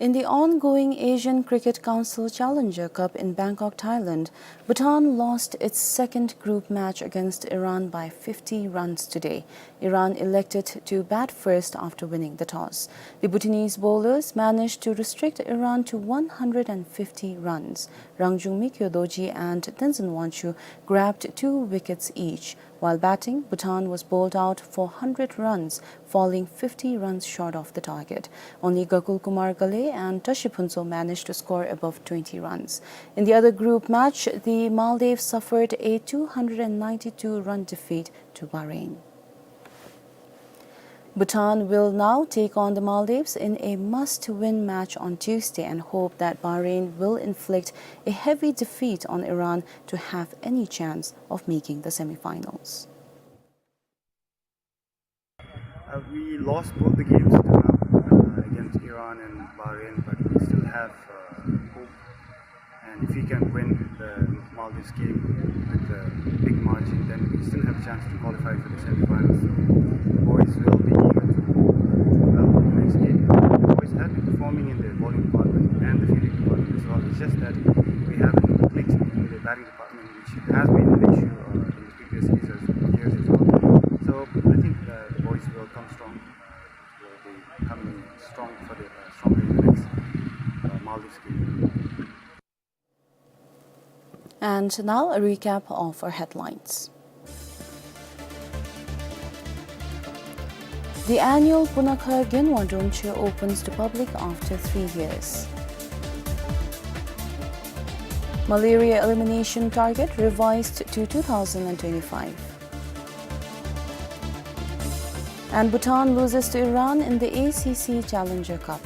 In the ongoing Asian Cricket Council Challenger Cup in Bangkok, Thailand, Bhutan lost its second group match against Iran by fifty runs today. Iran elected to bat first after winning the toss. The Bhutanese bowlers managed to restrict Iran to one hundred and fifty runs. Rangjung Mikyo Dorji and Tenzin Wancho grabbed two wickets each. While batting, Bhutan was bowled out for hundred runs, falling fifty runs short of the target. Only Gokul Kumar Ghale and Tashi Phuntsho managed to score above twenty runs. In the other group match, the Maldives suffered a two hundred and ninety-two run defeat to Bahrain. Bhutan will now take on the Maldives in a must-win match on Tuesday and hope that Bahrain will inflict a heavy defeat on Iran to have any chance of making the semifinals. Uh, we lost both the games till now, uh, against Iran and Bahrain, but we still have, uh, hope. And if we can win the Maldives game with a big margin, then we still have a chance to qualify for the semifinals. So the boys will be eager to, uh, win the next game. In the bowling department and the fielding department as well. It's just that we haven't clicked in the batting department, which has been an issue, uh, in the previous years as, years as well. So I think, uh, the boys will come strong, uh, will be coming strong for the, uh, stronger in the next, uh, Maldives game. And now a recap of our headlines. The annual Punakha Genwa Dromche opens to public after three years. Malaria elimination target revised to two thousand and twenty-five. And Bhutan loses to Iran in the A C C Challenger Cup.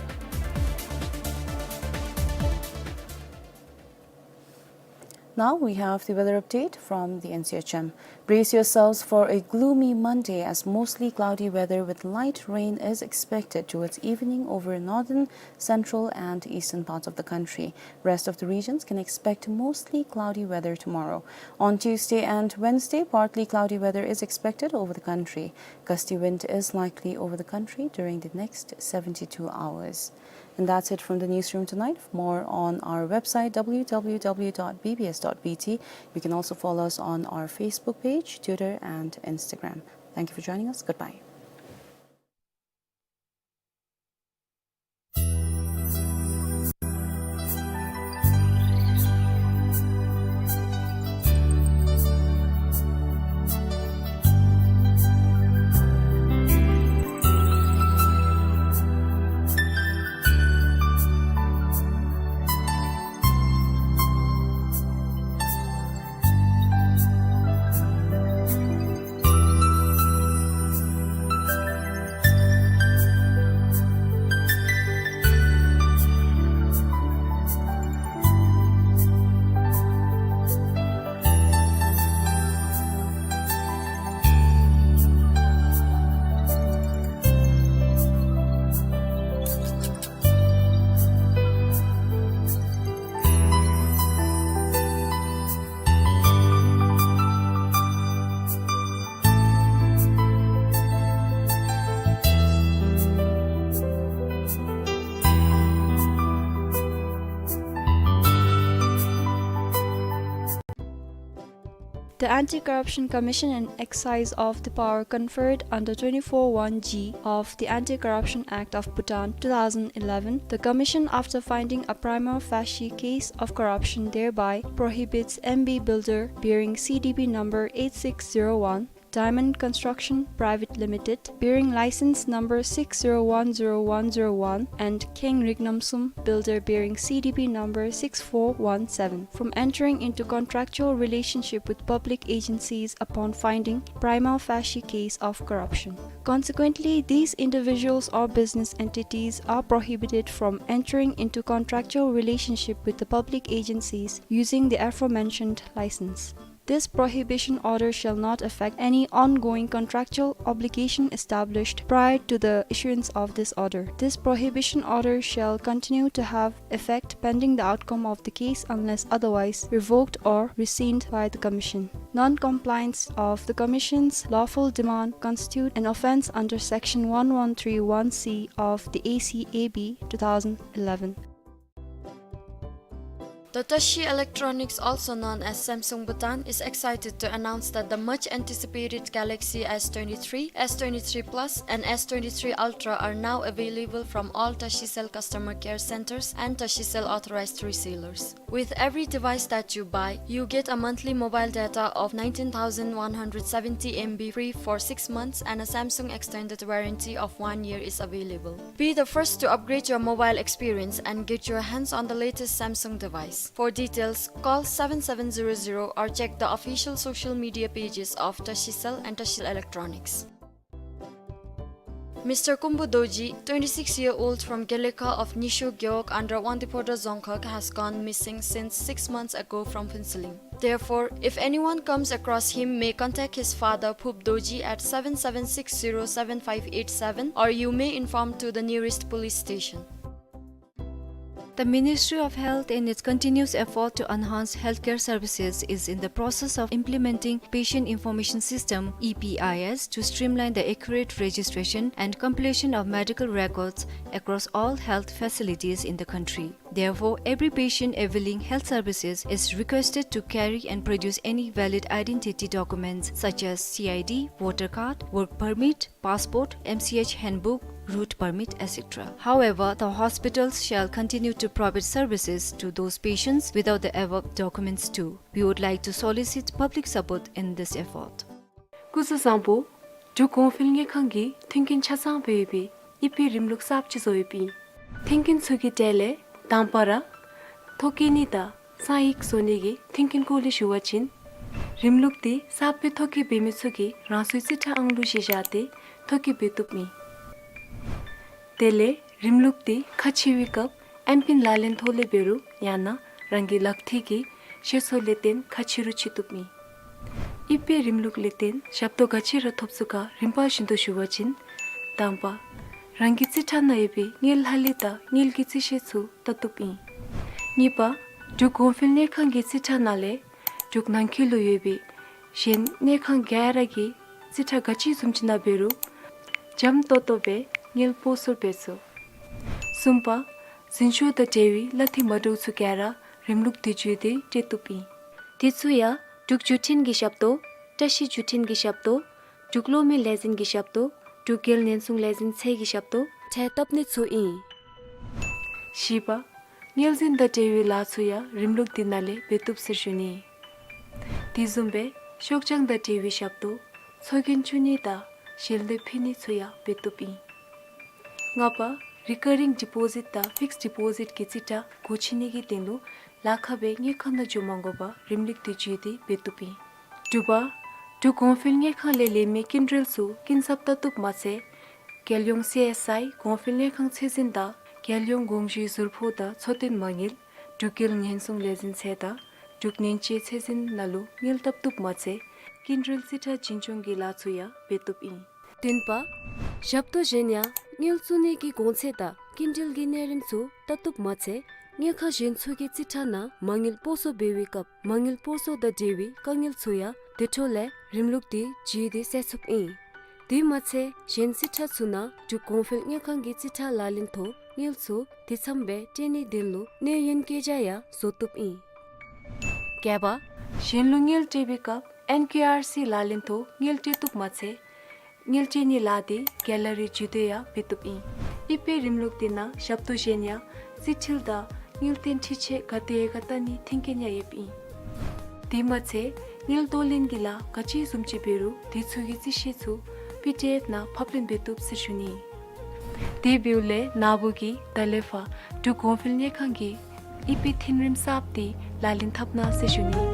Now we have the weather update from the N C H M. Brace yourselves for a gloomy Monday, as mostly cloudy weather with light rain is expected towards evening over northern, central and eastern parts of the country. Rest of the regions can expect mostly cloudy weather tomorrow. On Tuesday and Wednesday, partly cloudy weather is expected over the country. Gusty wind is likely over the country during the next seventy-two hours. And that's it from the newsroom tonight. For more on our website, W W W dot B B S dot B T. You can also follow us on our Facebook page, Twitter, and Instagram. Thank you for joining us. Goodbye. The Anti-Corruption Commission, in exercise of the power conferred under twenty-four one G of the Anti-Corruption Act of Bhutan two thousand eleven, the Commission, after finding a prima facie case of corruption, thereby prohibits M B Builder bearing C D B number eight six zero one, Diamond Construction Private Limited, bearing license number six zero one zero one zero one, and Keng Rignamsum Builder bearing C D B number six four one seven from entering into contractual relationship with public agencies upon finding prima facie case of corruption. Consequently, these individuals or business entities are prohibited from entering into contractual relationship with the public agencies using the aforementioned license. This prohibition order shall not affect any ongoing contractual obligation established prior to the issuance of this order. This prohibition order shall continue to have effect pending the outcome of the case unless otherwise revoked or rescinded by the Commission. Non-compliance of the Commission's lawful demand constitute an offence under Section one one three one C of the A C A B two thousand eleven. The Tashi Electronics, also known as Samsung Bhutan, is excited to announce that the much anticipated Galaxy S twenty-three, S twenty-three Plus, and S twenty-three Ultra are now available from all Tashicell customer care centers and Tashicell authorized resellers. With every device that you buy, you get a monthly mobile data of nineteen thousand one hundred seventy M B free for six months, and a Samsung extended warranty of one year is available. Be the first to upgrade your mobile experience and get your hands on the latest Samsung device. For details, call seven seven zero zero or check the official social media pages of Tashicell and Tashicell Electronics. Mister Kumbu Dorji, twenty-six year old from Gelekha of Nishu Gewog under Wangdue Phodrang Dzongkhag, has gone missing since six months ago from Phuentsholing. Therefore, if anyone comes across him, may contact his father, Phup Dorji, at seven seven six zero seven five eight seven, or you may inform to the nearest police station. The Ministry of Health, in its continuous effort to enhance healthcare services, is in the process of implementing Patient Information System, E P I S, to streamline the accurate registration and compilation of medical records across all health facilities in the country. Therefore, every patient availing health services is requested to carry and produce any valid identity documents such as C I D, voter card, work permit, passport, M C H handbook, route permit, et cetera. However, the hospitals shall continue to provide services to those patients without the above documents too. We would like to solicit public support in this effort. སྐུ་གཟུགས་བཟང་པོ། འབྲུག་གོང་འཕེལ་དངུལ་ཁང་གིས་མཐུན་རྐྱེན་ཆ་ཚང་སྦེ་ཡོད་པའི་ཨི་ཕི་རིམ་ལུགས་གསརཔ་ཅིག་བཟོ་ཡོདཔ་ཨིན། མཐུན་རྐྱེན་ཚུ་གི་གྲས་ལས་དང་པ་ར་ཐོ་བཀོད་ནི་དང་གསང་ཡིག་བཟོ་ནི་གི་མཐུན་རྐྱེན་སྐོར་ལས་ཞུ་བ་ཅིན། རིམ་ལུགས་འདི་གསརཔ་སྦེ་ཐོ་བཀོད་འབད་མི་ཚུ་གིས་རང་སོའི་རྩིས་ཁྲ་ཨང་ལུ་གཞི་བཞག་སྟེ་ཐོ་བཀོད་འབད་བཏུབ་ཨིན། དེ་ལས་རིམ་ལུགས་འདི་ཁ་ཕྱེ་བའི་སྐབས་ཨེམ་པིན་ལག་ལེན་ཐོག་ལས་འབད་རུང་ཡང་ན་རང་གི་ལག་མཐིལ་གྱི་ཤེས་ཚད་ལས་བརྟེན་ཁ་ཕྱེ་རུང་ཕྱེ་བཏུབ་ཨིན། ཨི་ཕི་རིམ་ལུགས་ལས་བརྟེན་ཞབས་ཏོག་ག་ཅི་ར་ཐོབ་ཚུགས་ག་རིམ་པ་བཞིན་དུ་ཞུ་བ་ཅིན། དང་པ། རང་གི་རྩིས་ཁྲ་ནང་ཡོད་པའི་དངུལ་ལྷག་ལུས་དང་དངུལ་གྱི་རྩིས་བཤེར་ཚུ་བལྟ་བཏུབ་ཨིན། གཉིས་པ། འབྲུག་གོང་འཕེལ་དངུལ་ཁང་གི་རྩིས་ཁྲ་ནང་ལས་འབྲུག་ནང་འཁོད་ལུ་ཡོད་པའི་གཞན་དངུལ་ཁང་ག་ར་གི་རྩིས་ཁྲ་ག་ཅི་བཟུམ་ཅིག་ནང་འབད་རུང་འཇམ་ཏོང་ཏོ་སྦེ་དངུལ་སྤོ་སོར་འབད་ཚུགས། གསུམ་པ། འཛིན་སྐྱོང་དང་འབྲེལ་བའི་གླ་འཐུས་མ་འདྲཝ་ཚུ་ག་ར་རིམ་ལུགས་འདི་བརྒྱུད་དེ་སྤྲོད་བཏུབ་ཨིན། དེ་ཚུ་ཡང་འབྲུག་བརྒྱུད་འཕྲིན་གྱི་ཞབས་ཏོག། བཀྲ་ཤིས་བརྒྱུད་འཕྲིན་གྱི་ཞབས་ཏོག། འབྲུག་གློག་མེ་ལས་འཛིན་གྱི་ཞབས་ཏོག། འབྲུག་རྒྱལ་ཉེན་སྲུང་ལས་འཛིན་ཚད་ཀྱི་ཞབས་ཏོག་ཁྲལ་བཏབ་ནི་ཚུ་ཨིན། བཞི་པ། དངུལ་འཛིན་དང་འབྲེལ་བའི་ལཱ་ཚུ་ཡང་རིམ་ལུགས་འདི་ནང་ལས་འབད་བཏུབ་ཟེར་ཞུ་ནི། དེ་བཟུམ་སྦེ་ཤོག་བྱང་དང་འབྲེལ་བའི་ཞབས་ཏོག་ཚོགས་རྒྱན་བཙུགས་ནི་དང་ཞལ་འདེབས་ཕུལ་ནི་ཚུ་ཡང་འབད་བཏུབ་ཨིན། ལྔ་པ། རི་ཀ་རིང་ཌི་པོ་ཟིཊ་དང་ཕིགསཌ་ཌི་པོ་ཟིཊ་གི་རྩིས་ཁྲ་སྒོ་ཕྱེ་ནི་གི་དོན་ལུ་ལཱ་ཁག་སྦེ་དངུལ་ཁང་ནང་འགྱོ་མ་དགོ་པར་རིམ་ལུགས་འདི་བརྒྱུད་དེ་འབད་བཏུབ་ཨིན། དྲུག་པ། འབྲུག་གོང་འཕེལ་དངུལ་ཁང་ལས་ལེན་མི་སྐྱིན་འགྲུལ་ཚུ་སྐྱིན་ཚབ་བལྟ་བཏུབ་མ་ཚད། རྒྱལ་ཡོངས་སི་ཨེསི་ཨའི་གོང་འཕེལ་དངུལ་ཁང་ཚད་འཛིན་དང་རྒྱལ་ཡོངས་དགོངས་ཞུའི་ཟུར་ཕོགས་དང་འཚོ་རྟེན་མ་དངུལ། འབྲུག་རྒྱལ་ཉེན་སྲུང་ལས་འཛིན་ཚད་དང་འབྲུག་ཉེན་བཅོལ་ཚད་འཛིན་ནང་ལུ་དངུལ་བཏབ་བཏུབ་མ་ཚད་སྐྱིན་འགྲུལ་རྩིས་ཁྲ་བྱིན་སྐྱོང་གི་ལཱ་ཚུ་ཡང་འབད་བཏུབ་ཨིན། བདུན་པ། ཞབས་ཏོག་གཞན་ཡང་དངུལ་བཙུགས་ནི་གི་གོང་ཚད་དང་སྐྱིན་འགྲུལ་གྱི་གནས་རིམ་ཚུ་བལྟ་བཏུབ་མ་ཚད་དངུལ་ཁང་གཞན་ཚུ་གི་རྩིས་ཁྲ་ནང་མ་དངུལ་སྤོ་སོར་འབད་བའི་སྐབས་མ་དངུལ་སྤོ་སོར་དང་འབྲེལ་བའི་དཀའ་ངལ་ཚུ་ཡང་དེ་འཕྲོ་ལས་རིམ་ལུགས་འདི་བརྒྱུད་དེ་སེལ་ཚུགསཔ་ཨིན། དེ་མ་ཚད་གཞན་རྩིས་ཁྲ་ཚུ་ནང་འབྲུག་གོང་འཕེལ་དངུལ་ཁང་གི་རྩིས་ཁྲ་ལག་ལེན་ཐོག་དངུལ་ཚུ་དེ་ཚམ་སྦེ་སྤྲོད་ནིའི་དོན་ལུ་གནས་ཡུན་བཀོད་རྒྱ་ཡང་བཟོ་བཏུབ་ཨིན། བརྒྱད་པ། གཞན་ལུ་དངུལ་སྤྲོད་པའི་སྐབས་ཨེན་ཀེ་ཨར་སི་ལག་ལེན་ཐོག་དངུལ་སྤྲོད་བཏུབ་མ་ཚད་དངུལ་སྤྲོད་ནིའི་ལཱ་འདི་རྒྱལ་ལ་རི་བརྒྱུད་དེ་ཡང་འབད་བཏུབ་ཨིན། ཨི་པེ་རིམ་ལུགས་འདི་ནང་ཞབས་ཏོག་གཞན་ཡང་རྩིས་འཁྲུལ་དང་དངུལ་བཏོན་འཕྲི་ཆད་ག་དེ་ཡོད་ག་བལྟ་ནིའི་མཐུན་རྐྱེན་ཡང་ཡོདཔ་ཨིན། དེ་མ་ཚད་དངུལ་གཏོར་ལེན་གྱི་ལཱ་ག་ཅི་བཟུམ་ཅིག་འབད་རུང་དེ་ཚུ་གི་རྩིས་བཤེར་ཚུ་པི་ཌི་ཨེཕ་ནང་ཕབ་ལེན་འབད་བཏུབ་ཟེར་ཞུ་ནི། དེ་འབདཝ་ལས་ནཱ་བུ་གིས་ད་ལས་ཕར་འབྲུག་གོང་འཕེལ་དངུལ་ཁང་གི་ཨི་པེ་འཐུས་རིམ་གསརཔ་འདི་ལག་ལེན་འཐབ་གནང་ཟེར་ཞུ་ནི།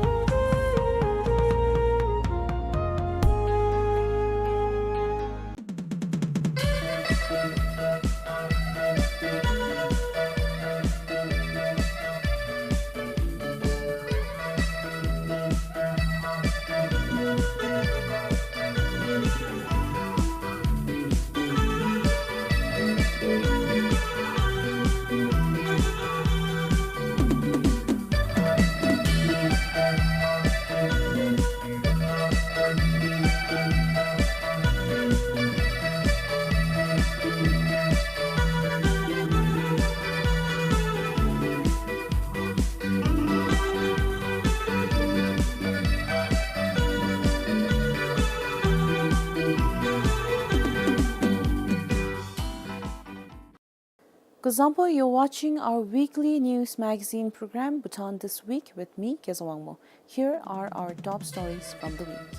Kuzuzangpo, you're watching our weekly news magazine program, Bhutan This Week, with me, Gezang Wangmo. Here are our top stories from the week.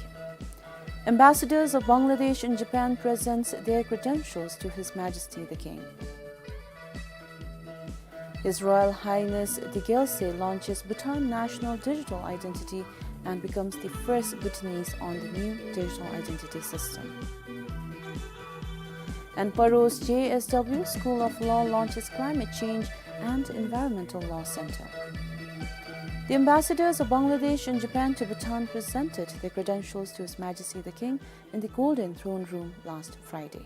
Ambassadors of Bangladesh in Japan presents their credentials to His Majesty the King. His Royal Highness the Gyaltsuen launches Bhutan National Digital Identity and becomes the first Bhutanese on the new digital identity system. And Paro's J S W School of Law launches Climate Change and Environmental Law Center. The ambassadors of Bangladesh and Japan to Bhutan presented their credentials to His Majesty the King in the Golden Throne Room last Friday.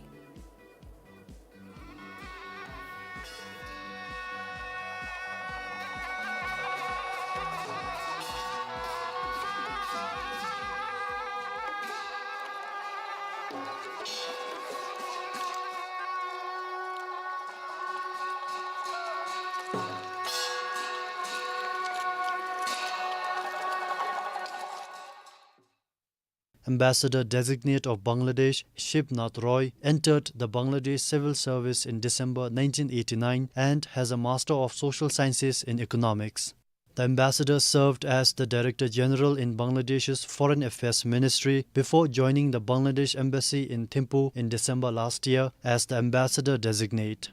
Ambassador Designate of Bangladesh, Shibnath Roy, entered the Bangladesh Civil Service in December nineteen eighty-nine and has a Master of Social Sciences in Economics. The ambassador served as the Director General in Bangladesh's Foreign Affairs Ministry before joining the Bangladesh Embassy in Thimphu in December last year as the Ambassador Designate.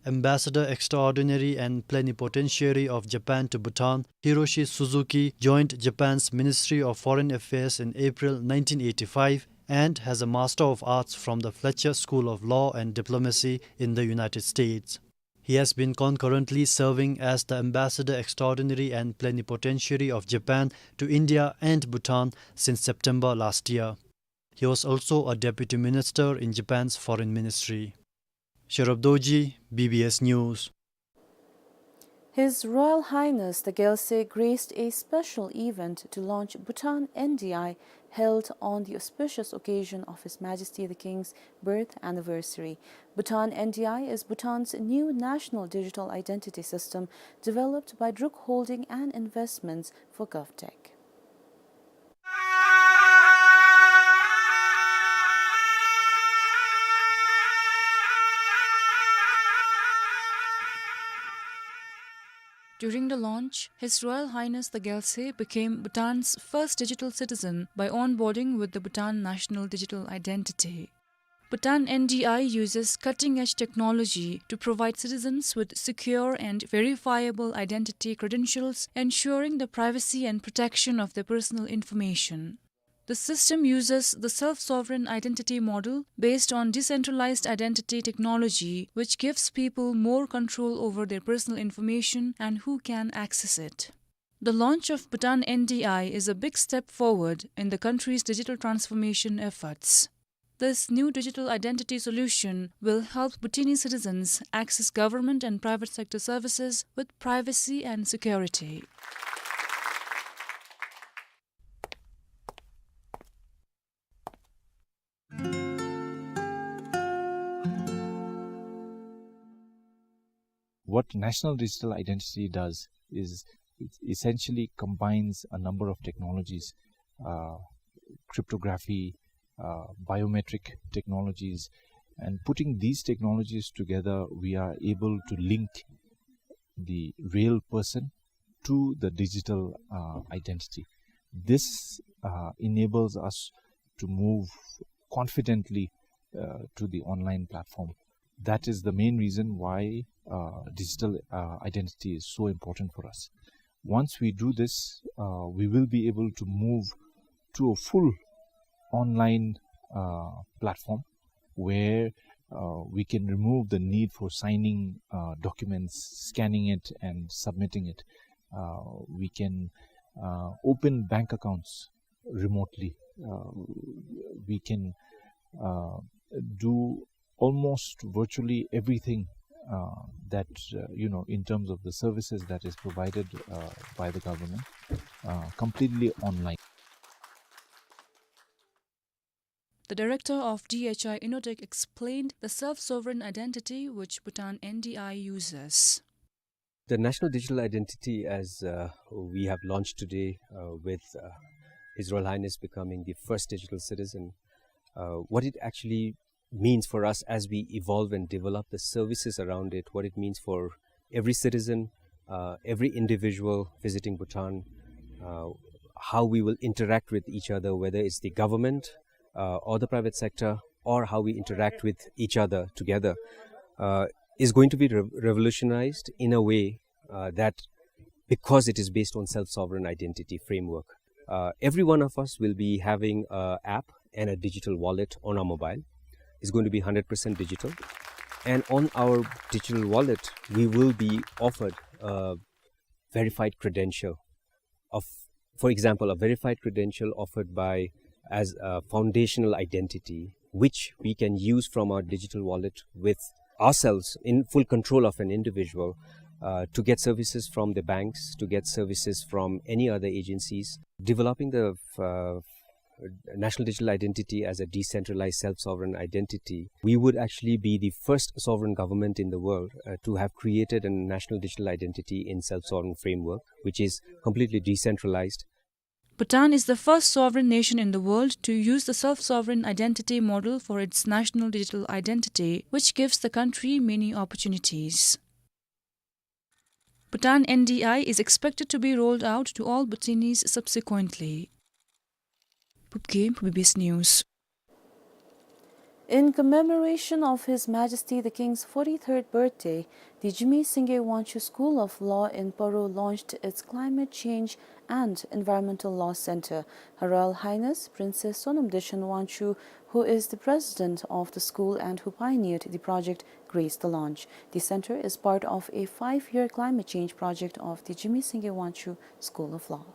Ambassador Extraordinary and Plenipotentiary of Japan to Bhutan, Hiroshi Suzuki, joined Japan's Ministry of Foreign Affairs in April nineteen eighty-five and has a Master of Arts from the Fletcher School of Law and Diplomacy in the United States. He has been concurrently serving as the Ambassador Extraordinary and Plenipotentiary of Japan to India and Bhutan since September last year. He was also a Deputy Minister in Japan's Foreign Ministry. Sherab Dorji, B B S News. His Royal Highness the Gyaltsey graced a special event to launch Bhutan N D I, held on the auspicious occasion of His Majesty the King's birth anniversary. Bhutan N D I is Bhutan's new national digital identity system, developed by Druk Holding and Investments for GovTech. During the launch, His Royal Highness the Gyaltsey became Bhutan's first digital citizen by onboarding with the Bhutan National Digital Identity. Bhutan N D I uses cutting-edge technology to provide citizens with secure and verifiable identity credentials, ensuring the privacy and protection of their personal information. The system uses the self-sovereign identity model based on decentralized identity technology, which gives people more control over their personal information and who can access it. The launch of Bhutan N D I is a big step forward in the country's digital transformation efforts. This new digital identity solution will help Bhutanese citizens access government and private sector services with privacy and security. What National Digital Identity does is it essentially combines a number of technologies, uh, cryptography, uh, biometric technologies, and putting these technologies together, we are able to link the real person to the digital, uh, identity. This, uh, enables us to move confidently, uh, to the online platform. That is the main reason why, uh, digital, uh, identity is so important for us. Once we do this, uh, we will be able to move to a full online, uh, platform where, uh, we can remove the need for signing, uh, documents, scanning it and submitting it. Uh, we can, uh, open bank accounts remotely. Uh, we can, uh, do almost virtually everything, uh, that, uh, you know, in terms of the services that is provided, uh, by the government, uh, completely online. The director of D H I Innotech explained the self-sovereign identity which Bhutan N D I uses. The National Digital Identity, as, uh, we have launched today, uh, with, uh, His Royal Highness becoming the first digital citizen, uh, what it actually means for us as we evolve and develop the services around it, what it means for every citizen, uh, every individual visiting Bhutan, uh, how we will interact with each other, whether it's the government, uh, or the private sector, or how we interact with each other together, uh, is going to be re-, revolutionized in a way, uh, that because it is based on self-sovereign identity framework. Uh, every one of us will be having a app and a digital wallet on our mobile. It's going to be hundred percent digital. And on our digital wallet, we will be offered a verified credential of, for example, a verified credential offered by as a foundational identity, which we can use from our digital wallet with ourselves in full control of an individual, uh, to get services from the banks, to get services from any other agencies. Developing the, uh, National Digital Identity as a decentralized self-sovereign identity, we would actually be the first sovereign government in the world, uh, to have created a national digital identity in self-sovereign framework, which is completely decentralized. Bhutan is the first sovereign nation in the world to use the self-sovereign identity model for its national digital identity, which gives the country many opportunities. Bhutan N D I is expected to be rolled out to all Bhutanese subsequently. Phubgay, B B S News. In commemoration of His Majesty the King's forty-third birthday, the Jigme Singye Wangchuck School of Law in Paro launched its Climate Change and Environmental Law Center. Her Royal Highness Princess Sonam Dechen Wangchuck, who is the president of the school and who pioneered the project, graced the launch. The center is part of a five-year climate change project of the Jigme Singye Wangchuck School of Law.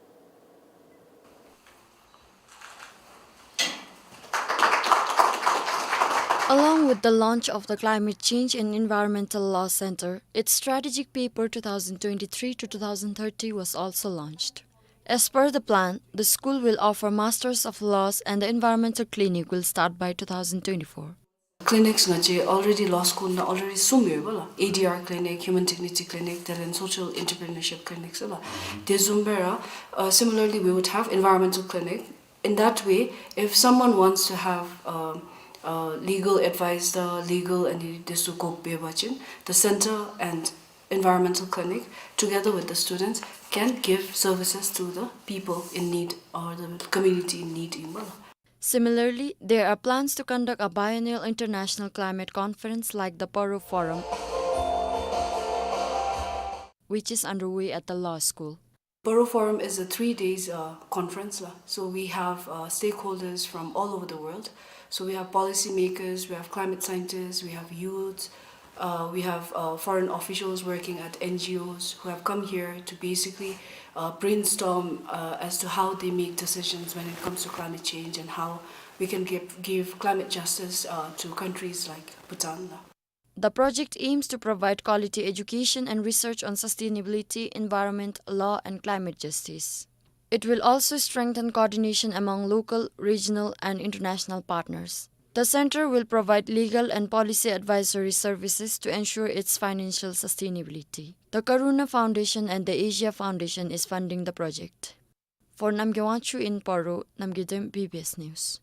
Along with the launch of the Climate Change and Environmental Law Center, its strategic paper two thousand twenty-three to two thousand thirty was also launched. As per the plan, the school will offer Masters of Laws and the Environmental Clinic will start by two thousand twenty-four. Clinics ནང་ཅིག་already law school ནང་already གསུམ་ཡོད་པ་ལགས། A D R clinic, human dignity clinic, དེ་ལས་social entrepreneurship clinic ཟེར་ལགས། དེ་བཟུམ་སྦེ་ར། Uh, similarly, we would have environmental clinic. In that way, if someone wants to have, uh, uh, legal advice, the legal and དེ་ཚུ་དགོཔ་འབད་བ་ཅིན, the center and environmental clinic, together with the students, can give services to the people in need or the community in need ཨིན་པ་ལགས། Similarly, there are plans to conduct a biennial international climate conference like the Paro Forum, which is underway at the law school. Paro Forum is a three days, uh, conference, la. So we have, uh, stakeholders from all over the world. So we have policymakers, we have climate scientists, we have youth, uh, we have, uh, foreign officials working at N G Os who have come here to basically, uh, brainstorm, uh, as to how they make decisions when it comes to climate change and how we can give, give climate justice, uh, to countries like Bhutan, la. The project aims to provide quality education and research on sustainability, environment, law, and climate justice. It will also strengthen coordination among local, regional, and international partners. The center will provide legal and policy advisory services to ensure its financial sustainability. The Karuna Foundation and the Asia Foundation is funding the project. For Namgay Wangchuk in Paro, Namgay Dem, B B S News.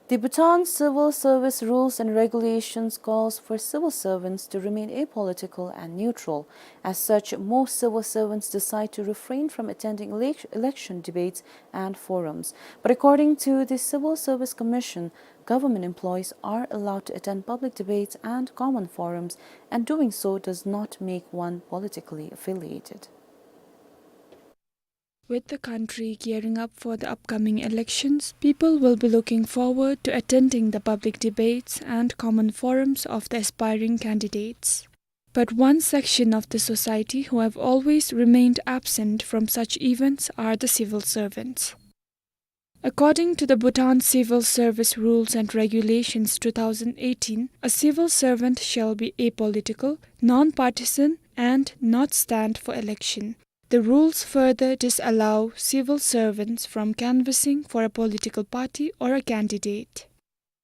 The Bhutan Civil Service Rules and Regulations calls for civil servants to remain apolitical and neutral. As such, most civil servants decide to refrain from attending elec-, election debates and forums. But according to the Civil Service Commission, government employees are allowed to attend public debates and common forums, and doing so does not make one politically affiliated. With the country gearing up for the upcoming elections, people will be looking forward to attending the public debates and common forums of the aspiring candidates. But one section of the society who have always remained absent from such events are the civil servants. According to the Bhutan Civil Service Rules and Regulations two thousand eighteen, a civil servant shall be apolitical, non-partisan, and not stand for election. The rules further disallow civil servants from canvassing for a political party or a candidate.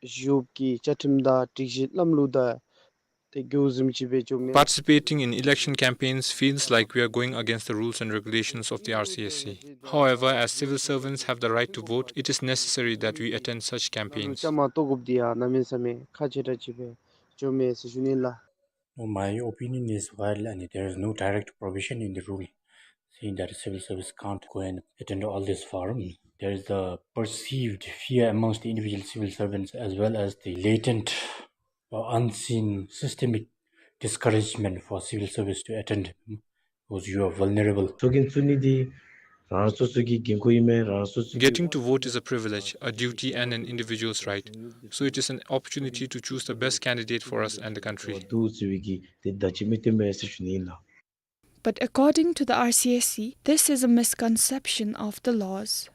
ཞུགས་ཀྱི་བཅའ་ཁྲིམས་དང་སྒྲིག་གཞི་ལམ་ལུགས་དང་དེ་བསྒྱུར་བཟུམ་ཅིག་སྦེ་བཅོ་མི། Participating in election campaigns feels like we are going against the rules and regulations of the R C S C. However, as civil servants have the right to vote, it is necessary that we attend such campaigns. བཅའ་མར་གཏོགས་དགོཔ་འདི་ཡང་གནམ་མེད་ས་མེད་ཁག་ཆེ་དྲགས་ཅིག་སྦེ་བཅོ་མི་ཟེར་ཞུ་ནི་ལགས། No, my opinion is, while, and there is no direct provision in the rule saying that civil service can't go and attend all these forums, there is the perceived fear amongst the individual civil servants as well as the latent or unseen systemic discouragement for civil service to attend because you are vulnerable. ཚོགས་རྒྱན་བཙུགས་ནི་འདི་རང་རང་སོ་སོ་གི་འགན་ཁུར་ཨིན་མས། རང་རང་སོ་སོ་གི། Getting to vote is a privilege, a duty, and an individual's right. So it is an opportunity to choose the best candidate for us and the country. འདུག་ཟེར་བའི་གི་དེ་བརྡ་ཅིག་མི་སྟོན་པས་ཟེར་ཞུ་ནི་ཨིན་ལགས། But according to the R C S C, this is a misconception of the laws.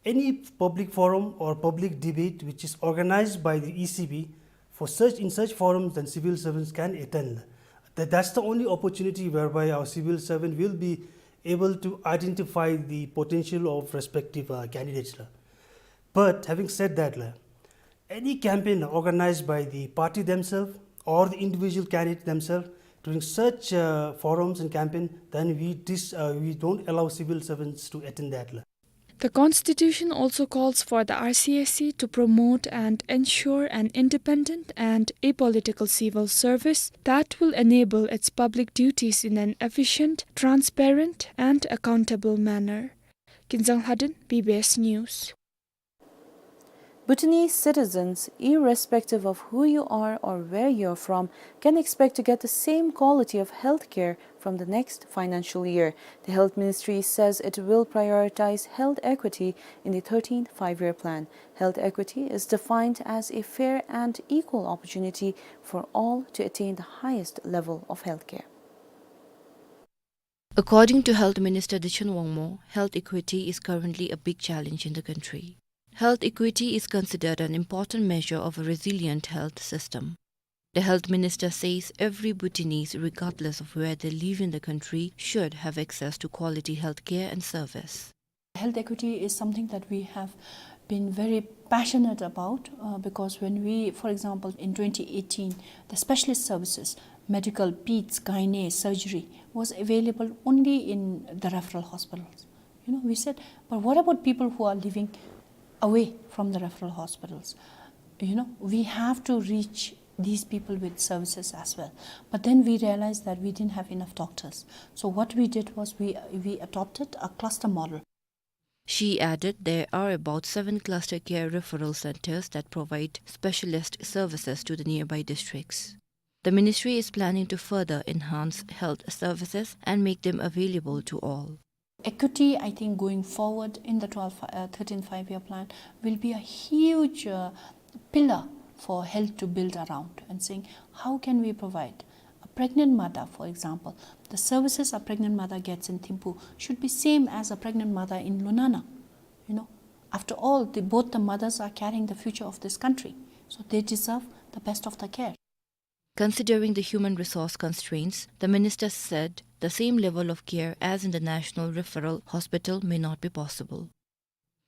Any public forum or public debate which is organized by the E C B for such, in such forums, then civil servants can attend. That, that's the only opportunity whereby our civil servant will be able to identify the potential of respective, uh, candidates, la. But having said that, la, any campaign organized by the party themselves or the individual candidate themselves during such, uh, forums and campaign, then we dis-, uh, we don't allow civil servants to attend that, la. The constitution also calls for the R C S C to promote and ensure an independent and apolitical civil service that will enable its public duties in an efficient, transparent, and accountable manner. Kinzang Lhadon, B B S News. Bhutanese citizens, irrespective of who you are or where you're from, can expect to get the same quality of health care from the next financial year. The Health Ministry says it will prioritize health equity in the thirteenth Five-Year Plan. Health equity is defined as a fair and equal opportunity for all to attain the highest level of health care. According to Health Minister Dichen Wangmo, health equity is currently a big challenge in the country. Health equity is considered an important measure of a resilient health system. The health minister says every Bhutanese, regardless of where they live in the country, should have access to quality health care and service. Health equity is something that we have been very passionate about, uh, because when we, for example, in twenty eighteen, the specialist services, medical, peds, gynae, surgery, was available only in the referral hospitals. You know, we said, "But what about people who are living away from the referral hospitals?" You know, we have to reach these people with services as well. But then we realized that we didn't have enough doctors. So what we did was we, we adopted a cluster model. She added there are about seven cluster care referral centers that provide specialist services to the nearby districts. The ministry is planning to further enhance health services and make them available to all. Equity, I think, going forward in the twelve, uh, thirteenth Five-Year Plan will be a huge, uh, pillar for health to build around, and saying, "How can we provide a pregnant mother, for example, the services a pregnant mother gets in Thimphu should be same as a pregnant mother in Lunana." You know, after all, the, both the mothers are carrying the future of this country, so they deserve the best of the care. Considering the human resource constraints, the minister said the same level of care as in the National Referral Hospital may not be possible.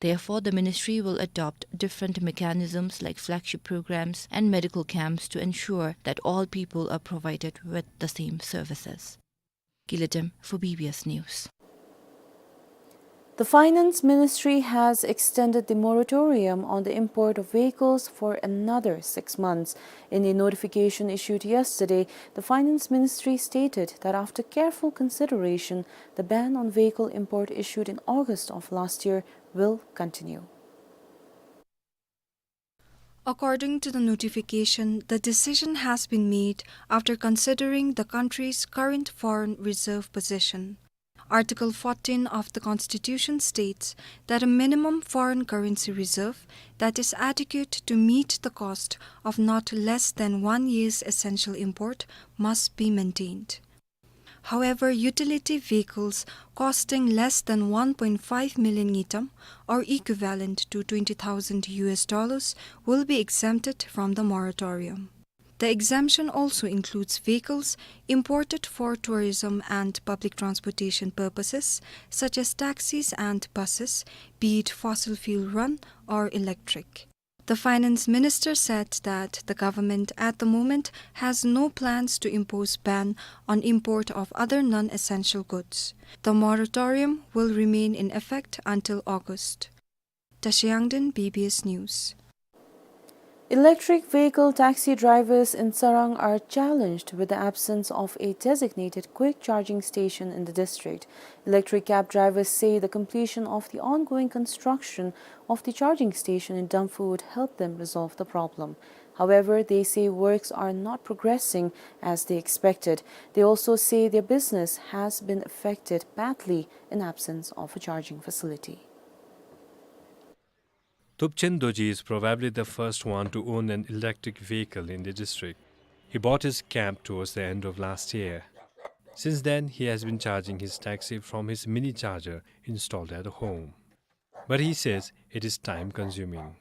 Therefore, the ministry will adopt different mechanisms like flagship programs and medical camps to ensure that all people are provided with the same services. Gila Dem for B B S News. The Finance Ministry has extended the moratorium on the import of vehicles for another six months. In a notification issued yesterday, the Finance Ministry stated that after careful consideration, the ban on vehicle import issued in August of last year will continue. According to the notification, the decision has been made after considering the country's current foreign reserve position. Article fourteen of the Constitution states that a minimum foreign currency reserve that is adequate to meet the cost of not less than one year's essential import must be maintained. However, utility vehicles costing less than one point five million ngultrum, or equivalent to twenty thousand U S dollars, will be exempted from the moratorium. The exemption also includes vehicles imported for tourism and public transportation purposes, such as taxis and buses, be it fossil fuel run or electric. The finance minister said that the government at the moment has no plans to impose ban on import of other non-essential goods. The moratorium will remain in effect until August. Tashi Yangden, B B S News. Electric vehicle taxi drivers in Tsarang are challenged with the absence of a designated quick charging station in the district. Electric cab drivers say the completion of the ongoing construction of the charging station in Damphu would help them resolve the problem. However, they say works are not progressing as they expected. They also say their business has been affected badly in absence of a charging facility. Thupchen Dorji is probably the first one to own an electric vehicle in the district. He bought his cab towards the end of last year. Since then, he has been charging his taxi from his mini charger installed at home. But he says it is time consuming.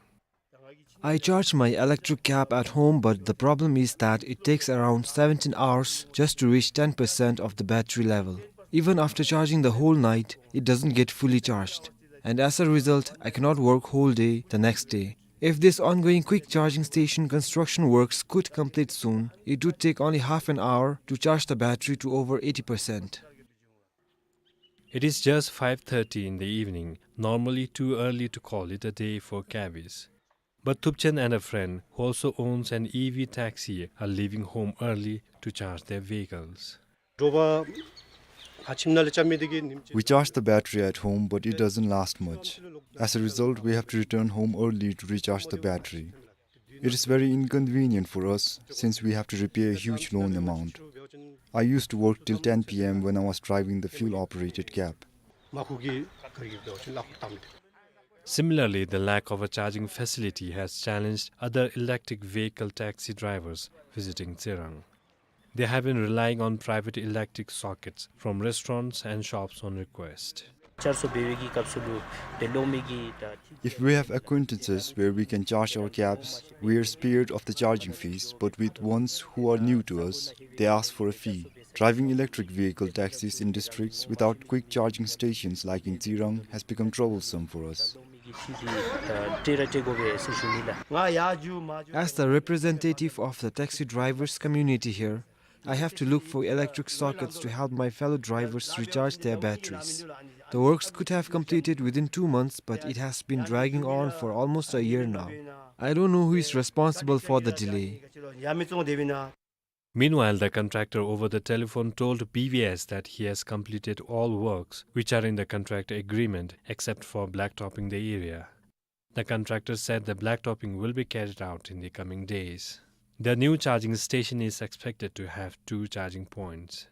I charge my electric cab at home, but the problem is that it takes around seventeen hours just to reach ten percent of the battery level. Even after charging the whole night, it doesn't get fully charged. And as a result, I cannot work whole day the next day. If this ongoing quick charging station construction works could complete soon, it would take only half an hour to charge the battery to over eighty percent. It is just five thirty in the evening, normally too early to call it a day for cabbies. But Thupchen and a friend, who also owns an E V taxi, are leaving home early to charge their vehicles. དྲོ་པ་ཕར་ཁྱིམ་ནང་ལས་ཆ་མེད་དེ་གི་ཉིམ་ཅིག We charge the battery at home, but it doesn't last much. As a result, we have to return home early to recharge the battery. It is very inconvenient for us since we have to repay a huge loan amount. I used to work till ten P M when I was driving the fuel-operated cab. མ་ཁུག་གི་གར་གི་བེའུ་ཅིག་ལ་ཁུག་བཏང་མི་འདུག Similarly, the lack of a charging facility has challenged other electric vehicle taxi drivers visiting Tsirang. They have been relying on private electric sockets from restaurants and shops on request. བཅར་གསོ་འབད་བའི་གི་སྐབས་སུ་ལུ་དེ་ལོག་མི་གི་ད། If we have acquaintances where we can charge our cabs, we are spared of the charging fees, but with ones who are new to us, they ask for a fee. Driving electric vehicle taxis in districts without quick charging stations like in Tsirang has become troublesome for us. As the representative of the taxi drivers community here, I have to look for electric sockets to help my fellow drivers recharge their batteries. The works could have completed within two months, but it has been dragging on for almost a year now. I don't know who is responsible for the delay. Meanwhile, the contractor over the telephone told B V S that he has completed all works which are in the contract agreement except for blacktopping the area. The contractor said the blacktopping will be carried out in the coming days. The new charging station is expected to have two charging points.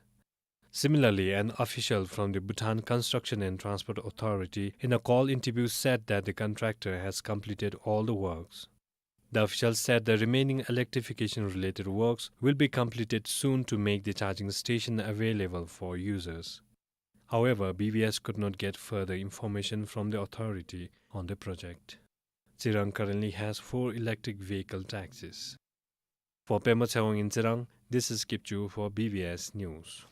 Similarly, an official from the Bhutan Construction and Transport Authority in a call interview said that the contractor has completed all the works. The official said the remaining electrification-related works will be completed soon to make the charging station available for users. However, B V S could not get further information from the authority on the project. Tsirang currently has four electric vehicle taxis. For Pema Tshewang in Tsirang, this is Kipchu for B B S News.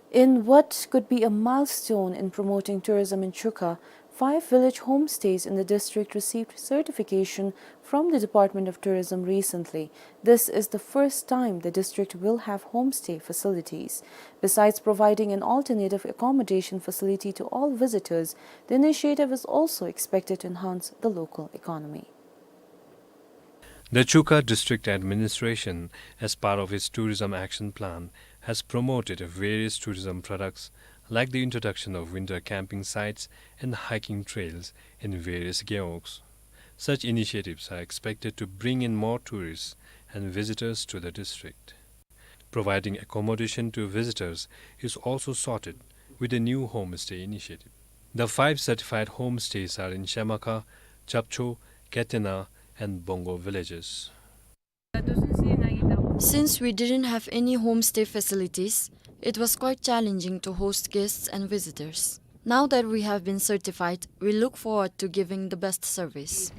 In what could be a milestone in promoting tourism in Chukha, five village homestays in the district received certification from the Department of Tourism recently. This is the first time the district will have homestay facilities. Besides providing an alternative accommodation facility to all visitors, the initiative is also expected to enhance the local economy. The Chukha District Administration, as part of its tourism action plan, has promoted various tourism products like the introduction of winter camping sites and hiking trails in various gewogs. Such initiatives are expected to bring in more tourists and visitors to the district. Providing accommodation to visitors is also sorted with the new homestay initiative. The five certified homestays are in Shemakha, Chapcho, Ketena, and Bongo villages. Since we didn't have any homestay facilities, it was quite challenging to host guests and visitors. Now that we have been certified, we look forward to giving the best service.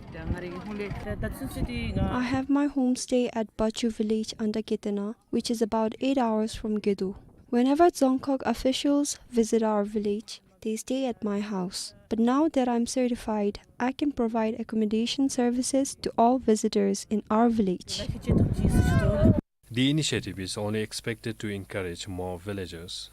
I have my homestay at Bachu village under Ketena, which is about eight hours from Gedo. Whenever Dzongkhag officials visit our village, they stay at my house. But now that I'm certified, I can provide accommodation services to all visitors in our village. The initiative is only expected to encourage more villagers.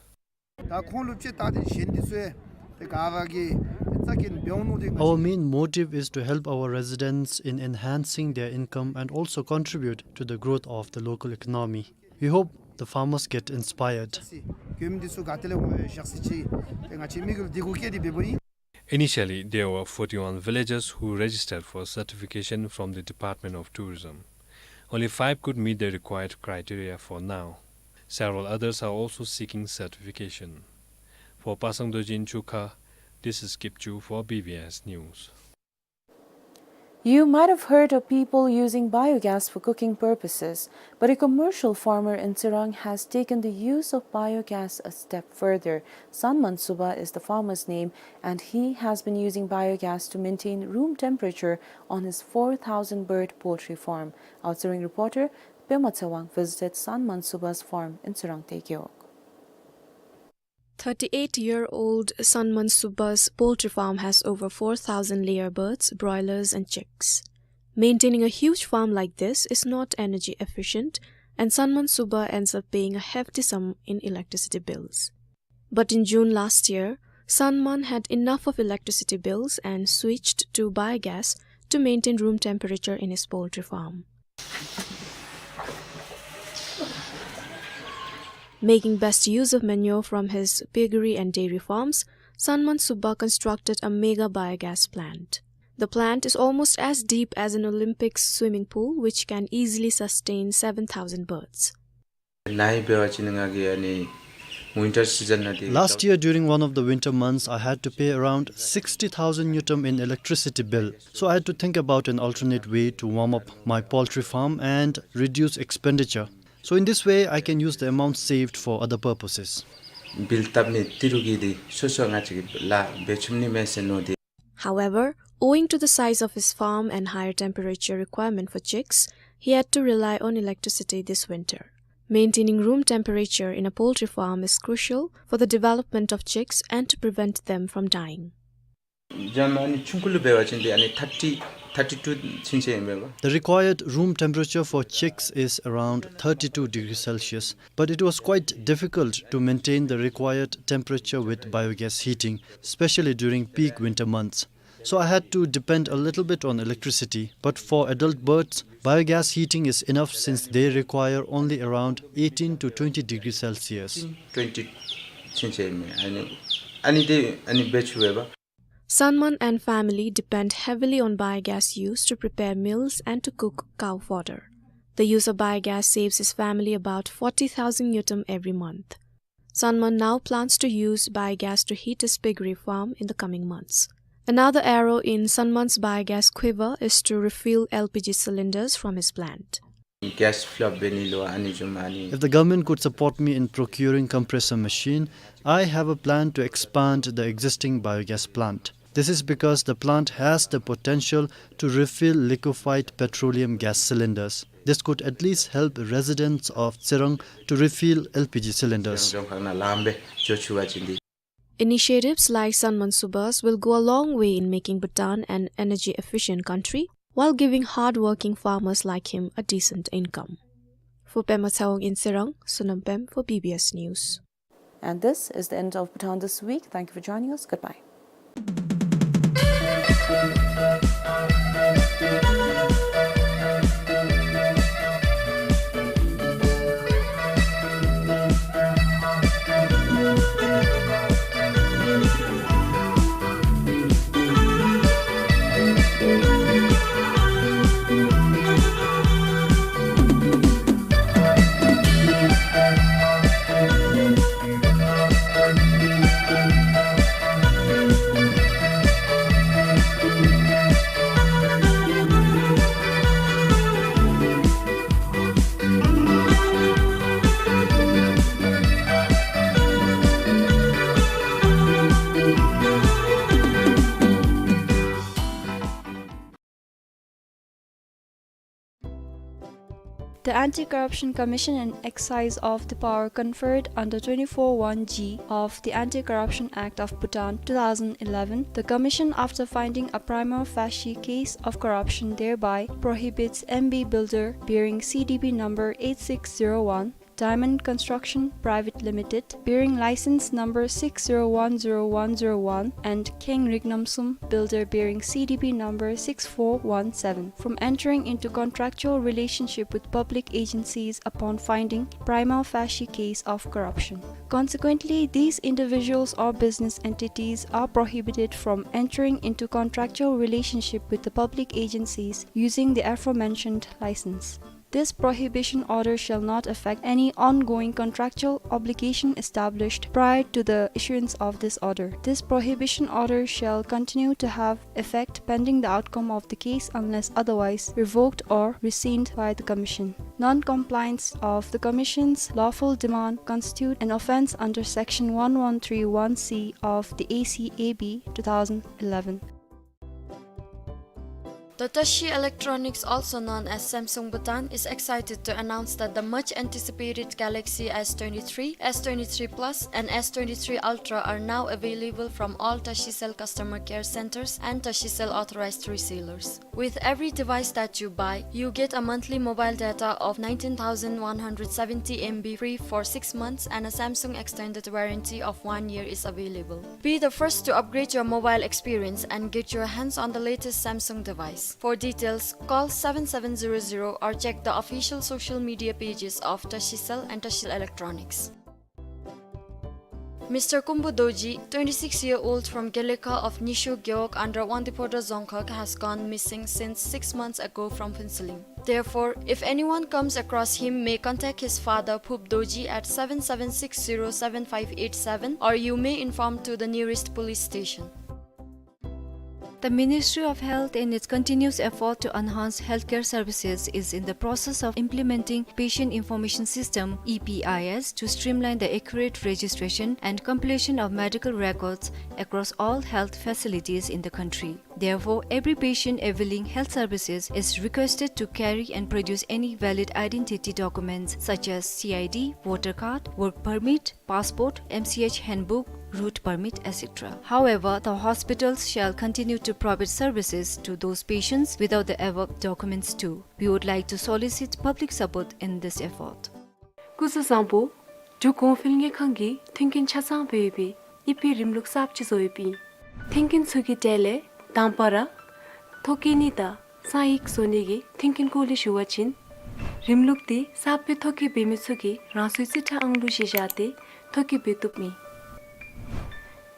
ད་ཁོང་ལུ་ཅིག་ད་དེ་གཞན་འདི་ཚུ་ཡང་དེ་ག་ར་གི་རྩ་འགེངས་འབད་འོང་མནོ་སྟེ། Our main motive is to help our residents in enhancing their income and also contribute to the growth of the local economy. We hope the farmers get inspired. གྱོདཔ་འདི་ཚུ་ག་ཏེ་ལས་འོང་ཡོད་ཤག་ཟེར་ཅིག་དེ་ང་བཅས་མི་གུ་ལུ་འདི་གུ་བཀོད་དེ་འབདཝ་ཨིན། Initially, there were forty-one villagers who registered for certification from the Department of Tourism. Only five could meet the required criteria for now. Several others are also seeking certification. For Pasang Dorji in Chukha, this is Kipchu for B B S News. You might have heard of people using biogas for cooking purposes, but a commercial farmer in Tsirang has taken the use of biogas a step further. Sanman Suba is the farmer's name, and he has been using biogas to maintain room temperature on his four thousand bird poultry farm. Our Tsirang reporter, Pema Tsewang, visited Sanman Suba's farm in Tsirang Tekiok. Thirty-eight-year-old Sanman Suba's poultry farm has over four thousand layer birds, broilers and chicks. Maintaining a huge farm like this is not energy efficient, and Sanman Suba ends up paying a hefty sum in electricity bills. But in June last year, Sanman had enough of electricity bills and switched to biogas to maintain room temperature in his poultry farm. Making best use of manure from his piggery and dairy farms, Sanman Subba constructed a mega biogas plant. The plant is almost as deep as an Olympic swimming pool, which can easily sustain seven thousand birds. ནཱ་འབད་བ་ཅིན་ང་གིས་ཨ་ནི་winter season ནང་འདི། Last year, during one of the winter months, I had to pay around sixty thousand ngultrum in electricity bill. So I had to think about an alternate way to warm up my poultry farm and reduce expenditure. So in this way, I can use the amount saved for other purposes. བིལ་བཏབ་ནི་འདི་རུང་གི་འདི་སོ་སོ་ང་བཅས་ཀྱིས་ལཱ་འབད་ཚུགས་ནི་མས་ཟེར་མནོ་སྟེ། However, owing to the size of his farm and higher temperature requirement for chicks, he had to rely on electricity this winter. Maintaining room temperature in a poultry farm is crucial for the development of chicks and to prevent them from dying. འཇམ་ཨ་ནི་ཆུང་ཀུ་ལུ་འབད་བ་ཅིན་འདི་ཨ་ནི་thirty, thirty-two ཚུན་ཚོད་ཨིན་པས། The required room temperature for chicks is around thirty-two degrees Celsius, but it was quite difficult to maintain the required temperature with biogas heating, especially during peak winter months. So I had to depend a little bit on electricity, but for adult birds, biogas heating is enough since they require only around eighteen to twenty degrees Celsius. Twenty ཚུན་ཚོད་ཨིན་མས། ཨ་ནི་ཨ་ནི་འདི་ཨ་ནི་འབད་ཚུགས་པས། Sanman and family depend heavily on biogas use to prepare meals and to cook cow fodder. The use of biogas saves his family about forty thousand ngultrum every month. Sanman now plans to use biogas to heat his piggery farm in the coming months. Another arrow in Sanman's biogas quiver is to refill L P G cylinders from his plant. Gas fill up འབད་ནི་ལུ་ཨ་ནི་བཟུམ་ཨ་ནི། If the government could support me in procuring compressor machine, I have a plan to expand the existing biogas plant. This is because the plant has the potential to refill liquefied petroleum gas cylinders. This could at least help residents of Tsirang to refill L P G cylinders. རྫོང་ཁག་ནང་ལངམ་སྦེ་འགྱོ་ཚུགས་པ་ཅིན་འདི། Initiatives like Sanman Subba's will go a long way in making Bhutan an energy-efficient country, while giving hard-working farmers like him a decent income. For Pema Tshewang in Tsirang, Sonam Pem for B B S News. And this is the end of Bhutan This Week. Thank you for joining us. Goodbye. The Anti-Corruption Commission, in exercise of the power conferred under twenty-four one G of the Anti-Corruption Act of Bhutan two thousand eleven, the Commission, after finding a prima facie case of corruption, thereby prohibits M B Builder, bearing C D B number eight six zero one, Diamond Construction Private Limited, bearing license number six zero one zero one zero one, and Kheng Rignamsum Builder, bearing C D B number six four one seven, from entering into contractual relationship with public agencies upon finding prima facie case of corruption. Consequently, these individuals or business entities are prohibited from entering into contractual relationship with the public agencies using the aforementioned license. This prohibition order shall not affect any ongoing contractual obligation established prior to the issuance of this order. This prohibition order shall continue to have effect pending the outcome of the case unless otherwise revoked or rescinded by the Commission. Non-compliance of the Commission's lawful demand constitute an offence under Section one one three one C of the A C A B two thousand eleven. The Tashi Electronics, also known as Samsung Bhutan, is excited to announce that the much anticipated Galaxy S twenty-three, S twenty-three Plus, and S twenty-three Ultra are now available from all Tashicell customer care centers and Tashicell authorized resellers. With every device that you buy, you get a monthly mobile data of nineteen thousand one hundred seventy M B free for six months, and a Samsung extended warranty of one year is available. Be the first to upgrade your mobile experience and get your hands on the latest Samsung device. For details, call seven seven zero zero or check the official social media pages of Tashicell and Tashi Electronics. Mister Kumbu Dorji, twenty-six-year-old from Gelekha of Nishu Gewog under Wangdue Phodrang Dzongkhag, has gone missing since six months ago from Phuentsholing. Therefore, if anyone comes across him, may contact his father, Phup Dorji, at seven seven six zero seven five eight seven, or you may inform to the nearest police station. The Ministry of Health, in its continuous effort to enhance healthcare services, is in the process of implementing Patient Information System, E P I S, to streamline the accurate registration and compilation of medical records across all health facilities in the country. Therefore, every patient availing health services is requested to carry and produce any valid identity documents such as C I D, voter card, work permit, passport, M C H handbook, route permit, et cetera. However, the hospitals shall continue to provide services to those patients without the above documents too. We would like to solicit public support in this effort. སྐུ་གཟུགས་བཟང་པོ། འབྲུག་གོང་འཕེལ་དངུལ་ཁང་གིས་མཐུན་རྐྱེན་ཆ་ཚང་སྦེ་ཡོད་པའི་ཨི་ཕི་རིམ་ལུགས་གསརཔ་ཅིག་བཟོ་ཡོདཔ་ཨིན། མཐུན་རྐྱེན་ཚུ་གི་གྲས་ལས་དང་པ་ར་ཐོ་བཀོད་ནི་དང་གསང་ཡིག་བཟོ་ནི་གི་མཐུན་རྐྱེན་སྐོར་ལས་ཞུ་བ་ཅིན། རིམ་ལུགས་འདི་གསརཔ་སྦེ་ཐོ་བཀོད་འབད་མི་ཚུ་གིས་རང་སོའི་རྩིས་ཁྲ་ཨང་ལུ་གཞི་བཞག་སྟེ་ཐོ་བཀོད་འབད་བཏུབ་ཨིན།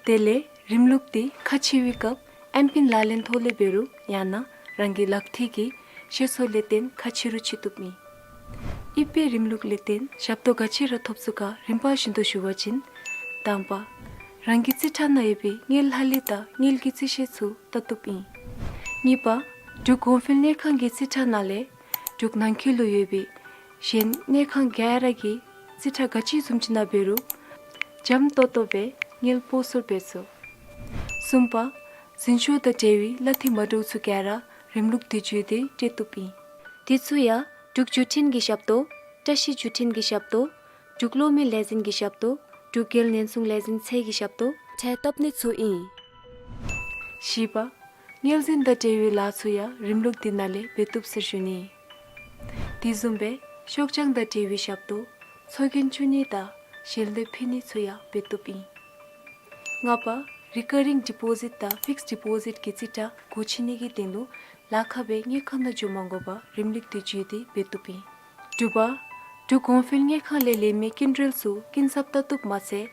དེ་ལས་རིམ་ལུགས་འདི་ཁ་ཕྱེ་བའི་སྐབས་ཨེམ་པིན་ལག་ལེན་ཐོག་ལས་འབད་རུང་ཡང་ན་རང་གི་ལག་མཐིལ་གྱི་ཤེས་ཚད་ལས་བརྟེན་ཁ་ཕྱེ་རུང་ཕྱེ་བཏུབ་ཨིན། ཨི་ཕི་རིམ་ལུགས་ལས་བརྟེན་ཞབས་ཏོག་ག་ཅི་ར་ཐོབ་ཚུགས་ག་རིམ་པ་བཞིན་དུ་ཞུ་བ་ཅིན། དང་པ། རང་གི་རྩིས་ཁྲ་ནང་ཡོད་པའི་དངུལ་ལྷག་ལུས་དང་དངུལ་གྱི་རྩིས་ཤེས་ཚུ་བལྟ་བཏུབ་ཨིན། གཉིས་པ། འབྲུག་གོང་འཕེལ་དངུལ་ཁང་གི་རྩིས་ཁྲ་ནང་ལས་འབྲུག་ནང་འཁོད་ལུ་ཡོད་པའི་གཞན་དངུལ་ཁང་ག་ར་གི་རྩིས་ཁྲ་ག་ཅི་བཟུམ་ཅིག་ནང་འབད་རུང་འཇམ་ཏོང་ཏོ་སྦེ་དངུལ་སྤོ་སོར་འབད་ཚུགས། གསུམ་པ། འཛིན་སྐྱོང་དང་འབྲེལ་བའི་གླ་འཐུས་མ་འདྲཝ་ཚུ་ག་ར་རིམ་ལུགས་འདི་བརྒྱུད་དེ་སྤྲོད་བཏུབ་ཨིན། དེ་ཚུ་ཡང་འབྲུག་བརྒྱུད་འཕྲིན་གྱི་ཞབས་ཏོག། བཀྲ་ཤིས་བརྒྱུད་འཕྲིན་གྱི་ཞབས་ཏོག། འབྲུག་གློག་མེ་ལས་འཛིན་གྱི་ཞབས་ཏོག། འབྲུག་རྒྱལ་ཉེན་སྲུང་ལས་འཛིན་ཚད་ཀྱི་ཞབས་ཏོག་འཕྲལ་བཏབ་ནི་ཚུ་ཨིན། བཞི་པ། དངུལ་འཛིན་དང་འབྲེལ་བའི་ལཱ་ཚུ་ཡང་རིམ་ལུགས་འདི་ནང་ལས་འབད་བཏུབ་ཟེར་ཞུ་ནི། དེ་བཟུམ་སྦེ་ཤོག་བྱང་དང་འབྲེལ་བའི་ཞབས་ཏོག། ཚོགས་རྒྱན་བཙུགས་ནི་དང་ཞལ་འདེབས་ཕུལ་ནི་ཚུ་ཡང་འབད་བཏུབ་ཨིན། ལྔ་པ། རི་ཀ་རིང་ཌི་པོ་ཟིཊ་དང་ཕིགསཌ་ཌི་པོ་ཟིཊ་གི་རྩིས་ཁྲ་སྒོ་ཕྱེ་ནི་གི་དོན་ལུ་ལཱ་ཁག་སྦེ་དངུལ་ཁང་ནང་འགྱོ་མ་དགོ་པར་རིམ་ལུགས་འདི་བརྒྱུད་དེ་འབད་བཏུབ་ཨིན། དྲུག་པ། འབྲུག་གོང་འཕེལ་དངུལ་ཁང་ལས་ལེན་མི་སྐྱིན་འགྲུལ་ཚུ་སྐྱིན་ཚབ་བལྟ་བཏུབ་མ་ཚད།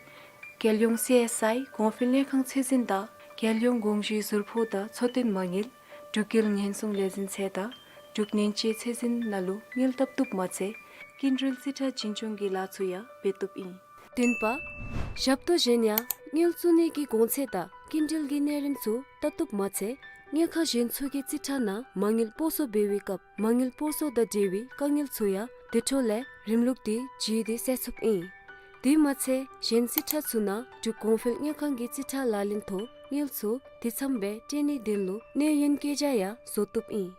རྒྱལ་ཡོངས་སི་ཨེསི་ཨའི་གོང་འཕེལ་དངུལ་ཁང་ཚད་འཛིན་དང་རྒྱལ་ཡོངས་དགོངས་ཞུའི་ཟུར་ཕོགས་དང་འཚོ་རྟེན་མ་དངུལ། འབྲུག་རྒྱལ་ཉེན་སྲུང་ལས་འཛིན་ཚད་དང་འབྲུག་ནན་དཔྱད་ཚད་འཛིན་ནང་ལུ་དངུལ་བལྟ་བཏུབ་མ་ཚད་སྐྱིན་འགྲུལ་རྩིས་ཁྲ་བྱིན་སྐྱོང་གི་ལཱ་ཚུ་ཡང་འབད་བཏུབ་ཨིན། བདུན་པ། ཞབས་ཏོག་གཞན་ཡང་དངུལ་བཙུགས་ནི་གི་གོང་ཚད་དང་སྐྱིན་འགྲུལ་གྱི་གནས་རིམ་ཚུ་བལྟ་བཏུབ་མ་ཚད་དངུལ་ཁང་གཞན་ཚུ་གི་རྩིས་ཁྲ་ནང་མ་དངུལ་སྤོ་སོར་འབད་བའི་སྐབས་མ་དངུལ་སྤོ་སོར་དང་འབྲེལ་བའི་དཀའ་ངལ་ཚུ་ཡང་དེ་འཕྲོ་ལས་རིམ་ལུགས་འདི་བརྒྱུད་དེ་སེལ་ཚུགསཔ་ཨིན། དེ་མ་ཚད་གཞན་རྩིས་ཁྲ་ཚུ་ནང་འབྲུག་གོང་འཕེལ་དངུལ་ཁང་གི་རྩིས་ཁྲ་ལག་ལེན་ཐོག་དངུལ་ཚུ་དེ་ཙམ་སྦེ་སྤྲོད་ནིའི་དོན་ལུ་གནས་ཡུན་བཀོད་རྒྱ་ཡང་བཟོ་བཏུབ་ཨིན།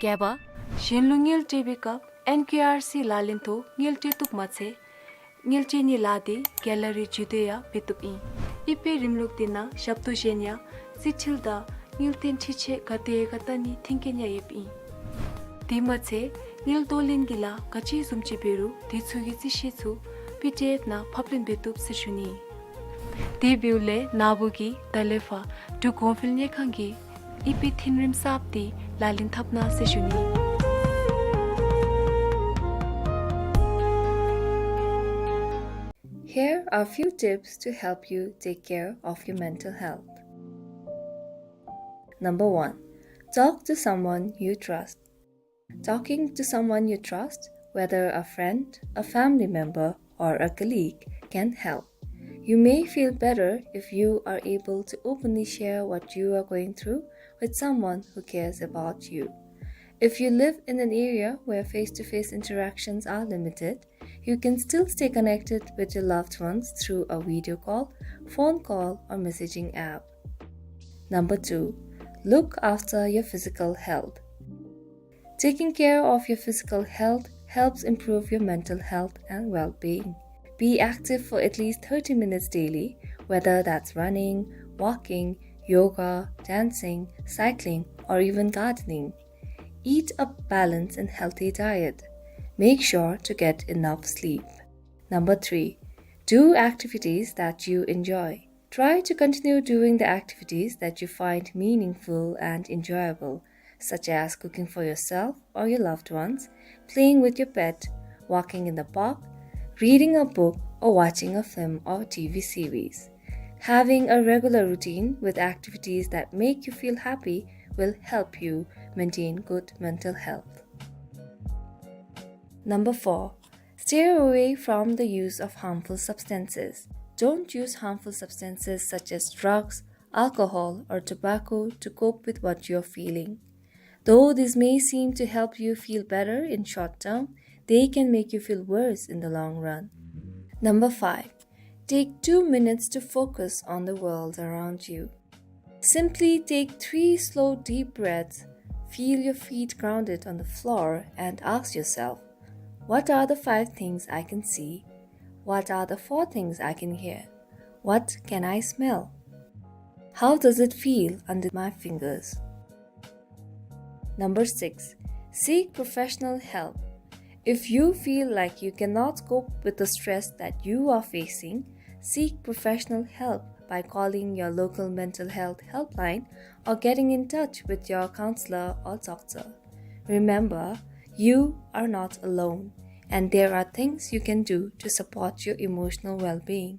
བརྒྱད་པ། གཞན་ལུ་དངུལ་སྤྲོད་པའི་སྐབས་ཨེན་ཀིའུ་ཨར་སི་ལག་ལེན་ཐོག་དངུལ་སྤྲོད་བཏུབ་མ་ཚད་དངུལ་སྤྲོད་ནིའི་ལཱ་འདི་གེ་ལ་རི་བརྒྱུད་དེ་ཡང་འབད་བཏུབ་ཨིན། ཨི་ཕི་རིམ་ལུགས་འདི་ནང་ཞབས་ཏོག་གཞན་ཡང་རྩིས་འཕྲུལ་དང་དངུལ་རྟེན་འཕྲུལ་ཆས་ག་དེ་ག་བལྟ་ནིའི་མཐུན་རྐྱེན་ཡང་ཡོདཔ་ཨིན། དེ་མ་ཚད་དངུལ་གཏོར་ལེན་གྱི་ལཱ་ག་ཅི་བཟུམ་ཅིག་འབད་རུང་དེ་ཚུ་གི་རྩིས་ཤེས་ཚུ་པི་ཌི་ཨེཕ་ནང་ཕབ་ལེན་འབད་བཏུབ་ཟེར་ཞུ་ནི། དེ་འབདཝ་ལས་ན་བུ་གིས་ད་ལས་ཕར་འབྲུག་གོང་འཕེལ་དངུལ་ཁང་གི་ཨི་ཕི་མཐུན་རིམ་གསརཔ་འདི་ལག་ལེན་འཐབ་གནང་ཟེར་ཞུ་ནི། Here are few tips to help you take care of your mental health. Number one, talk to someone you trust. Talking to someone you trust, whether a friend, a family member, or a colleague, can help. You may feel better if you are able to openly share what you are going through with someone who cares about you. If you live in an area where face-to-face interactions are limited, you can still stay connected with your loved ones through a video call, phone call, or messaging app. Number two, Look after your physical health. Taking care of your physical health helps improve your mental health and well-being. Be active for at least thirty minutes daily, whether that's running, walking, yoga, dancing, cycling, or even gardening. Eat a balanced and healthy diet. Make sure to get enough sleep. Number three, do activities that you enjoy. Try to continue doing the activities that you find meaningful and enjoyable, such as cooking for yourself or your loved ones, playing with your pet, walking in the park, reading a book, or watching a film or T V series. Having a regular routine with activities that make you feel happy will help you maintain good mental health. Number four, steer away from the use of harmful substances. Don't use harmful substances such as drugs, alcohol, or tobacco to cope with what you're feeling. Though this may seem to help you feel better in short term, they can make you feel worse in the long run. Number five, take two minutes to focus on the world around you. Simply take three slow, deep breaths, feel your feet grounded on the floor, and ask yourself, "What are the five things I can see? What are the four things I can hear? What can I smell? How does it feel under my fingers?" Number six, seek professional help. If you feel like you cannot cope with the stress that you are facing, seek professional help by calling your local mental health helpline or getting in touch with your counselor or doctor. Remember, you are not alone, and there are things you can do to support your emotional well-being.